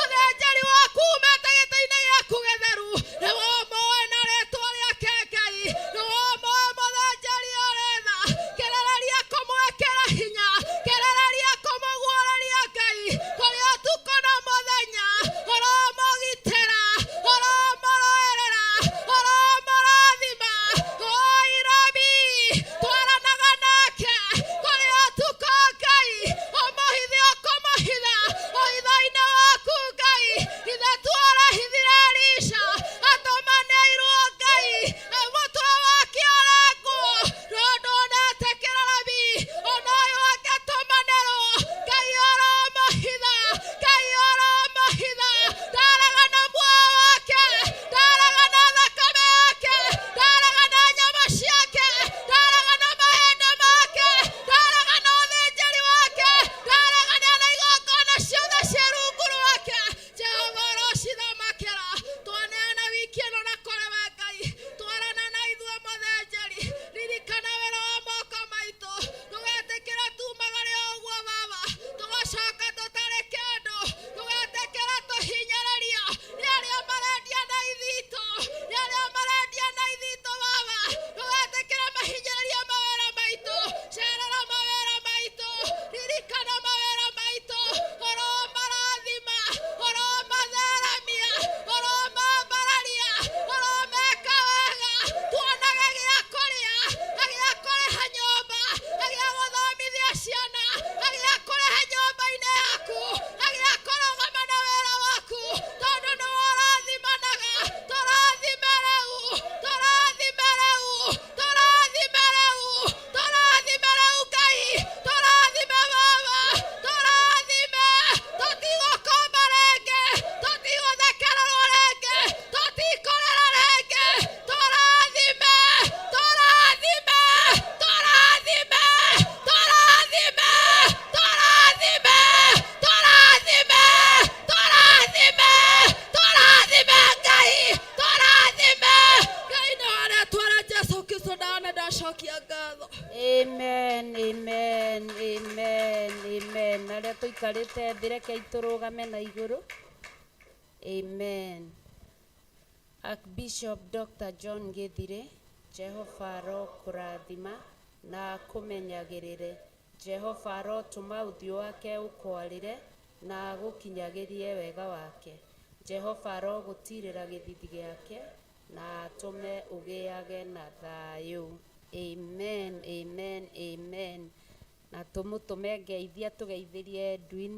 ũthĩnjĩri waku umĩte gĩtĩ-inĩ gĩaku gĩtheru. Nĩwe ũmũĩ na rĩtwa rĩake Ngai, nĩwe ũmũĩ mũthĩnjĩri ũrĩ tha. Kĩrĩrĩria kũmwĩkĩra hinya, kĩrĩrĩria kũmũguũrĩria Ngai kũrĩ ũtukũ na mũthenya. Ũromũgitĩra, ũromũrũĩrĩra, ũromũrathima. Oi Rabi, twaranaga nake kũrĩ ũtukũ Ngai, ũmũhithe ũkũmũhitha ũhitho-inĩ waku Ngai. Ithe tuorahithire Elisha atũmanĩirwo Ngai mũtwe wake ũrengwo no ndonetĩkĩra Rabi ona ũyũ angĩtũmanĩrwo Ngai ũromũhitha, Ngai ũromũhitha. Ndaraga na muoyo wake, ndaraga na thakame yake, ndaraga na nyama ciake, ndaraga na mahĩndĩ make, ndaraga na ũthĩnjĩri wake, ndaraga na igongona ciothe ciĩ rungu rwake. Jehova ũrocithamakĩra. Twaneana wiki ĩno na kũrĩ we Ngai, twarana na ithuĩ mũthĩnjĩri. Ririkana wĩra wa moko maitũ, ndũgetĩkĩre tumagare o ũguo baba tũgacoka tũtarĩ kĩndũ. Ndũgetĩkĩre tũhinyĩrĩrio nĩ arĩa marendia na ithitũ, nĩ arĩa marendia na ithitũ baba. Ndũgetĩkĩre mahinyĩrĩrie mawĩra maitũ. Cerera mawĩra maitũ, ririkana mawĩra maitũ, ũromarathima, ũromatheramia, ũromambararia, ũromeka wega, tuonage gĩa kũrĩa, gĩa kũrĩha nyũmba, gĩa gũthomithia ciana, gĩa kũrĩha nyũmba-inĩ yaku, gĩa kũrũgama na wĩra waku, tondũ nĩwe ũrathimanaga. Tũrathime rĩu, tũrathime rĩu, tũrathime rĩu, tũrathime rĩu Ngai, tũrathime baba, tũrathime. Tũtigũkomba rĩngĩ, tũtigũthekererwo rĩngĩ, tũtikũrĩra rĩngĩ. Tũrathime, tũrathime, tũrathime, tũrathime, tũrathime, tũrathime, tũrathime, tũrathime Ngai, tũrathime Ngai. Nĩ warĩtwa rĩa Jesu Kristo ndana ndacokia ngatho. Amen, amen, amen, amen. Arĩa tũikarĩte thĩ rekei tũrũgame na igũrũ. Amen. Archbishop Dr. John Gĩthire, Jehova arokũrathima na akũmenyagĩrĩre. Jehova arotũma ũthiũ wake ũkwarĩre na agũkinyagĩrie wega wake. Jehova arogũtirĩra gĩthithi gĩake Na atũme ũgĩage na thayũ. Amen, amen, amen. Na tũmũtũme ngeithia tũgeithĩrie Edwin.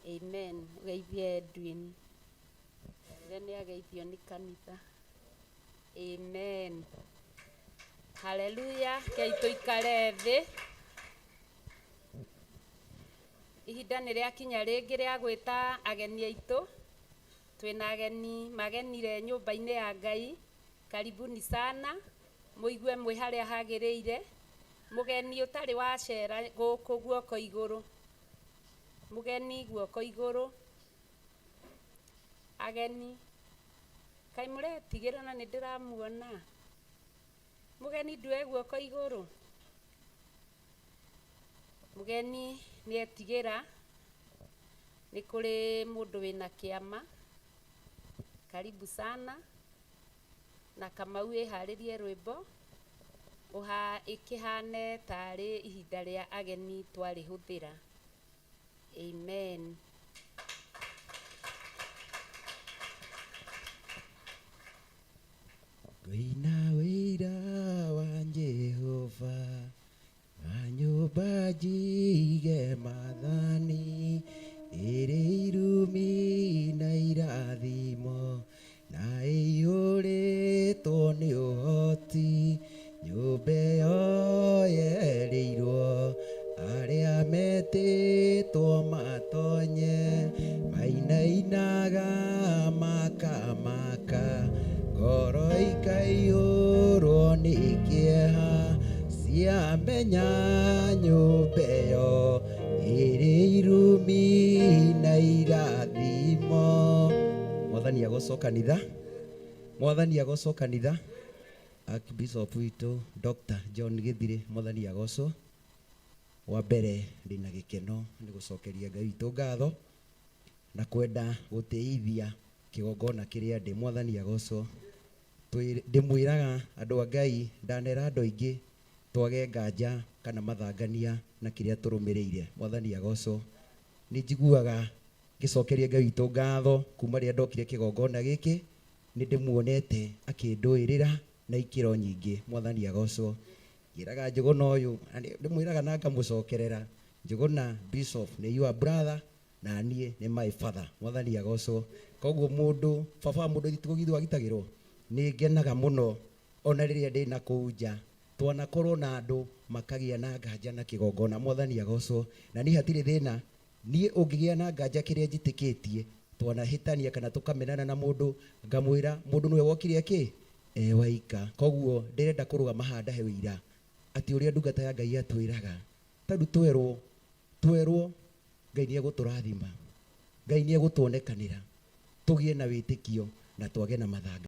Amen. Ũgeithie Edwin. Rĩrĩa nĩ ageithio nĩ kanitha. Amen. Haleluya. Kei tũikare thĩ. Ihinda nĩ rĩakinya rĩngĩ rĩa gwĩta ageni aitũ. Twĩna ageni magenire nyũmba-inĩ ya Ngai. Karibuni sana. Mũigue mwĩ harĩa hagĩrĩire. Mũgeni ũtarĩ wacera gũkũ guoko igũrũ. Mũgeni guoko igũrũ. Ageni. Kaĩ mũretigĩra na nĩ ndĩramuona. Mũgeni ndue guoko igũrũ. Mũgeni nĩ etigĩra. Nĩ kũrĩ mũndũ wĩna kĩama. Karibu sana. Na Kamau ĩharĩrie rwĩmbo. Ĩkĩhane tarĩ ihinda rĩa ageni twarĩhũthĩra. Amen. Ngũina wĩira wa Jehova na nyũmba njige maathani ĩrĩ irumi na irathimo na ĩiyũrĩtwo nĩ ũhoti nyũmba ĩyo yerĩirwo arĩa metĩtwo matonye mainainaga makamaka ngoro ikaiyũrwo nĩ kĩeha ciamenya nyũmba ĩyo ĩrĩ irumi na irathimo. Mwathani agocwo kanitha. Mwathani agocwo kanitha. Archbishop witũ Dr. John Githire mwathani agocwo. Wa mbere ndĩna gĩkeno nĩ gũcokeria Ngai witũ ngatho na kwenda gũtĩithia kĩgongona kĩrĩa ndĩ. Mwathani agocwo. Ndĩmwĩraga andũ a Ngai ndanera andũ aingĩ twage nganja kana mathangania na kĩrĩa tũrũmĩrĩire. Mwathani agocwo. Nĩ njiguaga ngĩcokeria Ngai witũ ngatho kuma rĩrĩa ndokire kĩgongona gĩkĩ nĩ ndĩmuonete akĩndũĩrĩra na ikĩro nyingĩ. Mwathani agocwo. Njĩraga Njũgũna ũyũ na ndĩmwĩraga na ngamũcokerera Njũgũna Bishop nĩ your brother na niĩ nĩ my father. Mwathani agocwo. Koguo mũndũ baba wa mũndũ tigũgithwo agitagĩrwo. Nĩ ngenaga mũno ona rĩrĩa ndĩna kũu nja twanakorwo na andũ makagĩa na nganja na kĩgongona. Mwathani agocwo. Na niĩ hatirĩ thĩna niĩ ũngĩgĩa na nganja kĩrĩa njĩtĩkĩtie twanahĩtania kana tũkamenana na mũndũ ngamwĩra mũndũ nĩwe wokire akĩ e waika. Koguo ndĩrenda kũrũgama haha ndahe wĩira atĩ ũrĩa ndungata ya Ngai atwĩraga tondũ twerwo Ngai nĩ egũtũrathima, Ngai nĩ egũtuonekanĩra, tũgĩe na wĩtĩkio na twage na mathanga.